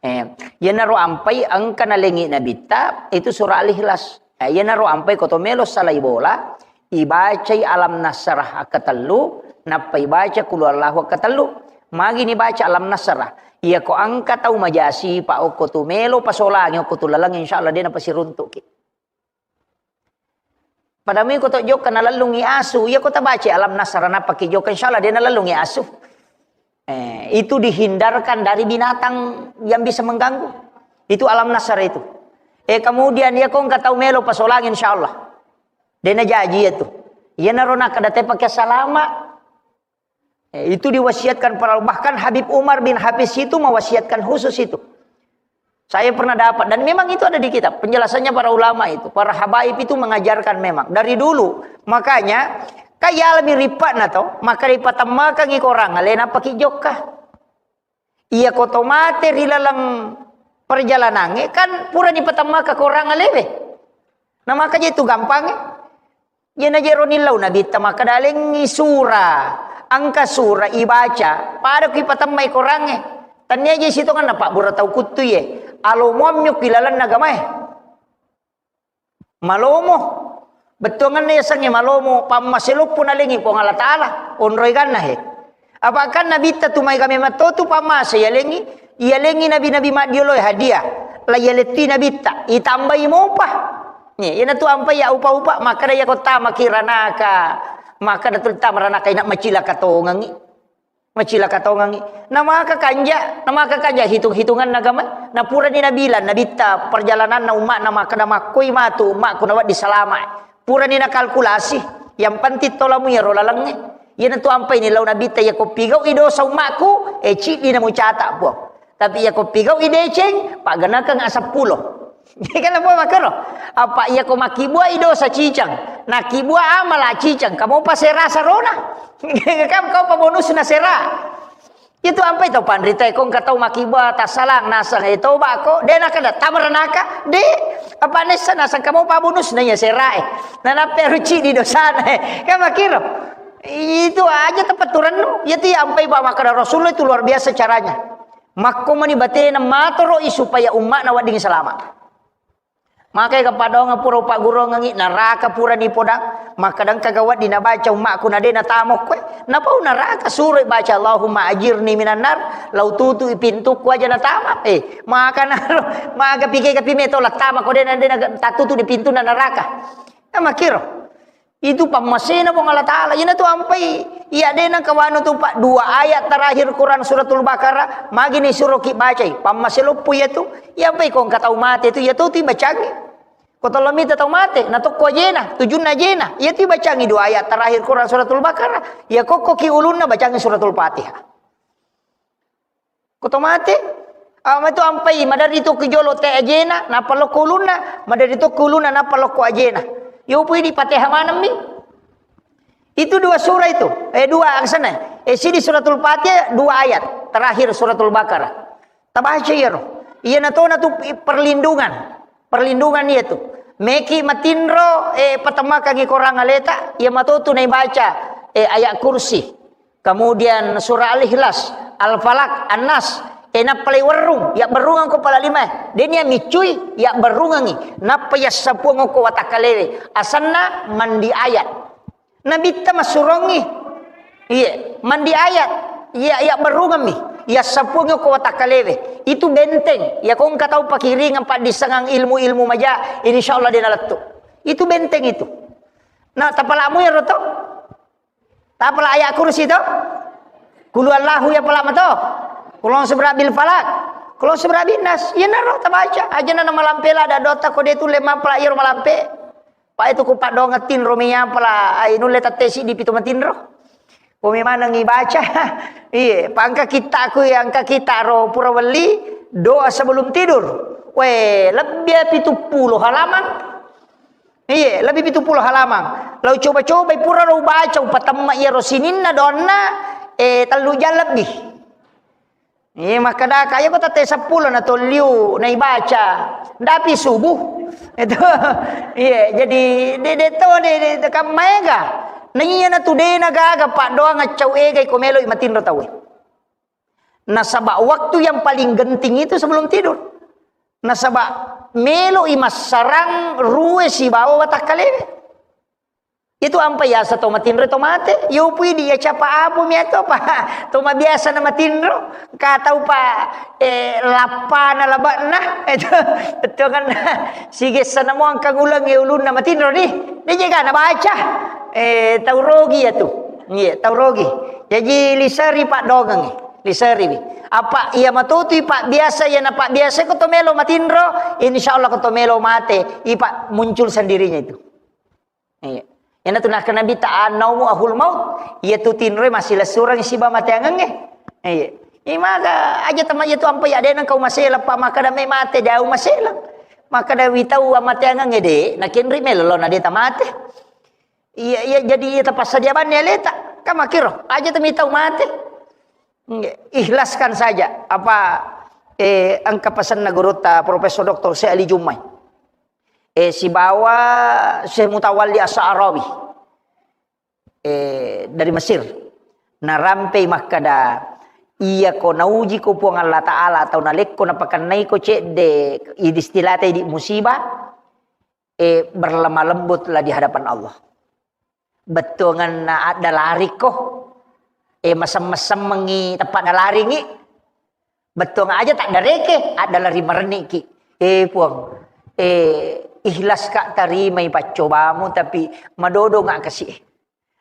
Eh, iyanaro ampai engka nalengi nabitta, itu surah Al-Ikhlas. Eh, iyanaro ampai ko to melo salai bola, ibacai Alam Nasrah akkatellu, nappa ibaca Qul Huwallahu akkatellu. Magi ni baca Alam Nasrah? Iya ko engka tau majasi, pa okko tu melo pasolangi okko tu laleng, insyaallah de napasiruntuki. Pada mui ko to jokka nalellungi asu, iya ko tabaca Alam Nasrah napaki jokka, insyaallah de nalellungi asu. Eh, itu dihindarkan dari binatang yang bisa mengganggu. Itu Alam Nasrah itu. Eh, kemudian iya ko engka tau melo pasolang, insyaallah. De najaji itu. Iyanaro nakkeda te pakai salama. Eh, itu diwasiatkan para, bahkan Habib Umar bin Hafiz itu mewasiatkan khusus itu. Saya pernah dapat, dan memang itu ada di kitab penjelasannya para ulama itu, para habaib itu mengajarkan memang dari dulu. Makanya, kayalami ripatna to, maka ripatemmakangi korang alena paki jokka. Iya ko to mate ri laleng perjalanangnge, kan pura nipatemmakang korang alewe. Nah, makanya itu gampangnge. Iyana jero nillau nabitta makkeda lengngi sura, engka sura ibaca, pada ku ipatemmai korangnge. Tania je sitonganna pabbura tau kuttu ye. Alo muammi ki lalenna agamae. Malomo. Bettuanganna yasengnge malomo, pammase loppo nalengi Puang Allah Ta'ala, onroi ganna he. Apa kan nabitta tu maega memang to tu pammase yalengi, yalengi nabi-nabi maddioloe hadiah. La yalettui nabitta, itambai mopa. Nih, iyana tu ampai ya upa-upa, makkeda ya ko tamaki ranaka. Makkeda tu tama ranaka ina macilaka tongengi. Macilaka tongengi. Namaka kanja, namaka kanja hitung-hitungan agama. Napurani nabilang, nabitta perjalananna umma'na makkeda makkoi matu umma'ku nawedding salama. Purani nakalkulasi, yang penting tolamu iyaro lalengnge. Iyana tu ampai ni lau nabitta ya ko pigau i dosa umma'ku, eh, ciddi namucata Puang. Tapi iya ko pigau i deceng, pagganakeng asappulo. Kan apa makkero? Apa iya ko makkibua i dosa cicang, nakkibua amala cicang, kamu pa sera sarona. Kan kau pa bonusna sera. Itu ampai tau panrita ko engka tau makkibua tassalang nasang e toba ko, de nakkeda tamaranaka, de apa nessa nasang kamu pa bonusna iya sera e. Nanappe ruci di dosana e. Kan makkiro. Itu aja tepetturennu. Iya tu iya ampai ba makkeda Rasulullah itu luar biasa caranya. Makko mani batena matoro'i supaya umma'na wedding salama. Maka ega padonga pura upagguruangengngi, naraka purani podang. Maka dengka gawat di nabaca ummakku na de natamokko. Napau naraka suroi baca Allahumma ajirni minan nar, lau tutu pintukku aja natama. Eh, maka naro, maka pike kapi meto lattama ko de na de na tatutu di pintu na naraka. Namakiro. Itu pammasena Puang Allah Ta'ala. Ina tu ampai, iya de nangka wanu tu, Pak, dua ayat terakhir Quran Suratul Baqarah, magi ni suroki bacai. Pammase loppo iya tu. Iya ampai ko engka tau mate tu, iya tu tu bacangi. Ko tollo mita tau mate, na tokko ajena, tujunna ajena. Iya tu bacangi dua ayat terakhir Quran Suratul Baqarah. Iya kokko ki ulunna bacangi Suratul Fatihah. Ko to mate, ama tu ampai, madari to ki jolo te ajena, nappa lokko ulunna, madari to ki ulunna, nappa lokko ajena. Yo pui di Fatihah manemmi. Itu dua surah itu, eh, dua aksana. Eh, sidi Suratul Fatihah, dua ayat. Terakhir Suratul Baqarah. Tabaca iyaro. Iya natona tu perlindungan. Perlindungan iya tu. Meki matinro, eh, patemakangi korang aleta, iya matotu naibaca, eh, ayat kursi. Kemudian surah Al-Ikhlas, Al-Falaq, An-Nas. Eh, nappa lei werrung, ya berrungang ko pala lima. Denia micui, ya berrungangi. Nappa ya sapuang ko watakkalewe. Asanna mandi ayat. Nabitta massurongi. Iya, mandi ayat. Iya, ya berrungammi. Ya sapuang ko watakkalewe. Itu benteng. Ya ko engka tau pakiringan paddissengang ilmu-ilmu maja, insya Allah dia nalettu. Itu benteng itu. Nah, tapalamu ya roto. Tapala ayat kursi to. Kulu Allahu ya pala mato. Kulon sebra bil falak. Kulon sebra bin nas. Iya naro tabaca. Aja na malampela ada dota ko dia tulle mapala iyaro malampe. Pak itu ku padonga tinro mi apala, ai nulle tette siddi pitu matinro. Ko mi maneng ibaca. Iye, pangka kita ku, angka kita ro pura welli doa sebelum tidur. Weh, lebbi pitu puluh halaman. Iye, lebbi pitu puluh halaman. Lau coba-coba pura ro baca, upatemma iya ro sininna donna, eh, tellu jam lebbi. Iya, makkadaka, iya ko tette seppulo na tolliu, na ibaca. Ndapi subuh. Itu. Iya, jadi de, de to, de, de, de, kam maega. Na iya na tu de na gaga, paddoang accau ega, iko melo i matinro tauwe. Nasaba waktu yang paling genting itu sebelum tidur. Nasaba melo i massarang rue sibawa watakkalewe. Itu ampa yasa to matinro to mate, yopui di ya capa apu mi atau apa? To mabiasa na matinro, ka tau pa, eh, lappa na labak na, itu, itu kan, sigessa na mo angka guleng ya ulun na matinro di, dia jaga na baca, eh, tau rogi ya tu, iya, tau rogi. Jadi liseri pak dogang, liseri wi. Apa iya matutui pak biasa, iya na pak biasa ko to melo matinro, insya Allah ko to melo mate, ipak muncul sendirinya itu. Iya. Iyana tu nakkeda Nabitta, "An-naumu ahul maut." Iya tu tinroe massilessureng siba mateangengnge. Iya. Imaga aja tama iya tu ampa iya de nengka umaseleng, pa makkeda me mate de umaseleng. Makkeda witau amateangengnge de, nakenri melo na de tamate. Iya, iya, jadi iya tapassadia banni aleta. Kan makkiro, aja tami tau mate. Ikhlaskan saja apa, eh, engka pesanna gurutta Profesor Doktor Syekh Ali Jummai. Eh, sibawa Syekh Mutawalli As-Sa'rawi, eh, dari Mesir. Narampei makkada, iya ko nauji ko Puang Allah Ta'ala atau nalekko napakennai ko cedde, idi istilata idi musibah, eh, berlemah lembutlah di hadapan Allah. Bettuanganna adda larikko, eh, masem-, masemmengi tempat nalaringi. Bettuang aja tak dareke, adda lari marennikki. Eh, Puang, eh, ikhlas ka tarimai paccobamu, tapi madodo nga kasi.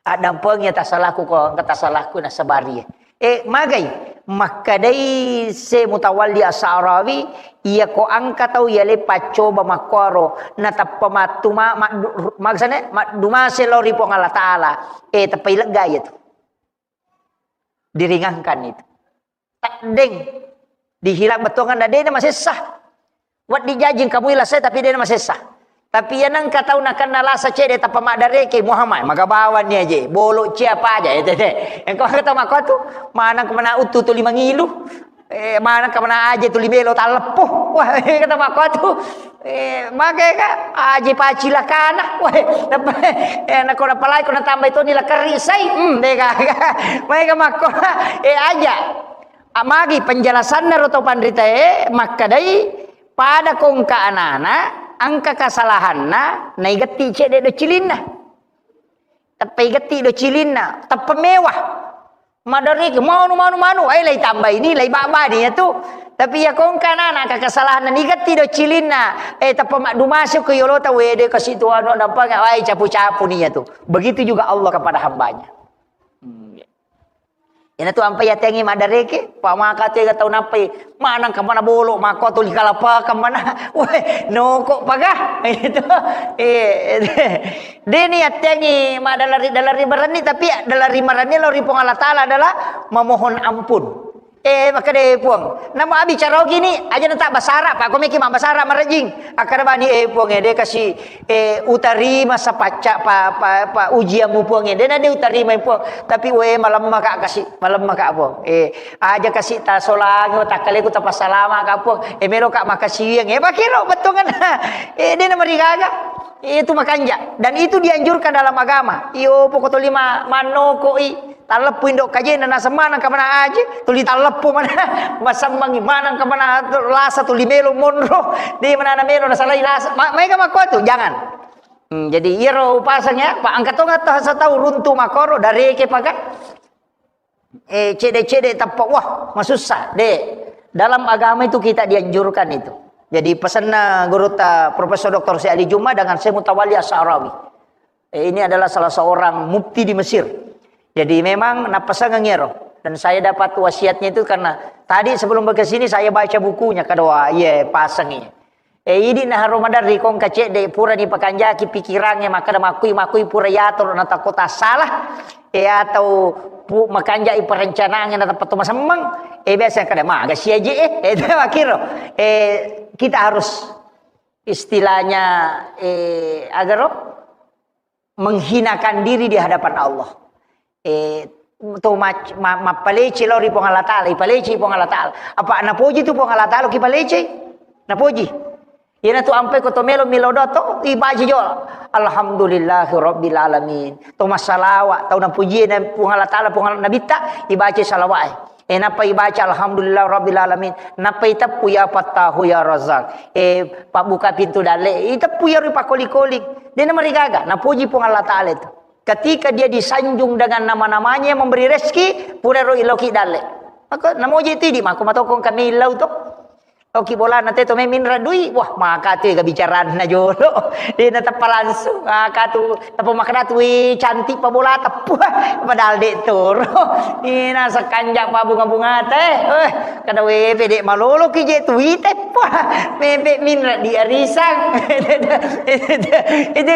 Addampengi tasalaku ko, engka tasalaku nasabari. Eh, magai, makkadai se Mutawalli As-Sa'rawi, iya ko engka tau iya le paccoba makkuaro, natappa mattu ma-, maddu-, maksudnya, maddumase lao ri Puang Allah Ta'ala, eh, teppai lega iya tu. Diringankan itu. Taddeng. Dihilang bettuanganna, de na masessa. Wedding jaji engka mui lasai, tapi de na masessa. Tapi iya nengka tau nakenna lasa cede tappa maddareke, Muhammad, maga bawang ni aje, bolo cia apa aja, eh, tete. Engka maka tau makko tu, maneng ko mana uttu tuli mangilu. Eh, maneng ko mana aje tuli melo talleppo. Wah, kata makko tu. Eh, mage ka, aje pacilakana. Wah, eh, nako napalai ko natambai toni lakerri sai. Hmm, de ka. Mage ka makko. Eh, aja. Amagi penjelasanna ro to panritae, makkadai, pada ko engka anana, Engka kesalahanna, naigetti cedde' docilinna. Teppa igetti docilinna, teppa mewah. Maderiki, manu, manu, manu, eh, lai tambai ni, lai babani ya tu. Tapi ya kongka nana, ka kesalahanna nigetti docilinna, eh, teppa maddumasuk ke yolota, wede kasi tu anu, nampa, wai capu-capu ni ya tu. Begitu juga Allah kepada hambanya. Hmm. Ina tu ampai yatengi madareke, pamaka tega tau nappai, manang kemana bolo, mako tuli kalapa kemana, weh, noko paga, itu, eh, deni yatengi madalari, dalari marenni, tapi dalari marenni lo ri Puang Allah Ta'ala adalah memohon ampun. Eh, maka de Puang, nama abi carogi ni, aja nata basara, pak komeki ma basara marajing, akar bani, eh, Puang, eh, de kasi, eh, utarima sapacca pa, pa, pa ujianmu Puang, eh, dena de utarima Puang, tapi we malemma ka kasi, malemma ka Puang, eh, aja kasi tasolangi, takkaleku tapassalama ka Puang, eh, melo ka makasiwiang, eh, makiro bettuangan, eh, dena marigaga, itu makanja, dan itu dianjurkan dalam agama, iyo pokok lima manoko i, Talleppu indo kajena naseng maneng ka mana aje, tuli talleppu mana, masemmangi maneng ka mana lasa tuli melo monro, de mana na melo nasalai lasa. Ma-, maega makko tu, jangan. Hmm, jadi iyaro upaseng ya, pa engka tonga to satau runtu makoro, dareke paga. Eh, cede-cede tappa, wah, masussa, de. Dalam agama itu kita dianjurkan itu. Jadi pesanna guru ta Profesor Doktor Syekh Ali Juma dengan Syekh Mutawalli As-Sa'rawi. Eh, ini adalah salah seorang mufti di Mesir. Jadi memang napasangeng ero. Dan saya dapat wasiatnya itu karena tadi sebelum ke sini saya baca bukunya, kada wa, iya, pasangi. Eh, idi naharo maderri kongka cedde pura ni pakanjaki pikirannya, makkada makui-makui pura yator na takota salah. Eh, atau pu-, makanjai perencanaan na tappa to masemmeng. Eh, biasa kada maga si aje, eh. Eh, itu makiro. Eh, kita harus istilahnya, eh, agaro menghinakan diri di hadapan Allah. Eh, to mac-, ma-, mappaleci lao ri Puang Allah Ta'ala, ipaleci Puang Allah Ta'ala. Apa napoji tu Puang Allah Ta'ala ki paleci? Napoji. Iyana tu ampai ko to melo milo do to, ibaji jo. Alhamdulillahi Rabbil Alamin. To massalawa, tau napuji na Puang Allah Ta'ala, Puang Allah Nabitta, ibaca salawat. Eh, nappa ibaca, "Alhamdulillah Rabbil Alamin." Nappa iteppu, "Ya Fattahu, ya Razzaq." Eh, pabbuka pintu dalle. Iteppu iyaro pakoli-koli. Dena marigaga. Napuji Puang Allah Ta'ala itu. Ketika dia disanjung dengan nama-namanya yang memberi rezeki, pura ro iloki dalle. Maka namoji tu idi, mako matokong kami illau to. Oki bolana te to meminra dui, wah, maka tu ega bicaranna jolo. Dena teppa langsung. Maka tu teppa makkada tu, "Wih, cantik pa bola teppa." Padahal de toro. Ina sekanja pa bunga-bunga te. Eh, kada we pede malolo ki je tu ite pa. Mepe minra di arisang. Itu,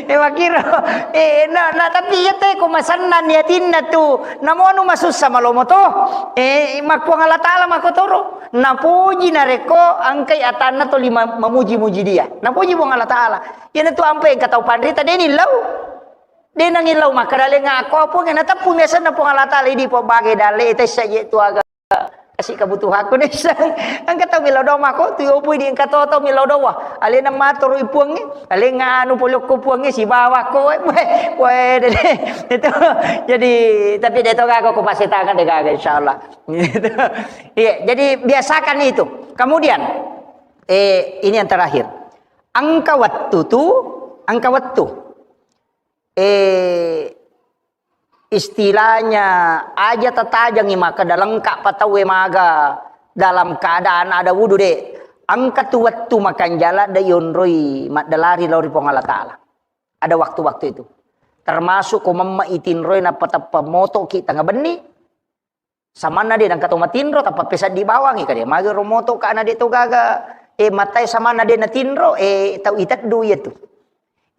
eh, makiro. Eh, na, na, tapi iya te ko masenna niatinna tu. Namonu masussa malomo to. Eh, makkuang Allah Ta'ala makotoro. Napoji narekko engkai atanna toli ma-, mamuji-muji dia. Napoji Puang Allah Ta'ala. Iyanatu ampe engka tau panrita deni lau. Denangi lau makkada lenga ko Puang, nateppu miasanna Puang Allah Ta'ala idi po bage dalle tessa je tu aga kasi kebutuhanku nessa. Engka tau millau doa mako tu yopu idi engka to tau millau doa. Alena maturu i Puangnge, alenga anu polokko Puangnge sibawa ko. Weh, weh, dede. Itu. Jadi tapi de to gaga ko pasetangan de gaga insyaallah. Gitu. Iya, jadi biasakan itu. Kemudian, eh, ini yang terakhir. Engka wettu tu, engka wettu. Eh, istilahnya aja tatajangi maka dalengka patawe maga dalam keadaan ada wudu de. Engka tu wettu makanjala de yonroi maddalari lao ri Puang Allah Ta'ala. Ada waktu-waktu itu. Termasuk ko memma itinroi nappa teppa motoki tengah benni, samanna de nengka to matinro, tappa pesaddi bawangi kade. Magi ro moto kana de to gaga, eh, matai samanna de natinro, eh, tau iteddu iya tu.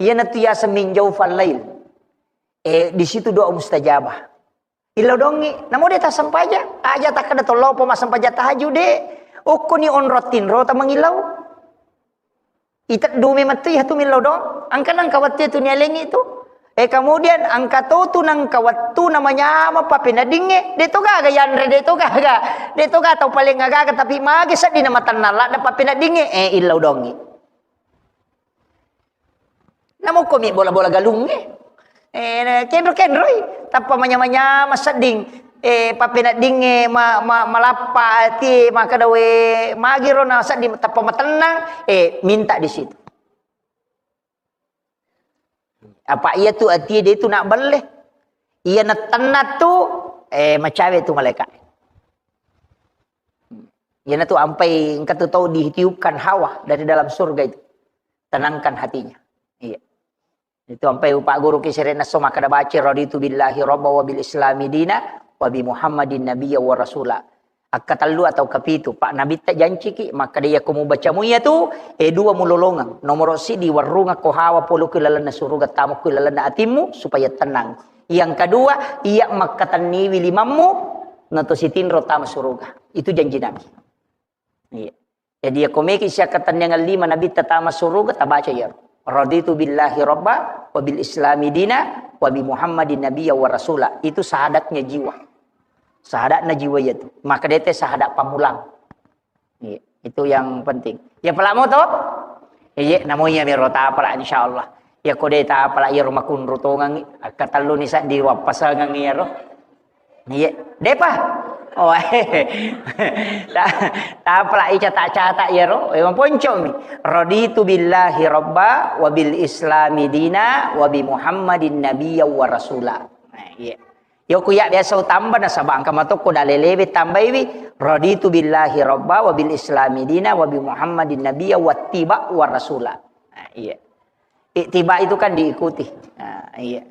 Iya natu yaseng min jaufal lail. Eh, di situ doa mustajabah. Illau dongi, namo de tassempajang, aja takkada tollopo massempajang tahajud de. Okkoni onro tinro tamangillau. Iteddu memang tu iya tu millau doang. Engka nengka wettu tu nialengi tu. Eh, kemudian engka to tu nengka wettu namanyama pappeneddingnge. De to gaga yanre, de to gaga. De to gaga tau paling gaga, tapi mage sedding na matennang ladde pappeneddingnge. Eh, illau dongi. Namukko mi bola-bola galungnge. Eh, kenro-kenroi, tappa manyama-nyama sedding, eh, pappeneddingnge ma-, ma-, malappa ati, makkada we magiro na sedding tappa matennang, eh, minta di situ. Apa iya tu atie de tu nak belle. Iya natenna tu, eh, macawe tu malaika. Iyana tu ampai engka tu tau ditiupkan hawa dari dalam surga itu. Tenangkan hatinya. Iya. Itu ampai upa guru ki serena so makkada baca raditu billahi rabba wa bil islami dina wa bi Muhammadin nabiyya wa rasula. Akkatellu atau kapitu, Pak Nabitta janciki, makkada iya ko mubaca muiya tu, eh, dua mulolongeng. Nomoro sidi warrunga ko hawa polo ku lalenna suruga, tamo ku lalenna atimmu supaya tenang. Yang kedua, iya makkatenniwi limammu, nato sitinro tama suruga. Itu janji Nabi. Iya. Jadi, ya, komeki siakkatenniangan lima Nabitta tama suruga, tabaca ya. Raditu billahi rabba, wa bil islami dina, wa bi Muhammadin nabiyya wa rasula. Itu sahadatnya jiwa. Sahadatna jiwa itu. Maka dete sahadat pamulang. Iya, itu yang penting. Ya, pala mo to? Iya, namo iya mero tapala, insyaallah. Ya, ko de tapala, iya, rumah kunru tongang, akkatellu ni saddi wappasangang iya ro. Iya, depa. Oh, ta-, tapala ica tak catat iya ro. Eh, maponco mi. Raditu billahi rabba wa bil islami dina wa bi Muhammadin nabiyya wa rasula. Nah, iya. Yoku ya biasa utamba nasaba engka matokko dalelewe tambaiwi, raditu billahi rabba wa bil islami dina wa bi Muhammadin nabiyya wattiba wa rasula. Nah, iya. Ittiba itu kan diikuti. Nah, iya.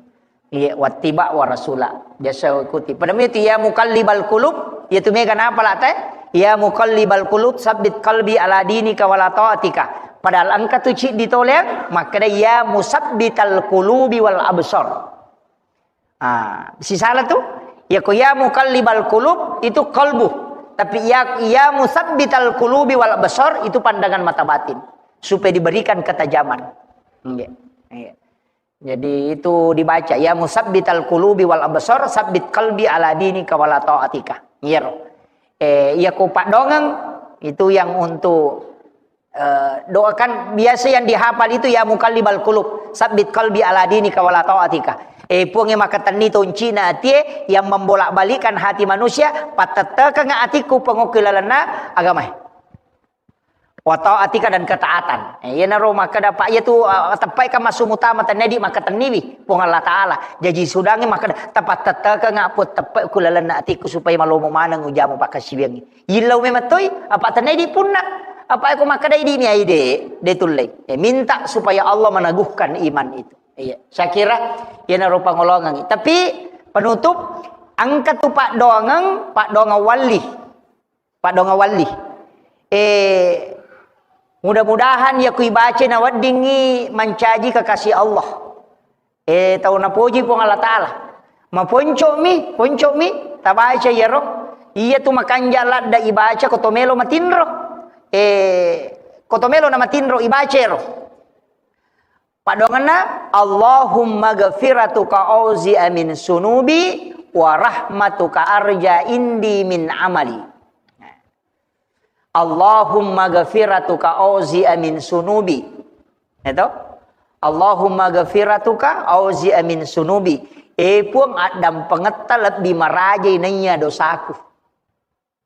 Iya, wattiba wa rasula. Biasa ikuti. Pada itu ya muqallibal qulub, ya tu mega napa la te? Ya muqallibal qulub, sabbit qalbi ala dinika wala taatika. Padahal engka tu cik ditoleang, makkada ya musabbital qulubi wal absar. Ah, sisala tu, ya ko ya muqallibal qulub itu qalbu. Tapi ya, ya musabbital qulubi wal absar itu pandangan mata batin. Supaya diberikan ketajaman. Iya, iya. Jadi itu dibaca, ya musabbital qulubi wal absar, sabbit qalbi ala dinika wala taatika. Iya ro. Eh, iya ko paddoangeng itu yang untuk Eh, doakan biasa yang dihafal itu, "Ya muqallibal qulub, sabbit qalbi ala dinika wala taatika." Eh, Puang yang makatenni toncina atie, yang membolak-balikkan hati manusia, pattettekeng atikku pengokki lalenna agamae. Wa taatika dan ketaatan. Eh, iyanaro maka dapat iya tu, eh, teppai kan masuk utama tenedi makatenniwi Puang Allah Taala. Jaji sudangi maka da-, tepattettekeng apa teppai ku lalenna atikku supaya malomo maneng ujamu pakasiwiangi. Yillau memang toi, apa tenai di punna. Apa aku makkadai di mi ai de, de tullei. Eh, minta supaya Allah meneguhkan iman itu. Iya, saya kira iyanaro pangolongangi. Tapi penutup, engka tu paddoangeng, paddoangeng walli. Paddoangeng walli. Eh, mudah-mudahan ya ku ibaca na weddingi mancaji kekasih Allah. Eh, tau napoji Puang Allah Taala. Maponco'mi, ponco'mi, tabaca iyaro. Iya tu makanja ladda ibaca ko to melo matinro. Eh, ko to melo na matinro ibaca ero. Paddoangenna, "Allahumma ghafiratuka auzi'a min sunubi wa rahmatuka arja indi min amali." Allahumma ghafiratuka auzi'a min sunubi. Itu? Allahumma ghafiratuka auzi'a min sunubi. Eh, Puang, addampengetta lebbi marajai naiya dosaku.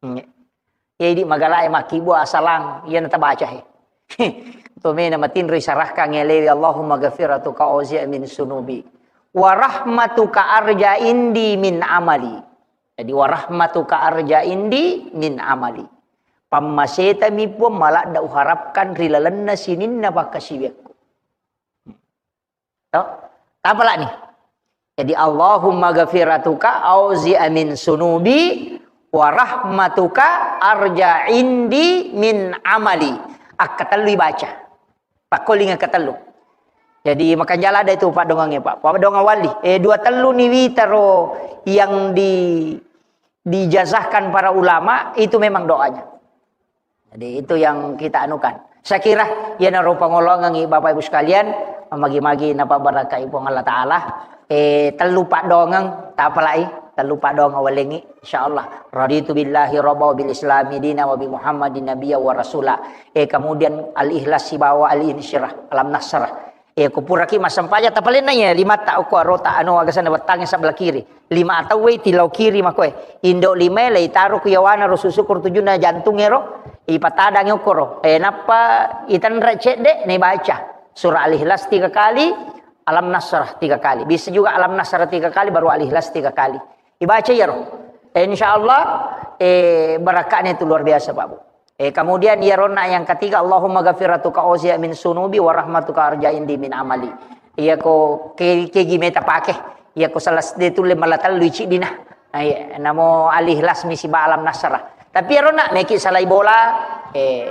Hmm. Jadi magalae makkibua asalang, iya natabaca he. Tomena matinro isarahkan elewi, "Allahumma ghafiratuka auzi'a min sunubi. Wa rahmatuka arja indi min amali." Jadi, "Wa rahmatuka arja indi min amali." Pammasetami Puang maladda uharapkan ri lalenna sininna pakkasiwiakku. To? Tapalani. Jadi, "Allahumma ghafiratuka auzi'a min sunubi wa rahmatuka arja indi min amali." Akkatellu ibaca. Pakkoling akkatellu. Jadi, makanjala ada itu paddoangengnge, Pak. Paddoangeng walli. Eh, dua tellu ni witaro yang di-, dijazahkan para ulama, itu memang doanya. Jadi, itu yang kita anukan. Saya kira, iyanaro pangolongangi Bapak Ibu sekalian, magi-magi napabarakai Puang Allah Taala. Eh, tellu paddoangeng, tapalai, tellu paddoangeng walengi, insyaallah. Raditu billahi rabba wa bil islami dina wa bi Muhammadin nabiyya wa rasula. Eh, kemudian al-ikhlas sibawa al-insyirah, alam nasrah. Eh, ko puraki massempajang tapalenna iya, limatta okko arota anu agasanna wettangnge sebelah kiri. Lima atau wei tilau kiri makoe. Indo limae lei taro ku yawana ro susu kor tujuna jantung ero. Ipatadangi okkoro. Eh, nappa itenre cedde ne baca. Surah Al-Ikhlas tiga kali. Alam Nasrah tiga kali. Bisa juga Alam Nasrah tiga kali, baru Al-Ikhlas tiga kali. Dibaca iyaro. Eh, insya Allah, eh, barakahnya itu luar biasa, Pak Bu. Eh, kemudian iyaronna yang ketiga, Allahumma ghafiratuka ausiya min sunubi wa rahmatuka arja indi min amali. Iya ko ke, kegi meta pake. Iya ko salah sedih tu lima latal luici dina. Nah, iya, namo Al-Ikhlas misi ba Alam Nasrah. Tapi iyaronna meki salai bola, eh,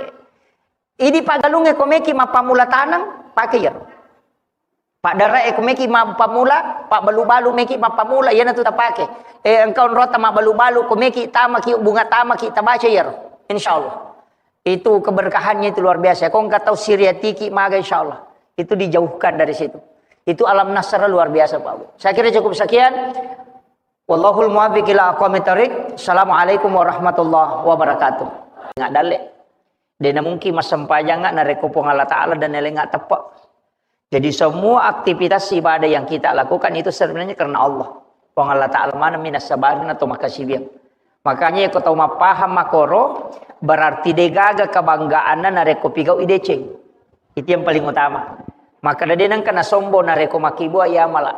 idi pagalunge ko meki mappamula taneng, pake iyaro. Paddarae ko meki mappamula, pabbalu-balu meki mappamula, iyana tu tapake. Eh, engka onrota mabbalu-balu, ko meki tamaki, bunga tamaki, tabaca iyaro. Insya Allah. Itu keberkahannya itu luar biasa. Ko engka tau siriatiki maga, insya Allah. Itu dijauhkan dari situ. Itu Alam Nasrah luar biasa, Pak Bu. Saya kira cukup sekian. Wallahul muwaffiq ila aqwamit thariq. Assalamualaikum warahmatullahi wabarakatuh. Nggak dalle. Dena mungkin massempajang narekko Puang Allah Ta'ala dan elenga teppe. Jadi semua aktivitas ibadah yang kita lakukan itu sebenarnya karena Allah. Puang Allah Ta'ala maneng mi nassabarina to makkasiwiang. Makanya ko tau mappahang makoro, berarti degaga kebanggaanna narekko pigau ideceng. Itu yang paling utama. Maka de nengka nasombong narekko makkibua iya mala.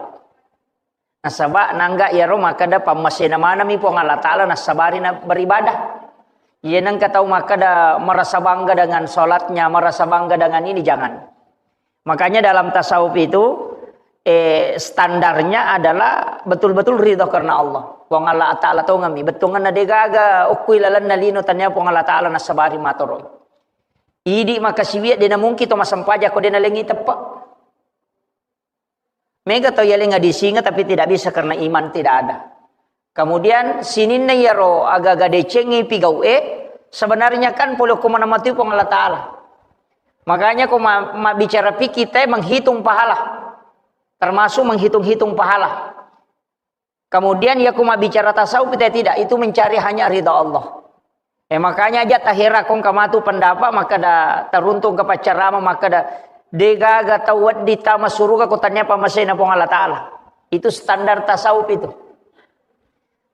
Nasaba nangga iyaro makkeda pammasena maneng mi Puang Allah Ta'ala nassabari na beribadah. Iya nengka tau makkeda merasa bangga dengan sholatnya, merasa bangga dengan ini, jangan. Makanya dalam tasawuf itu, eh, standarnya adalah betul-betul ridho karena Allah. Puang Allah Ta'ala tongeng mi, bettuanna degaga okkui lalenna lino tania Puang Allah Ta'ala nassabari matoroi. Idi makkasiwiang dena mungkin to massempajang ko dena lengi teppe. Mega tau yalenga disinga tapi tidak bisa karena iman tidak ada. Kemudian sininna iyaro aga-aga decengi pigau e, sebenarnya kan pole ko maneng matui Puang Allah Ta'ala. Makanya ko ma-, mabbicara fikih te menghitung pahala. Termasuk menghitung-hitung pahala. Kemudian ya ko mabbicara tasawuf te tidak, itu mencari hanya ridha Allah. Eh, makanya aja tahera kong kamatu pendapat, maka da teruntung ke pacarama, maka da degaga tau weddi tama suruga ko tania pammasena Puang Allah Ta'ala. Itu standar tasawuf itu.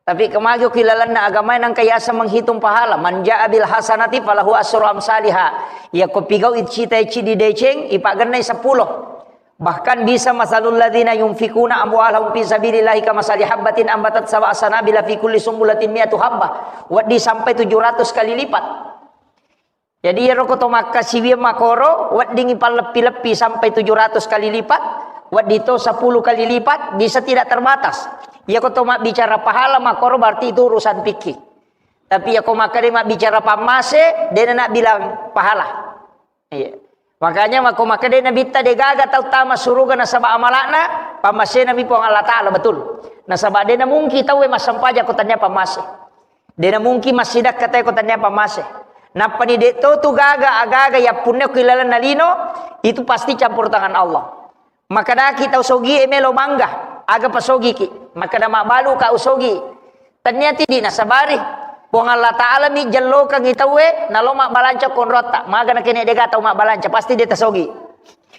Tapi kemagi ki lalenna agama nangka yasa menghitung pahala. Man ja'a bil hasanati falahu asru amsaliha. Ya ko pigau icita ici di deceng, ipagennai sepuluh. Bahkan bisa masalul ladzina yunfikuna amwalahum fi sabilillahi kamasali habbatin ambatat sab'a sanabila fi kulli sumbulatin mi'atu habbah. Weddi sampai tujuh ratus kali lipat. Jadi iyaro ko to makkasiwiang makoro, weddingi palleppi-leppi sampai tujuh ratus kali lipat, weddi to sepuluh kali lipat, bisa tidak terbatas. Iya ko to mabbicara pahala makoro berarti itu urusan fikih. Tapi iya ko makkeda mabbicara pammase, dena nak bilang pahala. Iya. Makanya mako makkeda Nabitta degaga tau tama suruga nasaba amala'na, pammasena mi Puang Allah Ta'ala, betul. Nasaba dena mungkin tau massempajang ko tania pammase. Dena mungkin massidakka te ko tania pammase. Nappani de to tu gaga agaga yappunna ko ilalenna lino, itu pasti campur tangan Allah. Makkedaki tau sogi e melo bangga, aga pasogiki. Makkeda mabbalu ka usogi. Tania tidi nasabari. Puang Allah Ta'ala mi jellokangi tauwe, nalo mabbalanca konrotta. Maga nakene dega tau mabbalanca, pasti de tasogi.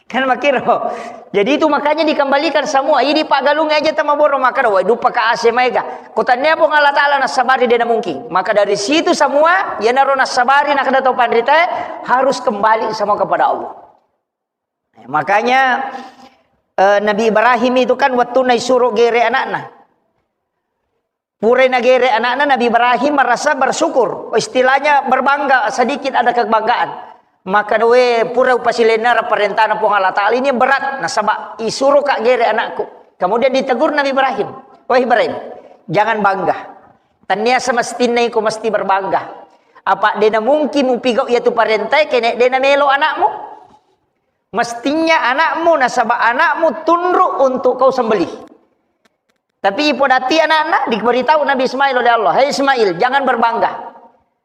Kan makiro. Jadi itu makanya dikembalikan semua. Ini pagalung aja tamaboro makkeda, wai duppa ka ase maega. Ko tania Puang Allah Ta'ala nasabari dena mungkin. Maka dari situ semua, yanaro nasabari nakeda tau panrita harus kembali semua kepada Allah. Makanya, eh, Nabi Ibrahim itu kan waktu naisuro gere anakna. Pura nagere anakna Nabi Ibrahim merasa bersyukur. Istilahnya berbangga, sedikit ada kebanggaan. Maka we pura upasilenna parentana Puang Allah Ta'ala ini berat. Nasaba isuro ka gere anakku. Kemudian ditegur Nabi Ibrahim. Wah Ibrahim, jangan bangga. Tania semestinna iko mesti berbangga. Apa dena mungkin mupigau yatu parentai kene dena melo anakmu. Mestinya anakmu, nasaba anakmu tunduk untuk kau sembelih. Tapi ipodati anakna, diberitahu Nabi Ismail oleh Allah, "Hai Ismail, jangan berbangga.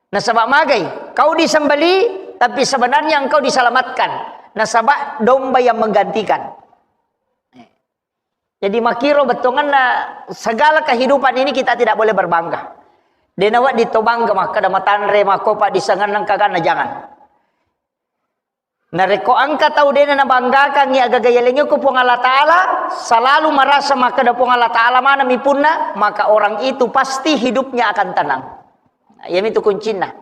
Nasaba magai, kau disembelih, tapi sebenarnya engkau diselamatkan. Nasaba domba yang menggantikan." Jadi makiro bettuanna segala kehidupan ini kita tidak boleh berbangga. Dena wedding to bangga makkeda matanre, makkopa disengenna kaganna, jangan. Narekko engka tau dena nabanggakangngi agaga yalengnge ko Puang Allah Ta'ala, selalu merasa makkeda Puang Allah Ta'ala maneng mi punna, maka orang itu pasti hidupnya akan tenang. Iyamitu kuncinna.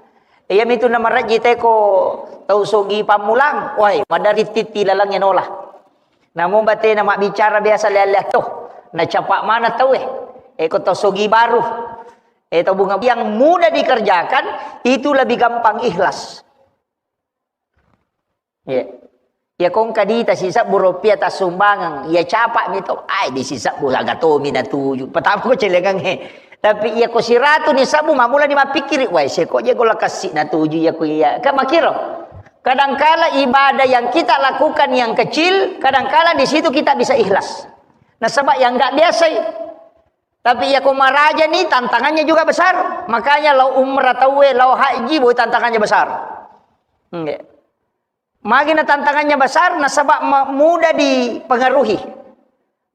Iyamitu namarejji teko tau sogi pammulang, wai, madari titti lalengnge nola. Namo batena mabbicara biasa lea-lea to. Nacapa mana tauwe. Eko to sogi baru. Eh, to bunga yang mudah dikerjakan, itu lebih gampang ikhlas. Iya. Iya, kongka dita sisebbu rupiah tassumbangeng, iya capa mi to, ai di sisebbu aga tomi natuju. Pertama ko celengang he. Tapi iya ko siratu ni sebbu, mamula ni mappikkiri, wai seko je gola kassi natuju iya ko iya. Kan makiro. Kadangkala ibadah yang kita lakukan yang kecil, kadangkala di situ kita bisa ikhlas. Nasaba yang nggak biasa i. Tapi iya ko maraja ni tantangannya juga besar. Makanya lao umrah tauwe, lao haji, boy tantangannya besar. Nggih. Magi na tantangannya besar, nasaba ma-, mudah dipengaruhi.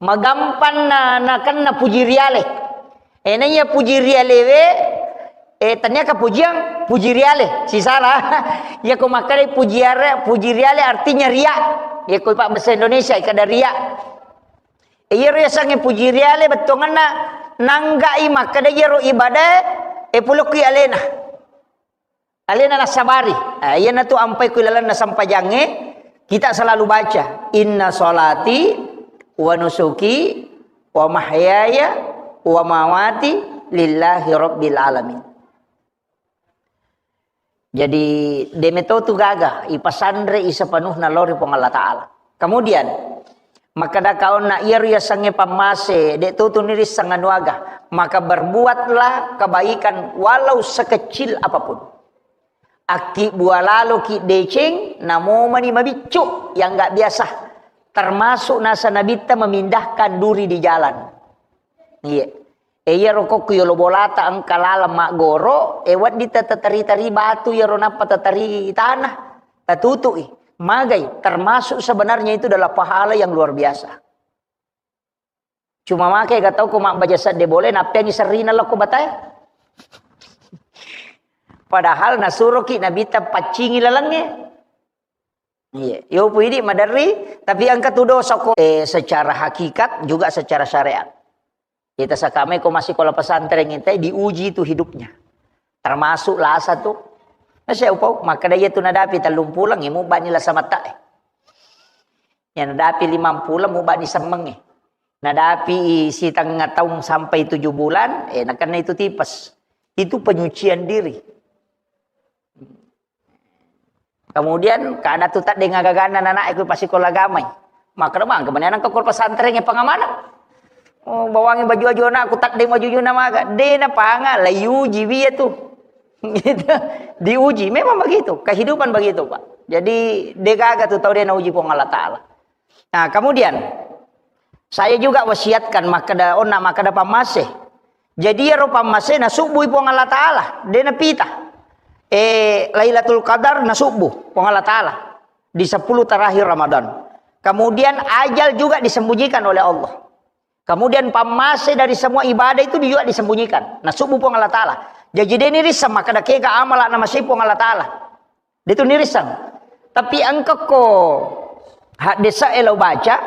Magampang na, nakenna puji riale. Eh, na iya puji riale we, eh, tania ka pujiang, puji riale. Sisara. Iya ko makkeda puji are-, puji riale artinya ria. Iya ko pak bahasa Indonesia, kada ria. Eh, iyaro yasengnge puji riale bettuanganna nanggai makkeda iyaro ibadah, eh, pulokki alena. Alena nassabari. Ah, iyanatu ampai ku ilalenna sempajangnge, kita selalu baca, "Inna sholati wa nusuki wa mahyaya wa mamati lillahi rabbil alamin." Jadi, de meto tu gaga, ipasanre i sepenuhna lao ri Puang Allah Ta'ala. Kemudian, makkeda kaonna iyaro yasengnge pammase, de to tu nirisseng anu aga, maka berbuatlah kebaikan walau sekecil apapun. Akki bua lalo ki deceng, namomani mabiccu yang nggak biasa. Termasuk nasa nabitta memindahkan duri di jalan. Iya. E, iyaro kokku yolo bolata engka laleng maggoro, e, wedding ta-, tatari-tari batu iyaro nappa tatari tanah, tatutui. Magai, termasuk sebenarnya itu adalah pahala yang luar biasa. Cuma make ga tau ko mabbaja sedde bole, nappeangi serrina lokko batae. Padahal nasuroki nabitta paccingi lalengnge. Iya, yo puidi maderri, tapi engka tu dosa ko, eh, secara hakikat juga secara syariat. Kita sakame ko masih sekolah pesantren itu diuji tu hidupnya. Termasuk lasa tu. Nah, saya upau, maka dia tu nadapi tellung pulang, ya, mubani lasa mata, eh. Ya, nadapi limang pulang, mubani semmeng, eh. Nadapi setengah tahun sampai tujuh bulan, eh, nakena itu tipes. Itu penyucian diri. Kemudian, kada tu taddeng agaganna nanae ku pasikola agamai. Makkeda, "Bang, kemudian engka ko pesantren e pengamanang." Oh, bawangi baju-baju anakku, taddeng baju-baju na maga. De na panga, la iuji wi tu. Gitu. Diuji. Memang begitu. Kehidupan begitu, Pak. Jadi, de gaga tu tau de na uji Puang Allah Ta'ala. Nah, kemudian saya juga wasiatkan makkeda, onna makkeda pammase. Jadi iyaro pammase nasubbui Puang Allah Ta'ala, de napita. Eh, Lailatul Qadar nasubbu Puang Allah Ta'ala di sepuluh terakhir Ramadan. Kemudian ajal juga disembunyikan oleh Allah. Kemudian pammase dari semua ibadah itu juga disembunyikan. Nasubbu Puang Allah Ta'ala. Jadi de nirisseng makkeda kega amala namasei Puang Allah Ta'ala. De tu nirisseng. Tapi engka ko haddese'e lao baca,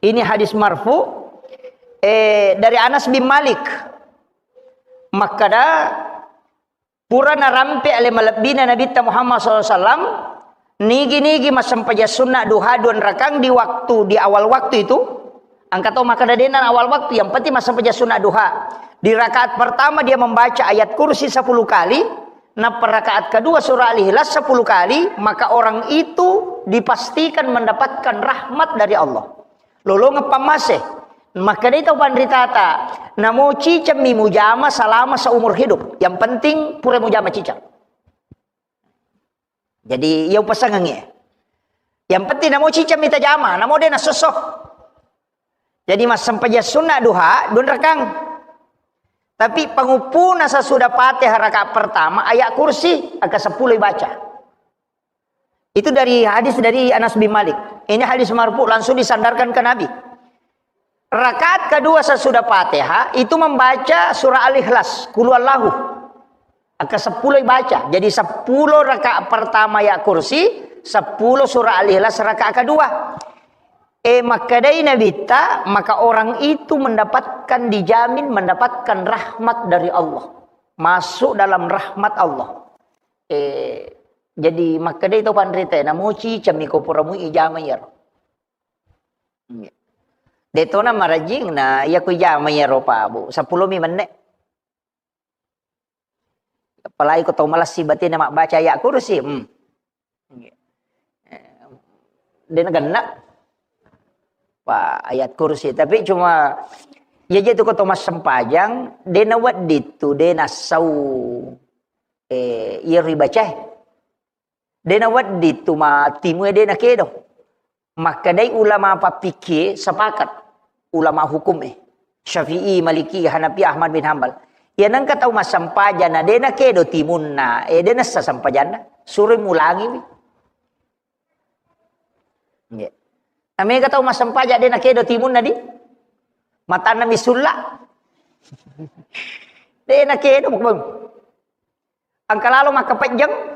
ini hadis marfu, eh, dari Anas bin Malik. Makkeda, pura narampe ale malebbina Nabitta Muhammad sallallahu alaihi wasallam, nigi-nigi massempajang sunna duha dua rakang di waktu, di awal waktu itu, engka to makkeda dena awal waktu, yang penting massempajang sunna duha. Di rakaat pertama dia membaca ayat kursi sepuluh kali, Nah, rakaat kedua surah Al-Ikhlas sepuluh kali, maka orang itu dipastikan mendapatkan rahmat dari Allah. Lolongeng pammase. Makkeda tau panritata, namo cicemmi mujama selama seumur hidup. Yang penting pura mujama ciceng. Jadi, iya upasangengngi. Yang penting namo cicemmi tajama, namo de nasosso. Jadi massempajang sunna duha, dua rakang. Tapi panguppuna sesudah Fatihah rakaat pertama, ayat kursi, angka seppulo ibaca. Itu dari hadis dari Anas bin Malik. Ini hadis marfu, langsung disandarkan ke Nabi. Rakaat kedua sesudah Fatihah, itu membaca surah Al-Ikhlas, Qul Huwallahu. Angka seppulo ibaca. Jadi seppulo rakaat pertama ayat kursi, seppulo surah Al-Ikhlas rakaat kedua. Eh, makkedai Nabitta, maka orang itu mendapatkan, dijamin mendapatkan rahmat dari Allah. Masuk dalam rahmat Allah. Eh, jadi makkedai tau panrita, namoci cami ko pura mui ijama iyaro. Detona marajing na iya ku jama iya ropa bu sepuluh mi menne. Apalagi ko tau malassi batena mabbaca ayat kursi. Hmm. Dena genna. Pak ayat kursi. Tapi cuma iya je tu ko tau massempajang dena wedding tu dena sau eh iya ribaca. Dena wedding tu ma timu dena kedo. Makkedai ulama pappikie sepakat, ulama hukum eh. Syafi'i, Maliki, Hanafi, Ahmad bin Hambal. Iya nengka tau massempajang na dena kedo timunna, eh dena sa sempajanna, suro mulangi wi. Iya. Namega tau massempajang dena kedo timunna di matanna mi sulla. Dena kedo. Engka lalo makkapejjeng.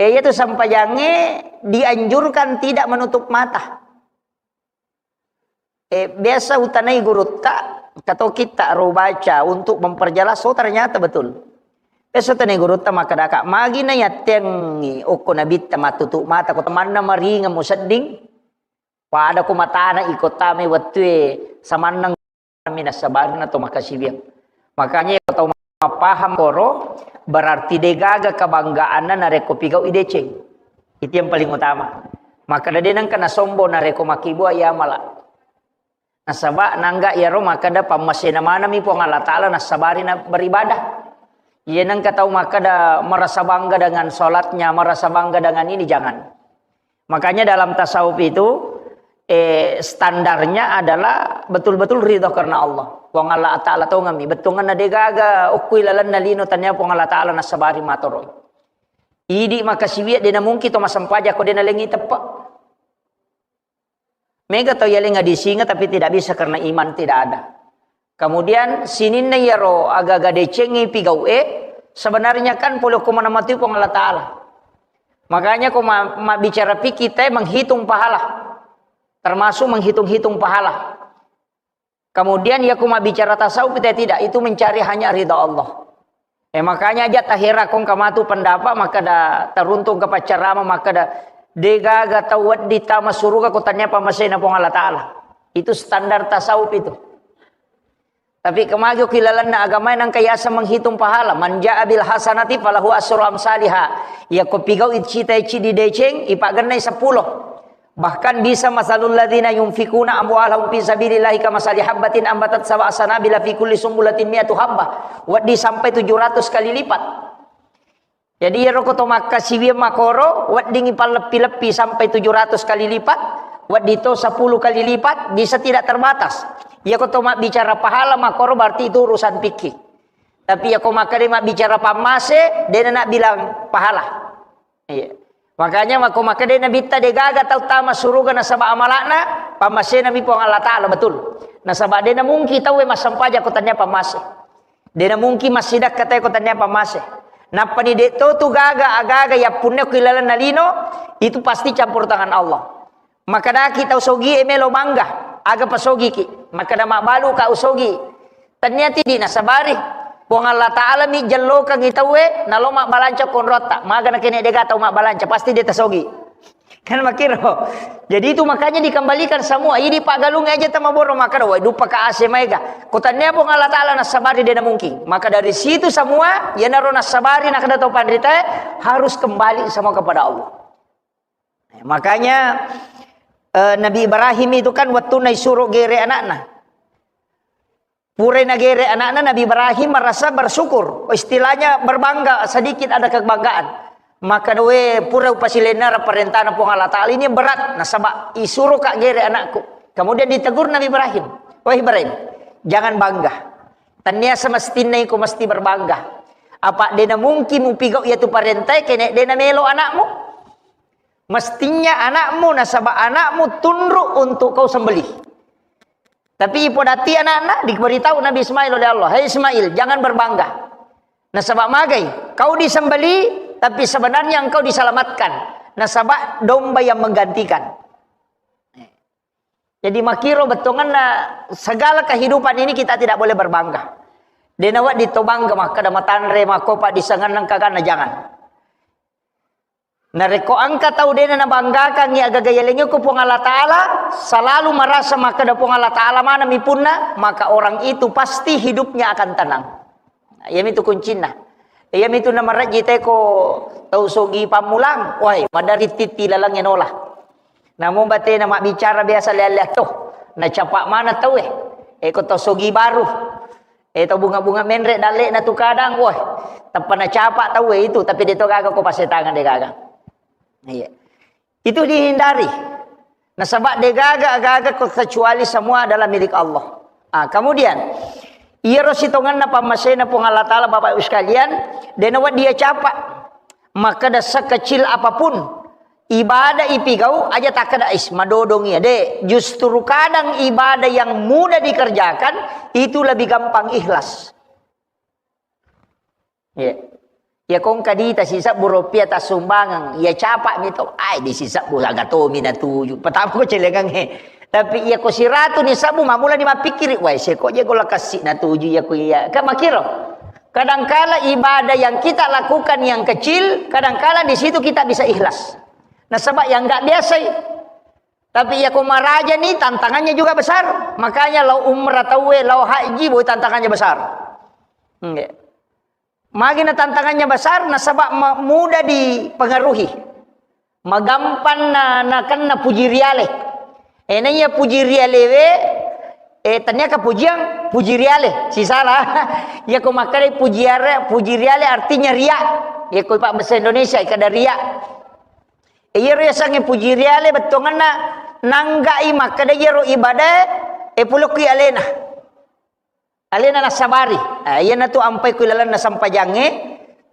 Eh, iyatu sempajangnge dianjurkan tidak menutup mata. Eh, biasa utanai gurutta, kato kita ro baca untuk memperjelas, oh ternyata betul. Biasa utanai gurutta makkadaka, magi na yattengi okko nabitta matutup mata, ko temanna maringeng musedding, pada ko matana iko tame wettue samannang mi nassabarina to makkasiwiang. Makanya tau mappaham koro, berarti degaga kebanggaanna narekko pigau i deceng. Itu yang paling utama. Maka de nengka nasombong narekko makkibua iya mala. Nasaba nangga iyaro makkeda pammasena manami Puang Allah Ta'ala nassabari na beribadah. Iya nengka tau makkeda merasa bangga dengan sholatnya, merasa bangga dengan ini, jangan. Makanya dalam tasawuf itu, eh, standarnya adalah betul-betul ridho karena Allah. Puang Allah Ta'ala tongami, bettuanna degaga okkui lalenna lino tania Puang Allah Ta'ala nassabari matoroi. Idi makasiwiya dena mungkin to massempajang ko dena lengi teppe. Mega tau yalenga disinga tapi tidak bisa karena iman tidak ada. Kemudian sininna iyaro aga-aga decengngi pigau'e, sebenarnya kan pole ko maneng matui Puang Allah Ta'ala. Makanya ko ma-, mabbicara fikih te menghitung pahala. Termasuk menghitung-hitung pahala. Kemudian ya ko mabbicara tasawuf te tidak, itu mencari hanya ridha Allah. Eh, makanya aja tahera kong kamatu pendapat makkeda teruntung ke paccarama makkeda degaga tau weddi tama suruga ko tania pammasena Puang Allah Ta'ala. Itu standar tasawuf itu. Tapi kemagi ki lalenna agama nangka yasa menghitung pahala. Man ja'a bil hasanati falahu asyru amsaliha. Ya ko pigau icita ici di deceng, ipagennai sepuluh. Bahkan bisa masalul ladzina yunfikuna amwalahum fi sabilillahi kamasali habbatin ambatat sab'a sanabila fi kulli sumbulatin mi'atu habbah. Weddi sampai tujuh ratus kali lipat. Jadi iyaro ko to makkasiwiang makoro, weddingngi palleppi-leppi sampai tujuh ratus kali lipat, weddi to sepuluh kali lipat, bisa tidak terbatas. Iya ko to mabbicara pahala makoro berarti itu urusan fikih. Tapi iya ko makkeda mabbicara pammase, dena nak bilang pahala. Iya. Makanya mako makkeda nabitta degaga tau tama suruga nasaba amalakna, pammasena mi Puang Allah Ta'ala betul. Nasaba dena mungkin tau massempajang ko tania pammase. Dena mungkin massidakka tae ko tania pammase. Nappani de to tu gaga agaga yappunna ko ilalenna lino, itu pasti campur tangan Allah. Makadaki tau sogie melo bangga, aga pasogiki. Makada mabbalu ka usogi. Tania tidi nasabari. Puang Allah Ta'ala mi jellokangi tauwe, nalo mabbalanca konrotta. Maga nakene dega tau mabbalanca, pasti de tasogi. Kan makiro. Jadi itu makanya dikembalikan semua. Ini Pak Galung aja tama boro makada, wai dupa ka ase maega. Ko tania Puang Allah Ta'ala nasabari dena mungkin. Maka dari situ semua, yenaro nasabari nakada tau panrita harus kembali semua kepada Allah. Makanya eh, Nabi Ibrahim itu kan waktu naisuro gere anakna. Purai nagere anakna Nabi Ibrahim merasa bersyukur. Istilahnya berbangga, sedikit ada kebanggaan. Maka doe pura upasilenna parentana Puang Allah Ta'ala ini berat. Nasaba isuro ka gere anakku. Kemudian ditegur Nabi Ibrahim. Wah Ibrahim, jangan bangga. Tania semestinna iko mesti berbangga. Apa dena mungkin mupigau iya tu parentai kene dena melo anakmu. Mestinya anakmu, nasaba anakmu tunduk untuk kau sembelih. Tapi ipodati anakna, diberitahu Nabi Ismail oleh Allah, "Hai Ismail, jangan berbangga. Nasaba magai, kau disembelih, tapi sebenarnya engkau diselamatkan. Nasaba domba yang menggantikan." Jadi makiro bettonganna segala kehidupan ini kita tidak boleh berbangga. Dena wedding to bangga makkada matanre makkopa disengenna kagana, jangan. Narekko engka tau dena nabanggakangngi agaga yalengngekko Puang Allah Ta'ala, selalu merasa makkeda Puang Allah Ta'ala maneng mi punna, maka orang itu pasti hidupnya akan tenang. Iyamitu kuncinna. Iyamitu namarejji teko tau sogi pammulang, wai, maderri titti lalengnge nola. Namo batena mabbicara biasa lea-lea to, nacapa maneng tauwe. Eko tau sogi baru. Eh, tau bunga-bunga menre dalle'na tu kadang, woi, tappa nacapa tauwe itu, tapi de to gaga ko pasetangan de gaga. Iya. Itu dihindari. Nasaba de gaga, gaga ko kecuali semua adalah milik Allah. Ah, kemudian, iyaro sitongenna pammasena Puang Allah Ta'ala, Bapak Ibu sekalian, de nawa dia capa. Makkeda sekecil apapun ibadah ipigau, aja takkeda, "Is, madodong iya." De, justru kadang ibadah yang mudah dikerjakan itu lebih gampang ikhlas. Iya. Ya kong kadita sisebbu rupiah tassumbangeng, ya capa mi to, ai di sisebbu aga tomi natuju. Pertama ko celengang he. Tapi iya ko siratu ni sebbu, mamula ni mappikkiri, "Wai, seko je gola kassi natuju iya ko iya." Kan makiro. Kadangkala ibadah yang kita lakukan yang kecil, kadangkala di situ kita bisa ikhlas. Nasaba yang nggak biasa i. Tapi iya ko maraja ni tantangannya juga besar. Makanya lao umrah tauwe, lao haji, boy tantangannya besar. Nggih. Magi na tantangannya besar, nasaba ma-, mudah dipengaruhi. Magampang na, nakenna puji riale. Eh, na iya puji rialewe, eh, tania ka pujiang, puji riale. Sisala. Iya ko makkeda puji are-, puji riale artinya ria. Iya ko pak bahasa Indonesia, kada ria. Eh, iyaro yasengnge puji riale bettuanganna nanggai makkeda iyaro ibadah, eh, pulokki alena. Alena nassabari. Eh, iyanatu ampai ku ilalenna sempajangnge,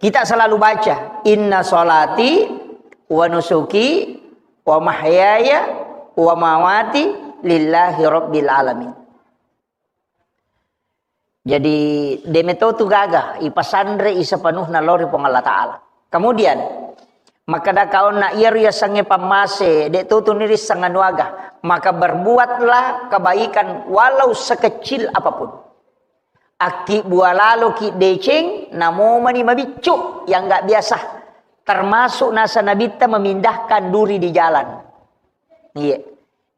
kita selalu baca, "Inna sholati wa nusuki wa mahyaya wa mamati lillahi rabbil alamin." Jadi, de meto tu gaga, ipasanre i sepenuhna lao ri Puang Allah Ta'ala. Kemudian, makkeda kaonna iyaro yasengnge pammase, de to tuni risseng anu aga, maka berbuatlah kebaikan walau sekecil apapun. Akkibbua laloki deceng, namomani mabiccu yang nggak biasa. Termasuk nasa Nabitta memindahkan duri di jalan. Iya.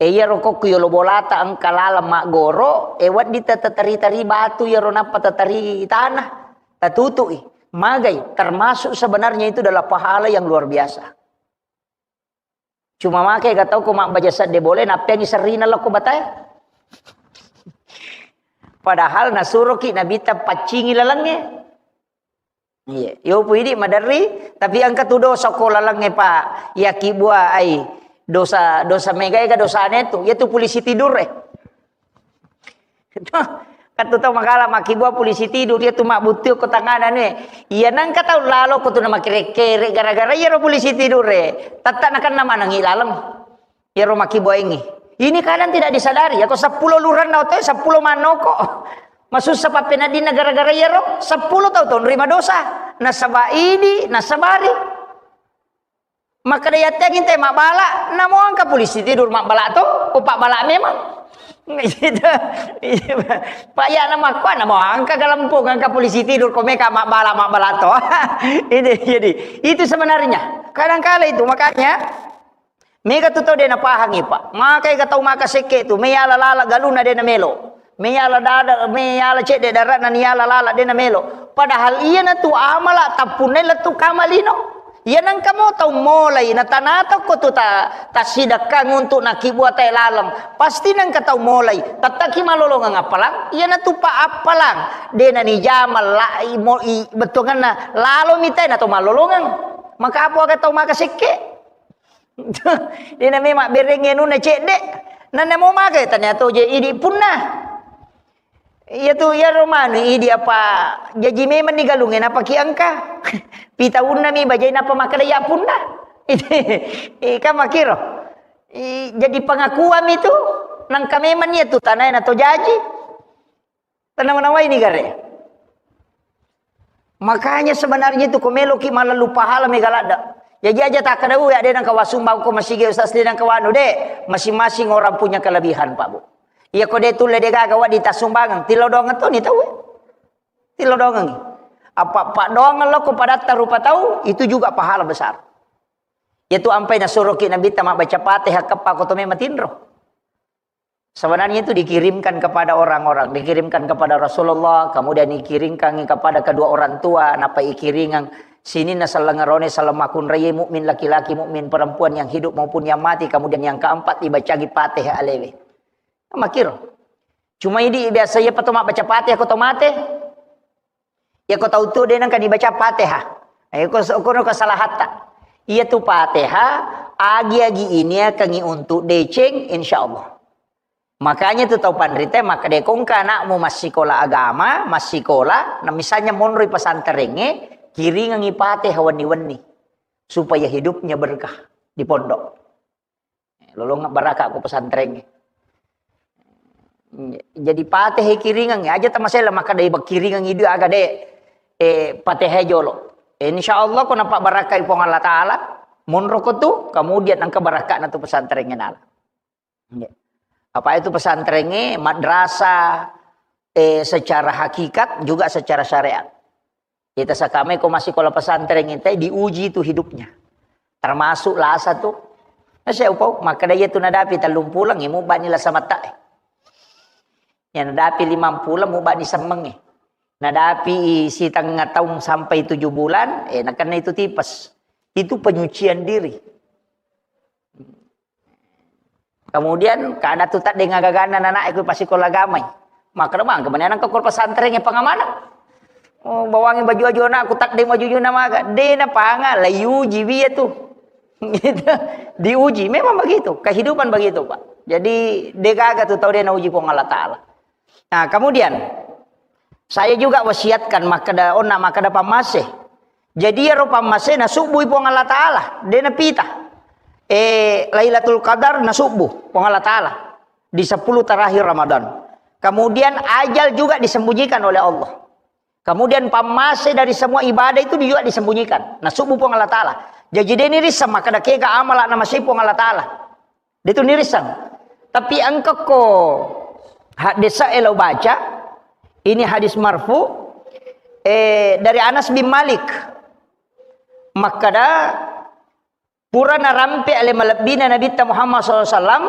E, iyaro kokku yolo bolata engka laleng maggoro, e, wedding ta-, tatari-tari batu iyaro nappa tatari tanah, tatutui. Magai, termasuk sebenarnya itu adalah pahala yang luar biasa. Cuma make ga tau ko mabbaja sedde bole, nappeangi serrina lokko batae. Padahal nasuroki Nabitta paccingi lalengnge. Iya, yopu idi maderri, tapi engka tu dosa ko lalengnge, Pak. Yakkibua ai dosa, dosa mega ega dosane tu, iya tu polisi tidur e. Kan tu tau magala makkibua polisi tidur, iya tu mabbuttu ko tangana ne. Iya nengka tau lalo ko tu namakkere-kere gara-gara iyaro polisi tidur e. Tetta nakenna manengi laleng. Iyaro makkibuaingngi. Ini kadang tidak disadari, yako seppulo luranna otoe, seppulo mannoko. Masussa pappeneddinna gara-gara iyaro, seppulo tau tonri madosa. Nasaba idi, nasabari. Makkeda yatteang inte mabbala, namo engka polisi tidur mabbala to, ko pabbala memang. Gitu. Pak ya nama kuat, namo engka galempung, engka polisi tidur, ko meka mabbala, mabbala to. Ini, jadi, itu sebenarnya. Kadangkala itu, makanya, Mega tu tau de napahangi, Pak. Maka ega tau maka sekke tu, meyala lala galuna de namelo. Meyala dada, meyala cedde darana niyala lala de namelo. Padahal iyana tu amala tappunna lettu kamalino. Iya nengka mo tau molai, na tanata ko tu ta, tasidekkang untuk nakibua tae laleng. Pasti nengka tau molai. Tattaki malolongeng appalang, iyana tu pa appalang. De nani jamal la, i, mo, i, bettuanganna lalo mitai na tau malolongeng. Maka apa aga tau maka sekke? Dena memang bereng anunna cedde. Nanna mo mage tania to je idi punna. Iya tu, iya romanu idi apa jaji memang ni galungnge napaki engka. Pitaunna mi bajai napa makkeda ya punna. Ika makiro. I, jadi pengakuan itu nangka memang iya tu tanai na to jaji. Tanawa-nawai ni gare. Makanya sebenarnya itu ko meloki malallu pahala mega ladda. Jaji aja takkeda, "Uwe, ade nengka wasumbang ko masigi ustaz, de nengka wanu de." Masing-masing orang punya kelebihan, Pak Bu. Iya ko de tulle de gaga wadi tassumbangeng, tilodongeng to ni tau. Tilodongeng. Apa, apa doang lo ko padatta rupa tau, itu juga pahala besar. Iyatu ampai nasuroki Nabitta mabbaca Fatihah keppa ko to me matinro. Sebenarnya itu dikirimkan kepada orang-orang, dikirimkan kepada Rasulullah, kemudian dikirimkan kepada kedua orang tua, napa ikiringang sininna sellengerone sellemmakunraie mukmin laki-laki, mukmin perempuan yang hidup maupun yang mati, kemudian yang keempat dibacagi Fatihah alewe. Makiro. Cuma idi biasa iya pato mabbaca Fatihah ko to mate. Iya ko tau tu de nangka dibaca Fatihah. Eh, ko, ko, ko salahatta. Iya tu Fatihah, agi-agi ini akan untuk deceng, insya Allah. Makanya tu tau panrita, maka de kongka anakmu massikola agama, massikola, nah misalnya monroi pesantrengnge, kiringangi Fatihah wenni-wenni. Supaya hidupnya berkah di pondok. Lolong baraka ko pesantrengnge. Jadi Fatihah kiringangi, aja tamasela maka dai kiringangi dua aga de, eh, Fatihah jolo. Insya Allah ko napa barakai Puang Allah Ta'ala, monro ko tu, kemudian engka barakana tu pesantrengnge nala. Nggih. Apa itu pesantrengnge, madrasah, eh, secara hakikat juga secara syariat. Kita sakame ko massikola pesantren intai diuji tu hidupnya. Termasuk lasa tu. Nah, saya upau, maka dia tu nadapi tellung pulang, imu bani lasa mata. Ya nadapi limang pulang, mu bani semeng. Nadapi setengah tahun sampai tujuh bulan, eh, nakena itu tipes. Itu penyucian diri. Kemudian kada tu tadde ngagaganna nana iku pasikola agamai. Makana bang kemudian ke pesantren ya pengamanah. Oh, bawangi baju-baju anakku tadde baju-baju namaga. De na panga la yuji biya tu. Gitu. Diuji. Memang begitu. Kehidupan begitu, Pak. Jadi de gaga tu tau de na uji Puang Allah Ta'ala. Nah, kemudian saya juga wasiatkan makkeda onna makkeda pammase. Jadi iyaro pammase nasubbui Puang Allah Ta'ala, de napita. Eh, Lailatul Qadar nasubbu Puang Allah Ta'ala di sepuluh terakhir Ramadan. Kemudian ajal juga disembunyikan oleh Allah. Kemudian pammase dari semua ibadah itu juga disembunyikan. Nasubbu Puang Allah Ta'ala. Jadi de nirisseng makkeda kega amala namasei Puang Allah Ta'ala. Detu nirisseng. Tapi engka ko hadis e lo baca, ini hadis marfu, eh, dari Anas bin Malik. Makkeda, pura narampe ale malebbina Nabitta Muhammad sallallahu alaihi wasallam,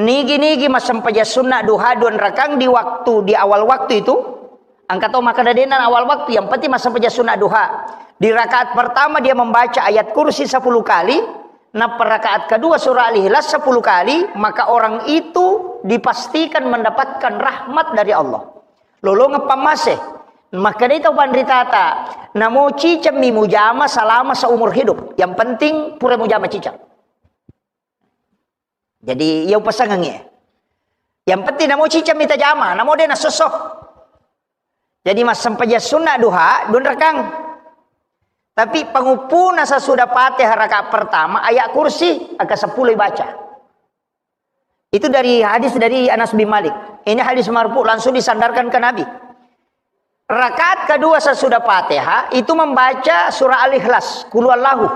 nigi-nigi massempajang sunna duha dua rakang di waktu, di awal waktu itu, engka to makkeda de'na awal waktu, yang penting massempajang sunna duha. Di rakaat pertama dia membaca ayat kursi sepuluh kali, Nah, rakaat kedua surah Al-Ikhlas sepuluh kali, maka orang itu dipastikan mendapatkan rahmat dari Allah. Lolongeng pammase. Makkedai tau panritata, namo cicemmi mujama selama seumur hidup. Yang penting pura mujama ciceng. Jadi, iya upasengengngi. Yang penting namo cicemmi tajama, namo de nassosso. Jadi, massempajang sunna duha, dua rakang. Tapi panguppuna sesudah Fatihah rakaat pertama, ayat kursi, angka sepuluh baca. Itu dari hadis dari Anas bin Malik. Ini hadis marfu, langsung disandarkan ke Nabi. Rakaat kedua sesudah Fatihah, itu membaca surah Al-Ikhlas, Qul Huwallahu.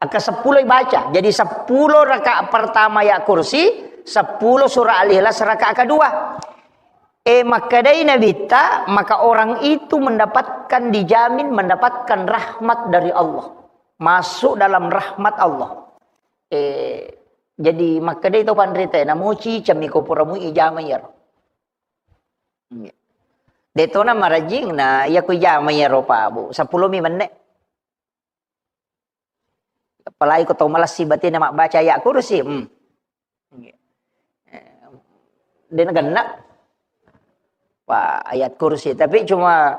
Angka sepuluh baca. Jadi sepuluh rakaat pertama ayat kursi, sepuluh surah Al-Ikhlas rakaat kedua. Eh, makkedai Nabitta, maka orang itu mendapatkan, dijamin mendapatkan rahmat dari Allah. Masuk dalam rahmat Allah. Eh, jadi makkedai to panrita, namo cicemmi ko pura mui ijama iyaro. Iya. Detona marajing, na iya ko ijama iyaro, Pak Bu. Sepuluh mi menne. Apalagi ko tau malessi batinna mabbaca ayat kursi. Hmm. Eh, de nagenna. Pak, ayat kursi. Tapi cuma,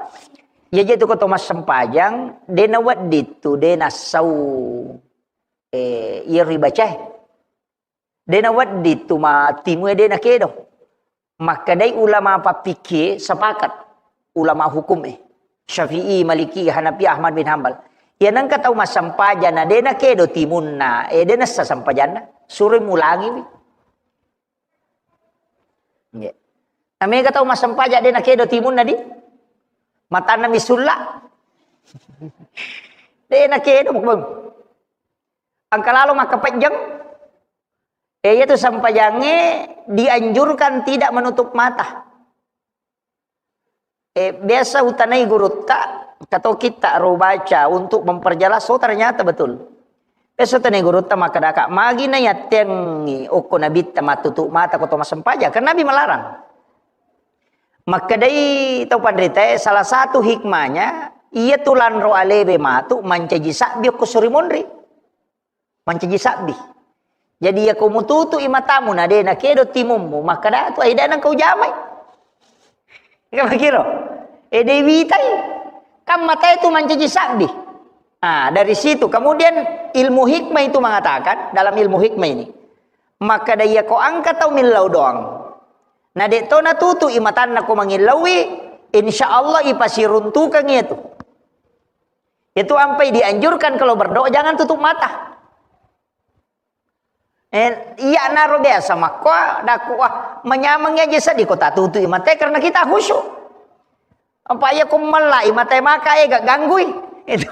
iya je tu ko tau massempajang, de nawedding tu, de nassau, eh, iya ribacae. De nawedding tu ma timue de nakedo. Makkedai ulama pappikie sepakat, ulama hukum eh, Syafi'i, Maliki, Hanafi, Ahmad bin Hambal. Iya nengka tau massempajang na de nakedo timunna, eh, de nassa sempajanna, suroi mulangiwi. Nggih. Na mega tau massempajang de nakedo timunna di matanna mi sulla. De nakedo, Bang. Angka lalo makkapejjeng. Eh, iyatu sempajangnge dianjurkan tidak menutup mata. Eh, biasa utanai gurutta, kato kitta ro baca untuk memperjelas, oh, ternyata betul. Esso tane gurutta makkedaka, "Magi na yatteangngi okko nabitta mattutu mata ko to massempajang?" Kan Nabi melarang. Makkedai tau panritae, salah satu hikmahnya, iya tu lanro alewe matu mancaji sabbi okko suri monri. Mancaji sabbi. Jadi, iya ko mututu i matamu na de nakedo timummu, makkeda tu, "Ai, de nengka ujamai." Iya makiro. E, de witai. Kan matae tu mancaji sabbi. Ah, dari situ. Kemudian ilmu hikmah itu mengatakan, dalam ilmu hikmah ini, makkeda iya ko engka tau millau doang, na de to natutu i matanna ko mangillauwi, insya Allah ipasiruntukang iya tu. Itu ampai dianjurkan kalau berdoa jangan tutup mata. Eh, iya naro biasa makko, daku, wah, manyameng aja sedih ko tatutu i matae karena kita khusyuk. Apa iya ko mella i matae maka, eh, gak ganggui. Itu.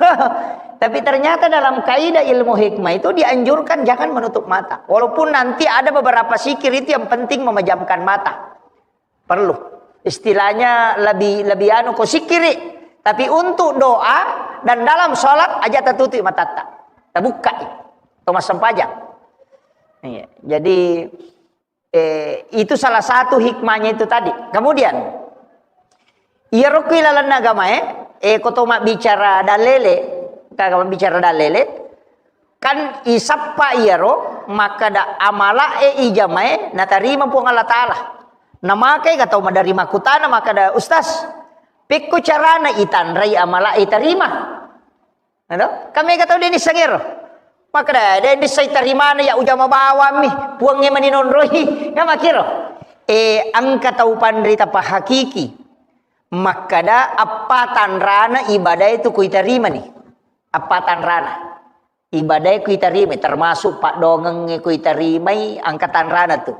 Tapi ternyata dalam kaidah ilmu hikmah itu dianjurkan jangan menutup mata. Walaupun nanti ada beberapa zikir itu yang penting memejamkan mata. Perlu. Istilahnya lebih, lebih anu ko sikiri. Tapi untuk doa dan dalam sholat aja tatutup matatta. Tabukkai. To massempajang. Iya. Jadi, eh, itu salah satu hikmahnya itu tadi. Kemudian, iya rokko ilalenna agamae, eh, ko to mabbicara dalele, kaga mabbicara dalele, kan isappa iyaro makkeda amalae ijamae natarima Puang Allah Ta'ala. Namakai ga tau madari makkutana makkeda, "Ustaz, pekko carana itanrai amalae tarima?" Ado? Kan mega tau de nisseng ero. Makkeda, "De nisseng tarimana ya ujama bawammi, Puangnge mani nonroi." Kan makkiro. Eh, engka tau panrita pahakiki. Makkeda, appa tanrana ibadah itu kuitarimani. Appa tanrana. Ibadae kuitarimai, termasuk paddongengnge kuitarimai, angka tanrana tu.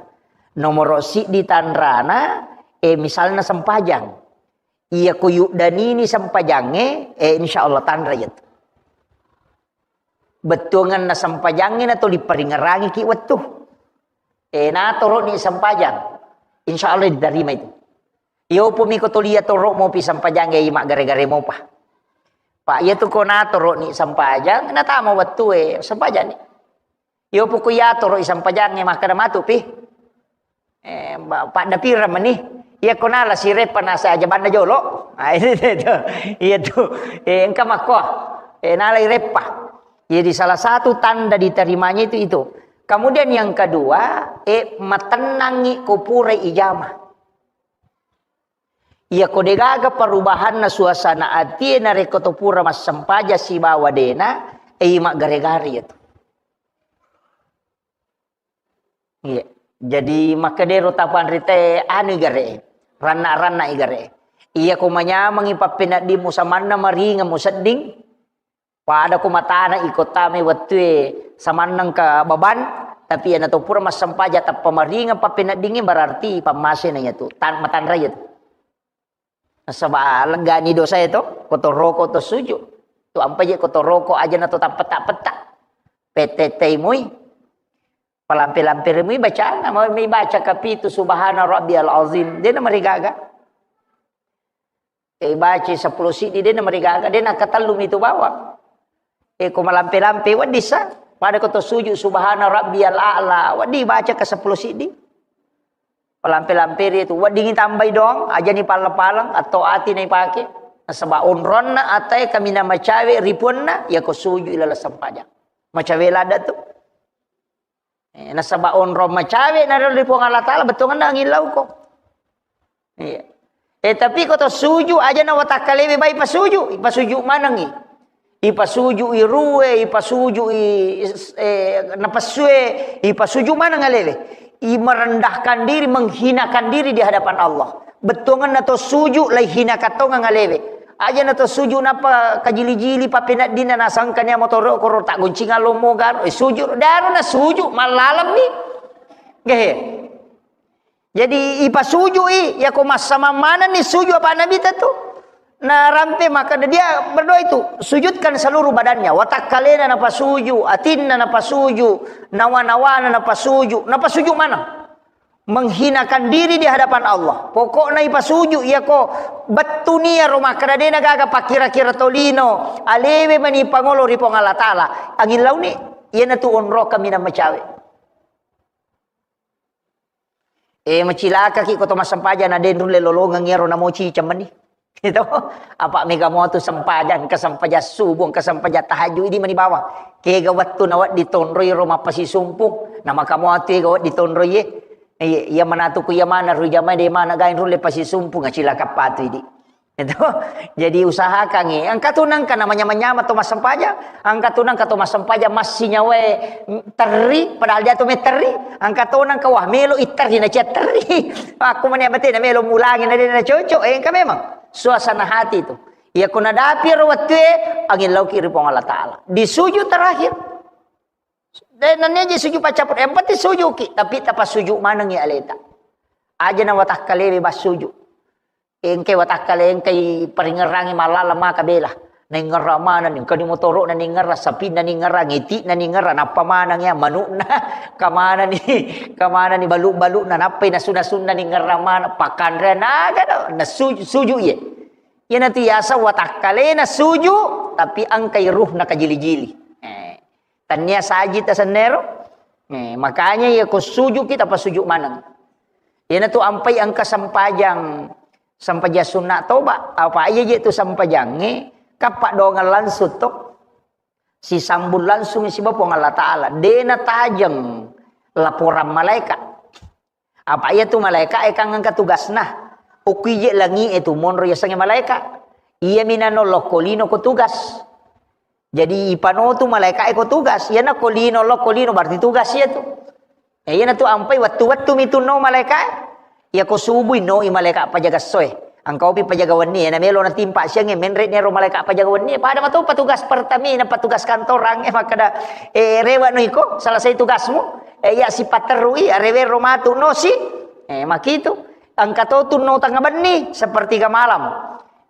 Nomoro siddi tanrana, eh, misalna sempajang. Iya ko yuddanini sempajangnge, eh, insya Allah tanra iya tu. Bettuanganna sempajangnge na tuli paringerangiki wettu. Eh, natoro'ni sempajang. Insya Allah diterima itu. Iyo pumi ko tulia toro mopi sempajang, eh, maggare-gare mopa. Pak, iya tu ko natoro'ni sempajang, natama wettue, sempajang ni. Iyo poko iya toro i sempajang, eh, makkeda matu pi. Eh, ba-, padda pira meni? Iya ko nala sirepa nasa aja banna jolo. Ah, itu, itu. Iya tu. Eh, engka makko. Eh, nala ireppa. Jadi salah satu tanda diterimanya itu, itu. Kemudian yang kedua, eh, matennangi ko pura ijama. Iya ko degaga perubahanna suasana atie narekko to pura massempajang sibawa dena, eh, maggare-gare iya tu. Iya. Jadi makkedero tapanrite anu igare, ranna-ranna igare. Iya ko manyamengi pappeneddimmu samanna maringeng musedding, pada ko matana iko tame wettue samanneng ka baban, tapi iya nato pura massempajang tappa maringeng pappeneddingngi berarti pammasena iya tu, tan-, matanra iya tu. Nasaba leggani dosae to, ko to roko to suju. Tu ampa je ko to roko aja na to tappeta-peta. Petetei mui. Palampe-lampe mui bacana, mau mi baca kapitu subhana rabbiyal azim. Dena marigaga. Eh, baca sepuluh sidi dena marigaga, dena katellu mi tu bawang. Eh, ko malampe-lampe wedding sa. Pada ko to suju subhana rabbiyal a'la, wedding baca ke sepuluh sidi. Palampe-lamperi tu, weddingi tambai doang, ajani palleng-paleng, atau ati na ipake. Nasaba onronna atae kaminang macawe ripuanna, iya ko suju ilala sempajang. Macawe ladda tu. Eh, nasaba onrong macawe na ri Puang Allah Ta'ala, bettuanna angillau ko. Iya. Eh, tapi ko to suju, aja na watakkalewe bai pasuju, ipasuju manengi. Ipasuju i rue, ipasuju i, eh, napessue, ipasuju maneng alewe. I merendahkan diri, menghinakan diri di hadapan Allah. Bettuanganna to suju, lai hinakan tongeng alewe. Aja na to suju napa kajili-jili papeneddinna nasangkania motoro koro tak goncingan lomo garo, eh, suju, daru na suju, mallalemmi. Gehe. Jadi, ipasujui, yako massamang manenni suju apa Nabi tentu. Narampe, maka dia berdoa itu, sujudkan seluruh badannya, watakkalena napasuju, atinna napasuju, nawa-nawana napasuju, napasuju mana? Menghinakan diri di hadapan Allah. Pokokna ipasuju, yako bettuni iyaro makkeda dena gaga pakkira-kira tolino, alewe mani pangolo ri Puang Allah Ta'ala. Angin launi. Iyanatu onro kaminang macawe. Eh, macilakaki ko to massempajang na de' nulle lolongeng iyaro namoci cemmeni. Itu. Apa mega muatu sempajang, engka sempajang subuh, engka sempajang tahajud, idi mani bawang. Kega wettu nawedding tonroi ro mappasisumpung, na maka muatu ega wedding tonroi ye. Iya, iya manatu ku iya mana ru jamae de' mana gain rulle pasisumpung, acilaka patu idi. Itu. Jadi usahakan, eh. Engka tu nengka namanya-manyama to massempajang, engka tu nengka to massempajang massinyawae terri, padahal dia tu me terri, engka to nengka wah melo i terri na cia terri. Aku mani abate na melo mulangi na de' na cocok, eh, engka memang suasana hati tu. Iya ko nadapi ro wettue, angin lauki ri Puang Allah Ta'ala. Di sujud terakhir. De' nennia je sujud paccappur, yang penting sujuki, tapi tapasujud manengi aleta. Aja na watakkalewe bassujud. Engkai watakkale, engkai paringngerangi mallala maka bela. Naingngerra manenni, engka ni motoro'na ningngerra, sapinna ningngerra, ngeti'na ningngerra, nappa maneng iya manu'na, kamanani, kamanani balu'-balu'na, nappai nasu-nasunna ningngerra maneng, pakkanrean aga do, na suju, suju iye. Iyanatu yaseng watakkalena suju, tapi engkai ruhna kajili-jili. Eh, tennia saji tasennero. Eh, makanya iya ko suju kita pasuju maneng. Iyanatu ampai engka sempajang, sempajang sunna toba. Apa iya je tu sempajangnge, kappa doangeng langsung to. Sisambung langsung siba Puang Allah Ta'ala. De' natajeng laporan malaika. Apa iya tu malaika e kan engka tugasna. Okko ije langi e tu monro yasengnge malaika. Iya minano lokko lino ko tugas. Jadi ipano tu malaika e ko tugas. Iyana ko lino lokko lino berarti tugas iya tu. Eh, iyana tu ampai wettu-wettu mi tu no malaika e. Iya ko subui no i malaika pajaga soe. Engka opi pajaga wenni, na melo natimpa siang e, menre' ni ero malaika pajaga wenni, pada mato petugas Pertamina, petugas kantorang e, makkeda, eh, rewe' no iko, selesai tugasmu, eh, iya sipatterui, rewero matu no si, eh, makitu, engka to tu no tengnga benni, sepertiga malam.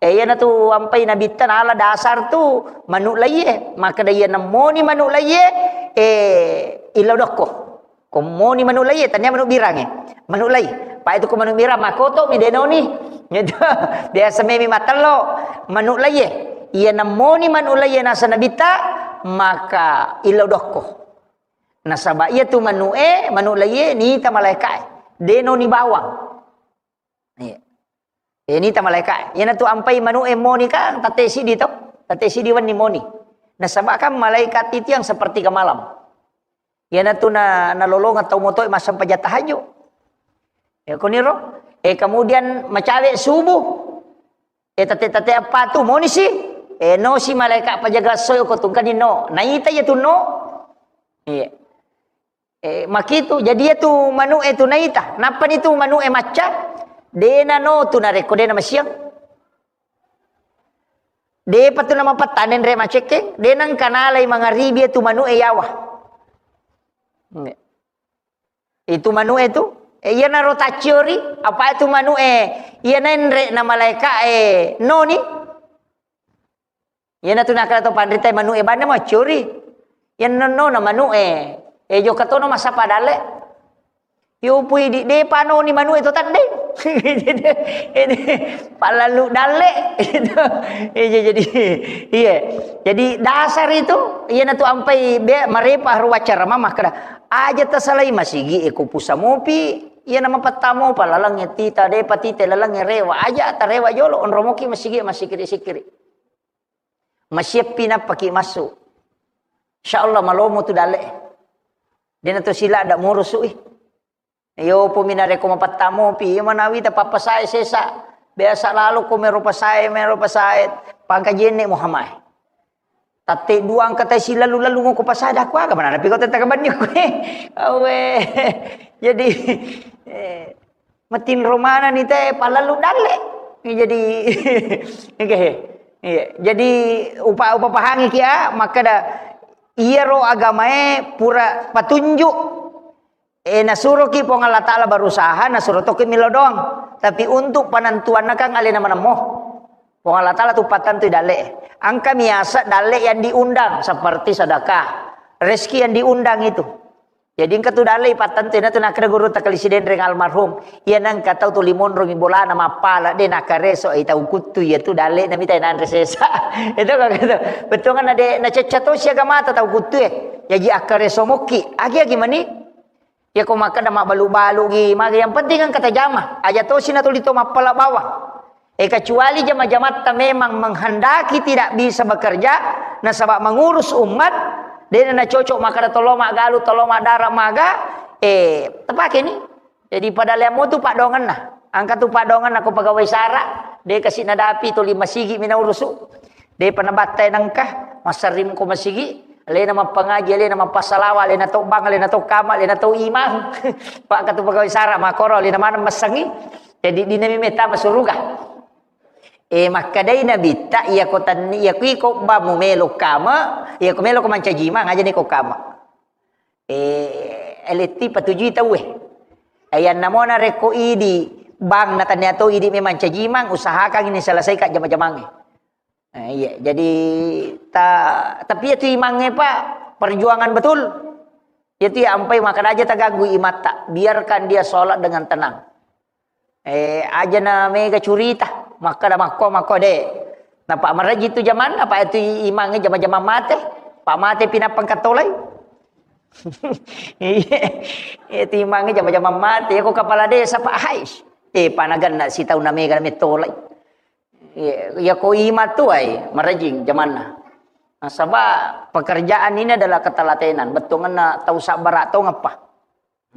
Eh, iyana tu ampai nabitta nala dasar tu manu' laie, makkeda iya nemmoni manu' laie, eh, illau dokko. Ko moni manu' laie, tania manu' birangnge. Manu' lai. Pa itu ko manu' birang, makoto mi denoni. Gitu. Biasa memi matello. Manu' laie. Iya nemmoni manu' laie naseng nabitta, maka illau dokko. Nasaba iya tu manu' e, manu' laie, nita malaika e. Denoni bawang. Iya. Eh, nita malaika. Iyana tu ampai manu' e moni kan, tette sidi to. Tette sidi wenni moni. Nasaba kan malaikat itu yang sepertiga malam. Iyana tu na, nalolongeng tau moto e massempajang tahajud. Ya, koniro. Eh, kemudian macawe subuh. Eh, tette-tette apa tu moni si. Eh, no si malaika pajaga soe ko tungkani no. Naita iya tu no. Iya. Eh, makitu, jadi iya tu manu' e tu naita. Nappani tu manu' e macca, de' nano tu narekko de' namasiang. De'pa tu namapatta nenre macekkeng, de' nengka nalai mangaribi iya tu manu' e yawa. Itu manu' e tu, eh, iyanaro tacciori, apa itu manu' e, iya nenre na malaika e noni. Iyana tu nakkeda to panrita manu' e banna maccori. Iya nonno na manu' e. E jokka tono massappa dalle. Yo pui di, de'pa noni manu' e to teddeng. Pallalu dalle. Iya, jadi, iya. Jadi dasar itu, iyana tu ampai be, marepa ro waccara mama makkeda, aja tasalai masigi e ko pusa mopi, iyana mapattamo pa laleng e tita, de'pa tita laleng e rewa. Aja tarewa jolo, onromoki masigi e massikiri-sikiri. Masieppi nappaki massu. Insya Allah malomo tu dalle. Dena to sila da murusu i. Yo pumi narekko mapattamopi, iya manawi ta pappasae sesa. Biasa lalo ko mero pasae, mero pasae. Pangka jenne Muhammad. Tatte dua angka tai silalu-lalu ngoko pasae, da kuaga manana piko tetta kabanni ko. Awe. Jadi, eh, Matinro manenni te pallalu dalle. Jadi, oke. Iya. Jadi, upa-, upapahangi kia, makkeda, iyaro agamae pura patunjuk. Eh, nasuroki Puang Allah Ta'ala berusaha, nasuro toki milo doang. Tapi untuk penentuanna kan alena manemmo. Puang Allah Ta'ala tu patentui dalle. Angka miasa dalle yang diundang, seperti sedekah, rezeki yang diundang itu. Jadi engka tu dalle ipattentu, iyanatu nakkeda gurutta Kali Sidenreng almarhum, iya nengka tau tuli monromi bolana mappala, de nakareso i tau kuttu, iya tu dalle namitai nanre sesa. Itu kan gitu. Bettuanna de nacecca to siaga mata tau kuttu e. Jaji akkaresomokki, agi-agi mani. Iya ko makkeda mabbalu-balu gi, maga yang penting engka tajama. Aja tosi na tuli to mappala bawang. Eh, kecuali jama-jamatta memang menghendaki tidak bisa bekerja, nasaba mengurus umat, dena na cocok makkeda tolo maggalu, tolo madara maga, eh, tapake ni. Jadi pada leammu tu padongenna. Angka tu padongenna ko pegawai sara, de kasi nadapi tuli masigi mina urusu. De panabatta nangka, massaring ko masigi, alena mappangaji, alena mappasalawa, alena to bang, alena to kama, alena to imang. Pak katu pegawai sara makoro, alena maneng massangi. Jadi dinami meta masuruga. Eh, makkedai Nabitta, iya ko tanni, iya ko iko bamu melo kama, iya ko melo ko mancaji imang, aja ni ko kama. Eh, L T patujui tauwe. Ayanna mo narekko idi bang na tania to idi memang cajimang, usahakan ini selesaikan jama-jamangnge. Eh, iya, jadi ta-, tapi itu imangnge, Pak, perjuangan betul. Itu ya ampai makan aja terganggu imatta. Biarkan dia sholat dengan tenang. Eh, aja na mega curita, makkeda makko, makko de. Napa maraji tu jamanna, apa itu imangnge jama-jama mate. Pak mate pinapang katolai. Iya, itu imangnge jama-jama mate. Ya ko kepala desa, Pak, hais. Eh, panagan na sitau na mega na metolai. Iya, ya ko ima tu ai, marajing jamanna. Nasaba pekerjaan ini adalah ketelatenan. Bettuanna tau sabbara tongeng, Pak.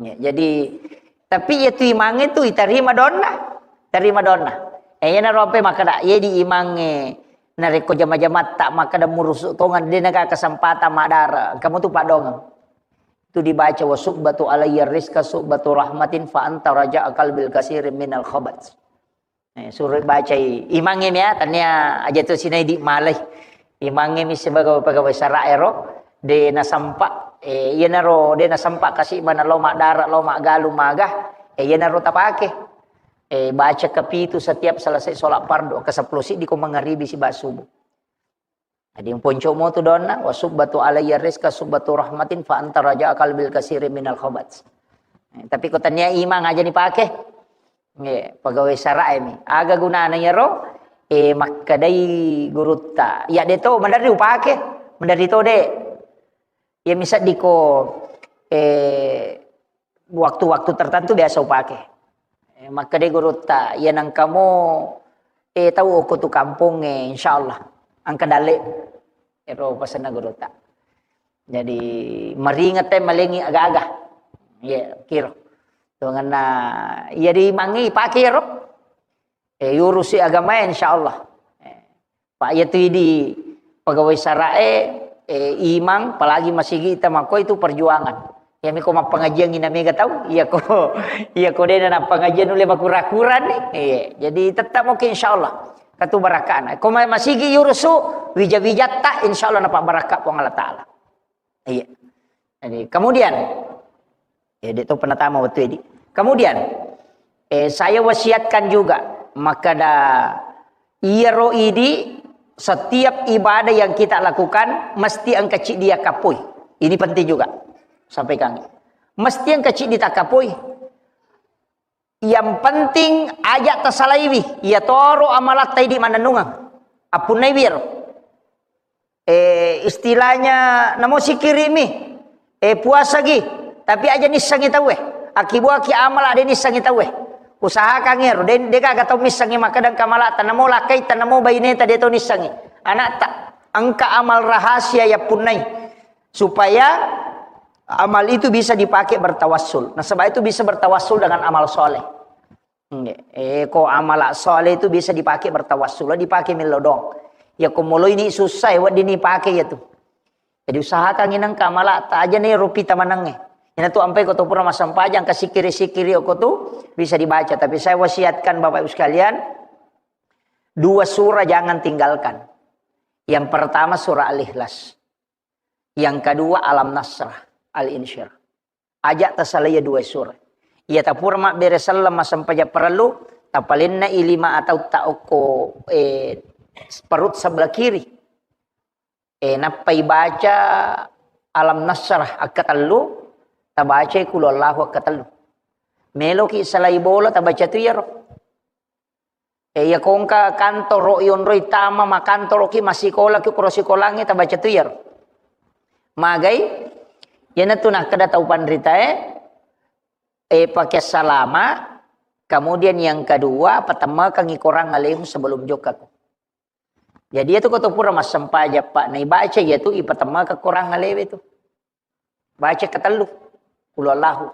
Ya, jadi, tapi iya tu imangnge tu itarima donna, tarima donna. Eh, iyana rope makkeda, iya di imangnge narekko jama-jamatta makkeda murusu tongan, de naga kesempatan madara. Kamu tu padongeng. Tu dibaca, "Wa subbatu alayya rizqa subbatu rahmatin fa anta raja akal bil kasirin minal khabat." Eh, suruh bacai imangnge mia, tania aja tu sinai di malai. Imangnge mi sebagai pegawai sara ero, de nasampa, eh, iyanaro de nasampa kasi mana lo madara, lo magalu maga, eh, iyanaro tapake. Eh, baca kepitu setiap selesai sholat fardu, ke sepuluh siddi ko mangaribi siba subuh. Jadi, poncomo tu donna, "Wa subbatu alayya rizqa subbatu rahmatin fa anta raja akal bil kasiri minal khabat." Eh, tapi ko tania imang aja ni pake. Nggih, pegawai sara e mi. Aga gunana yero? Eh, makkedai gurutta. Ya de to, mandari upake. Mandari to de. Ya misaldi ko, eh, waktu-waktu tertentu biasa upake. Eh, makkeda gurutta, "Iya nengkamo, eh, tau okko tu kampong, eh, insyaallah engka dalle." Ero pesenna gurutta. Jadi, maringet e malengi aga-aga. Iya, kiro. Tongenna, iya di mangi pake ro. Eh, yurusi agama, insyaallah. Eh, Pak, iya tu idi pegawai sara e, eh, imang, apalagi masigi ta makko itu perjuangan. Iya miko mappengajian ina mega tau, iya ko, iya ko dena na pengajian nulle makura-kura ni. Iya, jadi tetap oke insyaallah. Katu barakana. Ko ma-, masigi yurusu, wija-wijatta, insyaallah napa barakka Puang Allah Taala. Iya. Jadi, kemudian, ya, dia tahu penatama waktu ini. Kemudian, eh, saya wasiatkan juga, makkeda iyaro idi, setiap ibadah yang kita lakukan, mesti engka ciddi yakkapoi. Ini penting juga. Sampaikan. Mesti engka ciddi takkapoi. Yang penting aja tasalaiwi, iya toro amalatta idi mannennungeng. Appunnaiwi ero. Eh, istilahnya namo sikirimi, eh, puasa gi, tapi aja nissengi tauwe. Akibuaki amala de nissengi tauwe. Usahakan ero, de, de gaga tau missengi makkeda engka amalatta, namo lakkaita, namo baineta de tau nissengi. Anakta, engka amal rahasia yappunnai. Supaya amal itu bisa dipakai bertawassul. Nasaba itu bisa bertawassul dengan amal soleh. Nggih. Eh, ko amala soleh itu bisa dipakai bertawassul, dipakai mello doang. Ya ko moloi ni susah, ya wedding ni pakai ya tu. Jadi usahakan inang kamala ta aja ni rupi tamanangnge. Ina tu ampai ko tu pura masempajang ke sikiri-sikiri ko tu bisa dibaca. Tapi saya wasiatkan Bapak Ibu sekalian, dua surah jangan tinggalkan. Yang pertama surah Al-Ikhlas. Yang kedua, Alam Nasrah, Al-Insyirah. Aja tasalai dua surah. Iya tapura mabbere selleng massempajang parellu, tapalenna i lima atau ta okko, eh, perut sebelah kiri. Eh, nappai baca Alam Nasrah akkatellu, tabacai Qul Huwallahu akkatellu. Meloki salai bola, tabaca tu iyaro. Eh, iya kongka kantoro yonroi tama makantoroki, massikolaki, kuro sikolangnge tabaca tu iyaro. Magai, Iyanatu nakkeda tau panritae, eh, pakai salama, kemudian yang kedua, patemmakangi korang alemu sebelum jokkako. Jadi, iyatu ko to pura massempajang, Pak, naibaca iyatu, ipatemmakang korang alewe tu. Baca ketellu, Qul huwallahu.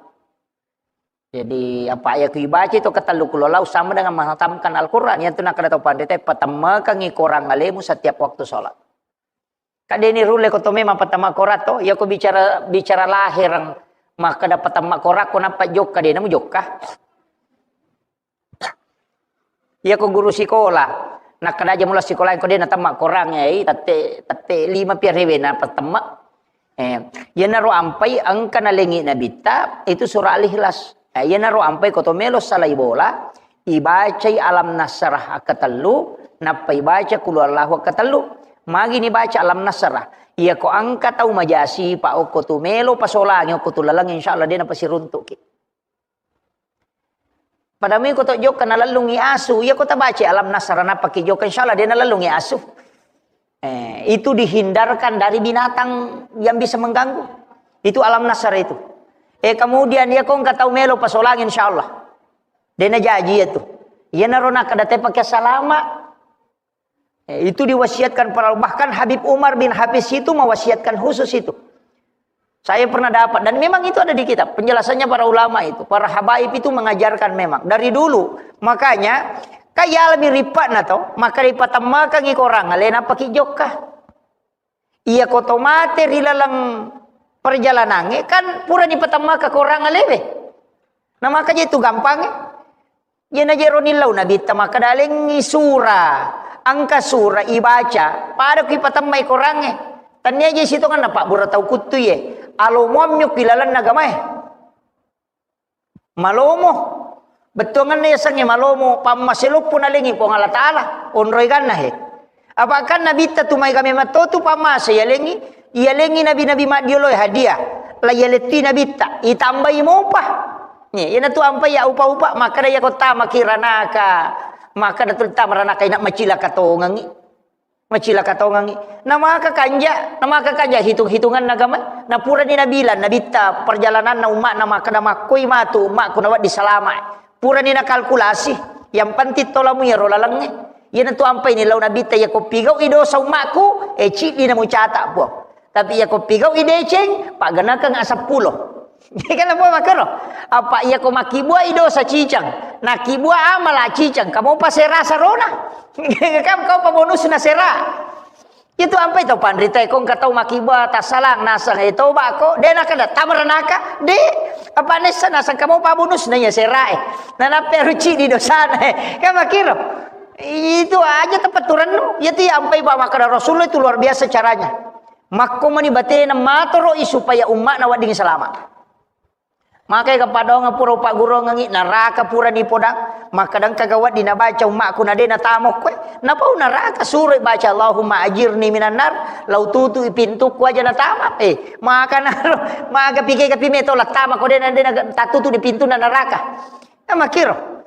Jadi, apa iya ku ibaca itu ketellu Qul huwallahu sama dengan menghatamkan Al-Quran. Iyatu nakkeda tau panritae, patemmakangi korang alemu setiap waktu sholat. Kadeni rulle ko to memang patemma korang to, iya ko bicara, bicara lahireng, makkeda patemma korang ko nappa jokka, de namu jokka. Iya ko guru sikola, nakkeda aja mula sikola ko de natemma korang, eh, tette, tette lima pi arewe na patemma. Eh, iyanaro ampai engka nalengi nabitta, itu surah Al-Ikhlas. Eh, iyanaro ampai ko to melo salai bola, ibacai Alam Nasrah akketellu, nappa ibaca Qul huwallahu akketellu. Magi nibaca Alam Nasrah? Iya ko engka tau majasi, Pak, okko tu melo pasolangi okko tu laleng, insya Allah de napasiruntuki. Pada mui ko to jokka nalellungi asu, iya ko tabaca Alam Nasrah nappa ki jokka, insya Allah de nalellungi asu. Eh, itu dihindarkan dari binatang yang bisa mengganggu. Itu Alam Nasrah itu. Eh, kemudian iya ko engka tau melo pasolangi, insya Allah de najaji iya tu. Iyanaro nakkeda te pakai salama. Eh, itu diwasiatkan para, bahkan Habib Umar bin Hafiz itu mewasiatkan khusus itu. Saya pernah dapat, dan memang itu ada di kitab penjelasannya para ulama itu. Para habaib itu mengajarkan memang dari dulu. Makanya, kayalami ripatna to, maka ripatemmakangi korang alena paki jokka. Iya ko to mate ri laleng perjalanange, kan pura nipatemmakang korang alewe. Nah, maka je itu gampange. Jena jero nillau nabitta makkeda, lengngi sura, engka sura ibaca, pada ku ipatemmai korangnge. Tania je sitonganna pabbura tau kuttu ye. Alomoammi okki lalenna agamae. Malomo. Bettuanganna yasengnge malomo, pammase loppo nalengi Puang Allah Ta'ala, onroi ganna he. Apa kan nabitta tu maega memang to tu pammase yalengi, yalengi nabi-nabi maddioloe hadiah. La yaletti nabitta, itambai mopa. Nih, iyanatu ampai ya upa-upa, makkeda iya ko tamaki ranaka, makkeda tu tama ranaka ina macilaka tongengi. Macilaka tongengi. Namaka kanja, namaka kanja hitung-hitungan agama. Napurani nabilang, nabitta perjalananna umma'na makkeda makkoi matu umma'ku nawedding salama. Purani nakalkulasi, yang penting tolamu iyaro lalengnge. Iyanatu ampai ni lau nabitta, iya ko pigau'i dosa umma'ku, eh, ciddi namucata, Puang. Tapi iya ko pigau'i deceng, pagganakeng aseppulo. Kan apa makkero? Apa iya ko makkibuai dosa cicang, nakkibua amala cicang, kamu pa sera sarona. Kan kau pa bonusna sera. Itu ampai tau panrita ko engka tau makkibua tassalang nasang, eh, toba ko, de nakada tamaranaka, de, apa nessa nasang kamu pa bonusna iya sera, eh. Nanappe ruci di dosana, eh. Kan makkiro. Itu aja tepetturennu. Iya tu ampai ba makkada Rasulullah itu luar biasa caranya. Makko mani batena matoro'i supaya umma'na wedding salama. Makai kepadonga pura upaggurongengi, naraka pura nipodang, makkadang kaga wedding nabaca umma'ku na de natamokko, eh. Napau naraka suroi baca, "Allahumma ajirni minan nar," lau tutui pintukku aja natama. Eh, maka naro, maga pike kapi meto la tama ko de na, de na tatutu di pintu na naraka. Nah, makkiro.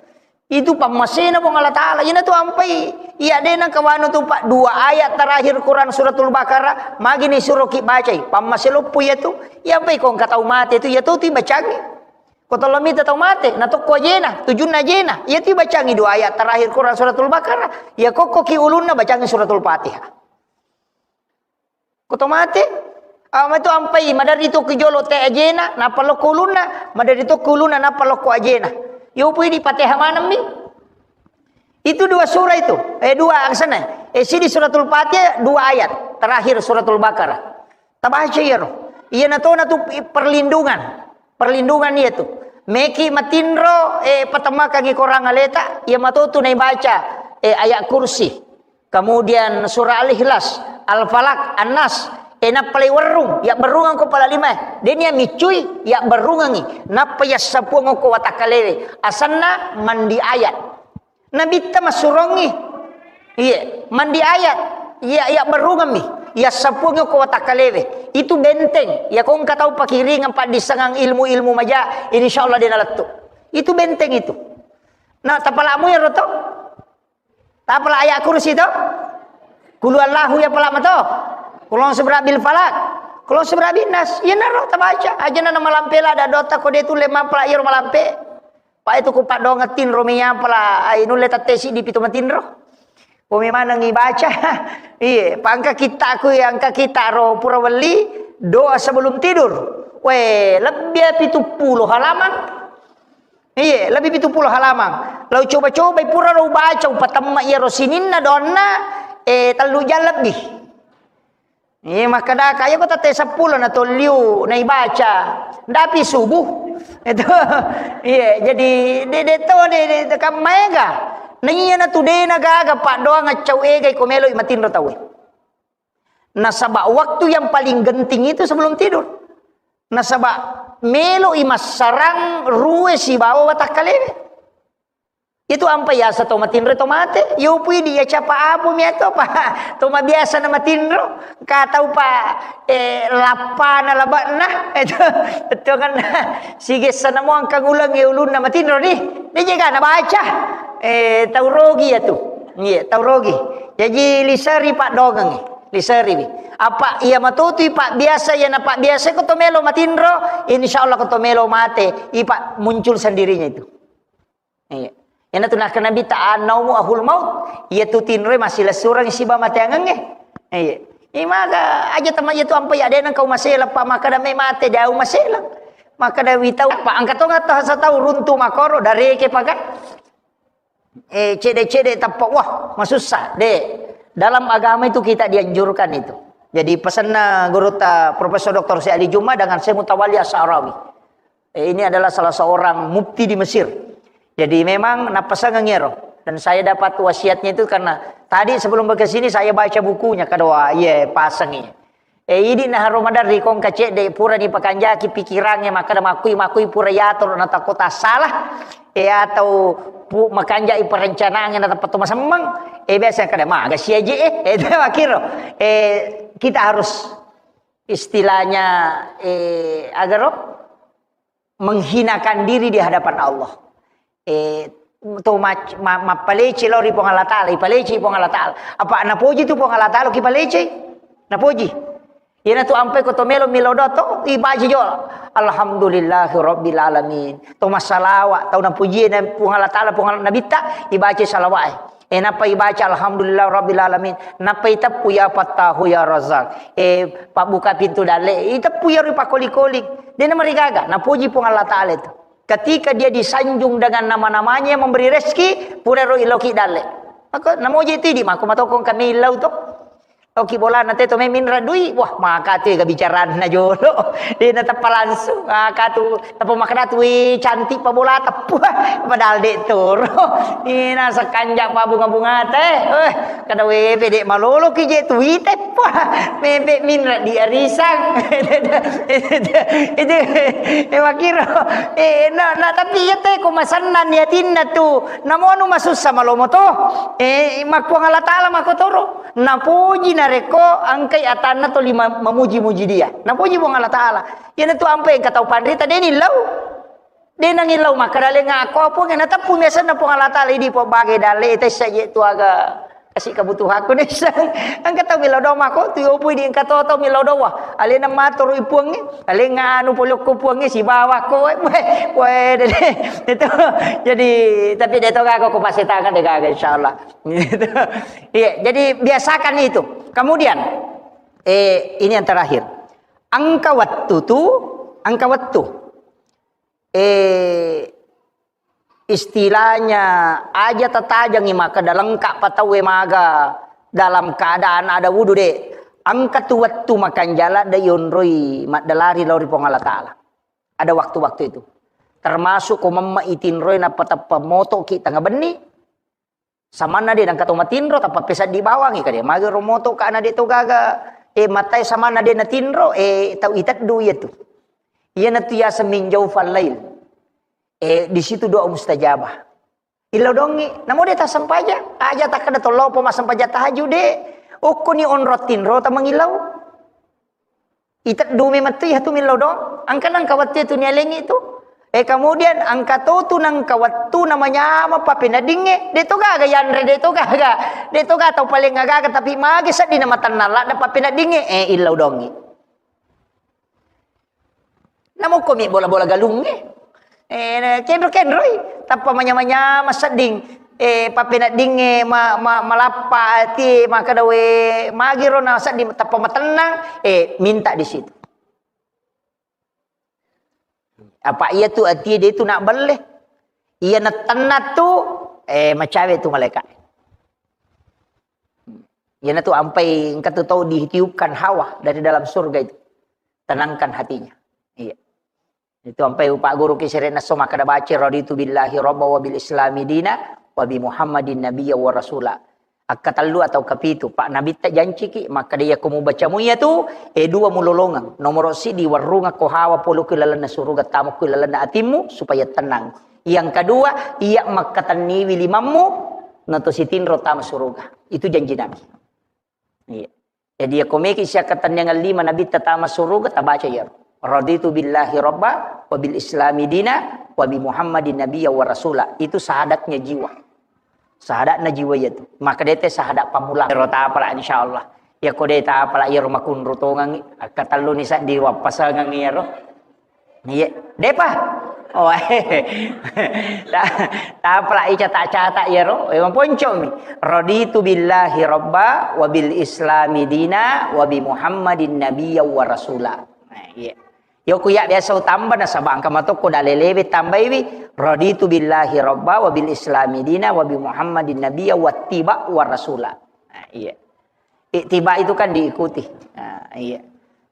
Itu pammasena Puang Allah Ta'ala. Iyana tu ampai, iya de nangka wanu tu, Pak, dua ayat terakhir Quran Suratul Baqarah, magi ni suroki bacai. Pammase loppo iya tu. Iya ampai ko engka tau mate tu, iya tu tu bacangi. Ko tollo mita tau mate, na tokko ajena, tujunna ajena. Iya tu bacangi dua ayat terakhir Quran Suratul Baqarah. Iya kokko ki ulunna bacangi Suratul Fatihah. Ko to mate, ah, matu ampai, maderri tokki jolo te ajena, nappa lokko ulunna, maderri tokki ulunna, nappa lokko ajena. Yo pui di Fatihah manemmi. Itu dua surah itu, eh, dua aksana. Eh, sidi Suratul Fatihah, dua ayat terakhir Suratul Baqarah. Tabaca iyaro. Iyana tona tu perlindungan. Perlindungan iya tu. Meki matinro, eh, patamakangi korang aleta, iya matotu naibaca, eh, ayat kursi. Kemudian surah Al-Ikhlas, Al-Falaq, An-Nas. Eh, nappalai werrung, ya berrungang ko pala lima, eh. Denia micui, ya berrungangi. Nappa ya sapuang ko watakkalewe. Asanna mandi ayat. Nabitta massurongi. Iya, mandi ayat. Iya, iya berrungammi. Iya sapuang ko watakkalewe. Itu benteng. Ya ko engka tau pakiringan paddissengang ilmu-ilmu maja, insya Allah dia nalettu. Itu benteng itu. Nah, tapalamu ya roto. Tapala ayat kursi to. Kulu Allahu ya pala mato. Kulon sebra bil falak. Qul a'udzu birabbinas, iyanaro tabaca. Ajana na malampe la, ada dotta ko de tulle mapala iyaro malampe. Pa itu ku paddoangeng tinro mi apala, ai nulle tette siddi pitu matinro. Ko mi maneng ibaca. Iye, pa engka kittaku, iya engka kitta ro pura welli, doa sebelum tidur. We, lebbi pitu pulo halaman. Iye, lebbi pitu pulo halaman. Lau coba-cobai pura ro ubaca, upatemma iyaro sininna doanna, eh, tellu jang lebbi. Iya, makkeda, "Kayo ko tette seppulo na tolliu na ibaca." Ndapi subuh. Itu. Iya, jadi de, de to, de, de, de, kan maega. Na iya na tu de na gaga paddoangeng cau ega ko melo i matinro tauwe. Nasaba waktu yang paling genting itu sebelum tidur. Nasaba melo i massarang rue sibawa watakkalewe. Itu ampa yasa to matinro to mate. Yo pui di ya capa abu mi to pa. To mabiasa na matinro. Ka tau pa, eh, lappa na labakna. Itu, itu kan sigessa na mo angka nguleng ya ulunna matinro ni. Dia jaga na baca. Eh, tau rogi ya tu. Iya, tau rogi. Jadi liseri paddoangeng. Liseri wi. Apa iya matutui pak biasa, iya na pak biasa ko to melo matinro, insya Allah ko to melo mate, ipa muncul sendirinya itu. Iya. Iyana tu nakkeda Nabitta, "An-naumu ahul maut." Iya tu tinroe massilessureng siba mateangengnge. Iya. Imaga aja tama iya tu ampa ya de nengka umaselang, pa makkeda me mate de au maselang. Makkeda witau, pa engka to ngatta satau runtu makoro dareke paga. Eh, cede-cede tappa, wah, masussa. De, dalam agama itu kita dianjurkan itu. Jadi pesanna gurutta Profesor Doktor Syekh Ali Juma dengan Syekh Mutawalli Asy-Sya'rawi. Eh, ini adalah salah seorang mufti di Mesir. Jadi memang napasangeng ero. Dan saya dapat wasiatnya itu karena tadi sebelum ke sini saya baca bukunya, kedua, iya, pasang iya. Eh, idi naharo maderri kongka cedde purani pakanjaki pikirangnge makkeda makkui-makkui pura yatoro natakko tassala. Eh, atau pu-, makanjai perencanaan natappa to masemmeng. Eh, biasa kada maga siaje eh. Eh, itu makkiro. Eh, kita harus istilahnya, eh, agaro menghinakan diri di hadapan Allah. Eh, to mac-, ma-, mappalece lao ri Puang Allah Taala, ipalece Puang Allah Taala. Apa napoji tu Puang Allah Taala, ki palece? Napoji. Iyana tu ampai ko to melo milo do to, ibaca jo. Alhamdulillahi rabbil alamin. To massalawa, tau napoji na Puang Allah Taala, Puang Allah Nabitta, ibaca salawat. Eh, nappa ibaca, "Alhamdulillah Rabbil Alamin." Nappa iteppu, "Ya Fattahu, ya Razzaq." Eh, pabbuka pintu dalle, iteppu iyaro pakoli-koli. Dena marigaga, napuji Puang Allah Taala itu. Ketika dia disanjung dengan nama-namanya yang memberi rezeki, purero iloki dalle. Maka namoji itu idi, mako matokong kami illau to. Oki bolana teto meminra dui, wah, maka tu ega bicaranna jolo. Dena teppa langsung, maka tu Tappa makkeda tu, "Wih, cantik pa bolata." Puh, padahal de toro. Ina sekanja pa bunga-bungata, eh. Eh, kada we pede malolo ki je tu ite. Puh, mebe minra di arisang. Itu, eh, makiro. Eh, na, na, tapi iya te ko masenna niatinna tu. Namonu masussa malomo to. Eh, makkuang Allah Taala makotoro. Napoji narekko engkai atanna toli ma-, mamuji-muji dia. Napoji Puang Allah Taala. Iyanatu ampe engka tau panrita de nillau. De nangillau makkeda lenga akko Puang, nateppu mi asenna Puang Allah Taala, idi Puang bage dalle tessa je tu aga kasi kebutuhanku nessa. Engka tau millau doa mako tu opo idi engka to tau millau doa. Alena maturu i Puangnge, alenga anu polokko Puangnge sibawa ko. Weh, weh, de, de. Itu. Jadi, tapi de to gaga ko pasetangan de gaga insyaallah. Gitu. Iya, jadi biasakan itu. Kemudian, eh, ini yang terakhir. Engka wettu tu, engka wettu. Eh, istilahnya aja tatajangi maka dalengka pataue maga dalam keadaan ada wudu de. Engka tu wettu makanjala de yonroi maddalari lao ri Puang Allah Taala. Ada waktu-waktu itu. Termasuk ko memma itinroi nappa teppa motoki tengah benni, Samanna de nengka to matinro, tappa peseddi bawangi kade. Magi ro moto kana de to gaga, eh, matai samanna de natinro, eh, tau iteddu iya tu. Iyanatu yaseng min jaufal lail. Eh, di situ doa mustajabah. Illau dongi, namo de tassempajang, aja takkeda tollopo massempajang tahajud de. Okkoni onro tinro tamangillau. Iteddu memettu iya tu millau doang. Engka nengka wettu tu nialengi tu. Eh, kemudian engka to tu nengka wettu namanyama papeneddingnge. De to gaga yanre, de to gaga. De to gaga tau paling gaga, tapi magi seddi na matenna ladde papeneddingnge. Eh, illau doangi. Namokkomi bola-bola galungnge. Eh, kenro-kenroi, tappa manyama-nyama sedding. Eh, pappeneddingnge ma-, ma-, malappa ati, makkeda, "We, magiro na sedding," tappa matennang, eh, minta di situ. Apa iya tu atie de tu nak belle. Iya natenna tu, eh, macawe tu malaikat. Iyana tu ampai engka tu tau ditiupkan hawa dari dalam surga itu. Tenangkan hatinya. Iya. Itu ampai upa guru ki serena so makkeda baca, "Raditu billahi rabba wa bil islami dina wa bi Muhammadin nabiyya wa rasula." Akkatellu atau kapitu, Pak Nabitta janciki, makkeda iya ko mubaca muiya tu, eh, dua mulolongeng. Nomoro sidi, warrunga ko hawa polo ku lalenna suruga, tamo ku lalenna atimmu supaya tenang. Yang kedua, iya makkatenniwi limammu, nato sitinro tama suruga. Itu janji Nabi. Iya. Jadi, iya ko meki siakkatenniangan lima Nabitta tama suruga, tabaca iyaro. Raditu billahi rabba, wa bil islami dina, wa bi Muhammadin nabiyya wa rasula. Itu syahadatnya jiwa. Syahadatna jiwa iya tu. Maka dete syahadat pamula. Ero tapala insyaallah. Iya ko de tapala iyaro makunru tongangi. Akkatellu ni saddi wappasangang iyaro. Iya, depa. Oh, ta-, tapalai cata-cata iyaro, eh, maponcomi. Raditu billahi rabba wa bil islami dina wa bi Muhammadin nabiyya wa rasula. Nah, iya. Yoku ya biasa utamba nasaba engka matokko dalelewe tambaiwi, raditu billahi rabba wa bil islami dina wa bi Muhammadin nabiyya wa tiba wa rasula. Nah, iya. Ittiba itu kan diikuti. Nah, iya.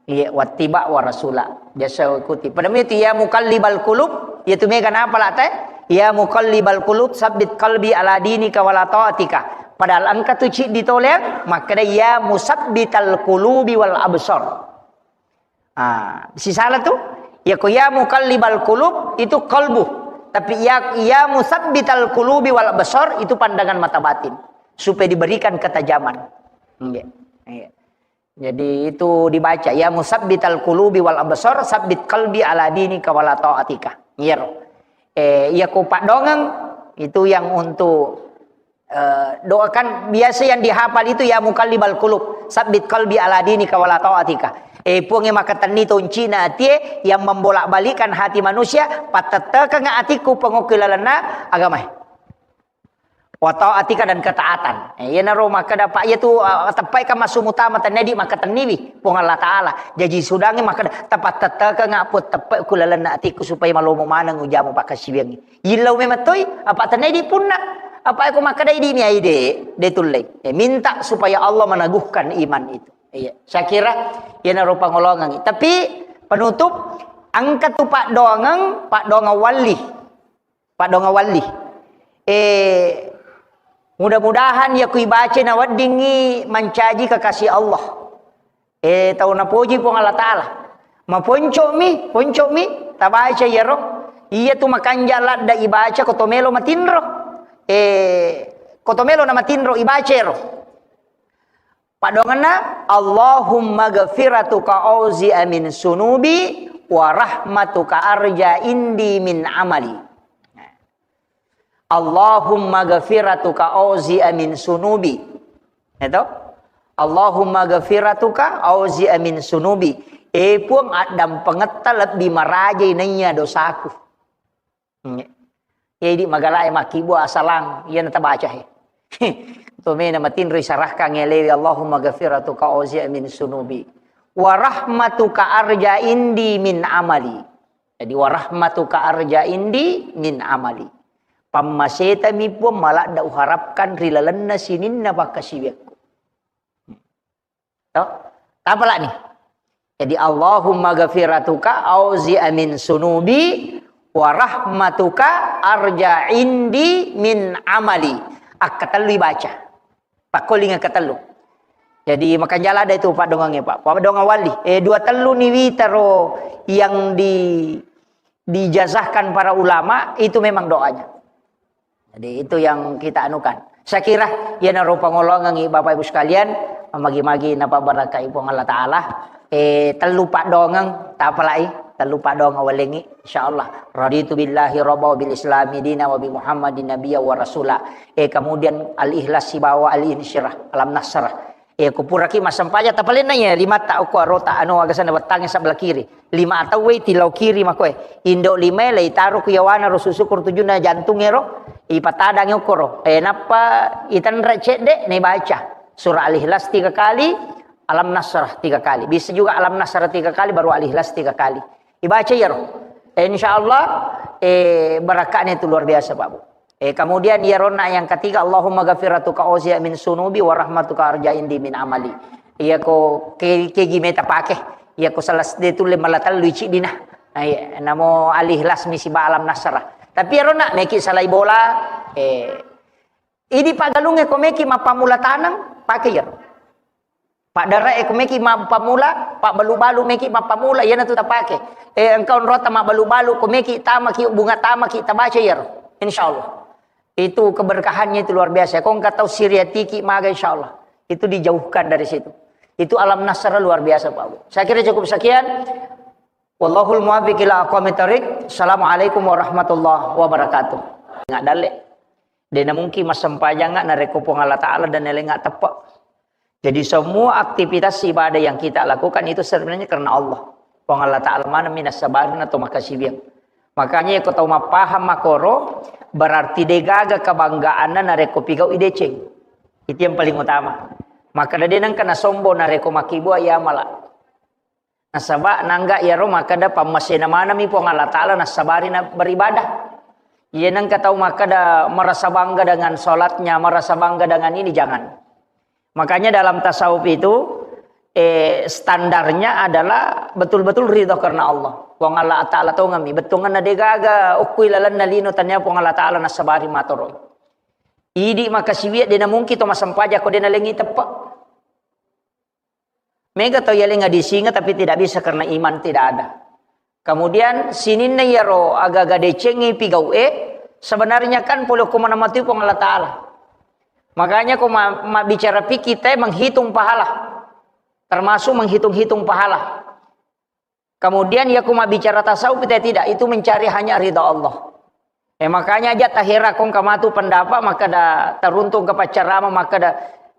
Iya, wattiba wa rasula. Biasa ikuti. Pada itu, "Ya muqallibal qulub," itu mega napa late? "Ya muqallibal qulub, sabbit qalbi ala dinika wa la taatika." Padahal engka tu ciddi toleang, makkeda, "Ya musabbital qulubi wal absar." Ah, sisala tu, ya ko ya muqallibal qulub itu qalbu. Tapi ya, ya musabbital qulubi wal absar itu pandangan mata batin. Supaya diberikan ketajaman. Iya. Iya. Jadi itu dibaca, "Ya musabbital qulubi wal absar, sabbit qalbi ala dinika wa la taatika." Iya ro. Eh, iya ko paddoangeng itu yang untuk, eh, doakan biasa yang dihafal itu, "Ya muqallibal qulub, sabbit qalbi ala dinika wa la taatika." Eh, Puang yang makatenni toncina atie, yang membolak-balikkan hati manusia, pattettekeng atiku pengokki lalenna agamae. Wa taatika dan ketaatan. Eh, iyanaro makkeda, Pak, iya tu, ah, teppai kan massu mutama tennedi makkatenniwi Puang Allah Taala. Jaji sudangi makkeda, tapattettekeng aku teppai ku lalenna atiku supaya malomo maneng ujamu pakkasiwiangngi. Yillau memang toi, apa tennedi punna. Apa aku makkeda idi mi aide, de tullei. Eh, minta supaya Allah meneguhkan iman itu. Iya, saya kira iyanaro pangolongangi. Tapi penutup, engka tu paddoangeng, paddoangeng walli. Paddoangeng walli. Eh, mudah-mudahan iya ku ibaca naweddingngi mancaji kekasih Allah. Eh, tau napoji Puang Allah Taala. Maponco'mi, ponco'mi, tabaca iyaro. Iya tu makanja ladda ibaca ko to melo matinro. Eh, ko to melo na matinro ibaca ero. Paddoangenna, "Allahumma ghafiratuka auzi'a min sunubi wa rahmatuka arja indi min amali." Allahumma ghafiratuka auzi'a min sunubi. Itu? "Allahumma ghafiratuka auzi'a min sunubi." Eh, Puang, addampengetta lebbi marajai naiya dosaku. Hmm. Jadi magalae makkibua asalang, iya natabaca he. Tomena matinro isarahkan elewi, "Allahumma ghafiratuka auzi'a min sunubi. Wa rahmatuka arja indi min amali." Jadi, "Wa rahmatuka arja indi min amali." Pammasetami Puang maladda uharapkan ri lalenna sininna pakkasiwiakku. To? Tapalani. Jadi, "Allahumma ghafiratuka auzi'a min sunubi wa rahmatuka arja indi min amali." Akkatellu ibaca. Pakkoling akkatellu. Jadi, makanjala ada itu paddoangengnge, Pak. Paddoangeng walli. Eh, dua tellu ni witaro yang di, dijazahkan para ulama, itu memang doanya. Jadi, itu yang kita anukan. Saya kira, iyanaro pangolongangi Bapak Ibu sekalian, magi-magi napabarakai Puang Allah Taala. Eh, tellu paddoangeng, tapalai, tellu paddoangeng walengi, insyaallah. Raditu billahi rabba wa bil islami dina wa bi Muhammadin nabiyya wa rasula. Eh, kemudian al-ikhlas sibawa al-insyirah, alam nasrah. E, ko puraki massempajang, tapalenna iya limatta okko arota, anu, agasanna wettangnge sebelah kiri. Lima atau wei tilau kiri makoe. Indo limae lei taro ku yawana ro susu ko tujunna jantungnge ro, ipatadangi okko ro. E, nappa itanre cedde, ne baca surah Al-Ikhlas tiga kali, Alam Nasrah tiga kali. Bisa juga Alam Nasrah tiga kali, baru Al-Ikhlas tiga kali. Ibaca iyaro. E, insya Allah, e, barakahnya itu luar biasa, Pak Bu. E, kemudian iyaronna yang ketiga, Allahumma ghafiratuka ausiya min sunubi wa rahmatuka arja indi min amali. Iya ko ke, kegi meta pake. Iya ko salah de tulle malatellu ici dina. Nah, iya, namo Al-Ikhlas misi ba Alam Nasrah. Tapi iyaronna meki salai bola, e, idi pagalunge ko meki mappamula taneng, pake iyaro. Paddarae ko meki mappamula, pabbalu-balu meki mappamula, iyanatu tapake. E, engka onrota mabbalu-balu, ko meki tamaki, bunga tamaki, tabaca iyaro. Insya Allah. Itu keberkahannya itu luar biasa. Ko engka tau siriatiki maga, insya Allah. Itu dijauhkan dari situ. Itu Alam Nasrah luar biasa, Pak Bu. Saya kira cukup sekian. Wallahul muwaffiq ila aqwamit thariq. Assalamualaikum warahmatullahi wabarakatuh. Ingat dalle. Dena mungkin massempajang narekko Puang Allah Ta'ala dan elenga teppe. Jadi semua aktivitas ibadah yang kita lakukan itu sebenarnya karena Allah. Puang Allah Ta'ala mana minas sabarin atau makasibiang. Makanya ko tau mappaham makoro, berarti degaga kebanggaanna narekko pigau ideceng. Itu yang paling utama. Maka dena engka nasombong narekko makibua iya mala. Nasaba nangga iyaro makkeda pammasena manami Puang Allah Ta'ala nassabari na beribadah. Iya nengka tau makkeda merasa bangga dengan sholatnya, merasa bangga dengan ini, jangan. Makanya dalam tasawuf itu, eh, standarnya adalah betul-betul ridho karena Allah. Puang Allah Ta'ala tongami, bettuanna degaga okkui lalenna lino tania Puang Allah Ta'ala nassabari matoro. Idi makasiwiya dena mungkin to massempajang ko dena lengi teppe. Mega tau yalenga disinga tapi tidak bisa karena iman tidak ada. Kemudian sininna iyaro aga-aga decengngi pigau'e, sebenarnya kan pole ko mana mati Puang Allah Ta'ala. Makanya ko ma-, mabbicara fikih te menghitung pahala. Termasuk menghitung-hitung pahala. Kemudian ya ko mabbicara tasawuf te tidak, itu mencari hanya ridha Allah. Eh, makanya aja tahera kong kamatu pendapat, maka da taruntung ke paccarama, maka da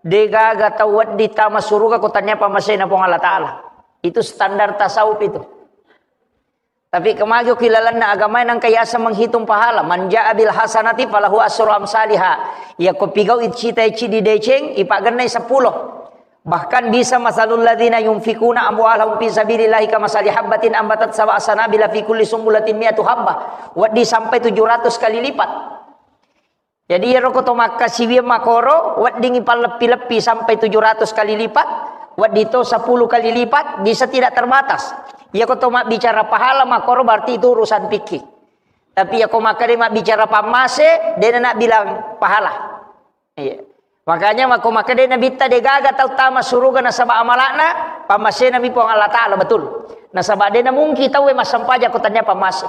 degaga tau wedding tama suruga ko tania pammasena Puang Allah Ta'ala. Itu standar tasawuf itu. Tapi kemagi ki lalenna agama nangka yasa menghitung pahala. Man ja'a bil hasanati falahu asru amsaliha. Ya ko pigau icita ici di deceng, ipagennai sepuluh. Bahkan bisa masalul ladzina yunfikuna amwalahum fi sabilillahi kamasali habbatin ambatat sab'a sanabila fi kulli sumbulatin mi'atu habbah. Wedding sampai tujuh ratus kali lipat. Jadi iyaro ko to makkasiwiang makoro, weddingngi palleppi-leppi sampai tujuh ratus kali lipat, wedding to sepuluh kali lipat, bisa tidak terbatas. Iya ko to mabbicara pahala makoro berarti itu urusan fikih. Tapi iya ko makkeda mabbicara pammase, dena nak bilang pahala. Iya. Makanya mako makkeda Nabitta degaga tau tama suruga nasaba amalakna, pammasena mi Puang Allah Ta'ala, betul. Nasaba dena mungkin tau massempajang ko tania pammase.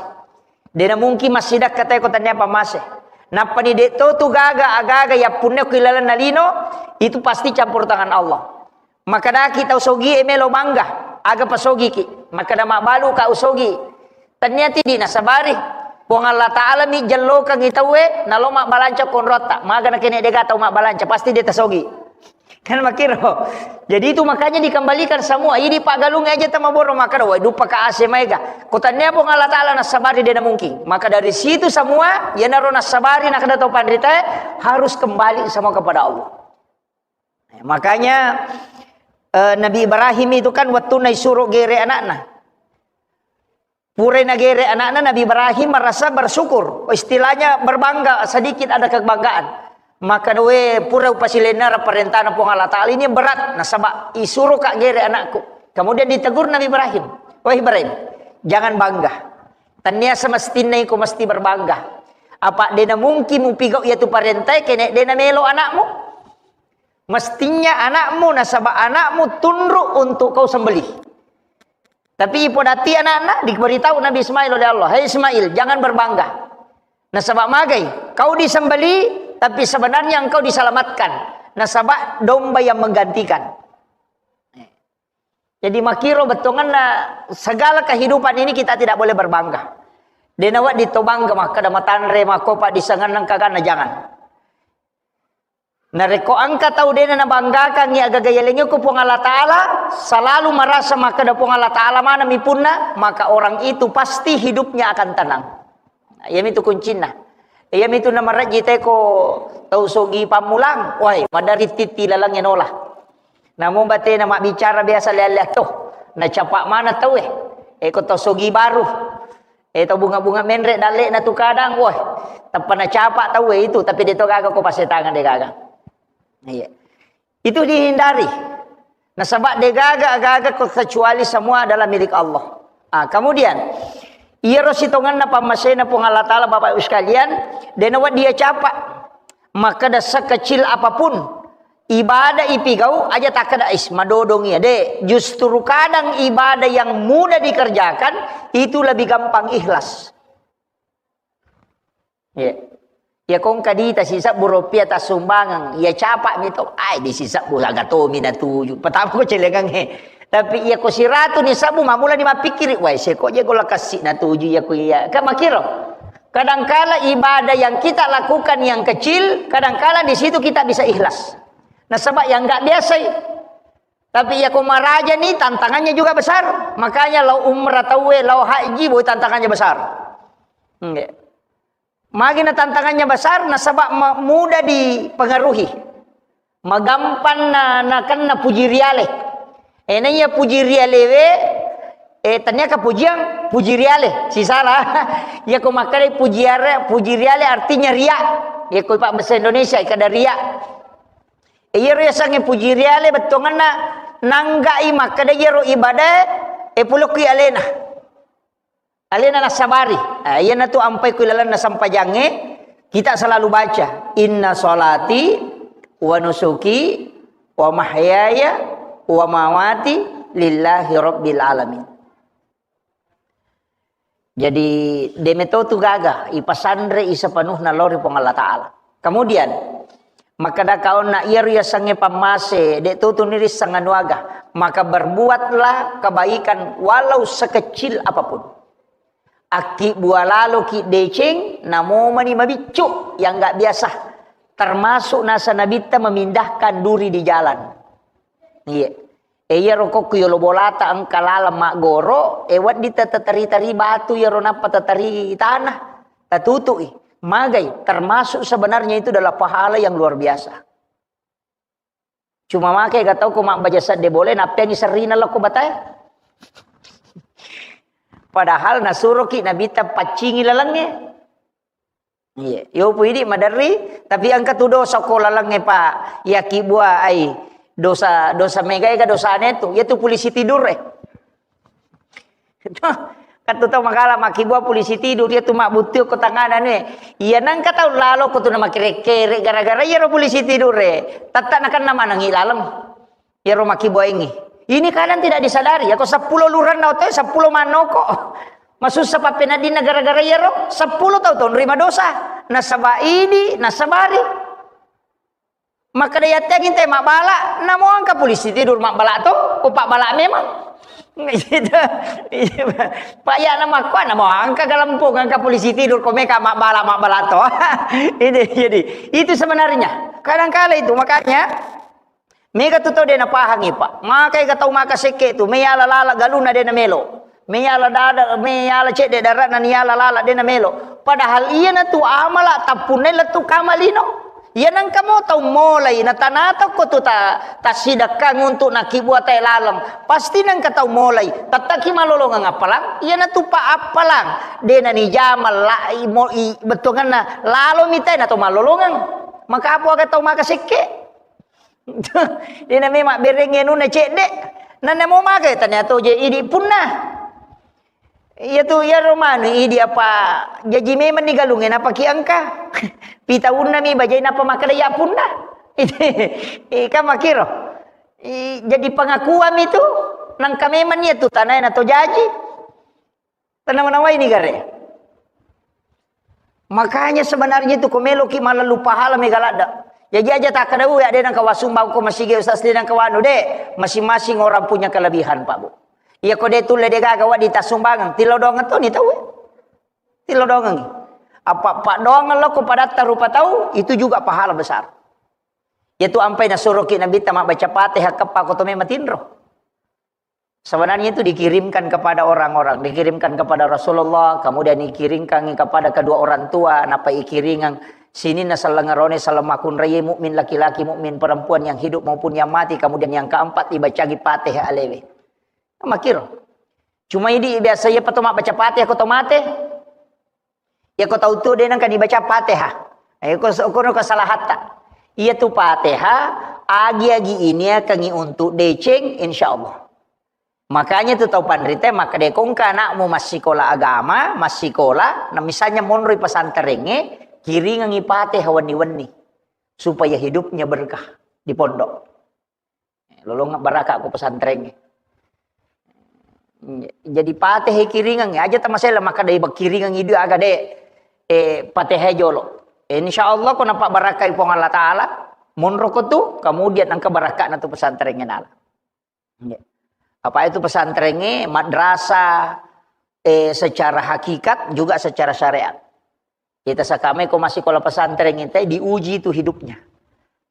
Dena mungkin massidakka te ko tania pammase. Nappani de to tu gaga agaga yappunna ko ilalenna lino, itu pasti campur tangan Allah. Makkedaki tau sogie melo bangga, aga pasogiki. Makkeda mabbalu ka usogi. Tania tidi nasabari. Puang Allah Ta'ala mi jellokangi tauwe, nalo mabbalanca konrotta. Maga nakene dega tau mabbalanca, pasti de tasogi. Kan makiro. Jadi itu makanya dikembalikan semua. Ini Pak Galung aja tama boro makkeda, wai dupa ka ase maega. Ko tania Puang Allah Ta'ala nasabari dena mungkin. Maka dari situ semua, yenaro nasabari nakada tau panrita harus kembali semua kepada Allah. Makanya eh, Nabi Ibrahim itu kan waktu naisuro gere anakna. Purai nagere anakna Nabi Ibrahim merasa bersyukur. Istilahnya berbangga, sedikit ada kebanggaan. Maka we pura upasilenna parentana Puang Allah Ta'ala ini berat. Nasaba isuro ka gere anakku. Kemudian ditegur Nabi Ibrahim. Wah Ibrahim, jangan bangga. Tania semestinna iko mesti berbangga. Apa dena mungkin mupigau iya tu parentai kene dena melo anakmu. Mestinya anakmu, nasaba anakmu tunduk untuk kau sembelih. Tapi ipodati anakna, diberitahu Nabi Ismail oleh Allah, "Hai Ismail, jangan berbangga. Nasaba magai, kau disembelih, tapi sebenarnya engkau diselamatkan. Nasaba domba yang menggantikan." Jadi makiro bettuanna segala kehidupan ini kita tidak boleh berbangga. Dena wedding to bangga makkeda matanre makkopa disengenna kaganna, jangan. Narekko engka tau dena nabanggakangngi agaga yalengnge ko Puang Allah Ta'ala, selalu merasa makkeda Puang Allah Ta'ala maneng mi punna, maka orang itu pasti hidupnya akan tenang. Iyamitu kuncinna. Iyamitu namarejji teko tau sogi pammulang, wai, maderri titti lalengnge nola. Namo batena mabbicara biasa lea-lea to, nacapa mana tau e. Eko tau sogi baru. Eh, tau bunga-bunga menre dalle'na tu kadang, woi, tappa nacapa tau e itu, tapi de to gaga ko pasetangan de gaga. Iya. Itu dihindari. Nasaba de gaga, gaga ko kecuali semua adalah milik Allah. Ah, kemudian, iyaro sitongenna pammasena Puang Allah Ta'ala, Bapak Ibu sekalian, de nawedding iyacapa. Makkeda sekecil apapun ibadah ipigau, aja takkeda, "Is, madodong iya." De, justru kadang ibadah yang mudah dikerjakan itu lebih gampang ikhlas. Iya. Ya kongka dita sisebbu rupiah tassumbangeng, iya capa mi to, ai di sisebbu aga tomi natuju. Pertama ko celengang he. Tapi iya ko siratu ni sebbu, mamula ni mappikkiri, "Wai, seko je gola kassi natuju iya ko iya." Kan makiro. Kadangkala ibadah yang kita lakukan yang kecil, kadangkala di situ kita bisa ikhlas. Nasaba yang nggak biasa i. Tapi iya ko maraja ni tantangannya juga besar. Makanya lao umrah tauwe, lao haji, boy tantangannya besar. Nggih. Magi na tantangannya besar, nasaba ma-, mudah dipengaruhi. Magampang na, nakenna puji riale. Eh, na iya puji rialewe, eh, tania ka pujiang, puji riale. Sisala. Iya ko makkeda puji are-, puji riale artinya ria. Iya ko pak bahasa Indonesia, kada ria. Eh, iyaro yasengnge puji riale bettuanganna nanggai makkeda iyaro ibadah, eh, pulokki alena. Alena nassabari. Ah, iyanatu ampai ku ilalenna sempajangnge, kita selalu baca, "Inna sholati wa nusuki wa mahyaya wa mamati lillahi rabbil alamin." Jadi, de meto tu gaga, ipasanre i sepenuhna lao ri Puang Allah Ta'ala. Kemudian, makkeda kaonna iyaro yasengnge pammase, de to tuni risseng anu aga, maka berbuatlah kebaikan walau sekecil apapun. Akkibbua laloki deceng, namomani mabiccu yang nggak biasa. Termasuk nasa Nabitta memindahkan duri di jalan. Iya. E, iyaro kokku yolo bolata engka laleng maggoro, e, wedding te-, teteri-teri batu iyaro nappa teteri tanah, tatutu'i. Magai, termasuk sebenarnya itu adalah pahala yang luar biasa. Cuma make ga tau ko mabbaja sedde bole, nappeangi serrina lokko batae. Padahal nasuroki Nabitta paccingi lalengnge. Iya, yo pu idi maderri, tapi engka tu dosa ko lalengnge, Pak. Iya kibua ai dosa, dosa mega ega dosane tu. Iya tu polisi tidur e. Kan tu tau magala makkibua polisi tidur, iya tu mabbuttu ko tangana anu e. Iya nengka tau lalo ko tu na makkere-kere gara-gara iyaro polisi tidur e. Tetta nakenna manengi laleng. Iyaro makkibuaingngi. Ini kadang tidak disadari. Yako seppulo luranna otoe, seppulo mannoko. Masussa pappeneddinna gara-gara iyaro, seppulo tau tonrima dosa. Nasaba idi, nasabari. Makkeda yatteng inte mabbala, namo engka polisi tidur mabbala to, ko pabbala memang. Gitu. Pak ya nama kuat, namo engka galempung, engka polisi tidur, ko meka mabbala, mabbala to. Ini, jadi, itu sebenarnya. Kadangkala itu, makanya, Mega tu tau de napahangi, Pak. Maka ega tau maka sekke tu, meyala lala galuna de namelo. Meyala dada, meyala cedde daratna niyala lala de namelo. Padahal iyana tu amala tappunna lettu kama lino. Iya nengka mo tau molai, na tanata ko tu ta, tasidakkang untuk nakibua tae laleng. Pasti nengka tau molai. Tattaki malolongeng appalang, iyana tu pa appalang. De nanijama la, i, mo, i, bettuanganna lalo mitai na tau malolongeng. Maka apa aga tau maka sekke? Dena memang bereng anunna cedde. Nanna mo mage tania to je idi punna. Iya tu, iya romanu idi apa jaji memang ni galungnge napaki engka. Pitaunna mi bajai napa makkeda ya punna. Ika makiro. I, jadi pengakuan itu nangka memang ni tu tanai na to jaji. Tanawa-nawai ni gare. Makanya sebenarnya itu ko meloki malallu pahala mega ladda. Jaji aja takkeda, "Ui, ade nangka wasumbang ko masigi ustaz, de nangka wanu," de. Masing-masing orang punya kelebihan, Pak Bu. Iya ko de tulle de gaga wadi tassumbangeng, tilodongeng to ni tau. Tilodongeng. Apa, apa doang lo ko padatta rupa tau, itu juga pahala besar. Yaitu ampai nasuroki Nabitta mabbaca Fatihah keppa ko to memang tinro. Sebenarnya itu dikirimkan kepada orang-orang, dikirimkan kepada Rasulullah, kemudian dikirimkan kepada kedua orang tua, napa ikiringang sininna sellengerone sellemmakunraie mukmin laki-laki, mukmin perempuan yang hidup maupun yang mati, kemudian yang keempat dibacagi Fatihah alewe. Makiro. Cuma idi biasa iya pato mabbaca Fatihah ko to mate. Iya ko tau tu de nengka dibaca Fatihah. Iya ko, ko, ko kesalahatta. Iya tu Fatihah, agi-agi ini akan untuk deceng, insya Allah. Makanya tu tau panrita, maka de kongka anakmu massikola agama, massikola, nah misalnya monroi pesantrengnge, kiringangi Fatihah wenni-wenni. Supaya hidupnya berkah di pondok. Lolong baraka ko pesantrengnge. Jadi Fatihah kiringangi, aja tamasela maka de kiringangi dua aga de, eh, Fatihah jolo. Insya Allah ko napa barakai Puang Allah Ta'ala, monro ko tu, kemudian engka barakana tu pesantrengnge nala. Iya. Apa itu pesantrengnge, madrasah, eh, secara hakikat juga secara syariat. Kita sakame ko massikola pesantren itu diuji itu hidupnya.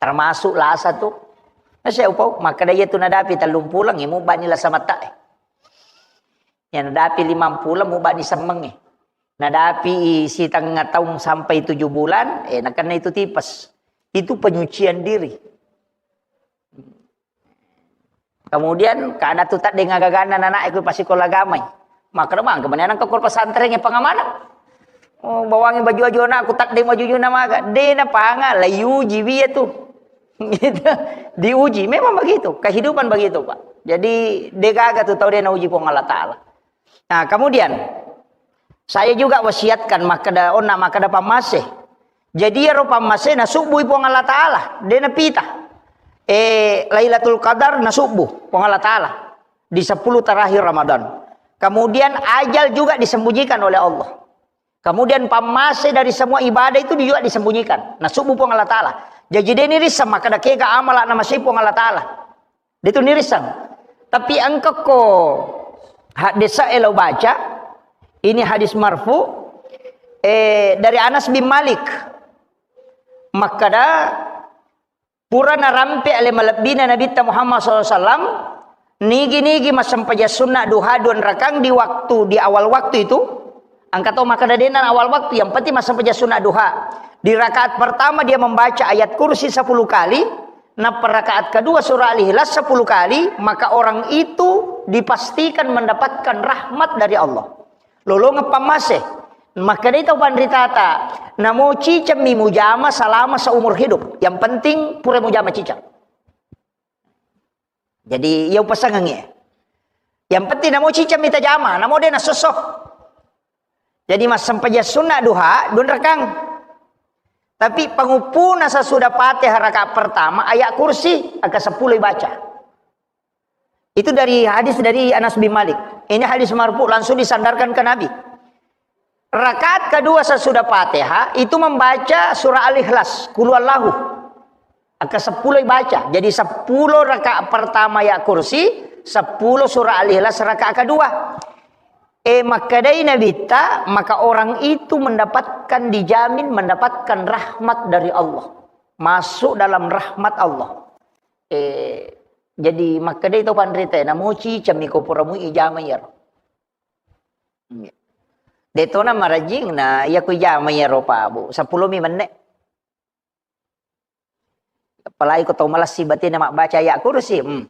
Termasuk lasa tu. Nasi upau, maka dia tu nadapi tellung pulang, imu bani lasa mata eh. Yang nadapi limang pulang, mu bani semeng eh. Nadapi setengah tahun sampai tujuh bulan, eh, nakena itu tipes. Itu penyucian diri. Kemudian kada tu tadde ngagaganna nana iku pasikola agamai. Makro mangke menenang ke pesantren e pengamanah. Oh, bawangi baju-baju anakku tadde maju-juna maga. De na panga la yuji wiya tu. Gitu. Diuji. Memang begitu. Kehidupan begitu, Pak. Jadi de gaga tu tau de na uji Puang Allah Ta'ala. Nah, kemudian saya juga wasiatkan makkeda onna makkeda pammase. Jadi ero pammase nasubbui Puang Allah Ta'ala, de napita. Eh, Lailatul Qadar nasubbu Puang Allah Ta'ala di sepuluh terakhir Ramadan. Kemudian ajal juga disembunyikan oleh Allah. Kemudian pammase dari semua ibadah itu juga disembunyikan. Nasubbu Puang Allah Ta'ala. Jadi de nirisseng makkeda kega amala namasei Puang Allah Ta'ala. Detu nirisseng. Tapi engka ko haddese'e lao baca, ini hadis marfu, eh, dari Anas bin Malik. Makkeda, pura narampe ale malebbina Nabitta Muhammad sallallahu alaihi wasallam, nigi-nigi massempajang sunna duha dua rakang di waktu, di awal waktu itu, engka to makkeda de'na awal waktu, yang penting massempajang sunna duha. Di rakaat pertama dia membaca ayat kursi sepuluh kali, Nappa rakaat kedua surah Al-Ikhlas sepuluh kali, maka orang itu dipastikan mendapatkan rahmat dari Allah. Lolongeng pammase. Makkedai tau panritata, namo cicemmi mujama selama seumur hidup. Yang penting pura mujama ciceng. Jadi, iya upasengengngi. Yang penting namo cicemmi tajama, namo de nassosso. Jadi, massempajang sunna duha, dua rakang. Tapi panguppuna sesudah Fatihah rakaat pertama, ayat kursi, angka sepuluh baca. Itu dari hadis dari Anas bin Malik. Ini hadis marfu langsung disandarkan ke Nabi. Rakaat kedua sesudah Fatihah itu membaca surah Al-Ikhlas, Qul Huwallahu. Angka sepuluh baca. Jadi sepuluh rakaat pertama ayat kursi, sepuluh surah Al-Ikhlas rakaat kedua. Eh, makkedai Nabitta, maka orang itu mendapatkan, dijamin mendapatkan rahmat dari Allah. Masuk dalam rahmat Allah. Eh, jadi makkedai to panrita, namo cicemmi ko pura mui ijama iyaro. Iya. Detona marajing na iya ko ijama iyaro Pak Bu. Sepuluh mi menne. Apalagi ko tau malessi batena mabbaca ayat kursi. Hmm.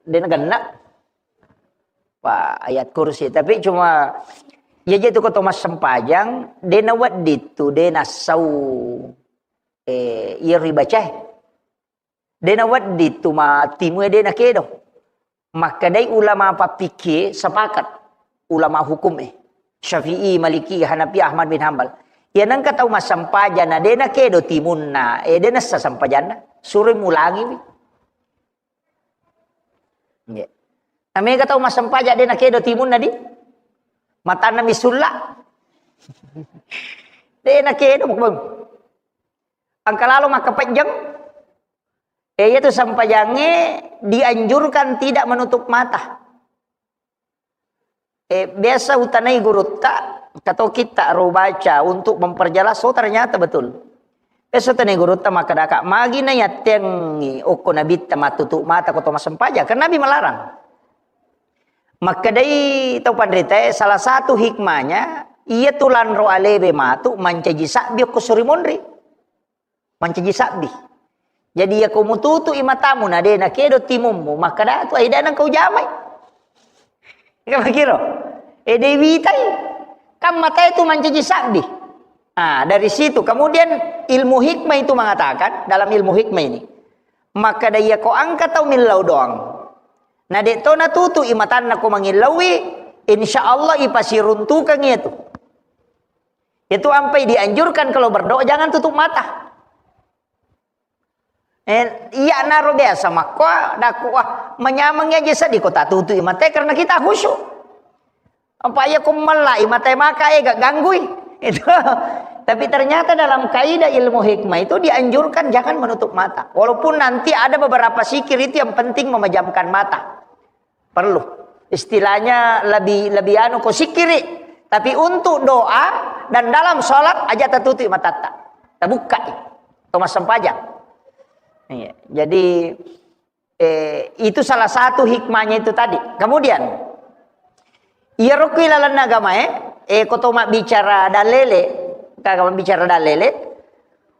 De nagenna. Pak, ayat kursi. Tapi cuma, iya je tu ko to massempajang, de nawedding tu, de nassau, eh, iya ribacae. De nawedding tu ma timue de nakedo. Makkedai ulama pappikie sepakat. Ulama hukum eh. Syafi'i, Maliki, Hanafi, Ahmad bin Hambal. Iya nengka tau massempajang na de nakedo timunna, eh, de nassa sempajanna. Suroi mulangiwi. Nggih. Namega tau massempajang de nakedo timunna di. Matanna mi sulla. De nakedo mukbang. Angka lalo makkapejjeng. Eh, iyatu sempajangnge dianjurkan tidak menutup mata. Eh, biasa utanai gurutta, kato kita ro baca untuk memperjelas, oh, ternyata betul. Esso tane gurutta makkedaka, magi na yatteangngi okko nabitta mattutu mata ko to massempajang? Kan Nabi melarang. Makkedai tau panritae, salah satu hikmahnya, iya tu lanro alewe matu mancaji sabbi okko suri monri. Mancaji sabbi. Jadi, iya ko mututu i matamu na de nakedo timummu, makkeda tu, "Ai, de nengka ujamai." Iya makiro. Eh, de witai. Kan matae tu mancaji sabbi. Ah, dari situ. Kemudian ilmu hikmah itu mengatakan, dalam ilmu hikmah ini, makkeda iya ko engka tau millau doang, na de to natutu i matanna ko mangillaui, insya Allah ipasiruntukang iya tu. Itu ampai dianjurkan kalau berdoa jangan tutup mata. Eh, iya naro biasa makko, daku, ah, manyameng aja sedih ko tatutu i matae karena kita khusyuk. Apa iya ko mella i matae maka, eh, gak ganggui. Itu. Tapi ternyata dalam kaidah ilmu hikmah itu dianjurkan jangan menutup mata. Walaupun nanti ada beberapa zikir itu yang penting memejamkan mata. Perlu. Istilahnya lebih, lebih anu ko sikiri. Tapi untuk doa dan dalam sholat aja tatutup matatta. Tabukkai. To massempajang. Iya. Jadi, eh, itu salah satu hikmahnya itu tadi. Kemudian, iyaro ku ilalenna agamae, eh, ko to mabbicara dalele, kaga mabbicara dalele,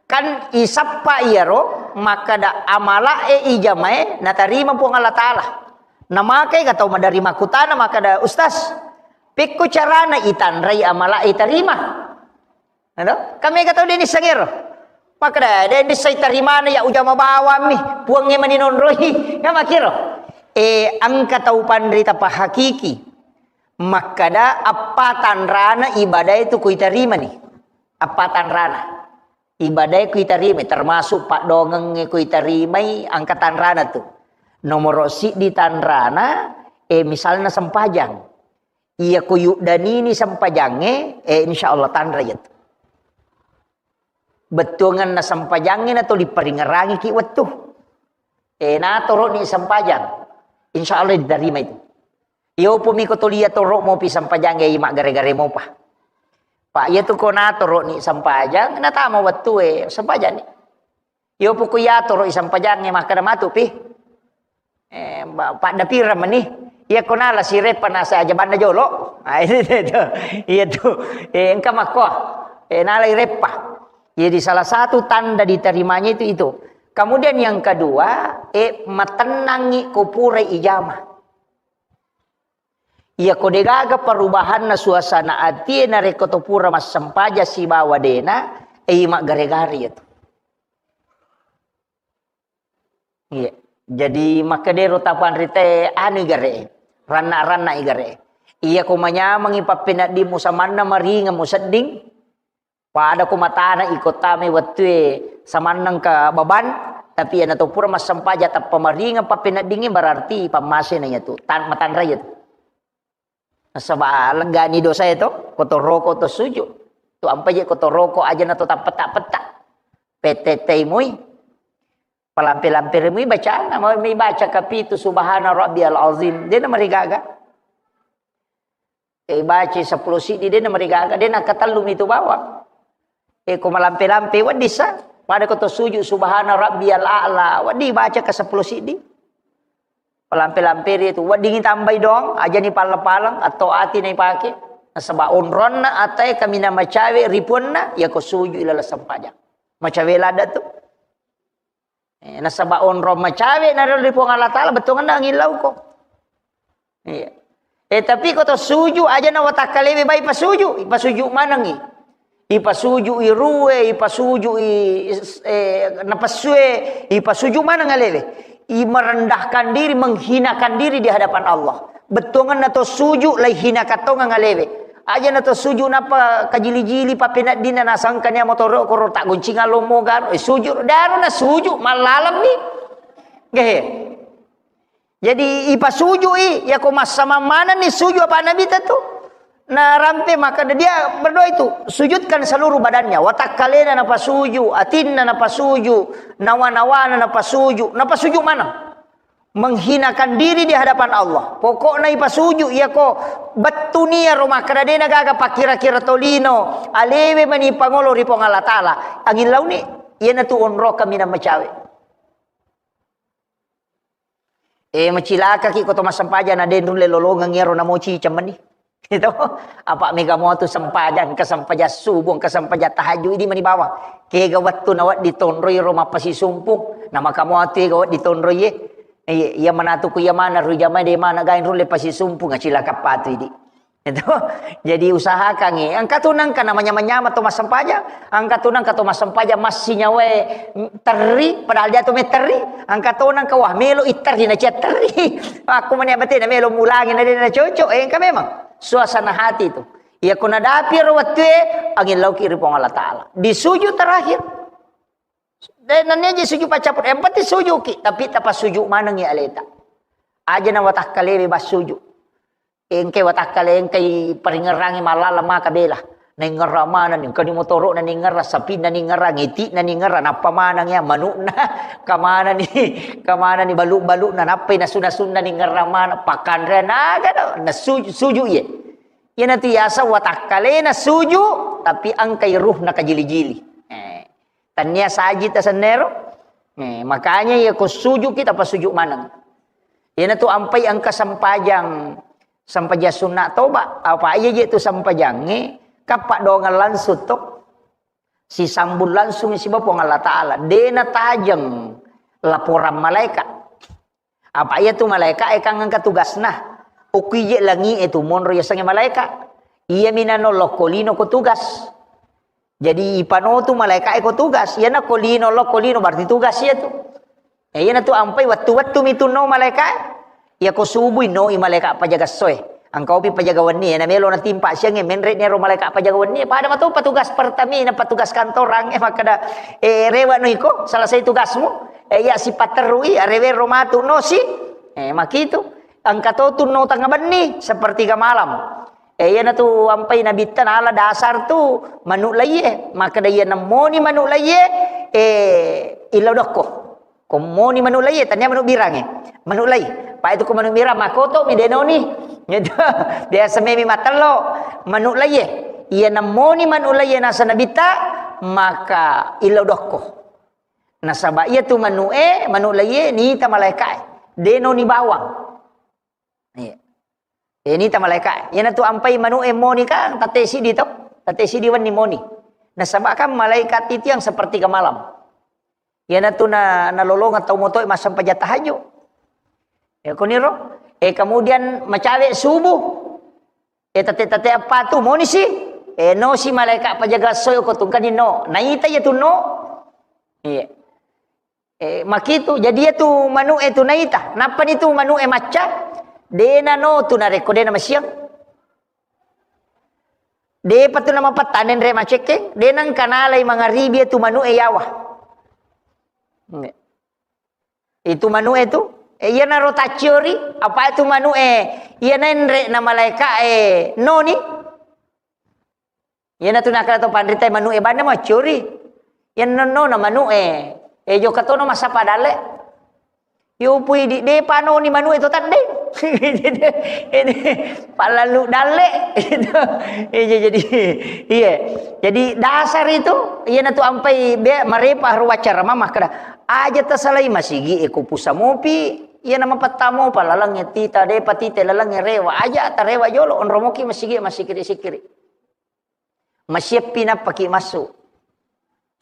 kan isappa iyaro makkeda amalae ijamae natarima Puang Allah Ta'ala. Namakai ga tau madari makkutana makkeda, "Ustaz, pekko carana itanrai amalae tarima?" Ado? Kan mega tau de nisseng ero. Makkeda, "De nisseng tarimana ya ujama bawammi, Puangnge mani nonroi." Kan makkiro. Eh, engka tau panrita pahakiki. Makkeda, appa tanrana ibadah itu kuitarimani. Appa tanrana. Ibadae kuitarimai, termasuk paddongengnge kuitarimai, engka tanrana tu. Nomoro siddi tanrana, eh, misalna sempajang. Iya ko yuddanini sempajangnge, eh, insya Allah tanra iya tu. Bettuanganna sempajangnge na tuli paringerangiki wettu. Eh, natoroni sempajang. Insya Allah diterima itu. Iyo pumi ko tulia toro mopi sempajang, eh, maggare-gare mopa. Pak, iya tu ko natoroni sempajang, natama wettu, eh, sempajang ni. Iyo puku yatoro i sempajangnge makkeda matu pi. Eh, ba-, padda pira meni? Iya ko nala sireppa nasa aja banna jolo. Ah, itu, itu. Iya tu. Eh, engka makko. Eh, nala ireppa. Jadi salah satu tanda diterimanya itu, itu. Kemudian yang kedua, eh, matennangi ko pura ijama. Iya ko degaga perubahanna suasana atie narekko to pura massempajang sibawa dena, eh, maggare-gare iya tu. Iya. Jadi makkedero tapanrite anu igare, ranna-ranna igare. Iya ko manyamengi pappeneddimmu samanna maringeng musedding, pada ko matana iko tame wettue samanneng ka baban, tapi iya nato pura massempajang tappa maringeng pappeneddingngi berarti pammasena iya tu, tan-, matanra iya tu. Nasaba leggani dosae to, ko to roko to suju. Tu ampa je ko to roko aja na to tappetta-petta. Pette-tei mui. Palampe-lampe mui bacana, mau mi baca kapitu subhana rabbiyal azim. Dena marigaga. Eh, baca sepuluh sidi dena marigaga, dena katellumi tu bawang. Eh, ko malampe-lampe wedding sa. Pada ko to suju subhana rabbiyal a'la, wedding baca ka sepuluh sidi. Palampe-lamperi tu, weddingi tambai doang, ajani palleng-paleng, atau ati na ipake. Nasaba onronna atae kaminang macawe ripuanna, iya ko suju ilala sempajang. Macawe ladda tu. Eh, nasaba onrong macawe na ri Puang Allah Ta'ala, bettuanna angillauko. Iya. Eh, tapi ko to suju, aja na watakkalewe bai pasuju, ipasuju manengi. Ipasuju i rue, ipasuju i, eh, napessue, ipasuju maneng alewe. I merendahkan diri, menghinakan diri di hadapan Allah. Bettuanganna to suju, lai hinakan tongeng alewe. Aja na to suju napa kajili-jili papeneddinna nasangkania motoro koro tak goncingan lomo garo, eh, suju, daru na suju, mallalemmi. Gehe. Jadi, ipasujui, yako massamang manenni suju apa Nabi tentu. Narampe, maka dia berdoa itu, sujudkan seluruh badannya, watakkalena napasuju, atinna napasuju, nawa-nawana napasuju, napasuju maneng. Menghinakan diri di hadapan Allah. Pokokna ipasuju, yako bettuni iyaro makkeda dena gaga pakkira-kira tolino, alewe mani pangolo ri Puang Allah Ta'ala. Angin launi. Iyanatu onro kaminang macawe. Eh, macilakaki ko to massempajang na de' nulle lolongeng iyaro namoci cemmenni. Itu, apa mega muatu sempajang, engka sempajang subuh, engka sempajang tahajud, idi mani bawang. Kega wettu nawedding tonroi ro mappasisumpung, na maka muatu ega wedding tonroi ye. Iya, iya manatu ku iya mana ru jamae de' mana gain rulle pasisumpung, acilaka patu idi. Itu. Jadi usahakan, eh. Engka tu nengka namanya-manyama to massempajang, engka tu nengka to massempajang massinyawae terri, padahal dia tu mai terri, engka to nengka wah melo i terri na cia terri. Aku mani abate na melo mulangi na de' na cocok, eh, engka memang suasana hati tu. Iya ko nadapi ro wettue, angin lauki ri Puang Allah Ta'ala. Di sujud terakhir. De' nennia je sujud paccaput, yang penting sujuki, tapi tapasujud manengi aleta. Aja na watakkalewe bas sujud. Engkai watakkale, engkai paringngerangi mallala maka bela. Naingngerang manenni, engka ni motoro'na ningngerang, sapinna ningngerang, iti'na ningngerang, nappa maneng iya manu'na, kamanani, kamanani balu'-balu'na, nappai nasu-nasunna ningngerang maneng, pakkanreang naga do, na suju, suju iye. Iyanatu yaseng watakkalena suju, tapi engkai ruhna kajili-jili. Eh. Tania saji tasennero. Eh, makanya iya ko sujuki tapasujud maneng. Iyanatu ampai engka sempajang, sempajang sunna toba. Apa iya je tu sempajangnge, kappa doangeng langsung to. Sisambung langsung siba Puang Allah Ta'ala. De' natajeng laporan malaikat. Apa iya tu malaika e kan engka tugasna. Okko ije langi e tu monro yasengnge malaika. Iya minano lokko lino ko tugas. Jadi ipano tu malaika e ko tugas. Iyana ko lino lokko lino berarti tugas iya tu. Ya, iyana tu ampai wettu-wettu mi tu no malaika e. Iya ko subui no i malaika pajaga soe. Engka opi pajaga wenni, na melo natimpa siang e, menre ni ro malaika pajaga wenni, pada mato petugas pertamina, petugas kantorang e, makkeda, eh, rewa no iko, selesai tugasmu, eh, iya sipatterui, arewe ro matu no si, eh, makitu, engka to tu no tengah benni, sepertiga malam. Eh, iyana tu ampai nabitta nala dasar tu manu laie, makkeda iya nemmoni manu laie, eh, illa dokko. Ko moni manu laie, tania manu birangnge. Manu lai. Pa itu ko manu birang, makoto mi denoni. Gitu. Biasa memi matello. Manu laie. Iya nemmoni manu laie nasa nabitta, maka illau dokko. Nasaba iya tu manu e, manu laie, nita malaika e. Denoni bawang. Iya. Eh, nita malaika. Iyana tu ampai manu e moni kan, tate sidi to. Tate sidi wenni moni. Nasaba kan malaikat itu yang sepertiga malam. Iyana tu na, nalolongeng tau motoe massempajang tahajud. Ya, kuniro. Eh, kemudian macawe subuh. Eh, tate-tate apa tu? Moni si. Eh, no si malaika pajaga soe ko tungkani no. Naita iya tu no. Iya. Eh, makitu. Jadi iya tu manu e tu naita. Nappa ni tu manu e macca. Dena no tu narekko dena masiang. Depa tu namapattane nre macekkeng, de nengka nalai mangaribi tu manu e yawa. Itu manu e tu, e, iyanaro tacciori, apa tu manu e, iyana enre na malaika e noni. Iyana tu nakala to panrita manu e banna macciori. Iyanna nona manu e, e jokka tono massapa dalle. Yo pui di, de panoni manu e to tadde. Ini pallalu dalle. Iya, jadi, iya. Jadi dasar itu, iyana tu ampai be marepa ro wacara mama kada. Aja tasalai masigi e ko pusa mopi, iyana mapattamo palalang e tita, de patite lalang e rewa. Aja tarewa jolo, onromoki masigi e masikiri-sikiri. Masiappi nappaki massu.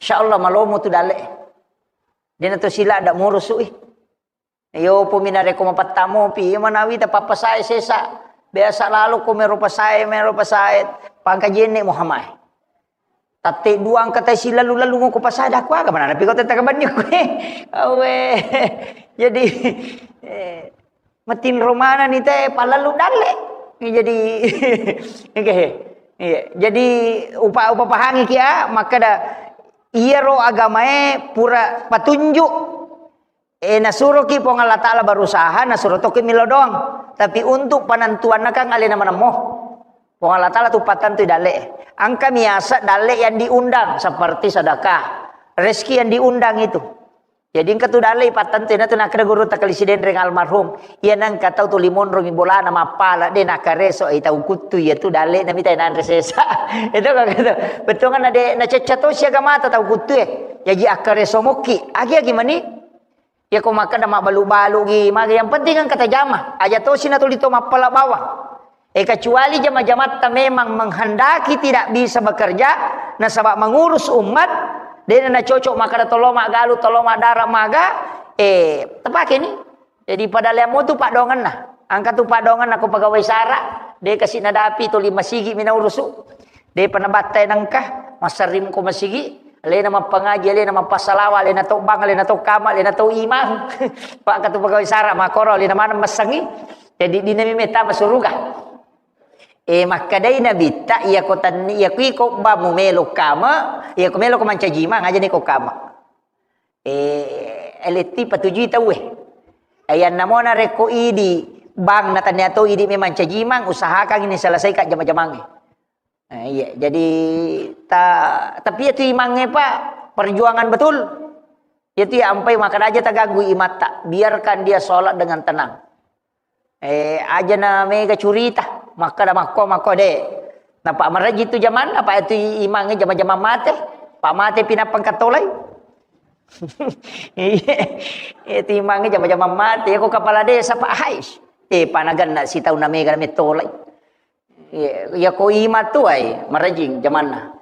Insyaallah malomo tu dalle. Dena to sila da murusu i. Yo pumi narekko mapattamopi, iya manawi ta pappasae sesa. Biasa lalo ko mero pasae, mero pasae. Pangka jenne Muhammad. Tatte dua angka tai silalu-lalu ngoko pasae, da kuaga manana piko tetta kabanni koe. Awe. Jadi, eh, matinro manani te pallalu dalle. Jadi, oke. Iya. Jadi, upa-, upapahangi kia, makkeda, iyaro agamae pura patunjuk. Eh, nasuroki Puang Allah Ta'ala berusaha, nasuro toki milo doang. Tapi untuk penentuanna kan alena manemmo. Puang Allah Ta'ala tu patentui dalle. Angka miasa dalle yang diundang, seperti sedekah, rezeki yang diundang itu. Jadi engka tu dalle patentui, na tu nakkeda guru takali sidenreng almarhum. Iya nengka tau tu limonro mi bolana mappala, de nakareso, eh, tau kuttu iya tu dalle na mita nanre sesa. Itu kan gitu. Betul kan ade na cecca to siaga mata tau kuttu e. Jaji akkaresomokki, agi-agi mani. Iya ko makkeda mabbalu-balu gi, maga yang penting engka tajama. Aja tosi natuli to mappala bawang. Eh, kecuali jama-jamatta memang menghendaki tidak bisa bekerja, nasaba mengurus umat, dena nacocok makkeda tolo maggalu, tolo madara maga, eh, tapake ni. Jadi pada liammu tu padongenna. Angka tu padongenna ko pegawai sara, de kasi nadapi tuli masigi mina urusu. De panabatta nengka, masserring ko masigi, alena mappangaji, alena mappasalawa, alena to bang, alena to kama, alena to imang. Pak katu pegawai sara makoro, alena maneng massengi. Jadi dina mi meta masuruga. Eh, makkedai Nabitta, iya ko tanni, iya ko iko bamu melo kama, iya ko melo ko mancaji imang, aja ni ko kama. Eh, L T patujui tauwe. Ayanna mo narekko idi bang na tania to idi memang cajimang, usahakan ini selesaikan jama-jamangnge. Eh, iya, jadi ta-, tapi itu imangnge, Pak, perjuangan betul. Itu ya ampai maka aja tagaggu imatta. Biarkan dia sholat dengan tenang. Eh, aja na mega curita, makkeda makko, makko de. Napa maraji tu jamanna, apa itu imangnge jama-jama mate. Pak mate pinapang katolai. Iya, itu imangnge jama-jama mate. Ya ko kepala desa, Pak, hais. Eh, panagan na sitau na mega na metolai. Iya, ya ko ima tu ai, marajing jamanna.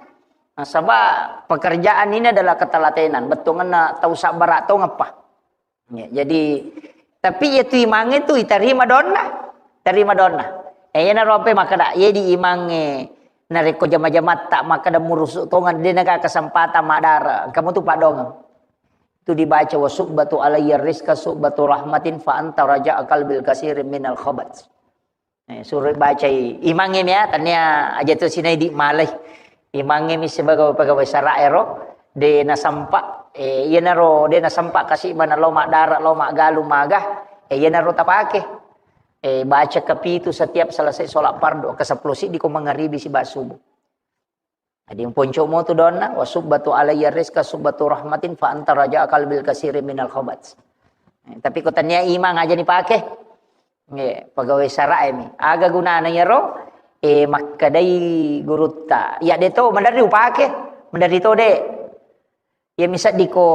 Nasaba pekerjaan ini adalah ketelatenan. Bettuanna tau sabbara tongeng, Pak. Ya, jadi, tapi iya tu imangnge tu itarima donna, tarima donna. Eh, iyana rope makkeda, iya di imangnge narekko jama-jamatta makkeda murusu tongeng, de naga kesempatan madara. Kamu tu padongeng. Tu dibaca, "Wa subbatu alayya rizqa subbatu rahmatin fa anta raja'a qalbil kasirin minal khabat." Eh, suruh bacai imangnge mia, tania aja tu sinai di malai. Imangnge mi sebagai pegawai sara ero, de nasampa, eh, iyanaro de nasampa kasi mana lo madara, lo magalu maga, eh, iyanaro tapake. Eh, baca kepitu setiap selesai sholat fardu, ke sepuluh siddi ko mangaribi siba subuh. Jadi, poncomo tu donna, "Wa subbatu alayya rizqa subbatu rahmatin fa anta raja'a qalbil kasiri minal khabat." Eh, tapi ko tania imang aja ni pake. Nggih, pegawai sara e mi. Aga gunana iyaro? Eh, makkedai gurutta. Ya de to, maderri upake. Maderri to de. Ya misaddi ko,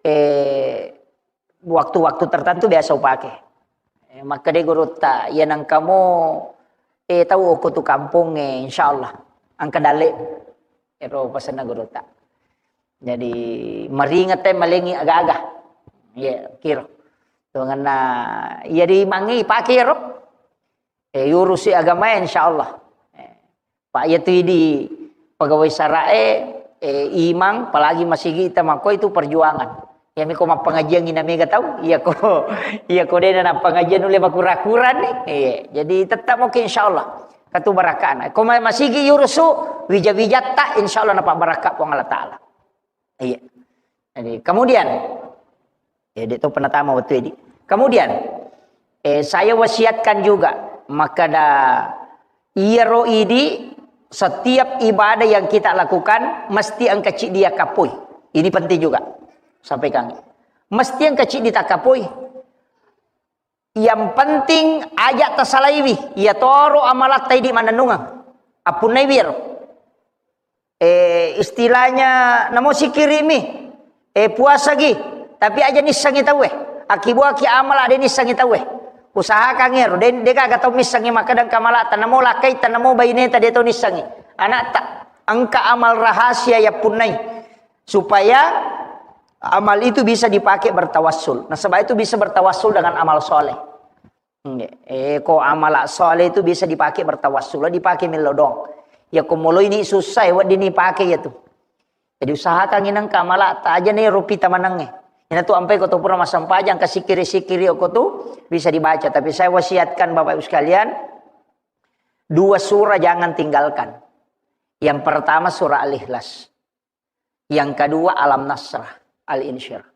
eh, waktu-waktu tertentu biasa upake. Eh, makkeda gurutta, "Iya nengkamo, eh, tau okko tu kampong, eh, insyaallah engka dalle." Ero pasenna gurutta. Jadi, maringet e malengi aga-aga. Iya, kiro. Tuanganna, iya di mangi pake ro. Eh, yurusi agamae, insyaallah. Eh, Pak, iya tu idi pegawai sarae, eh, imang, apalagi masigi ta makko itu perjuangan. Iya miko mappengajian ina mega tau, iya ko, iya ko dena na pengajian nulle makura-kura ni. Iya, jadi tetap mungkin insyaallah. Katu barakana. Ko ma-, masigi yurusu, wija-wijatta, insyaallah napa barakka Puang Allah Taala. Iya. Jadi, kemudian, ya, de to penatama waktu ini. Kemudian, eh, saya wasiatkan juga, makkeda iyaro idi setiap ibadah yang kita lakukan mesti engka ciddi yakkapoi. Ini penting juga. Sampaikan. Mesti engka ciddi takkapoi. Yang penting aja tasalaiwi, iya toro amalatta idi mannennungeng. Appunnaiwi ero. Eh, istilahnya namo sikirimi, eh, puasagi, tapi aja nissengi tauwe. Akibuaki amala de nissengi tauwe. Usahakan ero, de, de gaga tau missengi makkeda engka amalatta, namo lakkaita, namo baineta de to nissengi. Anakta, engka amal rahasia yappunnai. Supaya amal itu bisa dipakai bertawassul. Nasaba itu bisa bertawassul dengan amal soleh. Nggih. Eh, ko amala soleh itu bisa dipakai bertawassul, dipakai mello doang. Ya ko moloi ni susah, ya wedding ni pakai ya tu. Jadi usahakan inang kamala ta aja ni rupi tamanangnge. Ina tu ampai ko tu pura massempajang, ka sikiri-sikiri ko tu bisa dibaca. Tapi saya wasiatkan Bapak Ibu sekalian, dua surah jangan tinggalkan. Yang pertama surah Al-Ikhlas. Yang kedua Alam Nasrah, Al-Insyirah.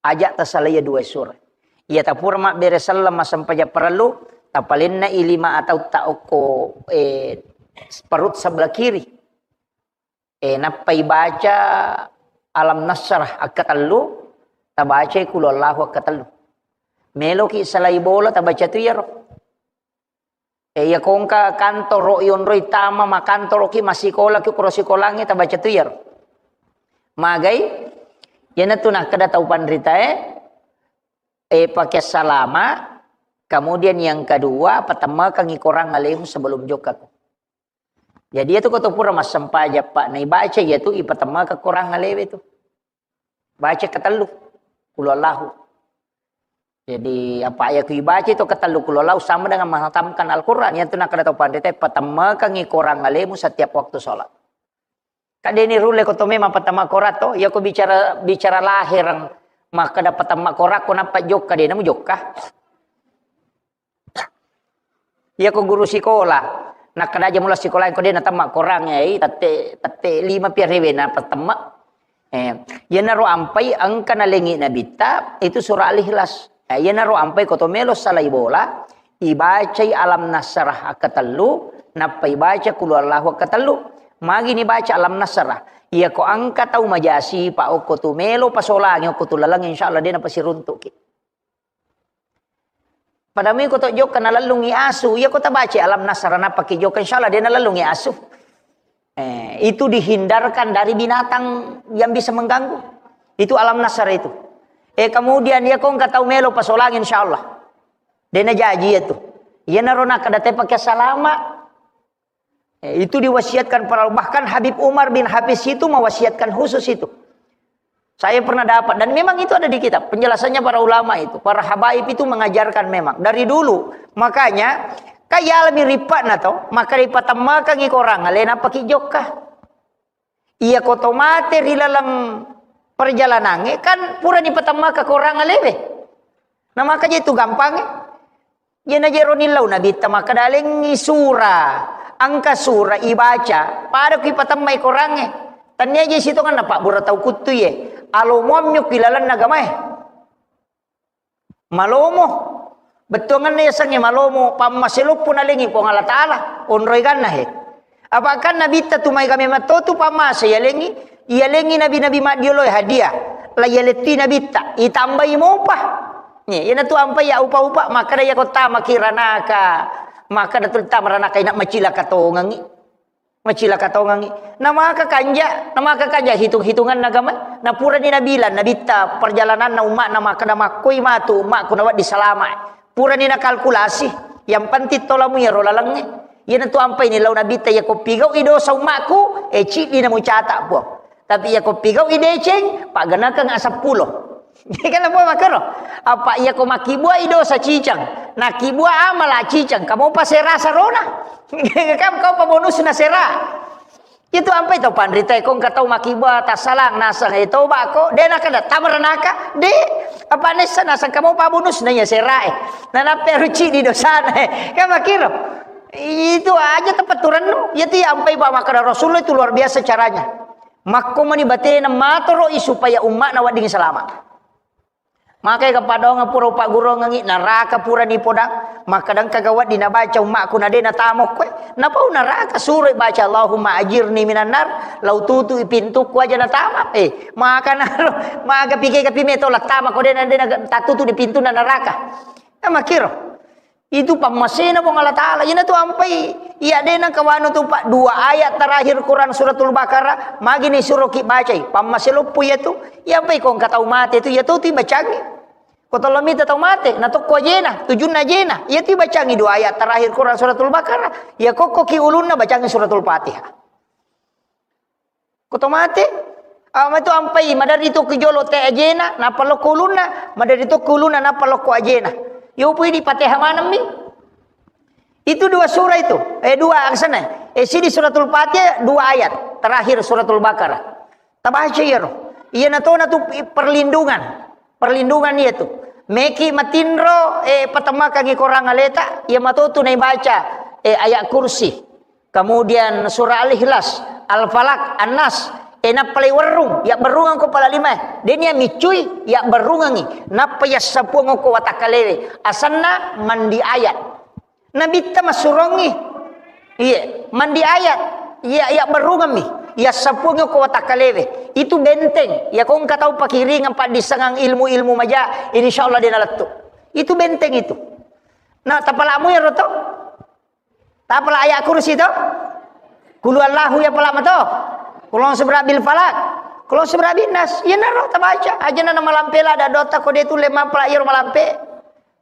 Aja tasalai dua surah. Iya tapura mabbere selleng massempajang parellu, tapalenna i lima atau ta okko, eh, perut sebelah kiri. Eh, nappai baca Alam Nasrah akkatellu, tabacai Qul Huwallahu akkatellu. Meloki salai bola, tabaca tu iyaro. Eh, iya kongka kantoro yonroi tama makantoroki, massikolaki, kuro sikolangnge, tabaca tu iyaro. Magai, Iyanatu nakkeda tau panritae, eh, pakai salama, kemudian yang kedua, patemmakangi korang alemu sebelum jokkako. Jadi, iyatu ko to pura massempajang, Pak, naibaca iyatu, ipatemmakang korang alewe tu. Baca ketellu, Qul huwallahu. Jadi, apa iya ku ibaca itu ketellu Qul huwallahu sama dengan menghatamkan Al-Quran. Iyatu nakkeda tau panritae, patemmakangi korang alemu setiap waktu sholat. Kadeni rulle ko to memang patemma korang to, iya ko bicara, bicara lahireng, makkeda patemma korang ko nappa jokka, de namu jokka. Iya ko guru sikola, nakkeda aja mula sikola ko de natemma korang, eh, tette, tette lima pi arewe na patemma. Eh, iyanaro ampai engka nalengi nabitta, itu surah Al-Ikhlas. Eh, iyanaro ampai ko to melo salai bola, ibacai Alam Nasrah akketellu, nappa ibaca Qul huwallahu akketellu. Magi nibaca Alam Nasrah? Iya ko engka tau majasi, Pak, okko tu melo pasolangi okko tu laleng, insya Allah de napasiruntuki. Pada mui ko to jokka nalellungi asu, iya ko tabaca Alam Nasrah nappa ki jokka, insya Allah de nalellungi asu. Eh, itu dihindarkan dari binatang yang bisa mengganggu. Itu Alam Nasrah itu. Eh, kemudian iya ko engka tau melo pasolangi, insya Allah de najaji itu. Iyanaro nakkeda te pakai salama. Eh, itu diwasiatkan para, bahkan Habib Umar bin Hafiz itu mewasiatkan khusus itu. Saya pernah dapat, dan memang itu ada di kitab penjelasannya para ulama itu. Para habaib itu mengajarkan memang dari dulu. Makanya, kayalami ripatna to, maka dipatemmakangi korang alena paki jokka. Iya ko to mate ri laleng perjalanangnge, kan pura nipatemmakang korang alewe. Nah, maka je itu gampangnge. Jena jero nillau nabitta makkeda lengngi sura, engka sura ibaca, pada ku ipatemmai korangnge. Tania je sitonganna pabbura tau kuttu ye. Alomoammi ku ilalenna agamae. Malomo. Bettuanganna yasengnge malomo, pammase loppo nalengi Puang Allah Ta'ala, onroi ganna he. Apa kan nabitta tu maega memang to tu pammase yalengi, yalengi nabi-nabi maddioloe hadiah. La yaletti nabitta, itambai mopa. Nih, iyanatu ampai ya upa-upa, makkeda iya ko tamaki ranaka, makkeda tu tama ranaka ina macilaka tongengi. Macilaka tongengi. Namaka kanja, namaka kanja hitung-hitunganna agama. Napurani nabilang, nabitta perjalananna umma'na makkeda makkoi matu umma'ku nawedding salama. Purani nakalkulasi. Yang penting tolamu iyaro lalengnge. Iyanatu ampai ni lau nabitta iya ko pigau'i dosa umma'ku, eh, ciddi namucata, Puang. Tapi iya ko pigau'i deceng, pagganakeng seppulo. Kan apa makkero? Apa iya ko makkibuai dosa cicang, nakkibua amala cicang, kamu pa sera sarona. Kam kau pa bonusna sera. Itu ampai tau panrita ko engka tau makkibua tassalang nasang e toba ko, de nakada tamaranaka, de apa nessa nasang kamu pa bonusna iya sera e. Nanappe ruci di dosana e. Kan makkiro. Itu aja tepetturennu. Iya tu iya ampai ba makkada Rasulullah itu luar biasa caranya. Makko mani batena matoro'i supaya umma'na wedding salama. Makai kapadonga pura upagguruangengi, naraka pura nipodang, makkadang kaga wedding nabaca umma'ku na de natama okkoe. Napau naraka suroi baca Allahumma ajirni minan nar, lau tutui pintukku aja natama. Eh, maka naro, maka pike kapi meto lattama ko de na de na tatutu di pintu na naraka. Nah, makkiro. Itu pammasena Puang Allah Ta'ala. Ina tu ampai, iya de nangka wanu tu, Pak, dua ayat terakhir Quran Suratul Baqarah, magi ni suruh ki bacai. Pammase loppo iya tu. Iya ampai ko engka tau mate tu, iya tu tu bacangi. Ko tollo mita tau mate, na tokko ajena, tujunna ajena. Iya tu bacangi dua ayat terakhir Quran Suratul Baqarah. Iya kokko ki ulunna bacangi Suratul Fatihah. Ko to mate, ama tu ampai, maderri to ki jolo te ajena, nappa lokko ulunna, maderri to ki ulunna, nappa lokko ajena. Yo pui di Fatihah manemmi. Itu dua surah itu, eh, dua aksana. Eh, sidi Suratul Fatihah, dua ayat terakhir Suratul Baqarah. Tabaca iyaro. Iya natona tu perlindungan. Perlindungan iya tu. Meki matinro, eh, patamakangi korang aleta, iya matotu naibaca, eh, ayat kursi. Kemudian surah Al-Ikhlas, Al-Falaq, An-Nas. Eh, nappalai werrung, ya berrungang ko pala lima. Denia micui, ya berrungangi. Nappa ya sapuang ko watakkalewe. Asanna mandi ayat. Nabitta massurongi. Iye, mandi ayat. Iya, ya berrungammi. Ya sapuang ko watakkalewe. Itu benteng. Ya ko engka tau pakiringan paddissengang ilmu-ilmu maja, insya Allah de nalettu. Itu benteng itu. Nah, tapalamu ya roto. Tapala ayat kursi to. Kulu Allahu ya pala mato. Kulon sebra bil falak. Qul a'udzu birabbinas, iyanaro tabaca. Ajana na malampe la ada dotta ko de tulle mapala iyaro malampe.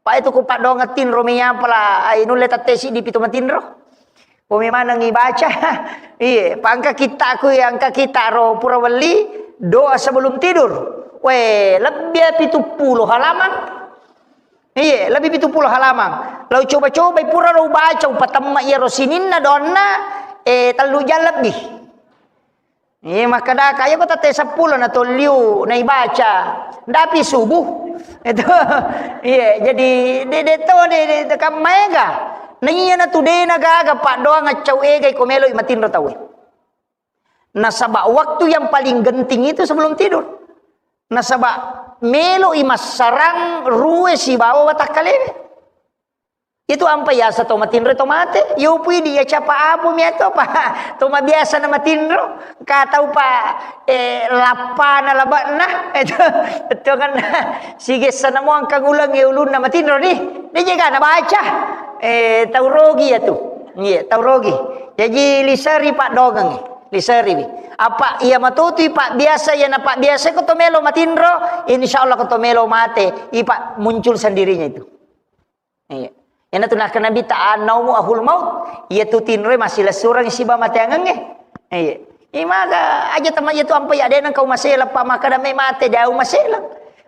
Pa itu ku paddoangeng tinro mi apala, ai nulle tette siddi pitu matinro. Ko mi maneng ibaca. Iye, pa engka kitta ku, engka kitta ro pura welli doa sebelum tidur. We, lebbi pitu puluh halaman. Iye, lebbi pitu puluh halaman. Lau coba-cobai pura ro ubaca, upatemma iyaro sininna doanna, eh, tellu jang lebbi. Iye, makkeda, "Kaya ko tette seppulo na tolliu na ibaca, ndapi subuh." Itu. Iye, jadi de, de to, de, de, de, kan maega. Na iyana tu de na gaga paddoangeng cau ega iko melo i matinro tauwe. Nasaba waktu yang paling genting itu sebelum tidur. Nasaba melo i massarang rue sibawa watakkalewe. Itu ampa yasa to matinro to mate. Yo pui di ya capa apu mi ato pa to mabiasa na matinro. Ka tau pa, eh, lappa na labakna. Itu, itu kan sigessa na mo angka uleng e ulunna matinro ni. Dia jaga na baca. Eh, tau rogi ya tu. Iya, tau rogi. Jadi liseri paddoangeng. Liseri wi. Apa iya matotu i pa biasa, iya na pa biasa ko to melo matinro, insya Allah ko to melo mate, i pa muncul sendirinya itu. Iya. Iyana tu nakkeda Nabi ta, "An-naumu ahul maut." Iya tu tinroe massilessureng siba mateangengnge. Iya. Imaga aja tama iya tu ampa ya dena kau maselang pa makkeda me mate jauh maselang.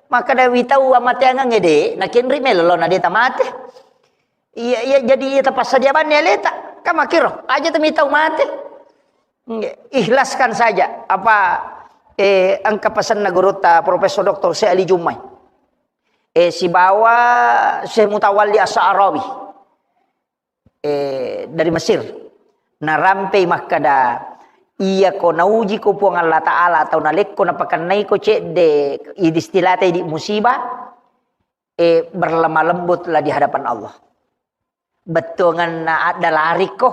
Makkeda witau amateangengnge de, nakenri melo lo na de tamate. Iya, iya, jadi iya tapassadia banni aleta. Kan makkiro, aja temi tau mate. Nggih, ikhlaskan saja. Apa, eh, engka pesanna gurutta Profesor Doktor Syekh Ali Jummai. Eh, sibawa Syekh Mutawalli As-Sa'rawi. Eh, dari Mesir. Narampei makkeda, iya ko nauji ko Puang Allah Ta'ala atau nalekko napakennai ko cedde, idi istilata idi musibah, eh, berlemah lembutlah di hadapan Allah. Bettuanganna adda larikko,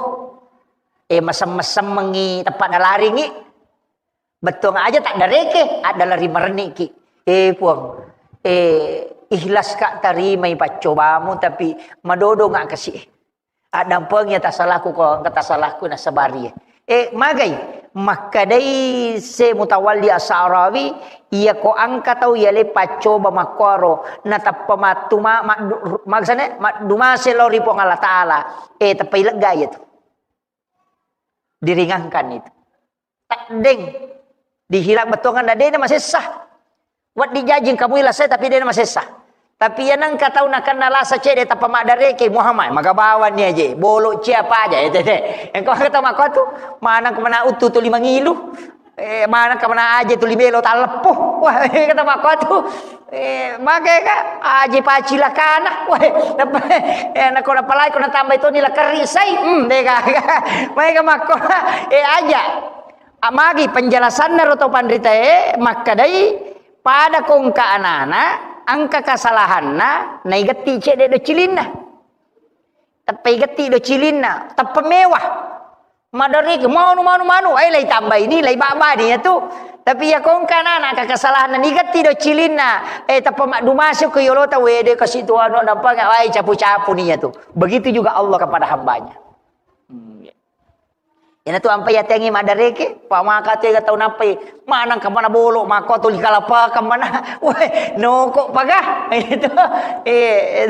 eh, masem-, masemmengi teppa'na laringi. Bettuang aja tak dareke, adda lari marennikki. Eh, Puang, eh, ikhlas ka tarimai paccobamu, tapi madodo nga kasi. Addampengi tasalaku ko engka tasalaku nasabari. Eh, magai, makkedai se Mutawalli As-Sa'rawi, iya ko engka tau iya le paccoba makkuaro, natappa mattu ma-, maddu-, maksudnya, maddumase lao ri Puang Allah Ta'ala. Eh, teppai lega iya tu. Diringankan itu. Taddeng. Dihilang bettuanganna, de na masessa. Wedding jajing kamui lasai, tapi de na masessa. Tapi iya nengka tau nakenna lasa cede tappa maddareke, Muhammad, maga bawang ni aje, bolo cia apa aja, eh, tete. Engka kata makko tu, manang kemana utu tuli mangilu, eh, manang kemana aje tuli melo talleppo. Wah, kata makko tu, eh, mage ka, aje pacilakana. Wah, napa, eh, nako napalai ko natambai toni lakerri sai, hmm, de ka, mage ka makko, eh, aja. Amagi penjelasanna ro to panritae, makkedai, pada ko engka anana, engka kasalahanna, naigetti cedde do cilinna. Teppa igetti do cilinna, teppa mewah. Madariki, manu, manu, manu, ai lai tambai ni, lai babani ya tu. Tapi ya ko engka anana, engka kasalahanna, nigetti do cilinna, eh, teppa maddumasi ko yolota, wede kasi tu anu, nampa, ai capu-capu ni ya tu. Begitu juga Allah kepada hambanya. Hmm, ya. Iyana tu ampai yatengi maddareke, pa maka tega tau nappai, manang kamana bolo, mako tuli kalapa kamana, weh, noko paga. Itu. Eh,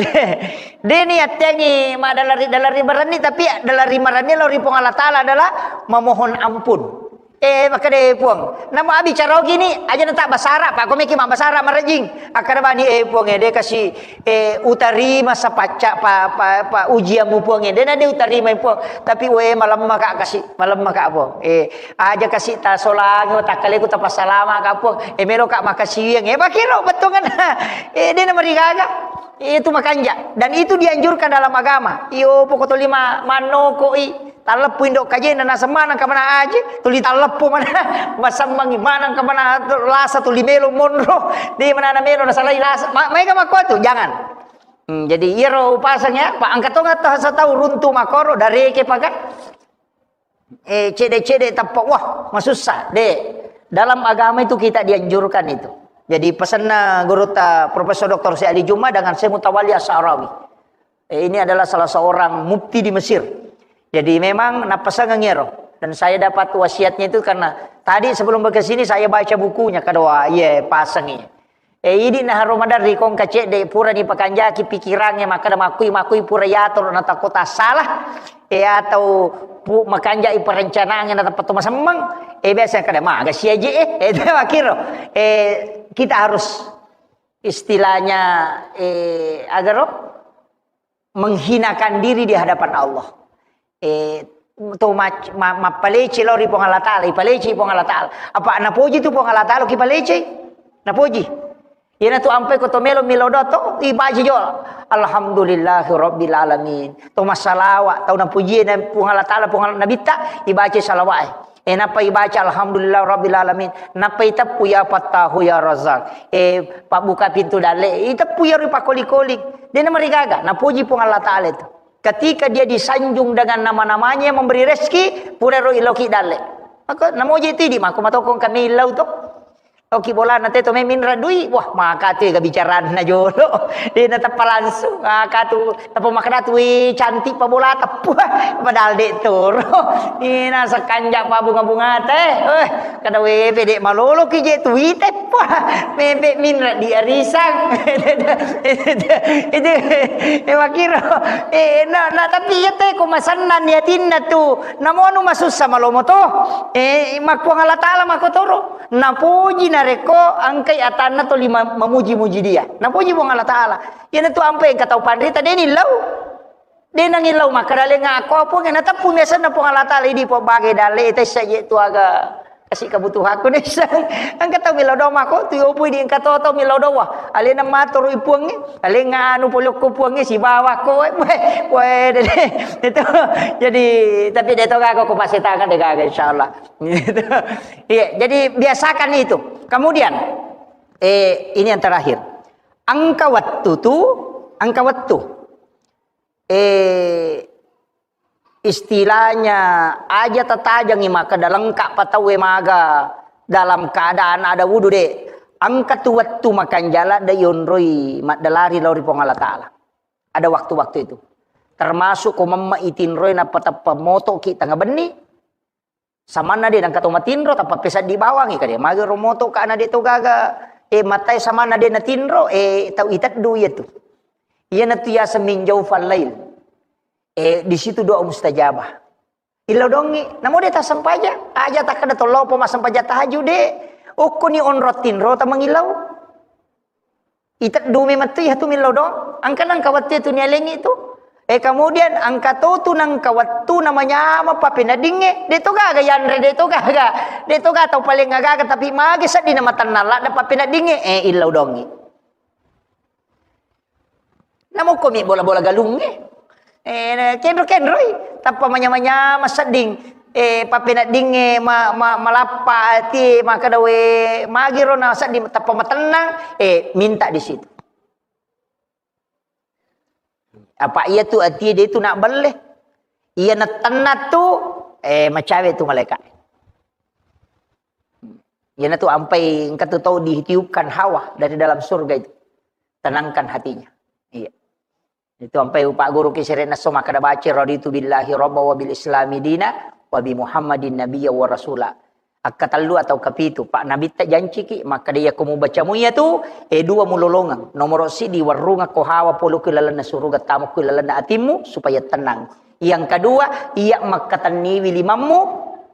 deni yatengi madalari, dalari marenni, tapi dalari marenni lao ri Puang Allah Ta'ala adalah memohon ampun. Eh, maka de Puang. Namo abicara gini, aja nata basara, pa ko meki mabbasara marejing. Akkada bani, eh, Puang, eh, de kasi, eh, utarima sapacca pa, pa, pa ujianmu, Puang, eh. De na de utarima, Puang. Tapi, we, malemma ka kasi, malemma ka, Puang. Eh, aja kasi tasolangi, takkaleku tapassalama ka, Puang. Eh, melo ka makasiwiang. Eh, pakiro bettuanganna. Eh, de na marigaga. Eh, itu makanja. Dan itu dianjurkan dalam agama. Iyo, poko tolima mannoko i. Talleppu indo kajena naseng maneng kamana aje, tuli talleppu mana, masammangi maneng kamana lasa tuli melo monro, di mana na melo nasalai lasa, ma-, maega makko tu, jangan. Hmm, jadi iyaro upasang ya, pa engka tonga to satau runtu makoro, dareke paga. Eh, cede-cede tappa, wah, masussa, de. Dalam agama itu kita dianjurkan itu. Jadi pesanna gurutta Profesor Doktor Syekh Ali Juma dengan Syekh Mutawalli As-Sa'rawi. Eh, ini adalah salah seorang mufti di Mesir. Jadi memang napasangeng iyaro. Dan saya dapat wasiatnya itu karena tadi sebelum ke sini saya baca bukunya, kada wa, iya, pasangi. Eh, idi naharo maderri kongka cedde, purani pakanjaki pikirangnge, makkada makui, makui pura yatoro natakko tassalah, eh, atau pu-, makanjai perencanaan na tappa to masemmeng, eh, biasa kada maga siaje, eh, eh, itu makkiro. Eh, kita harus istilahnya, eh, agaro menghinakan diri di hadapan Allah. Eh, to mac-, ma-, mappalece lao ri Puang Allah Taala, ipalece Puang Allah Taala. Apa napoji tu Puang Allah Taala ki palece? Napoji. Iyana tu ampai ko to melo milo do to, ibaca jo. Alhamdulillahi Rabbil Alamin. To massalawa, tau napuji na Puang Allah Taala, Puang Allah Nabitta, ibaca salawat. Eh, nappa ibaca alhamdulillah rabbil alamin. Nappa iteppu ya Fattahu ya Razzaq. Eh, pabbuka pintu dalle. Iteppu ya ri pakoli-koli. Dena marigaga. Napuji Puang Allah Taala itu. Ketika dia disanjung dengan nama-namanya yang memberi rezeki, pura ro iloki dalle. Maka namoji itu idi mako matokong kami ilau to. Oki bolana te to meminra dui, wah, maka tu ga bicaranna jolo. Dena teppa langsung. Maka tu teppa makkada tu, "Wih, cantik pa bola teppu." Padahal de toro. Ina sekanja pa bunga-bunga te. Eh, kada we pede malolo ki je tu ite pa. Mepe minra di arisang. Itu, eh, makiro. Eh, na, na, tapi iya te ko masenna niatinna tu. Namonu masussa malomo to. Eh, makkuang Allah Taala makotoro. Napoji narekko engkai atanna toli ma-, mamuji-muji dia. Napoji Puang Allah Taala. Iyanatu ampe engka tau panrita de nillau. De nangillau makkada lenga ako Puang, nateppu miasanna Puang Allah Taala idi po bage dalle tessa je tu aga kasi kebutuhanku nessa. Engka tau millau doang mako tu opo idi engka to tau millau doang. Alena maturu i Puangnge, alenga anu polokko Puangnge sibawa ko. Weh, weh, de, de. Itu. Jadi tapi de to gaga ko pasetangan de gaga insyaallah. Gitu. Iya, jadi biasakan itu. Kemudian, eh, ini yang terakhir. Engka wettu tu, engka wettu. Eh, istilahnya aja tatajangi makkada lengka pa tauwe maga dalam keadaan ada wudu de. Engka tu wettu makanjala de yonroi maddalari lao ri Puang Allah Taala. Ada waktu-waktu itu. Termasuk ko memme itinroi nappa teppa motoki tengah benni, samanna de nengka to matinro, tappa pesaddi bawangi kade. Magi ro moto kana de to gaga, eh, matai samanna de natinro, eh, tau iteddu iya tu. Iyanatu yaseng min jaufal lail. Eh, di situ doa mustajabah. Illau dongi, namo de tassempajang, aja takkada tollopo massempajang tahajud de. Okkoni onro tinro tamangillau. Iteddu memang tu, iya tu millau doang. Engka nengka wettu tu nialengi tu. Eh, kemudian engka to tu nengka wettu namanyameng pappeneddingnge. De to gaga yanre, de to gaga. De to gaga tau paling gaga, tapi magi seddi na matennang ladde pappeneddingnge. Eh, illau dongi. Namukko mi bola-bola galungnge. Eh, kenro-kenroi, tappa manyama-nyama sedding. Eh, pappeneddingnge ma-, ma-, malappa ati, makkada we, magiro na sedding tappa matennang, eh, minta di situ. Apa iya tu ati de tu nak belle. Iya na tenna tu, eh, macawe tu malaikat. Iyanatu ampai engka tu tau ditiupkan hawa dari dalam surga itu. Tenangkan hatinya. Iya. Itu ampai upa guru ki sere nasso makkada baca raditu billahi rabba wa bil islami dina wa bi Muhammadin nabiyya wa rasula. Akkatellu atau kapitu, Pak Nabitta janciki, makkada iya ko mubaca muiya tu, eh, dua mulolongeng. Nomoro sidi warrunga ko hawa polo ku lalenna suruga, tamo ku lalenna atimmu supaya tenang. Yang kedua, iya makkatenniwi limammu,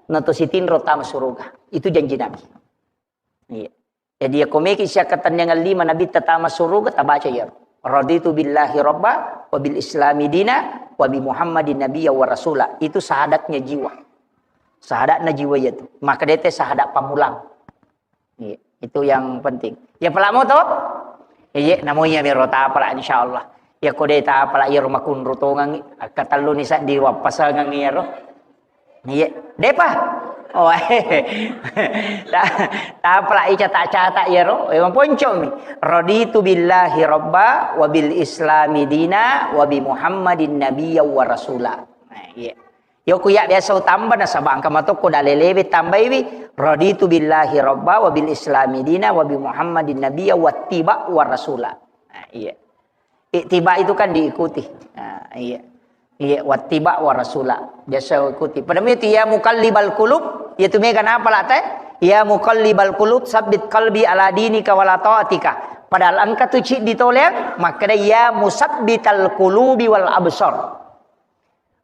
nato sitinro tama suruga. Itu janji Nabi. Iya. Jadi, iya ko meki siakkatenniangan lima Nabitta tama suruga, tabaca iyaro. Raditu billahi rabba, wa bil islami dina, wa bi Muhammadin nabiyya wa rasula. Itu syahadatnya jiwa. Syahadatna jiwa iya tu. Maka dete syahadat pamulang. Iya, itu yang penting. Ya pala mo to? Iya, namo iya mero tapala insyaallah. Ya ko de tapala iyaro makunru tongangi, akkatellu ni saddi wappasangangi iyaro. Iya, depa. Oh, eh. Ta-, tapalai cata-cata iyaro, eh, maponcomi. Raditu billahi rabba wa bil islami dina wa bi Muhammadin nabiyya wa rasula. Nah, iya. Yoku ya biasa utamba nasaba engka matokko dalelewe tambaiwi, raditu billahi rabba wa bil islami dina wa bi Muhammadin nabiyya wa tiba wa rasula. Nah, iya. Ittiba itu kan diikuti. Nah, iya. Iya, wattiba wa rasula. Biasa ikuti. Pada itu ya muqallibal qulub, ya tu mega napa la te? Ya muqallibal qulub, sabbit qalbi ala dinika wala taatika. Padahal engka tu ciddi toleang, makkeda ya musabbital qulubi wal absar.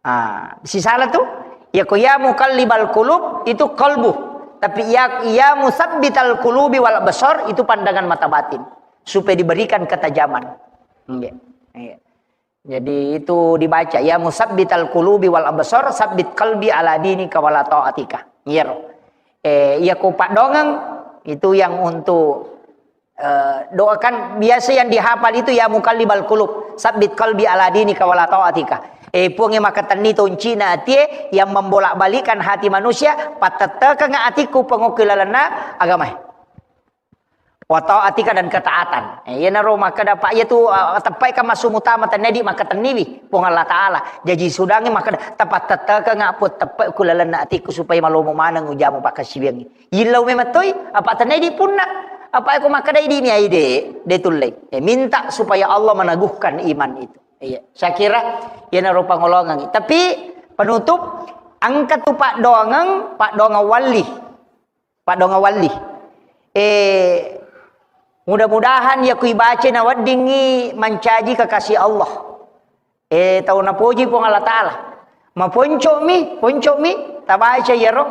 Ah, sisala tu, ya ko ya muqallibal qulub itu qalbu. Tapi ya, ya musabbital qulubi wal absar itu pandangan mata batin. Supaya diberikan ketajaman. Iya. Iya. Jadi itu dibaca, ya musabbital qulubi wal absar, sabbit qalbi ala dinika wala taatika. Iyaro. Eh, iya ko paddongeng itu yang untuk, eh, doakan biasa yang dihafal itu ya muqallibal qulub, sabbit qalbi ala dinika wala taatika. Eh, Puang yang makatenni toncina atie, yang membolak-balikkan hati manusia, pattettekeng atiku pengokki lalenna agamae. Wa taatika dan ketaatan. Eh, iyanaro makkeda, Pak, iya tu, eh, teppai kan massu mutama tennedi makatenniwi Puang Allah Ta'ala. Jaji sudangi makkeda, tapattettekeng aku teppe ku lalenna atiku supaya malomo maneng ujamu pakkasiwiangngi. Yillau memang toi, apa tennedi punna. Apa aku makkeda idi ni ai de, de tullei. Eh, minta supaya Allah meneguhkan iman itu. Iya, saya kira iyanaro pangolongangi. Tapi penutup, engka tu paddoangeng, paddoangeng walli. Paddoangeng walli. Eh, mudah-mudahan ya ku ibaca na weddingngi mancaji kekasih Allah. Eh, tau napoji Puang Allah Ta'ala. Maponco'mi, ponco'mi, tabaca iyaro.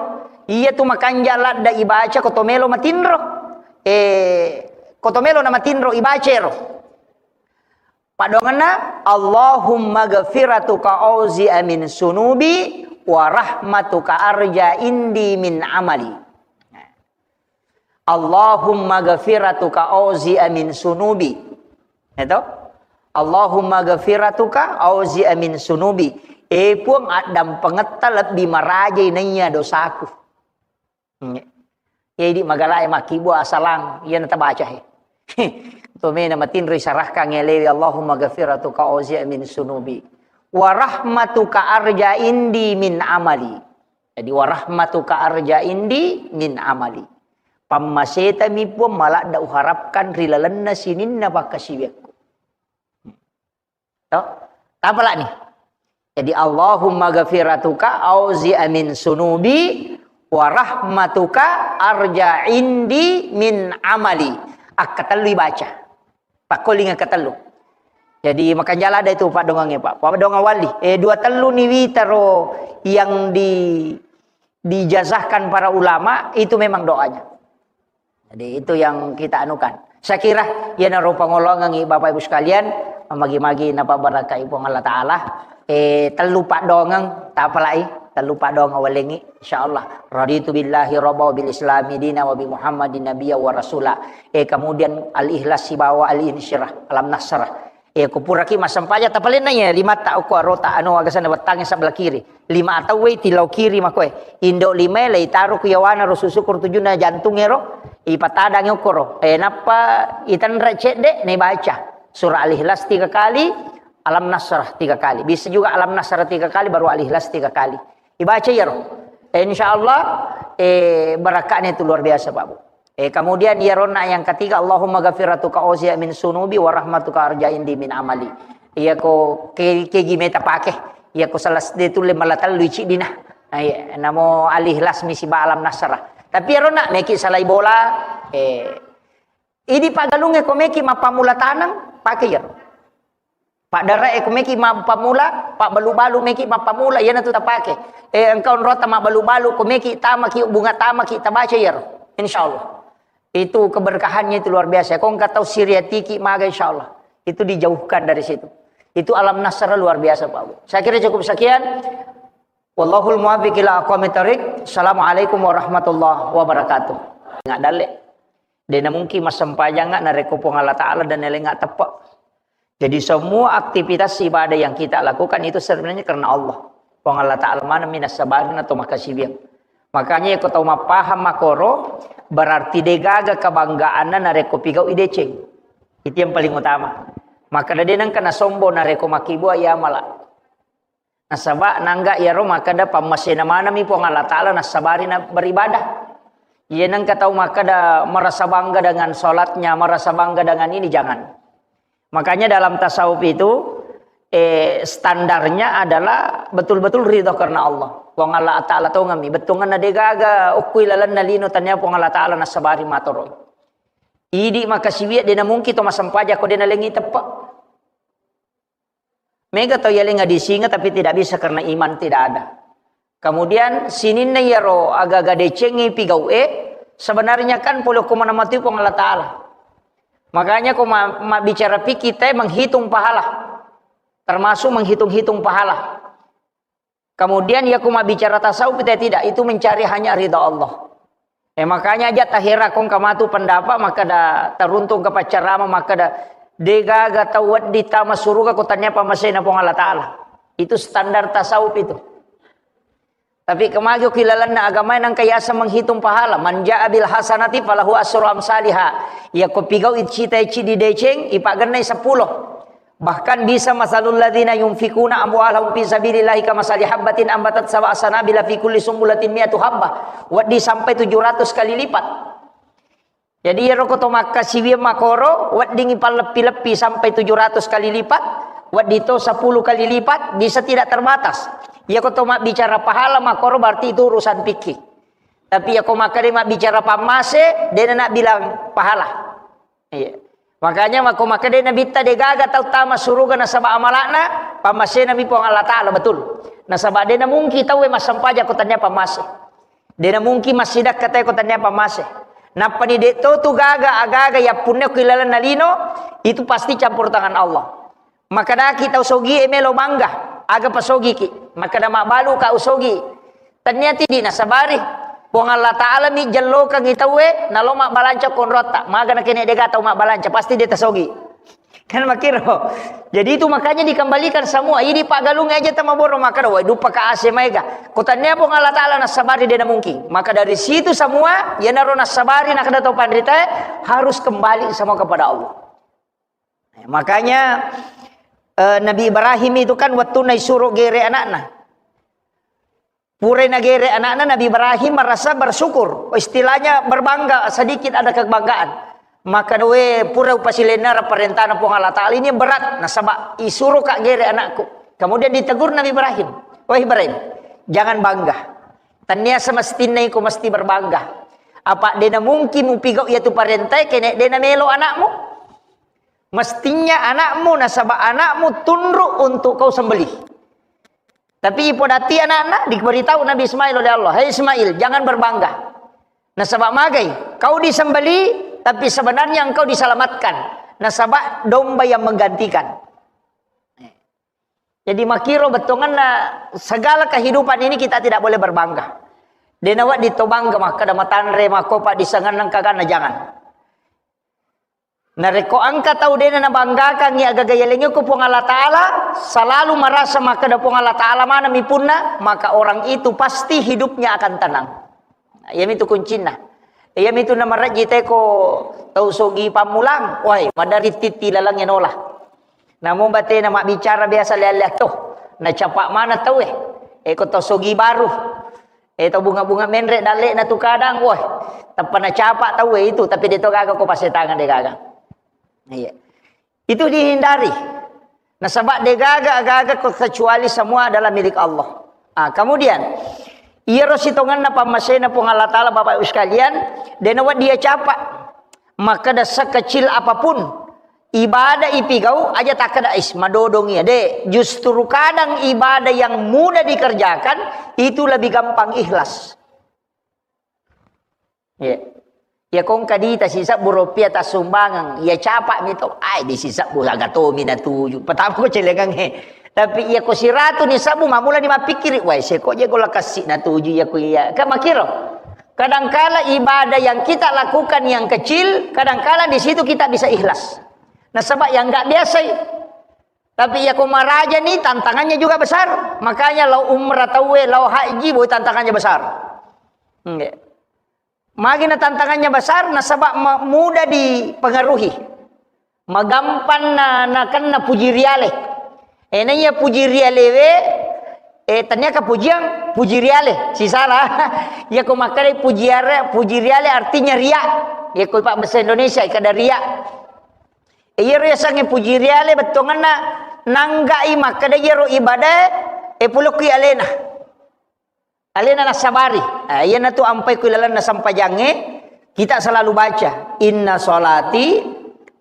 Iya tu makanja ladda ibaca ko to melo matinro. Eh, ko to melo na matinro ibaca ero. Paddoangenna, Allahumma ghafiratuka auzi'a min sunubi wa rahmatuka arja indi min amali. Allahumma ghafiratuka auzi'a min sunubi. Itu? Allahumma ghafiratuka auzi'a min sunubi. Eh, Puang, addampengetta lebbi marajai naiya dosaku. Hmm. Jadi magalae makkibua asalang, iya natabaca he. Tomena matinro isarahkan elewi, Allahumma ghafiratuka auzi'a min sunubi. Wa rahmatuka arja indi min amali. Jadi wa rahmatuka arja indi min amali. Pammasetami Puang maladda uharapkan ri lalenna sininna pakkasiwiakku. To? Tapalani. Jadi Allahumma ghafiratuka auzi'a min sunubi wa rahmatuka arja indi min amali. Akkatellu ibaca. Pakkoling akkatellu. Jadi makanjala ada itu paddoangengnge, Pak. Paddoangeng walli. Eh, dua tellu ni witaro yang di, dijazahkan para ulama itu memang doanya. Jadi itu yang kita anukan. Saya kira iyanaro pangolongangi Bapak Ibu sekalian, magi-magi napabarakai Puang Allah Ta'ala. Eh, tellu paddoangeng, tapalai, tellu paddoangeng walengi, insyaallah. Raditu billahi rabba wa bil islami dina wa bi Muhammadin nabiyya wa rasula. Eh, kemudian al-ikhlas sibawa al-insyirah, alam nasrah. Eh, ko puraki massempajang tapalenna iya limatta okko arota anu agasanna wettangnge sebelah kiri. Lima atau wei tilau kiri makoe. Indo limae leitaro ku yawana ro susu kor tujuna jantung ero. Ipatadangi okkoro. Eh, nappa itenre cedde, naibaca. Surah Al-Ikhlas tiga kali, Alam Nasrah tiga kali. Bisa juga Alam Nasrah tiga kali, baru Al-Ikhlas tiga kali. Ibaca iyaro. Eh, insyaallah, eh, barakahnya itu luar biasa, Pak Bu. Eh, kemudian iyaronna yang ketiga, Allahumma ghafiratuka auzi'a min sunubi wa rahmatuka arja indi min amali. Iya ko ke, kegi meta pake. Iya ko salah de tulle mala tellu iciddina. Nah, iya, namo Al-Ikhlas mi siba Alam Nasrah. Tapi iyaronna meki salai bola, eh, idi pagalungnge ko meki mappammula taneng, pake iyaro. Paddarae ko meki mappammula, pabbalu-balu meki mappammula, iyanatu tapake. Eh, engka onrota mabbalu-balu, ko meki tamaki, bunga tamaki, tabaca iyaro. Insyaallah. Itu keberkahannya itu luar biasa. Ko engka tau siriatiki maga, insyaallah. Itu dijauhkan dari situ. Itu Alam Nasrah luar biasa, Pak Bu. Saya kira cukup sekian. Wallahul muwaffiq ila aqwamit thariq. Assalamualaikum warahmatullahi wabarakatuh. Nggak dalle. Dena mungkin massempajang narekko Puang Allah Ta'ala dan elengnga teppe. Jadi semua aktivitas ibadah yang kita lakukan itu sebenarnya karena Allah. Puang Allah Ta'ala maneng mi nassabarina to makasiwiang. Makanya ko tau mappahang makoro, berarti degaga kebanggaanna narekko pigau ideceng. Itu yang paling utama. Maka de nengka nasombong narekko makkibua iya mala. Nasaba nangga iyaro makkeda pammasena maneng mi Puang Allah Ta'ala nassabari na beribadah. Iya nengka tau makkeda merasa bangga dengan sholatnya, merasa bangga dengan ini, jangan. Makanya dalam tasawuf itu, eh, standarnya adalah betul-betul ridho karena Allah. Puang Allah Ta'ala tongami. Bettuanna degaga okkui lalenna lino tania Puang Allah Ta'ala nassabari matoroi. Idi makasiwia dena mungkin to masempaja ko dena lengi teppe. Mega tau yaleng adisinga tapi tidak bisa karena iman tidak ada. Kemudian sininna iyaro aga-aga decengi pigau'e, sebenarnya kan pole ko mana mati Puang Allah Ta'ala. Makanya ko ma-, mabbicara fikih te menghitung pahala. Termasuk menghitung-hitung pahala. Kemudian ya ko mabbicara tasawuf te tidak, itu mencari hanya ridha Allah. Eh, makanya aja tahera kong kamatu pendapat maka da taruntung ke pacarama maka da degaga tau weddi tama suruga ko tania pamasena Puang Allah Ta'ala. Itu standar tasawuf itu. Tapi kemagi ki lalenna agama nangka yasa menghitung pahala. Man ja'a bil hasanati falahu asru amsaliha. Ya ko pigau cita cidi deceng, ipagennai sepuluh. Bahkan bisa masalul ladzina yunfikuna amwalahum fi sabilillahi kamasali habbatin ambatat sab'a sanabila fi kulli sumbulatin mi'atu habbah. Weddi sampai tujuh ratus kali lipat. Jadi iyaro ko to makkasiwiang makoro, weddingi palleppi-leppi sampai tujuh ratus kali lipat, weddi to sepuluh kali lipat, bisa tidak terbatas. Iya ko to mabbicara pahala makoro berarti itu urusan fikih. Tapi iya ko makkeda mabbicara pammase, dena nak bilang pahala. Iya. Makanya mako makkeda Nabitta degaga tau tama suruga nasaba amalakna, pammasena mi Puang Allah Ta'ala, betul. Nasaba dena mungkin tauwe massempajang ko tania pammase. Dena mungkin massidakka tauwe ko tania pammase. Nappani de to tu gaga agaga yappunna ko ilalenna lino, itu pasti campur tangan Allah. Makkedaki tau sogie melo bangga, aga pasogiki. Makkeda mabbalu ka usogi. Tania tidi nasabari. Puang Allah Ta'ala mi jellokangi tauwe, nalo mabbalanca konrotta. Maga nakene dega tau mabbalanca, pasti de tasogi. Kan makiro. Jadi itu makanya dikembalikan semua. Ini paggalung aja tama boro makkeda, wai dupa ka ase maega. Ko tania Puang Allah Ta'ala nasabari dena mungkin. Maka dari situ semua, yenaro nasabari nakkeda tau panritae, harus kembali semua kepada Allah. Makanya, eh, Nabi Ibrahim itu kan waktu naisuro gere anakna. Purai nagere anakna Nabi Ibrahim merasa bersyukur. Istilahnya berbangga, sedikit ada kebanggaan. Maka doe pura upasilenna parentana Puang Allah Ta'ala ini berat. Nasaba isuro ka gere anakku. Kemudian ditegur Nabi Ibrahim. Wahai Ibrahim, jangan bangga. Tania semestinna iko mesti berbangga. Apa dena mungkin mupigau iya tu parentai kene dena melo anakmu. Mestinya anakmu, nasaba anakmu tunduk untuk kau sembelih. Tapi ipodati anakna, diberitahu Nabi Ismail oleh Allah, "Hai Ismail, jangan berbangga. Nasaba magai, kau disembelih, tapi sebenarnya engkau diselamatkan. Nasaba domba yang menggantikan." Jadi makiro bettuanna segala kehidupan ini kita tidak boleh berbangga. Dena wedding to bangga makkeda matanre makkopa disengenna kagana, jangan. Narekko engka tau dena nabanggakangngi agaga yalengnge ko Puang Allah Ta'ala, selalu merasa makkeda Puang Allah Ta'ala maneng mi punna, maka orang itu pasti hidupnya akan tenang. Iyamitu kuncinna. Iyamitu namarejji teko tau sogi pammulang, wai, madari titti lalengnge nola. Namu batena mabbicara biasa lelle to, nacapa mana tauwe. Eko tau sogi baru. Eh, tau bunga-bunga menre dalle'na tu kadang, woi, tappa nacapa tauwe itu, tapi de to gaga ko pasetangan de gaga. Iya. Itu dihindari. Nasaba de gaga, gaga ko kecuali semua adalah milik Allah. Ah, kemudian, iyaro sitongenna pammasena Puang Allah Ta'ala, Bapak Ibu sekalian, dena wedding iya capa. Makkeda sekecil apapun ibadah ipigau, aja takkeda, "Is, madodong iya." De, justru kadang ibadah yang mudah dikerjakan itu lebih gampang ikhlas. Iya. Ya kong kadita sisebbu rupiah tassumbangeng, ya capa mi to, ai di sisebbu aga tomi natuju. Pertama ko celengang he. Tapi iya ko siratu ni sabbu, mamula ni mappikiri, "Wai, seko je gola kassi natuju iya ko iya." Kan makiro. Kadangkala ibadah yang kita lakukan yang kecil, kadangkala di situ kita bisa ikhlas. Nasaba yang nggak biasa i. Tapi iya ko maraja ni tantangannya juga besar. Makanya lao umrah tauwe, lao haji, boy tantangannya besar. Nggih. Magi na tantangannya besar, nasaba ma-, mudah dipengaruhi. Magampang na, nakenna puji riale. Eh, naiya puji rialewe, eh, tania ka pujiang, puji riale. Sisala. Iya ko makkeda puji are-, puji riale artinya ria. Iya ko pabbahasa Indonesia, kada ria. Eh, iyaro yasengnge puji riale bettuanna nanggai makkeda iyaro ibadah e pulokki alena. Alena nassabari. Eh, iyanatu ampai ku ilalenna sempajangnge, kita selalu baca, "Inna sholati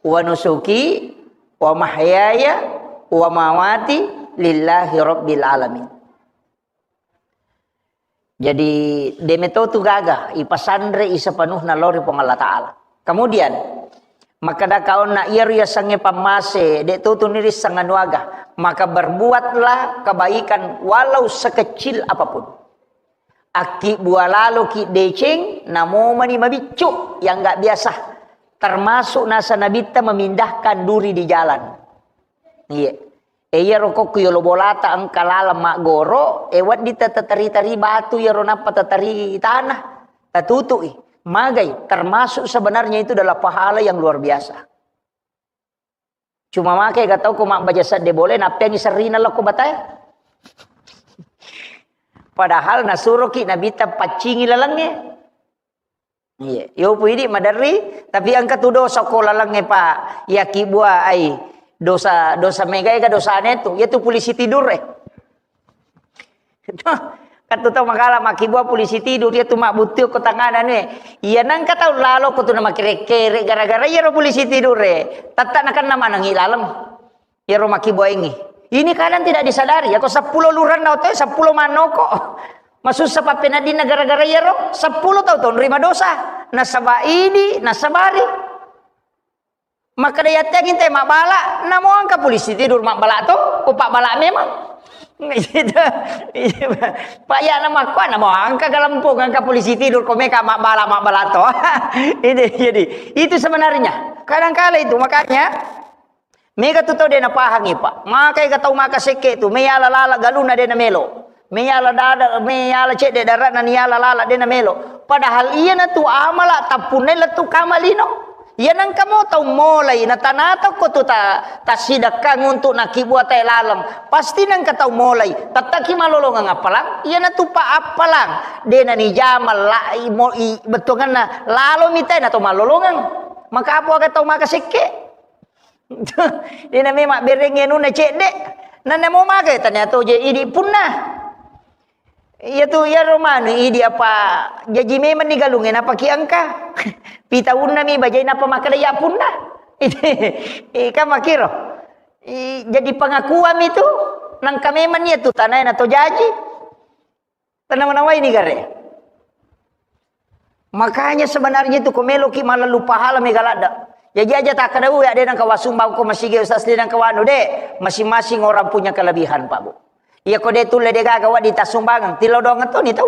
wa nusuki wa mahyaya wa mamati lillahi rabbil alamin." Jadi, de' meto tu gaga, ipasanre i sepenuhna lao ri Puang Allah Ta'ala. Kemudian, makkeda kaonna iyaro yasengnge pammase, de' to tu nirisseng anu aga, maka berbuatlah kebaikan walau sekecil apapun. Akkibbua laloki deceng, namomani mabiccu yang nggak biasa. Termasuk nasa Nabitta memindahkan duri di jalan. Iya. E, iyaro kokku yolo bolata engka laleng maggoro, e, wedding tatatari-tari batu iyaro nappa tatari tanah, tatutui. Magai, termasuk sebenarnya itu adalah pahala yang luar biasa. Cuma make ga tau ko mabbaja sedde bole, nappeangi serrina lokko batae. Padahal nasuroki Nabitta paccingi lalengnge. Iya, yopu idi maderri, tapi engka tu dosa ko lalengnge, Pak. Yakibbua ai dosa, dosa mega ega dosane tu. Iya tu polisi tidur e. Kan tu tau magala makkibbua polisi tidur, iya tu mabbuttu ko tangana ne. Iya nangka tau lalo ko tu na makere-kere gara-gara iyaro polisi tidur e. Tatta nakenna manengi laleng. Iyaro makkiboengngi. Ini kadang tidak disadari, ya, ko seppulo luranna otoe, seppulo mannoko. Masussa pappeneddinna gara-gara iyaro, seppulo tau tonrima dosa. Nasaba idi, nasabari. Makkeda yatteangngi te mabbala, namo engka polisi tidur mabbala to, ko pabbala memang. Gitu. Pak ya nama kuana mau angka galempung, angka polisi tidur, ko meka mabbala, mabbala to. Ini jadi, itu sebenarnya. Kadangkala itu, makanya Mega tu tau de napahangi, Pak. Makai ga tau maka sekke tu, meyala lala galuna de namelo. Meyala dada, meyala cedde darana niyala lala de namelo. Padahal iyana tu amala tappunna lettu kamalino. Iya nangka mo tau molai, natanata ko tu ta, tasidekkang untuk nakibua tae laleng. Pasti nangka tau molai, tattaki malolongeng appalang. Iyana tu pa appalang. De nanijama la, i, mo, i, bettuanganna lalo mitai na tau malolongeng. Maka apa aga tau maka sekke? Dena memang bereng anunna cedde. Nanna mo magai tania to je idi punna. Iya tu, iya romanu idi apa jaji memang ni galunge napaki engka. Pitaunnami bajai napa makkeda ya punna. Ika makiro. I, jadi pengakuan itu nangka memang iya tu tanai na to jaji. Tenang-tenang wae ni gare. Makanya sebenarnya itu ko meloki malallu pahala mega ladda. Jaji aja takkeda, "Uwe, ade nangka wasumbang ko masigi ustaz, de nangka wanu, de." Masing-masing orang punya kelebihan, Pak Bu. Iya ko de tulle de gaga wadi tasumbangeng, tilodongeng to ni tau.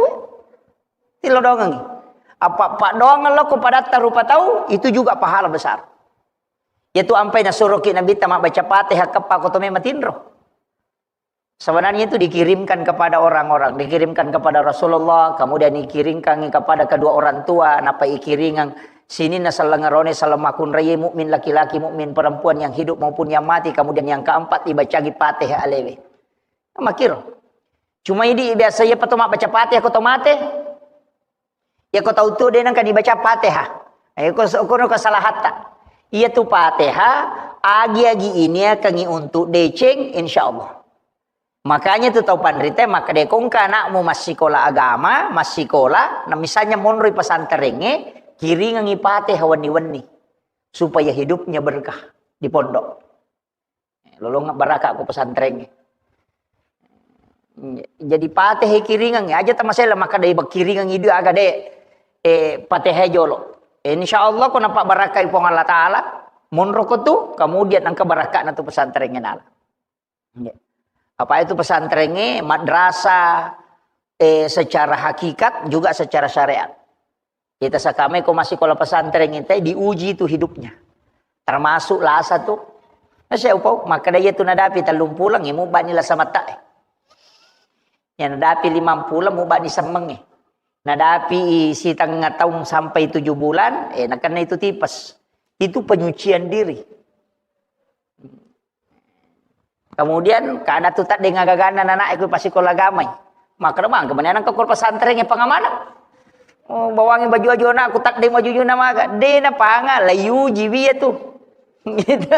Tilodongeng. Apa pak doang lo ko padatta rupa tau, itu juga pahala besar. Yaitu ampai nasuroki Nabitta mabbaca Fatihah keppa ko to me matinro. Sebenarnya itu dikirimkan kepada orang-orang, dikirimkan kepada Rasulullah, kemudian dikirimkan kepada kedua orang tua, napa ikiringang sininna sellengerone, sellemakkunraie mukmin laki-laki, mukmin perempuan yang hidup maupun yang mati, kemudian yang keempat dibacagi Fatihah alewe. Makiro. Cuma idi biasa iya pato mabbaca Fatihah ko to mate. Iya ko tau tu de nangka dibaca Fatihah. Eh, ko, kono kesalahatta. Iya tu Fatihah, agi-agi ini akangi untuk deceng, insya Allah. Makanya tu tau panrita, maka de kongka anakmu massikola agama, massikola, na misalnya monroi pesantrengnge, kiringangi Fatihah wenni-wenni. Supaya hidupnya berkah di pondok. Lolongeng baraka ko pesantrengnge. Jadi Fatihah kiringang, aja tamasela maka dai kiringang idu aga de, eh, Fatihah jolo. Insya Allah ko napa barakai Puang Allah Ta'ala, monro ko tu, kemudian engka barakana tu pesantrengnge nala. Apa itu pesantrengnge, madrasah, eh, secara hakikat juga secara syariat. Kita sakamai ko masikola pesantren intai diuji itu hidupnya. Termasuk lasa tu. Nah, saya upau, makkeda iya tu nadapi tellung pulang, eh, mubani lasa mata, eh. Ya nadapi limang pulang, mubani semmeng, eh. Nadapi sitengah tahun sampai tujuh bulan, eh, nakenna itu tipes. Itu penyucian diri. Kemudian, kada tu taddeng agaganna nanae ku pasikola agamai. Makkeda mangka mani anakku ko pesantren e pangamanang. Oh, bawangi baju-baju anakku taddeng baju-bajunna maga. De napanga, laiuji wi iya tu. Gitu.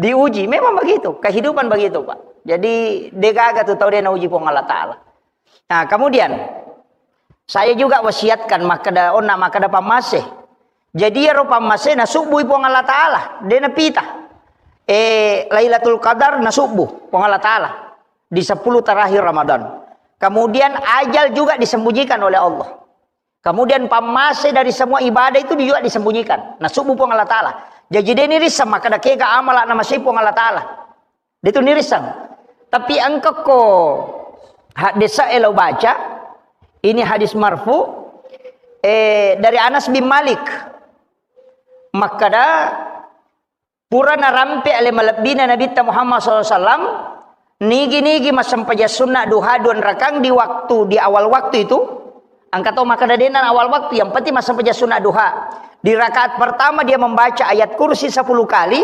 Diuji. Memang begitu. Kehidupan begitu, Pak. Jadi, degaga tu tau de nauji Puang Allah Ta'ala. Nah, kemudian, saya juga wasiatkan, makkeda, onna makkeda pammase. Jadi, ero pammase nasubbui Puang Allah Ta'ala. De napita. Eh, Lailatul Qadar nasubbu Puang Allah Ta'ala. Di sepuluh terakhir Ramadan. Kemudian, ajal juga disembunyikan oleh Allah. Kemudian pammase dari semua ibadah itu juga disembunyikan. Nasubbu Puang Allah Ta'ala. Jaji de nirisseng makkeda kega amala namasei Puang Allah Ta'ala. De tu nirisseng. Tapi engka ko hadis e lo baca, ini hadis marfu, eh, dari Anas bin Malik. Makkeda, pura narampe ale malebbina Nabitta Muhammad sallallahu alaihi wasallam, nigi-nigi massempajang sunna duha dua rakang di waktu, di awal waktu itu, engka tau makkeda de'na awal waktu, yang penting massempajang sunna duha. Di rakaat pertama dia membaca ayat kursi sepuluh kali,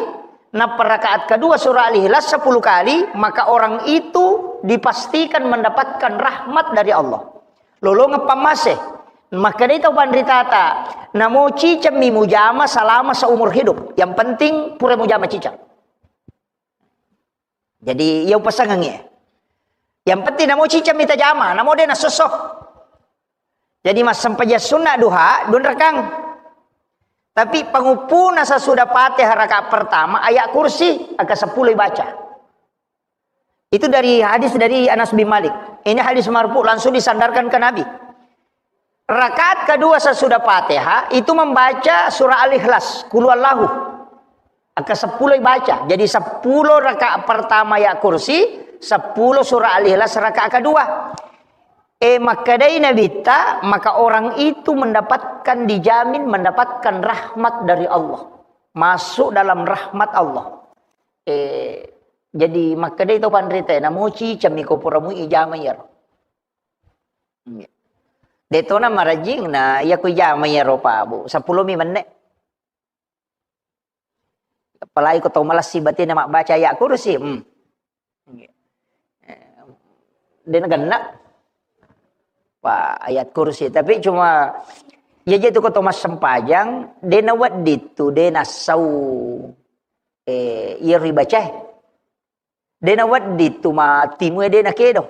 nappa rakaat kedua surah Al-Ikhlas sepuluh kali, maka orang itu dipastikan mendapatkan rahmat dari Allah. Lolongeng pammase. Makkedai tau panritata, namo cicemmi mujama selama seumur hidup. Yang penting pura mujama ciceng. Jadi, iya upasengengngi. Yang penting namo cicemmi tajama, namo de nasosso. Jadi, massempajang sunna duha, dua rakang. Tapi panguppuna sesudah Fatihah rakaat pertama, ayat kursi, angka sepuluh baca. Itu dari hadis dari Anas bin Malik. Ini hadis marfu, langsung disandarkan ke Nabi. Rakaat kedua sesudah Fatihah itu membaca surah Al-Ikhlas, Qul Huwallahu. Angka sepuluh baca. Jadi sepuluh rakaat pertama ayat kursi, sepuluh surah Al-Ikhlas rakaat kedua. Eh, makkedai Nabitta, maka orang itu mendapatkan, dijamin mendapatkan rahmat dari Allah. Masuk dalam rahmat Allah. Eh, jadi makkedai tau panrita, namo cicemmi ko pura mui ijama iyaro. Iya. De tona marajing na iya ko ijama iyaro, Pak Bu. Sepuluh mi menne. Apalagi ko tau malessi batena mabbaca ayat kursi. Hmm. Iya. Eh, de nagenna. Pak, ayat kursi. Tapi cuma, iya je tu ko tau massempajang, de nawedding tu, de nassau. Eh, iya ribacae. De nawedding tu ma timue de nakedo.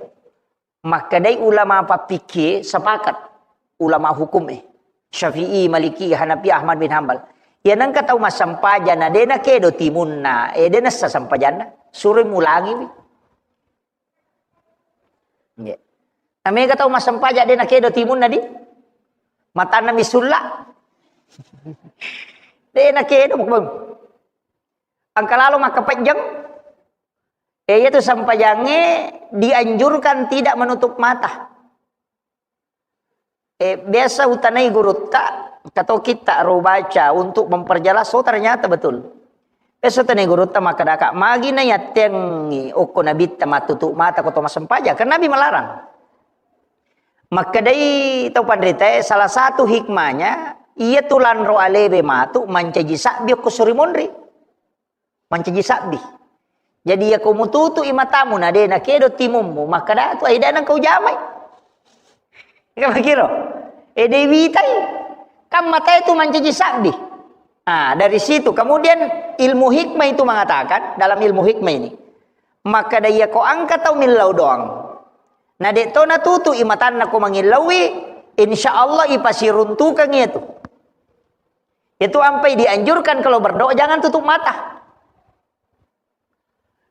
Makkedai ulama pappikie sepakat, ulama hukum e, Syafi'i, Maliki, Hanafi, Ahmad bin Hambal. Iya nengka tau massempajang na de nakedo timunna, eh, de nassa sempajanna, suroi mulangiwi. Nggih. Namega tau massempajang de nakedo timunna di matanna misulla. De nakedo, Bang. Engka lalo makkapejjeng. Eh, iyatu sempajangnge dianjurkan tidak menutup mata. Eh, biasa utanai gurutta, kato kitta ro baca untuk memperjelas, oh, ternyata betul. Biasa utanai gurutta makkadaka, magi na yattengngi okko nabitta mattutu mata ko to massempajang, karena Nabi melarang. Makkedai tau panritae, salah satu hikmahnya, iya tu lanro alebe matu mancaji sabbi okko suri monri. Mancaji sabbi. Jadi, iya ko mututu i matamu, na de nakedo timummu, makkada tu, "Ai, de nengka ujamai." Iya makiro. Eh, de witai. Kan matae tu mancaji sabbi. Ah, dari situ. Kemudian ilmu hikmah itu mengatakan, dalam ilmu hikmah ini, makkada iya ko engka tau millau doang. Na de to natutu i matanna ko mangillaui, insya Allah ipasiruntukang itu. Itu ampai dianjurkan kalau berdoa jangan tutup mata.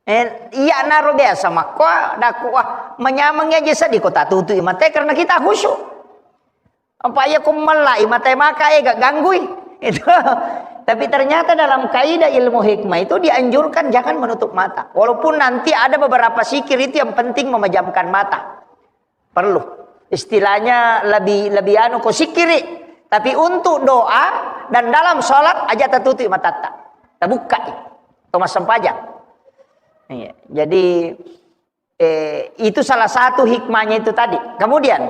Eh, iya naro biasa makko, daku, wah, manyameng aja sedih ko tatutu i matae karena kita khusyuk. Apa iya ko mella i matae maka, eh, gak ganggui. Itu. Tapi ternyata dalam kaidah ilmu hikmah itu dianjurkan jangan menutup mata. Walaupun nanti ada beberapa zikir itu yang penting memejamkan mata. Perlu. Istilahnya lebih, lebih anu ko sikiri. Tapi untuk doa dan dalam sholat aja tertutup matatta. Terbuka. Itu massempajang. Iya. Jadi, eh, itu salah satu hikmahnya itu tadi. Kemudian,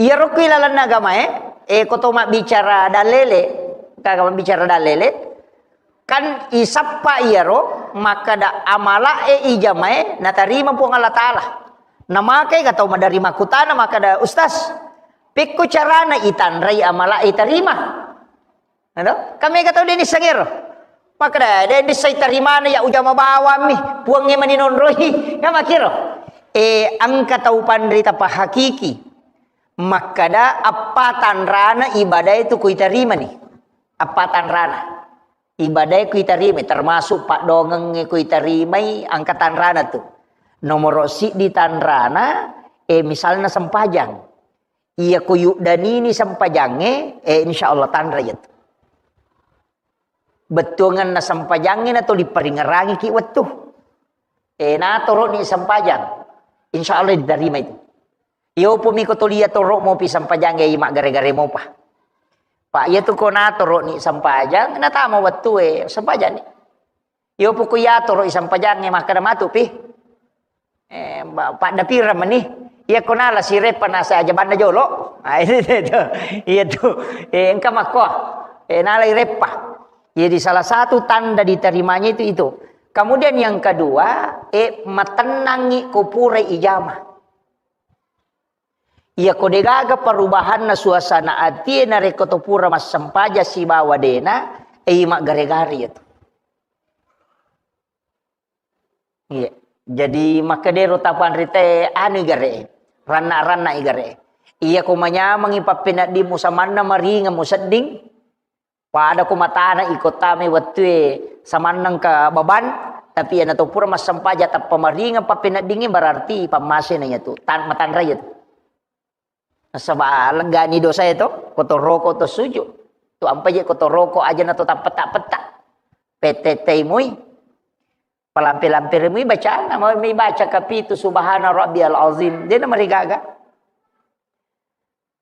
iya rokui lalanna agamae, eh, ko to mabbicara dalele, kaga mabbicara dalele, kan isappa iyaro, makkada amalae ijamae natarima Puang Allah Ta'ala. Namakai ga tau maderri makkutana, makkada, "Ustaz, pekko carana itanrai amalae itarima?" Ado? Kami ga tau deni sangero. Makkeda, "De' ndissai tarimana ya ujama bawammi, Puangnge mani nonroi." Kan makkiro. Eh, engka tau panrita pahakiki. Makkeda, appa tanrana ibadae tu kuitarimani. Appa tanrana. Ibadae kuitarimai, termasuk paddoangengnge kuitarimai, engka tanrana tu. Nomoro siddi tanrana, eh, misalna sempajang. Iya ko yuddanini sempajangnge, eh, insya Allah tanra iya tu. Bettuanganna sempajangnge na tuli paringerangiki wettu. Eh, natoro'ni sempajang. Insya Allah diterima itu. Iyo pumi ko tuli iya toro mopi sempajangnge i maggare-gare mopa. Pak, iya tu ko natoro'ni sempajang, natama wettu e sempajang ni. Iyo poko iya toro i sempajangnge makkeda matu pi. Eh, ba-, padda pira meni? Iya ko nala si reppa nasa aja banna jolo. Ah, itu, itu. Iya tu. Eh, engka makko. Eh, nala i reppa. Jadi salah satu tanda diterimanya itu, itu. Kemudian yang kedua, eh, matennangi ko pura ijama. Iya ko degaga perubahanna suasana atie narekko to pura massempajang sibawa dena, eh, maggare-gare iya tu. Iya. Jadi makkedero tapanrite anu igare, ranna-ranna igare. Iya ko manyamengi pappeneddimmu samanna maringeng musedding, pada ko matana iko tame wettue samanneng ke beban, tapi iya nato pura massempajang tappa maringeng pappeneddingi berarti pammasena iya tu, tan-, matanra iya tu. Nasaba leggani dosa itu, ko to roko to suju. Tu ampa je ko to roko aja na to tappeta-peta. Petettei mui. Palampe-lampe mui bacana, mau mi baca kapitu subhana rabbiyal azim. Dena marigaga.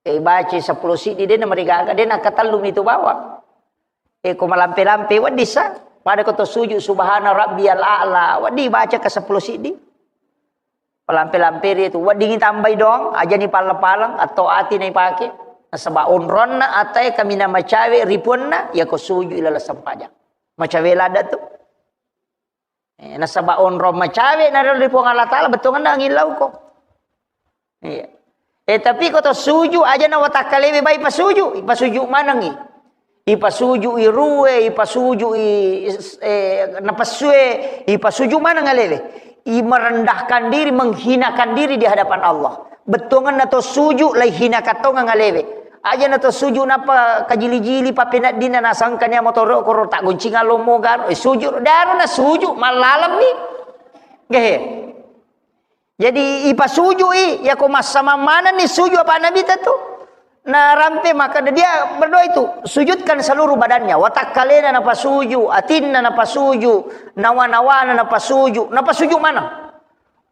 Eh, baca sepuluh sidi dena marigaga, dena katellu mitu bawang. Eh, ko malampe-lampe wedding sa. Pada ko to suju subhana rabbiyal a'la, wedding baca ke sepuluh sidi. Palampe-lampe ri tu, weddingi tambai doang, ajani paleng-paleng, atau ati na ipake. Nasaba onronna atae kaminang macawe ripuanna, iya ko suju ilala sempajang. Macawe ladda tu. Eh, nasaba onrong macawe na ri Puang Allah Ta'ala, bettuanna angin lauko. Iya. Eh, tapi ko to suju, aja na watakkalewe bai pasuju, ipasuju manengi. Ipasuju i rue, ipasuju i, eh, napessue, ipasuju maneng alewe. I merendahkan diri, menghinakan diri di hadapan Allah. Bettuanganna to suju, lai hinakan tongeng alewe. Aja na to suju napa kajili-jili papeneddinna nasangkania motoro koro tak goncingan lomo garo, eh, suju, daro na suju, mallalemmi. Gehe. Jadi, ipasujui, yako massamang manenni suju apa Nabi tentu. Narampe, maka dia berdoa itu, sujudkan seluruh badannya, watakkalena napasuju, atinna napasuju, nawa-nawana napasuju, napasuju maneng.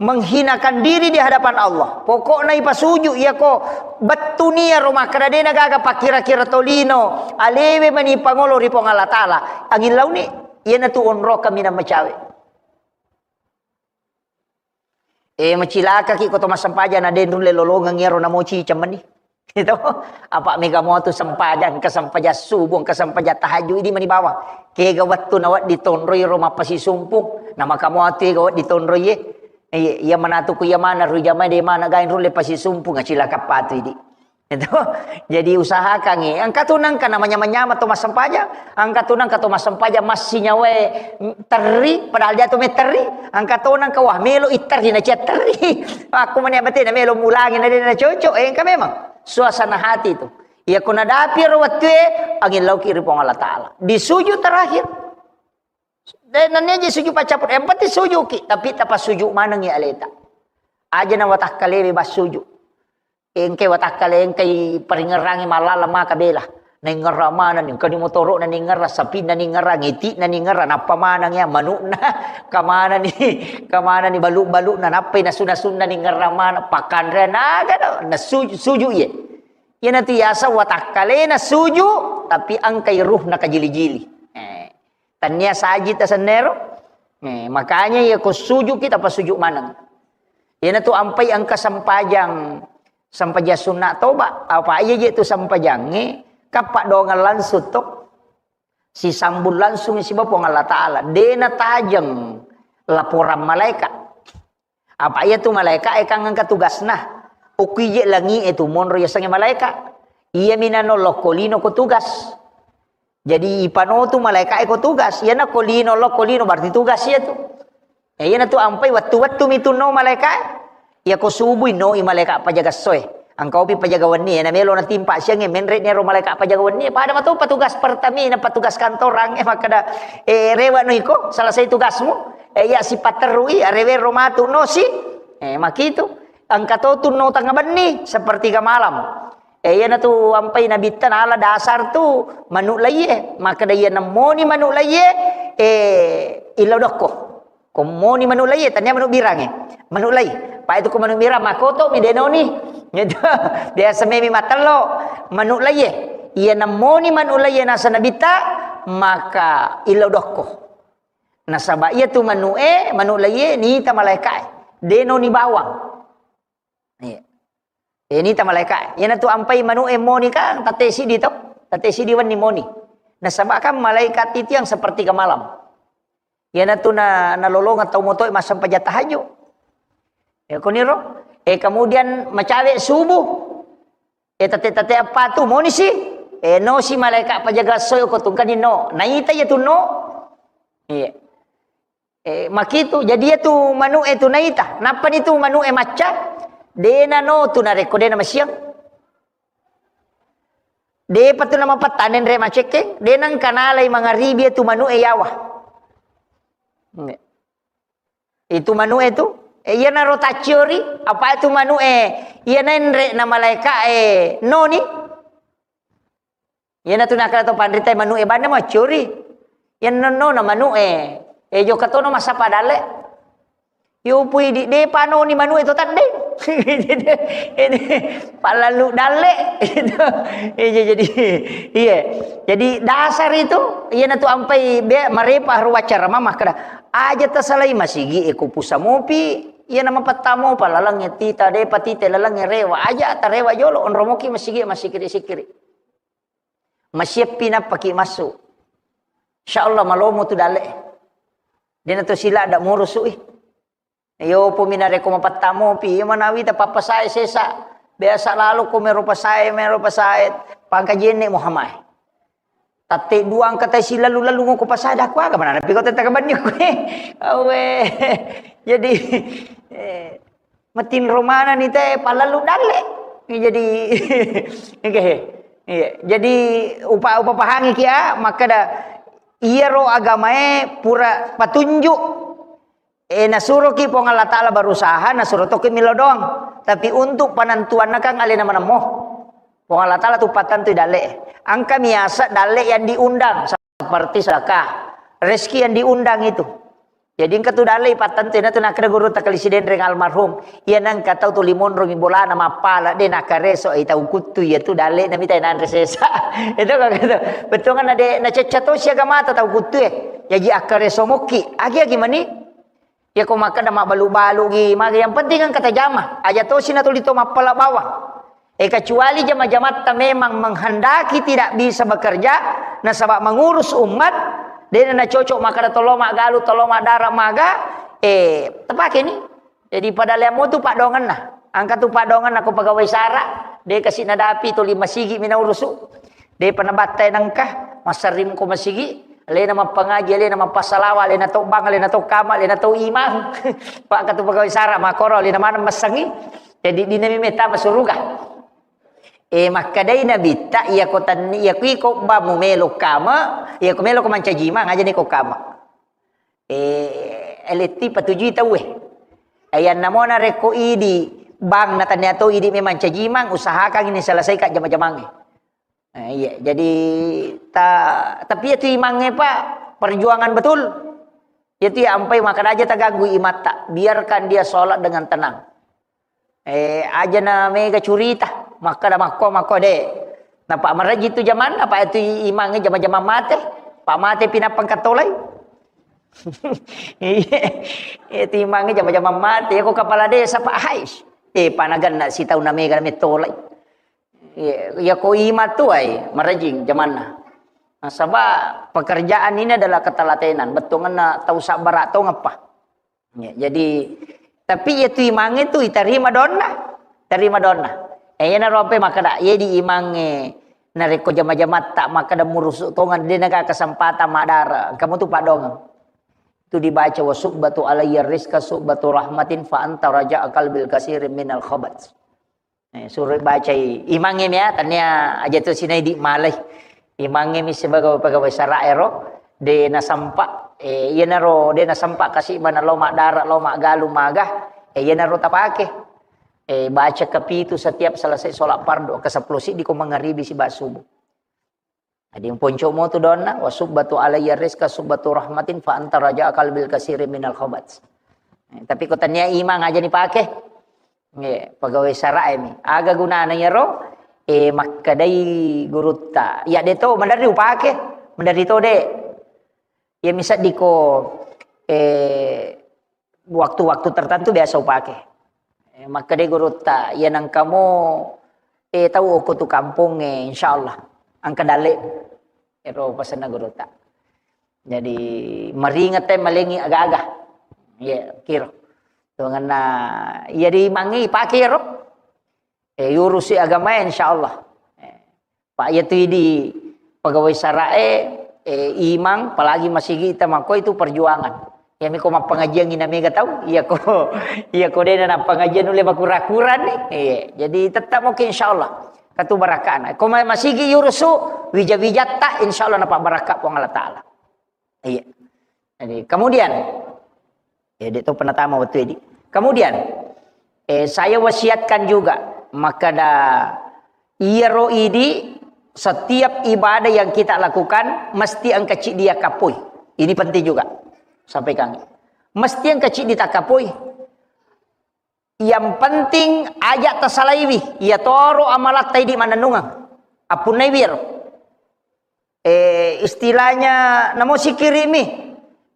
Menghinakan diri di hadapan Allah. Pokokna ipasuju, yako bettunia ro makkeda dena gaga pakkira-kira tolino, alewe mani pangolo ri Puang Allah Ta'ala. Angin launi, iyanatu onro kaminang macawe. Eh, macilakaki ko to massempajang na de nulle lolongeng iyaro namoci cemmeni. Itu apa mega mo tu sempajang, ke sempajang subuh, ke sempajang tahajud, idi mani bawang. Kega wettu na wedding tonroi ro mappasisumpung, na maka mo tu ega wedding tonroi e. Iya, iya manatu ku iya mana ru jamae de mana gain rulle pasisumpung, acilaka patu idi. Itu. Jadi usahakan, eh, engka tu nengka namanya-manyama to massempajang, engka tu nengka to massempajang massinyawae terri, padahal dia tu me terri, engka to nengka wah melo i terri na cia terri. Aku mani abate na melo mulangi na de na cocok, eh, engka memang suasana hati itu. Iya ko nadapi ro wettue, angin lauki ri Puang Allah Ta'ala. Di sujud terakhir. De, nennia je suju paccappur, yang penting sujuki, tapi tapasuju manengi aleta. Aja na watakkalewe bas suju. Engke watakkale, engkai paringerangi malala maka bela. Naingerra manenni, engka ni motoro'na ningerra, sapinna ningerra, ngiti'na ningerra, nappa maneng ya manukna, kamanani, kamanani balu-balukna, nappai nasu-nasunna ningerra maneng, pakanre naga do, na suju, suju iye. Iyanatu yaseng watakkalena suju, tapi engkai ruhna kajili-jili. Eh. Tennia saji tasennero. Eh, makanya iya ko sujuki tapasuju maneng. Iyanatu ampai engka sempajang, sempajang sunna toba. Apa iya je tu sempajangnge, kappa doangeng langsung to. Sisambung langsung siba Puang Allah Ta'ala. Dena tajeng laporan malaikat. Apa iya tu malaeka e kan engka tugasna. Okko ije langi e tu monro yasengnge malaeka. Iya minano lokko lino ko tugas. Jadi ipanotu malaeka'e ko tugas. Iyana ko lino lo, ko lino berarti tugas iya tu. Ya, iyana tu ampai wettu-wettu mitu no malaeka'e. Iya ko subui no i malaeka pajaga essoe. Engka opi pajaga wenni, na melo natimpa siangnge, menre ni ero malaeka pajaga wenni. Pada matopa tugas pertamina, pa tugas kantorang, eh, makkeda, eh, rewa no iko, selesai tugasmu. Eh, iya sipaterui, arewero matu no si. Eh, makitu. Engka to tu no tengah benni, sepertiga malam. Eh, iyana tu ampai nabitta nala dasar tu manu laiye. Makkeda iya nemmoni manu laiye, eh, illau dokko. Ko moni manu laiye, tania manu birange. Manu lai. Pa itu ko manu birang, makoto mi denoni. Gitu. Biasa memi matello. Manu laiye. Iya nemmoni manu laiye nasa nabitta, maka illau dokko. Nasaba iya tu manu e, manu laiye, nita malaekae. Denoni bawang. Iya. Eh, nita malaeka. Iyana tu ampai manu e moni kan, tette sidi to. Tette sidi wenni moni. Nasaba kan malaikat itu yang sepertiga malam. Iyana tu na, nalolongeng tau motoe massempajang tahajud. Ya, koniro. Eh, kemudian macawe subuh. Eh, tette-tette apa tu moni si? Eh, no si malaeka pajaga essoe ko tungkani no. Naita iya tu no. Iya. Eh, makitu, jadi iya tu manu e tu naita. Nappa ni tu manu e macca, dena no tu narekko dena masiang. Depa tu namapattane nre macekkeng, dena engka nalai mangaribi iya tu manu e yawa. Itu manu e tu, eh, iyanaro tacciori, apa itu manu e, iya nenre na malaeka e noni. Iyana tu nakkeda to panrita manu e banna maccuri. Iya nonno na manu e. E jokka tono massappa dalle. Yo pui di depa noni manu e to tadde. Ini pallalu dalle. Iya jadi iya. Jadi dasar itu iyana tu ampai be marepa haru waccara mama kada. Aja tasalai masigi e ko pusa mopi. Iyana mapattamo pa lalang e tita depa tite lalang e rewa. Aja tarewa jolo onromoki masigi masikiri-sikiri. Masieppi nappaki massu. Insya Allah malomo tu dale. Dena to sila ada murusu i. Yo pemina reko mapattamo pi, iya manawi ta pappasae sesa. Biasa lalo ko mero pasae, mero pasae. Pangka jenne Muhammad. Tatte dua angka tai silalu-lalu ngoko pasada kuaga mana napi ko tetta kabanni kue. Awe. Jadi eh, Matinro manenni te pallalu dalle. Jadi, oke. Iya. Jadi upa-, upapahangi kia makkeda iyaro agamae pura patunjuk. Eh, nasuroki Puang Allah Ta'ala berusaha, nasuro toki milo doang. Tapi untuk penentuanna kan alena manemmo. Puang Allah Ta'ala tu patentui dalle. Engka miasa dalle yang diundang. Seperti sedekah, rezeki yang diundang itu. Jadi engka tu dalle ipattentu, iyana tu nakkeda guru takkali Sidenreng almarhum, iya nengka tau tuli monro mi bolana mappala de nakkareso i tau kuttu iya tu dalle na mita nanre sesa. Itu kan gitu. Bettuanna de nacecca to siaga mata tau kuttu e. Jaji akkareso mokki. Agi-agi mani. Iya ko makkeda mabbalu-balu gi, magi yang penting engka tajama. Aja tosi natuli to mappala bawang. Eh, kecuali jama-jamatta memang menghendaki tidak bisa bekerja, nasaba mengurus umat, dena nacocok makkeda tolo maggalu, tolo maddara maga, eh, tepake ni. Jadi pada lemo tu padongenna. Angka tu padongenna ko pegawai sara, de kasi nadapi tuli masigi mina urusu. Depa nabattai nengka, massarring ko masigi, alena mappangaji, alena mappasalawa, alena to bang, alena to kama, alena to imang. Pak katu pegawai sara makoro alena maneng massengi. Jadi dinami meta masuruga. Eh, makkedai nabitta, iya ko tanni, iya ko iko bang mu melo kama, iya ko melo ko mancaji imang aja ni ko kama. Eh, eletti patujui tauwe. Ayanna mona rekko idi bang na tania to idi memang caji imang, usahakan ini selesaikan jama-jamangnge. Eh, iya, jadi ta-, tapi itu imangnge, Pak, perjuangan betul. Itu ya ampai makan aja terganggu imatta. Biarkan dia sholat dengan tenang. Eh, aja na mega curita. Makkada makko, makko de. Napa maraji tu jamanna, Pak, itu i-, imangnge jama-jama mate. Pak mate pinapang katolai. Iya, itu imangnge jama-jama mate. Ya ko kepala desa, Pak, hais. Eh, panagan na sitau na mega na metolai. Iya, iya ko ima tu ai, marajing jamanna. Nasaba pekerjaan ini adalah ketelatenan. Bettuanna tau sabbara tongeppa. Ya, jadi, tapi iya tu imangnge tu itarima donna, tarima donna. Eh, iyana rope makkada, iya di imangnge Narekko jama-jamatta makkeda murusu tongeng, de naga kesempatan madara, kamu tu padongeng. Itu dibaca, "Wa subbatu alayya rizqa subbatu rahmatin fa anta raja'a qalbil kasirin minal khabat." Eh, suruh bacai imangnge mi ya, tania aja tu sinai di malai. Imangnge mi sebagai pegawai sara ero, de nasampa, eh, iyanaro de nasampa kasi bana lo madara, lo magalu maga, eh, iyanaro tapake. Eh, baca kepitu setiap selesai sholat fardu, ke sepuluh siddi ko mangaribi siba subuh. Jadi, poncomo tu donna, "Wa subbatu alayya rizqa subbatu rahmatin fa anta raja'a qalbil kasirin minal khabat." Eh, tapi ko tania imang aja dipake. Nggih, pegawai sara mi. Aga gunana iyaro? Eh, makkedai gurutta, "Ya de to, maderri upake, maderri to de." Ya misalnya ko, eh, waktu-waktu tertentu biasa upake. Eh, makkeda gurutta, "Iya nengkamu, eh, tau okko tu kampong, eh, insyaallah engka dalle." Ero pasenna gurutta. Jadi, maringet e malengi aga-aga. Iya, kiro. Tuanganna, iya di mangi pake ro. Eh, yurusi agama, insyaallah. Eh, Pak, iya tu idi pegawai sara e, eh, imang, apalagi masigi ita mako itu perjuangan. Iya miko mappengajian ina mega tau, iya ko, iya ko dena na pengajian nulle makura-kura ni. Iya, jadi tetap mungkin insyaallah. Katu barakana. Ko ma-, masigi yurusu, wija-wijatta, insyaallah napa barakka Puang Allah Taala. Iya. Jadi, kemudian, ya, dia tahu penatama waktu ini. Kemudian, eh, saya wasiatkan juga, makkeda iyaro idi, setiap ibadah yang kita lakukan, mesti engka ciddi yakkapoi. Ini penting juga. Sampaikan. Mesti engka ciddi takkapoi. Yang penting aja tasalaiwi, iya toro amalatta idi mannennungeng. Appunnaiwi ero. Eh, istilahnya namo sikirimi,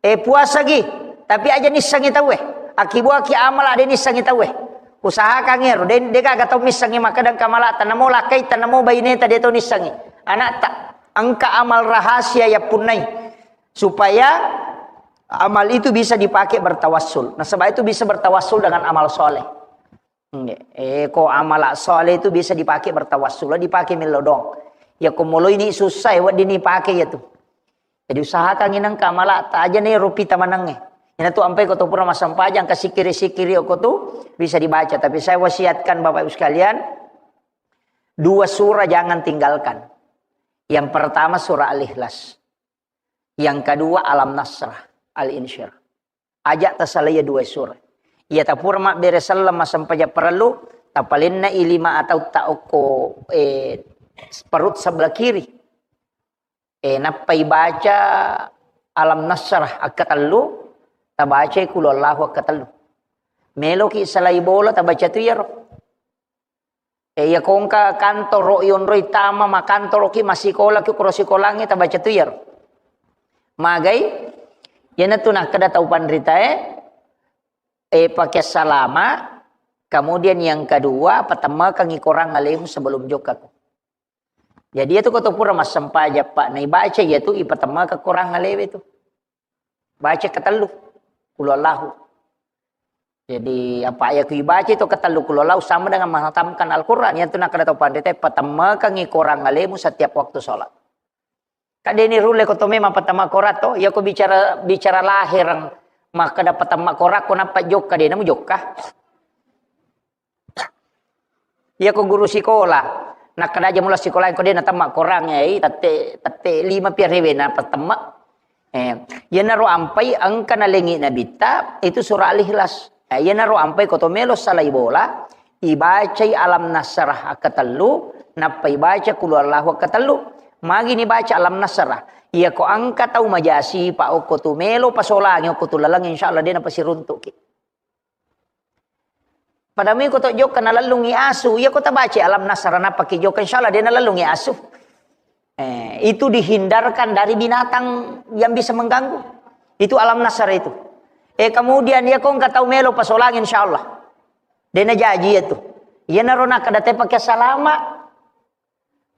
eh, puasagi, tapi aja nissengi tauwe. Akibuaki amala de nissengi tauwe. Usahakan ero, de, de gaga tau missengi makkeda engka amalatta, namo lakkaita, namo baineta de tau nissengi. Anakta, engka amal rahasia yappunnai. Supaya amal itu bisa dipakai bertawassul. Nasaba itu bisa bertawassul dengan amal soleh. Nggih. Eh, ko amala soleh itu bisa dipakai bertawassul, dipakai mello doang. Ya ko moloi ni susah, ya wedding ni pakai ya tu. Jadi usahakan inang kamala ta aja nih rupi tamanangnge. Ina tu ampai ko tu pura massempajang, ka sikiri-sikiri ko tu bisa dibaca. Tapi saya wasiatkan Bapak Ibu sekalian, dua surah jangan tinggalkan. Yang pertama surah Al-Ikhlas. Yang kedua, Alam Nasrah, Al-Insyirah. Aja tasalai iya dua surah. Iya tapura mabbere selleng massempajang parellu, tapalenna i lima atau ta okko, eh, perut sebelah kiri. Eh, nappai baca Alam Nasrah akkatellu, tabacai Qul Huwallahu akkatellu. Meloki salai bola, tabaca tu iyaro. Eh, iya kongka kantoro yonroi tama makantoroki, massikolaki, kuro sikolangnge tabaca tu iyaro. Magai, iyanatu nakkeda tau panritae, eh, pakai salama, kemudian yang kedua, patemmakangi korang alemu sebelum jokkaku. Jadi, iyatu ko to pura massempajang, Pak, naibaca iyatu, ipatemmakang korang alewe tu. Baca ketellu, Qul Huwallahu. Jadi, apa ya ku ibaca itu ketellu Qul Huwallahu sama dengan menghatamkan Al-Quran. Yang tu nakkeda tau panrita, patemmakangi korang alemu setiap waktu sholat. Kadeni rulle ko to memang patama korang to, ya ko bicara, bicara lahir, makkeda patemma korang ko nappa jokka, de namu jokka. Iya ko guru sikola, nakkeda aja mula sikola ko de natemma korang, eh, tette, tette lima pi arewe na patemma. Eh, iyanaro ampai engka nalengi nabitta, itu surah Al-Ikhlas. Eh, iyanaro ampai ko to melo salai bola, ibacai Alam Nasrah akkatellu, nappa ibaca Qul Huwallahu akkatellu. Magi ni baca Alam Nasrah? Iya ko engka tau majasi pa okko tu melo pasolangi okko tu laleng, insyaallah de napasiruntuki. Pada mui ko to jokka nalellungi asu, iya ko tabaca Alam Nasrah nappa ki jokka, insyaallah de nalellungi asu. Eh, itu dihindarkan dari binatang yang bisa mengganggu. Itu Alam Nasrah itu. Eh, kemudian iya ko engka tau melo pasolangi, insyaallah de najaji itu. Iyanaro nakkeda te pakai salama.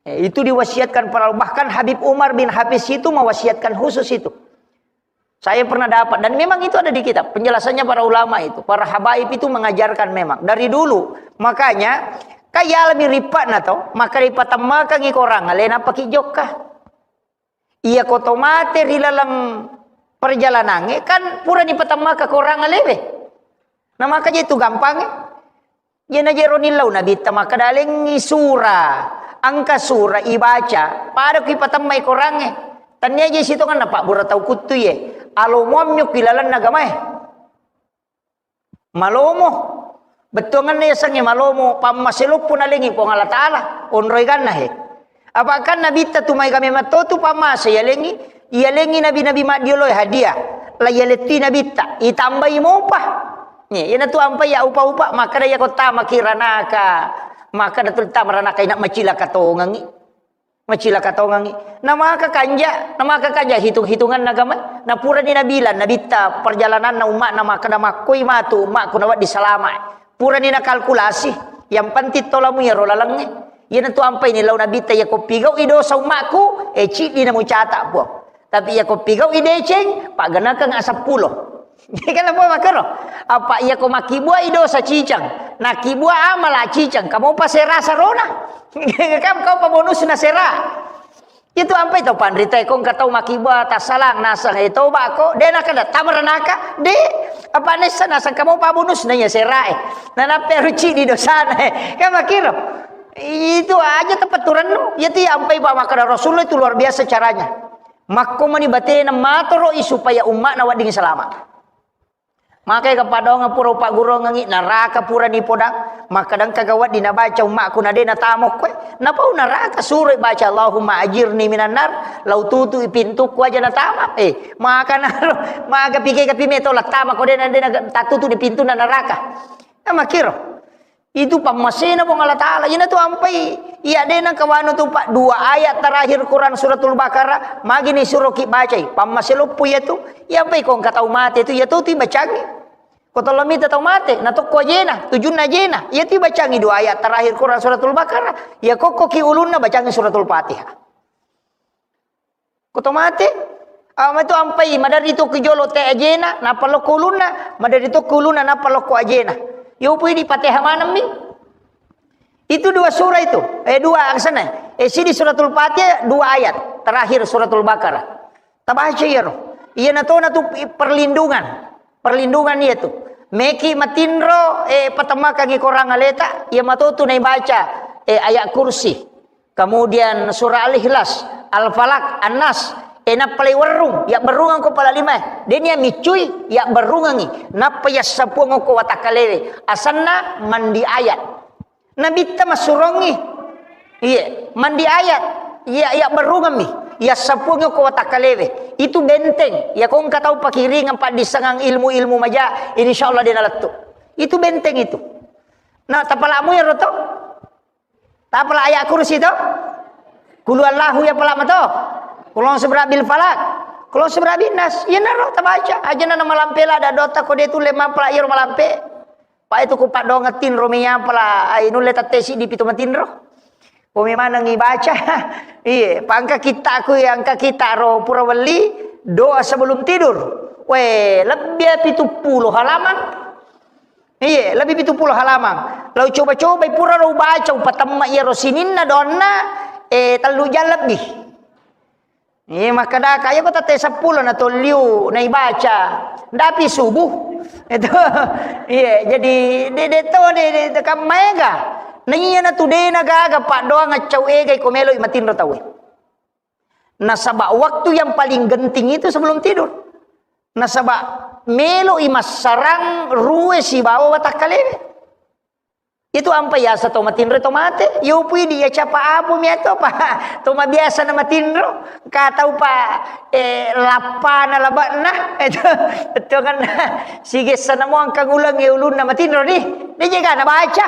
Eh, itu diwasiatkan para, bahkan Habib Umar bin Hafiz itu mewasiatkan khusus itu. Saya pernah dapat, dan memang itu ada di kitab, penjelasannya para ulama itu, para habaib itu mengajarkan memang dari dulu. Makanya Kan yalami rippa'na to, makkeda ipatemma'kangngi korang ale, nappaki jokka. Iyako to mate ri laleng perjalanangnge, kan purani ipatemma'ka korang alewe. Na maka je tu gampangnge. Jena jero nillau Nabitta makkeda, "Alengngi sura, engka sura ibaca, pada ku ipatemmai korangnge." Tania je sitonganna pabbura tau kuttu ye. Alomoammi ku ilalenna agamae. Malomo. Bettuanganna yasengnge malomo, pammase loppo nalengngi Puang Allah Taala, onroi ganna he. Apa kan Nabitta tu maega memang to tu pammase yalengngi, yalengngi nabi-nabi maddioloe hadiah. La yalettui Nabitta, itambai mopa. Nih, iyana tu ampai ya upa-upa, makkeda iyako tamaki ranaka, makkeda tu tama ranaka ina macilaka tongengngi. Macilaka tongengngi. Na maka kanja, na maka kanja hitung-hitunganna agama. Na purani nabilang, Nabitta perjalananna umma'na makkeda makkoi matu umma'ku nawedding salama. Purani nakalkulasi, yang penting tolamu iyaro lalengnge. Iyana tu ampai ni lau Nabitta, iyako pigau'i dosa umma'ku, eh, ciddi namucata, Puang. Tapi iyako pigau'i deceng, pagganakeng seppulo. Kan apa makkero? Apa iyako makkibuai dosa cicang, nakkibua amala cicang, kamopa sera sarona. Kan kaupa bonusna sera. Itu ampai tau panrita ko engka tau makkibua tassalang nasang e toba ko, de nakada tamaranaka, de apa nessa nasang kamopa bonusna iya sera e. Nanappe ruci di dosana e. Kan makkiro. Itu aja tepetturennu. Iyatu ampai pa makkada Rasulullah itu luar biasa caranya. Makko mani batena matoro'i supaya umma'na wedding salama. Makai kapadonga pura upaggurongengi, naraka pura nipodang, makkadang kaga wedding nabaca umma'ku na de natamokko e. Napau naraka suroi baca Allahumma ajirni minan nar, lau tutui pintukku aja natama. Eh, maka naro, maga pike kapi meto lattama ko de na de na tatutu di pintunna naraka. Nah, makkiro. Itu pammasena Puang Allah Ta'ala. Iyana tu ampai, iya de nangka wanu tu, Pak, dua ayat terakhir Quran Suratul Baqarah, magi ni suroki bacai. Pammase loppo iya tu. Iya ampai ko engka tau mate tu, iya tu tu ibacangi. Ko tollo mita tau mate, na tokko ajena, tujunna ajena. Iya tu ibacangi dua ayat terakhir Quran Suratul Baqarah. Iya kokko ki ulunna bacangi Suratul Fatihah. Ko to mate, ah, matu ampai, maderri tokki jolo te ajena, nappa lokko ulunna, maderri tokki ulunna, nappa lokko ajena. Yo pui di Fatihah manemmi. Itu dua surah itu, eh, dua aksana. Eh, sidi Suratul Fatihah, dua ayat terakhir Suratul Baqarah. Tabaca iyaro. Iyana tona tu perlindungan. Perlindungan iya tu. Meki matinro, eh, patamakangi korang aleta, iya matotu naibaca, eh, ayat kursi. Kemudian surah Al-Ikhlas, Al-Falaq, An-Nas. Eh, nappa lai werrung, ya berrungang ko pala lima. Denia micui, ya berrungangi. Nappa ya sapuang ko watakkalewe. Asanna mandi ayat. Nabitta massurongi. Iye, mandi ayat. Iya, iya berrungammi. Iya sapuang ko watakkalewe. Itu benteng. Ya ko engka tau pakiringan paddissengang ilmu-ilmu maja, insya Allah dia nalettu. Itu benteng itu. Nah, tapalamu ya roto. Tapala ayat kursi to. Kulu Allahu ya pala mato. Kulon sebra bil falak. Kulon sebra bin nas. Iya naro tabaca. Aja na malampela ada dota ko dia tu lema pala iro malampe. Pa itu ku paddongeng tinro miyapala, ai nulle tette siddi pitu matinro. Ko memanengi baca. Iye, pa engka kittaku, iya engka kitta ro pura welli, doa sebelum tidur. We, lebbi pitu pulo halaman. Iye, lebbi pitu pulo halaman. Lau coba-cobai pura ro baca, upatemma iya ro sininna donna, eh, tellu jam lebbi. Iya, makkadaka, iya ko tette seppulo na tolliu naibaca. Ndapi subuh. Itu. Iya, jadi de, de to, de, de, de, kan maega. Na iya na tu de na gaga paddoang accau egai ko meloi matinro tauwe. Nasaba waktu yang paling genting itu sebelum tidur. Nasaba meloi massarang rue sibawa watakkalewe. Itu ampa yasa to matinro to mate, yopui di ya capa apu mi ato pa to mabiasa na matinro, ka tau pa, eh, lappa na labakna, itu, itu kan sigessa na mo angka nguleng ya ulunna matinro di, de jega na baca,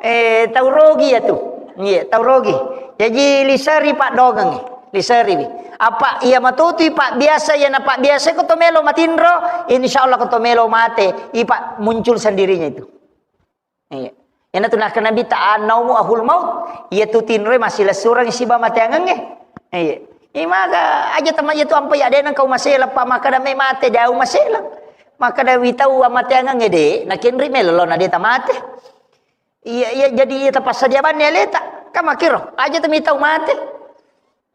eh, tau rogi ya tu, iya, tau rogi. Jaji liseri pa dongeng, liseri wi. Apa iya matutui pa biasa, iya na pa biasa ko to melo matinro, insya Allah ko to melo mate, ipa muncul sendirinya itu. Iya. Iyana tu nakkeda Nabitta, "An-naumu ahul maut." Iya tu tinroe massilessureng siba mateangengnge. Iya. Imaga aja tama iya tu ampa ya de nengka umaseleng pa makkeda me mate de umaseleng. Makkeda witau amateangengnge de, nakenri melo na de tamate. Iya, iya, jadi iya tapassadia banni aleta. Kan makkiro, aja temi tau mate.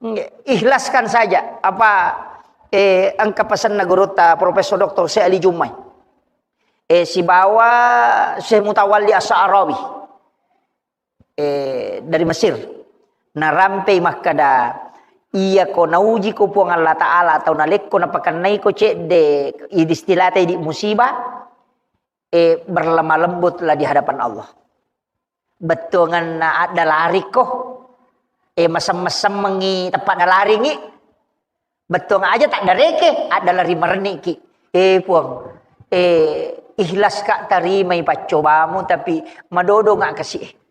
Nggih, ikhlaskan saja. Apa, eh, engka pesanna gurutta Profesor Doktor Syekh Ali Jummai. Eh, sibawa Syekh Mutawalli As-Sa'rawi. Eh, dari Mesir. Narampei makkada, iya ko nauji ko Puang Allah Ta'ala atau nalekko napakennaiko cedde, idi istilata idi musibah, eh, berlemah lembutlah di hadapan Allah. Bettuanganna addalarikko, eh, masem-masemmengi tempat dalaringi. Bettuang aja tak dareke, addalari marenniki. Eh, Puang, eh, ikhlas ka tarimai paccobamu, tapi madodo nga kasi.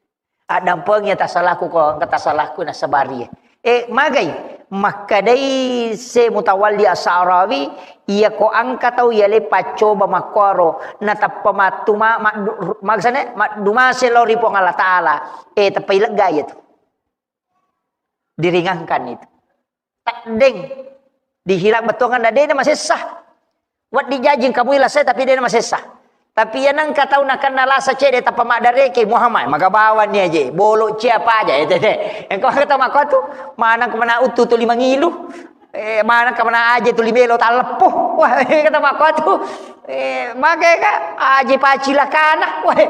Addampengi tasalaku ko, engka tasalaku nasabari. Eh, magai, makkadai se Mutawalli As-Sa'rawi, iya ko engka tau yale paccoba makkuaro, natappa mattu ma-, maddu-, maksudnya, maddumase lao ri Puang Allah Ta'ala. Eh, teppai lega iya tu. Diringankan itu. Taddeng. Dihilang bettuanganna, de na masessa. Wedding jaji engka mui lasai, tapi de na masessa. Tapi iya nengka tau nakenna lasa cedde tappa maddareke, Muhammad, maga bawang ni aje, bolo cia apa aja, itu de. Engka maka tau makko tu, maneng kemana utu tuli mangilu, eh, maneng kemana aje tuli melo talleppo. Wah, kata makko tu, eh, maka ka, aje pacilakana. Wah,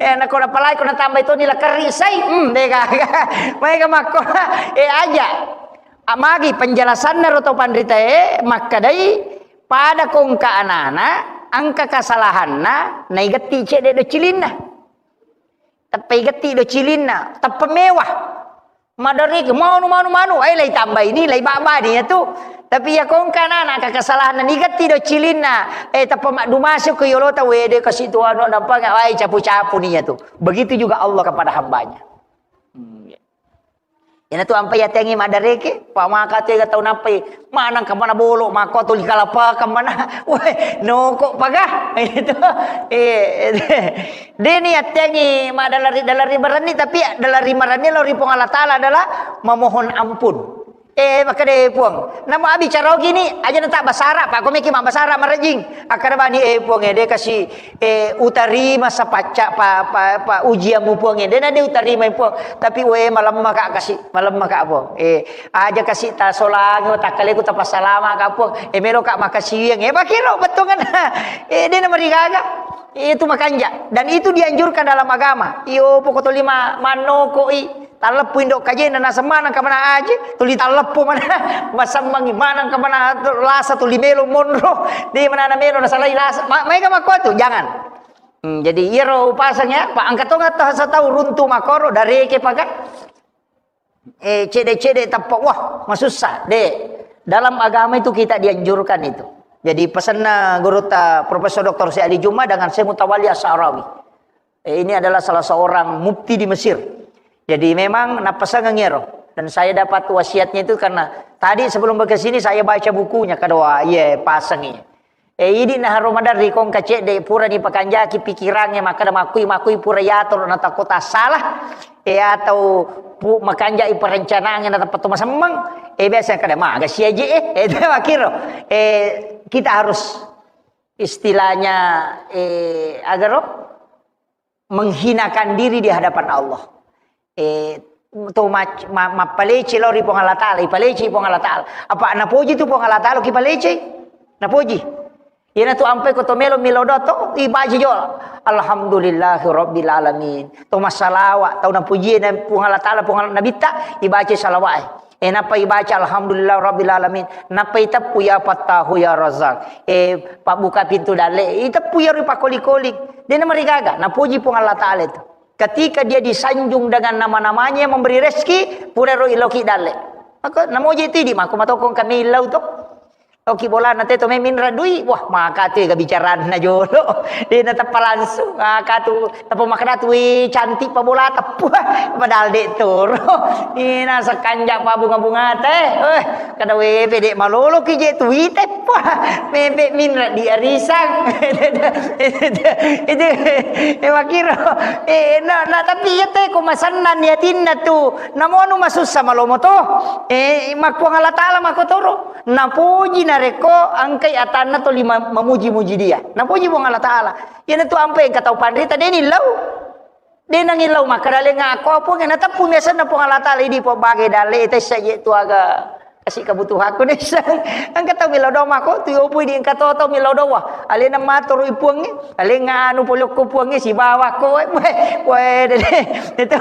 eh, nako napalai ko natambai toni la kerri sai, hmm, de ka, maka makko, eh, aja. Amagi penjelasanna ro tau panritae, makkadai, pada kongka anana, engka kasalahanna, naigetti cedde do cilinna. Teppa igetti do cilinna, teppa mewah. Madariki, manu, manu, manu, eh, lai tambai ni, lai babani ya tu. Tapi ya kongka anana, engka kasalahanna, nigetti do cilinna, eh, teppa maddumasuk ke yolota, wede kasi tu anu, nampa, wai capu-capu ni ya tu. Begitu juga Allah kepada hambanya. Hmm, ya. Iyana tu ampai yatengi maddareke, pa maka tu ega tau nappai, maneng ka mana bolo, mako tuli kalapakang mana. Weh, noko paga. Itu. Eh, deni yatengi madalari, dalari marenni, tapi dalari marenni lao ri Puang Allah Ta'ala adalah memohon ampun. Eh, makkeda, "Eh, Puang, namo abbicara gini, aja na tak basara, pa ko meki mabbasara marejing." Akkeda bani, "Eh, Puang, eh, de kasi, eh, utarima sapacca pa, pa, pa ujianmu, Puang, eh. De na de utarima, Puang. Tapi, we, malemma ka kasi, malemma ka, Puang. Eh, aja kasi tasolangi, takkaleku tapassalama ka, Puang. Eh, melo ka makasiwiang." Eh, pakiro bettuanna. Eh, de na marigaga. Itu makanja. Dan itu dianjurkan dalam agama. Iyo, poko tolima mannoko i. Talleppu indo kajena, naseng maneng ka mana aje, tuli talleppu mana, masemmangi maneng ka mana lasa tuli melo monro, de mana na melo nasalai lasa. Ma-, maega makkuatu, jangan. Hmm, jadi iyaro upaseng ya, pa engka tonga ta-, satau runtu makoro, dareke paka. Eh, cede-cede tappa, wah, masussa, de. Dalam agama itu kita dianjurkan itu. Jadi pesanna gurutta Profesor Doktor Syekh Ali Juma dengan Syekh Mutawalli As-Sa'rawi. Eh, ini adalah salah seorang mufti di Mesir. Jadi memang napasengeng ero. Dan saya dapat wasiatnya itu karena tadi sebelum ke sini saya baca bukunya, kada wa, iya, pasengi. Eh, idi naharo maderri kongka cedde purani pakanjaki pikirangnge, makkeda makkui-makkui pura yatoro natakko tassala. Eh, atau pu-, makanjai perencanaangnge natappa to masemmeng. Eh, biasa kada maga siaje, eh. Eh, itu makkiro. Eh, kita harus istilahnya, eh, agaro menghinakan diri di hadapan Allah. Eh, to mac-, ma-, mappalece lao ri Puang Allah Ta'ala, ipalece Puang Allah Ta'ala. Apa napoji tu Puang Allah Ta'ala ki palece? Napoji. Iyana tu ampai ko to melo milo doto, ibaca jo. Alhamdulillahi Rabbil Alamin. To massalawa, tau napuji na Puang Allah Ta'ala, Puang Allah Nabitta, ibaca salawat. Eh, nappa ibaca, "Alhamdulillah Rabbil Alamin." Nappa iteppu, "Ya Fattahu, Ya Razzaq." Eh, pabbuka pintu dalle. Iteppu iyaro pakoli-koli. Dena marigaga. Napuji Puang Allah Ta'ala itu. Ketika dia disanjung dengan nama-namanya yang memberi rezeki, pura ro iloki dalle. Maka namoji itu idi, mako matokong kami illau to. Oki bolana te to meminra dui, wah, maka tu ega bicaranna jolo. Dena teppa langsung. Maka tu teppa makkeda tu, "Wih, cantik pa bola teppu." Padahal de toro. Ina sekanja pa bunga-bunga te. Eh, kada we pede malolo ki je tu ite pa. Mebe minra di arisang. Itu, eh, makiro. Eh, na, na, tapi iya te ko masenna ni atinna tu. Namonu masussa malomo to. Eh, makkuang Allah Ta'ala makotoro. Napoji narekko engkai atanna toli ma-, mamuji-muji dia. Napoji Puang Allah Ta'ala. Iyana tu ampe engka tau panrita deni lau. De nangillau makkeda, "Lenga ako, Puang, nateppu mi asenna Puang Allah Taala, idi pabbagai dalle, tessa je tu aga kasi kebutuhanku." Nessa engka tau millau doang mako tu, opo idi engka to tau millau doang. Alena maturu i Puangnge, alenga anu polokko Puangnge, sibawa ko, we, we, de, de. Itu.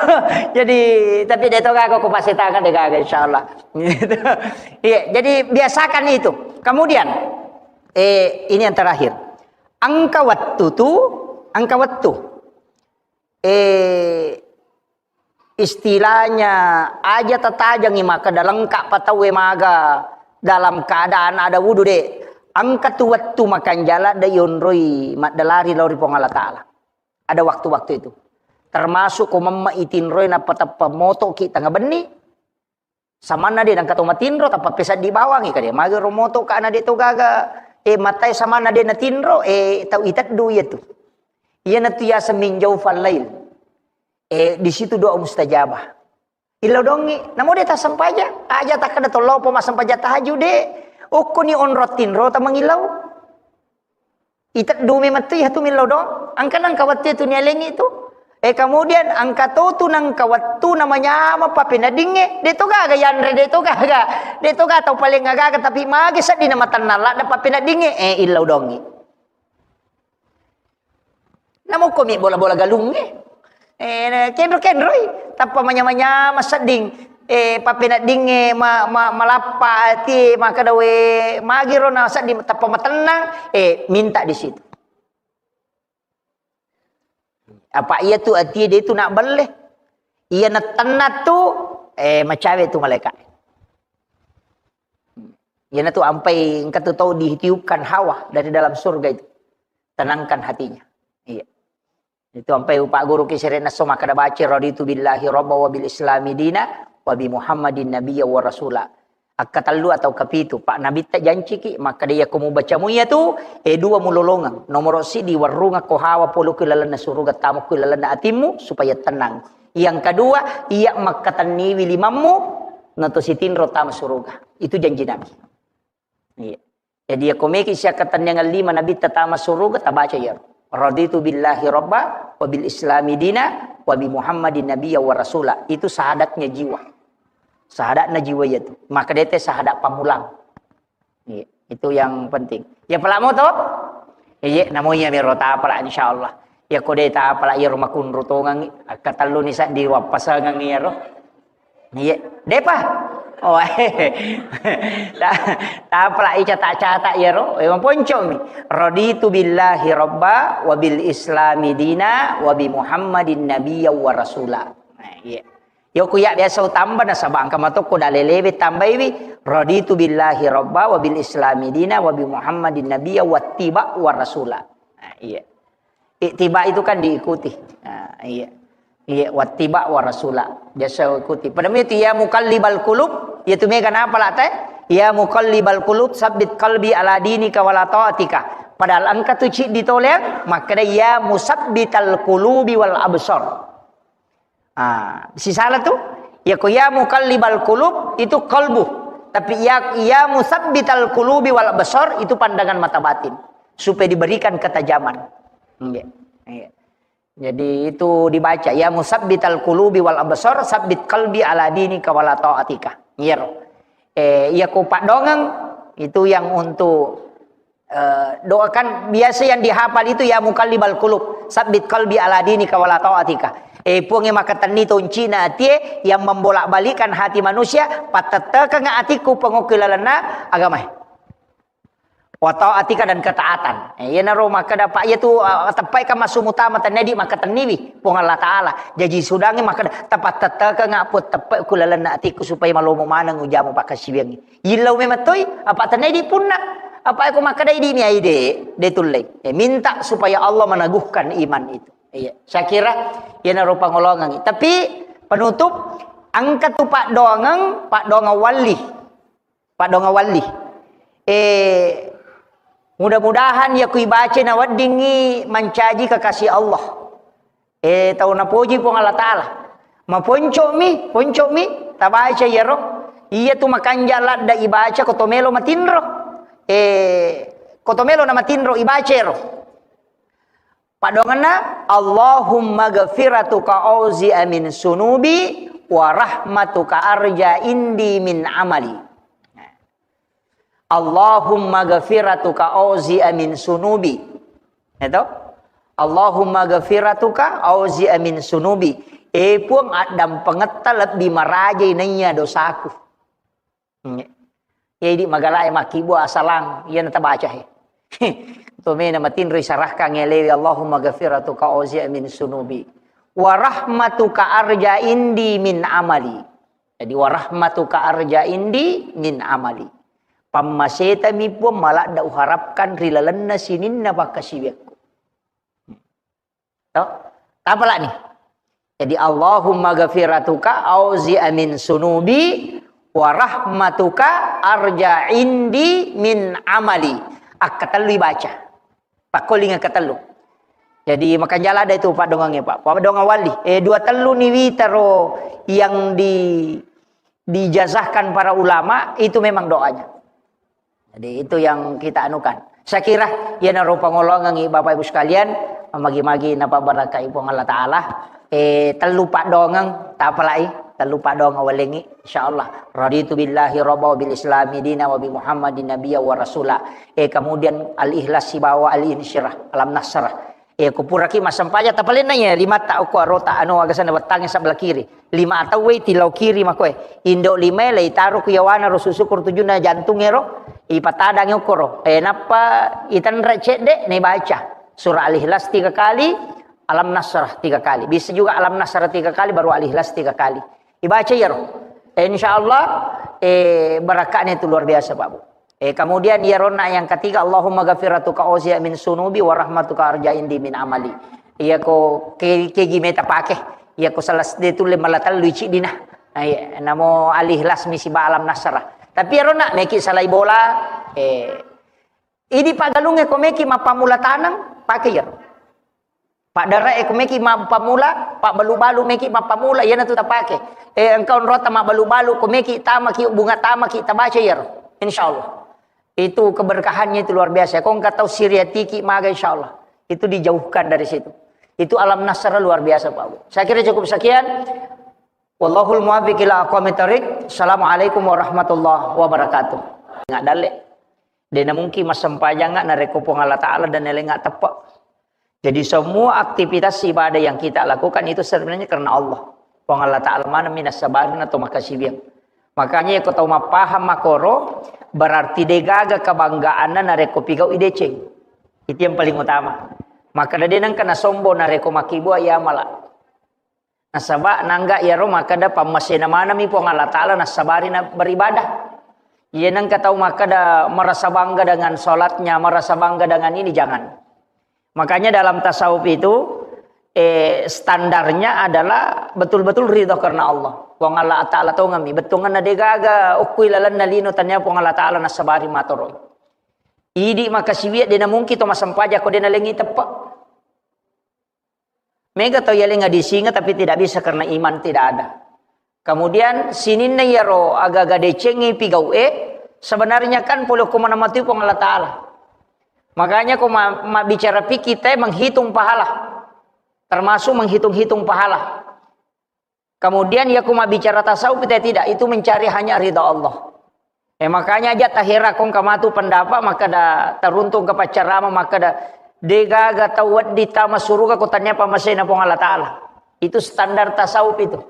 Jadi, tapi de to gaga ko pasetangan de gaga, insyaallah. Gitu. Iya, jadi biasakan itu. Kemudian, eh, ini yang terakhir. Engka wettu tu, engka wettu. Eh, istilahnya aja tatajangi makkeda lengka pa tauwe maga dalam keadaan ada wudu de. Engka tu wettu makanjala de yonroi maddelari lao ri Puang Allah Taala. Ada waktu-waktu itu. Termasuk ko memma itinroi nappa teppa motoki tengah benni, samanna de nangka to matinro, tappa pesaddi bawangi kade. Magi ro moto kana de to gaga, eh, matai samanna de natinro, eh, tau iteddu iya tu. Iya natu yaseng min jaufal lail. Eh, di situ doa mustajabah. Illau dongi, namo de tassempajang, aja takkeda tollopo massempajang tahajud de. Okkoni onro tinro tamangillau. Iteddu memang tu, iya tu millau doang. Engka nangka wettu tu nialengi tu. Eh, kemudian engka to tu nangka wettu namanyama pappeneddingnge. De to gaga yanre, de to gaga. De to gaga tau paling agaga, tapi magi seddi namatennang ladde pappeneddingnge. Eh, illau dongi. Namukko mi bola-bola galungnge. Eh, kenro-kenroi, tappa manyama-nyama sedding. Eh, pappeneddingnge ma-, ma-, malappa ati, makkeda we, magiro na sedding tappa matennang, eh, minta di situ. Apa iya tu ati de tu nak belle. Iya natenna tu, eh, macawe tu malaika. Iyana tu ampai engka tu tau ditiupkan hawa dari dalam surga itu. Tenangkan hatinya. Iya. Itu ampai upa guru ki sere nasso makkeda baca, "Raditu billahi rabba wa bil islami dina wa bi Muhammadin nabiyya wa rasula." Akkatellu atau kapitu, Pak Nabitta janciki, makkeda iya ko mubaca mu iya tu, eh, dua mulolongeng. Nomoro sidi, warrunga ko hawa polo ku lalenna suruga, tamo ku lalenna atimmu supaya tenang. Yang kedua, iya makkatenniwi limammu, nato sitinro tama suruga. Itu janji Nabi. Iya. Jadi, iya ko meki siakkatenniangan lima Nabitta tama suruga, tabaca iya. "Raditu billahi rabba, wa bil islami dina, wa bi Muhammadin nabiyya wa rasula." Itu syahadatnya jiwa. Syahadatna jiwa iya tu. Maka dete syahadat pamulang. Iya, itu yang penting. Ya, pala mo to? Iya, namo iya mero tapala, insyaallah. Ya, ko de tapala iya ro makunru tongangi, akkatellu ni saddi wappasangangi iyaro. Iya, depa. Oh, ta-, tapala ica tak cata iyaro. Eh, maponco mi. "Raditu billahi rabba wa bil islami dina wa bi Muhammadin nabiyya wa rasula." Nah, iya. Yoko ya biasa utamba nasaba engka matokko dalelewe tambaiwi, "Raditu billahi rabba wa bil islami dina wa bi Muhammadin nabiyya wattiba wa rasula." Nah, iya. Ittiba itu kan diikuti. Nah, iya. Iya, wattiba wa rasula. Biasa ikuti. Pada itu ya muqallibal qulub, ya tu mega napa late? "Ya muqallibal qulub, sabbit qalbi ala dinika wa la taatika." Padahal engka tu ciddi toleang, makkeda, "Ya musabbital qulubi wal absar." Ah, sisala tu, ya ko ya muqallibal qulub itu qalbu. Tapi ya, ya musabbital qulubi wal absar itu pandangan mata batin. Supaya diberikan ketajaman. Iya. Iya. Jadi itu dibaca, "Ya musabbital qulubi wal absar, sabbit qalbi ala dinika wa la taatika." Iya ro. Eh, iya ko paddongeng itu yang untuk Eh, doakan biasa yang dihafal itu, "Ya muqallibal qulub, sabbit qalbi ala dinika wa la taatika." Eh, Puang e makkatenni toncina atie yang membolak-balikkan hati manusia, pattettekeng atikku pengokki lalenna agamae. Wa taatika dan ketaatan. Eh, iyanaro makkeda, Pak, iya tu, eh, teppai kan massu mutama tennedi makkatenniwi Puang Allah Taala. Jaji sudangi makkeda, "Tapattettekeng Puang teppe ku lalenna atikku supaya malomo maneng ujamu pakkasiwiangngi." Illau memang toi, apa tennedi punna. Apa ko makkeda idi mi aide, de tullei. Eh, minta supaya Allah meneguhkan iman itu. Iya, saya kira iyanaro pangolongangi. Tapi penutup, engka tu paddoangeng, paddoangeng walli. Paddoangeng walli. Eh, mudah-mudahan ya ku ibaca na weddingi mancaji kekasih Allah. Eh, tau napoji Puang Allah Taala. Maponco'mi, ponco'mi, tabaca iyaro. Iya tu makanja ladda ibaca ko to melo matinro. Eh, ko to melo na matinro ibaca ero. Paddoangenna, "Allahumma ghafiratuka auzi'a min sunubi wa rahmatuka arja indi min amali." "Allahumma ghafiratuka auzi'a min sunubi." Itu? "Allahumma ghafiratuka auzi'a min sunubi." Eh, Puang, addampengetta lebbi marajai naiya dosaku. Hmm. Iya, idi magalae makkibua asalang, iya natabaca he. Tomena matinro isarahkang elewi, "Allahumma ghafiratuka auzi'a min sunubi. Wa rahmatuka arja indi min amali." Jadi, "Wa rahmatuka arja indi min amali." Pammasetami Puang maladda uharapkan ri lalenna sininna pakkasiwiakku. To? Tapalani. Jadi, "Allahumma ghafiratuka auzi'a min sunubi wa rahmatuka arja indi min amali." Akkatellu ibaca. Pakkoling akkatellu. Jadi, makanjala ada itu paddoangengnge, Pak. Paddoangeng walli. Eh, dua tellu ni witaro yang di, dijazahkan para ulama, itu memang doanya. Jadi, itu yang kita anukan. Saya kira, iyanaro pangoloangengngi Bapak Ibu sekalian, magi-magi napabarakai Puang Allah Ta'ala. Eh, tellu paddoangeng, tapalai, tellu paddoangeng walengngi, insyaallah. "Raditu billahi rabba wa bil islami dina wa bi Muhammadin nabiyya wa rasula." Eh, kemudian al-ikhlas sibawa al-insyirah, alam nasrah. Eh, ko puraki massempajang, tapalenna iya limatta okko arota, anu, agasanna wettangnge sebelah kiri. Lima atau wei tilau kiri makoe. Indo limae leitaro ku yawana ro susu ko tujunna jantung ero, ipatadangi okkoro. Eh, nappa itenre cedde, naibaca surah Al-Ikhlas tiga kali, Alam Nasrah tiga kali. Bisa juga Alam Nasrah tiga kali, baru Al-Ikhlas tiga kali. Ibaca iyaro. Eh, insyaallah, eh, barakahnya itu luar biasa, Pak Bu. Eh, kemudian iyaronna yang ketiga, "Allahumma ghafiratuka auzi'a min sunubi wa rahmatuka arja indi min amali." Iya ko ke, kegi meta pake. Iya ko salah sedde tulle mala tellu iciddina. Nah, iya, namo Al-Ikhlas mi siba Alam Nasrah. Tapi iyaronna meki salai bola, eh, idi pagalungnge ko meki mappamula taneng, pake iyaro. Paddarae ko meki mappamula, pabbalu-balu meki mappamula, iyanatu tapake. Eh, engka onrota mabbalu-balu, ko meki tamaki, bunga tamaki, tabaca iyaro. Insyaallah. Itu keberkahannya itu luar biasa. Ko engka tau siriatiki maga, insyaallah. Itu dijauhkan dari situ. Itu Alam Nasrah luar biasa, Pak Bu. Saya kira cukup sekian. Wallahul muwaffiq ila aqwamit thariq. Assalamualaikum warahmatullahi wabarakatuh. Nggak dalle. Dena mungkin massempajang narekko Puang Allah Ta'ala dan elengnga teppe. Jadi semua aktivitas ibadah yang kita lakukan itu sebenarnya karena Allah. Puang Allah Ta'ala maneng mi nassabarina to makkasiwiang. Makanya ko tau mappahang makkoro, berarti degaga kebanggaanna narekko pigau i deceng. Itu yang paling utama. Maka de nengka nasombong narekko makkibua iya mala. Nasaba nangga iyaro makkeda pammasena maneng mi Puang Allah Ta'ala nassabari na beribadah. Iya nengka tau makkeda merasa bangga dengan sholatnya, merasa bangga dengan ini, jangan. Makanya dalam tasawuf itu, eh, standarnya adalah betul-betul ridho karena Allah. Puang Allah Ta'ala tongeng mi, bettuanna degaga okkui lalenna lino tania Puang Allah Ta'ala nassabari matoroi. Idi makkasiwiang dena mungkin to massempajang ko dena lengngi teppe. Mega tau yalengnga disinga tapi tidak bisa karena iman tidak ada. Kemudian sininna iyaro aga-aga decengngi pigau'e, sebenarnya kan pole ko maneng matui Puang Allah Ta'ala. Makanya ko ma-, mabbicara fikih te menghitung pahala. Termasuk menghitung-hitung pahala. Kemudian iya ko mabbicara tasawuf te tidak, itu mencari hanya ridha Allah. Eh, makanya aja tahera kong kamatu pendapat, makkeda teruntung ke paccarama, makkeda degaga tau wedding tama suruga ko tania pammasena Puang Allah Ta'ala. Itu standar tasawuf itu.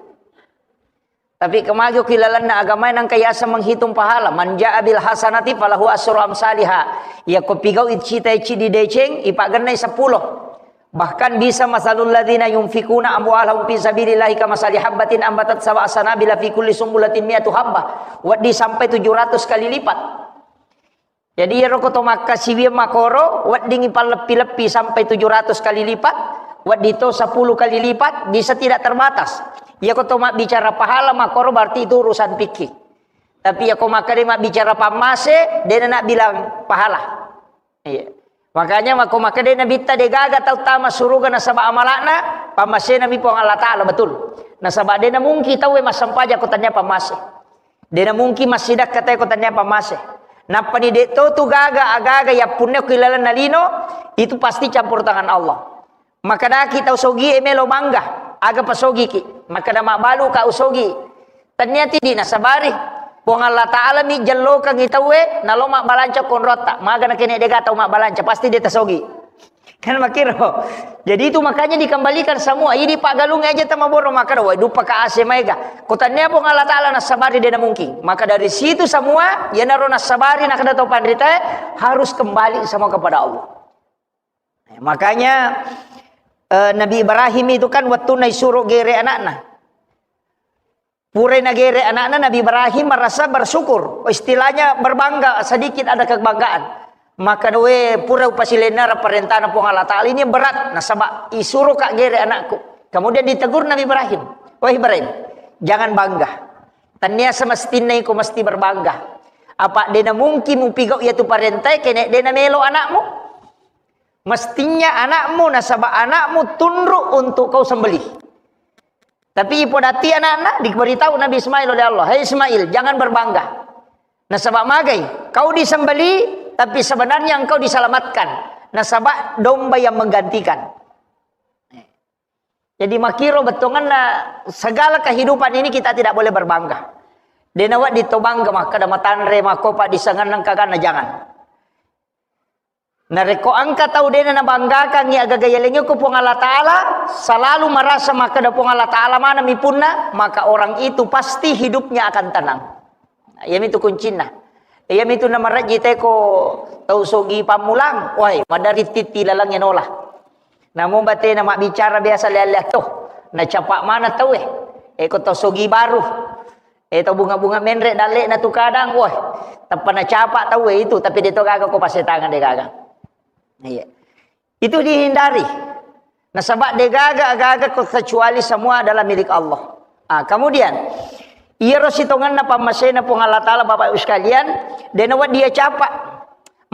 Tapi kemagi ki lalenna agama nangka yasa menghitung pahala. Man ja'a bil hasanati falahu asru amsaliha. Iya ko pigau icita ici di deceng, ipagennai sepuluh. Bahkan bisa masalul ladzina yunfikuna amwalahum fi sabilillahi kamasali habbatin ambatat sab'a sanabila fi kulli sumbulatin mi'atu habbah. Wedding sampai tujuh ratus kali lipat. Jadi iyaro ko to makkasiwiang makkoro, weddingngi palleppi-leppi sampai tujuh ratus kali lipat, wedding to sepuluh kali lipat, bisa tidak terbatas. Iya ko to mabbicara pahala makkoro berarti itu urusan fikih. Tapi iya ko makkeda mabbicara pammase, dena nabbilang pahala. Iya. Makanya makko makkeda Nabitta degaga tau tama suruga nasaba amala'na, pammasena mi Puang Allah Ta'ala, betul. Nasaba dena mungkin tau massempajang ko tania pammase. Dena mungkin massidakka te ko tania pammase. Nappani de to tu gaga agaga yappunna ko ilalenna lino, itu pasti campur tangan Allah. Makkedaki tau sogie melo bangga, aga pasogiki? Makkeda, mabbaluka usogi. Tennia tidi nasabari. Puang Allah Ta'ala mi jellokengngi tauwe, nalo mabbalanca konrotta. Maga nakene dega tau mabbalanca, pasti de tasogi. Kan makiro. Jadi itu makanya dikembalikan semua. Idi paggalung aja tamaboro makkeda, wai duppa ka ase maega. Ko tennia Puang Allah Ta'ala nasabari, de namungkin. Maka dari situ semua, iyanaro nasabari, nakkeda tau panritae, harus kembali semua kepada Allah. Makanya, eh, Nabi Ibrahim itu kan waktu naisuro gere anakna. Purai nagere anakna, Nabi Ibrahim merasa bersyukur. Istilahnya berbangga, sedikit ada kebanggaan. Maka, we, pura upasilenna parentana Puang Allah Ta'ala, ini berat. Nasaba isuro ka gere anakku. Kemudian ditegur Nabi Ibrahim. Wahai Ibrahim, jangan bangga. Tennia semestinna iko mesti berbangga. Apa dena mungkin mupigau yatu parentai kene dena melo anakmu? Mestinya anakmu, nasaba anakmu tunduk untuk kau sembelih. Tapi ipodati anakna, diberitahu Nabi Ismail oleh Allah, "Hai Ismail, jangan berbangga. Nasaba magai, kau disembelih, tapi sebenarnya engkau diselamatkan. Nasaba domba yang menggantikan." Jadi makiro bettuanna segala kehidupan ini kita tidak boleh berbangga. Dena wedding to bangga makkeda matanre makkopa disengenna kaganna, jangan. Narekko engka tau dena nabanggakangngi agaga yalengnge ko Puang Allah Ta'ala, selalu merasa makkeda Puang Allah Ta'ala maneng mi punna, maka orang itu pasti hidupnya akan tenang. Nah, iyamitu kuncinna. Iyamitu namarejji teko tau sogi pammulang, wai, maderri titti lalengnge nola. Namo batena mabbicara biasa lea-lea to, nacapa mana tauwe. Eko tau sogi baru. Eh, tau bunga-bunga menre dalle'na tu kadang, woi, tappa nacapa tauwe itu, tapi de to gaga ko pasetangan de gaga. Iya. Itu dihindari. Nasaba de gaga, gaga ko kecuali semua adalah milik Allah. Ah, kemudian, iyaro sitongenna pammasena Puang Allah Ta'ala, Bapak Ibu sekalian, de nawedding iyacapa.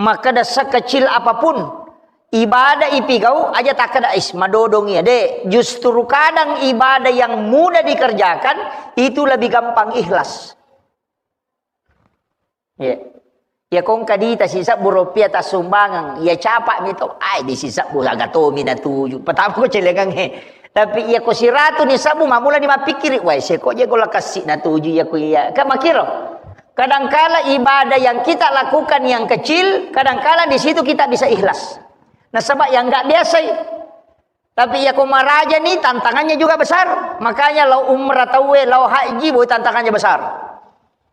Makkeda sekecil apapun ibadah ipigau, aja takkeda, "Is, madodong iya." De, justru kadang ibadah yang mudah dikerjakan itu lebih gampang ikhlas. Iya. Ya kongka dita sisebbu rupiah tassumbangeng, ya capa mi to, ai di sisebbu aga tomi natuju. Pertama ko celengangnge. Tapi iya ko siratu ni sebbu, mamula ni mappikkiri, "Wai, seko je gola kassi natuju iya ko iya." Kan makiro. Kadangkala ibadah yang kita lakukan yang kecil, kadangkala di situ kita bisa ikhlas. Nasaba yang nggak biasa i. Tapi iya ko maraja ni tantangannya juga besar. Makanya lao umrah tauwe, lao haji, boy tantangannya besar.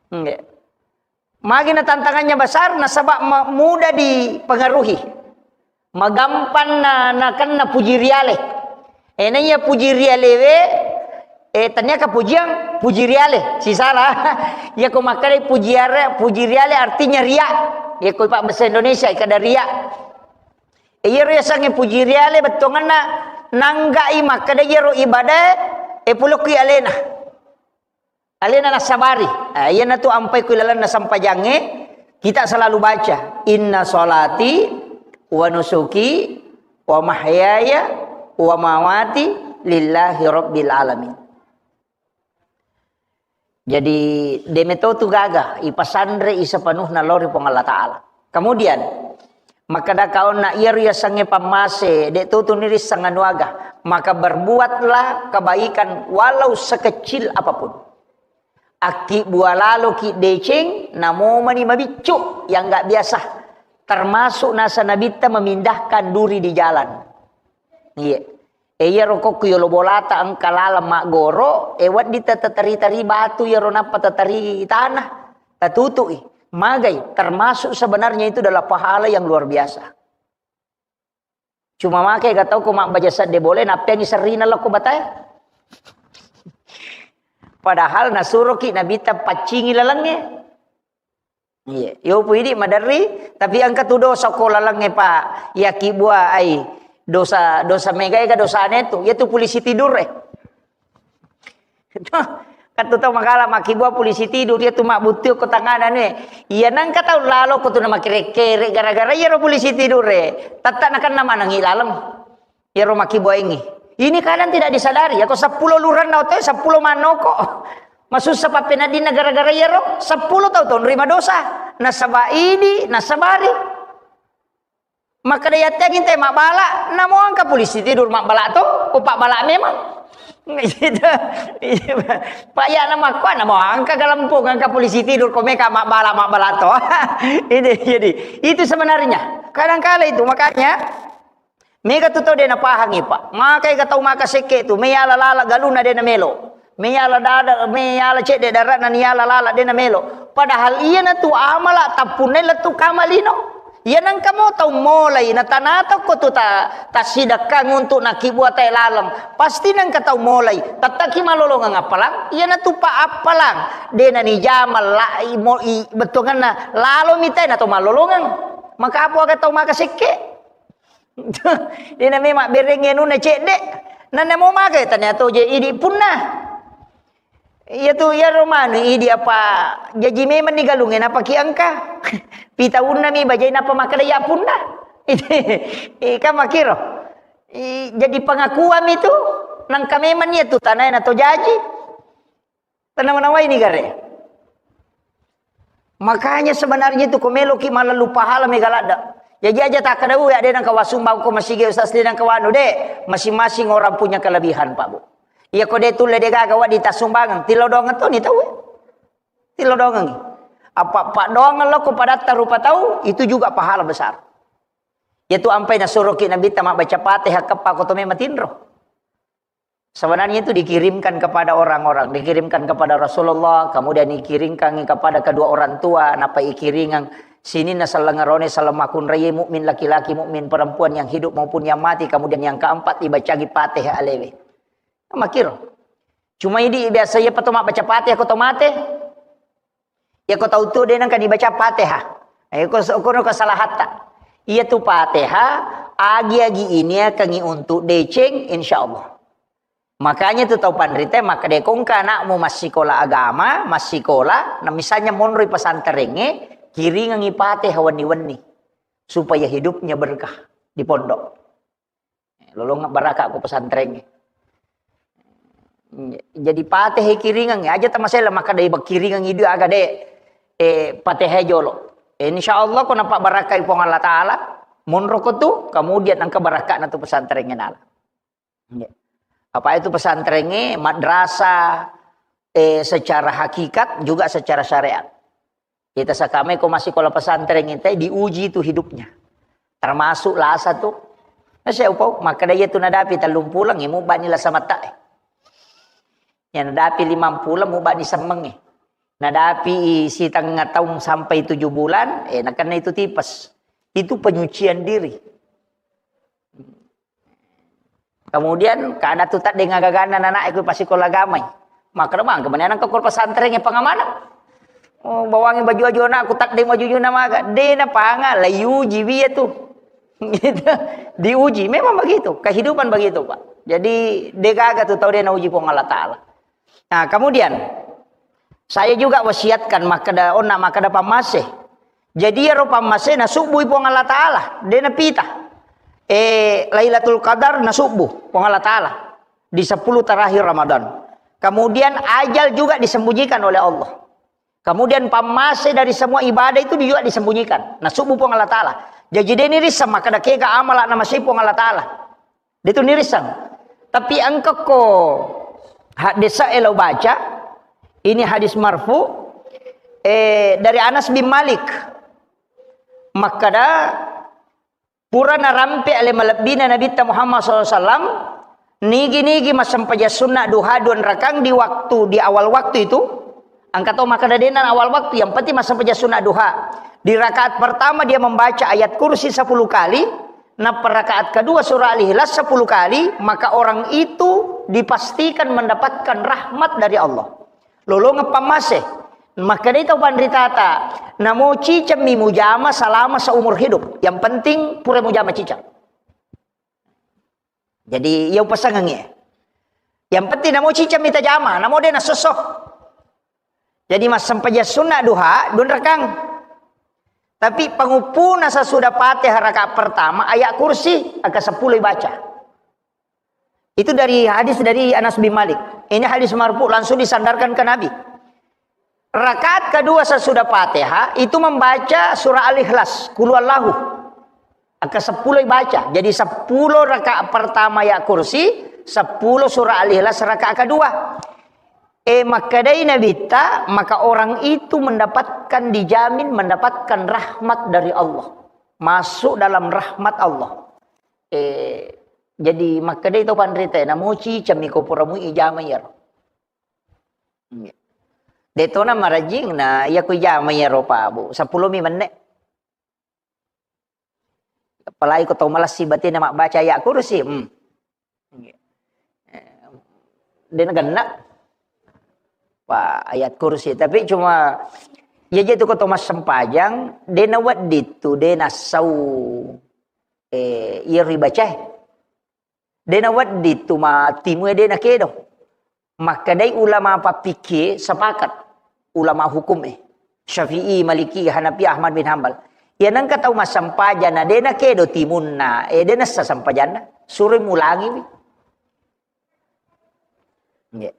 Nggih. Magi na tantangannya besar, nasaba ma-, mudah dipengaruhi. Magampang na, nakenna puji riale. Eh, na iya puji riale we, eh, tania ka pujiang, puji riale. Sisala. Iya ko makkeda puji are-, puji riale artinya ria. Iya ko pabbasa Indonesia, kada ria. Eh, iyaro yasengnge puji riale bettuanna nanggai makkeda iyaro ibadah, eh, pulokki alena. Alena nassabari. Ah, iyanatu ampai ku ilalenna sempajangnge, kita selalu baca, "Inna sholati wa nusuki wa mahyaya wa mamati lillahi rabbil alamin." Jadi, de meto tu gaga, ipasanre i sepenuhna lao ri Puang Allah Ta'ala. Kemudian, makkeda kaonna iyaro yasengnge pammase, de to tuni risseng anu aga, maka berbuatlah kebaikan walau sekecil apapun. Akkibbua laloki deceng, namomani mabiccu yang nggak biasa. Termasuk nasa Nabitta memindahkan duri di jalan. Iya. E, iyaro kokku yolo bolata engka laleng maggoro, e, wedding ta-, tateri-teri batu iyaro nappa tateri tanah, tatutu'i. Magai, termasuk sebenarnya itu adalah pahala yang luar biasa. Cuma make ga tau ko mabbaca sedde bole, nappeangi serrina lokko batae. Padahal nasuroki Nabitta paccingi lalengnge. Iya, yo pu idi maderri, tapi engka tu dosa ko lalengnge, Pak. Yakibbua ai dosa, dosa mega ega dosane tu. Iya tu polisi tidur e. Kan tu tau magala makibbua polisi tidur, iya tu mabbuttu ko tangana ne. Iya nangka tau lalo ko tu na makere-kere gara-gara iya ro polisi tidur e. Tatta nakenna manengi laleng. Iyaro makkibuaengngi. Ini kadang tidak disadari, yako seppulo luranna otoe, seppulo mannoko. Masussa pappeneddinna gara-gara iyaro, seppulo tau tonrima dosa. Nasaba idi, nasabari. Makkeda yatte ngintai mabbala, namo engka polisi tidur mabbala to, ko pabbala memang. Gitu. Iya, Pak. Pak, ya, nama kuat, namo engka galempung, engka polisi tidur, ko meka mabbala, mabbala to. Ini, jadi, itu sebenarnya. Kadangkala itu, makanya, mega tu tau de napahangi, Pak. Maka ega tau maka sekke tu, me yala lala galuna de namelo. Me yala dada, me yala cedde darana ni yala lala de namelo. Padahal iya na tu amala tappunna lettu kamalino. Iya nangka mo tau molai, na tanata ko tu ta, tasidakkang untuk nakibua tae laleng. Pasti nangka tau molai, tattaki malolongeng appalang, iya na tu pa appalang. De na nijama la, i, mo, i, bettuanganna lalo mitai na tau malolongeng. Maka apa aga tau maka sekke? De na memang bereng anunna cedde. Nanna mo maka tania to je idi punna. Iya tu, iya romanu idi apa jaji memang ni galungnge napaki engka. Pitaunna mi bajai napa makkeda ya punna. Ika makiro. I, jadi pengakuan itu nangka memang iya tu tanai na to jaji. Tennawa-nawai ni gare. Makanya sebenarnya itu ko meloki malallu pahala mega ladda. Jaji aja takkeda, "Ui, ade nangka wasumbang ko masigi ustaz, de nangka wanu, de." Masing-masing orang punya kelebihan, Pak Bu. Iya ko de tulle de gaga wadi tassumbangeng, tilodongeng to ni tau. Tilodongengi. Apa, apa doang lo ko padatta rupa tau, itu juga pahala besar. Iya tu ampai nasuroki Nabitta mabbaca Fatihah keppa ko to memang tinro. Sebenarnya itu dikirimkan kepada orang-orang, dikirimkan kepada Rasulullah, kemudian dikirimkan kepada kedua orang tua, napa ikiringang sininna sellengerone, sellemmakunraie mukmin laki-laki, mukmin perempuan yang hidup maupun yang mati, kemudian yang keempat dibacagi Fatihah alewe. Makiro. Cuma idi biasa iya pato mabbaca Fatihah ko to mate. Iya ko tau tu de nangka dibaca Fatihah. Eh, ko, kono kesalahatta. Iya tu Fatihah, agi-agi ini akan untuk deceng, insya Allah. Makanya tu tau panrita, maka de kongka anakmu massikola agama, massikola, na misalnya monroi pesantrengnge, kiringangi Fatihah wenni-wenni. Supaya hidupnya berkah di pondok. Lolongeng baraka ko pesantrengnge. Jadi Fatihah kiringang, aja tamasela maka dai kiringang idu aga de, eh, Fatihah jolo. Insya Allah ko napabarakai Puang Allah Ta'ala, monro ko tu, kemudian engka barakana tu pesantrengnge nala. Apa itu pesantrengnge, madrasah, eh, secara hakikat juga secara syariat. Kita sakame ko massikola pesantren ita diuji tu hidupnya. Termasuk lasa tu. Nasa upau, makkeda iya tu nadapi tellung pulang, imu bani lasa mata, eh. Ya nadapi limang pulang, mu bani semmeng, eh. Nadapi sitengah tahun sampai tujuh bulan, eh, nakenna itu tipes. Itu penyucian diri. Kemudian kada tu taddeng agaganna nanae ku pasikola agamai. Makkeda mangke meni anakku ko pesantren e pengamanang. Oh, bawangi baju-baju anakku taddeng baju-baju namaga. De napanga, la iuji wi iya tu. Gitu. Diuji. Memang begitu. Kehidupan begitu, Pak. Jadi, de gaga tu tau de nauji Puang Allah Ta'ala. Nah, kemudian saya juga wasiatkan makkeda, onna makkeda pammase. Jadi iyaro pammase nasubbui Puang Allah Ta'ala, de napita. Eh, Lailatul Qadar nasubbu Puang Allah Ta'ala di sepuluh terakhir Ramadan. Kemudian ajal juga disembunyikan oleh Allah. Kemudian pammase dari semua ibadah itu juga disembunyikan. Nasubbu Puang Allah Ta'ala. Jadi de nirisseng makkeda kega amala namasei Puang Allah Ta'ala. De tu nirisseng. Tapi engka ko hadis e lao baca, ini hadis marfu, eh, dari Anas bin Malik. Makkeda, pura narampe ale malebbina Nabitta Muhammad sallallahu alaihi wasallam, nigi-nigi massempajang sunna duha dua rakang di waktu, di awal waktu itu, engka to makkeda de'na awal waktu, yang penting massempajang sunna duha. Di rakaat pertama dia membaca ayat kursi sepuluh kali, nappa rakaat kedua surah Al-Ikhlas sepuluh kali, maka orang itu dipastikan mendapatkan rahmat dari Allah. Lolongeng pammase. Makkedai tau panritata, namo cicemmi mujama selama seumur hidup. Yang penting pura mujama ciceng. Jadi, iya upasengengngi. Yang penting namo cicemmi tajama, namo de nasosso. Jadi, massempajang sunna duha, dua rakang. Tapi panguppuna sesudah Fatihah rakaat pertama, ayat kursi, angka sepuluh ibaca. Itu dari hadis dari Anas bin Malik. Ini hadis marfu, langsung disandarkan ke Nabi. Rakaat kedua sesudah Fatihah itu membaca surah Al-Ikhlas, Qul Huwallahu. Angka seppulo ibaca. Jadi seppulo rakaat pertama ayat kursi, seppulo surah Al-Ikhlas rakaat kedua. Eh, makkedai Nabitta, maka orang itu mendapatkan, dijamin mendapatkan rahmat dari Allah. Masuk dalam rahmat Allah. Eh, jadi makkedai to panrita, namoci cemmi ko pura mui ijama iyaro. Iya. Detona marajing na iya ko ijama iyaro, Pak Bu. Seppulo mi menne. Apalagi ko tau malassi batena mabbaca ayat kursi. Hmm. Iya. Eh, dena genna. Pak, ayat kursi. Tapi cuma iya je tu ko tau massempajang, dena wedding tu, dena sau. Eh, iya ribaca. Dena wedding tu ma timu e dena kedo. Makkedai ulama pappikie sepakat, ulama hukum e. Syafi'i, Maliki, Hanafi, Ahmad bin Hambal. Iya nengka tau massempajang na dena kedo timunna, eh, dena sa sempajanna. Suri mulangi mi. Nggih.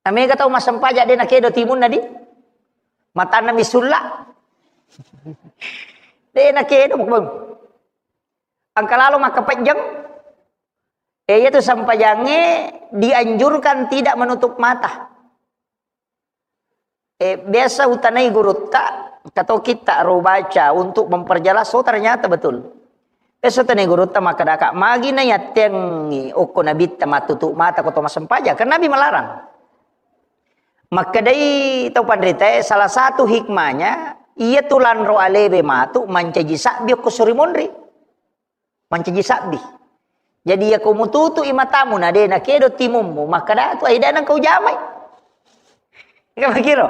Namega tau massempajang dena kedo timunna di. Matanna mi sulla. Dena kedo, Bang. Angka lalo makkapejjeng. Eh, iya tu sempajangnge dianjurkan tidak menutup mata. Eh, biasa utanai gurutta, kato kitta ro baca untuk memperjelas, oh, ternyata betul. Biasa utanai gurutta makkadaka, magi na yattengi okko nabitta matutup mata ko to massempajang, karena Nabi melarang. Makkedai tau panritae, salah satu hikmahnya, iya tu lanro alebe matu mancaji sabbi okko suri monri. Mancaji sabbi. Jadi, iya ko mututu'i matamu na de nakedo timummu, makkada tu, "Ai, de nengka ujamai." Kan makiro?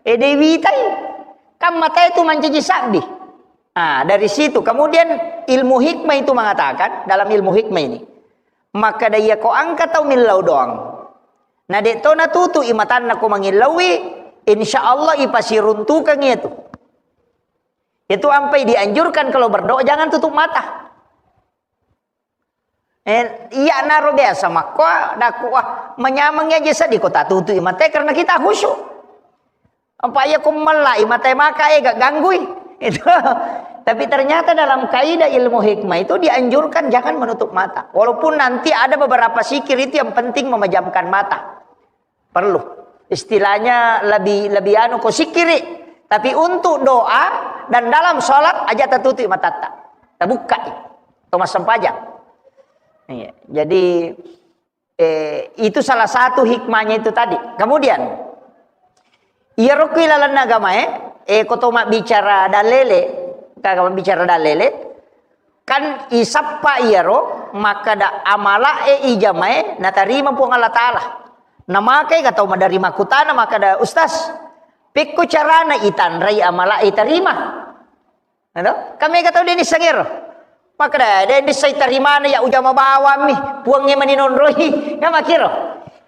Eh, de witai. Kan matae tu mancaji sabbi. Ah, dari situ. Kemudian ilmu hikmah itu mengatakan, dalam ilmu hikmah ini, makkada iya ko angka tau millau doang, na de to natutu'i matanna ko mangillaui, insya Allah ipasiruntukang iya tu. Itu ampai dianjurkan kalau berdoa jangan tutup mata. Eh, iya naro biasa makko, daku, wah, manyameng aja sedih ko tatutu'i mata karena kita khusyuk. Apa iya ko mellai mata maka, eh, gak ganggui. Itu. Tapi ternyata dalam kaidah ilmu hikmah itu dianjurkan jangan menutup mata. Walaupun nanti ada beberapa zikir itu yang penting memejamkan mata. Perlu. Istilahnya lebih, lebih anu ko sikiri. Tapi untuk doa dan dalam sholat aja tertutup matatta. Terbuka. Atau massempajang. Iya. Jadi, eh, itu salah satu hikmahnya itu tadi. Kemudian, iya rokui lalenna agamae, eh, ko to mabbicara dalele, kaga mabbicara dalele, Kan isappa iyaro makkada amala'e ijamae natarima Puang Allah Ta'ala. Namakai ga tau maderri makkutana makkada, "Ustaz, pekko carana itanrai amala'e itarima?" Ado? Kan mega tau de nisseng ero. Makkada, "De nisseng tarimana ya ujama bawammi, Puangnge mani nonroi." Kan makkiro.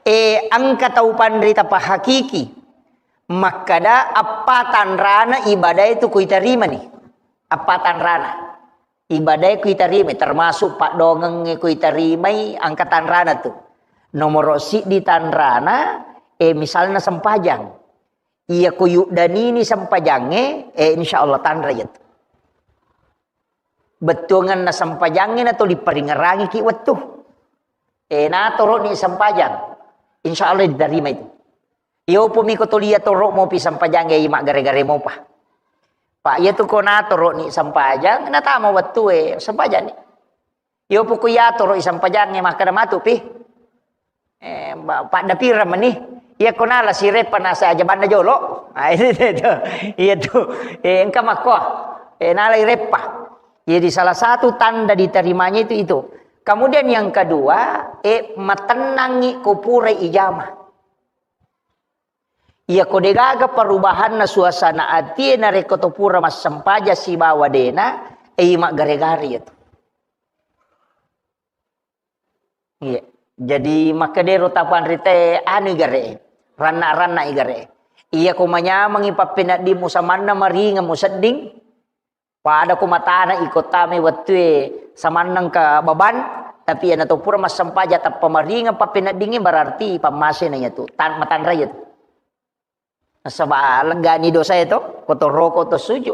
Eh, engka tau panrita pahakiki. Makkada appa tanrana ibadae tu kuitarimani. Appa tanrana. Ibadae kuitarimai, termasuk paddoangengnge kuitarimai, engka tanrana tu. Nomoro siddi tanrana, eh, misalna sempajang. Iya ko yuddanini sempajangnge, eh, insya Allah tanra iya tu. Bettuangenna sempajangnge na tuli paringerangiki wettu. Eh, natoro'ni sempajang. Insya Allah diterima itu. Iyo, upami ko tuli iya toro mopi sempajang, iya maggare-gare mopa. Pak, iya tu ko natoro'ni sempajang, natama wettue, sempajang ni. Iyo, puku iya toro i sempajang, makkada matu pi. Eh, ba-, padda pira meni. Iya ko nala sirepa nasa aja banda jolo. Ah, itu, itu. Iya tu. Eh, engka makko. Eh, nala irepa. Jadi salah satu tanda diterimanya itu, itu. Kemudian yang kedua, eh, matennangi ko pura ijama. Iya ko degaga perubahanna suasana atie narekko to pura massempajang sibawa dena, eh, maggare-gare iya tu. Iya. Jadi makkedero tapanrite anu igare, ranna-ranna igare. Iya ko manyamengi pappeneddimmu samanna maringeng musedding, pada ko matana iko tame wettue samanneng ka baban, tapi iyana to pura massempajang tappa maringeng pappeneddingngi, berarti pammasena iya tu, tan-, matanra iya tu. Nasaba leggani dosae to, ko to roko to suju.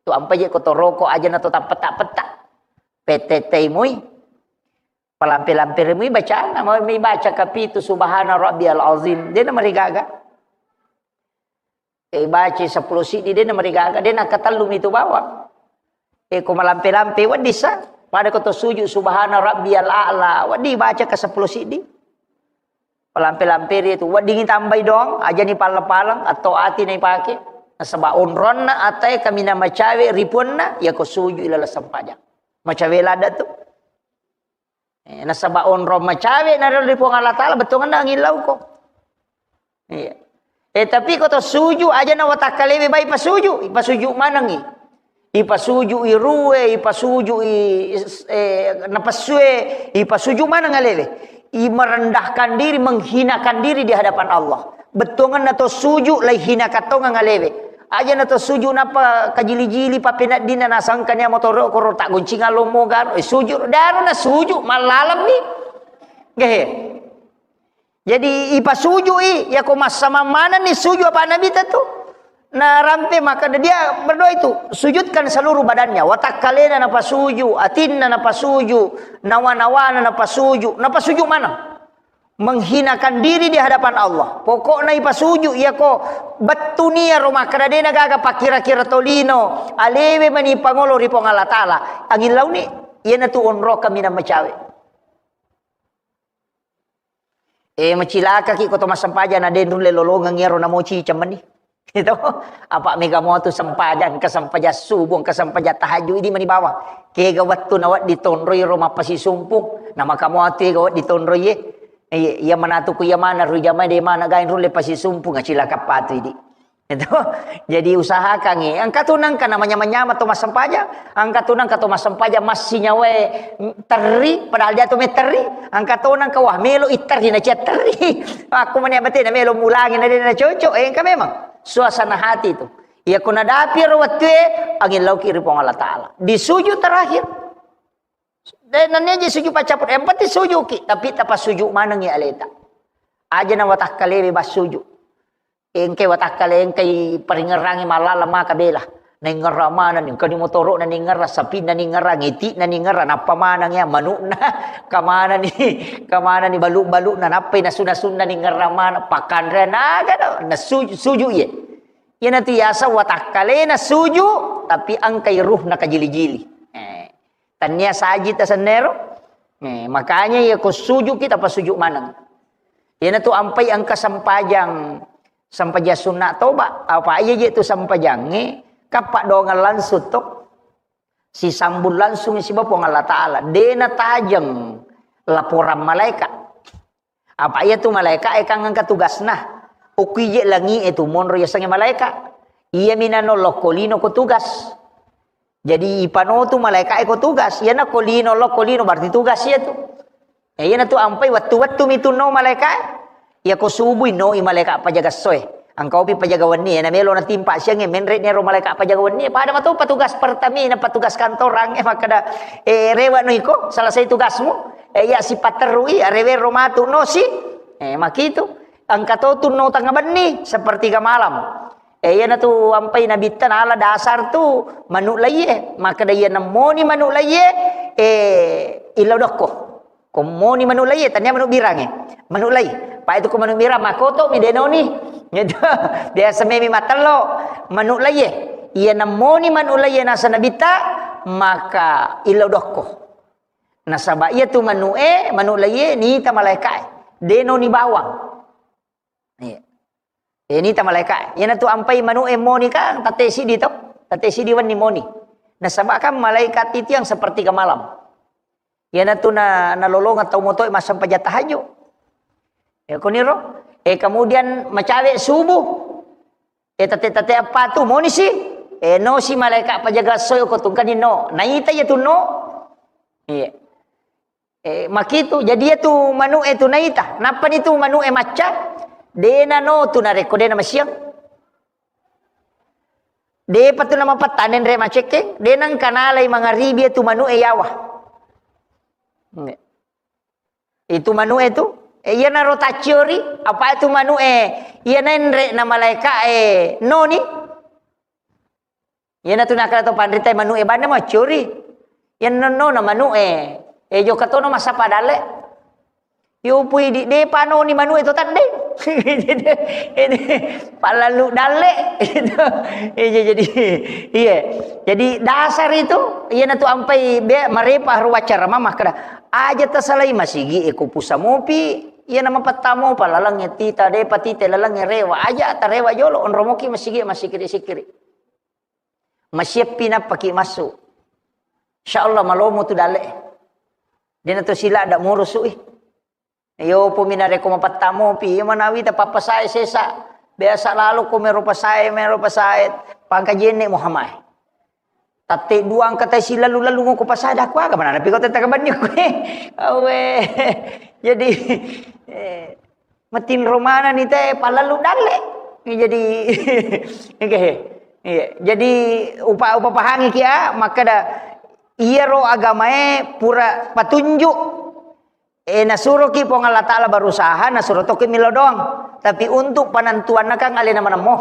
Tu ampa je ko to roko aja na to tappetta-petta. Pettettei mui. Palampe-lampe mui bacana, mau mi baca kapitu subhana rabbiyal azim. Dena marigaga. E, baca seppulo siddi, dena marigaga, dena katellumi tu bawang. E, ko malampe-lampe, wedding sa. Pada ko to sujud, subhana rabbiyal a'la, wedding baca ka seppulo siddi. Palampe-lampe ri tu, weddingi tambai doang, ajani paleng-paleng, atau ati na ipake. Nasaba onronna atae kaminang macawe ripuanna, ya ko sujud ilala sempajang. Macawe ladda tu. Eh, nasaba onrong macawe na ri Puang Allah Taala, bettuanna angin lauko. Iya. Eh, tapi ko to suju, aja na watakkalewe bai pasuju, ipasuju manengi. Ipasuju i rue, ipasuju i, eh, napessue, ipasuju maneng alewe. I merendahkan diri, menghinakan diri di hadapan Allah. Bettuanna to suju, lai hina katongeng alewe. Aja na to suju napa kajili-jili papeneddinna nasangkania motoro koro tak goncinga lomo garo, eh, suju, daro na suju, mallalemmi. Gehe. Jadi ipasujui, yako massamang manenni suju apa Nabi tu. Narampe maka dia berdoa itu, sujudkan seluruh badannya, watakkalena napasuju, atinna napasuju, nawa-nawana napasuju, napasuju maneng. Menghinakan diri di hadapan Allah. Pokokna ipasuju, yako bettuni iyaro makkeda dena gaga pakkira-kira tolino, alewe mani pangolo ri Puang Allah Taala. Angin launi, iyanatu onroka minang macawe. Eh, macilakaki ko to massempajang na de nulle lolongeng iyaro namoci cemmenni. Itu, apa mega motu sempajang, kesempajang subuh, kesempajang tahajud, idi mani bawang. Kega wettu na wedding tonroi ro mappasisumpung, na maka motu ega wedding tonroi ye. Iya, iya manatu ku iya mana ru jamae de mana gain rulle pasisumpung, acilaka patu idi. Itu. Jadi usahakan, eh, engka tu nengka namanya-manyama to massempajang, engka tu nengka to massempajang massinyawae terri, padahal dia tu me terri, engka to nengka wah melo i terri na cia terri. Aku mani abate na melo mulangi na de na cocok, eh, engka memang suasana hati tu. Iya ko nadapi ro wettue, angin lauki ri Puang Allah Taala. Di sujud terakhir. De nennia je sujud paccappur, yang penting sujuki, tapi tapasuju manengi aleta. Aja na watakkalewe bassuju. Engkai watakkale, engkai paringerrangi mallala maka bela. Naingerra manenni, engkani motoro'na ningerra, sapinna ningerra, ngiti'na ningerra, nappa maneng ya manu'na, kamanani, kamanani balu-balu'na, nappai nasu-nasunna ningerra maneng, pakkanrean aga do, nasuju, suju iye. Iyanatu yaseng watakkalena suju, tapi engkai ruhna kajili-jili. Eh. Tania saji tasennero. Eh, makanya iya ko sujuki tapasuju maneng. Iyanatu ampai engka sempajang, sempajang sunna toba. Apa iya je tu sempajangnge, kappa doangeng langsung to. Sisambung langsung siba Puang Allah Taala. Dena tajeng laporan malaikat. Apa iya tu malaika e kan engka tugasna. Okko ije langi e tu monro yasengnge malaika. Iya mina no lokko lino ko tugas. Jadi ipano tu malaika e ko tugas. Iyana ko lino lokko lino berarti tugas iya tu. Ya, iyana tu ampai wettu-wettu mi tu no malaika e. Iya ko subui no i malaika pajaga soe. Engka opi pajaga wenni, eh, namelo natimpa siang, eh, menre nero malaika pajaga wenni, eh, pada mato petugas Pertamina, petugas kantorang, eh, makkeda, eh, rewa no iko, selesai tugasmu, eh, iya sipatterui, arewero matu no si, eh, makitu, engka to tu no tengah benni, sepertiga malam. Eh, iya natu ampai nabitta nala dasar tu manu laie, makkeda iya nemmoni manu laie, eh, illau dokko. Ko moni manu laie, tania manu birangnge. Manu lai. Pa itu ko manu birang, makoto mi denoni. Gitu. Biasa memi matello. Manu laie. Iya nemmoni manu laie nasa nabitta, maka illau dokko. Nasaba iya tu manu e, manu laie, nita malaika e. Denoni bawang. Iya. Eh, nita malaika. Iyanatu ampai manu e moni kan, tette sidi to. Tette sidi wenni moni. Nasaba kan malaikat itu yang sepertiga malam. Iyanatu na, nalolongeng tau motoe massempajang tahajud. Ya, koniro. Eh, kemudian macawe subuh. Eh, tete-tete apa tu? Moni si. Eh, no si malaika pajaga soe ko tungkani no. Naita ya tu no. Iya. Eh, makitu. Jadi ya tu manu e tu naita. Nappa ni tu manu e macca. Dena no tu narekko dena masiang. Depa tu namapattanen re macekkeng, de nengka nalai mangaribi tu manu e yawa. Itu manu e tu, e, iyanaro tacciori, apa itu manu e, iya nenre na malaika e noni. Iyana tu nakala to panrita manu e banna maccori. Yang nonno na manu e, e jokka tono massappa dalle. Yo pui di de panoni manu e to tadde. Jadi, ini palalu dalle. Itu. Iya, jadi, iya. Jadi dasar itu, iya natu ampai be marepa haru wacara mama kada. Aja tasalai masigi e ko pusa mopi, iya nama pattamo palalang tita de patite lalang rewa aja tarewa jolo onromoki masigi masikiri-sikiri. Masieppi nappaki massu. Insya Allah malomo tu dalle. Dena to sila ada murusu i. Yo pumi narekko mapattamopi, iya manawi tapappasae sesa. Biasa lalo ko mero pasae, mero pasae. Pangka jenne Muhammad. Tatte dua angka tai silalu-lalu ngoko pasada kuaga mana napi ko tetta kabanni kue. Awe. Jadi eh, matinro manani te palalu dalle. Jadi oke. Iya. Jadi upa upa pahangi kia makkada iyaro agamae pura patunjuk. Eh, nasuroki Puang Allah Ta'ala berusaha, nasuro toki milo doang. Tapi untuk penentuanna kan alena manemmo.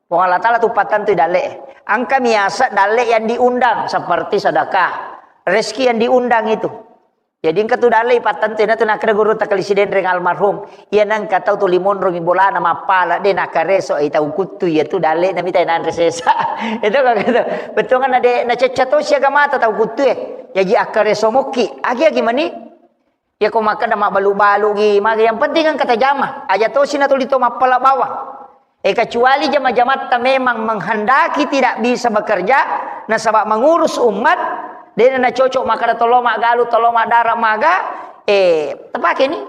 Puang Allah Ta'ala tu patentui dalle. Angka miasa dalle yang diundang seperti sedekah, rezeki yang diundang itu. Jadi engka tu dalle patentui na tu nakkeda guru takalisi denreng almarhum. Iya nangka tau tu limonro mi bolana mappala de nakareso e tau kuttu iya tu dalle na mita nanre sesa. Itu kan gitu. Betul kan ade na cecca to siaga mata tau kuttu e. Jaji akkareso mokki. Agi-agi mani. Iya ko makkeda mabbalu-balu gi, maka yang penting engka tajama. Aja tosi natuli to mappala bawang. Eh, kecuali jama-jamatta memang menghendaki tidak bisa bekerja, nasaba mengurus umat, dena nacocok makkeda tolo maggalu, tolo madara maga, eh, tapake ni.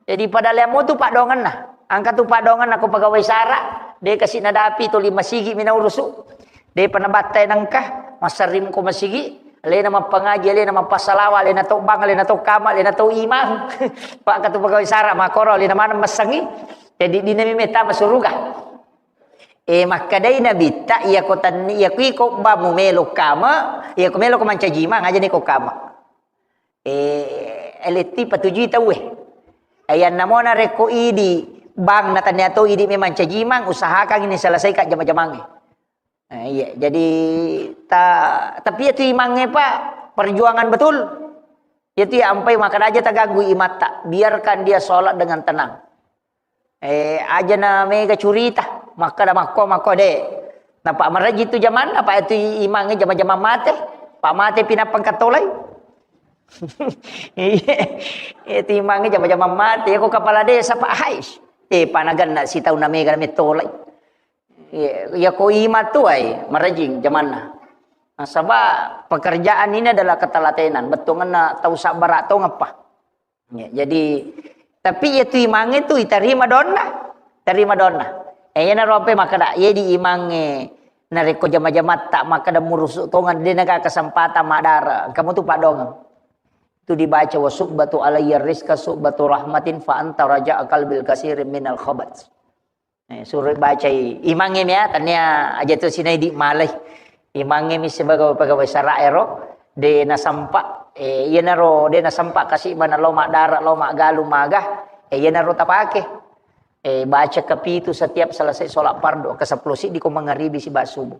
Jadi pada leammu tu padongenna. Angka tu padongenna ko pegawai sara, de kasi nadapi tuli masigi mina urusu. Depa nabattai nengka, massarring ko masigi, alena mappangaji, alena mappasalawa, alena to bang, alena to kama, alena to imang. Pak katu pegawai sara makoro, alena maneng massengi. Jadi dinami meta masuruga. Eh, makkadai nabitta, iya ko tanni, iya kui ko bamu melo kama, iya ko melo ko mancaji imang aja ni ko kama. Eh, eletti patujui tauwe. Ayanna mona rekko idi bang na tania to idi memang cajimang, usahakan ini selesaikan jama-jamangnge. Eh, iya, jadi ta-, tapi itu imangnge, Pak, perjuangan betul. Itu ya ampai makan aja tagaggu imatta. Biarkan dia sholat dengan tenang. Eh, aja na mega curita, makkada makko, makko de. Napa maraji tu jamanna, apa itu imangnge jama-jama mate. Pak mate pinapang katolai. Iya, itu imangnge jama-jama mate. Ya ko kepala desa, Pak, hais. Eh, panagan na sitau na mega na metolai. Iya, ya ko ima tu ai, marajing jamanna. Nasaba pekerjaan ini adalah ketelatenan. Bettuanna tau sabbara tongeppa. Ya, jadi, tapi ya tu imangnge tu itarima donna. Tarima donna. Eh, iya naro ampe makkada, iya di imangnge narekko jama-jamatta makkada murusu tongan de naga kesempatan madara. Kamu tu padongeng. Tu dibaca wa subbatu alayya rizqa subbatu rahmatin fa anta raja'a qalbil kasirin minal khabat. Eh, suruh bacai imangnge mia, tania aja tu sinai di malai. Imangnge mi sebagai pegawai sara ero, de nasampa, eh, iyanaro de nasampa kasi mana lo madara, lo magalu maga, eh, iyanaro tapake. Eh, baca kepitu setiap selesai sholat fardu, ke sepuluh siddi ko mangaribi siba subuh.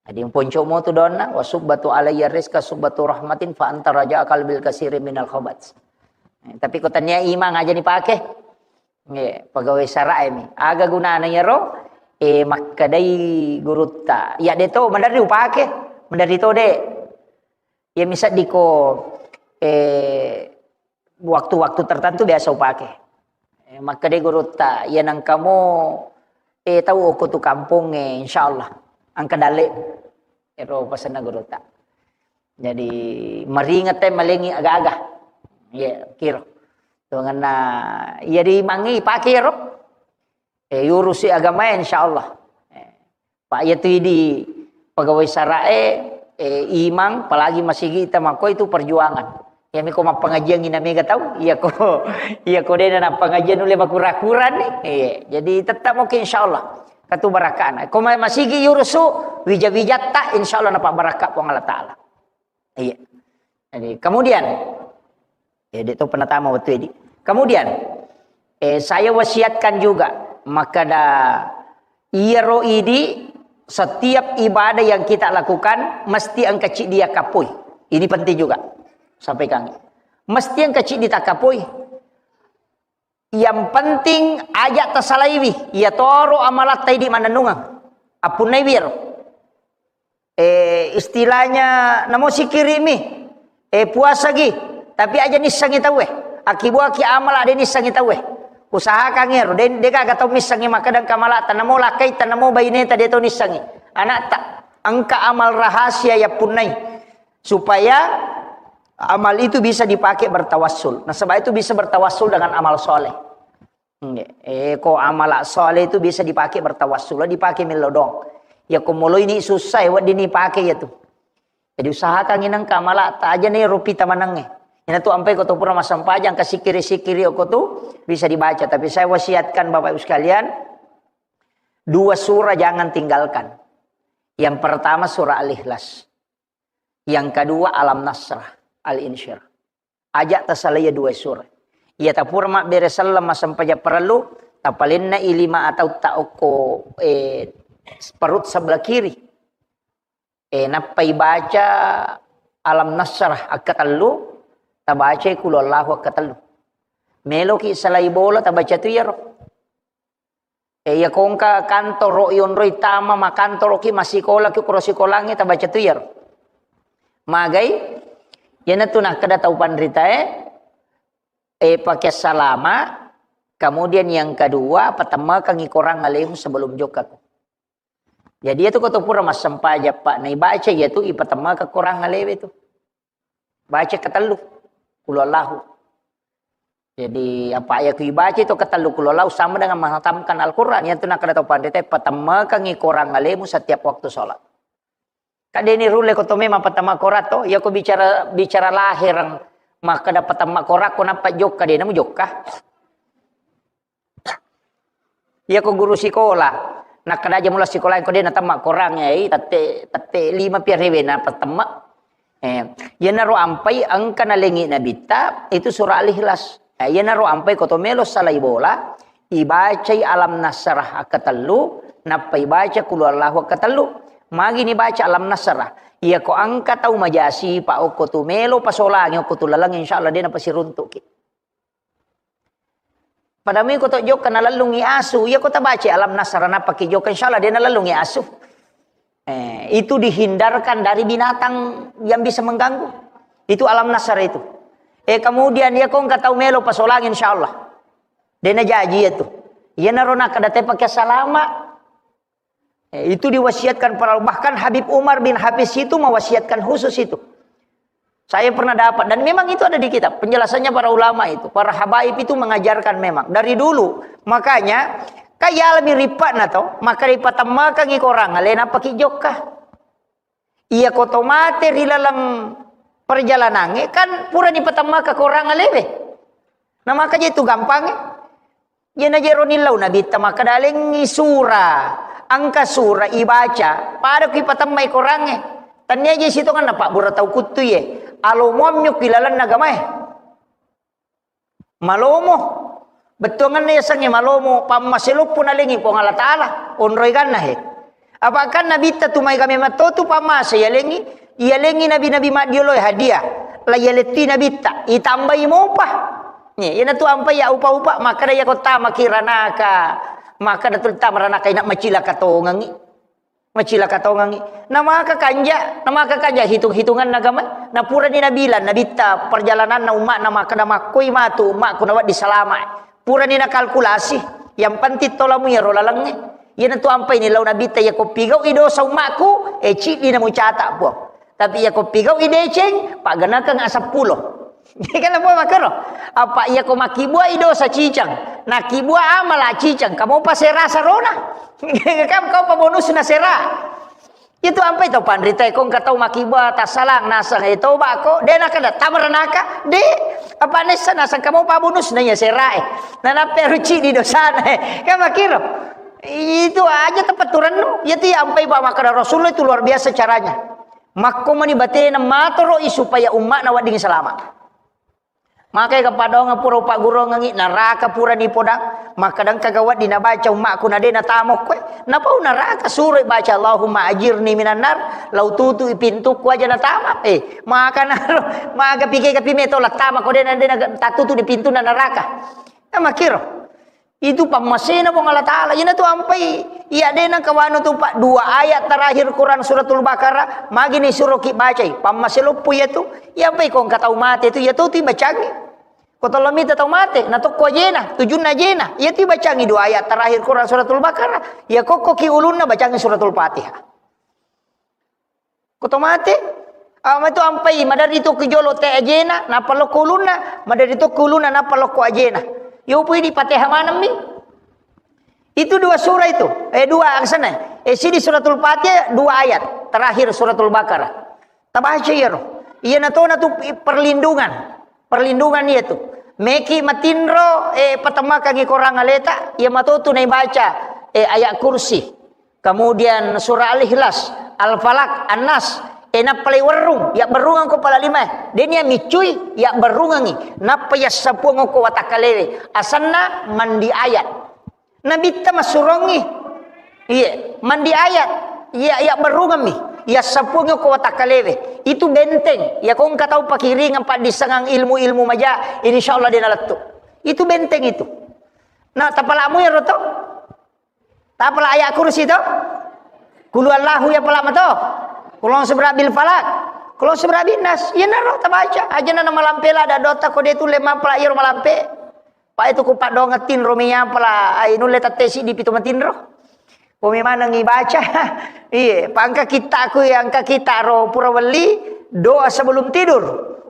Jadi, ponco'mu tu donna, wa subbatu alayya rizqa subbatu rahmatin fa anta raja'a qalbil kasiri minal khabat. Eh, tapi ko tania imang aja ni pake. Nggih, pegawai sara mi. Aga gunana yaro? Eh, makkadai gurutta. Ya de to, mandari upake. Mandari to de. Ya misaddi ko, eh, waktu-waktu tertentu biasa upake. Eh, makkeda gurutta, iya nengkamo, eh, tau okko tu kampong, eh, insyaallah engka dalle. Ero pesenna gurutta. Jadi, maringet te malengi aga-aga. Iya, kiro. Tuanganna, iya di mangi pake ro. Eh, yurusi agamae, insyaallah. Eh, Pak, iya tu idi pegawai sarae, eh, imang, apalagi masigi ita makko itu perjuangan. Iya miko mappengajian ina mega tau, iya ko, iya ko dena na pengajian nulle makura-kura ni. Iya, jadi tetap oke, insyaallah. Katu barakana. Ko ma-, masigi yurusu, wija-wijatta, insyaallah napa barakka Puang Allah Taala. Iya. Jadi, kemudian, ya, de to penatama waktu ini. Kemudian, eh, saya wasiatkan juga, makkada iyaro idi, setiap ibadah yang kita lakukan, mesti engka ciddi dia kapui. Ini penting juga. Sampaikan. Mesti engka ciddi takkapoi. Yang penting aja tasalaiwi. Iya toro amalatta idi mannennungeng. Appunnaiwi ero. Eh, istilahnya namo sikirimi. Eh, puasagi. Tapi aja nissengi tauwe. Akibuaki amala de nissengi tauwe. Usahakan ero. De, de gaga tau missengi makkeda engka amalatta. Namo lakkaita, namo baineta de tau nissengi. Anakta. Engka amal rahasia yappunnai. Supaya amal itu bisa dipakai bertawassul. Nasaba itu bisa bertawassul dengan amal soleh. Nggih. Eh, ko amala soleh itu bisa dipakai bertawassul, dipakai mello doang. Ya ko moloini susah, ya wedding dipakai ya tu. Jadi usahakan inang kamala ta aja nih rupi tamanangnge. Ina tu ampai ko tu pura massempajang, ka sikiri-sikiri ko tu bisa dibaca. Tapi saya wasiatkan Bapak Ibu sekalian, dua surah jangan tinggalkan. Yang pertama surah Al-Ikhlas. Yang kedua Alam Nasrah, Al-Insyirah. Aja tasalai dua surah. Iya tapura mabbere selleng massempajang parellu, tapalenna i lima atau ta okko, eh, perut sebelah kiri. Eh, nappai baca Alam Nasrah akkatellu, tabacai Qul Huwallahu akkatellu. Meloki salai bola, tabaca tu iyaro. Eh, iya kongka kantoro ionroi tama, makantoroki, massikolaki, kuro sikolangnge, tabaca tu iyaro. Magai, iyanatu nakkeda tau panritae, eh, pakai salama, kemudian yang kedua, patemmakangi korang alemu sebelum jokka. Jadi, iyatu ko to pura massempajang, Pak, naibaca iyatu, ipatemmaka korang alewe tu. Baca ketellu, Qul Huwallahu. Jadi, apa iya ku ibaca itu ketellu Qul Huwallahu sama dengan menghatamkan Al-Quran. Iyatu nakkeda tau panrita, patemmakangi korang alemu setiap waktu sholat. Kadeni rulle ko to memang patemma korang to, iya ko bicara, bicara lahir, makkeda patemma korang ko nappa jokka, de namu jokka. Iya ko guru sikola, nakkeda aja mula sikola ko de natemma korang, eh, tette, tette lima pi arewe na patemma. Eh, iyanaro ampai engka nalengi nabitta, itu surah Al-Ikhlas. Eh, iyanaro ampai ko to melo salai bola, ibacai Alam Nasrah akkatellu, nappa ibaca Qul Huwallahu akkatellu. Magi ni baca Alam Nasrah? Iya ko engka tau majasi, pa okko tu melo pasolangi okko tu laleng, insya Allah de napasiruntuki. Pada mui ko to jokka nalellungi asu, iya ko tabaca Alam Nasrah nappa ki jokka, insya Allah de nalellungi asu. Eh, itu dihindarkan dari binatang yang bisa mengganggu. Itu Alam Nasrah itu. Eh, kemudian iya ko engka tau melo pasolangi, insya Allah. De najaji iya tu. Iyanaro nakkeda te pakai salama. Eh, itu diwasiatkan para, bahkan Habib Umar bin Hafiz itu mewasiatkan khusus itu. Saya pernah dapat, dan memang itu ada di kitab penjelasannya para ulama itu. Para habaib itu mengajarkan memang dari dulu. Makanya, kaya alami ripatna to, maka ripatemmakangi korang alena paki jokka. Iya ko to mate ri laleng perjalanangnge, kan pura nipatemmaka korang alewe. Nah, maka je tu gampangnge. Iyana jero nillau nabitta makkeda, lengngi sura, engka sura ibaca, pada ku ipatemmai korangnge. Tania je sitonganna pabbura tau kuttu ye. Alomoammi ki lalenna agamae. Malomo. Bettuanganna yasengnge malomo, pammase loppo nalengi Puang Allah Ta'ala. Onroiganna he. Apa kan nabitta tu maega memang to tu pammase yalengi, yalengi nabi-nabi maddioloe hadiah. La yaletti nabitta, itambai mopa. Ye, iyana tu ampai ya upa-upa, makkeda iya ko tama ki ranaka. Makkeda tu tama ranaka ina macilaka tongengi. Macilaka tongengi. Namaka kanja, namaka kanja hitung-hitunganna agama. Napurani nabilang, nabitta perjalananna umma'na makkeda makkoi matu umma'ku nawedding salama. Purani nakalkulasi, yang penting tolamu iyaro lalengnge. Iyanatu ampai nilau nabitta, iya ko pigau'i dosa umma'ku, eh, ciddi namucata, Puang. Tapi iya ko pigau'i deceng, paggenakeng aseppulo. Kan apa makkero? Apa iya ko makkibuai dosa cicang, nakibua amala cicang, kamu pa sera sarona. Kam kau pa bonusna sera. Itu ampai tau panrita, ko engka tau makkibua tassalang naseng, eh, toba ko, de nakada tamaranaka, de, apa nessa naseng kamu pa bonusna iya sera, eh. Nanappe ruci di dosana, eh. Kan makkiro. Itu aja tepetturennu. Iya tu iya ampai pa makkada Rasulullah itu luar biasa caranya. Makko mani batena matoro'i supaya umma'na wedding salama. Maka ega padonga pura upagguruangengngi, naraka purani podang. Maka dengka gawa di nabaca ummakku na de natama koe. Napau naraka suroi baca Allahumma ajirni minan nar, lau tutui pintukku aja natama. Eh, maka naro, maka pike kapi meto latama ko de na de na tatutu di pintu na naraka. Nah, makiro. Itu pammasena Puang Allah Ta'ala. Ina tu ampai, iya de nangka wanu tu, Pak, dua ayat terakhir Quran Suratul Baqarah, magi ni suroki bacai. Pammase loppo iya tu, iya ampai ko engka tau mate tu, iya tu tu bacangi. Ko tollo mita tau mate, na tokko ajena, tujunna ajena. Iya tu bacangi dua ayat terakhir Quran Suratul Baqarah. Iya kokko ki ulunna bacangi Suratul Fatihah. Ko to mate, ah, matu ampai, madari to ki jolo te ajena, nappa lokko ulunna, madari to ki ulunna, nappa lokko ajena. Yo pui di Fatihah manemmi. Itu dua surah itu, eh, dua angsana. Eh, sidi Suratul Fatihah, dua ayat. Terakhir Suratul Baqarah. Tabaca iyaro. Iya natona tu perlindungan. Perlindungan iya tu. Meki matinro, eh, patemakangi korang aleta, iya matotu naibaca, eh, ayat kursi. Kemudian surah Al-Ikhlas, Al-Falaq, An-Nas. Eh, nappa lai werrung, ya berrungang ko pala lima. Denia micui, ya berrungangi. Nappa ya sapuang ko watakkalewe. Asanna mandi ayat. Nabitta massurongi. Iya, mandi ayat. Iya, ya berrungammi. Ya sapuang ko watakkalewe. Itu benteng. Ya ko engka tau pakiringan paddisangang ilmu-ilmu maja, insya Allah dia nalettu. Itu benteng itu. Nah, tapalamu ya roto. Tapala ayat kursi to? Kulu Allahu ya pala mato. Kulon seberabil falak. Kulon seberabil nas. Iya naro tabaca. Aja na malampe la ada dota ko de tulle mapala iyaro malampe. Pak itu ku padonga tinro mi apala ai nulle tattesi di pitu matinro. Ko mi maneng ibaca. Iye, pangka kita ku yang ka kita ro pura welli doa sebelum tidur.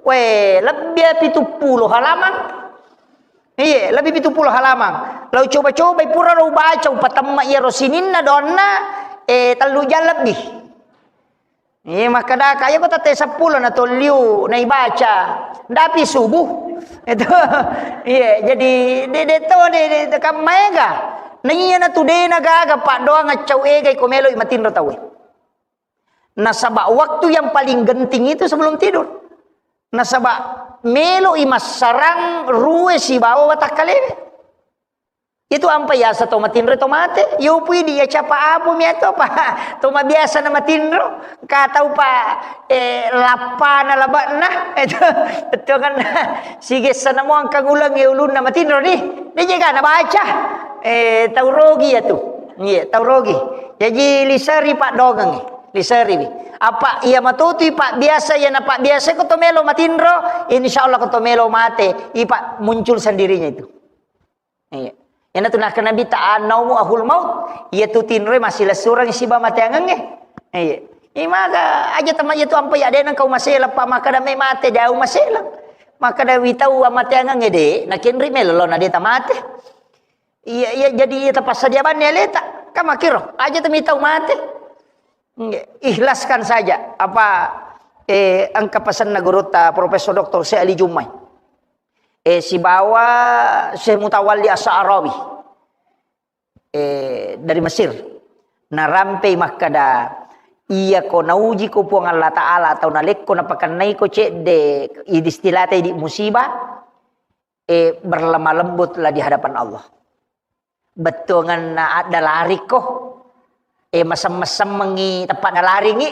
Weh, lebih pitu puluh halaman. Iye, lebih pitu puluh halaman. Lau coba-coba pura ro baca upatemma iyaro sininna donna, eh, tellu jam lebih. Iye, makkadaka, iya ko tette seppulo na tolliu naibaca. Ndapi subuh. Itu. Iye, jadi de, de to de, de, de kam maega. Na iya na tu de na gaga paddoang accau egai ko meloi matinro tauwe. Nasaba waktu yang paling genting itu sebelum tidur. Nasaba meloi massarang rue sibawa watakkalewe. Itu ampa yasa to matinro to mate, yopui di ya capa apo mi ato apa. To mabiasa na matinro, ka tau pa, eh, lappa na labakna. Itu, itu kan sigessa na mo angka ngulang ya ulunna matinro ni. Dia jaga na baca. Eh, tau rogi ya tu. Iya, tau rogi. Jaji liseri paddoangengngi, liseri wi. Apa iya matutui pak biasa, iya na pak biasa ko to melo matinro, insya Allah ko to melo mate, ipa muncul sendirinya itu. Iya. Ena tu nakkeda Nabi ta annaumu ahul maut, iya tu tinroe masih lesurang siba mateangengnge. Iya. Imaga aja tama iya tu ampa ya dena kau maselang pak makkeda me mate jauh maselang. Makkeda witau amateangengnge de, nakenri melo na de tamate. Iya, iya, jadi iya tapassadia banni aleta. Kan makkiro, aja temi tau mate. Nggih, ikhlaskan saja. Apa, eh, engka pesanna gurutta Profesor Doktor Syekh Ali Jummai. Eh, sibawa Syekh Mutawalli As-Sa'rawi. Eh, dari Mesir. Narampei makkada, iya ko nauji ko Puang Allah Ta'ala atau nalekko napakennai ko cedde, idi istilata idi musibah, eh, berlemah lembutlah di hadapan Allah. Bettuanganna adda larikko, eh, masem-, masemmengngi tempat nalaringi.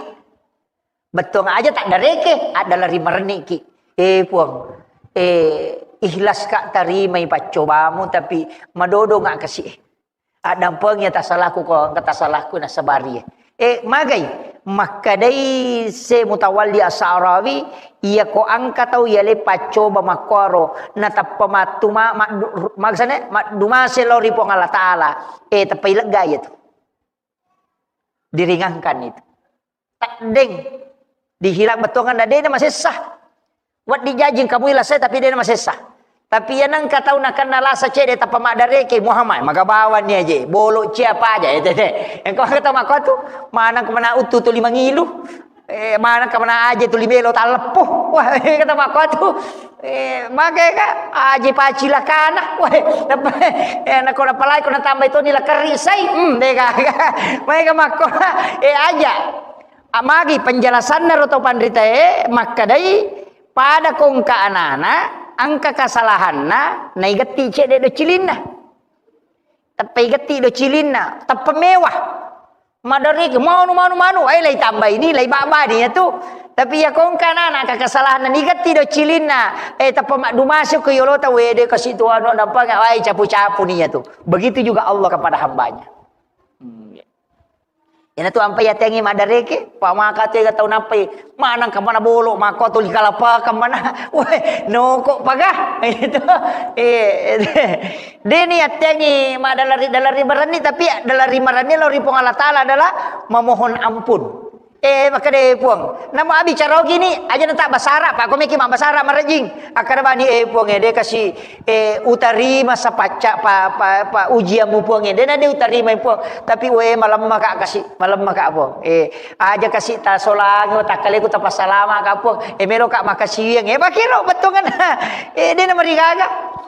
Bettuang aja tak dareke, adda lari mereniki. Eh, Puang, eh, ikhlas ka tarimai paccobamu, tapi madodo nga kasi. Addampengi tasalaku ko, engka tasalaku nasabari. Eh, magai, makkadai se Mutawalli As-Sa'rawi, iya ko engka tau iya le paccoba makkuaro, natappa mattu ma-, maddu-, maksudnya, maddumase lao ri Puang Allah Ta'ala, eh, teppai lega iya tu. Diringankan itu. Taddeng. Dihilang bettuanganna, dena masessa. Wedding jajing kamui lasai, tapi dena masessa. Tapi iya nengka tau nakenna lasa cedde tappa maddareke, Muhammad, maga bawang ni aje, bolo cia apa aja, eh, tete. Engka kata makko tu, maneng kemana utu tuli mangilu. Eh, maneng kemana aja tuli melo talleppo. Wah, kata makko tu. Eh, maga ka, aje pacilakana. Wah, eh, nako napalai ko natambai toni lakerri sai. Hmm, deka. Maga makko. Eh, aja. Amagi penjelasanna ro tau panritae, makkadai pada kongka anana, Engka kesalahanna, naigetti cedde do cilinna. Teppa igetti do cilinna, teppa mewah. Madareke, manu, manu, manu, eh, lai tambai ni, lai babani ya tu. Tapi ya kongka nana, ka kesalahan ni gatti do cilinna, eh, teppa maddu masuk ke yolota, wede kasi tu anu, nampak, wai capu-capu ni ya tu. Begitu juga Allah kepada hambanya. Hmm, ya. Ina tu ampai ya tengi madareke, pa maka tu ga tau napai, manang kemana bolo, mako tu likalapa kemana, weh, noko paga, itu, eh, Deni attengi madalari-dalari marenni, tapi dalari marenni lao ri Puang Allah Taala adalah memohon ampun. Eh, makkeda, "Eh, Puang, namo abbicara gini, aja nata basara, Pak, komeki mabbasara marejing." Akkeda bani, "Eh, Puang, eh, de kasi, eh, utarima sapacca pa, pa, pa ujianmu, Puang, eh, de na de utarima, Puang. Tapi we malemma ka kasi, malemma ka, Puang. Eh, aja kasi tasolangi, takkaleku tapassalama ka, Puang. Eh, melo ka makasiwiang." Eh, pakiro bettuangan. Eh, de na marigaga.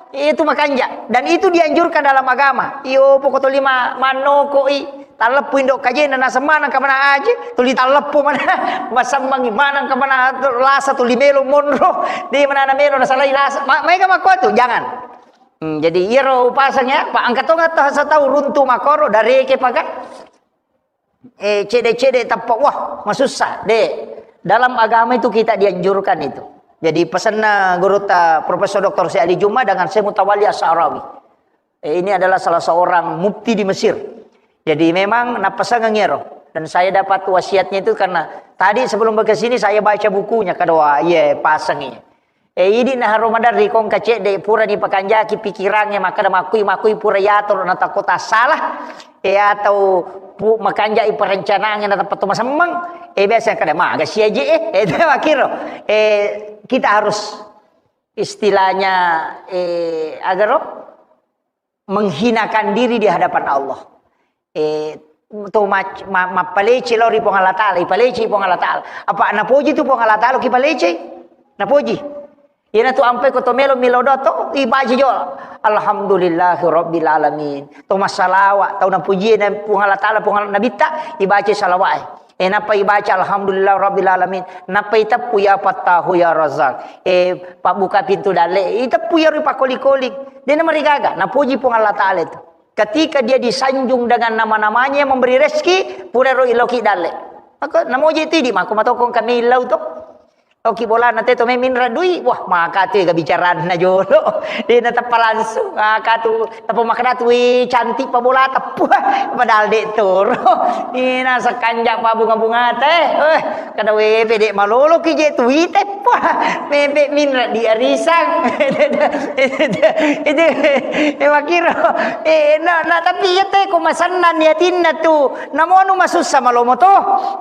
Itu makanja. Dan itu dianjurkan dalam agama. Iyo, poko tuli ma-, mannokoi, talleppu indo kajena, naseng maneng ka mana aje, tuli talleppu mana, masammangi maneng ka mana lasa tuli melo monro, de mana na melo nasalai lasa. Ma-, maega makko tu, jangan. Hmm, jadi iyaro upasang ya, pa engka tonga ta-, satau runtu makoro, dareke paga. Eh, cede-cede tappa, wah, masussa. De, dalam agama itu kita dianjurkan itu. Jadi pesanna guru ta Profesor Doktor Syekh Ali Juma dengan Syekh Mutawalli As-Sa'rawi. Eh, ini adalah salah seorang mufti di Mesir. Jadi memang napasangeng ero. Dan saya dapat wasiatnya itu karena tadi sebelum ke sini saya baca bukunya, kedua, iya, pasangi. Eh, idi naharo maderri kongka cedde, purani pakanjaki pikirangnge, makkeda makkui-makkui pura yatoro natakkota salah, eh, atau pu-, makanjai perencanaan yang tetap masemmeng, eh, biasa kada maga siaje, eh, eh, itu makkiro. Eh, kita harus istilahnya, eh, agaro menghinakan diri di hadapan Allah. Eh, to mac-, ma-, mappalece lao ri Puang Allah Taala, ipalece Puang Allah Taala. Apa napoji tu Puang Allah Taala ki palece? Napoji. Iyana tu ampai ko to melo milo do to, ibaca jo, "Alhamdulillahi rabbil alamin." To massalawa, tau napuji na Puang Allah Taala, Puang Allah, Nabitta, ibaca salawat. Eh, nappa ibaca, "Alhamdulillah Rabbil Alamin." Nappa iteppu, "Ya Fattahu, ya Razzaq." Eh, pabbuka pintu dalle. Iteppu iyaro pakkoli-koli. Dena marigaga. Napuji Puang Allah Taala itu. Ketika dia disanjung dengan nama-namanya yang memberi rezeki, purero iloki dalle. Maka namoji itu di mako matokong kami illau to. Oki bolana te to meminra dui, wah, maka tu ga bicaranna jolo. Dena teppa langsung, maka tu teppa makkeda tu, "Wih, cantik pa bola teppa." Padahal dek toro. Ina sekanja pa bunga-bunga te. Eh, kada we pede malolo ki je tu ite pa. Mepe minra di arisan. Itu, itu, eh, makiro. Eh, na, na, tapi iya te ko masenna niatinna tu. Namonu masussa malomo to.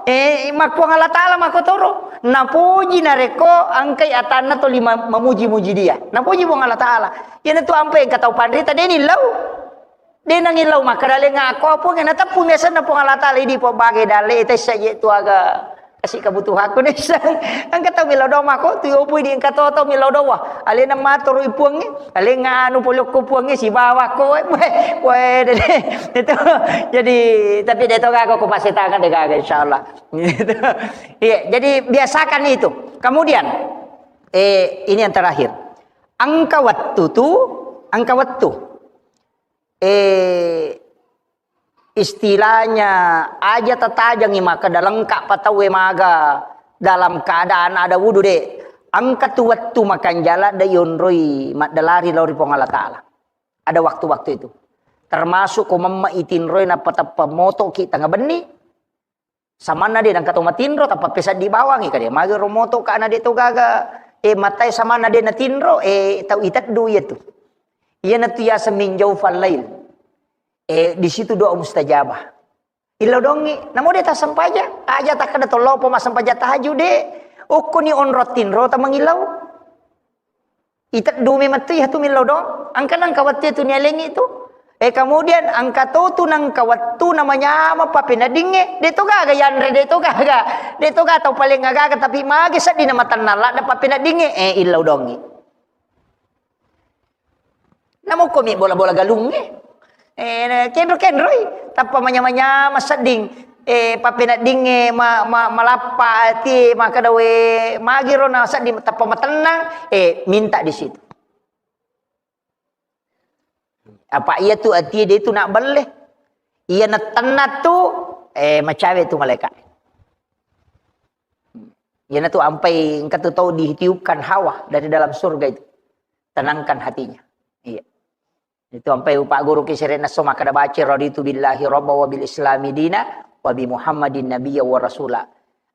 Eh, makkuang Allah Taala makotoro. Napoji narekko engkai atanna toli ma-, mamuji-muji dia. Napoji Puang Allah Taala. Iyanatu ampe engka tau panrita deni lau. Dena ngillau makkeda lenga ko Puang, nateppu miasanna Puang Allah Taala idi po bage dalle tessa je tu aga kasi kebutuhanku nessa. Engka tau millau doa mako tu opo idi engka to tau millau doa. Alena maturu i Puangnge, alenga anu polokko Puangnge sibawa ko. Weh, weh, dede. Itu. Jadi tapi de to gaga ko pasetangan de gaga insyaallah. Gitu. Iya, jadi biasakan itu. Kemudian, eh, ini yang terakhir. Engka wettu tu, engka wettu. Eh, istilahnya aja tatajangi maka dalam ka patawe maga dalam keadaan ada wudu de. Engka tu wettu makanjala de yonroi maddalari lao ri Puang Allah Taala. Ada waktu-waktu itu. Termasuk ko memma itinroi nappa teppa moto ki tengah benni, samanna de nengka to matinro, tappa peseddi bawangi kade. Magi ro moto ka na de to gaga, eh, matai samanna de natinro, eh, tau iteddu iya tu. Iya natu yaseng min jaufal lail. Eh, di situ doa mustajabah. Illau dongi, namo de tasempaja, aja takkeda to lopo masempaja tahajud de. Okkoni onro tinro tamangillau. Iteddu memang tu iya tu millau doang. Engka nengka wettu tu nialengi tu. Eh, kemudian engka to tu nengka wettu namanyama papeneddingnge. De to gaga yanre, de to gaga. De to gaga tau paling gaga, tapi magi seddi na matennang ladde papeneddingnge. Eh, illau dongi. Namukko mi bola-bola galungnge. Eh, kenro-kenroi, tappa manyama-nyama sedding. Eh, pappeneddingnge ma-, ma-, malappa ati, makkeda we, magiro na sedding tappa matennang, eh, minta di situ. Apa iya tu atie de tu nak belle. Iya natenna tu, eh, macawe tu malaikat. Iyana tu ampai engka tu tau ditiupkan hawa dari dalam surga itu. Tenangkan hatinya. Iya. Itu ampai upa guru ki serena so makkada baca raditu billahi rabba wa bil islami dina wa bi Muhammadin nabiyya wa rasula.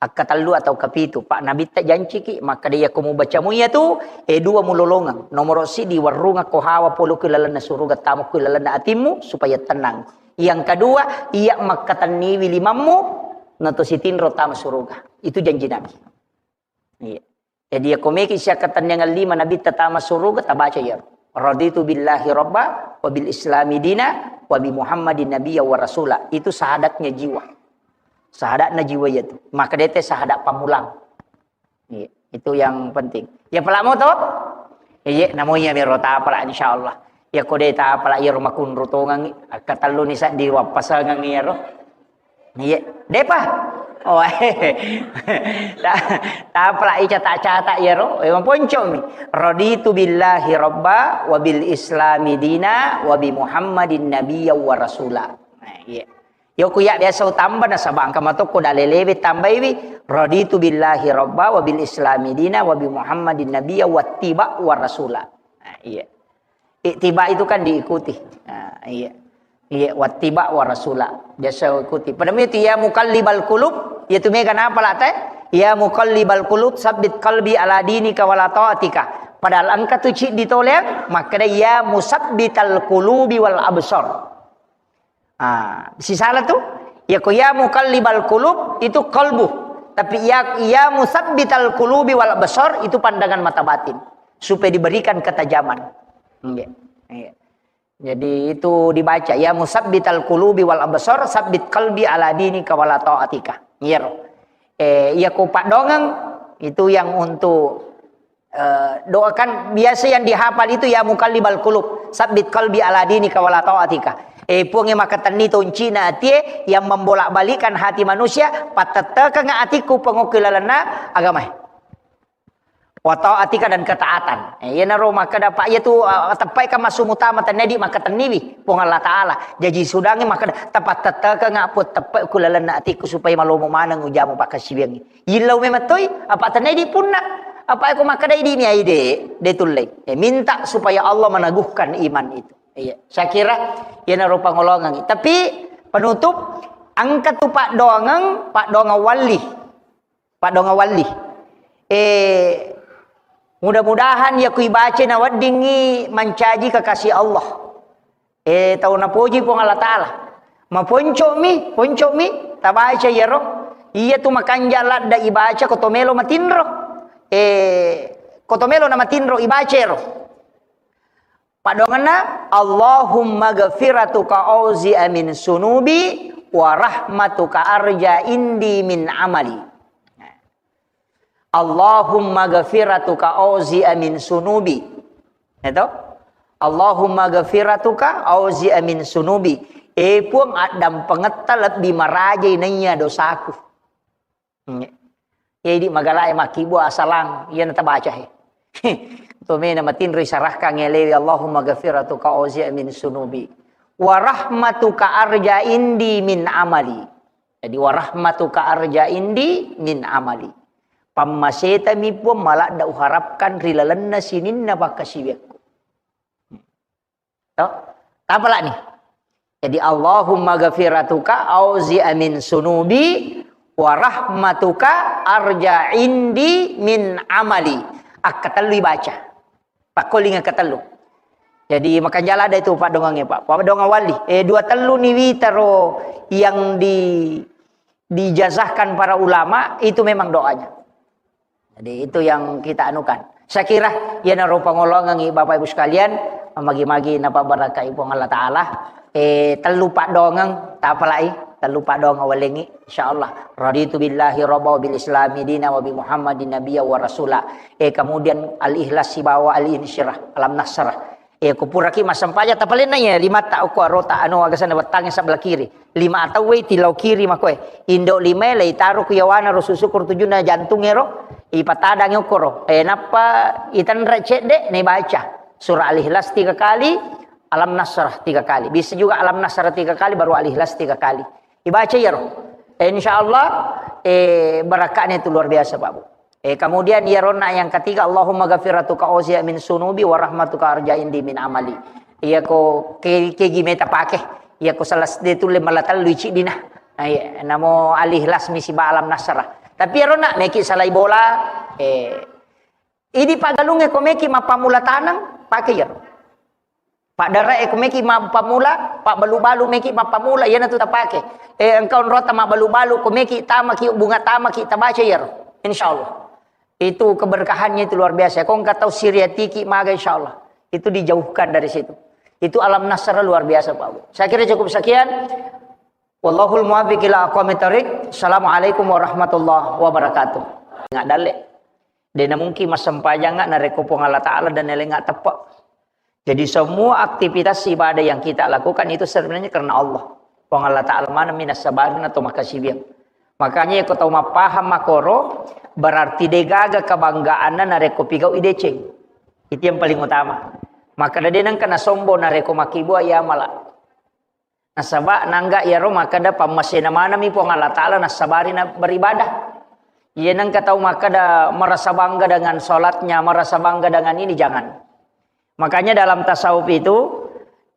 Akka tellu atau kapitu, Pak Nabi ta janci ki, makkada iya ko mubaca mu iya tu, eh, dua mulolongang. Nomoro sidi warunga ko hawa polo ki lalenna suruga, tamu ki lalenna atimmu supaya tenang. Yang kedua, iya makkatenniwi limammu, nato sitinro tama suruga. Itu janji Nabi. Iya. Jadi, ya, komeki siakkatenniangan lima Nabi tatama suruga, tabaca ya. Raditu billahi rabba, wa bil islami dina, wa bi Muhammadin nabiyya wa rasula. Itu sahadatnya jiwa. Sahadatna jiwa itu. Maka dete sahadat pamulang. Iya, itu yang penting. Ya, pala mo to? Iya, namo iya mero tapala, insyaallah. Ya, ko de tapala, iya ro makunru tongang, akka tellu ni saddi wappasangang iya ro. Iya, depa. Oh, ta-, tapala ica tak catat iya ro. Eh, maponco mi. Raditu billahi rabba wa bil islami dina wa bi Muhammadin nabiyya wa rasula. Nah, iya. Yoku ya biasa utamba nasaba engka matokko dalelewe tambaiwi, raditu billahi rabba wa bil islami dina wa bi Muhammadin nabiyya wattiba wa rasula. Nah, iya. Ittiba itu kan diikuti. Nah, iya. Iya, wattiba wa rasula. Biasa ikuti. Pada itu ya muqallibal qulub, ya tu mega napa la te? Ya muqallibal qulub, sabbit qalbi ala dinika wala taatika. Padahal engka tu cik ditoleang, makkada ya musabbital qulubi wal absar. Ah, sisala tu, ya ko ya muqallibal qulub itu qalbu. Tapi ya, ya musabbital qulubi wal absar itu pandangan mata batin. Supaya diberikan ketajaman. Iya, iya. Jadi itu dibaca, ya musabbital qulubi wal absar, sabbit qalbi ala dinika wala taatika. Iya ro. Eh, iya ko paddoangeng itu yang untuk Eh, doakan biasa yang dihafal itu, "Ya muqallibal qulub, sabbit qalbi ala dinika wala taatika." Eh, Puang yang makatenni toncina atie, yang membolak-balikkan hati manusia, pattettekeng atiku pengokki lalenna agamae. Wa taatika dan ketaatan. Eh, iyanaro makkada, Pak, iya tu, eh, teppai kan masuk mutama tennedi makatenniwi Puang Allah Taala. Jaji sudangi makkada, tapattettekeng Puang teppai ku lalenna atiku supaya malomo maneng ujamu pakkasiwiangi. Yillau memang toi, apa tenai di punna. Apa eko makkadai di mi aide, de tullei. Eh, minta supaya Allah meneguhkan iman itu. Iya, saya kira iyanaro pangolongan. Tapi penutup, engka tu paddoangeng, paddoangeng walli. Paddoangeng walli. Eh, mudah-mudahan ya kui baca na weddingi mancaji kekasih Allah. Eh, tau napoji Puang Allah Taala. Maponco'mi, ponco'mi, tabaca iyaro. Iya tu makanja ladda ibaca ko to melo matinro. Eh, ko to melo na matinro ibaca ero. Paddoangenna, "Allahumma ghafiratuka auzi'a min sunubi wa rahmatuka arja indi min amali." Allahumma ghafiratuka auzi'a min sunubi. Itu? Allahumma ghafiratuka auzi'a min sunubi. Eh, Puang, addampengetta lebbi marajai naiya dosaku. Hmm. Jadi magalae makkibua asalang, iya natabaca he. Tomena matinro isarahkan elewi, Allahumma ghafiratuka auzi'a min sunubi. Wa rahmatuka arja indi min amali. Jadi, "Wa rahmatuka arja indi min amali." Pammasetami Puang maladda uharapkan ri lalenna sininna pakkasiwiakku. To? Tapalani. Jadi, "Allahumma ghafiratuka auzi'a min sunubi wa rahmatuka arja indi min amali." Akkatellu ibaca. Pakkoling akkatellu. Jadi, makanjala ada itu paddoangengnge, Pak. Paddoangeng walli. Eh, dua tellu ni witaro yang di, dijazahkan para ulama, itu memang doanya. Jadi, itu yang kita anukan. Saya kira, iyanaro pangolongengngi Bapak Ibu sekalian, magi-magi napabarakai Puang Allah Taala. Eh, tellu paddoangeng, tapalai, tellu paddoangeng walengngi, insyaallah. Raditu billahi rabba wa bil islami dina wa bi Muhammadin nabiyya wa rasula. Eh, kemudian Al-Ikhlas sibawa Al-Insyirah, Alam Nasrah. Eh, kupuraki massempajang tapalenna iya, limatta okko arota, anu, agasanna wettangnge sebelah kiri. Lima atau wei tilau kiri makoe. Indo limae leitaro ku yawana ro susu kur tujuna jantung ero, ipatadangi okkoro. Eh, nappa itenre cedde, ne baca. Surah Al-Ikhlas tiga kali, Alam Nasrah tiga kali. Bisa juga Alam Nasrah tiga kali, baru Al-Ikhlas tiga kali. Dibaca iyaro. Eh, insya Allah, eh, barakahnya itu luar biasa, Pak Bu. Eh, kemudian iyaronna yang ketiga, Allahumma ghafiratuka ausiya min sunubi wa rahmatuka arja indi min amali. Iya ko ke, kegi meta pake. Iya ko salah sedih tulle malatellu iciddina. Nah, iya, namo Al-Ikhlas misi ba Alam Nasrah. Tapi iyaronna meki salai bola, eh, idi pagalunge ko meki mappammula taneng, pake iyaro. Paddarae ko meki mappammula, pabbalu-balu meki mappammula, iyana tu tapake. Eh, engka onrota mabbalu-balu, ko meki tamaki, bunga tamaki, tabaca iyaro. Insya Allah. Itu keberkahannya itu luar biasa. Ko engka tau siriatiki maga, insya Allah. Itu dijauhkan dari situ. Itu Alam Nasrah luar biasa, Pak Bu. Saya kira cukup sekian. Wallahul muwaffiq ila aqwamit thariq. Assalamualaikum warahmatullahi wabarakatuh. Nggak dalle. Dena mungkin massempajang narekko Puang Allah Ta'ala dan elenga teppe. Jadi semua aktivitas ibadah yang kita lakukan itu sebenarnya karena Allah. Puang Allah Ta'ala maneng mi nassabarina to makkasiwiang. Makanya ko tau mappahang makoro, berarti degaga kebanggaanna narekko pigau ideceng. Itu yang paling utama. Maka de nengka nasombong narekko makkibua iya mala. Nasaba nangga iyaro makkeda pammasena maneng mi Puang Allah Ta'ala nassabari na beribadah. Iya nengka tau makkeda merasa bangga dengan sholatnya, merasa bangga dengan ini, jangan. Makanya dalam tasawuf itu,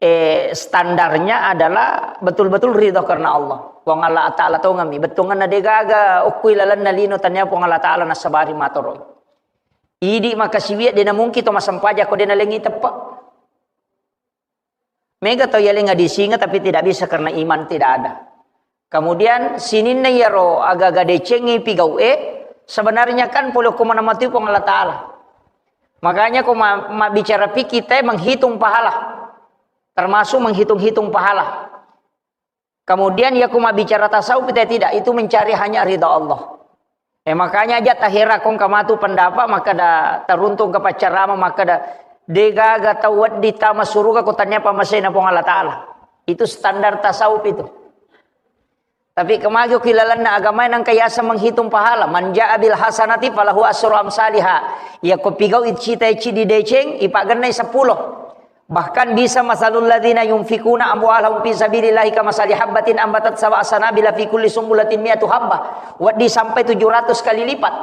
eh, standarnya adalah betul-betul ridho karena Allah. Puang Allah Ta'ala tongeng mi, bettuanna degaga okko ilalenna lino tania Puang Allah Ta'ala nassabari matoro. Idi makkasiwiang dena mungkin to massempajang ko dena lengi teppe. Mega tau yalenga disinga tapi tidak bisa karena iman tidak ada. Kemudian sininna iyaro aga-aga decengi pigau e, sebenarnya kan pole ko maneng matui Puang Allah Ta'ala. Makanya ko ma-, mabbicara fikih te menghitung pahala. Termasuk menghitung-hitung pahala. Kemudian ya ko mabbicara tasawuf te tidak, itu mencari hanya ridha Allah. Eh, makanya aja tahera kong kamatu pendapat, maka da taruntung ke pacarama, maka da degaga tau weddi tama suruga ko tania pammasena Puang Allah Ta'ala. Itu standar tasawuf itu. Tapi kemagi ki lalenna agama nangka yasa menghitung pahala. Man ja'a bil hasanati falahu asru amsaliha. Ya ko pigau icita ici di deceng, ipagennai sepuluh. Bahkan bisa masalul ladzina yunfikuna amwalahum fi sabilillahi kamasali habbatin ambatat sab'a sanabila fi kulli sumbulatin mi'atu habbah. Weddi sampai tujuh ratus kali lipat.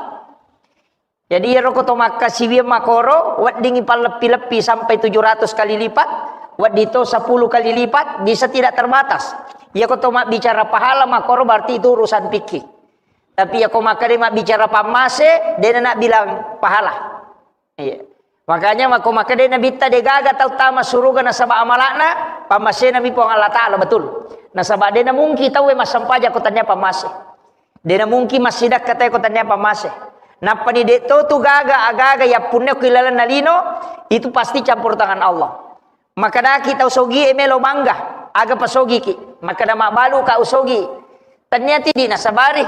Jadi iyaro ko to makkasiwiang makoro, weddingi palleppi-leppi sampai tujuh ratus kali lipat, weddi to sepuluh kali lipat, bisa tidak terbatas. Iya ko to mabbicara pahala makoro berarti itu urusan fikih. Tapi iya ko makkeda mabbicara pammase, dena nak bilang pahala. Iya. Makanya mako makkeda Nabitta degaga tau tama suruga nasaba amala'na, pammasena mi Puang Allah Ta'ala, betul. Nasaba dena mungkin tau massempajang ko tania pammase. Dena mungkin massidakka tau ko tania pammase. Nappani de to tu gaga agaga yappunna ko ilalenna lino, itu pasti campur tangan Allah. Makkedaki tau sogi e melo bangga, aga pasogiki. Makkeda mabbalu ka usogi. Tania tidi nasabari.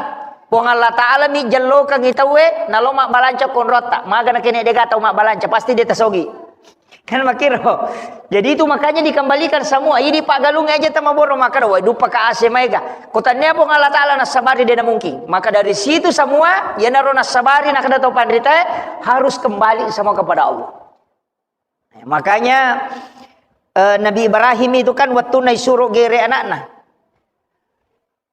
Puang Allah Ta'ala mi jellokangi tauwe, nalo mabbalanca konrotta. Maga nakene dega tau mabbalanca, pasti de tasogi. Kan makiro. Jadi itu makanya dikembalikan semua. Ini Pak Galung aja tamaboro makkeda, wai dupa ka ase maega. Ko tania Puang Allah Ta'ala nasabari de na mungkin. Maka dari situ semua, yenaro nasabari nakkeda tau panritae harus kembali semua kepada Allah. Makanya, eh, Nabi Ibrahim itu kan wettunna isuro gere anakna.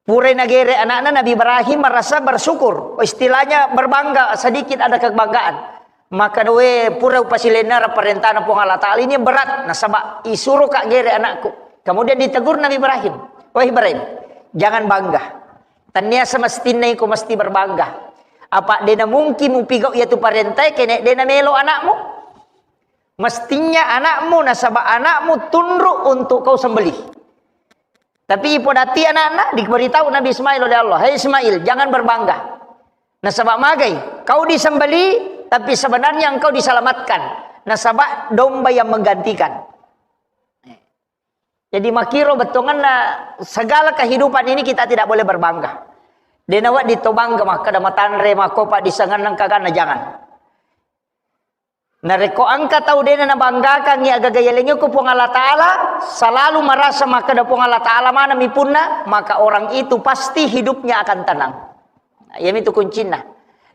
Purai nagere anakna, Nabi Ibrahim merasa bersyukur. Istilahnya berbangga, sedikit ada kebanggaan. Maka we pura upasilenna parentana Puang Allah Ta'ala ini berat. Nasaba isuro ka gere anakku. Kemudian ditegur Nabi Ibrahim. Wahai Ibrahim, jangan bangga. Tania semestinna iko mesti berbangga. Apa dena mungkin mupigau yatu parentai kene dena melo anakmu. Mestinya anakmu, nasaba anakmu tunduk untuk kau sembelih. Tapi ipodati anakna, diberitahu Nabi Ismail oleh Allah, "Hai Ismail, jangan berbangga. Nasaba magai, kau disembelih, tapi sebenarnya engkau diselamatkan. Nasaba domba yang menggantikan." Jadi makiro bettuanna segala kehidupan ini kita tidak boleh berbangga. Dena wedding to bangga makkeda matanre makkopa disengenna kaganna, jangan. Narekko engka tau dena nabanggakangngi agaga yalengnge ko Puang Allah Ta'ala, selalu merasa makkeda Puang Allah Ta'ala maneng mi punna, maka orang itu pasti hidupnya akan tenang. Iyamitu kuncinna.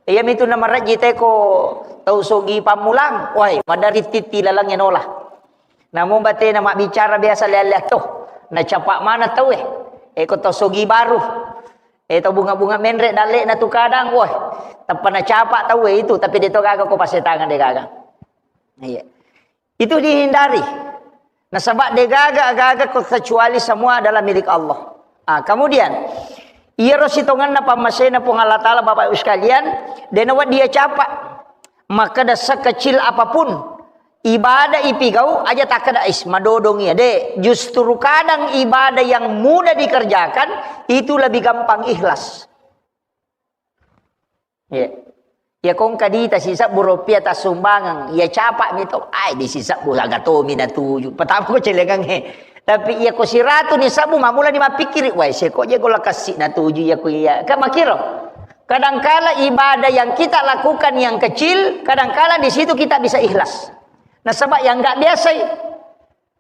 Iyamitu namarejji teko tau sogi pammulang, wai, madari titti lalengnge nola. Namo batena mabbicara biasa lea-lea to. Nacapa mana tauwe. Eko to sogi baru. E to bunga-bunga menre dalle na tu kadang, woi. Tappa nacapa tauwe itu, tapi de to gaga ko pasetangan de gaga. Iya. Itu dihindari. Nasaba de gaga gaga ko kecuali semua adalah milik Allah. Ah, kemudian, iyaro sitongenna pammasena Puang Allah Ta'ala, Bapak Ibu sekalian, de nawa dia capa. Makkeda sekecil apapun ibadah ipigau aja takkeda is madodong iya. De, justru kadang ibadah yang mudah dikerjakan itu lebih gampang ikhlas. Iya. Iya kongka dita sisebbu rupiah tassumbangeng, iya capa mi to, ai di sisebbu aga tomi natuju. Pertama ko celengang he. Tapi iya ko siratu ni sebbu mamula ni mappikkiri, wai seko je gola kassi natuju iya ko iya. Kan makiro. Kadangkala ibadah yang kita lakukan yang kecil, kadangkala di situ kita bisa ikhlas. Nasaba yang nggak biasa i.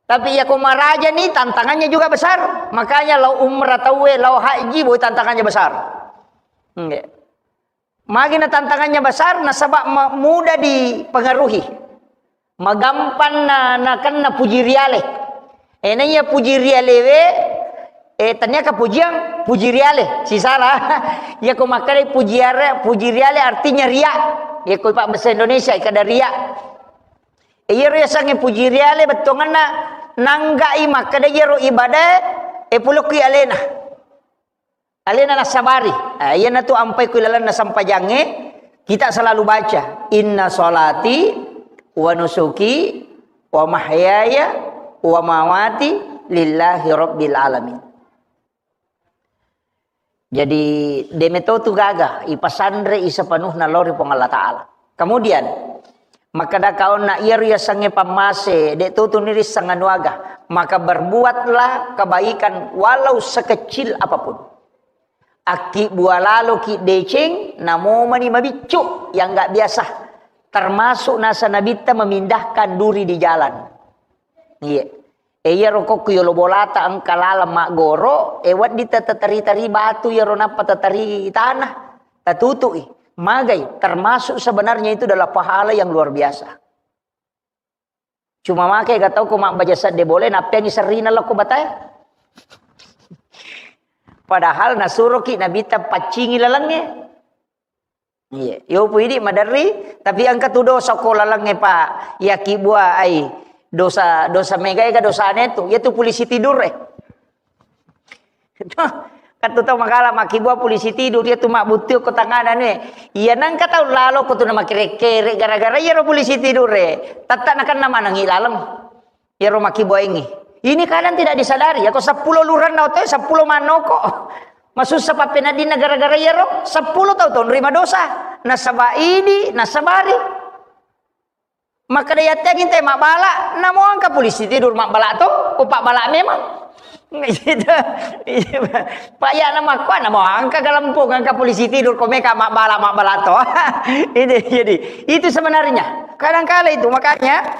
Tapi iya ko maraja ni tantangannya juga besar. Makanya lao umrah tauwe, lao haji boy tantangannya besar. Nggih. Magi na tantangannya besar, nasaba ma-, mudah dipengaruhi. Magampang na, nakenna puji riale. Eh, na iya puji rialewe, eh, tania kepujian, puji riale. Sisara. Iya ko makkeda puji are-, puji riale artinya ria. Iya ko pak bahasa Indonesia, kada ria. Eh, iyaro yasengnge puji riale, bettuanganna nanggai makkeda iyaro ibadah, eh, pulokki alena. Alena nassabari. Ah, iyanatu ampai ku ilalenna sempajangnge, kita selalu baca, "Inna sholati wa nusuki wa mahyaya wa mamati lillahi rabbil alamin." Jadi, de meto tu gaga, ipasanre i sepenuhna lao ri Puang Allah Ta'ala. Kemudian, makkeda kaonna iyaro yasengnge pammase, de to tuni risseng anu aga, maka berbuatlah kebaikan walau sekecil apapun. Akkibbua laloki deceng, namomani mabiccu yang nggak biasa. Termasuk nasa Nabitta memindahkan duri di jalan. Iya. E, iyaro kokku yolo bolata engka laleng maggoro, e, wedding tatatari-tari batu iyaro nappa tatari tanah, tatutui. Magai, termasuk sebenarnya itu adalah pahala yang luar biasa. Cuma makai gak tau ko mabbaja sedde bole, nappeangi serrina lokko batae. Padahal nasuroki Nabitta paccingi lalengnge. Iya, yo pu idi maderri, tapi engka tu dosa ko lalengnge, Pak. Iya kibua ai dosa, dosa mega ega dosane tu. Iya tu polisi tidur e. Kan tu tau magala makkibua polisi tidur, iya tu mabbuttu ko tangana ne. Iya nangka tau lalo ko tu na makere-kere gara-gara iya ro polisi tidur e. Tatta nakenna manengi laleng. Iyaro makkibuaingngi. Ini kadang tidak disadari. Yako seppulo luranna otoe, seppulo mannoko. Masussa pappeneddinna gara-gara iyaro, seppulo tau tonrima dosa. Nasaba idi, nasabari. Makkeda yatteang inte mabbala, namo engka polisi tidur mabbala to, ko pabbala memang. Gitu. Pak ya nama kuat, namo engka galempung, engka polisi tidur, ko meka mabbala, mabbala to. Ini jadi, itu sebenarnya. Kadangkala itu, makanya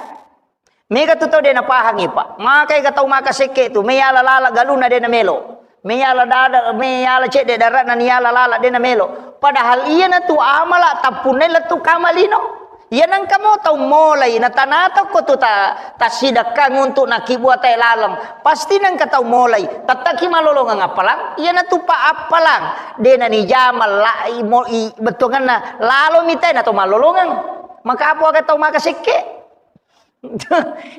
Mega tu tau de napahangi, Pak. Makai ga tau maka sekke tu, meyala lala galuna de namelo. Meyala dada, meyala cedde darana niyala lala de namelo. Padahal iyana tu amala tappunnai lettu kamalino. Iya nangka mo tau molai, na tanata ko tu ta, tasidakkang untuk nakibua tae laleng. Pasti nangka tau molai, tattaki malolongeng appalang, iyana tu pa appalang. De nani jamal la, i, mo, i, bettuanganna lalo mitai na to malolongeng. Maka apa aga tau maka sekke?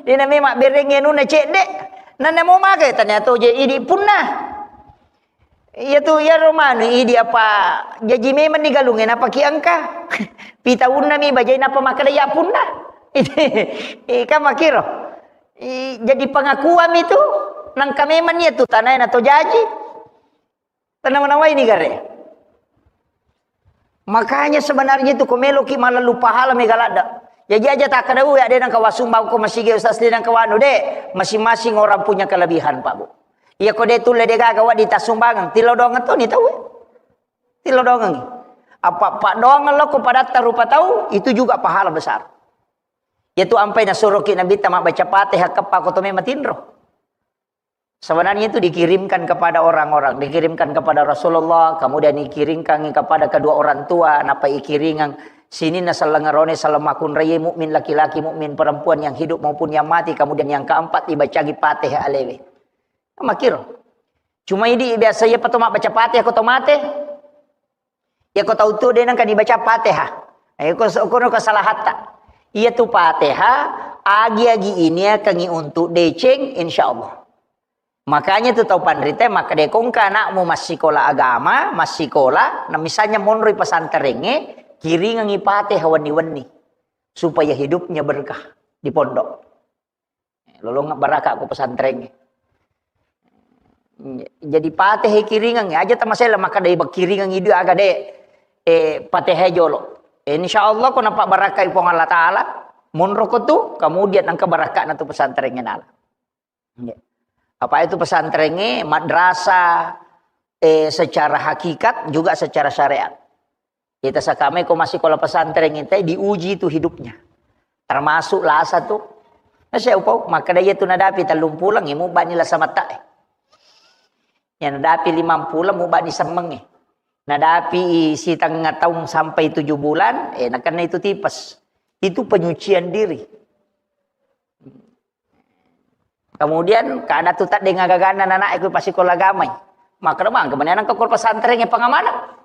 Dena memang bereng anunna cedde. Nanna mo magai tania to je idi punna. Iya tu, iya romanu idi apa jaji memang ni galungnge napaki engka. Pitaunna mi bajai napa makkeda ya punna. Ika makiro. I, jadi pengakuan itu nangka memang ni tu tanai na to jaji. Tanawa-nawai ni gare. Makanya sebenarnya itu ko meloki malallu pahala mega ladda. Jaji aja takkeda, "Uwe, ade nangka wasumbang ko masigi ustaz, de nangka wanu de." Masing-masing orang punya kelebihan, Pak Bu. Iya ko de tulle de gaga wadi tassumbangeng, tilodongeng to ni tau. Tilodongeng. Apa, apa doang lo ko padatta rupa tau, itu juga pahala besar. Yaitu ampai nasuroki Nabitta mabbaca Fatihah keppa ko to memang tinro. Sebenarnya itu dikirimkan kepada orang-orang, dikirimkan kepada Rasulullah, kemudian dikirimkan kepada kedua orang tua, napa ikiringang Sininna selleng arone, selleng makkunraie, mukmin laki-laki, mukmin perempuan yang hidup maupun yang mati, kemudian yang keempat dibacangi Fatihah alewe. Makkiro. Cuma idi biasa iya pato mabbaca Fatihah ko to mate. Iya ko tau tu de nengka dibaca Fatihah. Iya ko, ko, ko kesalahatta. Iya tu Fatihah, agi-agi ini akan untuk deceng, insya Allah. Makanya tu tau panrita, maka de kongka anakmu massikola agama, massikola, na misalnya monroi pesantrengnge, kiringengi Fatihah wenni-wenni. Supaya hidupnya berkah di pondok. Lolong baraka ko pesantrengnge. Jadi Fatihah kiringengi, aja tamasela maka de kiringengi dua aga de, eh, Fatihah jolo. Insya Allah ko nampak barakai Puang Allah Ta'ala, monro ko tu, kemudian engka barakana tu pesantrengnge nala. Nggih. Apa itu pesantrengnge, madrasah, eh, secara hakikat juga secara syariat. Kita sakame ko masih sekolah pesantren itu diuji itu hidupnya. Termasuk lasa tu. Nah, saya upau, maka dia tu nadapi tellung pulang, imu bani lasa mata, eh. Yang nadapi lima pulang, mu bani semeng, eh. Nadapi setengah tahun sampai tujuh bulan, eh, nakena itu tipes. Itu penyucian diri. Kemudian kada tu tadde ngagaganna anak iku pasikola agamai. Maka mangke meni anak ke pesantren e pengamanah.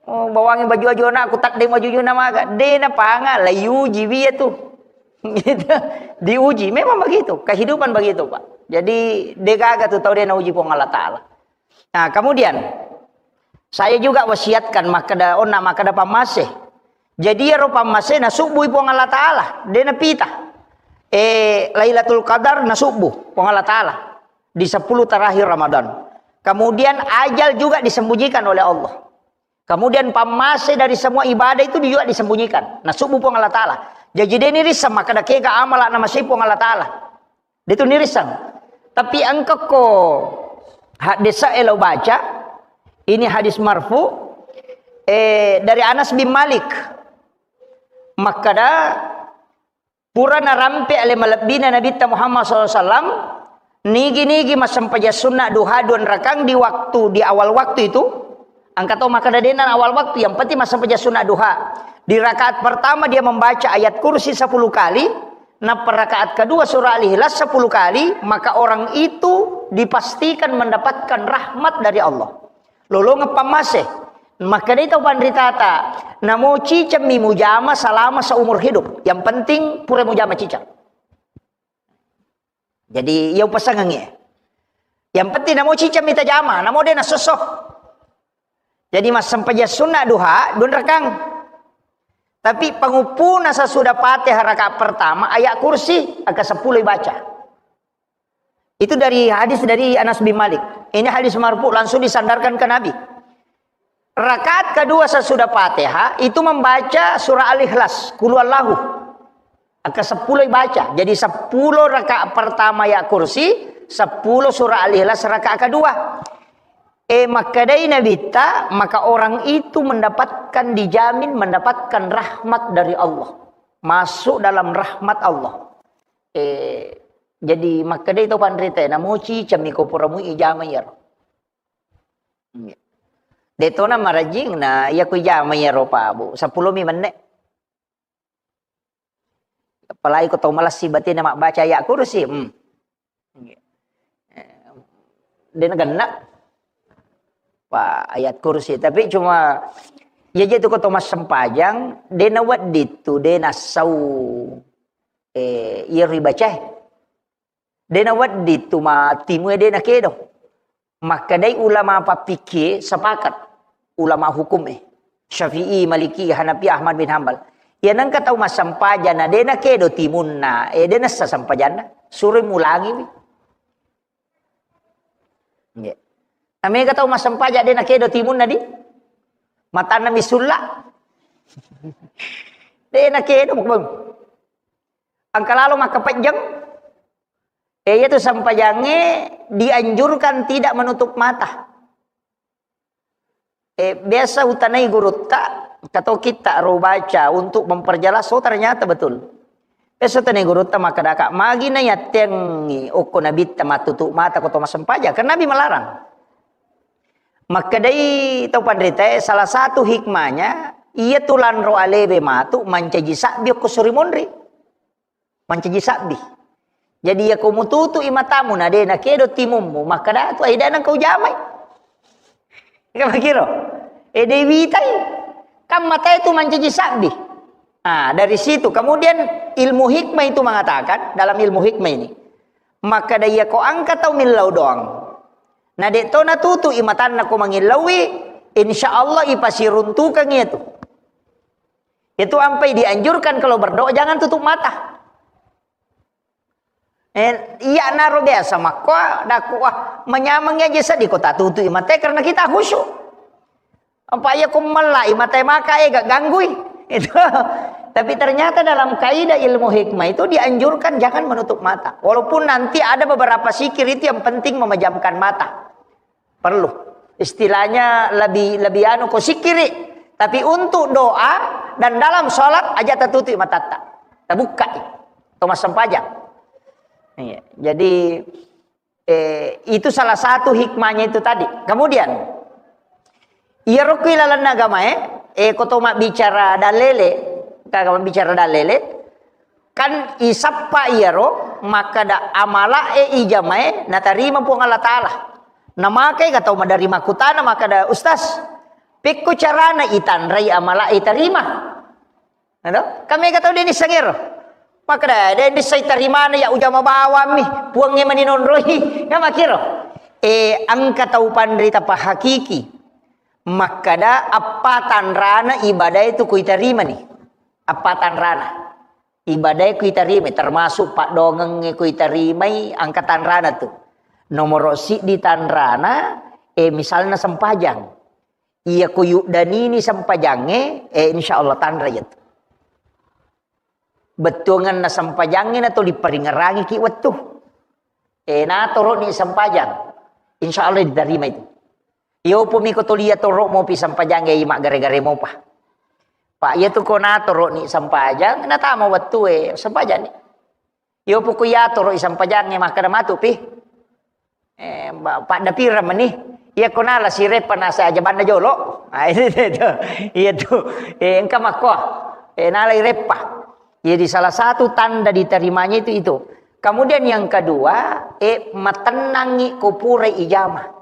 Oh, bawangi baju-baju anakku tadde baju-baju namaga. De napanga la yuji wiya tu. Gitu. Diuji. Memang begitu. Kehidupan begitu, Pak. Jadi degaga tu tau de nauji Puang Allah Ta'ala. Nah, kemudian saya juga wasiatkan makkeda onna makkeda pammase. Jadi iyaro pammase nasubbui Puang Allah Ta'ala, de napita. Eh, Lailatul Qadar nasubbu Puang Allah Ta'ala di sepuluh terakhir Ramadan. Kemudian ajal juga disembunyikan oleh Allah. Kemudian pammase dari semua ibadah itu juga disembunyikan. Nasubbu Puang Allah Ta'ala. Jadi de nirisseng makkeda kega amala namasei Puang Allah Ta'ala. Detu nirisseng. Tapi engka ko hadis e lo baca, ini hadis marfu, eh, dari Anas bin Malik. Makkeda, pura narampe ale malebbina Nabitta Muhammad sallallahu alaihi wasallam, nigi-nigi massempajang sunna duha dua rakang di waktu, di awal waktu itu, engka to makkeda dena awal waktu, yang penting massempajang sunna duha. Di rakaat pertama dia membaca ayat kursi sepuluh kali, Nah, rakaat kedua surah Al-Ikhlas sepuluh kali, maka orang itu dipastikan mendapatkan rahmat dari Allah. Lolongeng pammase. Makkedai tau panritata, namo cicemmi mujama selama seumur hidup. Yang penting pura mujama ciceng. Jadi, iya upasengengngi. Yang penting namo cicemmi tajama, namo de nasosso. Jadi massempajang sunna duha, dua rakang. Tapi panguppuna sesudah Fatihah rakaat pertama, ayat kursi, angka sepuluh baca. Itu dari hadis dari Anas bin Malik. Ini hadis marfu langsung disandarkan ke Nabi. Rakaat kedua sesudah Fatihah itu membaca surah Al-Ikhlas, Qul Huwallahu. Angka sepuluh baca. Jadi sepuluh rakaat pertama ayat kursi, sepuluh surah Al-Ikhlas rakaat kedua. Eh, makkedai Nabitta, maka orang itu mendapatkan, dijamin mendapatkan rahmat dari Allah. Masuk dalam rahmat Allah. Eh, jadi makkedai to panrita, namo cicemmi ko pura mui ijama iyaro. Iya. Detona marajing na iya ko ijama iyaro Pak Bu. Sepuluh mi menne. Apalagi ko tau malessi batinna mabbaca ayat kursi. Hmm. De nagenna. Pak, ayat kursi. Tapi cuma, iya je tu ko tau massempajang, de nawedding tu, de nassau, eh, iya ribacae. De nawedding tu ma timue de nakedo. Makkedai ulama pappikie sepakat, ulama hukum e, Syafi'i, Maliki, Hanafi, Ahmad bin Hambal. Iya nengka tau massempajang na de nakedo timunna, eh, de nessa sempajanna. Suroi mulangiwi. Nggih. Namega tau massempajang de nakedo timunna di. Matanna misulla. De nakedo mukbang. Angka lalo makkapejjeng. Eh, iyatu sempajangnge dianjurkan tidak menutup mata. Eh, biasa utanai gurutta, kato kitta ro baca untuk memperjelas, oh, ternyata betul. Biasa utanai gurutta makkadaka, magi na yattengi okko nabitta matutup mata ko to massempajang, kan Nabi melarang. Makkedai tau panritae, salah satu hikmahnya, Iya tu lanro alewe matu mancaji sabbi okko suri monri. Mancaji sabbi. Jadi, iya ko mututu'i matamu na de nakedo timummu, makkada tu, "Ai, de nengka ujamai." Iya makiro. Eh, de witai. Kan matae tu mancaji sabbi. Ah, dari situ. Kemudian ilmu hikmah itu mengatakan, dalam ilmu hikmah ini, makkada iya ko engka tau millau doang. Na de to natutu'i matanna ko mangillaui, insya Allah ipasiruntukangngi itu. Itu ampai dianjurkan kalau berdoa jangan tutup mata. Eh, iya naro biasa makko, daku, "Wah, manyameng aja sedih kota tutup mata karena kita khusyuk." Apa iya ko mella mata maka eh gak ganggui." Itu. Tapi ternyata dalam kaidah ilmu hikmah itu dianjurkan jangan menutup mata. Walaupun nanti ada beberapa zikir itu yang penting memejamkan mata. Perlu. Istilahnya lebih, lebih anu ko sikiri. Tapi untuk doa dan dalam sholat aja tatutup matatta. Tabukkai. Atau massempajang. Iya. Jadi, eh, itu salah satu hikmahnya itu tadi. Kemudian, iya rokui lalenna agama, eh, eh, ko to mabbicara dalele, kagama bicara dalele, Kan isappa iyaro makkada amala'e ijamae natarima Puang Allah Ta'ala. Namakai ga tau maderri makkutana makkada, "Ustaz, pekko carana itanrai amala'e tarima?" Ado? Kan mega tau de nisseng ero. Makkada, "De nisseng tarimana ya ujama bawammi, Puangnge mani nonroi." Kan makkiro. Eh, engka tau panrita pahakiki. Makkada appa tanrana ibadae tu kuitarimani. Appa tanrana. Ibadae kuitarimai, termasuk paddoangengnge kuitarimai, engka tanrana tu. Nomoro siddi tanrana, eh, misalna sempajang. Iya ko yuddanini sempajangnge, eh, insya Allah tanra iya tu. Bettuangenna sempajangnge na tuli paringerangiki wettu. Eh, natoroni sempajang. Insya Allah diterima itu. Iyopo miko tolia toro mopi sempajang, eh, maggare-gare mopa. Pak, iya tu ko natoroni sempajang, natama wettue sempajang ni. Iyopo ko iya toro sempajang, eh, makkada matu pi. Eh, ba-, padda pira meni? Iya ko nala sirepa nasa aja banda jolo. Ah, itu, itu. Iya tu. Eh, engka makko. Eh, nala irepa. Jadi salah satu tanda diterimanya itu, itu. Kemudian yang kedua, eh, matennangi ko pura ijama.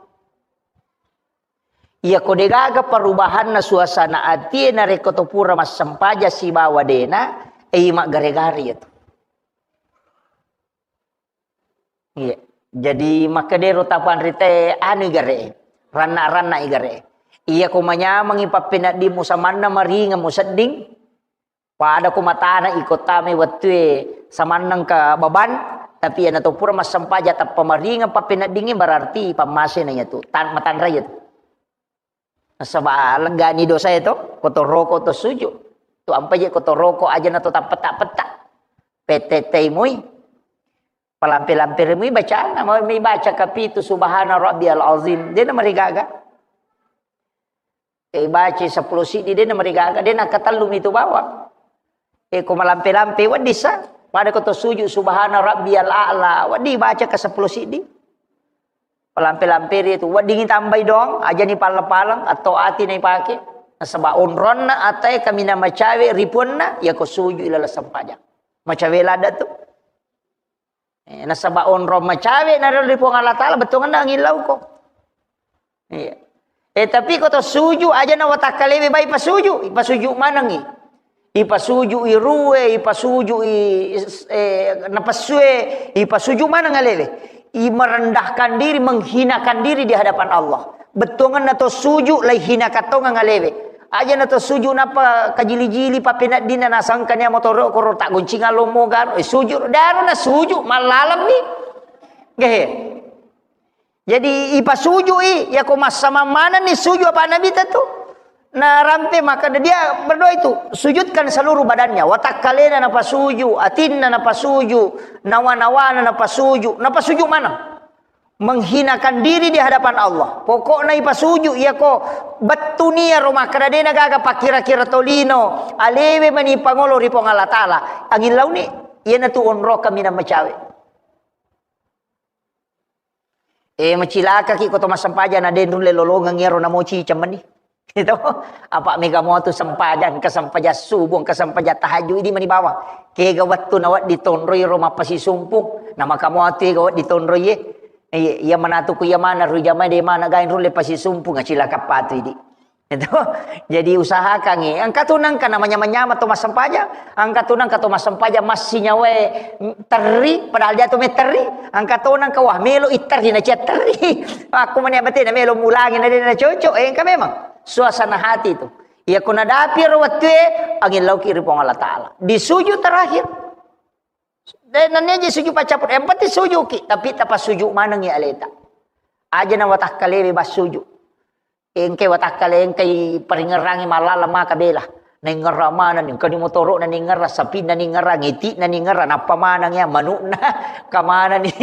Iya ko degaga perubahanna suasana atie narekko to pura massempajang sibawa dena, eh, maggare-gare iya tu. Iya. Jadi makkedero tapanrite anu igare, ranna-ranna igare. Iya ko manyamengi pappeneddimmu samanna maringeng musedding, pada ko matana iko tame wettue samanna engka beban, tapi iyana to pura massempajang tappa maringeng pappeneddingnge berarti pammasena iya tu, tan-, matanra iya tu. Nasaba leggani dosae to, ko to roko to suju. Tu ampa je ko to roko aja na to tappetta-petta. Pette-tei mui. Palampe-lampe mui bacana, mau mi baca kapitu subhana rabbiyal azim. Dena marigaga. Eh, baca sepuluh siddi dena marigaga, dena katellu mitu bawang. Eh, ko malampe-lampe wedding sa. Pada ko to suju subhana rabbiyal a'la, wedding baca ke sepuluh siddi. Palampe-lampe ri tu, weddingi tambai doang, ajani palleng-paleng, atau ati na ipake. Nasaba onronna atae kaminang macawe ripuanna, iya ko suju ilala sempajang. Macawe ladda tu. Eh, nasaba onrong macawe na ri Puang Allah Ta'ala, bettuanna angillau ko. Iya. Eh, tapi ko to suju, aja na watakkalewe bai pasuju, ipasuju manengi. Ipasuju i rue, ipasuju i, eh, napessue, ipasuju maneng alewe. I merendahkan diri, menghinakan diri di hadapan Allah. Bettuanna to suju, lai hinakan tongeng alewe. Aja na to suju napa kajili-jili papeneddinna nasangkania motoro koro tak goncingan lomo garo, eh, suju, daru na suju, mallalemmi. Gehe. Jadi ipasujui, yako massamang manenni suju apa Nabi tentu. Narampe maka dia berdoa itu, sujudkan seluruh badannya, watakkalena napasuju, atinna napasuju, nawa-nawana napasuju, napasuju mana? Menghinakan diri di hadapan Allah. Pokokna ipasuju, yako bettuni ro makkada dena gaga pakkira-kira tolino, alewe mani pangolo ri Puang Allah Ta'ala. Angin launi, iyanatu onroka minang macawe. Eh, macilakaki ko to massempajang na de nulle lolongeng iyaro namoci cemmenni. Itu apa mega muatu sempajang, engka sempajang subuh, engka sempajang tahajud, idi mani bawang. Kega wettu na wedding tonroi ro mappasisumpung, na maka muatu ega wedding tonroi e. Iya, iya manatu ku iya mana ru jamaah de mana gain rulle pasisumpung, acilaka patu idi. Itu. Jadi usahakan e. Engka tu nangka namanya manyama to massempajang, engka tu nangka to massempajang massi nyawae terri, padahal dia tu me terri, engka to nangka wah melo i terri na cia terri. Aku mani abate na melo mulangi na de na cocok, eh, engka memang. Suasana hati itu. Iya, ko nadapi ro wettue, angin lauki ri Puang Allah Ta'ala. Di sujud terakhir. De, nennia je sujud paccaput. Yang penting sujudki, tapi tapa sujud manengi aleta. Aja na watakkalewe bas sujud. Engkai watakkale, engkai paringerangi mallala maka bela. Naingerra mana ni, engka ni motoro na ningerra, sapi na ningerra, ngiti na ningerra, nappa maneng ya manukna, kamana ni,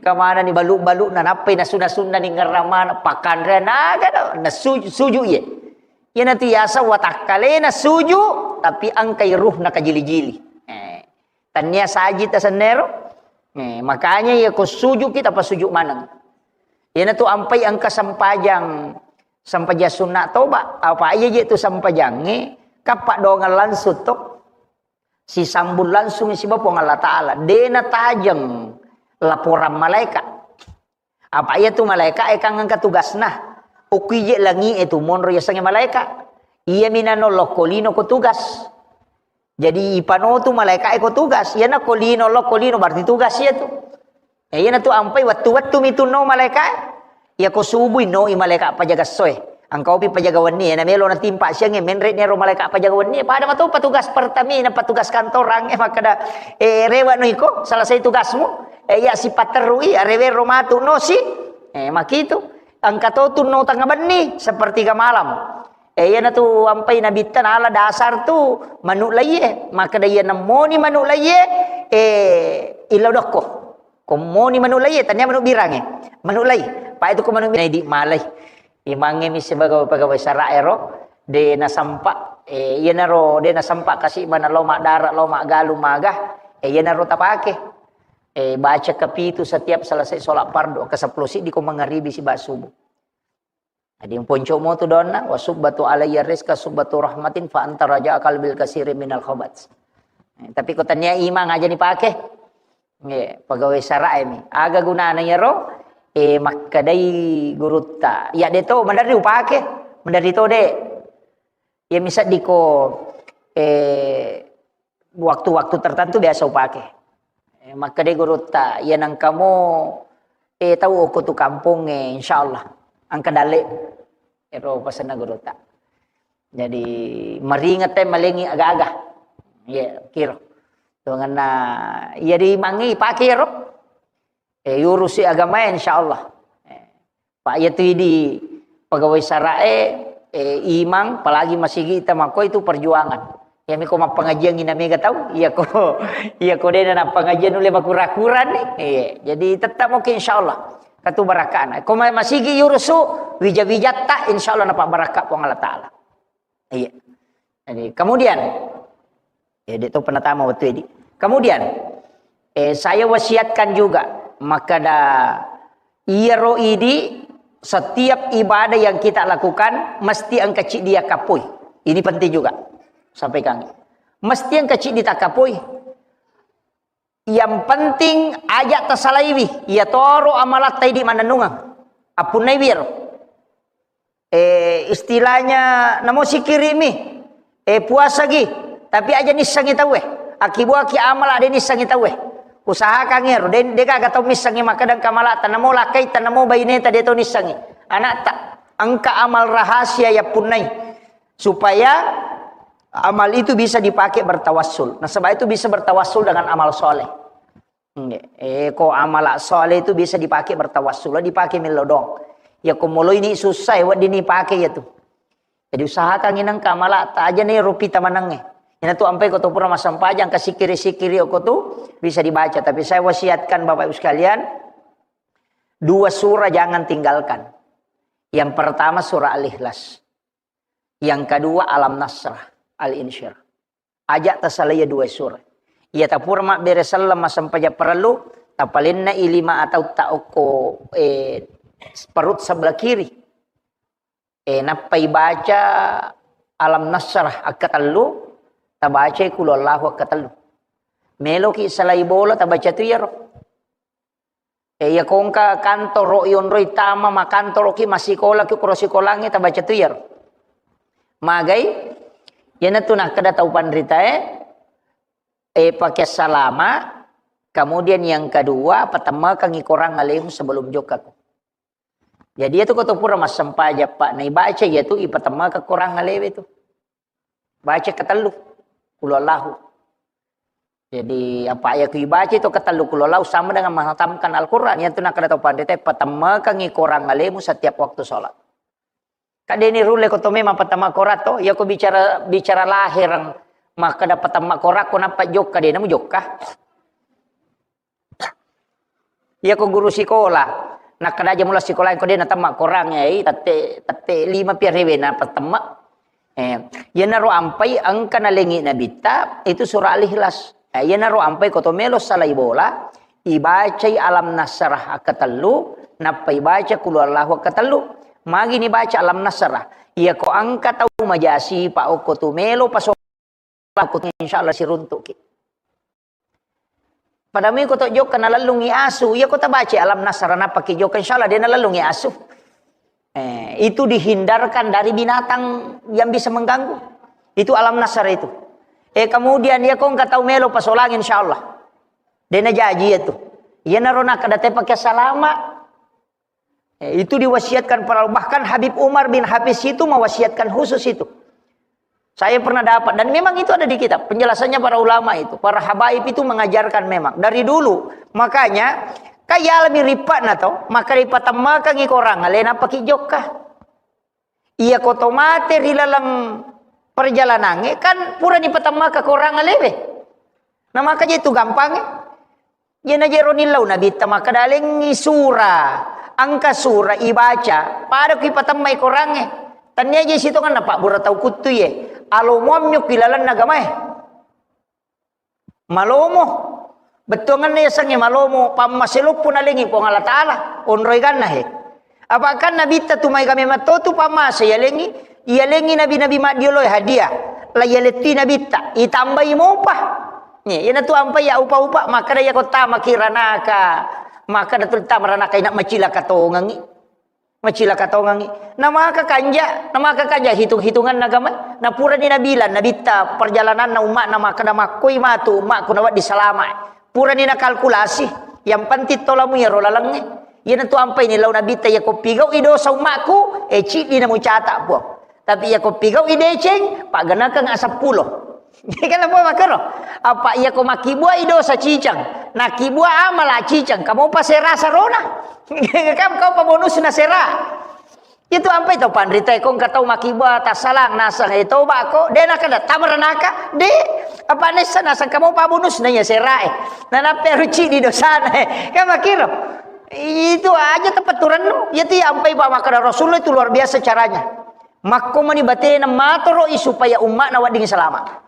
kamana ni balu-balu na, nappai nasu-nasunna ningerra mana, pakanre naga do, na suju, suju iye. Iyanatu yaseng watakkalena suju, tapi engkai ruhna kajili-jili. Eh, tannia saji tasennero. Eh, makanya iya ko suju kita pasuju maneng. Iyanatu ampai engka sempajang, sempajang sunna toba. Apa iya je tu sempajangnge, kappa doang langsung to. Sisambung langsung siba Puang Allah Ta'ala. Dena tajeng laporan malaikat. Apa iya tu malaika e kan engka tugasna. Okko ije langi e tu monro yasengnge malaika. Iya minano lokko lino ko tugas. Jadi ipano tu malaika e ko tugas. Iyana ko lino lokko lino berarti tugas iya tu. Ya, iyana tu ampai wettu-wettu mi tu no malaika e. Iya ko subui no i malaika pajaga soe. Engka opi pajaga wenni, na melo natimpa siangnge, menre ni ro malaika pajaga wenni, pada mato petugas pertamina, petugas kantorangnge, makkeda, eh, rewa no iko, selesai tugasmu, eh, iya sipatterui, arewe ro matu no si, eh, makitu, engka to tu no tengah benni, sepertiga malam, eh, iyana tu ampai nabitta nala dasar tu manuk laie, makkeda iya nemmoni manuk laie, eh, illau dokko, kommoni manuk laie, tania manuk birangnge, manuk lai, pa itu ko manuk birangnge di malai. Imangnge mi sibawa pegawai sara ero, de nasempa, eh, iyanaro de nasempa kasi mana lao maddara, lao maggalu maga, eh, iyanaro tapake. Eh, baca kepitu setiap selesai sholat fardu, ke sepuluh siddi ko mangaribi siba subuh. Jadi ponco mo tu donna, wa subbatu alayya rizqa subbatu rahmatin fa anta raja qalbil kasiri minal khabat. Eh, tapi ko tania imang aja ni pake. Nggih, pegawai sara e mi. Aga gunana iyaro? Eh, makkedai gurutta. Iya de to, maderri upake. Maderri to de. Iya misaddi ko, eh, waktu-waktu tertentu biasa upake. Eh, makkedai gurutta, iya nangkamo, eh, tau okko tu kampong, eh, insyaallah. Engka dalle. Ero pasenna gurutta. Jadi, maringet e malengi aga-aga. Iya, kiro. Tongenna iya di mangi pake ro. Eh, yurusi agama, insyaallah. Eh, Pak, iya tu di pegawai sara e, eh, imang, apalagi masigi ita makko itu perjuangan. Iya miko mappengajian ina mega tau, iya ko, iya ko dena na pengajian nulle makura-kura ni. Iya, jadi tetap mungkin insyaallah. Katu barakana. Ko ma-, masigi yurusu, wija-wijatta, insyaallah napa barakka Puang Allah Ta'ala. Iya. Jadi, kemudian, ya, dia tahu penatama waktu ini. Kemudian, eh, saya wasiatkan juga, maka da, iyaro idi, setiap ibadah yang kita lakukan, mesti engka ciddi dia kapoi. Ini penting juga. Sampaikan. Mesti engka ciddi takapoi. Yang penting aja tasalaiwi, iya toro amalatta idi mannennungeng. Appunnaiwi ero. Eh, istilahnya namo sikiri'mi, eh, puasagi, tapi aja nissengi tauwe. Akibuaki amala de nissengi tauwe. Usahakan ero, de, de gaga tau missengi makkeda engka amalatta, namo lakkaita, namo baineta de tau nissengi. Anakta, engka amal rahasia yappunnai. Supaya amal itu bisa dipakai bertawassul. Nasaba itu bisa bertawassul dengan amal soleh. Nggih. Eh, ko amala soleh itu bisa dipakai bertawassul, dipakai mello dong. Ya, ko moloi ni susah, ya, wedding ni pakai ya tu. Jadi usahakan inang kamala ta aja nih rupi tamanange. Ina tu ampai ko tu pura masempajang ke sikiri-sikiri ko tu bisa dibaca. Tapi saya wasiatkan Bapak Ibu sekalian, dua surah jangan tinggalkan. Yang pertama surah Al-Ikhlas. Yang kedua, Alam Nasrah, Al-Insyirah. Aja tasalai dua surah. Iya tapura mabbere selleng massempajang parellu, tapalenna i lima atau ta okko, eh, perut sebelah kiri. Eh, nappai baca Alam Nasrah akkatellu, tabacai Qul Huwallahu akkatellu. Meloki salai bola, tabaca tu iyaro. Eh, iya kongka kantoro ionroi tama, makantoroki, massikolaki, kuro sikolangnge, tabaca tu iyaro. Magai, iyanatu nakkeda tau panritae, eh, pakai salama, kemudian yang kedua, patemmakangi korang alemu sebelum jokkako. Jadi, iyatu ko to pura massempajang, Pak, naibaca iyatu, ipatemmaka korang alewe tu. Baca ketellu, Qul Huwallahu. Jadi, apa iya ku ibaca itu ketellu Qul Huwallahu sama dengan menghatamkan Al-Quran. Iyatu nakkeda tau panrita, patemmakangi korang alemu setiap waktu sholat. Kadeni rulle ko to memang patemma korang to, iya ko bicara, bicara lahireng, makkeda patemma korang ko nappa jokka, de namu jokka. Iya ko guru sikola, nakkeda aja mula sikola ko de natemma korang, eh, tette, tette lima pi arewe na patemma. Eh, iyanaro ampai engka nalengi Nabitta, itu surah Al-Ikhlas. Eh, iyanaro ampai ko to melo salai bola, ibacai Alam Nasrah akkatellu, nappa ibaca Qul Huwallahu akkatellu. Magi nibaca Alam Nasrah? Iya ko engka tau majasi, Pak, okko tu melo paso Insya Allah siruntuki. Pada mui ko to jokka nalellungi asu, iya ko tabaca Alam Nasrah nappa ki jokka, insya Allah de nalellungi asu. Eh, itu dihindarkan dari binatang yang bisa mengganggu. Itu Alam Nasrah itu. Eh, kemudian iya ko engka tau melo pasolang, insya Allah. De najaji itu. Iya naro nakkeda te pakai salama. Eh, itu diwasiatkan para, bahkan Habib Umar bin Hafiz itu mewasiatkan khusus itu. Saya pernah dapat, dan memang itu ada di kitab, penjelasannya para ulama itu, para habaib itu mengajarkan memang dari dulu. Makanya, kayalami ripatna to, maka ripatemmakangi korang, alena paki jokka. Iya ko to mate ri laleng perjalanangnge, kan pura nipatemmaka korang alewe. Nah, maka je itu gampangnge. Jena jero nillau Nabitta makkeda, lengngi sura, engka sura ibaca, pada ku ipatemmai korangnge. Tania je sitonganna pabbura tau kuttu ye. Alomoammi ki lalenna agamae. Malomo. Bettuanganna yasengnge malomo, pammase loppo nalengi Puang Allah Taala, onroi ganna he. Apa kan Nabitta tu maega memang to tu pammase yalengi, yalengi nabi-nabi maddioloe hadiah. La yalettui Nabitta, itambai mopa. Ye, iyanatu ampai ya upa-upa, makkeda iya ko tamaki ranaka, makkeda tu tama ranaka ina macilaka tongengi. Macilaka tongengi. Na maka kanja, na maka kanja hitung-hitunganna agama. Na purani nabilang, nabitta perjalananna ummakna makkeda makkoi matu ummakku nawedding salama. Purani nakalkulasi, yang penting tolamu iyaro lalengnge. Iyanatu ampai ni lau nabitta, iya ko pigau'i dosa ummakku, eh, ciddi namucata, Puang. Tapi iya ko pigau'i deceng, paggenakeng aseppulo. Kan apa makkero? Apa iya ko makkibuai dosa cicang, nakkibua amala cicang, kamu pa sera sarona. Kam kau pa bonusna sera. Itu ampai tau panrita, ko engka tau makkibua tassalang nasang, eh, toba ko, de nakkeda tama ranaka, de, apa nessa nasang kamu pa bonusna iya sera, eh. Nanappe ruci di dosana, eh. Kan makkiro. Itu aja tepetturannu. Iya tu iya ampai pa makkeda Rasulullah itu luar biasa caranya. Makko mani batena matoro'i supaya ummakna wedding salama.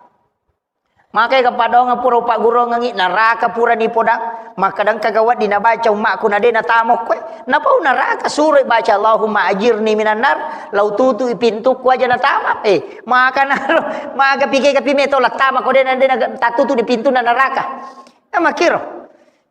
Makai kepadonga pura upagguruangengi, naraka pura nipodang, makkeda engka ga wedding nabaca ummakku na de natama okkoe. Napau naraka suroi baca Allahumma ajirni minan nar, lau tutui pintukku aja natama. Eh, maka naro, maka pike kapi meto lattama ko de na, de na tatutu di pintunna naraka. Nah, makkiro.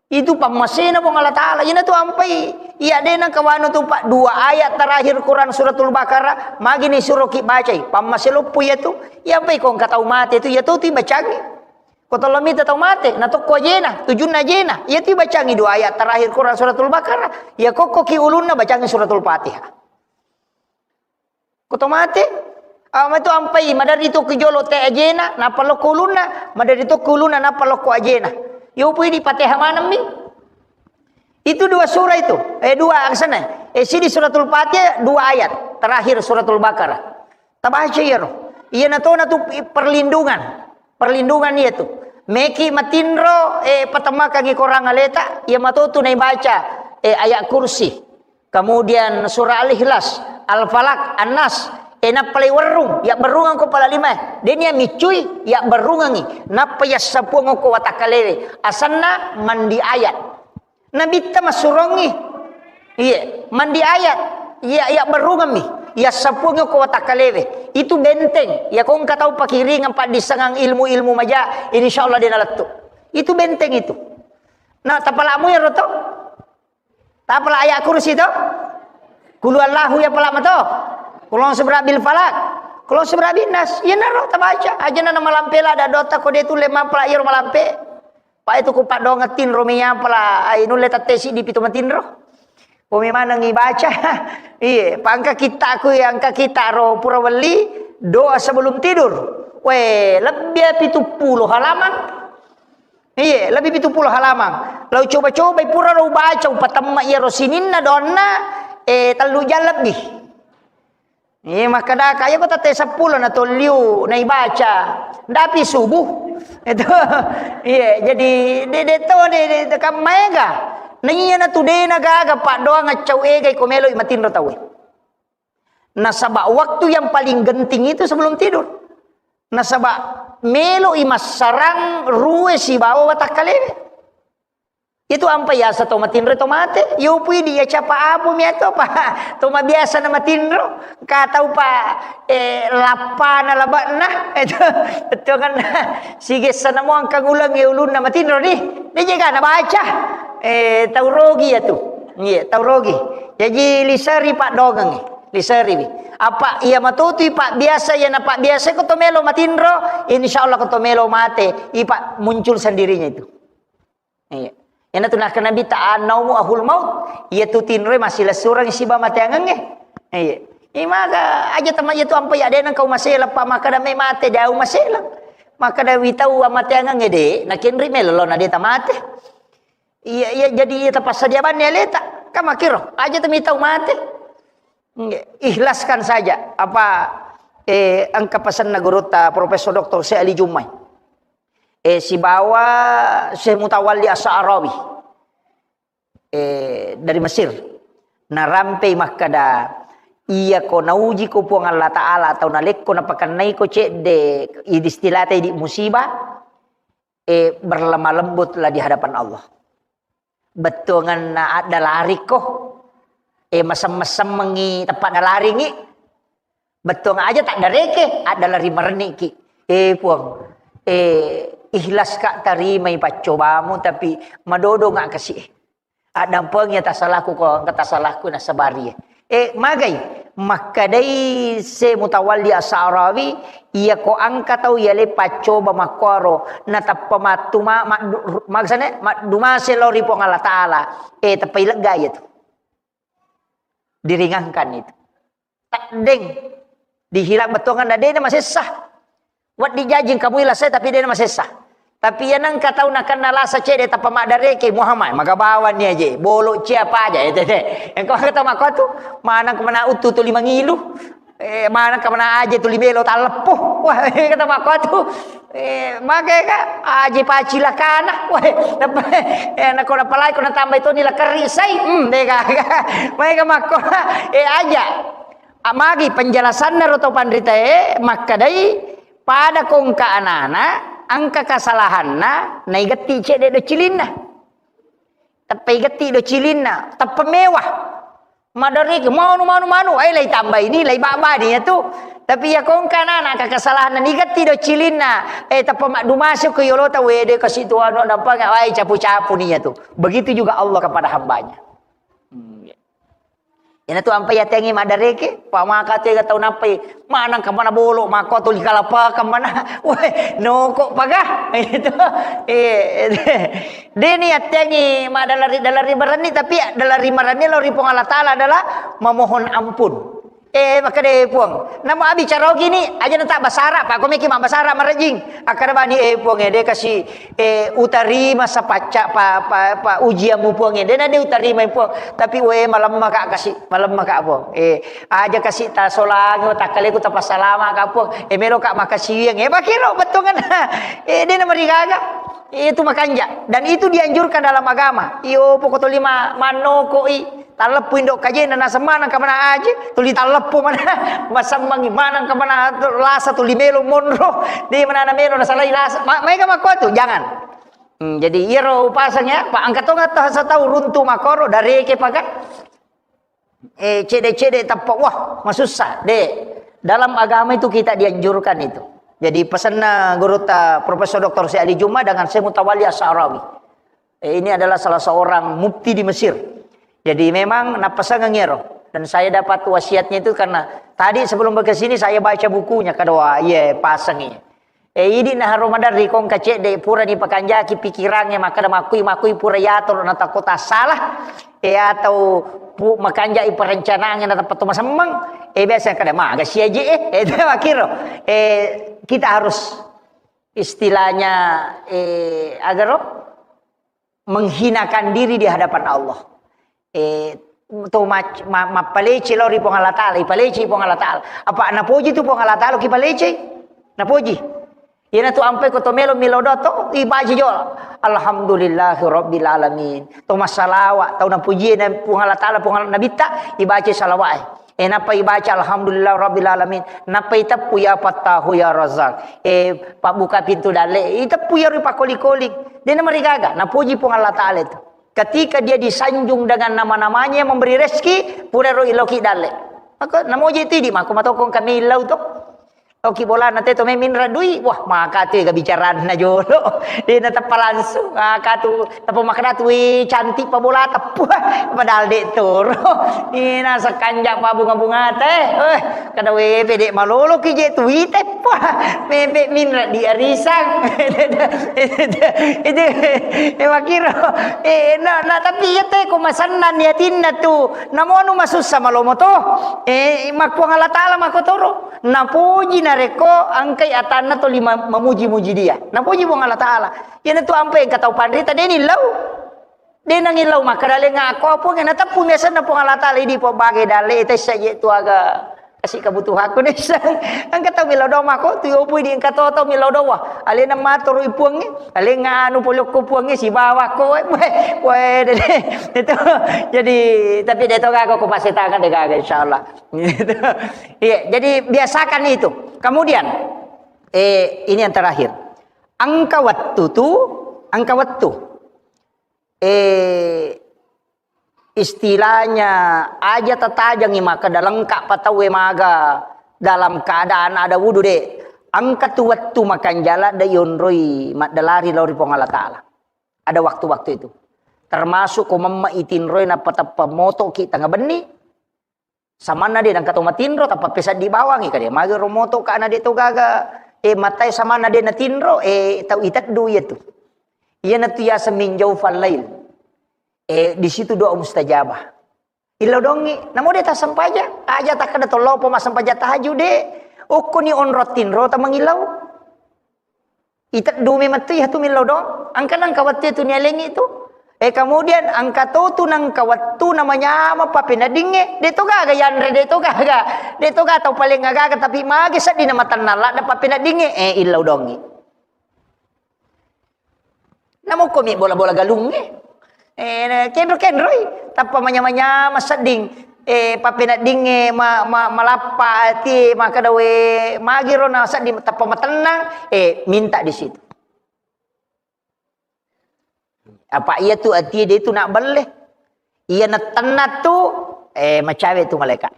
Itu pammasena Puang Allah Taala. Ina tu ampai, iya de nengka wanu tu, Pak, dua ayat terakhir Quran Suratul Baqarah, magi ni suroki bacai. Pammase loppo iya tu, iya ampai ko engka tau mate tu, iya tu tu bacangi. Ko tollo mita tau mate, na tokko ajena, tujunna ajena. Iya tu bacangi dua ayat terakhir Quran Suratul Baqarah, iya kokkoki ulunna bacangi Suratul Fatihah. Ko to mate, ah, matu ampai, maderri tokki jolo te ajena, nappa lokko ulunna, maderri tokki ulunna, nappa lokko ajena. Yo pui di Fatihah manemmi. Itu dua surah itu, eh, dua aksana. Eh, sidi Suratul Fatihah, dua ayat terakhir Suratul Baqarah. Tabaca iyaro. Iya natona tu perlindungan. Perlindungan iya tu. Meki matinro, eh, patamakangi korang aleta, iya matotu naibaca, eh, ayat kursi. Kemudian surah Al-Ikhlas, Al-Falaq, An-Nas. Eh, nappa lei werrung, ya berrungang ko pala lima. Denia micui, ya berrungangi. Nappa ya sapuang ko watakkalewe. Asanna mandi ayat. Nabitta massurongi. Iya, mandi ayat. Iya, ya berrungammi. Iya sapuang ko watakkalewe. Itu benteng. Iya ko engka tau pakiringang paddissengang ilmu-ilmu maja, insya Allah de nalettu. Itu benteng itu. Nah, tapalamu iyaro to? Tapala ayat kursi to? Kulu Allahu ya pala mato. Kulon seberabil falak. Kulon seberabil nas. Iya naro tabaca. Aja na malampe la, ada dota ko de tulle mapala iyaro malampe. Pak itu ku paddoang tinro mi apala, ai nulle tattesi di pitu matinro. Ko mi maneng ibaca. Iye, pangka kita ku yang ka kita ro pura welli doa sebelum tidur. Weh, lebih pitu puluh halaman. Iye, lebih pitu puluh halaman. Lau coba-coba pura ro baca upatemma iyaro sininna donna, eh, tellu jam lebih. Iya, makkeda, "Kaya ko tette seppulo na tolliu na ibaca. Ndapi subuh." Itu. Iya, jadi de, de to, de, de, de, kan maega. Na iya na tu de na gaga paddoang accau ega iko melo i matinro tauwe. Nasaba waktu yang paling genting itu sebelum tidur. Nasaba melo i massarang rue sibawa watakkalewe. Itu ampa yasa to matinro to mate. Yo pui di ya capa apu mi ato pa. To mabiasa na matinro. Ka tau pa, eh, lappa na labakna. Itu betul kan. Sigessa na mo angka ngulang ya ulunna matinro ni. Dia jaga na baca. Eh, tau rogi ya tu. Iya, tau rogi. Jadi liseri pak dongeng. Liseri wi. Apa iya matutui pak biasa, iya na pak biasa ko to melo matinro, insya Allah ko to melo mate, ipak muncul sendirinya itu. Iya. Iyana tu nakkeda Nabitta, "An-naumu ahul maut." Iya tu tinroe massilessureng siba mateangengnge. Iya. Imaga aja tama iya tu ampa iya de nengka umasela pa makkeda me mate de umasela. Makkeda witau amateangengnge de, nakenri melo na de tamate. Iya, iya, jadi iya tapassadia banni aleta. Kan makkiro, aja tu mitau mate. Nggih, ikhlaskan saja apa, eh, engka pesanna gurutta Profesor Doktor Syekh Ali Jummai. Eh, sibawa Syekh Mutawalli As-Sa'rawi, eh, dari Mesir. Narampei makkeda, "Iya ko nauji ko Puang Allah Ta'ala atau nalekko napakennai ko cedde, idi istilata idi musibah, eh, berlemah lembutlah di hadapan Allah." Bettuanganna adda larikko, eh, masem-, masemmengngi teppa dalaringngi. Bettuang aja taddareke, adda lari marenniki. Eh, Puang, eh, ikhlas ka tarimai paccobamu, tapi madodo nga kasi. Addampengi tasalaku ko, engka tasalaku nasabari. Eh, magai, makkedai se Mutawalli As-Sa'rawi, iya ko engka tau yale paccoba makkuaro, nateppa mattu ma-, maddu-, maksudnya, maddumase lao ri Puang Allah Ta'ala. Eh, teppai lega iya tu. Diringankan itu. Taddeng. Dihilang bettuanganna, de na masessa. Wedding jaji engka mui lasai, tapi de na masessa. Tapi iya nengka tau nakenna lasa cedde tappa maddareke, Muhammad, maga bawang ni aje, bolo cia apa aja, eh, tete. Engka kata makko tu, maneng kemana utu tuli mangilu. Eh, maneng kemana aja tuli melo talleppo. Wah, kata makko tu. Eh, magai ka, aje pacilakana. Wah, eh, nako napalai ko natambai toni lakeri sai. Hmm, de ka. Maega makko. Eh, aja. Amagi penjelasanna ro to panritae, makkedai, pada ko engka anana, engka kasalahanna, naigetti cedde do cilinna. Teppa igetti do cilinna, teppa mewah. Madariki, manu, manu, manu, eh, lai tambai ni, lai babani ya tu. Tapi ya ko engka anana, engka kasalahanna, nigetti do cilinna, eh, teppa maddumasuk ke yolota, wede kasi tu anu, nampak, wai capu-capu ni ya tu. Begitu juga Allah kepada hambanya. Hmm, ya. Iyana tu ampai yatengi maddareke, pa maka tu ega tau nappai, maneng ka mana bolo, mako tuli kalapa ka mana, weh, noko paga. Itu. Eh, deni yatengi madalari, dalari marenni, tapi dalari marenni lao ri Puang Allah Ta'ala adalah memohon ampun. Eh, makkeda Puang, namo abicara gini, aja nata basara, pa komeki ma basara marejing. Akkada bani, eh, Puang, eh, de kasi, eh, utarima sapacca pa, pa, pa ujianmu, Puang, eh, de na de utarima, Puang. Tapi, we, malemma ka kasi, malemma ka, Puang. Eh, aja kasi tasolangi, takkaleku tapassalama ka, Puang. Eh, melo ka makasiwiang. Eh, pakiro bettuangan. Eh, de na marigaga. Itu makanja. Dan itu dianjurkan dalam agama. Iyo, poko tolima mannokoi. Talleppu indo kajena, naseng maneng ka mana aje, tuli talleppu mana, masammangi maneng ka mana lasa tuli melo monro, de mana na melo nasalai lasa. Ma-, maega makko tu, jangan. Hmm, jadi iyaro upasang ya, pa engka tonga ta-, satau runtu makoro, dareke paga. eh, cede-cede tappa, wah, masussa. De, dalam agama itu kita dianjurkan itu. Jadi pesanna gurutta Profesor Doktor Syekh Ali Juma dengan Syekh Mutawalli Asy-Sya'rawi. Eh, ini adalah salah seorang mufti di Mesir. Jadi memang napasangeng ero. Dan saya dapat wasiatnya itu karena tadi sebelum ke sini saya baca bukunya, kedua, iya, pasang iya. Eh, idi na haro maderri kong kacedde pura ni pakanjaki pikirannya, makkeda makui-makui pura yatur na takota salah. Eh, atau pu-, makanjai perencanaan na tepat masemmeng. Eh, biasa kada maga siaje, eh. Eh, itu makiro. Eh, kita harus istilahnya, eh, agaro menghinakan diri di hadapan Allah. Eh, to mac-, ma-, mappalece lao ri Puang Allah Ta'ala, ipalece Puang Allah Ta'ala. Apa napoji tu Puang Allah Ta'ala, kipalece? Napoji. Iyana tu ampai ko to melo, melo do to, ibaca jo. Alhamdulillahi Rabbil Alamin. To massalawa, tau napoji na Puang Allah Ta'ala, Puang Allah Nabitta, ibaca salawat. Eh, nappa ibaca, "Alhamdulillah Rabbil Alamin." Nappa iteppu, "Ya Fattahu, ya Razzaq." Eh, pabbuka pintu dalle, iteppu iyaro pakoli-koli. Dena marigaga, napuji Puang Allah Ta'ala itu. Ketika dia disanjung dengan nama-namanya yang memberi rezeki, purero iloki dalle. Maka namoji itu idi, mako matokong kami illau to. Oki bolana te to meminra dui, wah, maka tu ga bicaranna jolo. Dena teppa langsung, maka tu Tappa makkeda tu, "Wih, cantik pa bolata." Puh, padahal de' toro. Ina sakanja pa bunga-bungata, eh. Eh, kada wewe de' malolo ki je tu ite. Puh, mepe minra di arisang. Itu, eh, makiro. Eh, na, na, tapi iya te ko masennang ni atinna tu. Namonu masussa malomo to. Eh, makkuang Allah Ta'ala makkotoro. Napoji narekko engkai atanna toli ma-, mamuji-muji dia. Napoji Puang Allah Ta'ala. Iyanatu ampai engka tau panrita, de' nillau. De' nangillau makkeda, "Lenga ako, Puang, nateppu miasanna Puang Allah Ta'ala, idi po bage dalle, tessa je tu aga kasi kebutuhanku nessa." Engka tau millau doang mako, tu yopo idi engka to tau millau doang. Alena maturu i Puangnge, alenga anu polokko Puangnge, sibawa ko, we, we, we, de', de'. Itu, jadi, tapi de' to gaga ko pasetangan de' gaga, insyaallah. Iya, jadi biasakan itu. Kemudian, eh, ini yang terakhir. Engka wettu tu, engka wettu. Eh, istilahnya aja tatajangi makkeda lengka pa tauwe maga dalam keadaan ada wudu de'. Engka tu wettu makanjala de' yonroi maddalari lao ri Puang Allah Ta'ala. Ada waktu-waktu itu. Termasuk ko memma itinroi nappa teppa motoki tengah benni, Samanna de' nengka to matinro, tappa peseddi bawangi kade. Magi ro moto ka na de' to gaga, eh, matai samanna de' natinro, eh, tau iteddu iyatu. Iyanatu yaseng min jaufal lail. Eh, di situ doa mustajabah. Illau dongi, namo de' tassempajang. Aja takkeda to lao pa massempajang tahajud de'. Okkoni onro tinro tamangillau. Iteddu memang tu, iya tu millau doang. Engka nengka wettu tu nialengi tu. Eh, kemudian engka to tu nengka wettu namanyameng pappeneddingnge. De' to gaga yanre, de' to gaga. De' to gaga tau paling gaga, tapi magi sedding namatennang ladde pappeneddingnge. Eh, illau doangngi. Namokko mi bola-bola galungnge. Eh, kenro-kenroi, tappa manyama-nyama sedding, eh, pappeneddingnge ma-, ma-, malappa ati, makkeda we, magiro na sedding tappa matennang, eh, minta di situ. Apa iya tu ati de' tu nak belle. Iya natenna tu, eh, macawe tu malaikat.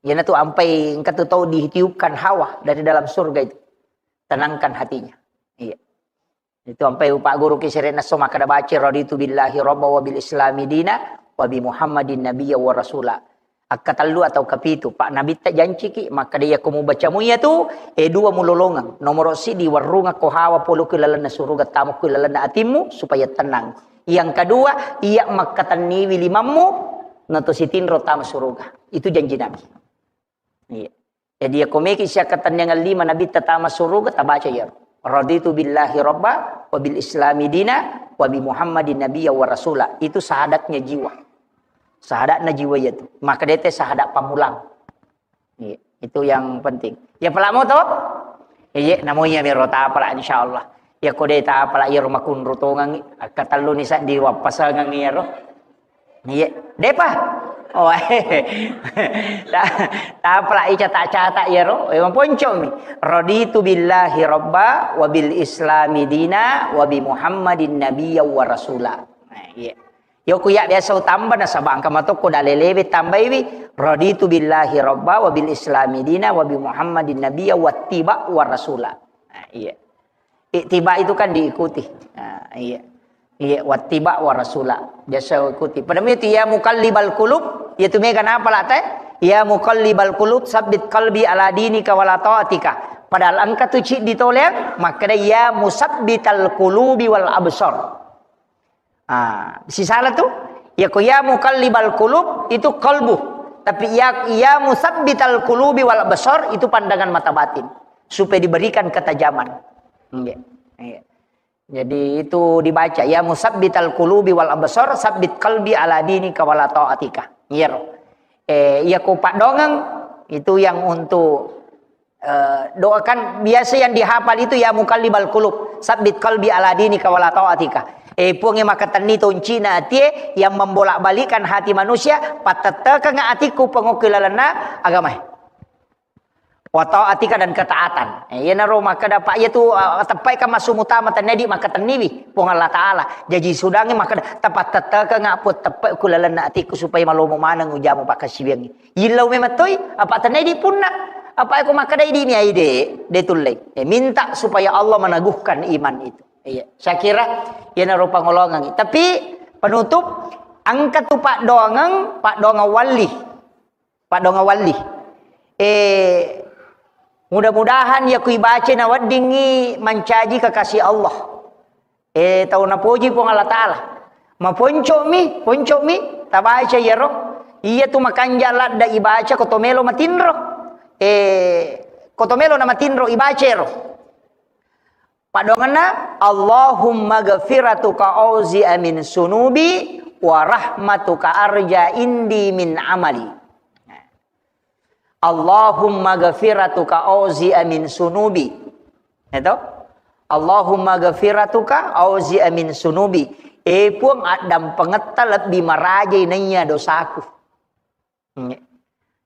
Iyanatu ampai engka tu tau ditiupkan hawa dari dalam surga itu. Tenangkan hatinya. Iya. Itu ampai upa' guru ki sere' nasso makkeda baca, "Raditu billahi rabba wa bil islami dina wa bi Muhammadin nabiyya wa rasula." Akkatellu atau kapitu, pa' nabitta janciki, makkeda iyako mubaca muiya tu, eh, dua mulolongeng. Nomoro siddi, warrungekko hawa polo ki lalenna suruga, tamo ki lalenna atimmu, supaya tenang. Yang kedua, iya makkatenniwi limammu, nato sitinro tama suruga. Itu janji Nabi. Iya. Jadi, iya komeki siakkatenniangeng lima nabitta tama suruga, tabaca iyaro. Raditu billahi rabba, wa bil islami dina, wa bi Muhammadin nabiyya wa rasula. Itu syahadatnya jiwa. Syahadatna jiwa iya tu. Maka dete syahadat pamulang. Iya, itu yang penting. Ya, pala moto? Iya, namo iya mero tapala, insyaallah. Iya, ko de tapala iyaro makunru tongangi, akkatellu ni saddi wappasengeng iyaro. Iya, depa. Oh, ta-, tapala icata-cata iyaro. Eh, maponcomi. Raditu billahi rabba wa bil islami dina wa bi Muhammadin nabiyya wa rasula. Nah, iya. Yoko ya biasa utamba nasaba engka matokko dalelewe tambaiwi, "Raditu billahi rabba wa bil islami dina wa bi Muhammadin nabiyya wattiba wa rasula." Nah, iya. Ittiba itu kan diikuti. Nah, iya. Iya, wattiba wa rasula. Biasa ikuti. Pada itu ya muqallibal qulub, ya tu mega napa la te? "Ya muqallibal qulub, sabbit qalbi ala dinika wa la taatika." Padahal engka tu ciddi toleang, makkeda, "Ya musabbital qulubi wal absar." Ah, sisala tu, ya ko ya muqallibal qulub itu qalbu. Tapi ya, ya musabbital qulubi wal absar itu pandangan mata batin. Supaya diberikan ketajaman. Iya. Iya. Jadi itu dibaca, "Ya musabbital qulubi wal absar, sabbit qalbi ala dinika wa la taatika." Iya ro. Eh, iya ko paddoangeng itu yang untuk, eh, doakan biasa yang dihafal itu, "Ya muqallibal qulub, sabbit qalbi ala dinika wa la taatika." Eh, Puangnge makkatenni toncina atie yang membolak-balikkan hati manusia, pattettekeng atikku pengokki lalenna agamae. Wa taatika dan ketaatan. Eh, iyanaro makkeda, Pak, iya tu, ah, teppai kan massu mutama tennedi makkatenniwi Puang Allah Taala. Jaji sudangi makkeda, "Tapattettekeng apu teppe ku lalenna atikku supaya malomo maneng ujamu pakkasiwiangngi." Yillau memang toi, apa tennedi punna. Apa eko makkeda idi mi aide, de tullei. Eh, minta supaya Allah meneguhkan iman itu. Iya, saya kira iyanaro pangolongangi. Tapi penutup, engka tu paddoangeng, paddoangeng walli. Paddoangeng walli. Eh, mudah-mudahan ya ku ibaca naweddingngi mancaji kekasih Allah. Eh, tau napoji Puang Allah Taala. Maponco'mi, ponco'mi, tabaca iyaro. Iya tu makanja ladda ibaca ko tomelo matinro. Eh, ko tomelo na matinro ibaca ero. Paddoangenna, "Allahumma ghafiratuka auzi'a min sunubi wa rahmatuka arja indi min amali." Allahumma ghafiratuka auzi'a min sunubi. Itu? "Allahumma ghafiratuka auzi'a min sunubi." Eh, Puang, addampengetta lebbi marajai naiya dosaku.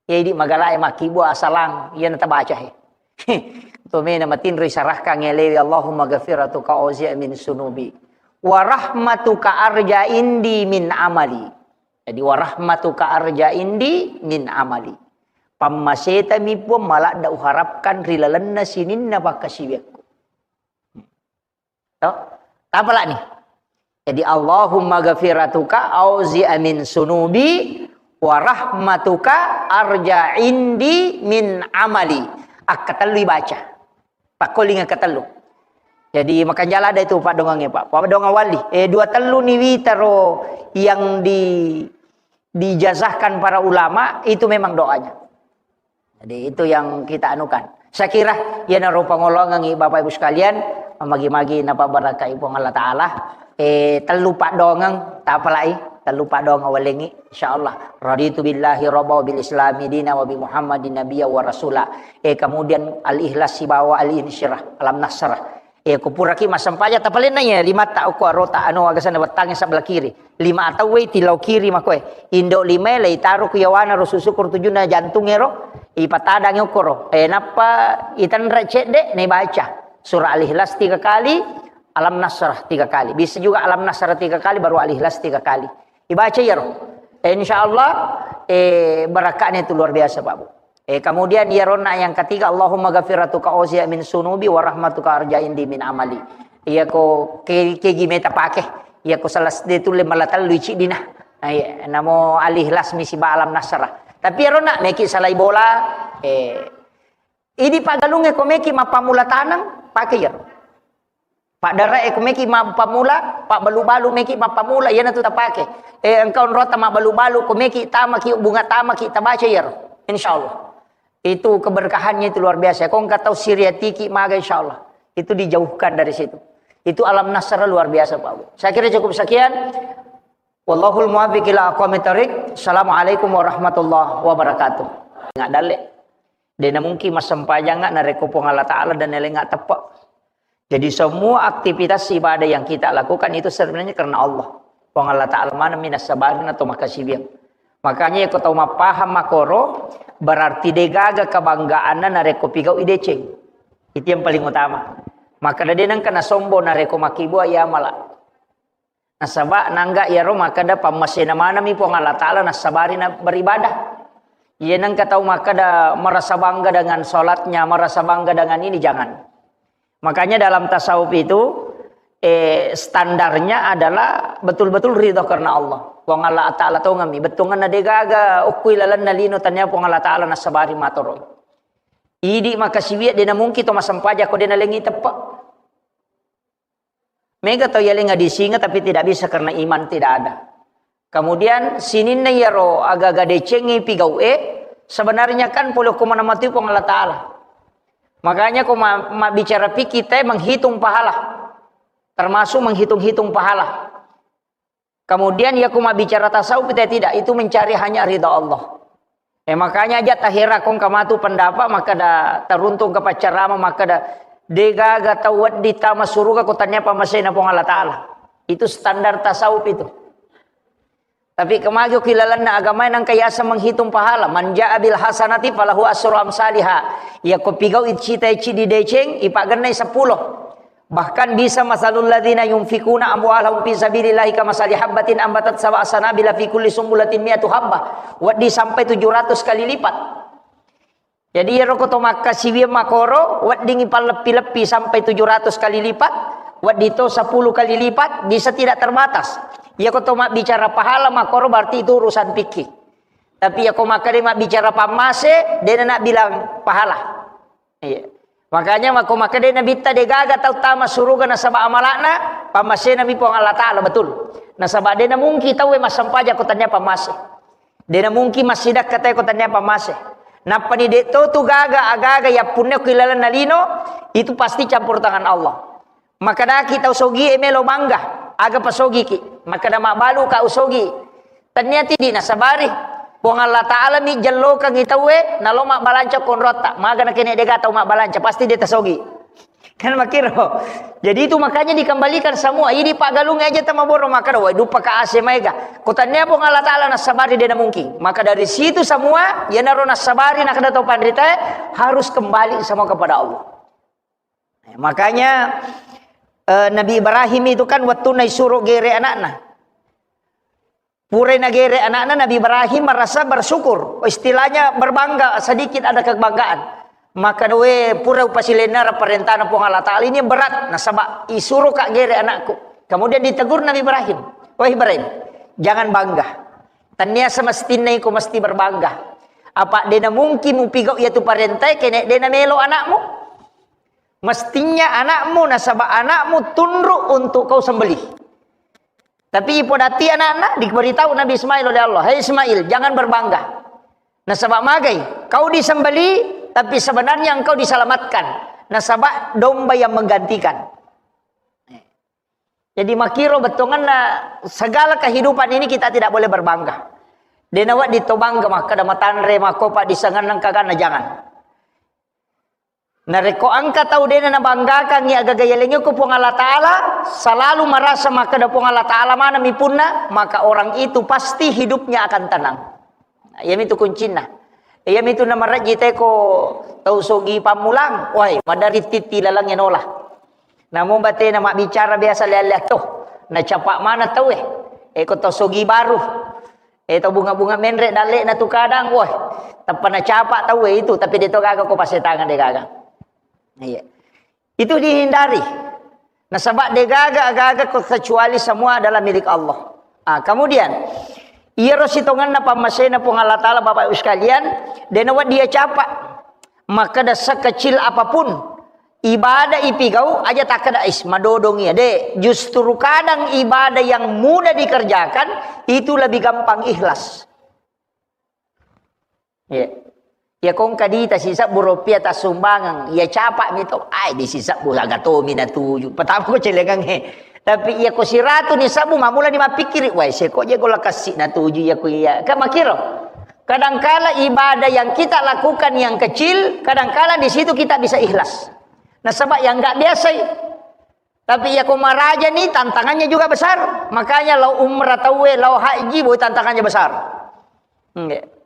Iya, idi magalae makkibua asalang, iya natabaca he. Tomena matinro isarahkan elewi, "Allahumma ghafiratuka auzi'a min sunubi. Wa rahmatuka arja indi min amali." Jadi, "Wa rahmatuka arja indi min amali." Pammasetami Puang maladda uharapkan ri lalenna sininna pakkasiwiakku. To? Tapalani. Jadi, "Allahumma ghafiratuka auzi'a min sunubi wa rahmatuka arja indi min amali." Akkatellu ibaca. Pakkoling akkatellu. Jadi, makanjala ada itu paddoangengnge, Pak. Paddoangeng walli. Eh, dua tellu ni witaro yang di, dijazahkan para ulama, itu memang doanya. Jadi, itu yang kita anukan. Saya kira, iyanaro pangolongangi Bapak Ibu sekalian, magi-magi napabarakai Puang Allah Taala. Eh, tellu paddoangeng, tapalai, tellu paddoangeng walengi, insyaallah. Raditu billahi rabba wa bil islami dina wa bi Muhammadin nabiyya wa rasula. Eh, kemudian al-ikhlas sibawa al-insyirah, alam nasrah. Eh, ko puraki massempajang, tapalenna iya limatta okko arota, anu, agasana wettangnge sebelah kiri. Lima atau wei tilau kiri makoe. Indo limae leitaro ku yawana ro susu ko tujuna jantung ero, ipatadangi okkoro. Eh, nappa itenre cedde, naibaca surah Al-Ikhlas tiga kali, Alam Nasrah tiga kali. Bisa juga Alam Nasrah tiga kali, baru Al-Ikhlas tiga kali. Ibaca iyaro. Eh, insyaallah, eh, barakahnya itu luar biasa, Pak Bu. Eh, kemudian iyaronna yang ketiga, "Allahumma ghafiratuka auzi'a min sunubi wa rahmatuka arja indi min amali." Iya ko ke, kegi meta pake. Iya ko salah sedde tulle mala tellu icidi na. Nah, iya, namo Al-Ikhlas misi ba Alam Nasrah. Tapi iyaronna meki salai bola, eh, idi pagalunge ko meki mappamula taneng, pake iyaro. Paddarae ko meki mappamula, pabbalu-balu meki mappamula, iyana tu tapake. Eh, engka onrota mabbalu-balu, ko meki tamaki, bunga tamaki, tabaca iyaro. Insyaallah. Itu keberkahannya itu luar biasa. Ko engka tau siriatiki maga, insyaallah. Itu dijauhkan dari situ. Itu Alam Nasrah luar biasa, Pak Bu. Saya kira cukup sekian. Wallahul muwaffiq ila aqwamit thariq. Assalamualaikum warahmatullahi wabarakatuh. Nggak dalle. Dena mungkin massempajang nggak narekko Puang Allah Ta'ala dan elengnga teppe. Jadi semua aktivitas ibadah yang kita lakukan itu sebenarnya karena Allah. Puang Allah Ta'ala maneng mi nassabarina to makkasiwiang. Makanya ko tau mappahang makkoro, berarti degaga kebanggaanna narekko pigau i deceng. Itu yang paling utama. Maka de nengka nasombong narekko makkibua iya mala. Nasaba nangga iyaro makkeda pammasena manami Puang Allah Ta'ala nassabari na beribadah. Iya nengka tau makkeda merasa bangga dengan sholatnya, merasa bangga dengan ini, jangan. Makanya dalam tasawuf itu, eh, standarnya adalah betul-betul ridho karena Allah. Puang Allah Ta'ala tongami, bettuanna degaga okkui lalenna lino tania Puang Allah Ta'ala nassabari matoro. Idi makasiwiya dena mungkin to masempaja ko dena lengi teppe. Mega tau yalenga disinga tapi tidak bisa karena iman tidak ada. Kemudian sininna iyaro aga-aga decengngi pigau'e, sebenarnya kan pole ko maneng matui Puang Allah Ta'ala. Makanya ko ma-, mabbicara fikih te menghitung pahala. Termasuk menghitung-hitung pahala. Kemudian ya ko mabbicara tasawuf te tidak, itu mencari hanya ridha Allah. Eh, makanya aja tahera kong kamatu pendapat, makkeda taruntung ke paccarama, makkeda degaga tau wedding tama suruga ko tania pammasena Puang Allah Ta'ala. Itu standar tasawuf itu. Tapi kemagi ki lalenna agama nangka yasa menghitung pahala. Man ja'a bil hasanati falahu asru amsaliha. Ya ko pigau cita cidi deceng, ipagennai sepuluh. Bahkan bisa masalul ladzina yunfikuna amwalahum fi sabilillahi kamasali habbatin ambatat sab'a sanabila fi kulli sumbulatin mi'atu habbah. Wedding sampai tujuh ratus kali lipat. Jadi iyaro ko to makkasiwiang makoro, weddingi palleppi-leppi sampai tujuh ratus kali lipat, wedding to sepuluh kali lipat, bisa tidak terbatas. Iya ko to mabbicara pahala makoro berarti itu urusan fikih. Tapi ya ko makkeda mabbicara pammase, dena nak bilang pahala. Iya. Makanya mako makkeda Nabitta degaga tau tama suruga nasaba amalakna, pammasena mi Puang Allah Ta'ala, betul. Nasaba dena mungkin tau massempajang ko tania pammase. Dena mungkin massidakka tae ko tania pammase. Nappani de to tu gaga agaga yappunna ko ilalenna lino, itu pasti campur tangan Allah. Makkedaki tau sogie melo bangga, aga pasogiki. Makkeda mabbalu ka usogi. Tania tidi nasabari. Puang Allah Ta'ala mi jellokangi tauwe, nalo mabbalanca konrotta. Maga nakene dega tau mabbalanca, pasti de tasogi. Kan makiro. Jadi itu makanya dikembalikan semua. Ini paggalung aja tama boro makkeda, wai dupa ka ase maega. Ko tania Puang Allah Ta'ala nasabari dena mungkin. Maka dari situ semua, yanaro nasabari nakada tau panrita, harus kembali semua kepada Allah. Makanya, eh, Nabi Ibrahim itu kan wettunna isuro gere anakna. Purai nagere anakna, Nabi Ibrahim merasa bersyukur. Istilahnya berbangga, sedikit ada kebanggaan. Maka we pura upasilenna parentana Puang Allah Ta'ala ini berat. Nasaba isuro ka gere anakku. Kemudian ditegur Nabi Ibrahim. Wah Ibrahim, jangan bangga. Tania semestinna iko mesti berbangga. Apa dena mungkin mupigau iya tu parentai kene dena melo anakmu. Mestinya anakmu, nasaba anakmu tunduk untuk kau sembelih. Tapi ipodati anakna, diberitahu Nabi Ismail oleh Allah, "Hai Ismail, jangan berbangga. Nasaba magai, kau disembelih, tapi sebenarnya engkau diselamatkan. Nasaba domba yang menggantikan." Jadi makiro bettuanna segala kehidupan ini kita tidak boleh berbangga. Dena wedding to bangga makkeda matanre makkopa disengenna kaganna, jangan. Narekko engka tau dena nabanggakangngi agaga yalengnge ko Puang Allah Ta'ala, selalu merasa makkeda Puang Allah Ta'ala maneng mi punna, maka orang itu pasti hidupnya akan tenang. Iyamitu kuncinna. Iyamitu namarejji teko tau sogi pammulang, wai, madari titti lalengnge nola. Namo batena mabbicara biasa lea-lea to, nacapa mana tauwe. Eko tau sogi baru. Eh, tau bunga-bunga menre dalle'na tu kadang, woi, tappa nacapa tauwe itu, tapi de to gaga ko pasetangan de gaga. Iya. Itu dihindari. Nasaba de gaga, gaga ko kecuali semua adalah milik Allah. Ah, kemudian, iyaro sitongenna pammasena Puang Allah Ta'ala, Bapak Ibu sekalian, dena wedding capa. Makkeda sekecil apapun ibadah ipigau aja takkeda is madodong iya. De, justru kadang ibadah yang mudah dikerjakan itu lebih gampang ikhlas. Iya. Ya kong kadita sisebbu rupiah tassumbangeng, ya capa mi to, ai di sisebbu aga tomi natuju. Pertama ko celengang he. Tapi iya ko siratu ni sabu mamula ni mappikiri, wai seko je gola kassi natuju iya ko iya. Kan makiro. Kadangkala ibadah yang kita lakukan yang kecil, kadangkala di situ kita bisa ikhlas. Nasaba yang nggak biasa i. Tapi ya ko maraja ni tantangannya juga besar. Makanya lau umrah tauwe, lau haji boy tantangannya besar. Nggih.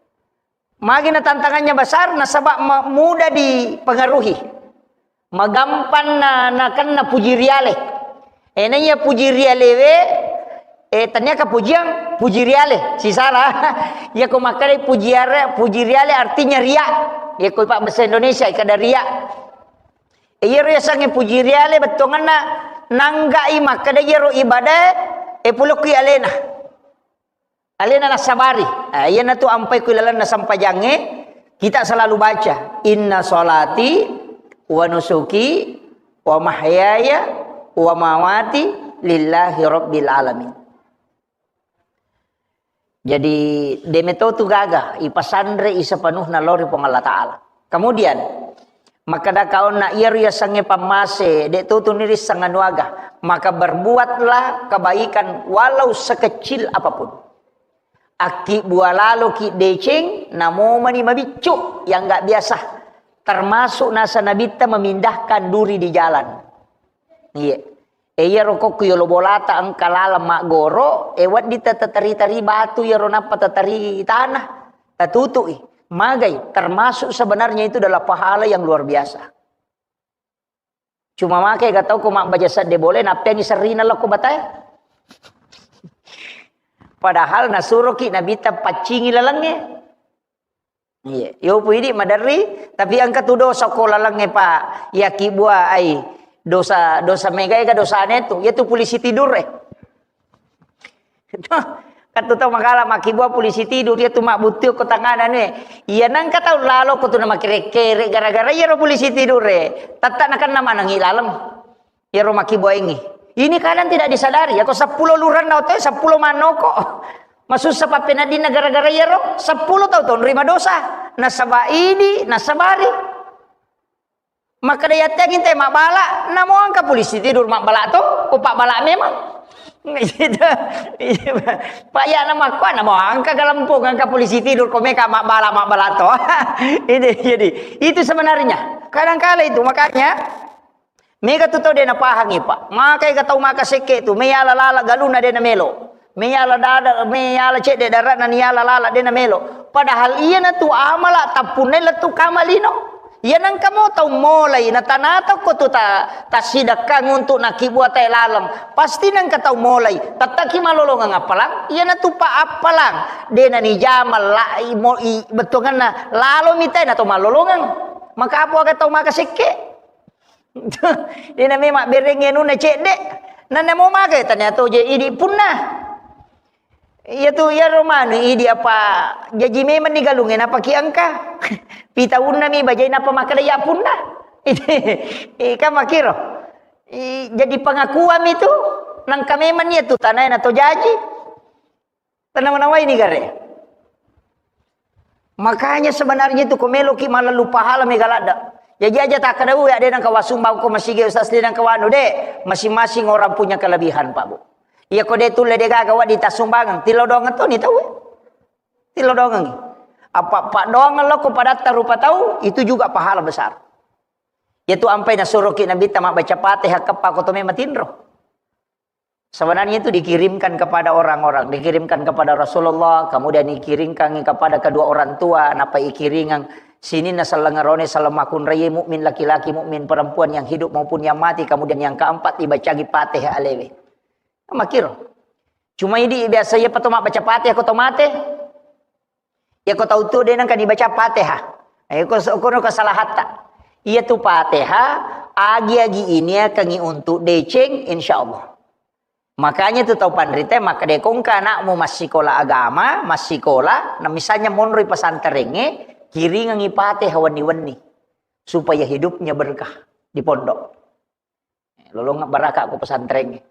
Magi na tantangannya besar, nasaba ma-, mudah dipengaruhi. Magampang na, nakenna puji riale. Eh, naiya puji rialewe, Eh, tania ka pujiang, puji riale, sisala. Iya ko makkeda puji are-, puji riale artinya ria. Iya ko pak bahasa Indonesia kada ria. Eh, iyaro yasengnge puji riale bettuanganna nanggai makkeda iyaro ibadah, eh, pulokki alena. Alena nassabari. Eh, iyana tu ampai ku lalenna sempajangnge, kita selalu baca, "Inna sholati wa nusuki wa mahyaya wa mamati lillahi rabbil alamin." Jadi, de meto tu gaga, ipasanre isepenuhna lao ri Puang Allah Ta'ala. Kemudian, makkeda kaonna iyaro yasengnge pammase, de to tuni risseng anu aga, maka berbuatlah kebaikan walau sekecil apapun. Akkibbua laloki deceng, namomani mabiccu yang nggak biasa. Termasuk nasa Nabitta memindahkan duri di jalan. Iya. E, iyaro kokku yolo bolata engka laleng maggoro, e, wedding ta-, tatari-tari batu iyaro nappa tatari tanah, tatutui. Magai, termasuk sebenarnya itu adalah pahala yang luar biasa. Cuma make ga tau ko mabbaja sedde bole, nappeangi serrina lokko batae. Padahal nasuroki Nabitta paccingi lalengnge. Iya, yo pu idi maderri, tapi engka tu dosa ko lalengnge, Pak. Yakibbua ai dosa, dosa mega ega dosane tu. Iya tu polisi tidur e. Kan tu tau magala makibbua polisi tidur, iya tu mabbuttu ko tangana ne. Iya nangka tau lalo ko tu na makere-kere gara-gara iyaro polisi tidur e. Tatta nakenna manengi laleng. Iyaro makkibuaingngi. Ini kadang tidak disadari. Yako seppulo luranna otoe, seppulo mannoko. Masussa pappeneddinna gara-gara iyaro, seppulo tau tonri madosa. Nasaba idi, nasabari. Makkeda yatteang inte mabbala, namo engka polisi tidur mabbala to, ko pabbala memang. Pak ya nama kuat namo engka galempung engka polisi tidur ko meka mabbala, mabbala to. Ini jadi itu sebenarnya. Kadangkala itu makanya Mega tu tau de napahangi, Pak. Maka ega tau maka sekke tu, meyala lala galuna de namelo. Meyala dada, meyala cedde darana niyala lala de namelo. Padahal iyana tu amala tappunna lettu kamalino. Iya nangka mo tau molai, natanata ko tu ta, tasidakkang untuk nakibua tae laleng. Pasti nangka tau molai, tattaki malolongeng appalang, iyana tu pa appalang. De nani jamal la, i, mo, i, bettuanganna lalo mitai na to malolongeng. Maka apa aga tau maka sekke? Dena memang bereng anunna cedde. Nanna mo mage tania to je idi punna. Iya tu iyaro manu idi apa jaji memang ni galungnge napaki engka. Pitaunna mi bajai napa makkeda ya punna. Ika makiro. I, jadi pengakuan itu nangka memang nia tu tanai na to jaji. Tanawa-nawai ni gare. Makanya sebenarnya itu ko meloki malallu pahala mega ladda. Jaji aja takkeda, "Uwe, ade nangka wasumbang ko masigi Ustaz, de nangka wanu, de." Masing-masing orang punya kelebihan, Pak Bu. Iya ko de tulle de gaga wadi tasumbangan, tilodongeng to ni tau. Tilodongeng. Apa, apa doang lo ko padatta rupa tau, itu juga pahala besar. Itu ampai nasuroki Nabi ta mabbaca Fatihah keppa ko to memang tinro. Sebenarnya itu dikirimkan kepada orang-orang, dikirimkan kepada Rasulullah, kemudian dikirimkan kepada kedua orang tua, napa ikiringang sininna sellengerone sellemmakunraie mukmin laki-laki, mukmin perempuan yang hidup maupun yang mati, kemudian yang keempat dibacagi Fatihah alewe. Makiro. Cuma idi biasa iya pato mabbaca Fatihah ko to mate. Iya ko tau tu de nangka dibaca Fatihah. Iya ko, ko, ko kesalahatta. Iya tu Fatihah agi-agi ini akan untuk deceng, insya Allah. Makanya tu tau panrita makkeda ko engka anakmu massikola agama, massikola, na misalnya monroi pesantrengnge, kiringangi Fatihah wenni-wenni supaya hidupnya berkah di pondok. Lolong baraka ko pesantrengnge.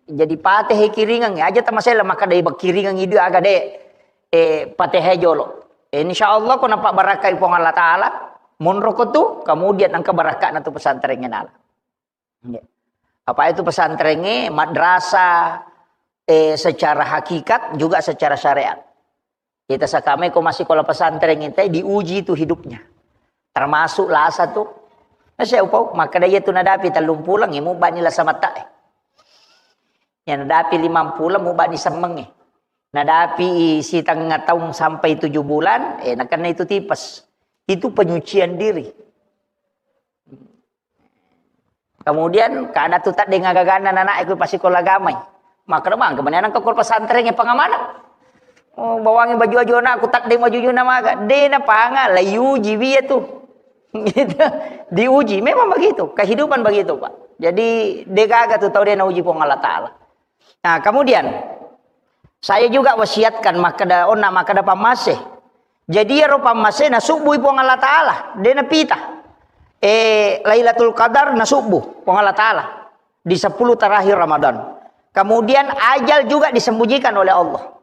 Jadi Fatihah kiringangi, aja tamasela makkeda iba kiringangi dua aga de, eh, Fatihah jolo. Insya Allah ko napa barakai Puang Allah Ta'ala, monro ko tu, kemudian engka barakana tu pesantrengnge nala. Nggih. Apa itu pesantrengnge, madrasah, eh, secara hakikat juga secara syariat. Kita sakame ko massikola pesantren itu diuji itu hidupnya. Termasuk lasa tu. Nasi upau, makkeda iya tu nadapi tellung pulang, eh, mubani lasa mata, eh. Ya nadapi limang pulang, mubani semeng, eh. Nadapi sitengah tahun sampai tujuh bulan, eh, nakenna itu tipes. Itu penyucian diri. Kemudian kada tu taddeng agaganna nana e ku pasikola agamai. Maka mangka mani anakku ko pesantren e pangamanan. Oh, bawangi baju-baju anakku taddeng baju-baju na maga. De na panga la iuji wi tu. Gitu. Diuji. Memang begitu. Kehidupan begitu, Pak. Jadi de gaga tu tau de na uji Puang Allah Taala. Nah, kemudian saya juga wasiatkan makkeda onna makkeda pammase. Jadi ero pammase nasubbui Puang Allah Taala, de napita. Eh, Lailatul Qadar nasubbu Puang Allah Taala di sepuluh terakhir Ramadan. Kemudian ajal juga disembunyikan oleh Allah.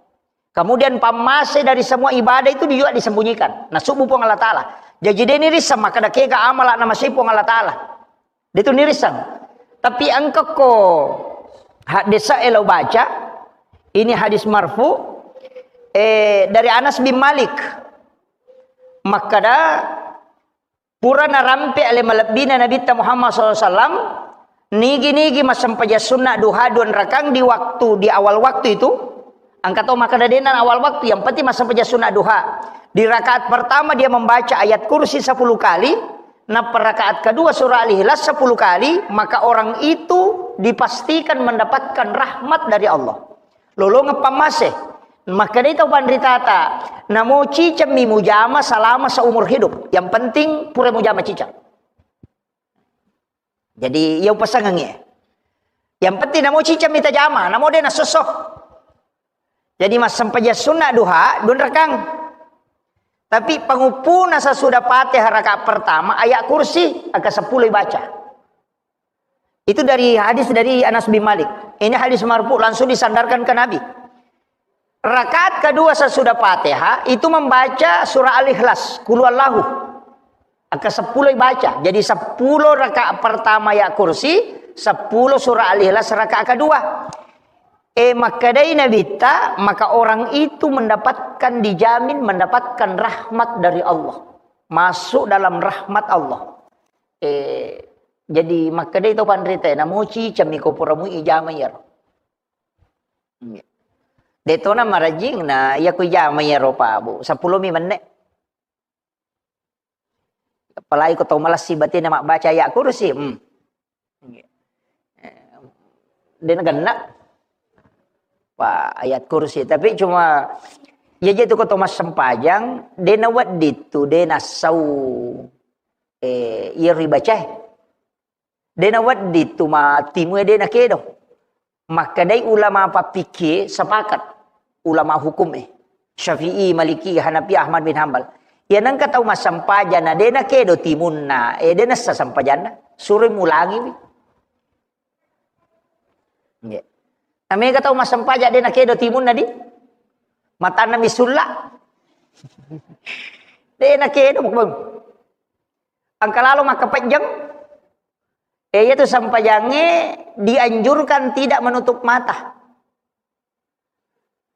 Kemudian pammase dari semua ibadah itu juga disembunyikan. Nasubbu Puang Allah Taala. Jadi de nirisseng makkeda kega amala namasei Puang Allah Taala. De tu nirisseng. Tapi engka ko hadis e lo baca, ini hadis marfu, eh, dari Anas bin Malik. Makkeda, pura narampe ale malebbina Nabitta Muhammad sallallahu alaihi wasallam, nigi-nigi massempajang sunna duha dua rakang di waktu, di awal waktu itu, engka to makkeda de na awal waktu, yang penting massempajang sunna duha. Di rakaat pertama dia membaca ayat kursi sepuluh kali, nappa rakaat kedua surah Al-Ikhlas sepuluh kali, maka orang itu dipastikan mendapatkan rahmat dari Allah. Lolongeng pammase. Makkedai tau panritata, namo cicemmi mujama selama seumur hidup. Yang penting pura mujama ciceng. Jadi, iya upasangengngi. Yang penting namo cicemmi tajama, namo de nasosso. Jadi, massempajang sunna duha, dua rakang. Tapi panguppuna sesudah Fatihah rakaat pertama, ayat kursi, angka sepuluh baca. Itu dari hadis dari Anas bin Malik. Ini hadis marfu langsung disandarkan ke Nabi. Rakaat kedua sesudah Fatihah itu membaca surah Al-Ikhlas, Qul Huwallahu. Angka sepuluh baca. Jadi sepuluh rakaat pertama ayat kursi, sepuluh surah Al-Ikhlas rakaat kedua. Eh, makkedai Nabitta, maka orang itu mendapatkan, dijamin mendapatkan rahmat dari Allah. Masuk dalam rahmat Allah. Eh, jadi makkedai to panrita, namo cicemmi ko pura mui ijama iyaro. Nggih. De tona marajing na iya ko ijama iyaro, Pak Bu. Sepuluh mi menne. Apalagi ko tau malessi batena mabbaca ayat kursi. Hmm. Nggih. Eh, de nagenna. Pak, ayat kursi. Tapi cuma iya je tu ko tau massempajang, de nawedding tu, de nassau. Eh, iya ribacae. De nawedding tu ma timue de nakedo. Makkedai ulama pappikie sepakat, ulama hukum e, Syafi'i, Maliki, Hanafi, Ahmad bin Hambal. Iya nengka tau massempajang na de nakedo timunna, eh, de nessa sempajanna, suroi mulangiwi. Nggih. Namega tau massempajang de nakedo timunna di matanna misulla. De nakedo mukbang. Engka lalo makkapejjeng. Eh, iyatu sempajangnge dianjurkan tidak menutup mata.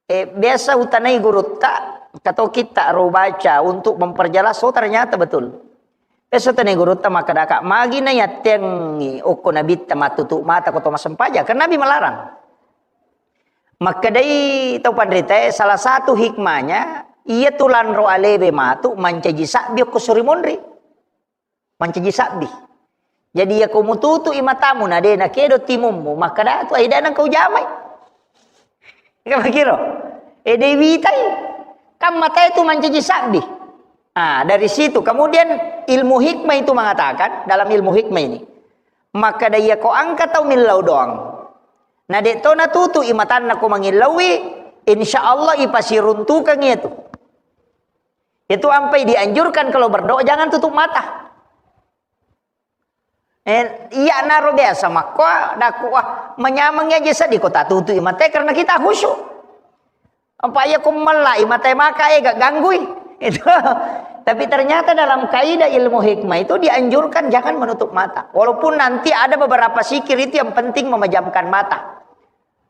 Eh, biasa utanai gurutta, kato kitta ro baca untuk memperjelas, oh, ternyata betul. Biasa utanai gurutta makkadaka, magi na yattengngi okko Nabitta mattutup mata ko to massempajang, kan Nabi melarang. Makkedai tau panritae, salah satu hikmahnya, iyatu lanro alebe matu mancaji sabbi okko suri monri. Mancaji sabbi. Jadi, iyako mututu'i matamu, na de nakedo timummu, makkadatu, "Ai, de nengka ujamai." Ika makiro? Eh, de witai. Kan matae tu mancaji sabbi. Ah, dari situ. Kemudian, ilmu hikmah itu mengatakan, dalam ilmu hikmah ini, makkada iyako engka tau millau doang, na de to natutu'i matanna ko mangillauwi, insya Allah ipasiruntukang iyatu. Itu ampai dianjurkan kalau berdoa jangan tutup mata. Eh, iya naro biasa makko, daku, "Wah, manyameng aja sedih kota tutup mata karena kita khusyuk." Apa iya ko mella mata maka eh gak ganggui. Itu. Tapi ternyata dalam kaidah ilmu hikmah itu dianjurkan jangan menutup mata. Walaupun nanti ada beberapa zikir itu yang penting memejamkan mata.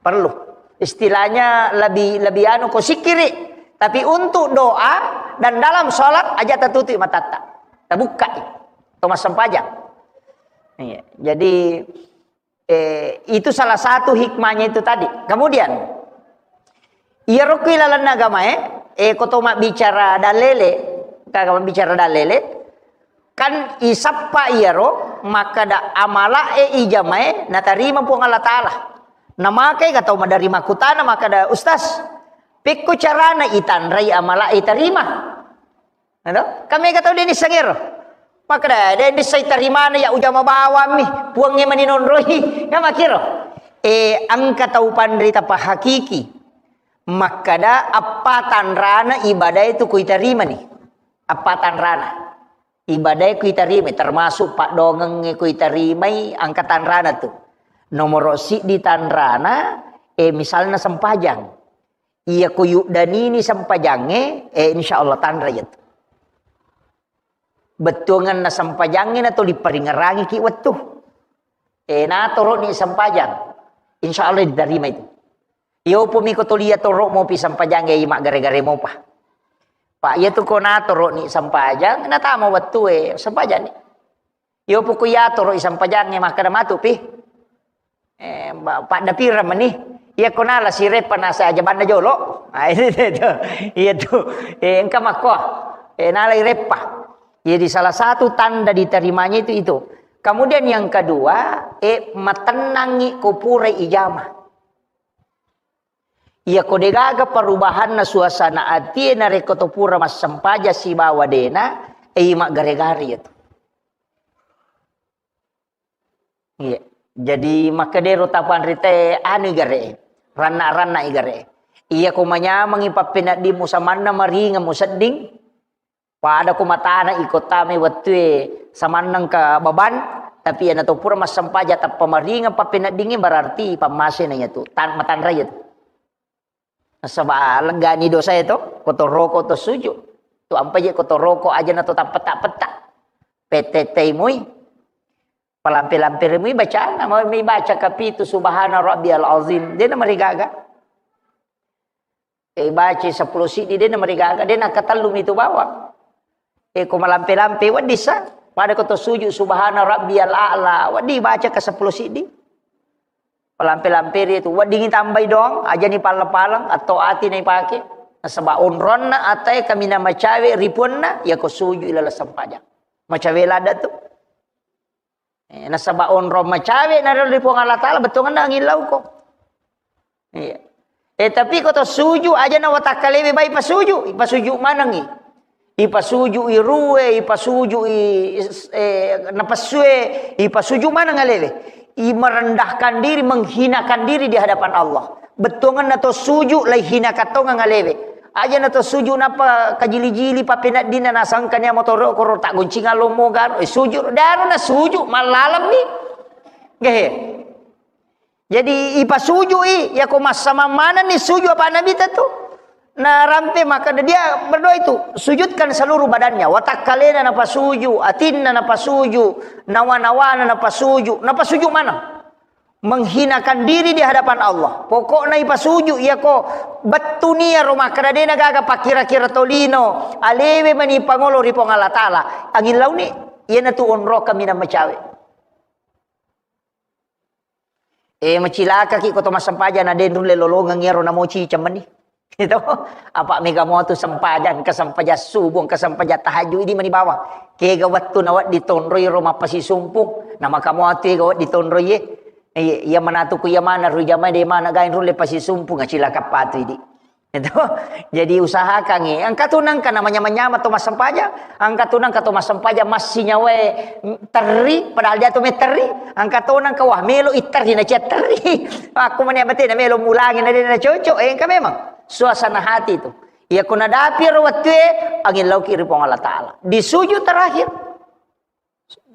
Perlu. Istilahnya lebih, lebih anu ko sikiri. Tapi untuk doa dan dalam sholat aja tatutup matatta. Tabuka. Atau massempajang. Iya. Jadi, eh, itu salah satu hikmahnya itu tadi. Kemudian, iyaro ku ilalenna agamae, eh, ko to mabbicara dalele, kaga mabbicara dalele, kan isappa iyaro, Makkada amala'e ijamae natarima Puang Allah Ta'ala. Namakai ga tau maderri makkutana makkada, "Ustaz, pekko carana itanrai amala'e tarima?" Ado? Kamega tau de nissengero. Makkada, "De nissai tarimana ya ujama bawammi, Puangnge mani nonroi." Kan makkiro. E, engka tau panrita pahakiki. Makkada appa tanrana ibadae tu kuitarimani. Appa tanrana. Ibadae kuitarimai, termasuk paddoangengnge kuitarimai, engka tanrana tu. Nomoro siddi tanrana, e, misalna sempajang. Iya ko yuddanini sempajangnge, e, insya Allah tanra iya tu. Bettuangenna sempajangnge na tuli paringerangiki wettu. E, natoro'ni sempajang. Insya Allah diterima itu. Iyo pumi ko tulia toro mopi sempajang, e, maggare-gare mopa. Pak, iya tu ko natoro'ni sempajang, natama wettue sempajang ni. Iyo puku iya toro'i sempajang, e, makkada matu pi. E, ba-, padda pira meni. Iya ko nala sirepa nasa aja banna jolo. Ah, itu, itu. Iya tu. E, engka makko. E, nala irepa. Jadi salah satu tanda diterimanya itu, itu. Kemudian yang kedua, e, matennangi ko pura ijama. Iya ko degaga perubahanna suasana atie narekko to pura massempajang sibawa dena, e, maggare-gare iya tu. Iya. Jadi makkedero tapanrite anu igare, ranna-ranna igare. Iya ko manyamengi pappeneddimmu samanna maringeng musedding, pada ko matana iko tame wettue samanneng ka baban, tapi iyana to pura massempajang tappa maringeng pappeneddingnge berarti pammasena iya tu, tan-, matanra iya tu. Nasaba leggani dosae to, ko to roko to suju. Tu ampa je ko to roko aja na to tappetta-petta. Pette-tei mui. Palampe-lampe mui bacana, mau mi baca kapitu subhana rabbiyal azim. Dena marigaga. E, baca sepuluh siddi, dena marigaga, dena katellumi tu bawang. E, ko malampe-lampe, wedding sa. Pada ko to suju subhana rabbiyal a'la, wedding baca ka sepuluh siddi. Palampe-lampe ri tu, weddingi tambai doang, ajani palleng-palleng, atau ati na ipake. Nasaba onronna atae kaminang macawe ripuanna, iya ko suju ilala sempajang. Macawe ladda tu. E, nasaba onrong macawe na ri Puang Allah Ta'ala, bettuanna angin lauko. Iya. E, tapi ko to suju, aja na watakkalewe bai pasuju, ipasuju manengi. Ipasuju i rue, ipasuju i, e, napessue, ipasuju maneng alewe. I merendahkan diri, menghinakan diri di hadapan Allah. Bettuanna to suju, lai hinakan tongeng alewe. Aja na to suju napa kajili-jili papeneddinna nasangkania motoro koro tak goncingan lomo garo, e, suju, daro na suju, mallalemmi. Gehe. Jadi ipasujui, yako massamang manenni suju apa Nabi tentu. Narampe maka dia berdoa itu, sujudkan seluruh badannya, watakkalena napasuju, atinna napasuju, nawa-nawana napasuju, napasuju maneng. Menghinakan diri di hadapan Allah. Pokokna ipasuju, yako bettunia ro makkeda dena gaga pakkira-kira tolino, alewe mani pangolo ri Puang Allah Ta'ala. Angin launi, iyanatu onro kaminang macawe. E, macilakaki ko to massempajang na de nulle lolongeng iyaro namoci cemmenni. Itu apa mega mo tu sempajang, ke sempajang subuh, ke sempajang tahajud, idi mani bawang. Kega wettu na wedding tonroi ro mappasisumpung, na maka mo tu ega wedding tonroi e. Iya, iya manatu ku iya mana ru jamae de mana gain rulle pasisumpung, acilaka patu idi. Itu. Jadi usahakan, eh. Engka tu nengka namanya-manyama to massempajang, engka tu nengka to massempajang massinyawae terri, padahal dia tu me terri, engka tu nengka wah melo i terri na cia terri. Aku mani abate na melo mulangi na de na cocok, eh, engka memang suasana hati tu. Iya ko nadapi ro wettue, angin lauki ri Puang Allah Ta'ala. Di sujud terakhir.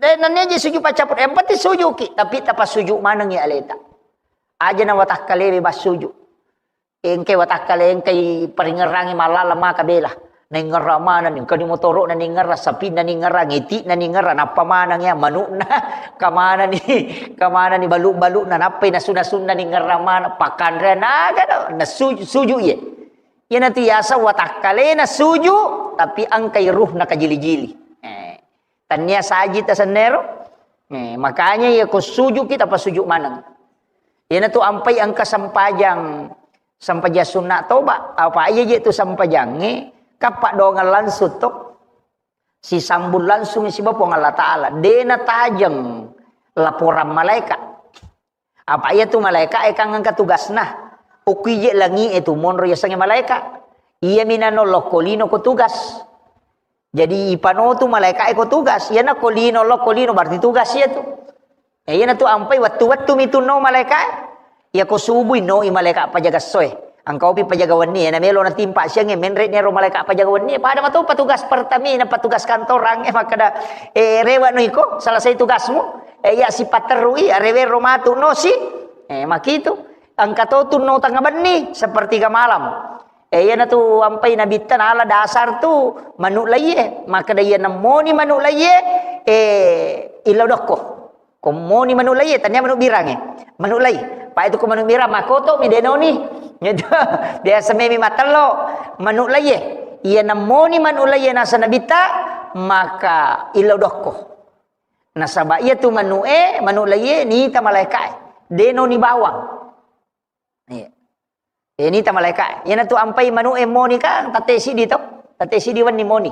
De nanya je sujud pacaput, yang penting sujuki, tapi tapasuju manengi aleta. Aja na watakkalewe bassuju. Engkai watakkale, engkai paringerrangi mallala maka bela. Naingerra maneng, engka ni motoro'na ningerra, sapinna ningerra, ngiti'na ningerra, nappa maneng ya manu'na, kamana ni, kamana ni balu-balu'na, nappai nasu-nasunna ningerra maneng, pakkanrean aga do, na suju, suju iye. Iyanatu yaseng watakkalena suju, tapi engkai ruhna kajili-jili. Eh. Tania saji tasennero. Eh, makanya iya ko suju kita pasuju maneng. Iyanatu ampai engka sempajang, sempajang sunna toba. Apa iya je tu sempajangnge, kappa doangan langsung to. Sisambung langsung siba Puang Allah Ta'ala. De natajeng laporan malaika. Apa iya tu malaika e kan engka tugasna. Ukuje langi e tu monro yasengnge malaika. Iya minano lokko lino ko tugas. Jadi ipano tu malaika e ko tugas. Iya na ko lino lokko lino berarti tugas iya tu. Eh, iyanatu ampai wettu-wettu mi tu no malaika e. Iya ko subui no i malaika pajaga soe. Angkau pi pajaga wenni, na melo natimpa siang e menre ni ro malaika pajaga wenni. Pada matu petugas pertamina, petugas kantorang e makkeda, eh, rewa no iko, selesai tugasmu. Eh, iya sipaterru i, arewe ro matu no si. Eh, makitu. Angka to tu no tengah benni, sepertiga malam. Eh, iyanatu ampai nabitta nala dasar tu manu laie. Makkeda iya nemmoni manu laie, eh, illau dokko. Ko moni manu laie, tania manu birange. Manu lai. Pa itu ko manu birang, makoto mi denoni. Gitu. Biasa memi matello. Manu laie. Iya nemmoni manu laie nasa nabitta, maka illau dokko. Nasaba iya tu manu e, manu laie, nita malaika e. Denoni bawang. Iya. Eh, nita malaika. Iyanatu ampai manu e moni kan, tette sidi to. Tette sidi wenni moni.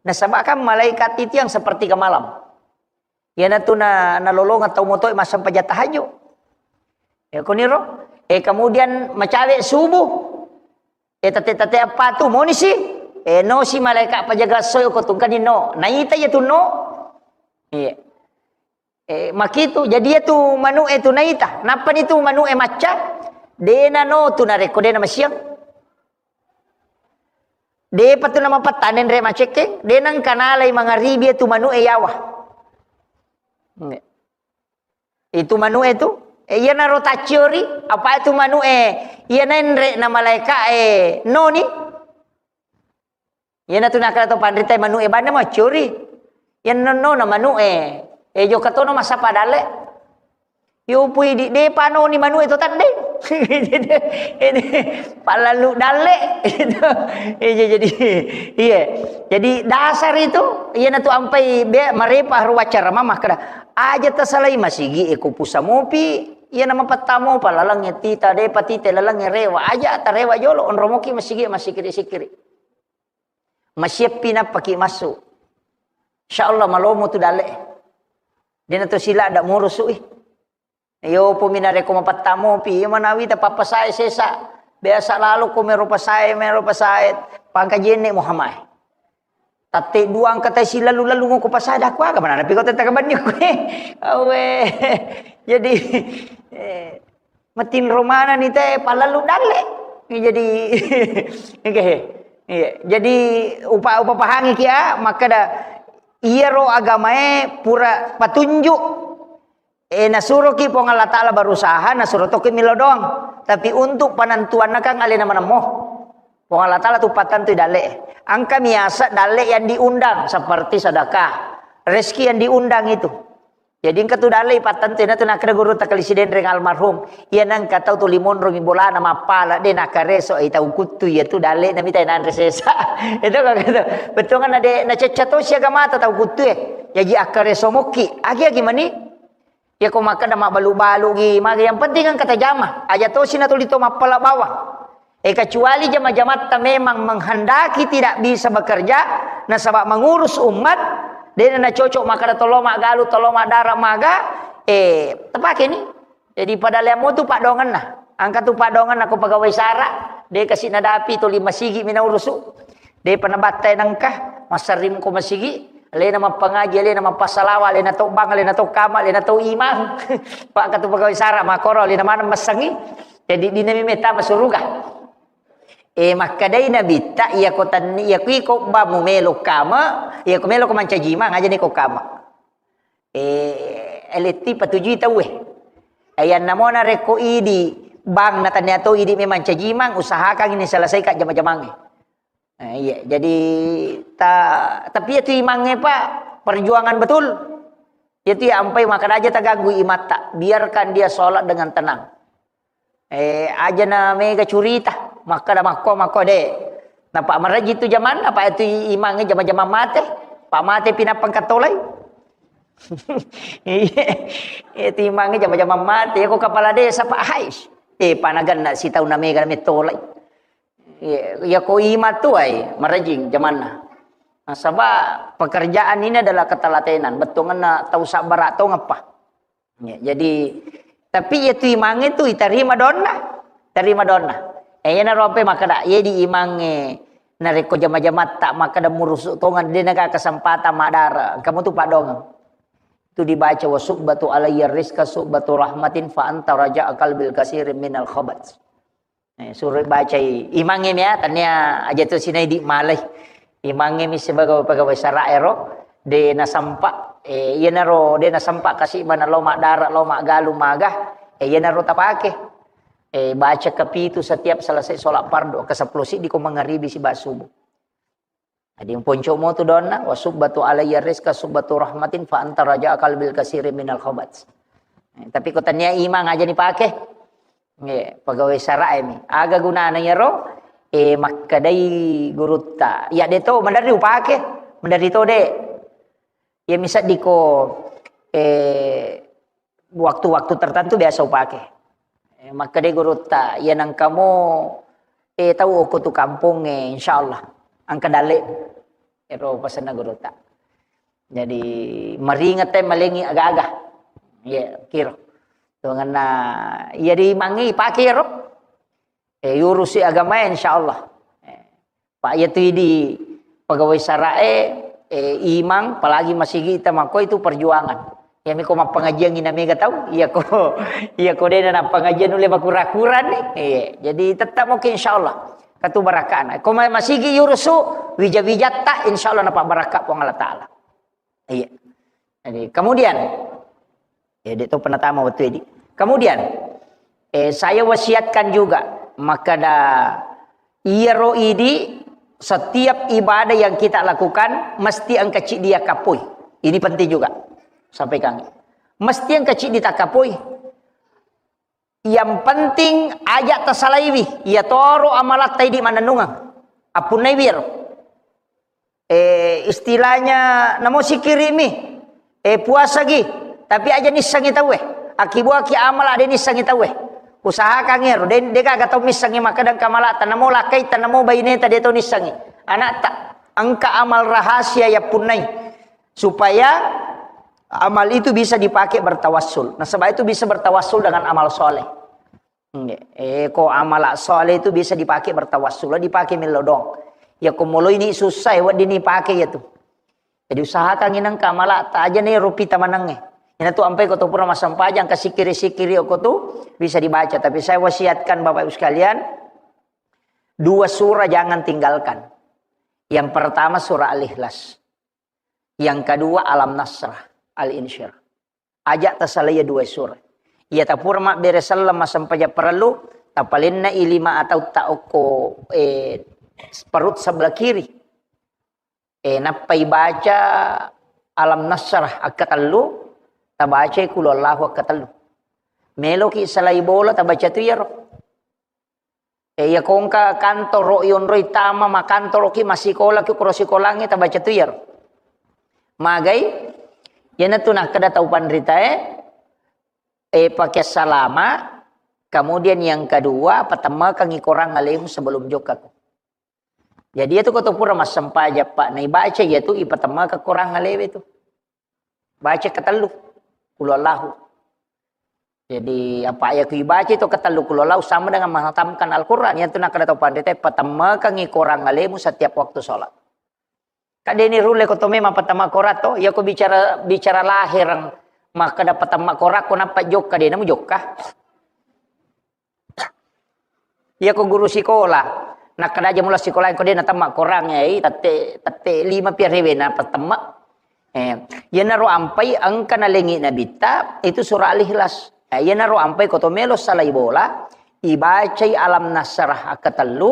Nasaba kan malaikat itu yang sepertiga malam. Iyanatu na, nalolongeng tau motoe massempajang tahajud. Ya, koniro. Eh, kemudian macawe subuh. Eh, tete-tete apa tu? Moni si. Eh, no si malaika pajaga soe ko tungkani no. Naita ya tu no. Iya. Eh, makitu. Jadi ya tu manu e tu naita. Nappa ni tu manu e macca. Dena no tu narekko dena masiang. Depa tu namapattane nre macekkeng, de nengka nalai mangaribi tu manu e yawa. Nge. Itu manu e tu, e, iya naro tacciori, apa itu manu e, iya nenre na malaika e noni. Iya na tu nakala to panrita manu e banna macciori. Iya nonno na manu e, e jokka tono massapa dalle. Yo pui di, de panoni manu e to tadde. Ini palalu dalle. Itu. Iya, jadi, iya. Jadi dasar itu, iya na tu ampai be, marepa ro wacara mama kada. Aja tasalai masigi e ko pusa mopi, iya nama pattamo palalang e tita, de patite lalang e rewa. Aja tarewa jolo, onromoki masigi, masikiri-sikiri. Masiappi nappaki massu. Insya Allah malomo tu dalle. De na to sila da murusu i. Yo, pumi narekko mapattamopi, iya manawi tapappasae sesa. Biasa lalo ko mero pasae, mero pasae. Pangka jenne Muhammad. Tatte dua angka tai silalu-lalu ngoko pasae, dah kuaga manana piko tetta kabanni koe. Awe. Jadi, eh, matinro manani te palalu dalle. Jadi, oke. Iya. Jadi, upa-, upapahangi kia, makkeda, iyaro agamae pura patunjuk. Eh, nasuroki Puang Allah Ta'ala berusaha, nasuro toki milo doang. Tapi untuk penentuanna kan alena manemmo. Puang Allah Ta'ala tu patentui dalle. Angka miasa dalle yang diundang, seperti sedekah, rezeki yang diundang itu. Jadi engka tu dalle patentui, na tu nakkeda guru takali sidenreng almarhum. Iya nengka tau tuli monro mi bolana mappala, de nakareso, eh, tau kuttu iya tu dalle na mita nanre sesa. Itu kan gitu. Betul kan ade na cecca to siaga mata tau kuttu e. Jaji akkareso mokki. Agi-agi mani. Iya ko makkeda mabbalu-balu gi, magi yang penting kan kata jama. Aja tosi na tuli to mappala bawang. Eh, kecuali jama-jamatta memang menghendaki tidak bisa bekerja, nasaba mengurus umat, dena na cocok makkeda tollo maggalu, tollo maddara maga, eh, tepake ni. Jadi pada leammu tu padongenna. Angka tu padongenna ko pegawai sara, de kasi nadapi tuli masigi mina urusu. Depa nabattai nengka, massarring ko masigi, alena mappangaji, alena mappasalawa, alena to bang, alena to kama, alena to imang. Pak katu pegawai sara, makoro alena maneng massengi. Jadi dina mi metta masuruga. Eh, makkedai Nabitta, iya ko tanni, iya ko iko bang mu melo kama, iya ko melo ko mancaji imang, aja ni ko kama. Eh, L T patujui tauwe. Ayanna mo narekko idi bang na tania to idi memang cajimang, usahakan ini selesaikan jama-jamangnge. Eh, iya, jadi ta-, tapi iya tu imangnge, Pak, perjuangan betul. Iya tu ya ampai makan aja terganggu imatta. Biarkan dia sholat dengan tenang. Eh, aja na mega curita, makkada makko, makko de. Napa maraji tu jamanna, apa itu i-, imangnge jama-jama mate. Pak mate pinapang katolai. Iya, itu imangnge jama-jama mate. Ya ko kepala desa, Pak, hai. Eh, panagan na sitau na mega na metolai. Iya, iya ko ima tu ai, marajing jamanna. Nasaba pekerjaan ini adalah ketelatenan, bettuanna tau sabbara tongeng pa. Ya, jadi, tapi iya tu imangnge tu itarima donna, tarima donna. Eh, iyanaro ampe makkeda, iya di imangnge narekko jama-jamatta makkeda murusu tongeng, de naga kesempatan maddare, engka mutu paddongeng. Tu dibaca, "Wa subbatu alayya rizqa subbatu rahmatin fa anta raja'a qalbil kasirin minal khabat." Eh, suro bacai imangnge mi ya, tania aja tu sinai di malai. Imangnge mi sebagai pegawai sara ero, de nasampa, eh, iyanaro de nasampa kasi mana lo maddara, lo maggalu maga, eh, iyanaro tapake. Eh, baca kepitu setiap selesai sholat fardu, ke sepuluh siddi ko mangaribi siba subuh. Jadi, poncomo tu donna, "Wa subbatu alayya rizqa subbatu rahmatin fa anta raja'a qalbil kasiri minal khabat." Eh, tapi ko tania imang aja ni pake. Nggih, pegawai sara e mi. Aga gunana iyaro? Eh, makkedai gurutta, "Iya de to, maderri upake, maderri to de." Iya misaddi ko, eh, waktu-waktu tertentu biasa upake. Eh, makkeda gurutta, "Iya nengkamo, eh, tau okko tu kampongnge, insyaallah engka dalle." Ero pasenna gurutta. Jadi, maringet e malengi aga-aga. Iya, kiro. Tuanganna, iya di mangi pake ro. Eh, yurusi agama, insyaallah. Eh, Pak, iya tu idi pegawai sara e, eh, imang, apalagi masigi ita makko itu perjuangan. Iya miko mappengajian ina mega tau, iya ko, iya ko dena nappengajian nulle makura-kura ni. Iya, jadi tetap mungkin insyaallah. Katu barakana. Ko ma-, masigi yurusu, wija-wijatta, insyaallah napa barakka Puang Allah Ta'ala. Iya. Jadi, kemudian, ya, dia tu pernah tamu waktu ini. Kemudian, eh, saya wasiatkan juga, makkeda iyaro idi, setiap ibadah yang kita lakukan, mesti engka ciddi yakkapoi. Ini penting juga. Sampaikan. Mesti engka ciddi takkapoi. Yang penting aja tasalaiwi, iya toro amalatta idi mannennungeng. Appunnaiwi ero. Eh, istilahnya namo sikirimi, eh, puasagi, tapi aja nissengi tauwe. Akibuaki amala de nissengi tauwe. Usahakan ero, de, de gaga tau missengi makkeda engka amalatta, namo lakkaita, namo baineta de tau nissengi. Anakta, engka amal rahasia yappunnai. Supaya amal itu bisa dipakai bertawassul. Nasaba itu bisa bertawassul dengan amal soleh. Nggih. Eh, ko amala soleh itu bisa dipakai bertawassul, dipakai mello doang. Ya ko moloi ni susah, wedding ni pakai ya tu. Jadi usahakan inang ka amala ta aja ni rupi tamanangnge. Ina tu ampai ko tu pura massempajang, ka sikiri-sikiri ko tu bisa dibaca. Tapi saya wasiatkan Bapak Ibu sekalian, dua surah jangan tinggalkan. Yang pertama surah Al-Ikhlas. Yang kedua Alam Nasrah, Al-Insyirah. Aja tasalai dua surah. Iya tapura mabbere selleng massempajang parellu, tapalenna i lima atau ta okko, eh, perut sebelah kiri. Eh, nappai baca Alam Nasrah akkatellu, tabacai Qul Huwallahu akkatellu. Meloki salai bola, tabaca tu iyaro. Eh, iya kongka kantoro yonroi tama makantoroki, massikolaki, kuro sikolangnge tabaca tu iyaro. Magai, iyanatu nakkeda tau panritae, eh, pakai salama, kemudian yang kedua, patemmakangi korang alemu sebelum jokkako. Jadi, iyatu ko to pura massempajang, Pak, naibaca iyatu, ipatemmaka korang alewe tu. Baca ketellu, Qul Huwallahu. Jadi, apa iya ku ibaca itu ketellu Qul Huwallahu sama dengan menghatamkan Al-Quran. Iyatu nakkeda tau panrita, patemmakangi korang alemu setiap waktu sholat. Kadeni rulle ko to memang patemma korang to, iya ko bicara, bicara lahireng, makkeda patemma korang ko nappa jokka, de namu jokka. Iya ko guru sikola, nakkeda aja mula sikola ko de natemma korang, eh, tette, tette lima pi arewe na patemma. Eh, iyanaro ampai engka nalengi nabitta, itu surah Al-Ikhlas. Eh, iyanaro ampai ko to melo salai bola, ibacai Alam Nasrah akkatellu,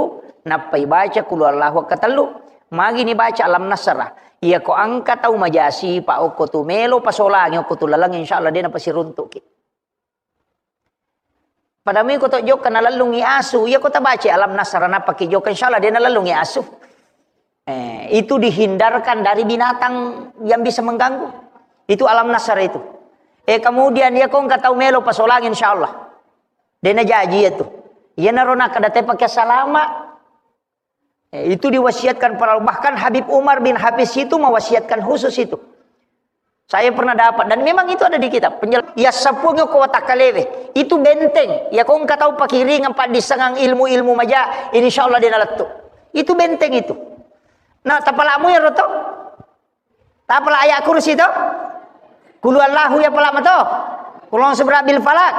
nappa ibaca Qul Huwallahu akkatellu. Magi ni baca Alam Nasrah? Iya ko engka tau majasi, pa okko tu melo pasolangi okko tu laleng, insyaallah de napasiruntuki. Pada mui ko to jokka nalellungi asu, iya ko tabaca Alam Nasrah nappa ki jokka, insyaallah de nalellungi asu. Eh, itu dihindarkan dari binatang yang bisa mengganggu. Itu Alam Nasrah itu. Eh, kemudian iya ko engka tau melo pasolang, insyaallah. De najaji itu. Iyanaro nakkeda te pakai salama. Eh, itu diwasiatkan para, bahkan Habib Umar bin Hafiz itu mewasiatkan khusus itu. Saya pernah dapat, dan memang itu ada di kitab. Penjel-, ya, sapuang ko watakkalewe. Itu benteng. Ya, ko engka tau pakiringan, paddissengang ilmu-ilmu maja, insya Allah dia nalettu. Itu benteng itu. Nah, tapalamu ya roto. Tapala ayat kursi to. Kulu Allahu ya pala mato. Kulon sebra bil falak.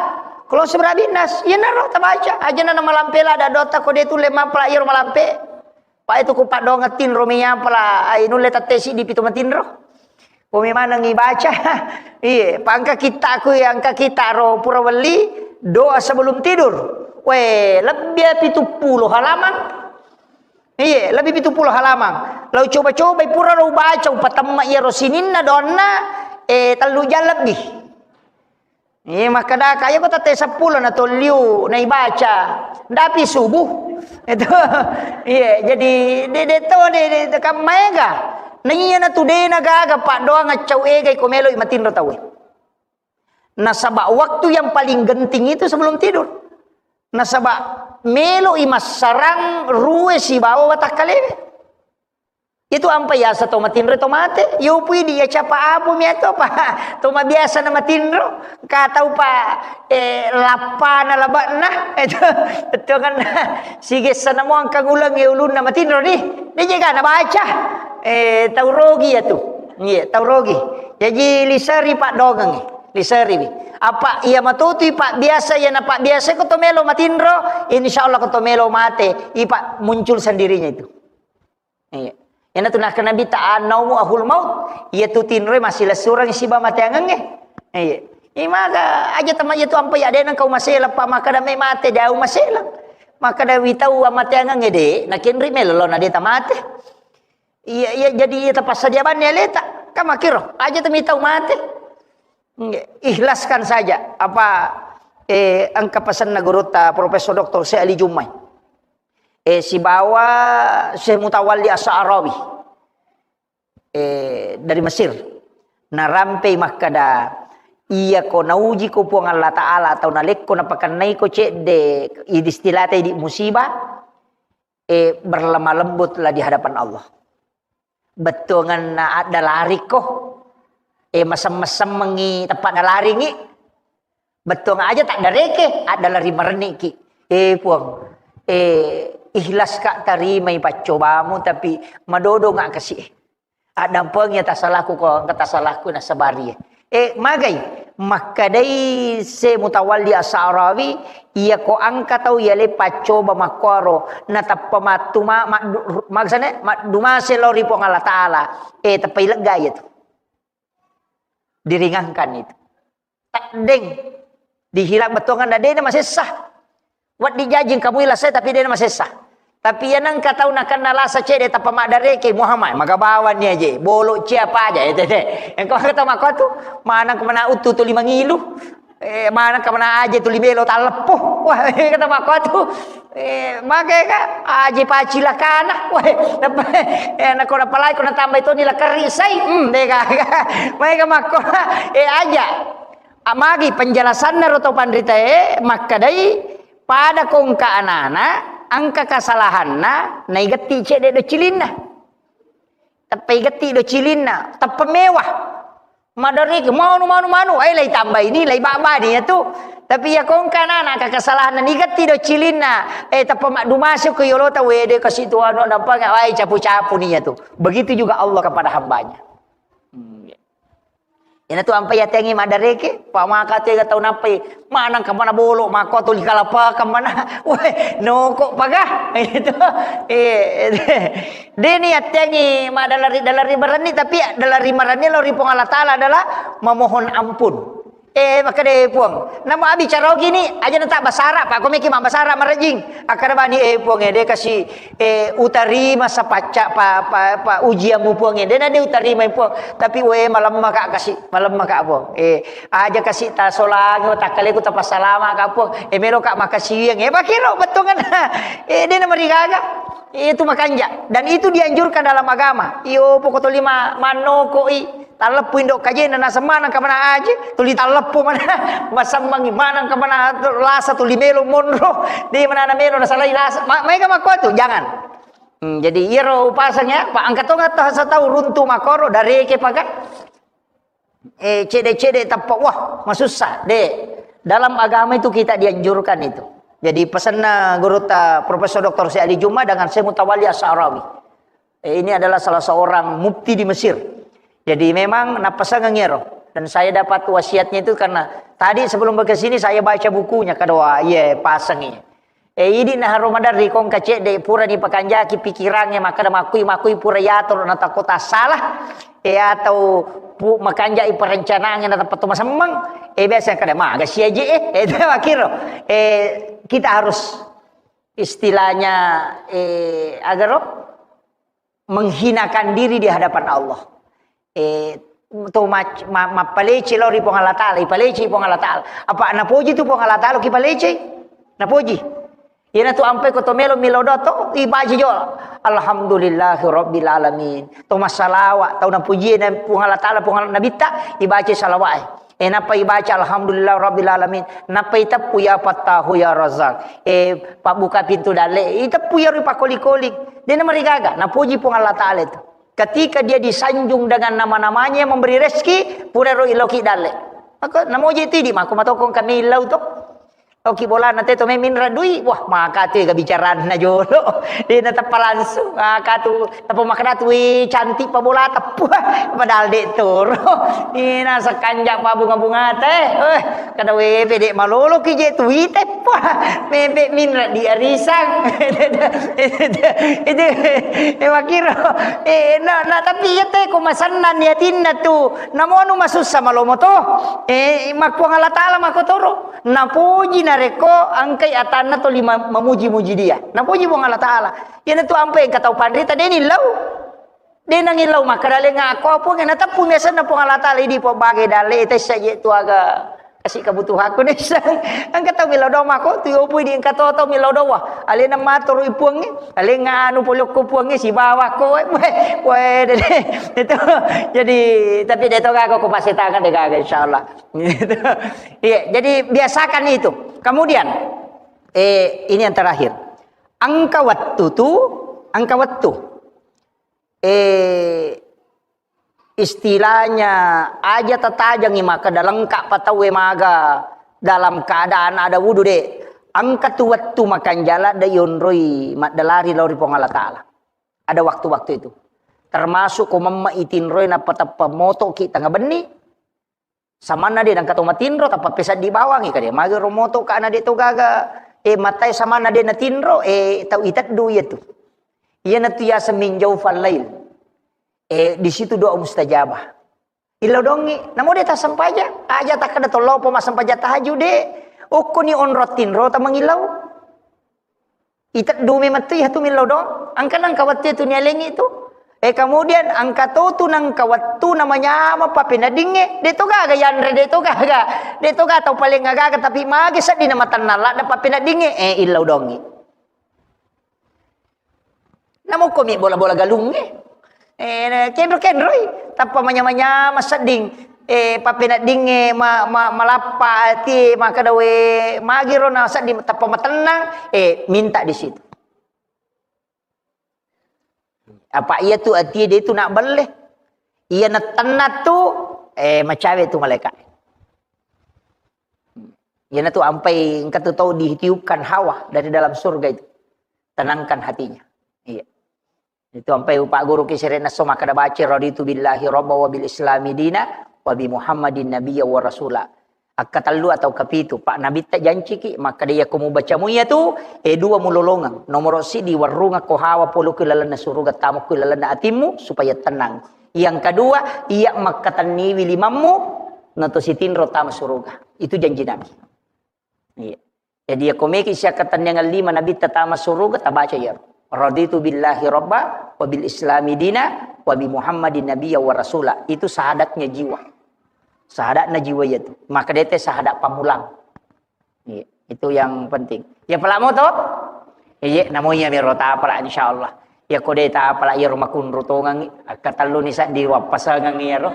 Kulon sebra bin nas. Iya naro tabaca. Aja na malampe la ada dota ko dia tulle mapala iro malampe. Pa itu ku paddoangeng tinro mi apala, ai nulle tette siddi pitu matinro. Ko mi maneng ibaca. Iye, pa engka kitta ku, engka kitta ro pura welli, doa sebelum tidur. We, lebbi pitu pulo halaman. Iye, lebbi pitu pulo halaman. Lau coba-coba pura ro ubaca, upatemma iya ro sininna doanna, eh, tellu jang lebbi. Iya, makkada kaya ko tette seppulo na tolliu na ibaca. Ndapi subuh. Itu. Iya, jadi de-, de to de, de, de kam maega. Na iya na tu de na gaga paddoang accau ega iko melo i matinro tauwe. Nasaba waktu yang paling genting itu sebelum tidur. Nasaba melo i massarang rue sibawa watakkalewe. Itu ampa yasa to matinro to mate, yo pui di ya capa apu mi ato pa to mabiasa na matinro, ka tau pa, eh, lappa na labakna, itu, itu kan sigessa na mo angka nguleng ya ulunna matinro ni, dia jaga na baca, eh, tau rogi ya tu, iya, tau rogi. Jadi liseri paddoangeng, liseri wi. Apa iya matutui pak biasa, iya na pak biasa ko to melo matinro, insya Allah ko to melo mate, ipa muncul sendirinya itu. Iya. Iyanatu nakkeda Nabitta, "An-naumu ahul maut." Iya tu tinroe massilessureng siba mateangengnge. Iya. Imaga aja tama iya tu ampa iya de nengka umaselang pa makkeda me mate de umaselang. Makkeda witau amateangengnge de, nakenri melo na de tamate. Iya, iya, jadi iya tapassadia banni aleta. Kan makkiro, aja tami tau mate. Iya, ikhlaskan saja. Apa, eh, engka pesenna gurutta Profesor Doktor Syekh Ali Jummai. Eh, sibawa Syekh Mutawalli As-Sa'rawi, eh, dari Mesir. Narampei makkeda, iya ko nauji ko Puang Allah Ta'ala atau nalekko napakennaiko cedde, idi istilata idi musibah, eh, berlemah lembutlah di hadapan Allah. Bettuanganna adda larikko, eh, masem-, masemmengi tempat nalaringi. Bettuang aja tak dareke, adda lari mareniki. Eh, Puang, eh, ikhlas ka tarimai paccobamu, tapi madodo nga kasi. Addampengi tasalaku ko, engka tasalaku nasabari. Eh, magai, makkadai se Mutawalli As-Sa'rawi, iya ko angka tau iya le paccoba makkuaro, natappa mattu ma-, maddu-, maksudnya, maddumase lao ri Puang Allah Ta'ala. Eh, teppai lega iya tu. Diringankan itu. Taddeng. Dihilang bettuanganna, de na masessa. Wedding jajing kamui lasai, tapi de na masessa. Tapi iya nengka tau nakenna lasa cede tappa maddareke Muhammad, maga bawang ni aje, bolo cia apa aja, itu deh. Engka tau makko tu, maneng kemana utu tuli mangilu, eh, maneng kemana aje tuli melo talleppo. Wah, kata makko tu, eh, mage ka, aje pacilakana. Wah, eh, nako napalai ko natambai toni lakerri sai, hmm, de ka, mage ka makko, eh, aja. Amagi penjelasanna ro to panritae, makkadai, pada kongka anana, angka kasalahanna, naigetti cedde do cilinna. Teppa igetti do cilinna, teppa mewah. Madariki, manu, manu, manu, eh, lai tambai ni, lai babani ya tu. Tapi ya kongka anana, angka kasalahanna, nigetti do cilinna, eh, teppa maddumasi ko yolo tau, wede kasi tu anu, nampa, wai capu-capu ni ya tu. Begitu juga Allah kepada hambanya. Hmm, ya. Ina tu ampai yatengi maddareke, pa maka tega tau nappai, manang kamana bolo, mako tuli kalapa kamana, weh, noko paga, itu, eh, deni yatengi madalari, dalari marenni, tapi dalari marenni lo ri Puang Allah Ta'ala adalah memohon ampun. Eh, maka de Puang, nama bicara gini, aja nata basara, pak, kau meki mak basara marajing, akar bani, eh, Puang, eh, de kasi, eh, utarima sapacca pa, pa, pa ujianmu Puang, eh. Dena de utarima Puang. Tapi we malemma ka kasi, malemma ka Puang. Eh, aja kasi tasolangi, takkaleku tapassalama ka Puang. Eh, melo ka makasiwiang. Eh, pakiro bettuanganna. Eh, dena marigaga. Itu makanja. Dan itu dianjurkan dalam agama. Iyo poko tolima mannoko i. Talleppu indo kajena, naseng maneng kamana aje, tuli talleppu mana, masammangi maneng kamana lasa tuli melo monro, de mana na melo nasalai lasa, ma-, maega makko tu, jangan. Hmm, jadi iyaro upaseng ya, pa engka tonga to hasatau runtu makoro, dareke paga. Eh, cede-cede tappa, wah, masussa. De, dalam agama itu kita dianjurkan itu. Jadi pesanna gurutta Profesor Doktor Syekh Ali Juma dengan Syekh Mutawalli Asy-Sya'rawi. Eh, ini adalah salah seorang mufti di Mesir. Jadi memang napasengeng ero. Dan saya dapat wasiatnya itu karena tadi sebelum ke sini saya baca bukunya, kada wa, iya, pasengi. Eh, idi naharo maderri kongka cedde purani pakanjaki pikirangnge makkeda makkui-makkui pura yatoro natakko tassalah. Eh, atau pu-, makanjai perencanaan na tappa to masemmeng. Eh, biasa kada maga siaje, eh. Eh, itu makkiro. Eh, kita harus istilahnya, eh, agaro menghinakan diri di hadapan Allah. Eh, to mac-, ma-, mappalece lao ri Puang Allah Taala, ipalece Puang Allah Taala. Apa napoji tu Puang Allah Taala ki palece? Napoji. Iyana tu ampai ko to melo milo do to, ibaca jo. Alhamdulillahi Rabbil Alamin. To massalawa, tau napuji na Puang Allah Taala, Puang Allah Nabitta, ibaca salawat. Eh, nappa ibaca alhamdulillah rabbil alamin. Nappa iteppu ya Fattahu ya Razzaq. Eh, pabbuka pintu dalle, iteppu ya ripakoli-koli. Dena marigaga, napuji Puang Allah Taala itu. Ketika dia disanjung dengan nama-namanya yang memberi rezeki, pura ro iloki dalle. Maka namoji itu idi mako matokong kami ilau to. Oki bolana te to memin radui, wah maka tu ga bicaranna jolo. Dena teppa langsung, maka tu Tappa makkeda tu, "Wih, cantik pa bolata." Puh, padahal de' toro. Ina sakanja pa bunga-bungata, eh. Eh, kada wewe de' malolo ki je tu ite. Puh, mebe minra di arisang. Itu, eh, makiro. Eh, na, na, tapi iya te ko masennang ni atinna tu. Namonu masussa malomo to. Eh, makkuang Allah Taala makotoro. Napoji narekko engkai atanna toli ma-, mamuji-muji dia. Napoji Puang Allah Taala. Iyanatu ampai engka tau panrita de' nillau. De' nangillau makkeda lenga ko Puang, nateppu miasanna Puang Allah Taala idi pabbagai dalle tessa je tu aga kasi kebutuhanku nisseng. Engka tau millau doang mako tu opo idi engka to tau millau doang. Alena maturu i Puangnge, alenga anu polokko Puangnge sibawa ko. Weh, weh, de-, de-, itu. Jadi tapi de' to gaga ko pasetangan de' gaga insyaallah. Gitu. Iya, jadi biasakan itu. Kemudian, eh, ini yang terakhir. Engka wettu tu, engka wettu. Eh, istilahnya aja tatajangi makkeda lengka pa tauwe maga dalam keadaan ada wudu de'. Engka tu wettu makanjala de' yonroi maddalari lao ri Puang Allah Taala. Ada waktu-waktu itu. Termasuk ko memme itinroi nappa teppa motoki tengnga benni, Samanna de' nengka to matinro, tappa pesaddi bawangi kade. Magi ro moto ka na de' to gaga, eh, matai samanna de' natinro, eh, tau iteddu iya tu. Iyana tu yaseng min jaufal lail. Eh, di situ doa mustajabah. Illau dongi, namo de' tassempajang, aja takkeda tollopo massempajang tahajud de'. Okkoni onro tinro tamangillau. Iteddu memang tu iya tu millau doang. Engka nengka wettu tu nialengi tu. Eh, kemudian engka to tu nengka wettu namanyameng pappeneddingnge. De' to gaga yanre, de' to gaga. De' to gaga tau paling gaga, tapi magi sedding na matennang ladde pappeneddingnge. Eh, illau dongi. Namukko mi bola-bola galungnge. Eh, kenro-kenroi, tappa manyama-nyama sedding, eh, pappeneddingnge ma-, ma-, malappa ati, makkeda we magiro na sedding tappa matennang, eh, minta di situ. Apa iya tu ati de' tu nak belle. Iya na tenna tu, eh, macawe tu malaikat. Iyana tu ampai engka tu tau ditiupkan hawa dari dalam surga itu. Tenangkan hatinya. Iya. Itu ampai upa' guru ki sere' nasso makkeda baca raditu billahi rabba wa bil islami dina wa bi Muhammadin nabiyya wa rasula. Akka tellu atau kapitu, Pak Nabitta janciki, makkeda iya ko mubaca mu iya tu, eh, dua mulolongeng. Nomoro siddi warrungakko hawa polo ku lalenna suruga, tamo ku lalenna atimmu supaya tenang. Yang kedua, iya makkatenniwi limammu, nato sitinro tama suruga. Itu janji Nabi. Iya. Jadi, iya ko meki siakkatenniangan lima Nabitta tama suruga, tabaca iyaro. Raditu billahi rabba, wa bil islami dina, wa bi Muhammadin nabiyya wa rasula. Itu syahadatnya jiwa. Syahadatna jiwa iya tu. Maka de' te syahadat pamulang. Iya, itu yang penting. Ya, pala moto? Iya, namo iya mero tapala insyaallah. Ya, ko de' tapala iyaro makunru tongang, akka tellu ni saddi wappasangang iyaro.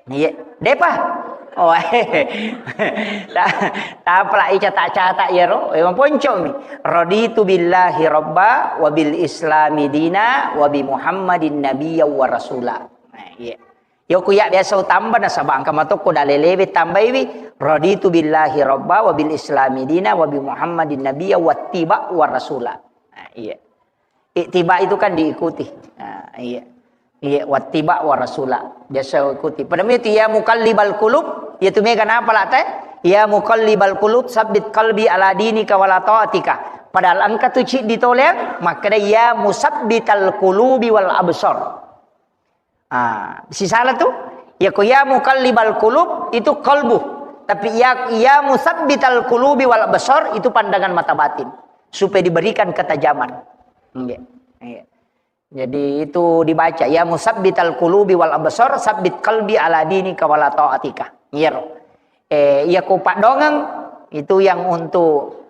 Iya, depa. Oh, ta-, tapalai catak-catak iyaro, eh, maponcomi. Raditu billahi rabba wa bil islami dina wa bi Muhammadin nabiyya wa rasula. Nah, iya. Yo ku ya biasa utamba nasaba engka matokko dalelewe tambaiwi, raditu billahi rabba wa bil islami dina wa bi Muhammadin nabiyya wattiba wa rasula. Nah, iya. Ittiba itu kan diikuti. Nah, iya. Iya, wattiba wa rasula. Biasa ikuti. Pada itu ya muqallibal qulub, ya tu mega napa la te? Ya muqallibal qulub, sabbit qalbi ala dinika wala taatika. Padahal engka tu ciddi toleang, makkeda ya musabbital qulubi wal absar. Ah, sisala tu, ya ko ya muqallibal qulub itu qalbu. Tapi ya, ya musabbital qulubi wal absar itu pandangan mata batin supaya diberikan ketajaman. Nggih. Iya. Jadi itu dibaca ya musabbital qulubi wal absar sabbit qalbi ala dinika wala taatika. Iyaro. Eh, iya ko paddongeng itu yang untuk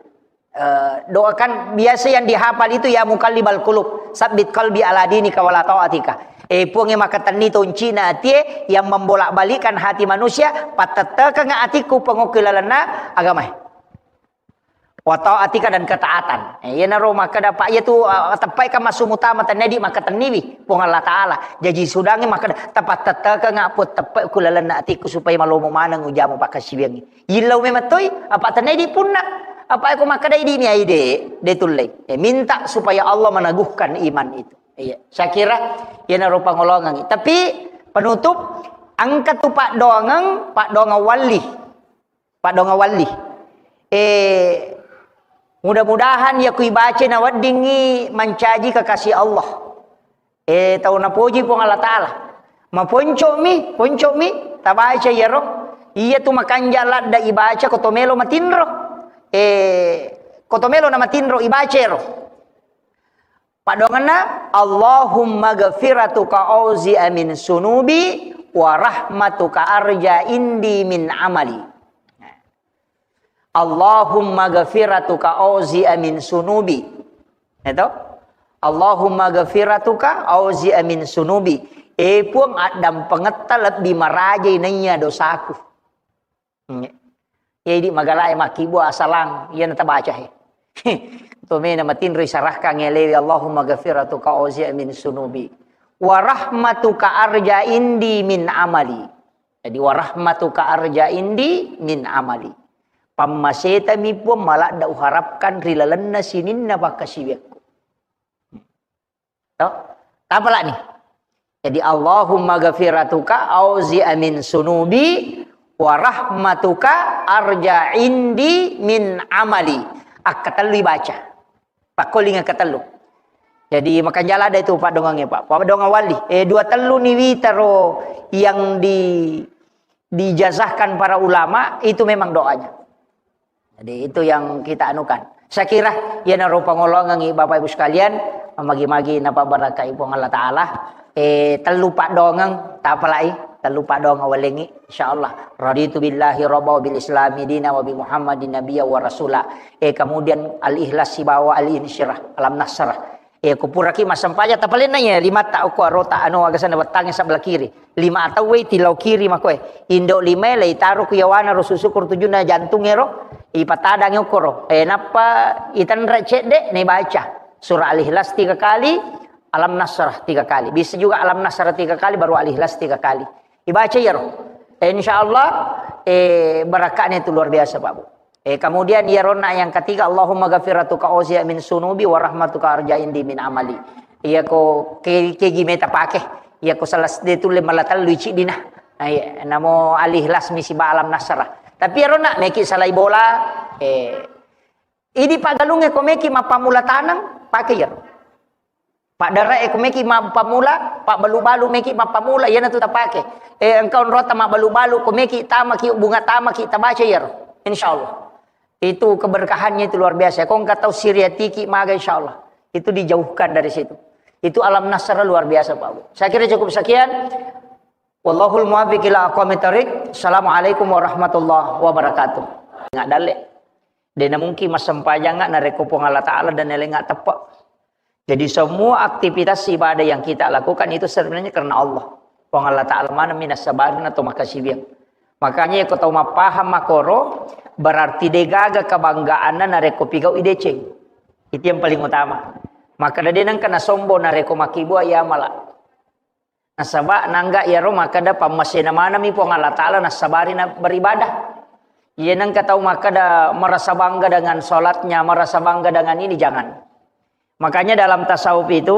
Eh, doakan biasa yang dihafal itu ya muqallibal qulub, sabbit qalbi ala dinika wala taatika. Eh, Puang e makatenni toncina atie yang membolak-balikkan hati manusia, pattettekeng atikku pengokki lalenna agamae. Wa taatika dan ketaatan. Eh, iyanaro makkeda Pak iya tu, eh, teppai kan masuk utama tennedi makatenniwi Puang Allah Taala. Jaji sudangi makkeda tepattettekeng pun teppekku lalenna atikku supaya malomo maneng ujamu pakkasiwiangi. Yillau memang toi, apa tenai di punna, apa aku makkeda idi ni ai de, de tullei. Eh, minta supaya Allah meneguhkan iman itu. Iya, saya kira yana rupa ngolongan. Tapi penutup, angka tu pak doangeng, pak doangeng wali. Pak doangeng wali. Eh, mudah-mudahan ya kui baca na weddingi mancaji kekasih Allah. Eh, tau napoji Puang Allah Ta'ala. Maponco'mi, ponco'mi, tabaca iyaro. Iya tu makanja ladda ibaca ko to melo matinro. Eh, ko to melo na matinro ibaca ero. Padongenna, Allahumma ghafiratuka auzi'a min sunubi wa rahmatuka arja indi min amali. Allahumma ghafiratuka auzi'a min sunubi. Eto? Allahumma ghafiratuka auzi'a min sunubi. Eh, Puang, addampengetta lebbi marajai naiya dosaku. Hmm. Jadi magalae makkibua asalang, iya natabaca he. To mena matinro isarahkan elewi, Allahumma ghafiratuka auzi'a min sunubi. Wa rahmatuka arja indi min amali. Jadi, "Wa rahmatuka arja indi min amali." Pammasetami Puang maladda uharapkan ri lalenna sininna pakkasiwiakku. To? Tapalani. Jadi, "Allahumma ghafiratuka auzi'a min sunubi wa rahmatuka arja indi min amali." Akkatellu ibaca. Pakkoling yang ketellu. Jadi, makanjala ada itu Pak Dongange, Pak. Pak Dongang wali. Eh, dua tellu ni witaro yang di, dijazahkan para ulama, itu memang doanya. Jadi, itu yang kita anukan. Saya kira, ya narupa ngolongangi Bapak Ibu sekalian, magi-magi napa barakai Puang Allah Ta'ala. Eh, tellu Pak Dongang, tapalai, tellu Pak Dongang walengi, insyaallah. Raditu billahi rabba wa bil islami dina wa bi Muhammadin nabiyya wa rasula. Eh, kemudian Al-Ikhlas sibawa Al-Insyirah, Alam Nasrah. Eh, kupuraki massempajang tapalenna iya, limatta uko arota anu agasana wettangnge sebelah kiri. Lima atau wei tilau kiri makoe. Indo lima lei taro ku yawana ro susu kor tujuna jantung ero, ipatadangi uko ro. Eh, nappa itenre cedde, ne baca. Surah Al-Ikhlas tiga kali, Alam Nasrah tiga kali. Bisa juga Alam Nasrah tiga kali, baru Al-Ikhlas tiga kali. Ibaca iyaro. Eh, insyaallah, eh, barakahnya itu luar biasa, Pak Bu. Eh, kemudian iyaronna yang ketiga, Allahumma ghafiratuka auzi'a min sunubi wa rahmatuka arja indi min amali. Iya ko ke, kegi meta pake. Iya ko salah de tulle mala tellu iciddina. Nah, iya, namo Al-Ikhlas misi ba Alam Nasrah. Tapi iyaronna meki salai bola, eh, idi pagalunge ko meki mappamula taneng, pake iyaro. Paddarae ko meki mappamula, pabbalu-balu meki mappamula, iyana tu tapake. Eh, engka onrota mabbalu-balu, ko meki tamaki, bunga tamaki, tabaca iyaro. Insyaallah. Itu keberkahannya itu luar biasa. Ko engka tau siriatiki maga, insyaallah. Itu dijauhkan dari situ. Itu Alam Nasrah luar biasa, Pak Bu. Saya kira cukup sekian. Wallahul muwaffiq ila aqwamit thariq. Assalamualaikum warahmatullahi wabarakatuh. Nggak dalle. Dena mungkin massempajang nggak narekko Puang Allah Ta'ala dan elenga teppe. Jadi semua aktivitas ibadah yang kita lakukan itu sebenarnya karena Allah. Puang Allah Ta'ala maneng mi nassabari na to makkasiwiang. Makanya ko tau mappahang makoro, berarti degaga kebanggaanna narekko pigau i deceng. Itu yang paling utama. Maka de nengka nasombong narekko makkibua iya mala. Nasaba nangga iyaro makkeda pammasena maneng mi Puang Allah Ta'ala nassabari na beribadah. Iya nengka tau makkeda merasa bangga dengan sholatnya, merasa bangga dengan ini, jangan. Makanya dalam tasawuf itu,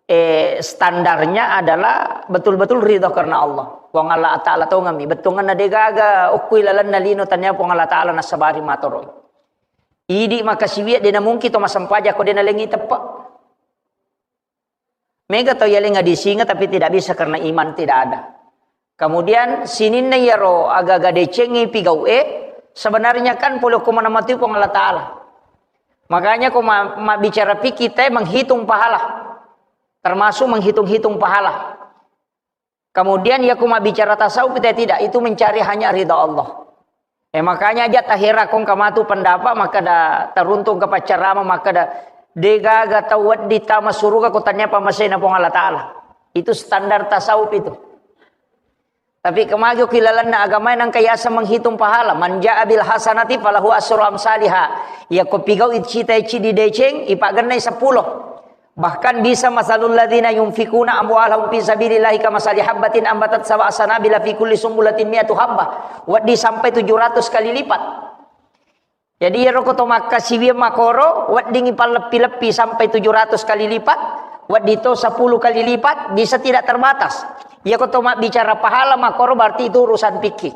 eh, standarnya adalah betul-betul ridho karena Allah. Puang Allah Ta'ala tongeng mi, bettuanna degaga okkui lalenna lino tania Puang Allah Ta'ala nassabari matoroi. Idi makkasiwiang de namungki to massempajang ko de nalengi teppe. Mega tau yaleng adisinga tapi tidak bisa karena iman tidak ada. Kemudian sininna iyaro aga-aga decengngi pigau'e, sebenarnya kan pole ko maneng matu Puang Allah Ta'ala. Makanya ko ma-, mabbicara fikih te menghitung pahala. Termasuk menghitung-hitung pahala. Kemudian ya ko mabbicara tasawuf te tidak, itu mencari hanya ridha Allah. Eh, makanya aja tahera kong kamatu pendapat, makkeda taruntung ke paccarama, makkeda degaga tau wedding tama suruga ko tania pammasena Puang Allah Ta'ala. Itu standar tasawuf itu. Tapi kemagi ki lalenna agama nangka yasa menghitung pahala. Man ja'a bil hasanati falahu asru amsaliha. Ya ko pigau icita icidi deceng, ipagennai sepuluh. Bahkan bisa masalul ladzina yunfikuna amwalahum fi sabilillahi kamasali habbatin ambatat sab'a sanabila fi kulli sumbulatin mi'atu habbah. Wedding sampai tujuh ratus kali lipat. Jadi iyaro ko to makkasiwiang makoro, weddingi palleppi-leppi sampai tujuh ratus kali lipat, wedding to sepuluh kali lipat, bisa tidak terbatas. Iya ko to mabbicara pahala makoro berarti itu urusan fikih.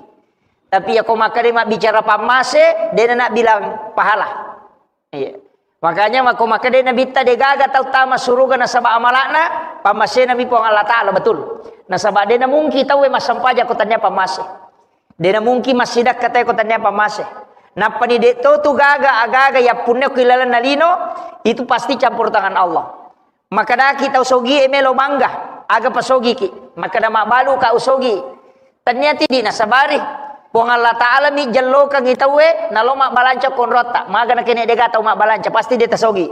Tapi iya ko makkeda mabbicara pammase, de na bilang pahala. Iya. Makanya mako makkeda Nabitta degaga tau tama suruga nasaba amalakna, pammasena mi Puang Allah Ta'ala, betul. Nasaba de na mungkin tau massempajang ko tania pammase. De na mungkin massidakka tau ko tania pammase. Nappani de to tu gaga agaga yappunna ko ilalenna lino, itu pasti campur tangan Allah. Makkadaki tau sogie melo bangga, aga pasogiki. Makkada mabbalu ka usogi. Tania tidi nasabari. Puang Allah Ta'ala mi jellokangi tauwe, nalo mabbalanca konrotta. Maga na kene dega tau mabbalanca, pasti de tasogi.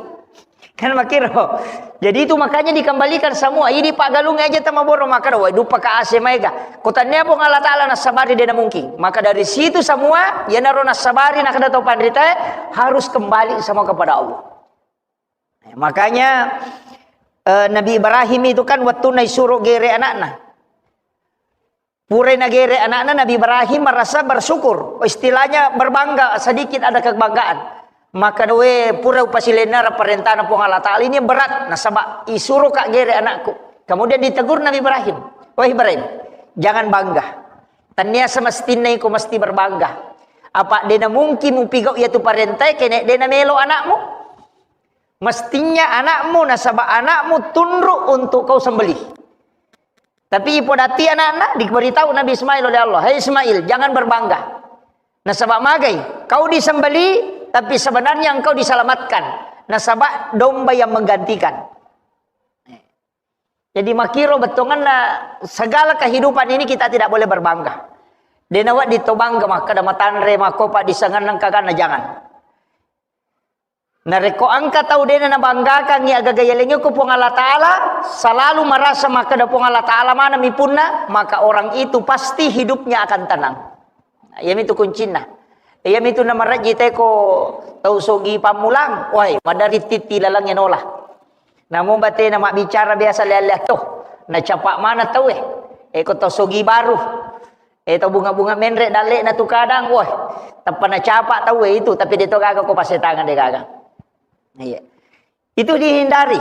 Kan makiro. Jadi itu makanya dikembalikan semua. Ini paggalung aja tama boro makkada, wai dupa ka ase maega. Ko tania Puang Allah Ta'ala nasabari de na mungkin. Maka dari situ semua, yenaro nasabari nakada tau panrita harus kembali semua kepada Allah. Makanya, eh, Nabi Ibrahim itu kan wettunna isuro gere anakna. Purai nagere anakna, Nabi Ibrahim merasa bersyukur. Istilahnya berbangga, sedikit ada kebanggaan. Maka doe pura upasilenna parentana Puang Allah Ta'ala ini berat. Nasaba isuro ka gere anakku. Kemudian ditegur Nabi Ibrahim. Wahai Ibrahim, jangan bangga. Tania semestinna iko mesti berbangga. Apa dena mungkin mupigau iya tu parentai kene dena melo anakmu? Mestinya anakmu, nasaba anakmu tunduk untuk kau sembelih. Tapi ipodati anakna, diberitahu Nabi Ismail oleh Allah, "Hai Ismail, jangan berbangga. Nasaba magai, kau disembelih, tapi sebenarnya engkau diselamatkan. Nasaba domba yang menggantikan." Jadi makiro bettuanna segala kehidupan ini kita tidak boleh berbangga. Dena wedding to bangga makkada matanre makkopa disengenna kagana, jangan. Narekko engka tau dena nabanggakangngi agaga yalengnge ko Puang Allah Ta'ala, selalu merasa makkada Puang Allah Ta'ala maneng mi punna, maka orang itu pasti hidupnya akan tenang. Nah, iyamitu kuncinna. Iyamitu namarejji teko tau sogi pammulang, wai, madari titti lalengnge nola. Namu batena mabbicara biasa lea-lea to, nacapa mana tauwe. Eko tau sogi baru. Eh, tau bunga-bunga menre dalle'na tu kadang, woi, tappa nacapa tauwe itu, tapi de to gaga ko pasetangan de gaga. Iya. Itu dihindari.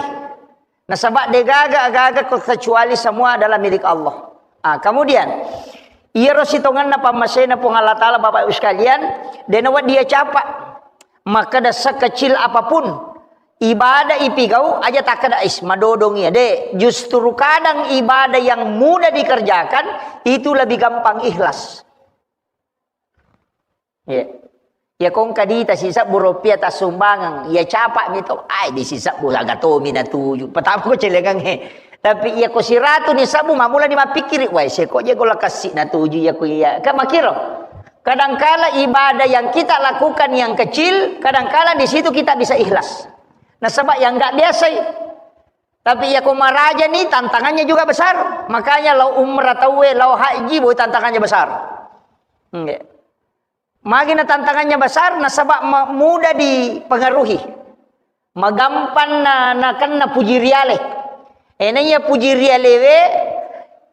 Nasaba de gaga, gaga ko kecuali semua adalah milik Allah. Ah, kemudian, iyaro sitongenna pammasena Puang Allah Ta'ala, Bapak Ibu sekalian, de nawedding capa. Makkeda sekecil apapun ibadah ipigau, aja takkeda, "Is, madodong iya." De, justru kadang ibadah yang mudah dikerjakan itu lebih gampang ikhlas. Iya. Ya kong kadita sisebbu rupiah tassumbangeng, ya capa mi to, ai di sisebbu aga tomi natuju. Pertama ko celengangnge. Tapi iya ko siratu ni sabbu, mamula ni mappikkiri, "Wai, seko je gola kassi natuju iya ko iya." Kan makiro. Kadangkala ibadah yang kita lakukan yang kecil, kadangkala di situ kita bisa ikhlas. Nasaba yang nggak biasa i. Tapi iya ko maraja ni tantangannya juga besar. Makanya lao umrah tauwe, lao haji, boy tantangannya besar. Nggih. Magi na tantangannya besar, nasaba ma-, mudah dipengaruhi. Magampang na, nakenna puji riale. Eh, na iya puji riale we,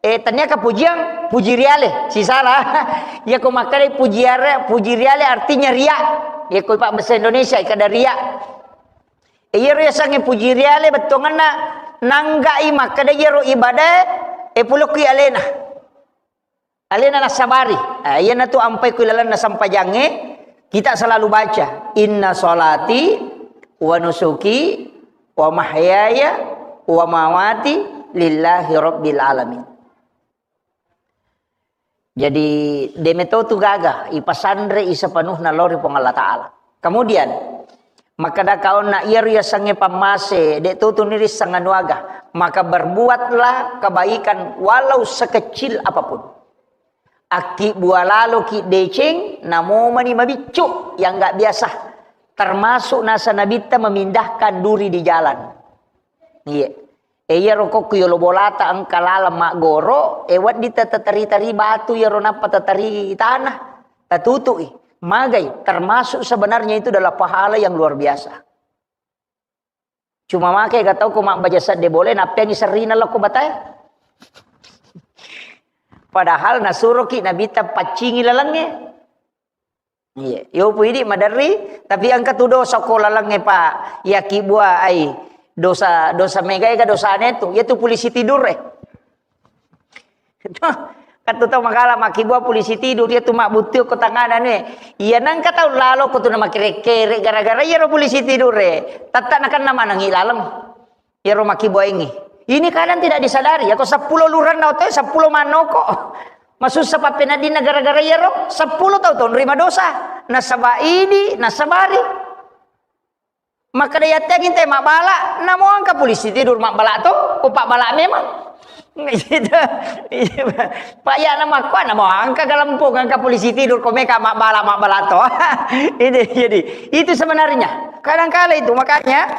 eh, tania ka pujiang, puji riale. Sisala. Iya ko makkeda puji are-, puji riale artinya ria. Iya ko pak bahasa Indonesia, kada ria. Eh, iyaro yasengnge puji riale bettuanganna nanggai makkeda iyaro ibadah, eh, pulokki alena. Alena nassabari. Eh, iyanatu ampai ku ilalenna sempajangnge, kita selalu baca, "Inna sholati wa nusuki wa mahyaya wa mamati lillahi rabbil alamin." Jadi, de meto tu gaga, ipasanre i sepenuhna lao ri Puang Allah Ta'ala. Kemudian, makkeda kaonna iyaro yasengnge pammase, de to tu nirisseng anu aga, maka berbuatlah kebaikan walau sekecil apapun. Akkibbua laloki deceng, namomani mabiccu yang nggak biasa. Termasuk nasa nabitta memindahkan duri di jalan. Iya. E, iyaro kokku yolo bolata engka laleng maggoro, e, wedding tatatari-tari batu iyaro nappa tatari tanah, tatutui. Magai, termasuk sebenarnya itu adalah pahala yang luar biasa. Cuma makai ga tau ko mabbaca sedde bole, nappeangi serrina lokko batae. Padahal nasuroki Nabitta paccingi lalengnge. Iya, yo pu idi maderri, tapi engka tu dosa ko lalengnge, Pak. Yakkibua ai dosa, dosa mega ega dosane tu. Iya tu polisi tidur e. Kan tu tau magala makkibua polisi tidur, iya tu mabbuttu ko tangana ne. Iya nangka tau lalo ko tu na makere-kere gara-gara iyaro polisi tidur e. Tatta nakenna manengi laleng. Iyaro makkibuaingngi. Ini kadang tidak disadari, ya, ko seppulo luranna otoe, seppulo mannoko. Masussa pappeneddinna gara-gara iyaro, seppulo tau tonrima dosa. Nasaba idi, nasabari. Makkeda yatteangngi te mabbala, namo engka polisi tidur mabbala to, ko pabbala memang. Gitu. Pak ya nama kuah, namo engka galempung, engka polisi tidur, ko meka mabbala, mabbala to. Ini jadi, itu sebenarnya. Kadangkala itu, makanya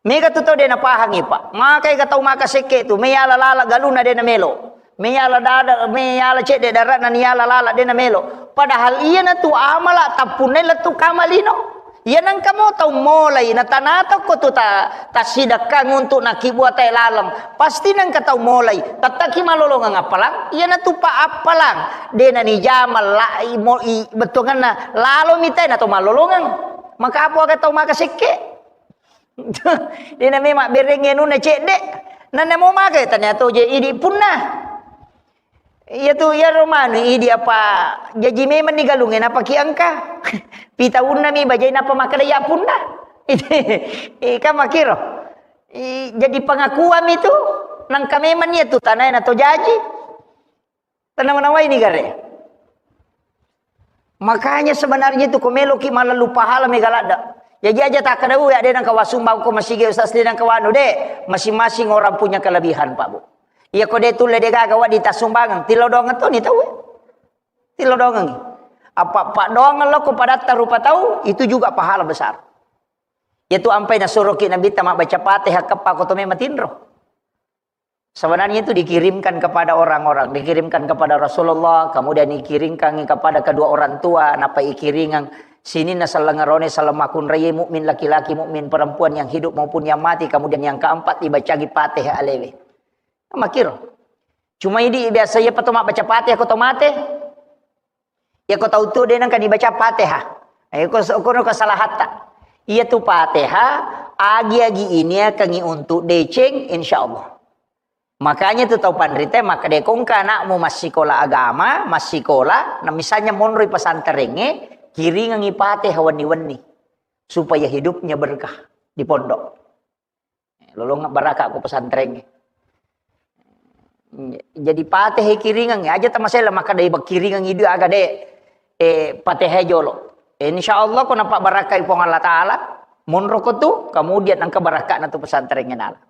Mega tu tau de napahangi, Pak. Makai ga tau maka sekke tu, meyala lala galuna de namelo. Meyala dada, meyala cedde darana niyala lala de namelo. Padahal iyana tu amala tappunna lettu kamalino. Iya nangka mo tau molai, na tanata ko tu ta, tasidakkang untuk nakibua tae laleng. Pasti nangka tau molai. Tattaki malolongeng appalang, iyana tu pa appalang. De nani jamal la, i, mo, i, bettuanganna lalo mitai na to malolongeng. Maka apa aga tau maka sekke? Dena memang bereng anunna cedde. Nanna mo magai tania to je idi punna. Iya tu, iya romanu idi apa jaji memang ni galungnge napaki engka. Pitaunnami bajai napa makkeda ya punna. Ika makiro. I, jadi pengakuan itu nangka memang iya tu tanai na to jaji. Tenang-tenang wae ni gare. Makanya sebenarnya itu ko meloki malallu pahala mega ladda. Jaji aja takkeda, "Uwe, de nangka wasumbang ko masigi ustaz, de nangka wanu, de." Masing-masing orang punya kelebihan, Pak Bu. Iya ko de tulle de gaga wadi tasumbangeng, tilodongeng to ni tau. Tilodongeng. Apa pak doang lo ko padatta rupa tau, itu juga pahala besar. Yaitu ampai nasuroki Nabitta mabbaca Fatihah keppa ko to me matinro. Sebenarnya itu dikirimkan kepada orang-orang, dikirimkan kepada Rasulullah, kemudian dikirimkan kepada kedua orang tua, napa ikiringang sininna sellengerone, sellemmakunraie, mukmin laki-laki, mukmin perempuan yang hidup maupun yang mati, kemudian yang keempat dibacagi Fatihah alewe. Makiro. Cuma idi biasa iya pato mabbaca Fatihah ko to mate. Iya ko tau tu de nangka dibaca Fatihah. Eh, ko, kono kesalahatta. Iya tu Fatihah, agi-agi ini akan untuk deceng, insya Allah. Makanya tu tau panrita, maka de kongka anakmu massikola agama, massikola, na misalnya monroi pesantrengnge, kiringangi Fatihah wenni-wenni. Supaya hidupnya berkah di pondok. Lolongeng barakka ko pesantrengnge. Jadi Fatihah kiringang, aja tamasela maka dai kiringang idu aga de, eh, Fatihah jolo. Insya Allah ko napabbarakkai Puang Allah Ta'ala, monro ko tu, kemudian engka barakkana tu pesantrengnge nala.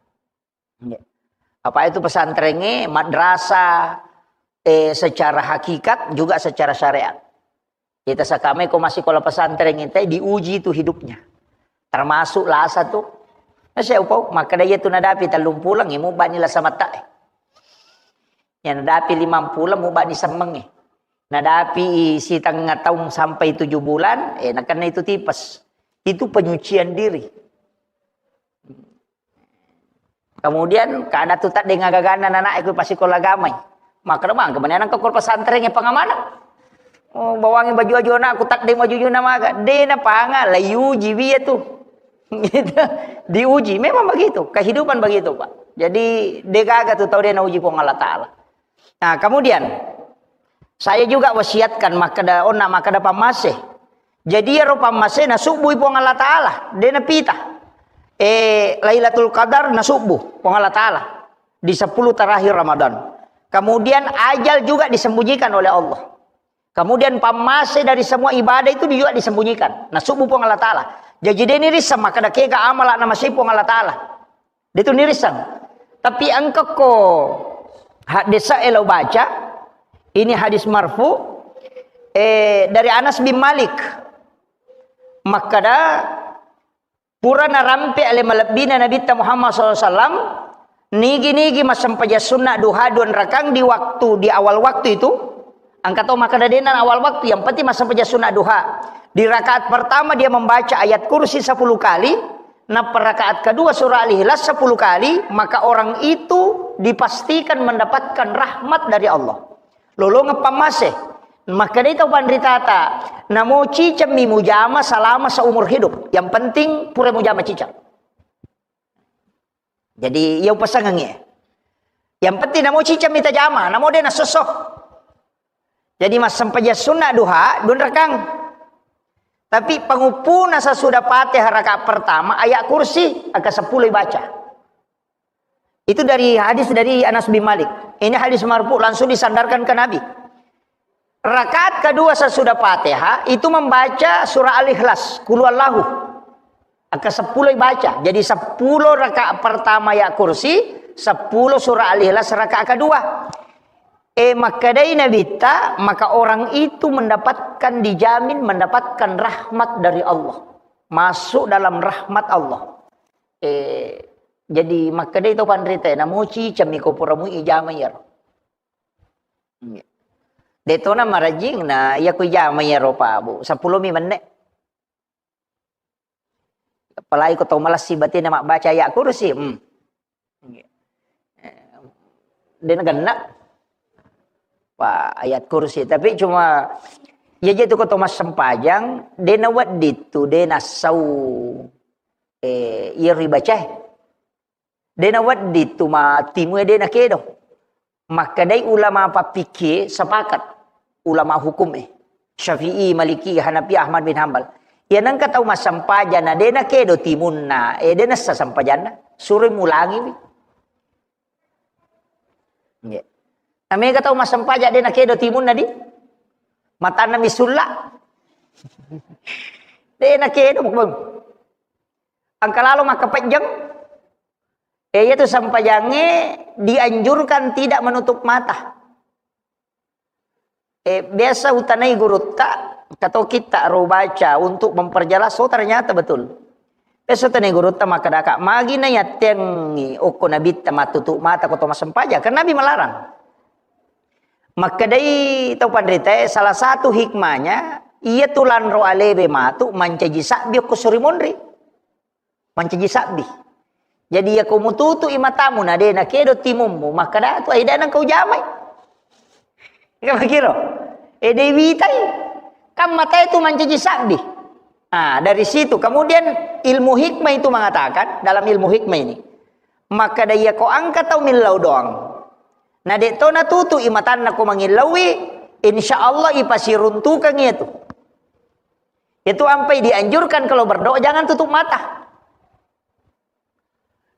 Apa itu pesantrengnge, madrasah, eh, secara hakikat juga secara syariat. Kita sakame ko massikola pesantren ita diuji itu hidupnya. Termasuk lasa tu. Nasiau pau, makkeda iya tu nadapi tellung pulang, eh, mubani lasa mata, eh. Ya nadapi limang pulang, mubani semmengnge. Nadapi sitengnga taung sampai tujuh bulan, eh, nakenna itu tipes. Itu penyucian diri. Kemudian kada tu taddeng agaganna nanae ku pasikola agamai. Makkeda mangga mani anakku ko pesantren e pangamanang. Oh, bawangi baju-baju anakku taddeng baju-baju namaga. De napanga, la iuji wi iya tu. Gitu. Diuji. Memang begitu. Kehidupan begitu, Pak. Jadi, de gaga tu tau de nauji Puang Allah Ta'ala. Nah, kemudian saya juga wasiatkan makkeda, onna makkeda pammase. Jadi iyaro pammase nasubbui Puang Allah Ta'ala, de napita. Eh, Lailatul Qadar nasubbu Puang Allah Ta'ala di sepuluh terakhir Ramadan. Kemudian ajal juga disembunyikan oleh Allah. Kemudian pammase dari semua ibadah itu juga disembunyikan. Nasubbu Puang Allah Ta'ala. Jadi de nirisseng makkeda kega amala namasei Puang Allah Ta'ala. De tu nirisseng. Tapi engka ko haddese'e lao baca, ini hadis marfu, eh, dari Anas bin Malik. Makkeda, pura narampe ale malebbina Nabitta Muhammad sallallahu alaihi wasallam, nigi-nigi massempajang sunna duha dua rakang di waktu, di awal waktu itu, engka tau makkeda dena awal waktu, yang penting massempajang sunna duha. Di rakaat pertama dia membaca ayat kursi sepuluh kali, nappa rakaat kedua surah Al-Ikhlas sepuluh kali, maka orang itu dipastikan mendapatkan rahmat dari Allah. Lolongeng pammase. Makkedai tau panritata, namo cicemmi mujama selama seumur hidup. Yang penting pura mujama ciceng. Jadi, iya upasengengngi. Yang penting namo cicemmi tajama, namo de nassosso. Jadi, massempajang sunna duha, dua rakang. Tapi panguppuna sesudah Fatihah rakaat pertama, ayat kursi, angka sepuluh baca. Itu dari hadis dari Anas bin Malik. Ini hadis marfu langsung disandarkan ke Nabi. Rakaat kedua sesudah Fatihah itu membaca surah Al-Ikhlas, Qul Huwallahu. Angka sepuluh baca. Jadi sepuluh rakaat pertama ayat kursi, sepuluh surah Al-Ikhlas rakaat kedua. Eh, makkedai Nabitta, maka orang itu mendapatkan, dijamin mendapatkan rahmat dari Allah. Masuk dalam rahmat Allah. Eh, jadi makkedai tau panrita, namo cicemmi ko pura mui ijama iyaro. Iya. De tona marajing na iya ko ijama iyaro, Pak Bu. Sepuluh mi menne. Apalagi ko tau malessi batena mabbaca ayat kursi. Hmm. Iya. Eh, de nagenna. Pak, ayat kursi. Tapi cuma, iya je tu ko tau massempajang, de nawedding tu, de nassau. Eh, iya ribacae. De nawedding tu ma timue de nakedo. Makkedai ulama pappikkie sepakat, ulama hukum e. Syafi'i, Maliki, Hanafi, Ahmad bin Hambal. Iya nengka tau massempajang na de nakedo timunna, eh, de nassa sempajanna. Suroi mulangiwi. Nggih. Na mega tau massempajang de nakedo timunna di. Matanna misulla. De nakedo, Bang. Engka lalo makkapejjeng. Eh, iyatu sempajangnge dianjurkan tidak menutup mata. Eh, biasa utanai gurutta, kato kitta ro baca untuk memperjelas, oh, ternyata betul. Biasa utanai gurutta makkadaka, magi na yattengngi okko nabitta mattutu mata ko to massempajang, kan Nabi melarang. Makkedai tau panritae, salah satu hikmahnya, iya tu lanro alebe matu mancaji sabbi okko suri monri. Mancaji sabbi. Jadi, iya ko mututu i matamu, na de nakedo timummu, makkada tu, "Ai, de nengka ujamai." Iya makiro. Eh, de witai. Kan matae tu mancaji sabbi. Nah, dari situ. Kemudian ilmu hikmah itu mengatakan, dalam ilmu hikmah ini, makkada iya ko engka tau millau doang. Na de to natutu i matanna ko mangillaui, insya Allah ipasiruntukang iya tu. Itu ampai dianjurkan kalau berdoa jangan tutup mata.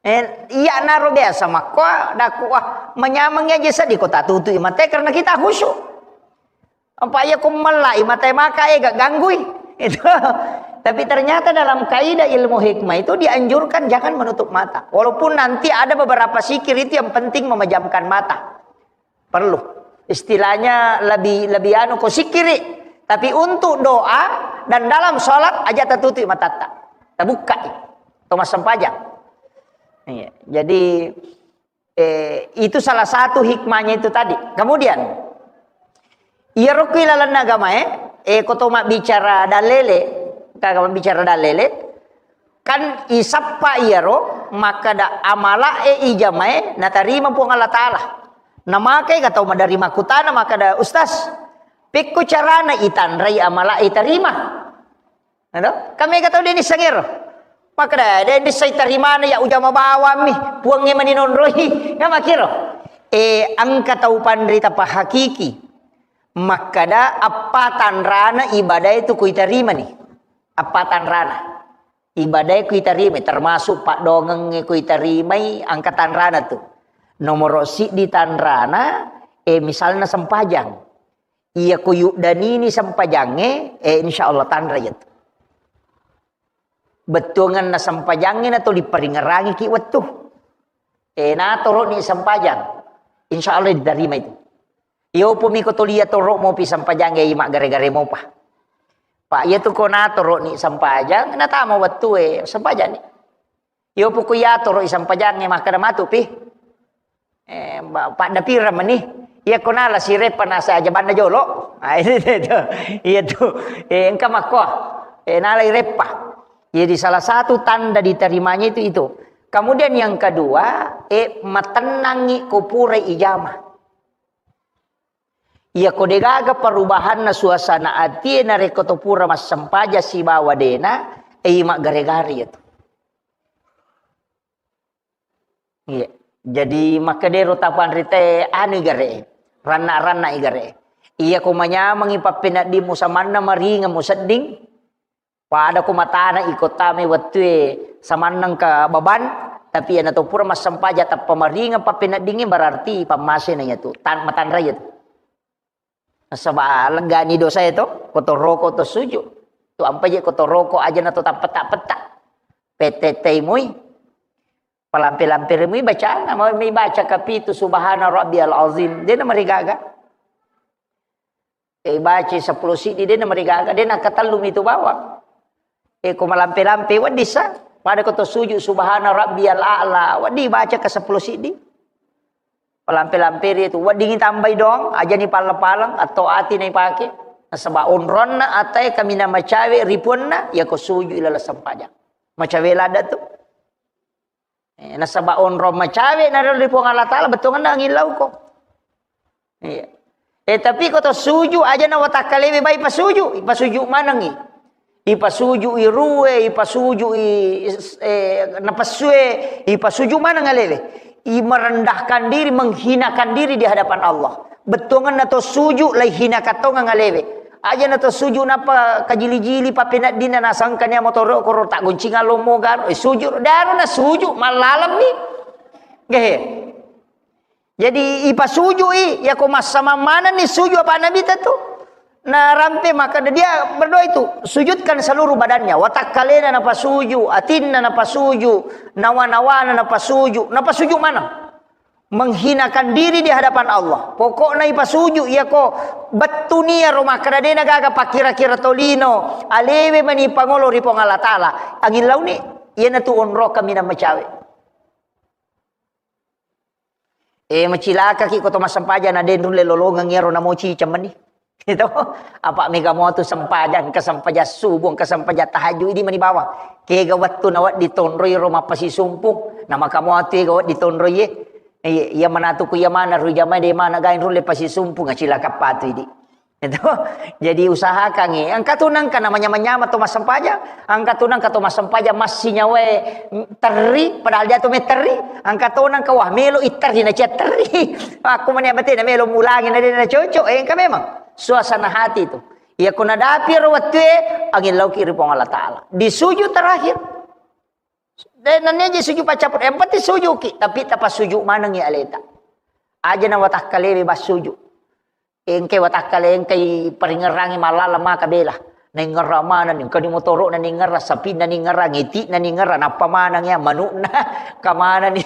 Eh, iya naro biasa makko daku, wah, manyameng aja sedih ko tatutu i matae karena kita khusyuk. Apa iya ko mella i matae maka, eh, gak ganggui. Itu. Tapi ternyata dalam kaidah ilmu hikmah itu dianjurkan jangan menutup mata. Walaupun nanti ada beberapa zikir itu yang penting memejamkan mata. Perlu. Istilahnya lebih, lebih anu ko sikiri. Tapi untuk doa dan dalam sholat aja tertutup matatta. Terbuka. Itu massempajang. Iya. Jadi, eh, itu salah satu hikmahnya itu tadi. Kemudian, iyaro ku ilalenna agamae, eh, ko to mabbicara dalele, kaga mabbicara dalele, kan isappa iyaro makkada amala e ijamae natarima Puang Allah Taala. Namakai ga tau madari makkutana makkada, "Ustaz, pekko carana itanrai amala e tarima?" Ado? Kami ga tau de nisseng ero. Makkada, "De nisseng tarimana ya ujama bawammi, Puangnge mani nonroi." Ga makkiro. Eh, engka tau panrita pahakiki. Makkada, appa tanrana ibadah itu kuitarimani. Appa tanrana. Ibadah kuitarimai, termasuk paddongengnge kuitarimai, engka tanrana tu. Nomoro siddi tanrana, eh, misalna sempajang. Iya ko yuddanini sempajangnge, eh, insya Allah tanra iya tu. Bettuanganna sempajangnge na tuli paringerangi ki wettu. Eh, natoro ni sempajang. Insya Allah diterima itu. Iyo pumi ko tuli iya toro mopi sempajangnge i maggare-gare mopa. Pak, iya tu ko natoro ni sempajang, natama wettu e sempajang ni. Iyo poko iya toro i sempajangnge makkada matu pi. Eh, ba-, padda pira meni? Iya ko nala sireppa nasa aja banna jolo. Ah, itu, itu. Iya tu. Eh, engka makko. Eh, nala ireppa. Jadi salah satu tanda diterimanya itu, itu. Kemudian yang kedua, eh, matennangi ko pura ijama. Iya ko degaga perubahanna suasana atie narekko to pura massempajang sibawa dena, eh, maggare-gare iya tu. Iya. Jadi makkedero tapanrite anu igare, ranna-ranna igare. Iya ko manyamengi pappeneddimmu samanna maringeng musedding, pada ko matana iko tame wettue samanneng ka baban, tapi iya nato pura massempaja tappa maringeng pappeneddingnge berarti pammasena iya tu, tan-, matanra iya tu. Nasaba leggani dosae to, ko to roko to suju. Tu ampa je ko to roko aja na to tappeta-peta. Petettei mui. Palampe-lampe mui bacana, mau mi baca kapitu subhana rabbiyal azim. Dena marigaga. Eh, baca sepuluh sidi dena marigaga, dena katellu mitu bawang. Eh, ko malampe-lampe wedding sa. Pada ko to suju subhana rabbiyal a'la, wedding baca ke sepuluh sidi. Palampe-lampe ri tu, weddingi tambai doang, ajani paleng-paleng, atau ati na ipake. Nasaba onronna atae kaminang macawe ripuanna, yako suju ilala sempajang. Macawe ladda tu. Eh, nasaba onrong macawe na ri Puang Allah Taala, bettuanna angin lauko. Iya. Eh, tapi ko to suju, aja na watakkalewe bai pasuju, ipasuju manengi. Ipasuju i rue, ipasuju i, eh, napessue, ipasuju maneng alewe. I merendahkan diri, menghinakan diri di hadapan Allah. Bettuanganna to suju, lai hina katongang alewe. Aja na to suju napa kajili-jili papeneddinna nasangkania motoro koro tak goncingan lomo garo, eh, suju, daro na suju, mallalemmi. Gehe. Jadi, ipasujui, yako massamang manenni suju apa Nabi tentu. Narampe maka dia berdoa itu, sujudkan seluruh badannya, watakkalena napasuju, atinna napasuju, nawa-nawana napasuju, napasuju maneng. Menghinakan diri di hadapan Allah. Pokokna ipasuju, yako bettunia ro makkada dena gaga pakkira-kira tolino, alewe mani pangolo ri Puang Allah Taala. Angin launi, iyanatu onro kaminang macawe. Eh, macilakaki ko to massempajang na de nrulle lolongeng iyaro namoci cemmeni. Itu apa mega mo tu sempajang, ke sempajang subuh, ke sempajang tahajud, idi mani bawang. Kega wettu na wedding tonroi ro mappasisumpung, na maka mo tu ega wedding tonroi e. Iya, iya manatu ku iya mana ru jamae de mana gain rulle pasisumpung, cilaka patu idi. Itu. Jadi usahakan e. Engka tu nengka namanya manyama to massempajang, engka tu nengka to massempajang massinyawae terri, padahal dia tu me terri, engka to nengka wah melo i terri na cia terri. Aku mani abate na melo mulangi na de na cocok, eh, engka memang suasana hati itu. Iya kuna dapi ro wettue angin lauki ri Puang Allah Taala. Di sujud terakhir. De nennia je sujud paccaput. Yang penting sujuki, tapi tapasuju manengi aleta. Aja na watakkalewe bas sujud. Engkai watakkale, engkai paringerangi mallala maka bela. Naingerra manenni, engka ni motoro'na ningerra, sapinna ningerra, ngiti'na ningerra, nappa maneng ya manu'na, kamanani,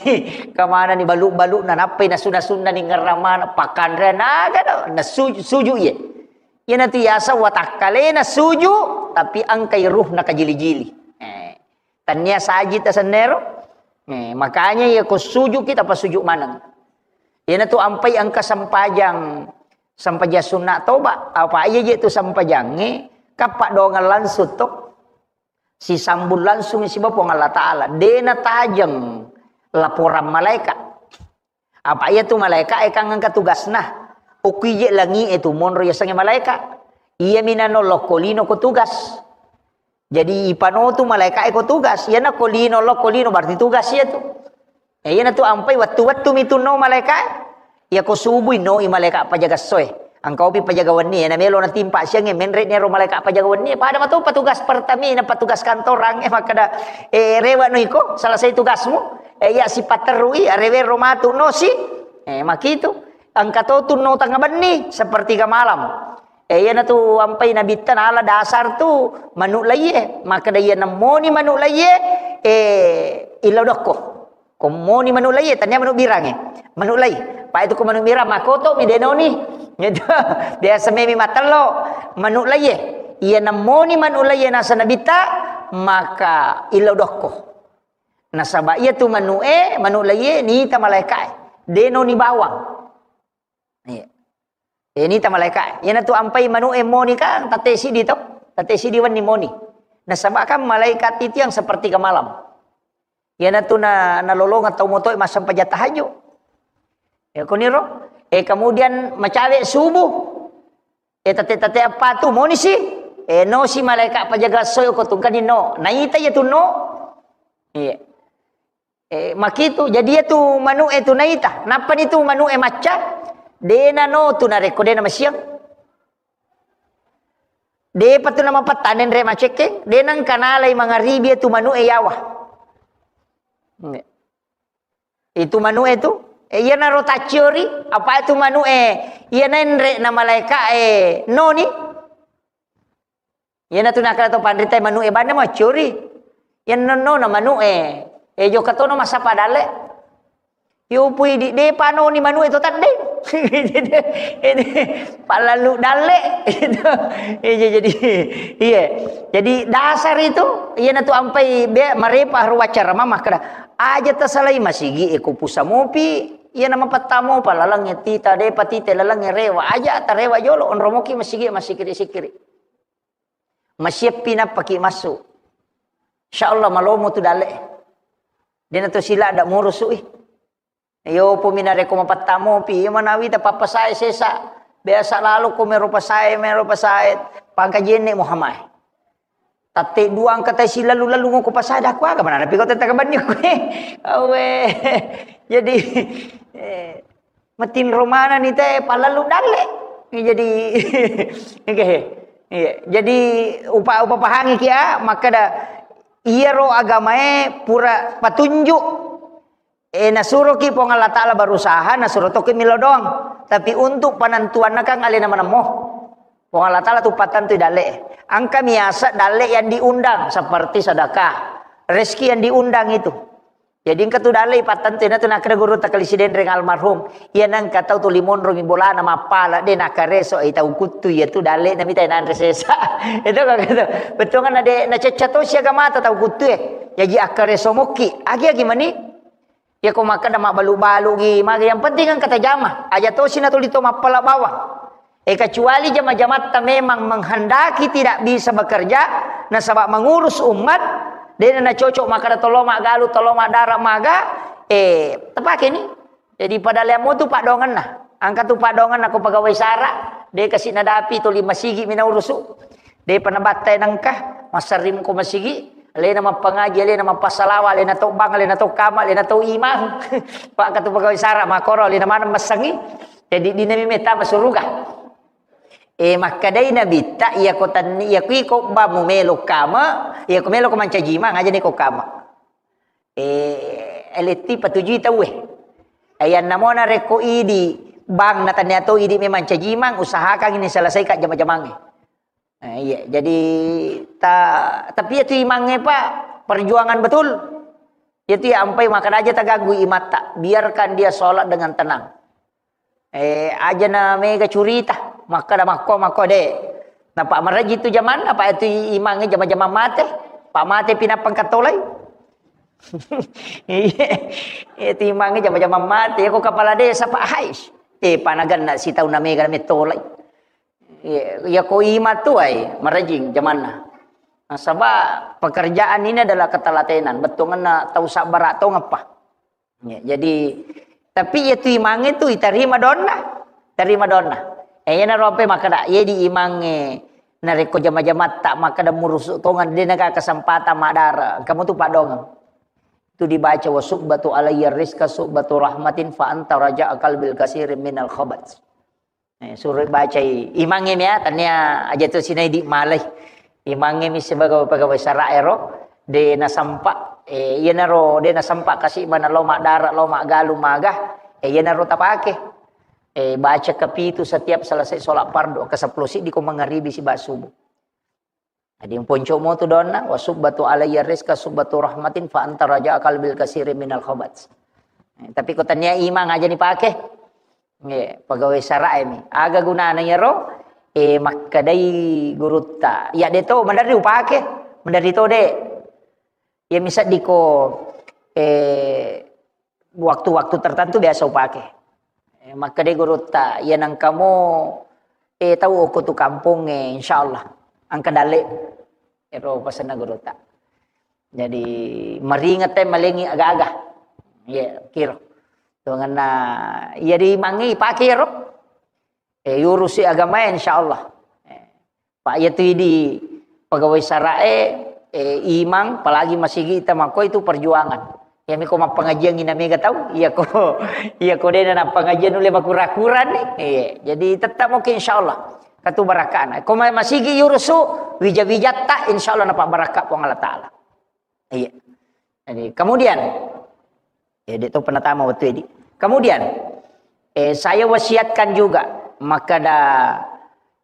kamanani balu-balu'na, nappai nasu-nasunna ningerra maneng, pakkanrean aga do, na suju, suju iye. Iyanatu yaseng watakkalena suju, tapi engkai ruhna kajili-jili. Eh. Tania saji tasennero, Eh, makanya iya ko sujuki tapasujud maneng. Iyanatu ampai engka sempajang, sempajang sunna toba. Apa iya je tu sempajangnge, kappa doangeng langsung to. Sisambung langsung siba Puang Allah Ta'ala. De natajeng laporan malaika. Apa iya tu malaika e kan engka tugasna. Okui je langi e tu monro yasengnge malaika. Iya minano lokko lino ko tugas. Jadi ipano tu malaika e ko tugas. Iyana ko lino, lokko lino berarti tugas iya tu. Eh, iyana tu ampai wettu-wettu mi tu no malaika e. Iya ko subui no i malaika pajaga soe. Engka opi pajaga wenni e, na melo natimpa siang e, menre ni ro malaika pajaga wenni e. Pada matu petugas pertamina, petugas kantorang e, makkeda, eh, rewa no iko, selesai tugasmu. Eh, iya sipaterui, rewero matu no si. Eh, makitu. Engka to tu no tengah benni, sepertiga malam. Eh, iyana tu ampai nabitta nala dasar tu manu laie. Makkeda iya nemmoni manu laie, eh, illau dokko. Ko moni manu laie, tania manu birangnge. Manu lai. Pa itu ko manu birang, makoto mi denoni. Gitu. Biasa memi matello. Manu laie. Iya nemmoni manu laie nasa nabitta, maka illau dokko. Nasaba iya tu manu e, manu laie, nita malaika e. Denoni bawang. Iya. Eh, nita malaika. Iyana tu ampai manu e moni kan, tette sidi to. Tette sidi wenni moni. Nasaba kan malaikat itu yang sepertiga malam. Iyana tu na, nalolongeng tau moto e massempajang tahajud. Ya, kuniro. Eh, kemudian macawe subuh. Eh, tette-tette apa tu moni si. Eh, no si malaika pajaga soe ko tungkani no. Naita iya tu no. Iya. Eh, makitu, jadi iya tu manu e tu naita. Nappa ni tu manu e macca, dena no tu narekko dena masiang. Depa tu namapattanen re macekkeng, dena engka nalai mangaribi iya tu manu e yawa. Itu manu e tu, eh, iya naro tacciori, apa itu manu e, iya nenre na malaika e noni. Iyana tu nakkeda to panrita manu e banna maccuri. Iya nonno na manu e. E jokka tono massappa dalle. Yo pui di depa noni manu e to tadde. Ini pallalu dalle. Iya, jadi, iya. Jadi dasar itu, iyana tu ampai be marepa ro waccara mama kada. Aja tasalai masigi e ko pusa mopi, iyana mapattamo pa lalang e tita depa tite lalang e rewa. Aja tarewa jolo onromoki masigi masikiri-sikiri. Masieppi nappaki massu. Insya Allah malomo tu dalle. Dena to sila ada murusu i. Yo pumi narekko mapattamopi, iya manawi ta pappasae sesa. Biasa lalo ko mero pasae, mero pasae. Pangka jenne Muhammad. Tatte dua angka tai silalu-lalu ngoko pasada ku aga mana napi ko tetta kabanni ku. Awe. Jadi, eh, Matinro manenni te pallalu dalle. Jadi, oke. Iya. Jadi upa-, upapahangi kia, makkeda iyaro agamae pura patunjuk. Eh, nasuroki Puang Allah Ta'ala berusaha, nasuro toki milo doang. Tapi untuk penentuanna kan alena manemmo. Puang Allah Ta'ala tu patentui dalle. Engka miasa dalle yang diundang seperti sedekah, rezeki yang diundang itu. Jadi engka tu dalle ipattentu, iyana tu nakkeda guru takali sidenreng almarhum. Iya nengka tau tuli monro mi bolana mappala, de nakareso i tau kuttu iya tu dalle na mita nanre sesa. Itu kan gitu. Betul kan ade na cecca to siaga mata tau kuttu e. Jaji akkareso mokki. Agi-agi mani. Ya ko makkeda mabbalu-balu gi, maga yang penting kan kata jama. Aja to sina tuli to mappala bawang. Eh, kecuali jama-jamatta memang menghendaki tidak bisa bekerja, nasaba mengurus umat, dena nacocok makkeda tollo maggalu, tollo maddara maga, eh, tepake ni. Jadi pada leammu tu padongenna. Angka tu padongenna ko pegawai sara, de kasi nadapi tuli masigi mina urusu. De panabatta nengka, massarring ko masigi, alena mappangaji, alena mappasalawa, alena to bang, alena to kama, alena to imang. Pak katu pegawai sara makoro, alena maneng massangi. Jadi dinami meta masuruga. Eh, makkedai Nabitta, iya ko tanni, iya ko iko ba mu melo kama, iya ko melo ko mancaji imang, aja ni ko kama. Eh, eletti patujui tauwe. Ayanna mona rekko idi bang na tania to idi memang caji imang, usahakan ini selesaikan jama-jamangnge. Eh, iya, jadi ta-, tapi itu imangnge, Pak, perjuangan betul. Itu ya ampai makan aja tagaggu imatta, biarkan dia sholat dengan tenang. Eh, aja na mega curita, makkada makko, makko de. Napa maraji tu jamanna, apa itu i-, imangnge jama-jama mate. Pak mate pinapang katolai. Iya, iya, timangnge jama-jama mate. Iya, ko kepala desa, Pak Hais. Eh, panaganna sitaung na mega na mettolai. Iya, iya, ko ima tu ai, marajing jamanna. Nasaba pekerjaan ini adalah ketelatenan. Bettuanna tau sabbara tongeng pa. Ya, jadi, tapi iya tu imangnge tu itarima donna, tarima donna. Eh, iyanaro ampe makkeda, iya di imangnge narekko jama-jamatta makkeda murusu tongeng, de naga kesempatan madara. Kamu tu padongeng. Itu dibaca, "Wa subbatu alayya rizqa subbatu rahmatin fa anta raja'a qalbil kasirin minal khabat." Eh, suruh bacai imangnge mia, tania aja tu sinai di malai. Imangnge mi sebagai pegawai sara ero, de nasampa, eh, iyanaro de nasampa kasi mana lo madara, lo magalu maga, eh, iyanaro tapake. Eh, baca kepitu setiap selesai sholat fardu, ke sepuluh siddi ko mangaribi siba subuh. Jadi, ponco'mo tu donna, "Wa subbatu alayya rizqa subbatu rahmatin fa anta raja'a qalbil kasirin minal khabat." Eh, tapi ko tania imang aja ni pake. Nggih, pegawai sara mi. Aga gunana iyaro? Eh, makkedai gurutta. Ya de to, maderri upake. Maderri to de. Ya misaddi ko, eh, waktu-waktu tertentu biasa upake. Eh, makkeda gurutta, "Iya nangkamo, eh, tau okko tu kampong, eh, insyaallah engka dalle." Ero pasenna gurutta. Jadi, maringet e malengi aga-aga. Iya, kiro. Tuanganna, iya di mangi pake ro. Eh, yurusi agama, insyaallah. Eh, Pak, iya tu idi pegawai sarae, eh, imang, apalagi masigi ita makko itu perjuangan. Iya miko mappengajian ina mega tau, iya ko, iya ko dena nappengajian nulle makura-kura ni. Iya, jadi tetap mungkin insyaallah. Katu barakana. Ko ma-, masigi yurusu, wija-wijatta, insyaallah napa barakka Puang Allah Taala. Iya. Jadi, kemudian, ya, dia tahu pernah tamu waktu ini. Kemudian, eh, saya wasiatkan juga, makkeda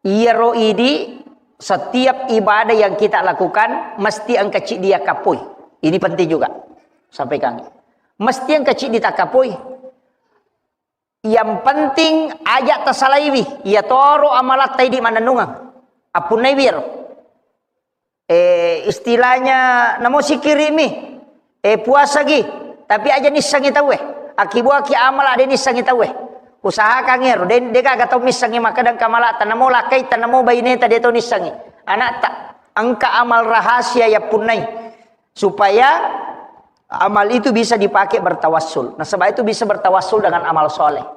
iyaro idi, setiap ibadah yang kita lakukan, mesti engka ciddi yakkapoi. Ini penting juga. Sampaikan. Mesti engka ciddi takkapoi. Yang penting aja tasalaiwi, iya toro amalatta idi mannennungeng. Appunnaiwi ero. Eh, istilahnya namo sikiri'mi, eh, puasagi, tapi aja nissengi tauwe. Akibuaki amala de nissengi tauwe. Usahakan ero, de, de gaga tau missengi makkeda engka amalatta, namo lakkaita, namo baineta de tau nissengi. Anakta, engka amal rahasia yappunnai. Supaya amal itu bisa dipakai bertawassul. Nasaba itu bisa bertawassul dengan amal soleh.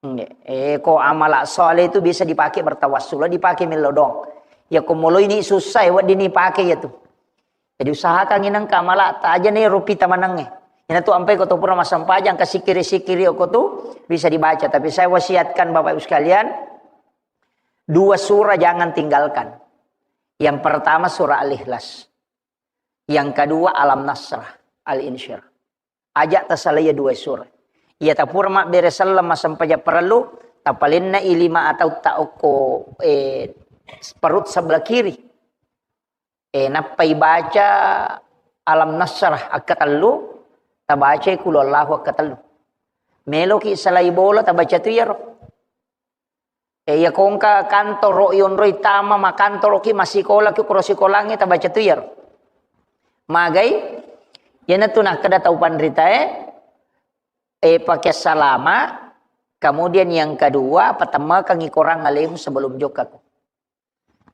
Nggih. Eh, ko amala soleh itu bisa dipakai bertawassul, dipakai mello doang. Ya ko moloi ni susah, ya wedding ni pakai ya tu. Jadi usahakan inang kamala ta aja ni rupi tamanangnge. Ina tu ampai ko tu pura massempajang, kasikiri-sikiri ko tu bisa dibaca. Tapi saya wasiatkan Bapak Ibu sekalian, dua surah jangan tinggalkan. Yang pertama surah Al-Ikhlas. Yang kedua, Alam Nasrah, Al-Insyirah. Aja tasalai dua surah. Iya tapura mabbere selleng massempajang parellu, tapalenna i lima atau ta okko, eh, perut sebelah kiri. Eh, nappai baca Alam Nasrah akkatellu, tabacai Qul Huwallahu akkatellu. Meloki salai bola, tabaca tu iyaro. Eh, iya ko engka kantoro iyonroi tama makantoroki, massikolaki, kuro sikolangnge tabaca tu iyaro. Magai, iyanatu nakkeda tau panritae, eh, pake salama, kemudian yang kedua, patemmakangi korang alemu sebelum jokkako.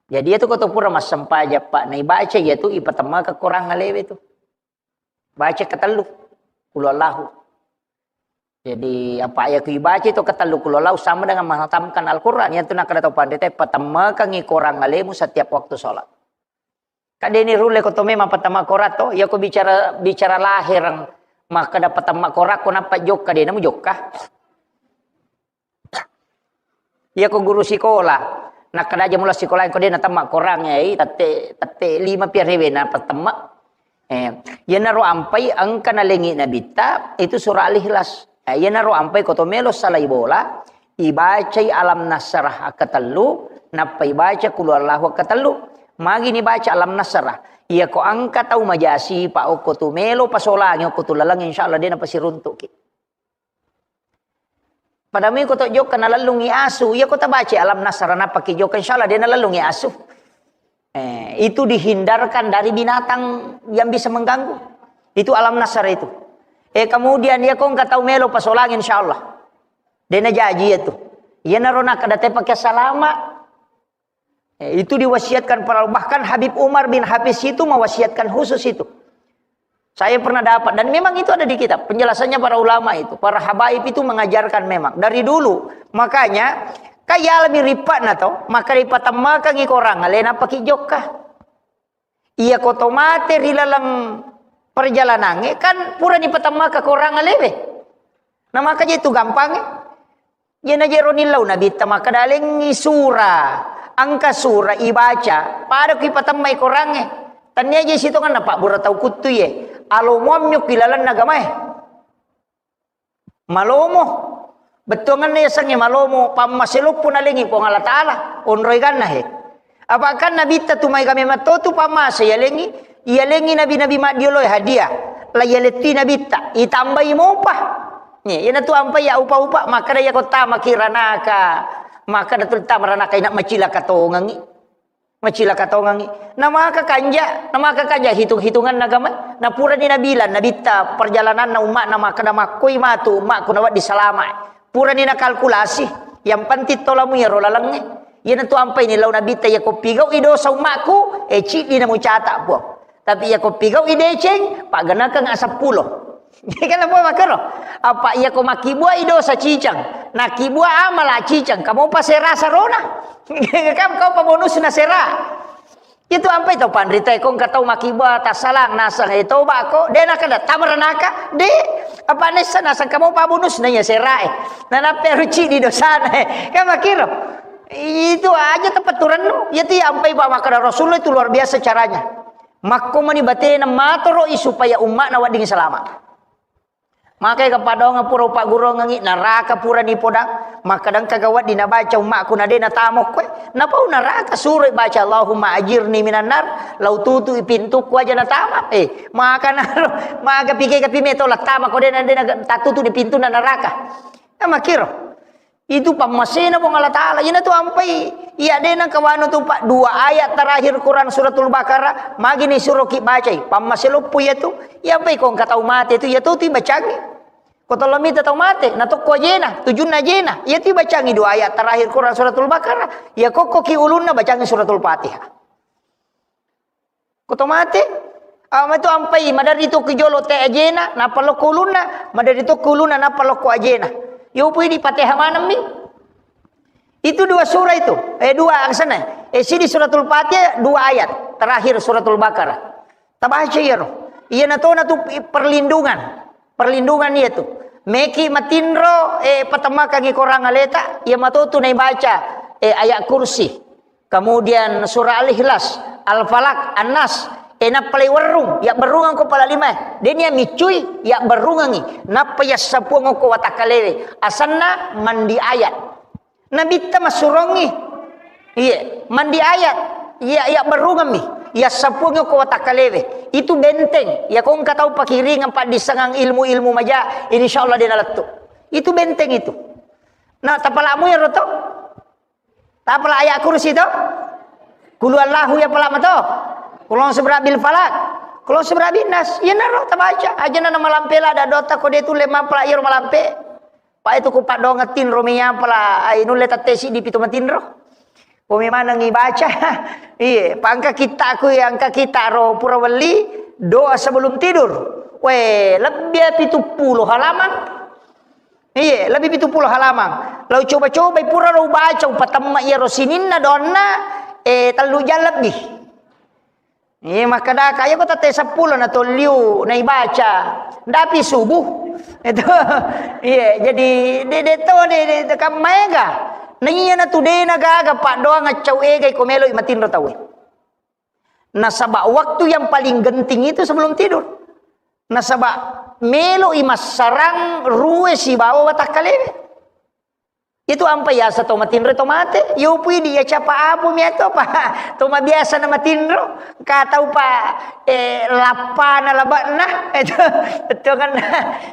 Jadi, iyatu ko to pura massempajang, Pak, naibaca iyatu, ipatemmaka korang alewe tu. Baca ketellu, Qul Huwallahu. Jadi, apa iya ku ibaca itu ketellu Qul Huwallahu sama dengan menghatamkan Al-Quran. Iyatu nakkeda tau panrita, patemmakangi korang alemu setiap waktu sholat. Kadeni rulle ko to memang patemma korang to, iya ko bicara, bicara lahirang, makkeda patemma korang ko nappa jokka, dena mujokka. Iya ko guru sikola, nakkeda aja mula sikola ko de natemma korang, eh, tette, tette lima pi arewe na patemma. Eh, iyanaro ampai engka nalengi nabitta, itu surah Al-Ikhlas. Eh, iyanaro ampai ko to melo salai bola, ibacai Alam Nasrah akkatellu, nappa ibaca Qul Huwallahu akkatellu. Magi ni baca Alam Nasrah. Iya ko engka tau majasi pa okko tu melo pasolangi okko tu laleng, insyaallah de napasiruntuki. Pada mui ko to jokka nalellungi asu, iya ko tabaca Alam Nasrah nappa ki jokka, insyaallah de nalellungi asu. Eh, itu dihindarkan dari binatang yang bisa mengganggu. Itu Alam Nasr itu. Eh, kemudian iya ko engka tau melo pasolang, insyaallah. De' najaji iya tu. Iyanaro nakkeda te pake salama. Eh, itu diwasiatkan para, bahkan Habib Umar bin Hafiz itu mewasiatkan khusus itu. Saya pernah dapat, dan memang itu ada di kitab, penjelasannya para ulama itu, para habaib itu mengajarkan memang dari dulu. Makanya, kayalami ripa'na to, maka ripatemmakangi korang, alena paki jokka. Iya ko to mate ri laleng perjalanangnge, kan purani patemmakang korang alewe. Nah, maka je tu gampangnge. Jena jero nillau Nabitta makkeda, lengngi sura, engka sura ibaca, pada kui patemmai korangnge. Tania je sitonganna pabbura tau kuttu ye. Alomoammi ki lalenna agamae. Malomo. Bettuanganna yasengnge malomo, pammase loppo nalengi Puang Allah Taala, onroi ganna he. Apa kan Nabitta tu maega memang to tu pammase yalengi, yalengi nabi-nabi maddioloe hadiah. La yalettui Nabitta, itambai mopa. Nih, iyana tu ampai ya upa-upa, makkeda iya ko tamaki ranaka. Makkeda tu tama ranaka ina macilaka tongengi. Macilaka tongengi. Namaka kanja, namaka kanja hitung-hitunganna agama. Napurani nabilang, Nabitta perjalananna umma'na makkeda makkoi matu umma'ku nawedding salama. Purani nakalkulasi, yang penting tolamu iyaro lalengnge. Iyana tu ampai ni lau Nabitta, iya ko pigau'i dosa umma'ku, eh, ciddi namucata, Puang. Tapi iya ko pigau'i deceng, paggenakeng aseppulo. Kan apa makkero? Apa iya ko makkibuai dosa cicang, nakkibua amala cicang, kamu pa sera sarona. Kan kau pa bonusna sera. Itu ampai tau panrita ko engka tau makkibua tassalang nasang e toba ko, de' nakkeda tama ranaka, de'. Apa nessa nasang kamu pa bonusna iya sera e. Nanappe ruci di dosana e. Kan makkero. Itu aja tempat turennu. Iya tu ampai pa makkeda Rasulullah itu luar biasa caranya. Makko mani batena matoro'i supaya umma'na wedding salama. Maka ega padonga pura upagguruangengi, naraka pura nipodang, makkadang kaga wedding nabaca umma'ku na de' natamokko e. Napau naraka suroi baca Allahumma ajirni minan nar, lau tutu'i pintukku aja natama. Eh, maka naro, maga pike kapi meto lattama ko de' na, de' na tatutu di pintunna naraka. Nah, makkiro. Itu pammasena Puang Allah Taala. Iyana tu ampai, iya de' nengka wanu tu, Pak, dua ayat terakhir Quran Suratul Baqarah, magi ni suroki bacai. Pammase loppo iya tu. Iya ampai ko engka tau mate tu, iya tu tu ibacangi. Ko tollo mita tau mate, na tokko ajena, tujunna ajena. Iya tu ibacangi dua ayat terakhir Quran Suratul Baqarah. Iya kokko ki ulunna bacangi Suratul Fatihah. Ko to mate, ah, matu ampai, madari to ki jolo te ajena, nappa lokko ulunna, madari to ki ulunna, nappa lokko ajena. Yo pui di Fatihah manemmi. Itu dua surah itu, eh, dua aksana. Eh, sidi Suratul Fatihah, dua ayat terakhir Suratul Baqarah. Tabaca iyaro. Iyana tona tu perlindungan. Perlindungan iya tu. Meki matinro, eh, patamakangi korang aleta, iya matotu naibaca, eh, ayat kursi. Kemudian surah Al-Ikhlas, Al-Falaq, An-Nas. Eh, nappa laiwerrung, yabberrungeng ko pala lima. Denia miccui, yabberrungengi. Nappa yassapuang ko watakkalewe. Asanna mandi ayat. Nabitta massurongi. Iye, mandi ayat. Iya, yabberrungemmi. Yassapuang ko watakkalewe. Itu benteng. Iya ko engka tau pakiringeng paddissengang ilmu-ilmu maja, insyaallah de' nalettu. Itu benteng itu. Nah, tapalamu iyaro to? Tapala ayat kursi to? Kulu Allahu ya pala mato. Kulon seberabil falak. Kulon seberabil nas. Iyanaro tabaca. Ajana na malampe la da dotta ko de' tulle mapala iyaro malampe. Pa itu ku paddoangeng tinro mi apala ai nulle tette siddi pitu matinro. Ko mi maneng ibaca. Iye, pa engka kitta ku, iya engka kitta ro pura welli doa sebelum tidur. We, lebbi pitu pulo halaman. Iye, lebbi pitu pulo halaman. Lau coba-cobai pura ro ubaca, upatemma iyaro sininna doanna, eh, tellu jang lebbi. Iye, makkadaka, iya ko tette seppulo na tolliu naibaca. Ndapi subuh. Itu. Iye, jadi de', de' to, de', de', de' kan maega. Na iyana tu de' na gaga paddoangeng cau egai ko meloi matinro tauwe. Nasaba waktu yang paling genting itu sebelum tidur. Nasaba meloi massarang rue sibawa watakkalewe. Itu ampa yasa to matinro to mate, yopui di ya capa apu mi ato pa to mabiasa na matinro, ka tau pa, eh, lappana labakna, itu, itu kan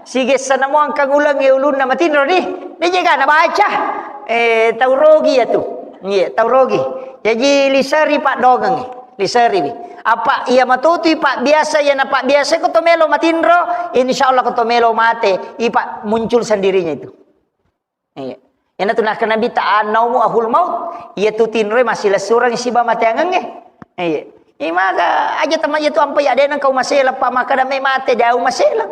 sigessa na mo angkang uleng ya ulunna matinro ni, ni jega na baca, eh, tau rogi ya tu, iya, tau rogi. Jaji liseri paddoangeng. Liseriwi. Apa iya matutu ipabbiasa, iya napabbiasa ko to melo matinro, insya Allah ko to melo mate, ipa muncul sendirinya itu. Iya. Iyanatu nakkeda Nabitta, "An-naumu akhul maut." Iya tu tinroe massilessureng siba mateangengnge. Iya. Imaga aja tama iya tu ampai adena kau maselang pa makkeda me mate dau maselang.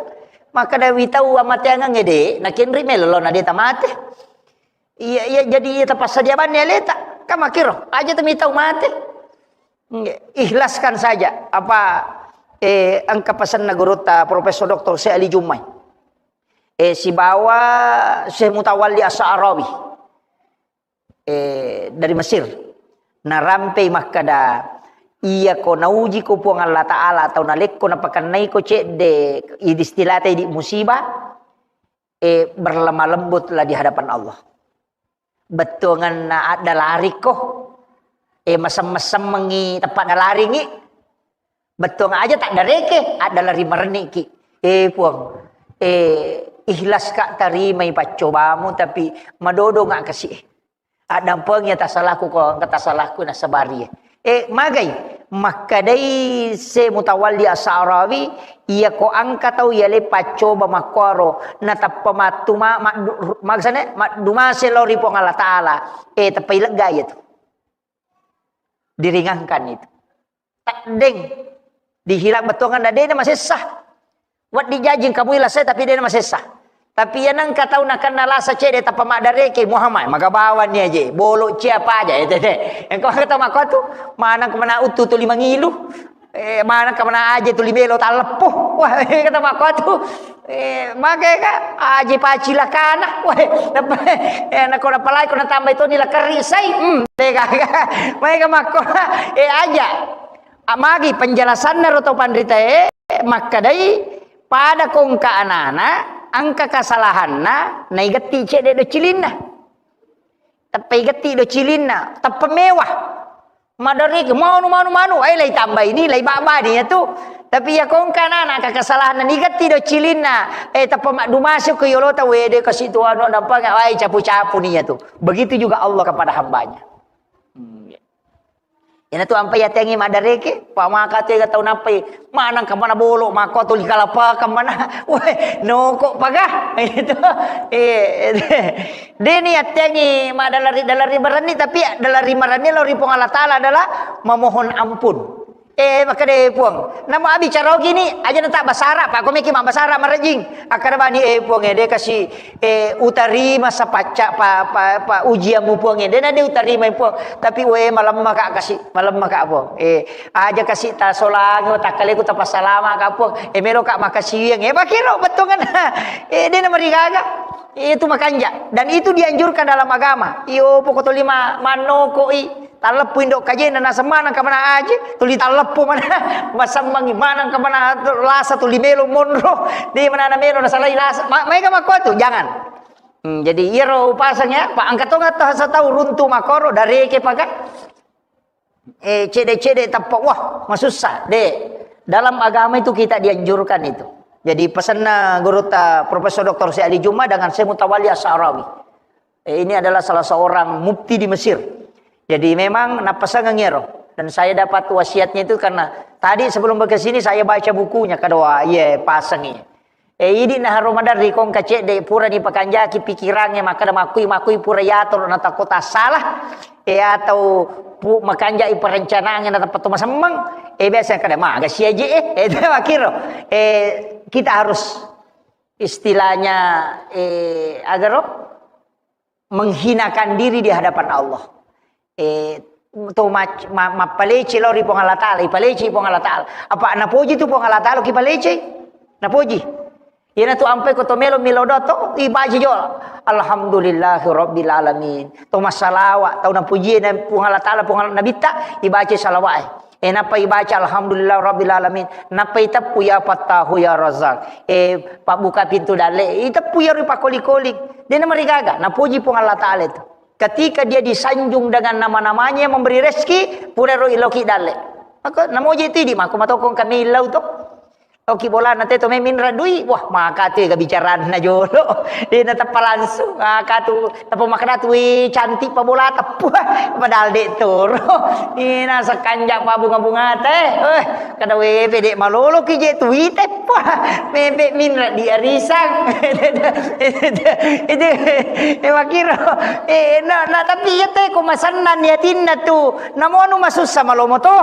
Makkeda witau amateangengnge de, nakenri melo na de tamate. Iya, iya, jadi iya tapassadia banni aleta. Kan makkiro, aja tu mitau mate. Nggih, ikhlaskan saja apa, eh, engka pesanna gurutta Profesor Doktor Syekh Ali Jummai. Eh, sibawa Syekh Mutawalli As-Sa'rawi. Eh, dari Mesir. Narampei makkeda, "Iyako naujiko Puang Allah Ta'ala atau nalekko napakennaiko cedde, istilah tadi musibah, eh, berlemah lembutlah di hadapan Allah." Bettuanganna addalariko, eh, masem-mesemmengi teppa dalaringi. Bettuang aja taddareke, addalari marenniki. Eh, Puang, eh, ikhlaska tarimai paccobamu, tapi madodonga kasi. Addampengi tasalaku ko engka tasalaku nasabari. Eh, magai, makkedai Syekh Mutawalli As-Sa'rawi, iyako engka tau yale paccoba makkuaro, nateppa mattu ma-, maddu-, maksudnya, maddumase lao ri Puang Allah Ta'ala. Eh, teppai lega iya tu. Diringankan itu. Taddeng. Dihilang bettuangan na dena masessa. Wedding jaji engka mui lasai, tapi dena masessa. Tapi iya nengka tau nakenna lasa cedde tappa maddareke, Muhammad, maga bawang ni aje, bolo cia apa aja, eh, tete. Engka maka tau makko tu, maneng kemana utu tuli mangilu, eh, maneng kemana aje tuli belo talleppo. Wah, kata makko tu, eh, maka ka, aje pacilakana. Wah, napa, eh, nako napalai ko natambai toni lakari sai. Hmm, dega. Mai ka makko, eh, aja. Amagi penjelasanna ro to panritae, makkedai, pada kongka anana, engka kasalahanna, naigetti cedde do cilinna. Teppa igetti do cilinna, teppa mewah. Madariki, manu, manu, manu, eh, lai tambai ni, lai babani ya tu. Tapi ya kongka anana, engka kasalahanna, nigetti do cilinna, eh, teppa maddumasu ko yolota, wede kasi tu anu, nampa, wai capu-capu ni ya tu. Begitu juga Allah kepada hambanya. Hmm, ya. Iyana tu ampai yateangi maddareke, pamaka tu ega tau nappai, maneng kamana bolo, mako tuli kalapakang mana, weh, noko paga. Itu. Eh, deni yateangi madalari, dalari marenni, tapi dalari marenni lao ri Puang Allah Ta'ala adalah memohon ampun. Eh, makkeda Puang, namo abicara gini, aja na tak basara, Pak, ko meki mabbasara marejing. Akkeda bani, eh, Puang, eh, de kasi Eh, utarima sapacca pa, pa, pa ujianmu, Puang, eh. Dena de utarima, Puang. Tapi, we, malemma ka kasi, malemma ka, Puang. Eh, aja kasi tasolangi, takkaleku tapassalama ka, Puang. Eh, melo ka makasiwiang. Eh, pakiro bettuangan. Eh, dena marigaga. Eh, itu makanja. Dan itu dianjurkan dalam agama. Iyo, pokok tolima manoko i. Talleppu indo kajena, naseng maneng kamana aje, tuli talleppu mana, masammangi maneng kamana lasa tuli melo monro, de manana melo nasalai lasa, ma-, maega makko tu, jangan. Hmm, jadi iyaro upasang ya, pa engka tonga ta-, satau runtu makoro, dareke paka. Eh, cede-cede tappa, wah, masussa, de. Dalam agama itu kita dianjurkan itu. Jadi pesanna gurutta Profesor Doktor Syekh Ali Juma dengan Syekh Mutawalli As-Sa'rawi. Eh, ini adalah salah seorang mufti di Mesir. Jadi memang napasangeng ero. Dan saya dapat wasiatnya itu karena tadi sebelum ke sini saya baca bukunya, kadoa, iya, pasangi. Eh, idi na haro maderri kong kacedde pura ni pakanjaki pikirannya, maka da makui, makui pura yato na takota salah. Eh, atau pu-, makanjai perencanaan na tepat masemmeng. Eh, biasa kada maga si aje, eh, eh, itu makiro. Eh, kita harus istilahnya, eh, agaro menghinakan diri di hadapan Allah. Eh, to mac-, ma-, mappalece lao ri Puang Allah Ta'ala, ipalece Puang Allah Ta'ala. Apa napoji tu Puang Allah Ta'ala, ki palece? Napoji. Iyana tu ampai ko to melo milo do to, ibaca jo. Alhamdulillahi Rabbil Alamin. To massalawa, tau napuji na Puang Allah Ta'ala, Puang Allah Nabitta, ibaca salawat. Eh, nappa ibaca alhamdulillah rabbil alamin, nappa iteppu ya Fattahu ya Razzaq. Eh, pabbuka pintu dalle, iteppu ya ri pakoli-koli. Dena marigaga, napuji Puang Allah Ta'ala itu. Ketika dia disanjung dengan nama-namanya yang memberi rezeki, pura ro iloki dalle. Maka namoji itu idi, mako matokong kami ilau to. Oki bolana te to me minra dui, wah, maka tu ega bicaranna jolo. Dena teppa langsung, maka tu teppa makkeda tu, "Wih, cantik pa bola teppa." Padahal dek toro. Ina sekanja pa bunga-bunga te. Eh, kada we pede malolo ki je tu ite pa. Mebe minra di arisang. Itu, eh, makiro. Eh, na, na, tapi iya te ko masenna ni atinna tu. Namonu masussa malomo to.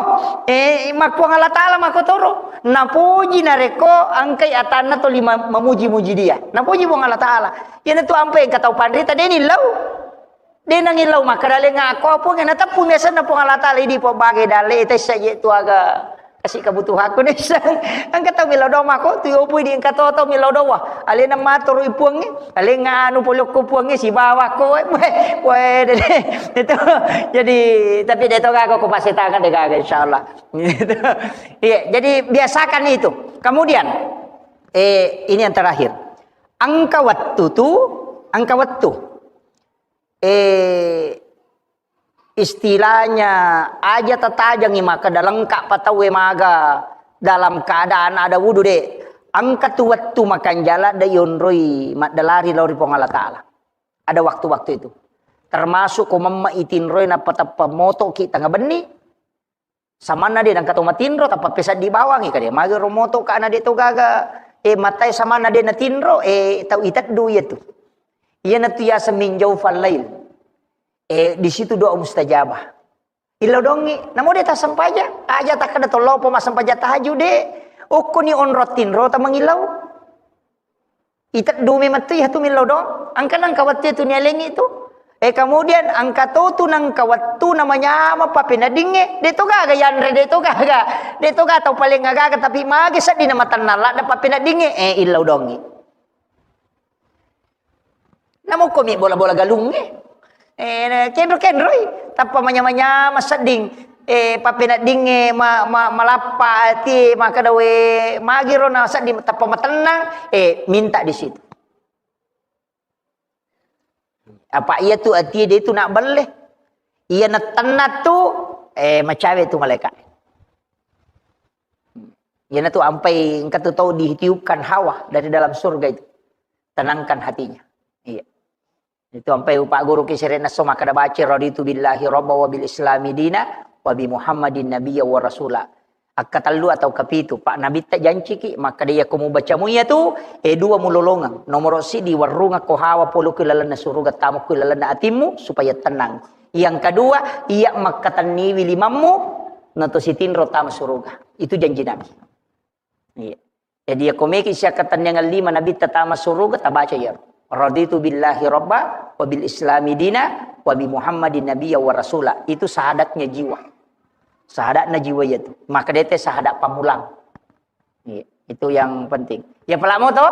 Eh, makkuang Allah Ta'ala makotoro. Napoji narekko engkai atanna toli ma-, mamuji-muji dia. Napoji Puang Allah Ta'ala. Iyanatu ampe engka tau panrita de nillau. De nangillau makkeda lenga ako Puang, nateppu miasanna Puang Allah Ta'ala, idi Puang bage dalle tessa je tu aga kasi kebutuhanku nessa. Engka tau millau doa mako tu opo idi engka to tau millau doa. Alena maturu i Puangnge, alenga anu polokko Puangnge sibawa ko. Weh, weh, de, de. Itu. Jadi tapi de to gaga ko pasetangan de gaga insyaallah. Gitu. Iya, jadi biasakan itu. Kemudian, eh, ini yang terakhir. Engka wettu tu, engka wettu. Eh, istilahnya aja tatajangi maka dalengka patauwe maga dalam keadaan ada wudu de. Engka tu wettu makanjala de yonroi maddalari lao ri Puang Allah Ta'ala. Ada waktu-waktu itu. Termasuk ko memma itinroi nappa teppa motoki tengah benni, samanna de nengka to matinro, tappa pesaddi bawangi kade. Magi ro moto ka na de to gaga, eh, matai samanna de natinro, eh, tau iteddu iya tu. Iya na tu yaseng min jaufal lail. Eh, di situ doa mustajabah. Illau dongi, namo de tassempajang, aja takkeda tollopo massempajang tahajud de. Okkoni onro tinro tamangillau. Iteddu memang tu iya tu millau dong. Engka nengka wettu tu nialengi tu. Eh, kemudian engka to tu nengka wettu namanyama papeneddingnge. De to gaga yanre, de to gaga. De to gaga tau paling gaga, tapi magi seddi na matennang ladda papeneddingnge. Eh, illau dongi. Namukko mi bola-bola galungnge. Eh, kenro-kenroi. Tappa manyama-nyama sedding. Eh, papeneddingnge ma-, ma-, malappa ati, makkeda we magiro na sedding tappa matennang. Eh, minta di situ. Apa iya tu ati de tu nak belle. Iya na tenna tu, eh, macawe tu malaikat. Iyanatu ampai engka tu tau ditiupkan hawa dari dalam surga itu. Tenangkan hatinya. Iya. Itu ampai upa guru ki sere nasso makkeda baca, "Raditu billahi rabba wa bil islami dina wa bi Muhammadin nabiyya wa rasula." Akkatellu atau kapitu, Pak Nabitta janciki, makkeda iya ko mubaca mu iya tu, eh, dua mulolongeng. Nomoro sidi warrunga ko hawa polo ku lalenna suruga, tamo ku lalenna atimmu supaya tenang. Yang kedua, iya makkatenniwi limammu, nato sitinro tama suruga. Itu janji Nabi. Iya. Jadi, ya, komeki siakkatenniangan lima Nabitta tama suruga, tabaca ya. Raditu billahi rabba, wa bil islami dina, wa bi Muhammadin nabiyya wa rasula. Itu syahadatnya jiwa. Syahadatnya jiwa ya tu. Maka dete syahadat pamulang. Iya, itu yang penting. Ya, pala moto?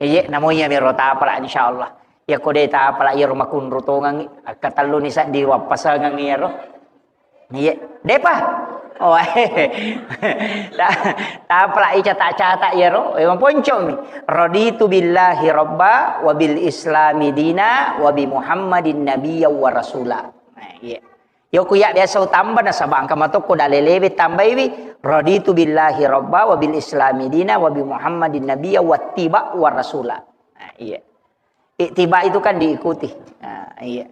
Iya, namo iya mero tapala, insyaallah. Ya, ko de tapala, iya rumah kunru tongang, akkatellu ni saddi wappasangeng iya ro. Iya, depa. Oh, ta-, tapala ica tak catat iya ro. Memang ponco mi. Raditu billahi rabba wa bil islami dina wa bi Muhammadin nabiyya wa rasula. Nah, iya. Yoku ya biasa utamba nasaba engka matokko dalelewe tambaiwi, "Raditu billahi rabba wa bil islami dina wa bi Muhammadin nabiyya wattiba wa rasula." Nah, iya. Ittiba itu kan diikuti. Nah, iya.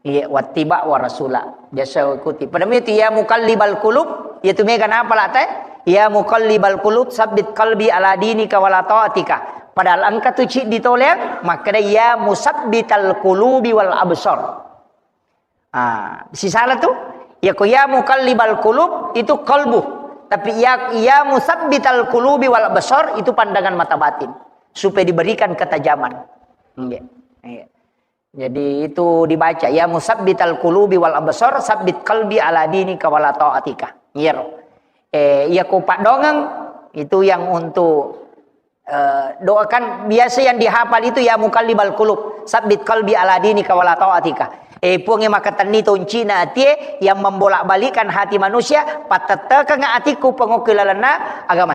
Iya, wattiba wa rasula. Biasa ikuti. Pada itu ya muqallibal qulub, ya tu mega napa la te? "Ya muqallibal qulub, sabbit qalbi ala dinika wa la taatika." Padahal engka tu cik ditoleang, makkeda, "Ya musabbital qulubi wal absar." Ah, sisala tu, ya ko ya muqallibal qulub itu qalbu. Tapi ya, ya musabbital qulubi wal absar itu pandangan mata batin. Supaya diberikan ketajaman. Iya. Iya. Jadi itu dibaca, "Ya musabbital qulubi wal absar, sabbit qalbi ala dinika wa la taatika." Iya ro. Eh, iya ko paddongeng itu yang untuk Eh, doakan biasa yang dihafal itu, "Ya muqallibal qulub, sabbit qalbi ala dinika wa la taatika." Eh, Puang yang makatenni toncina atie, yang membolak-balikkan hati manusia, patettekeng atikku pengokki lalenna agama.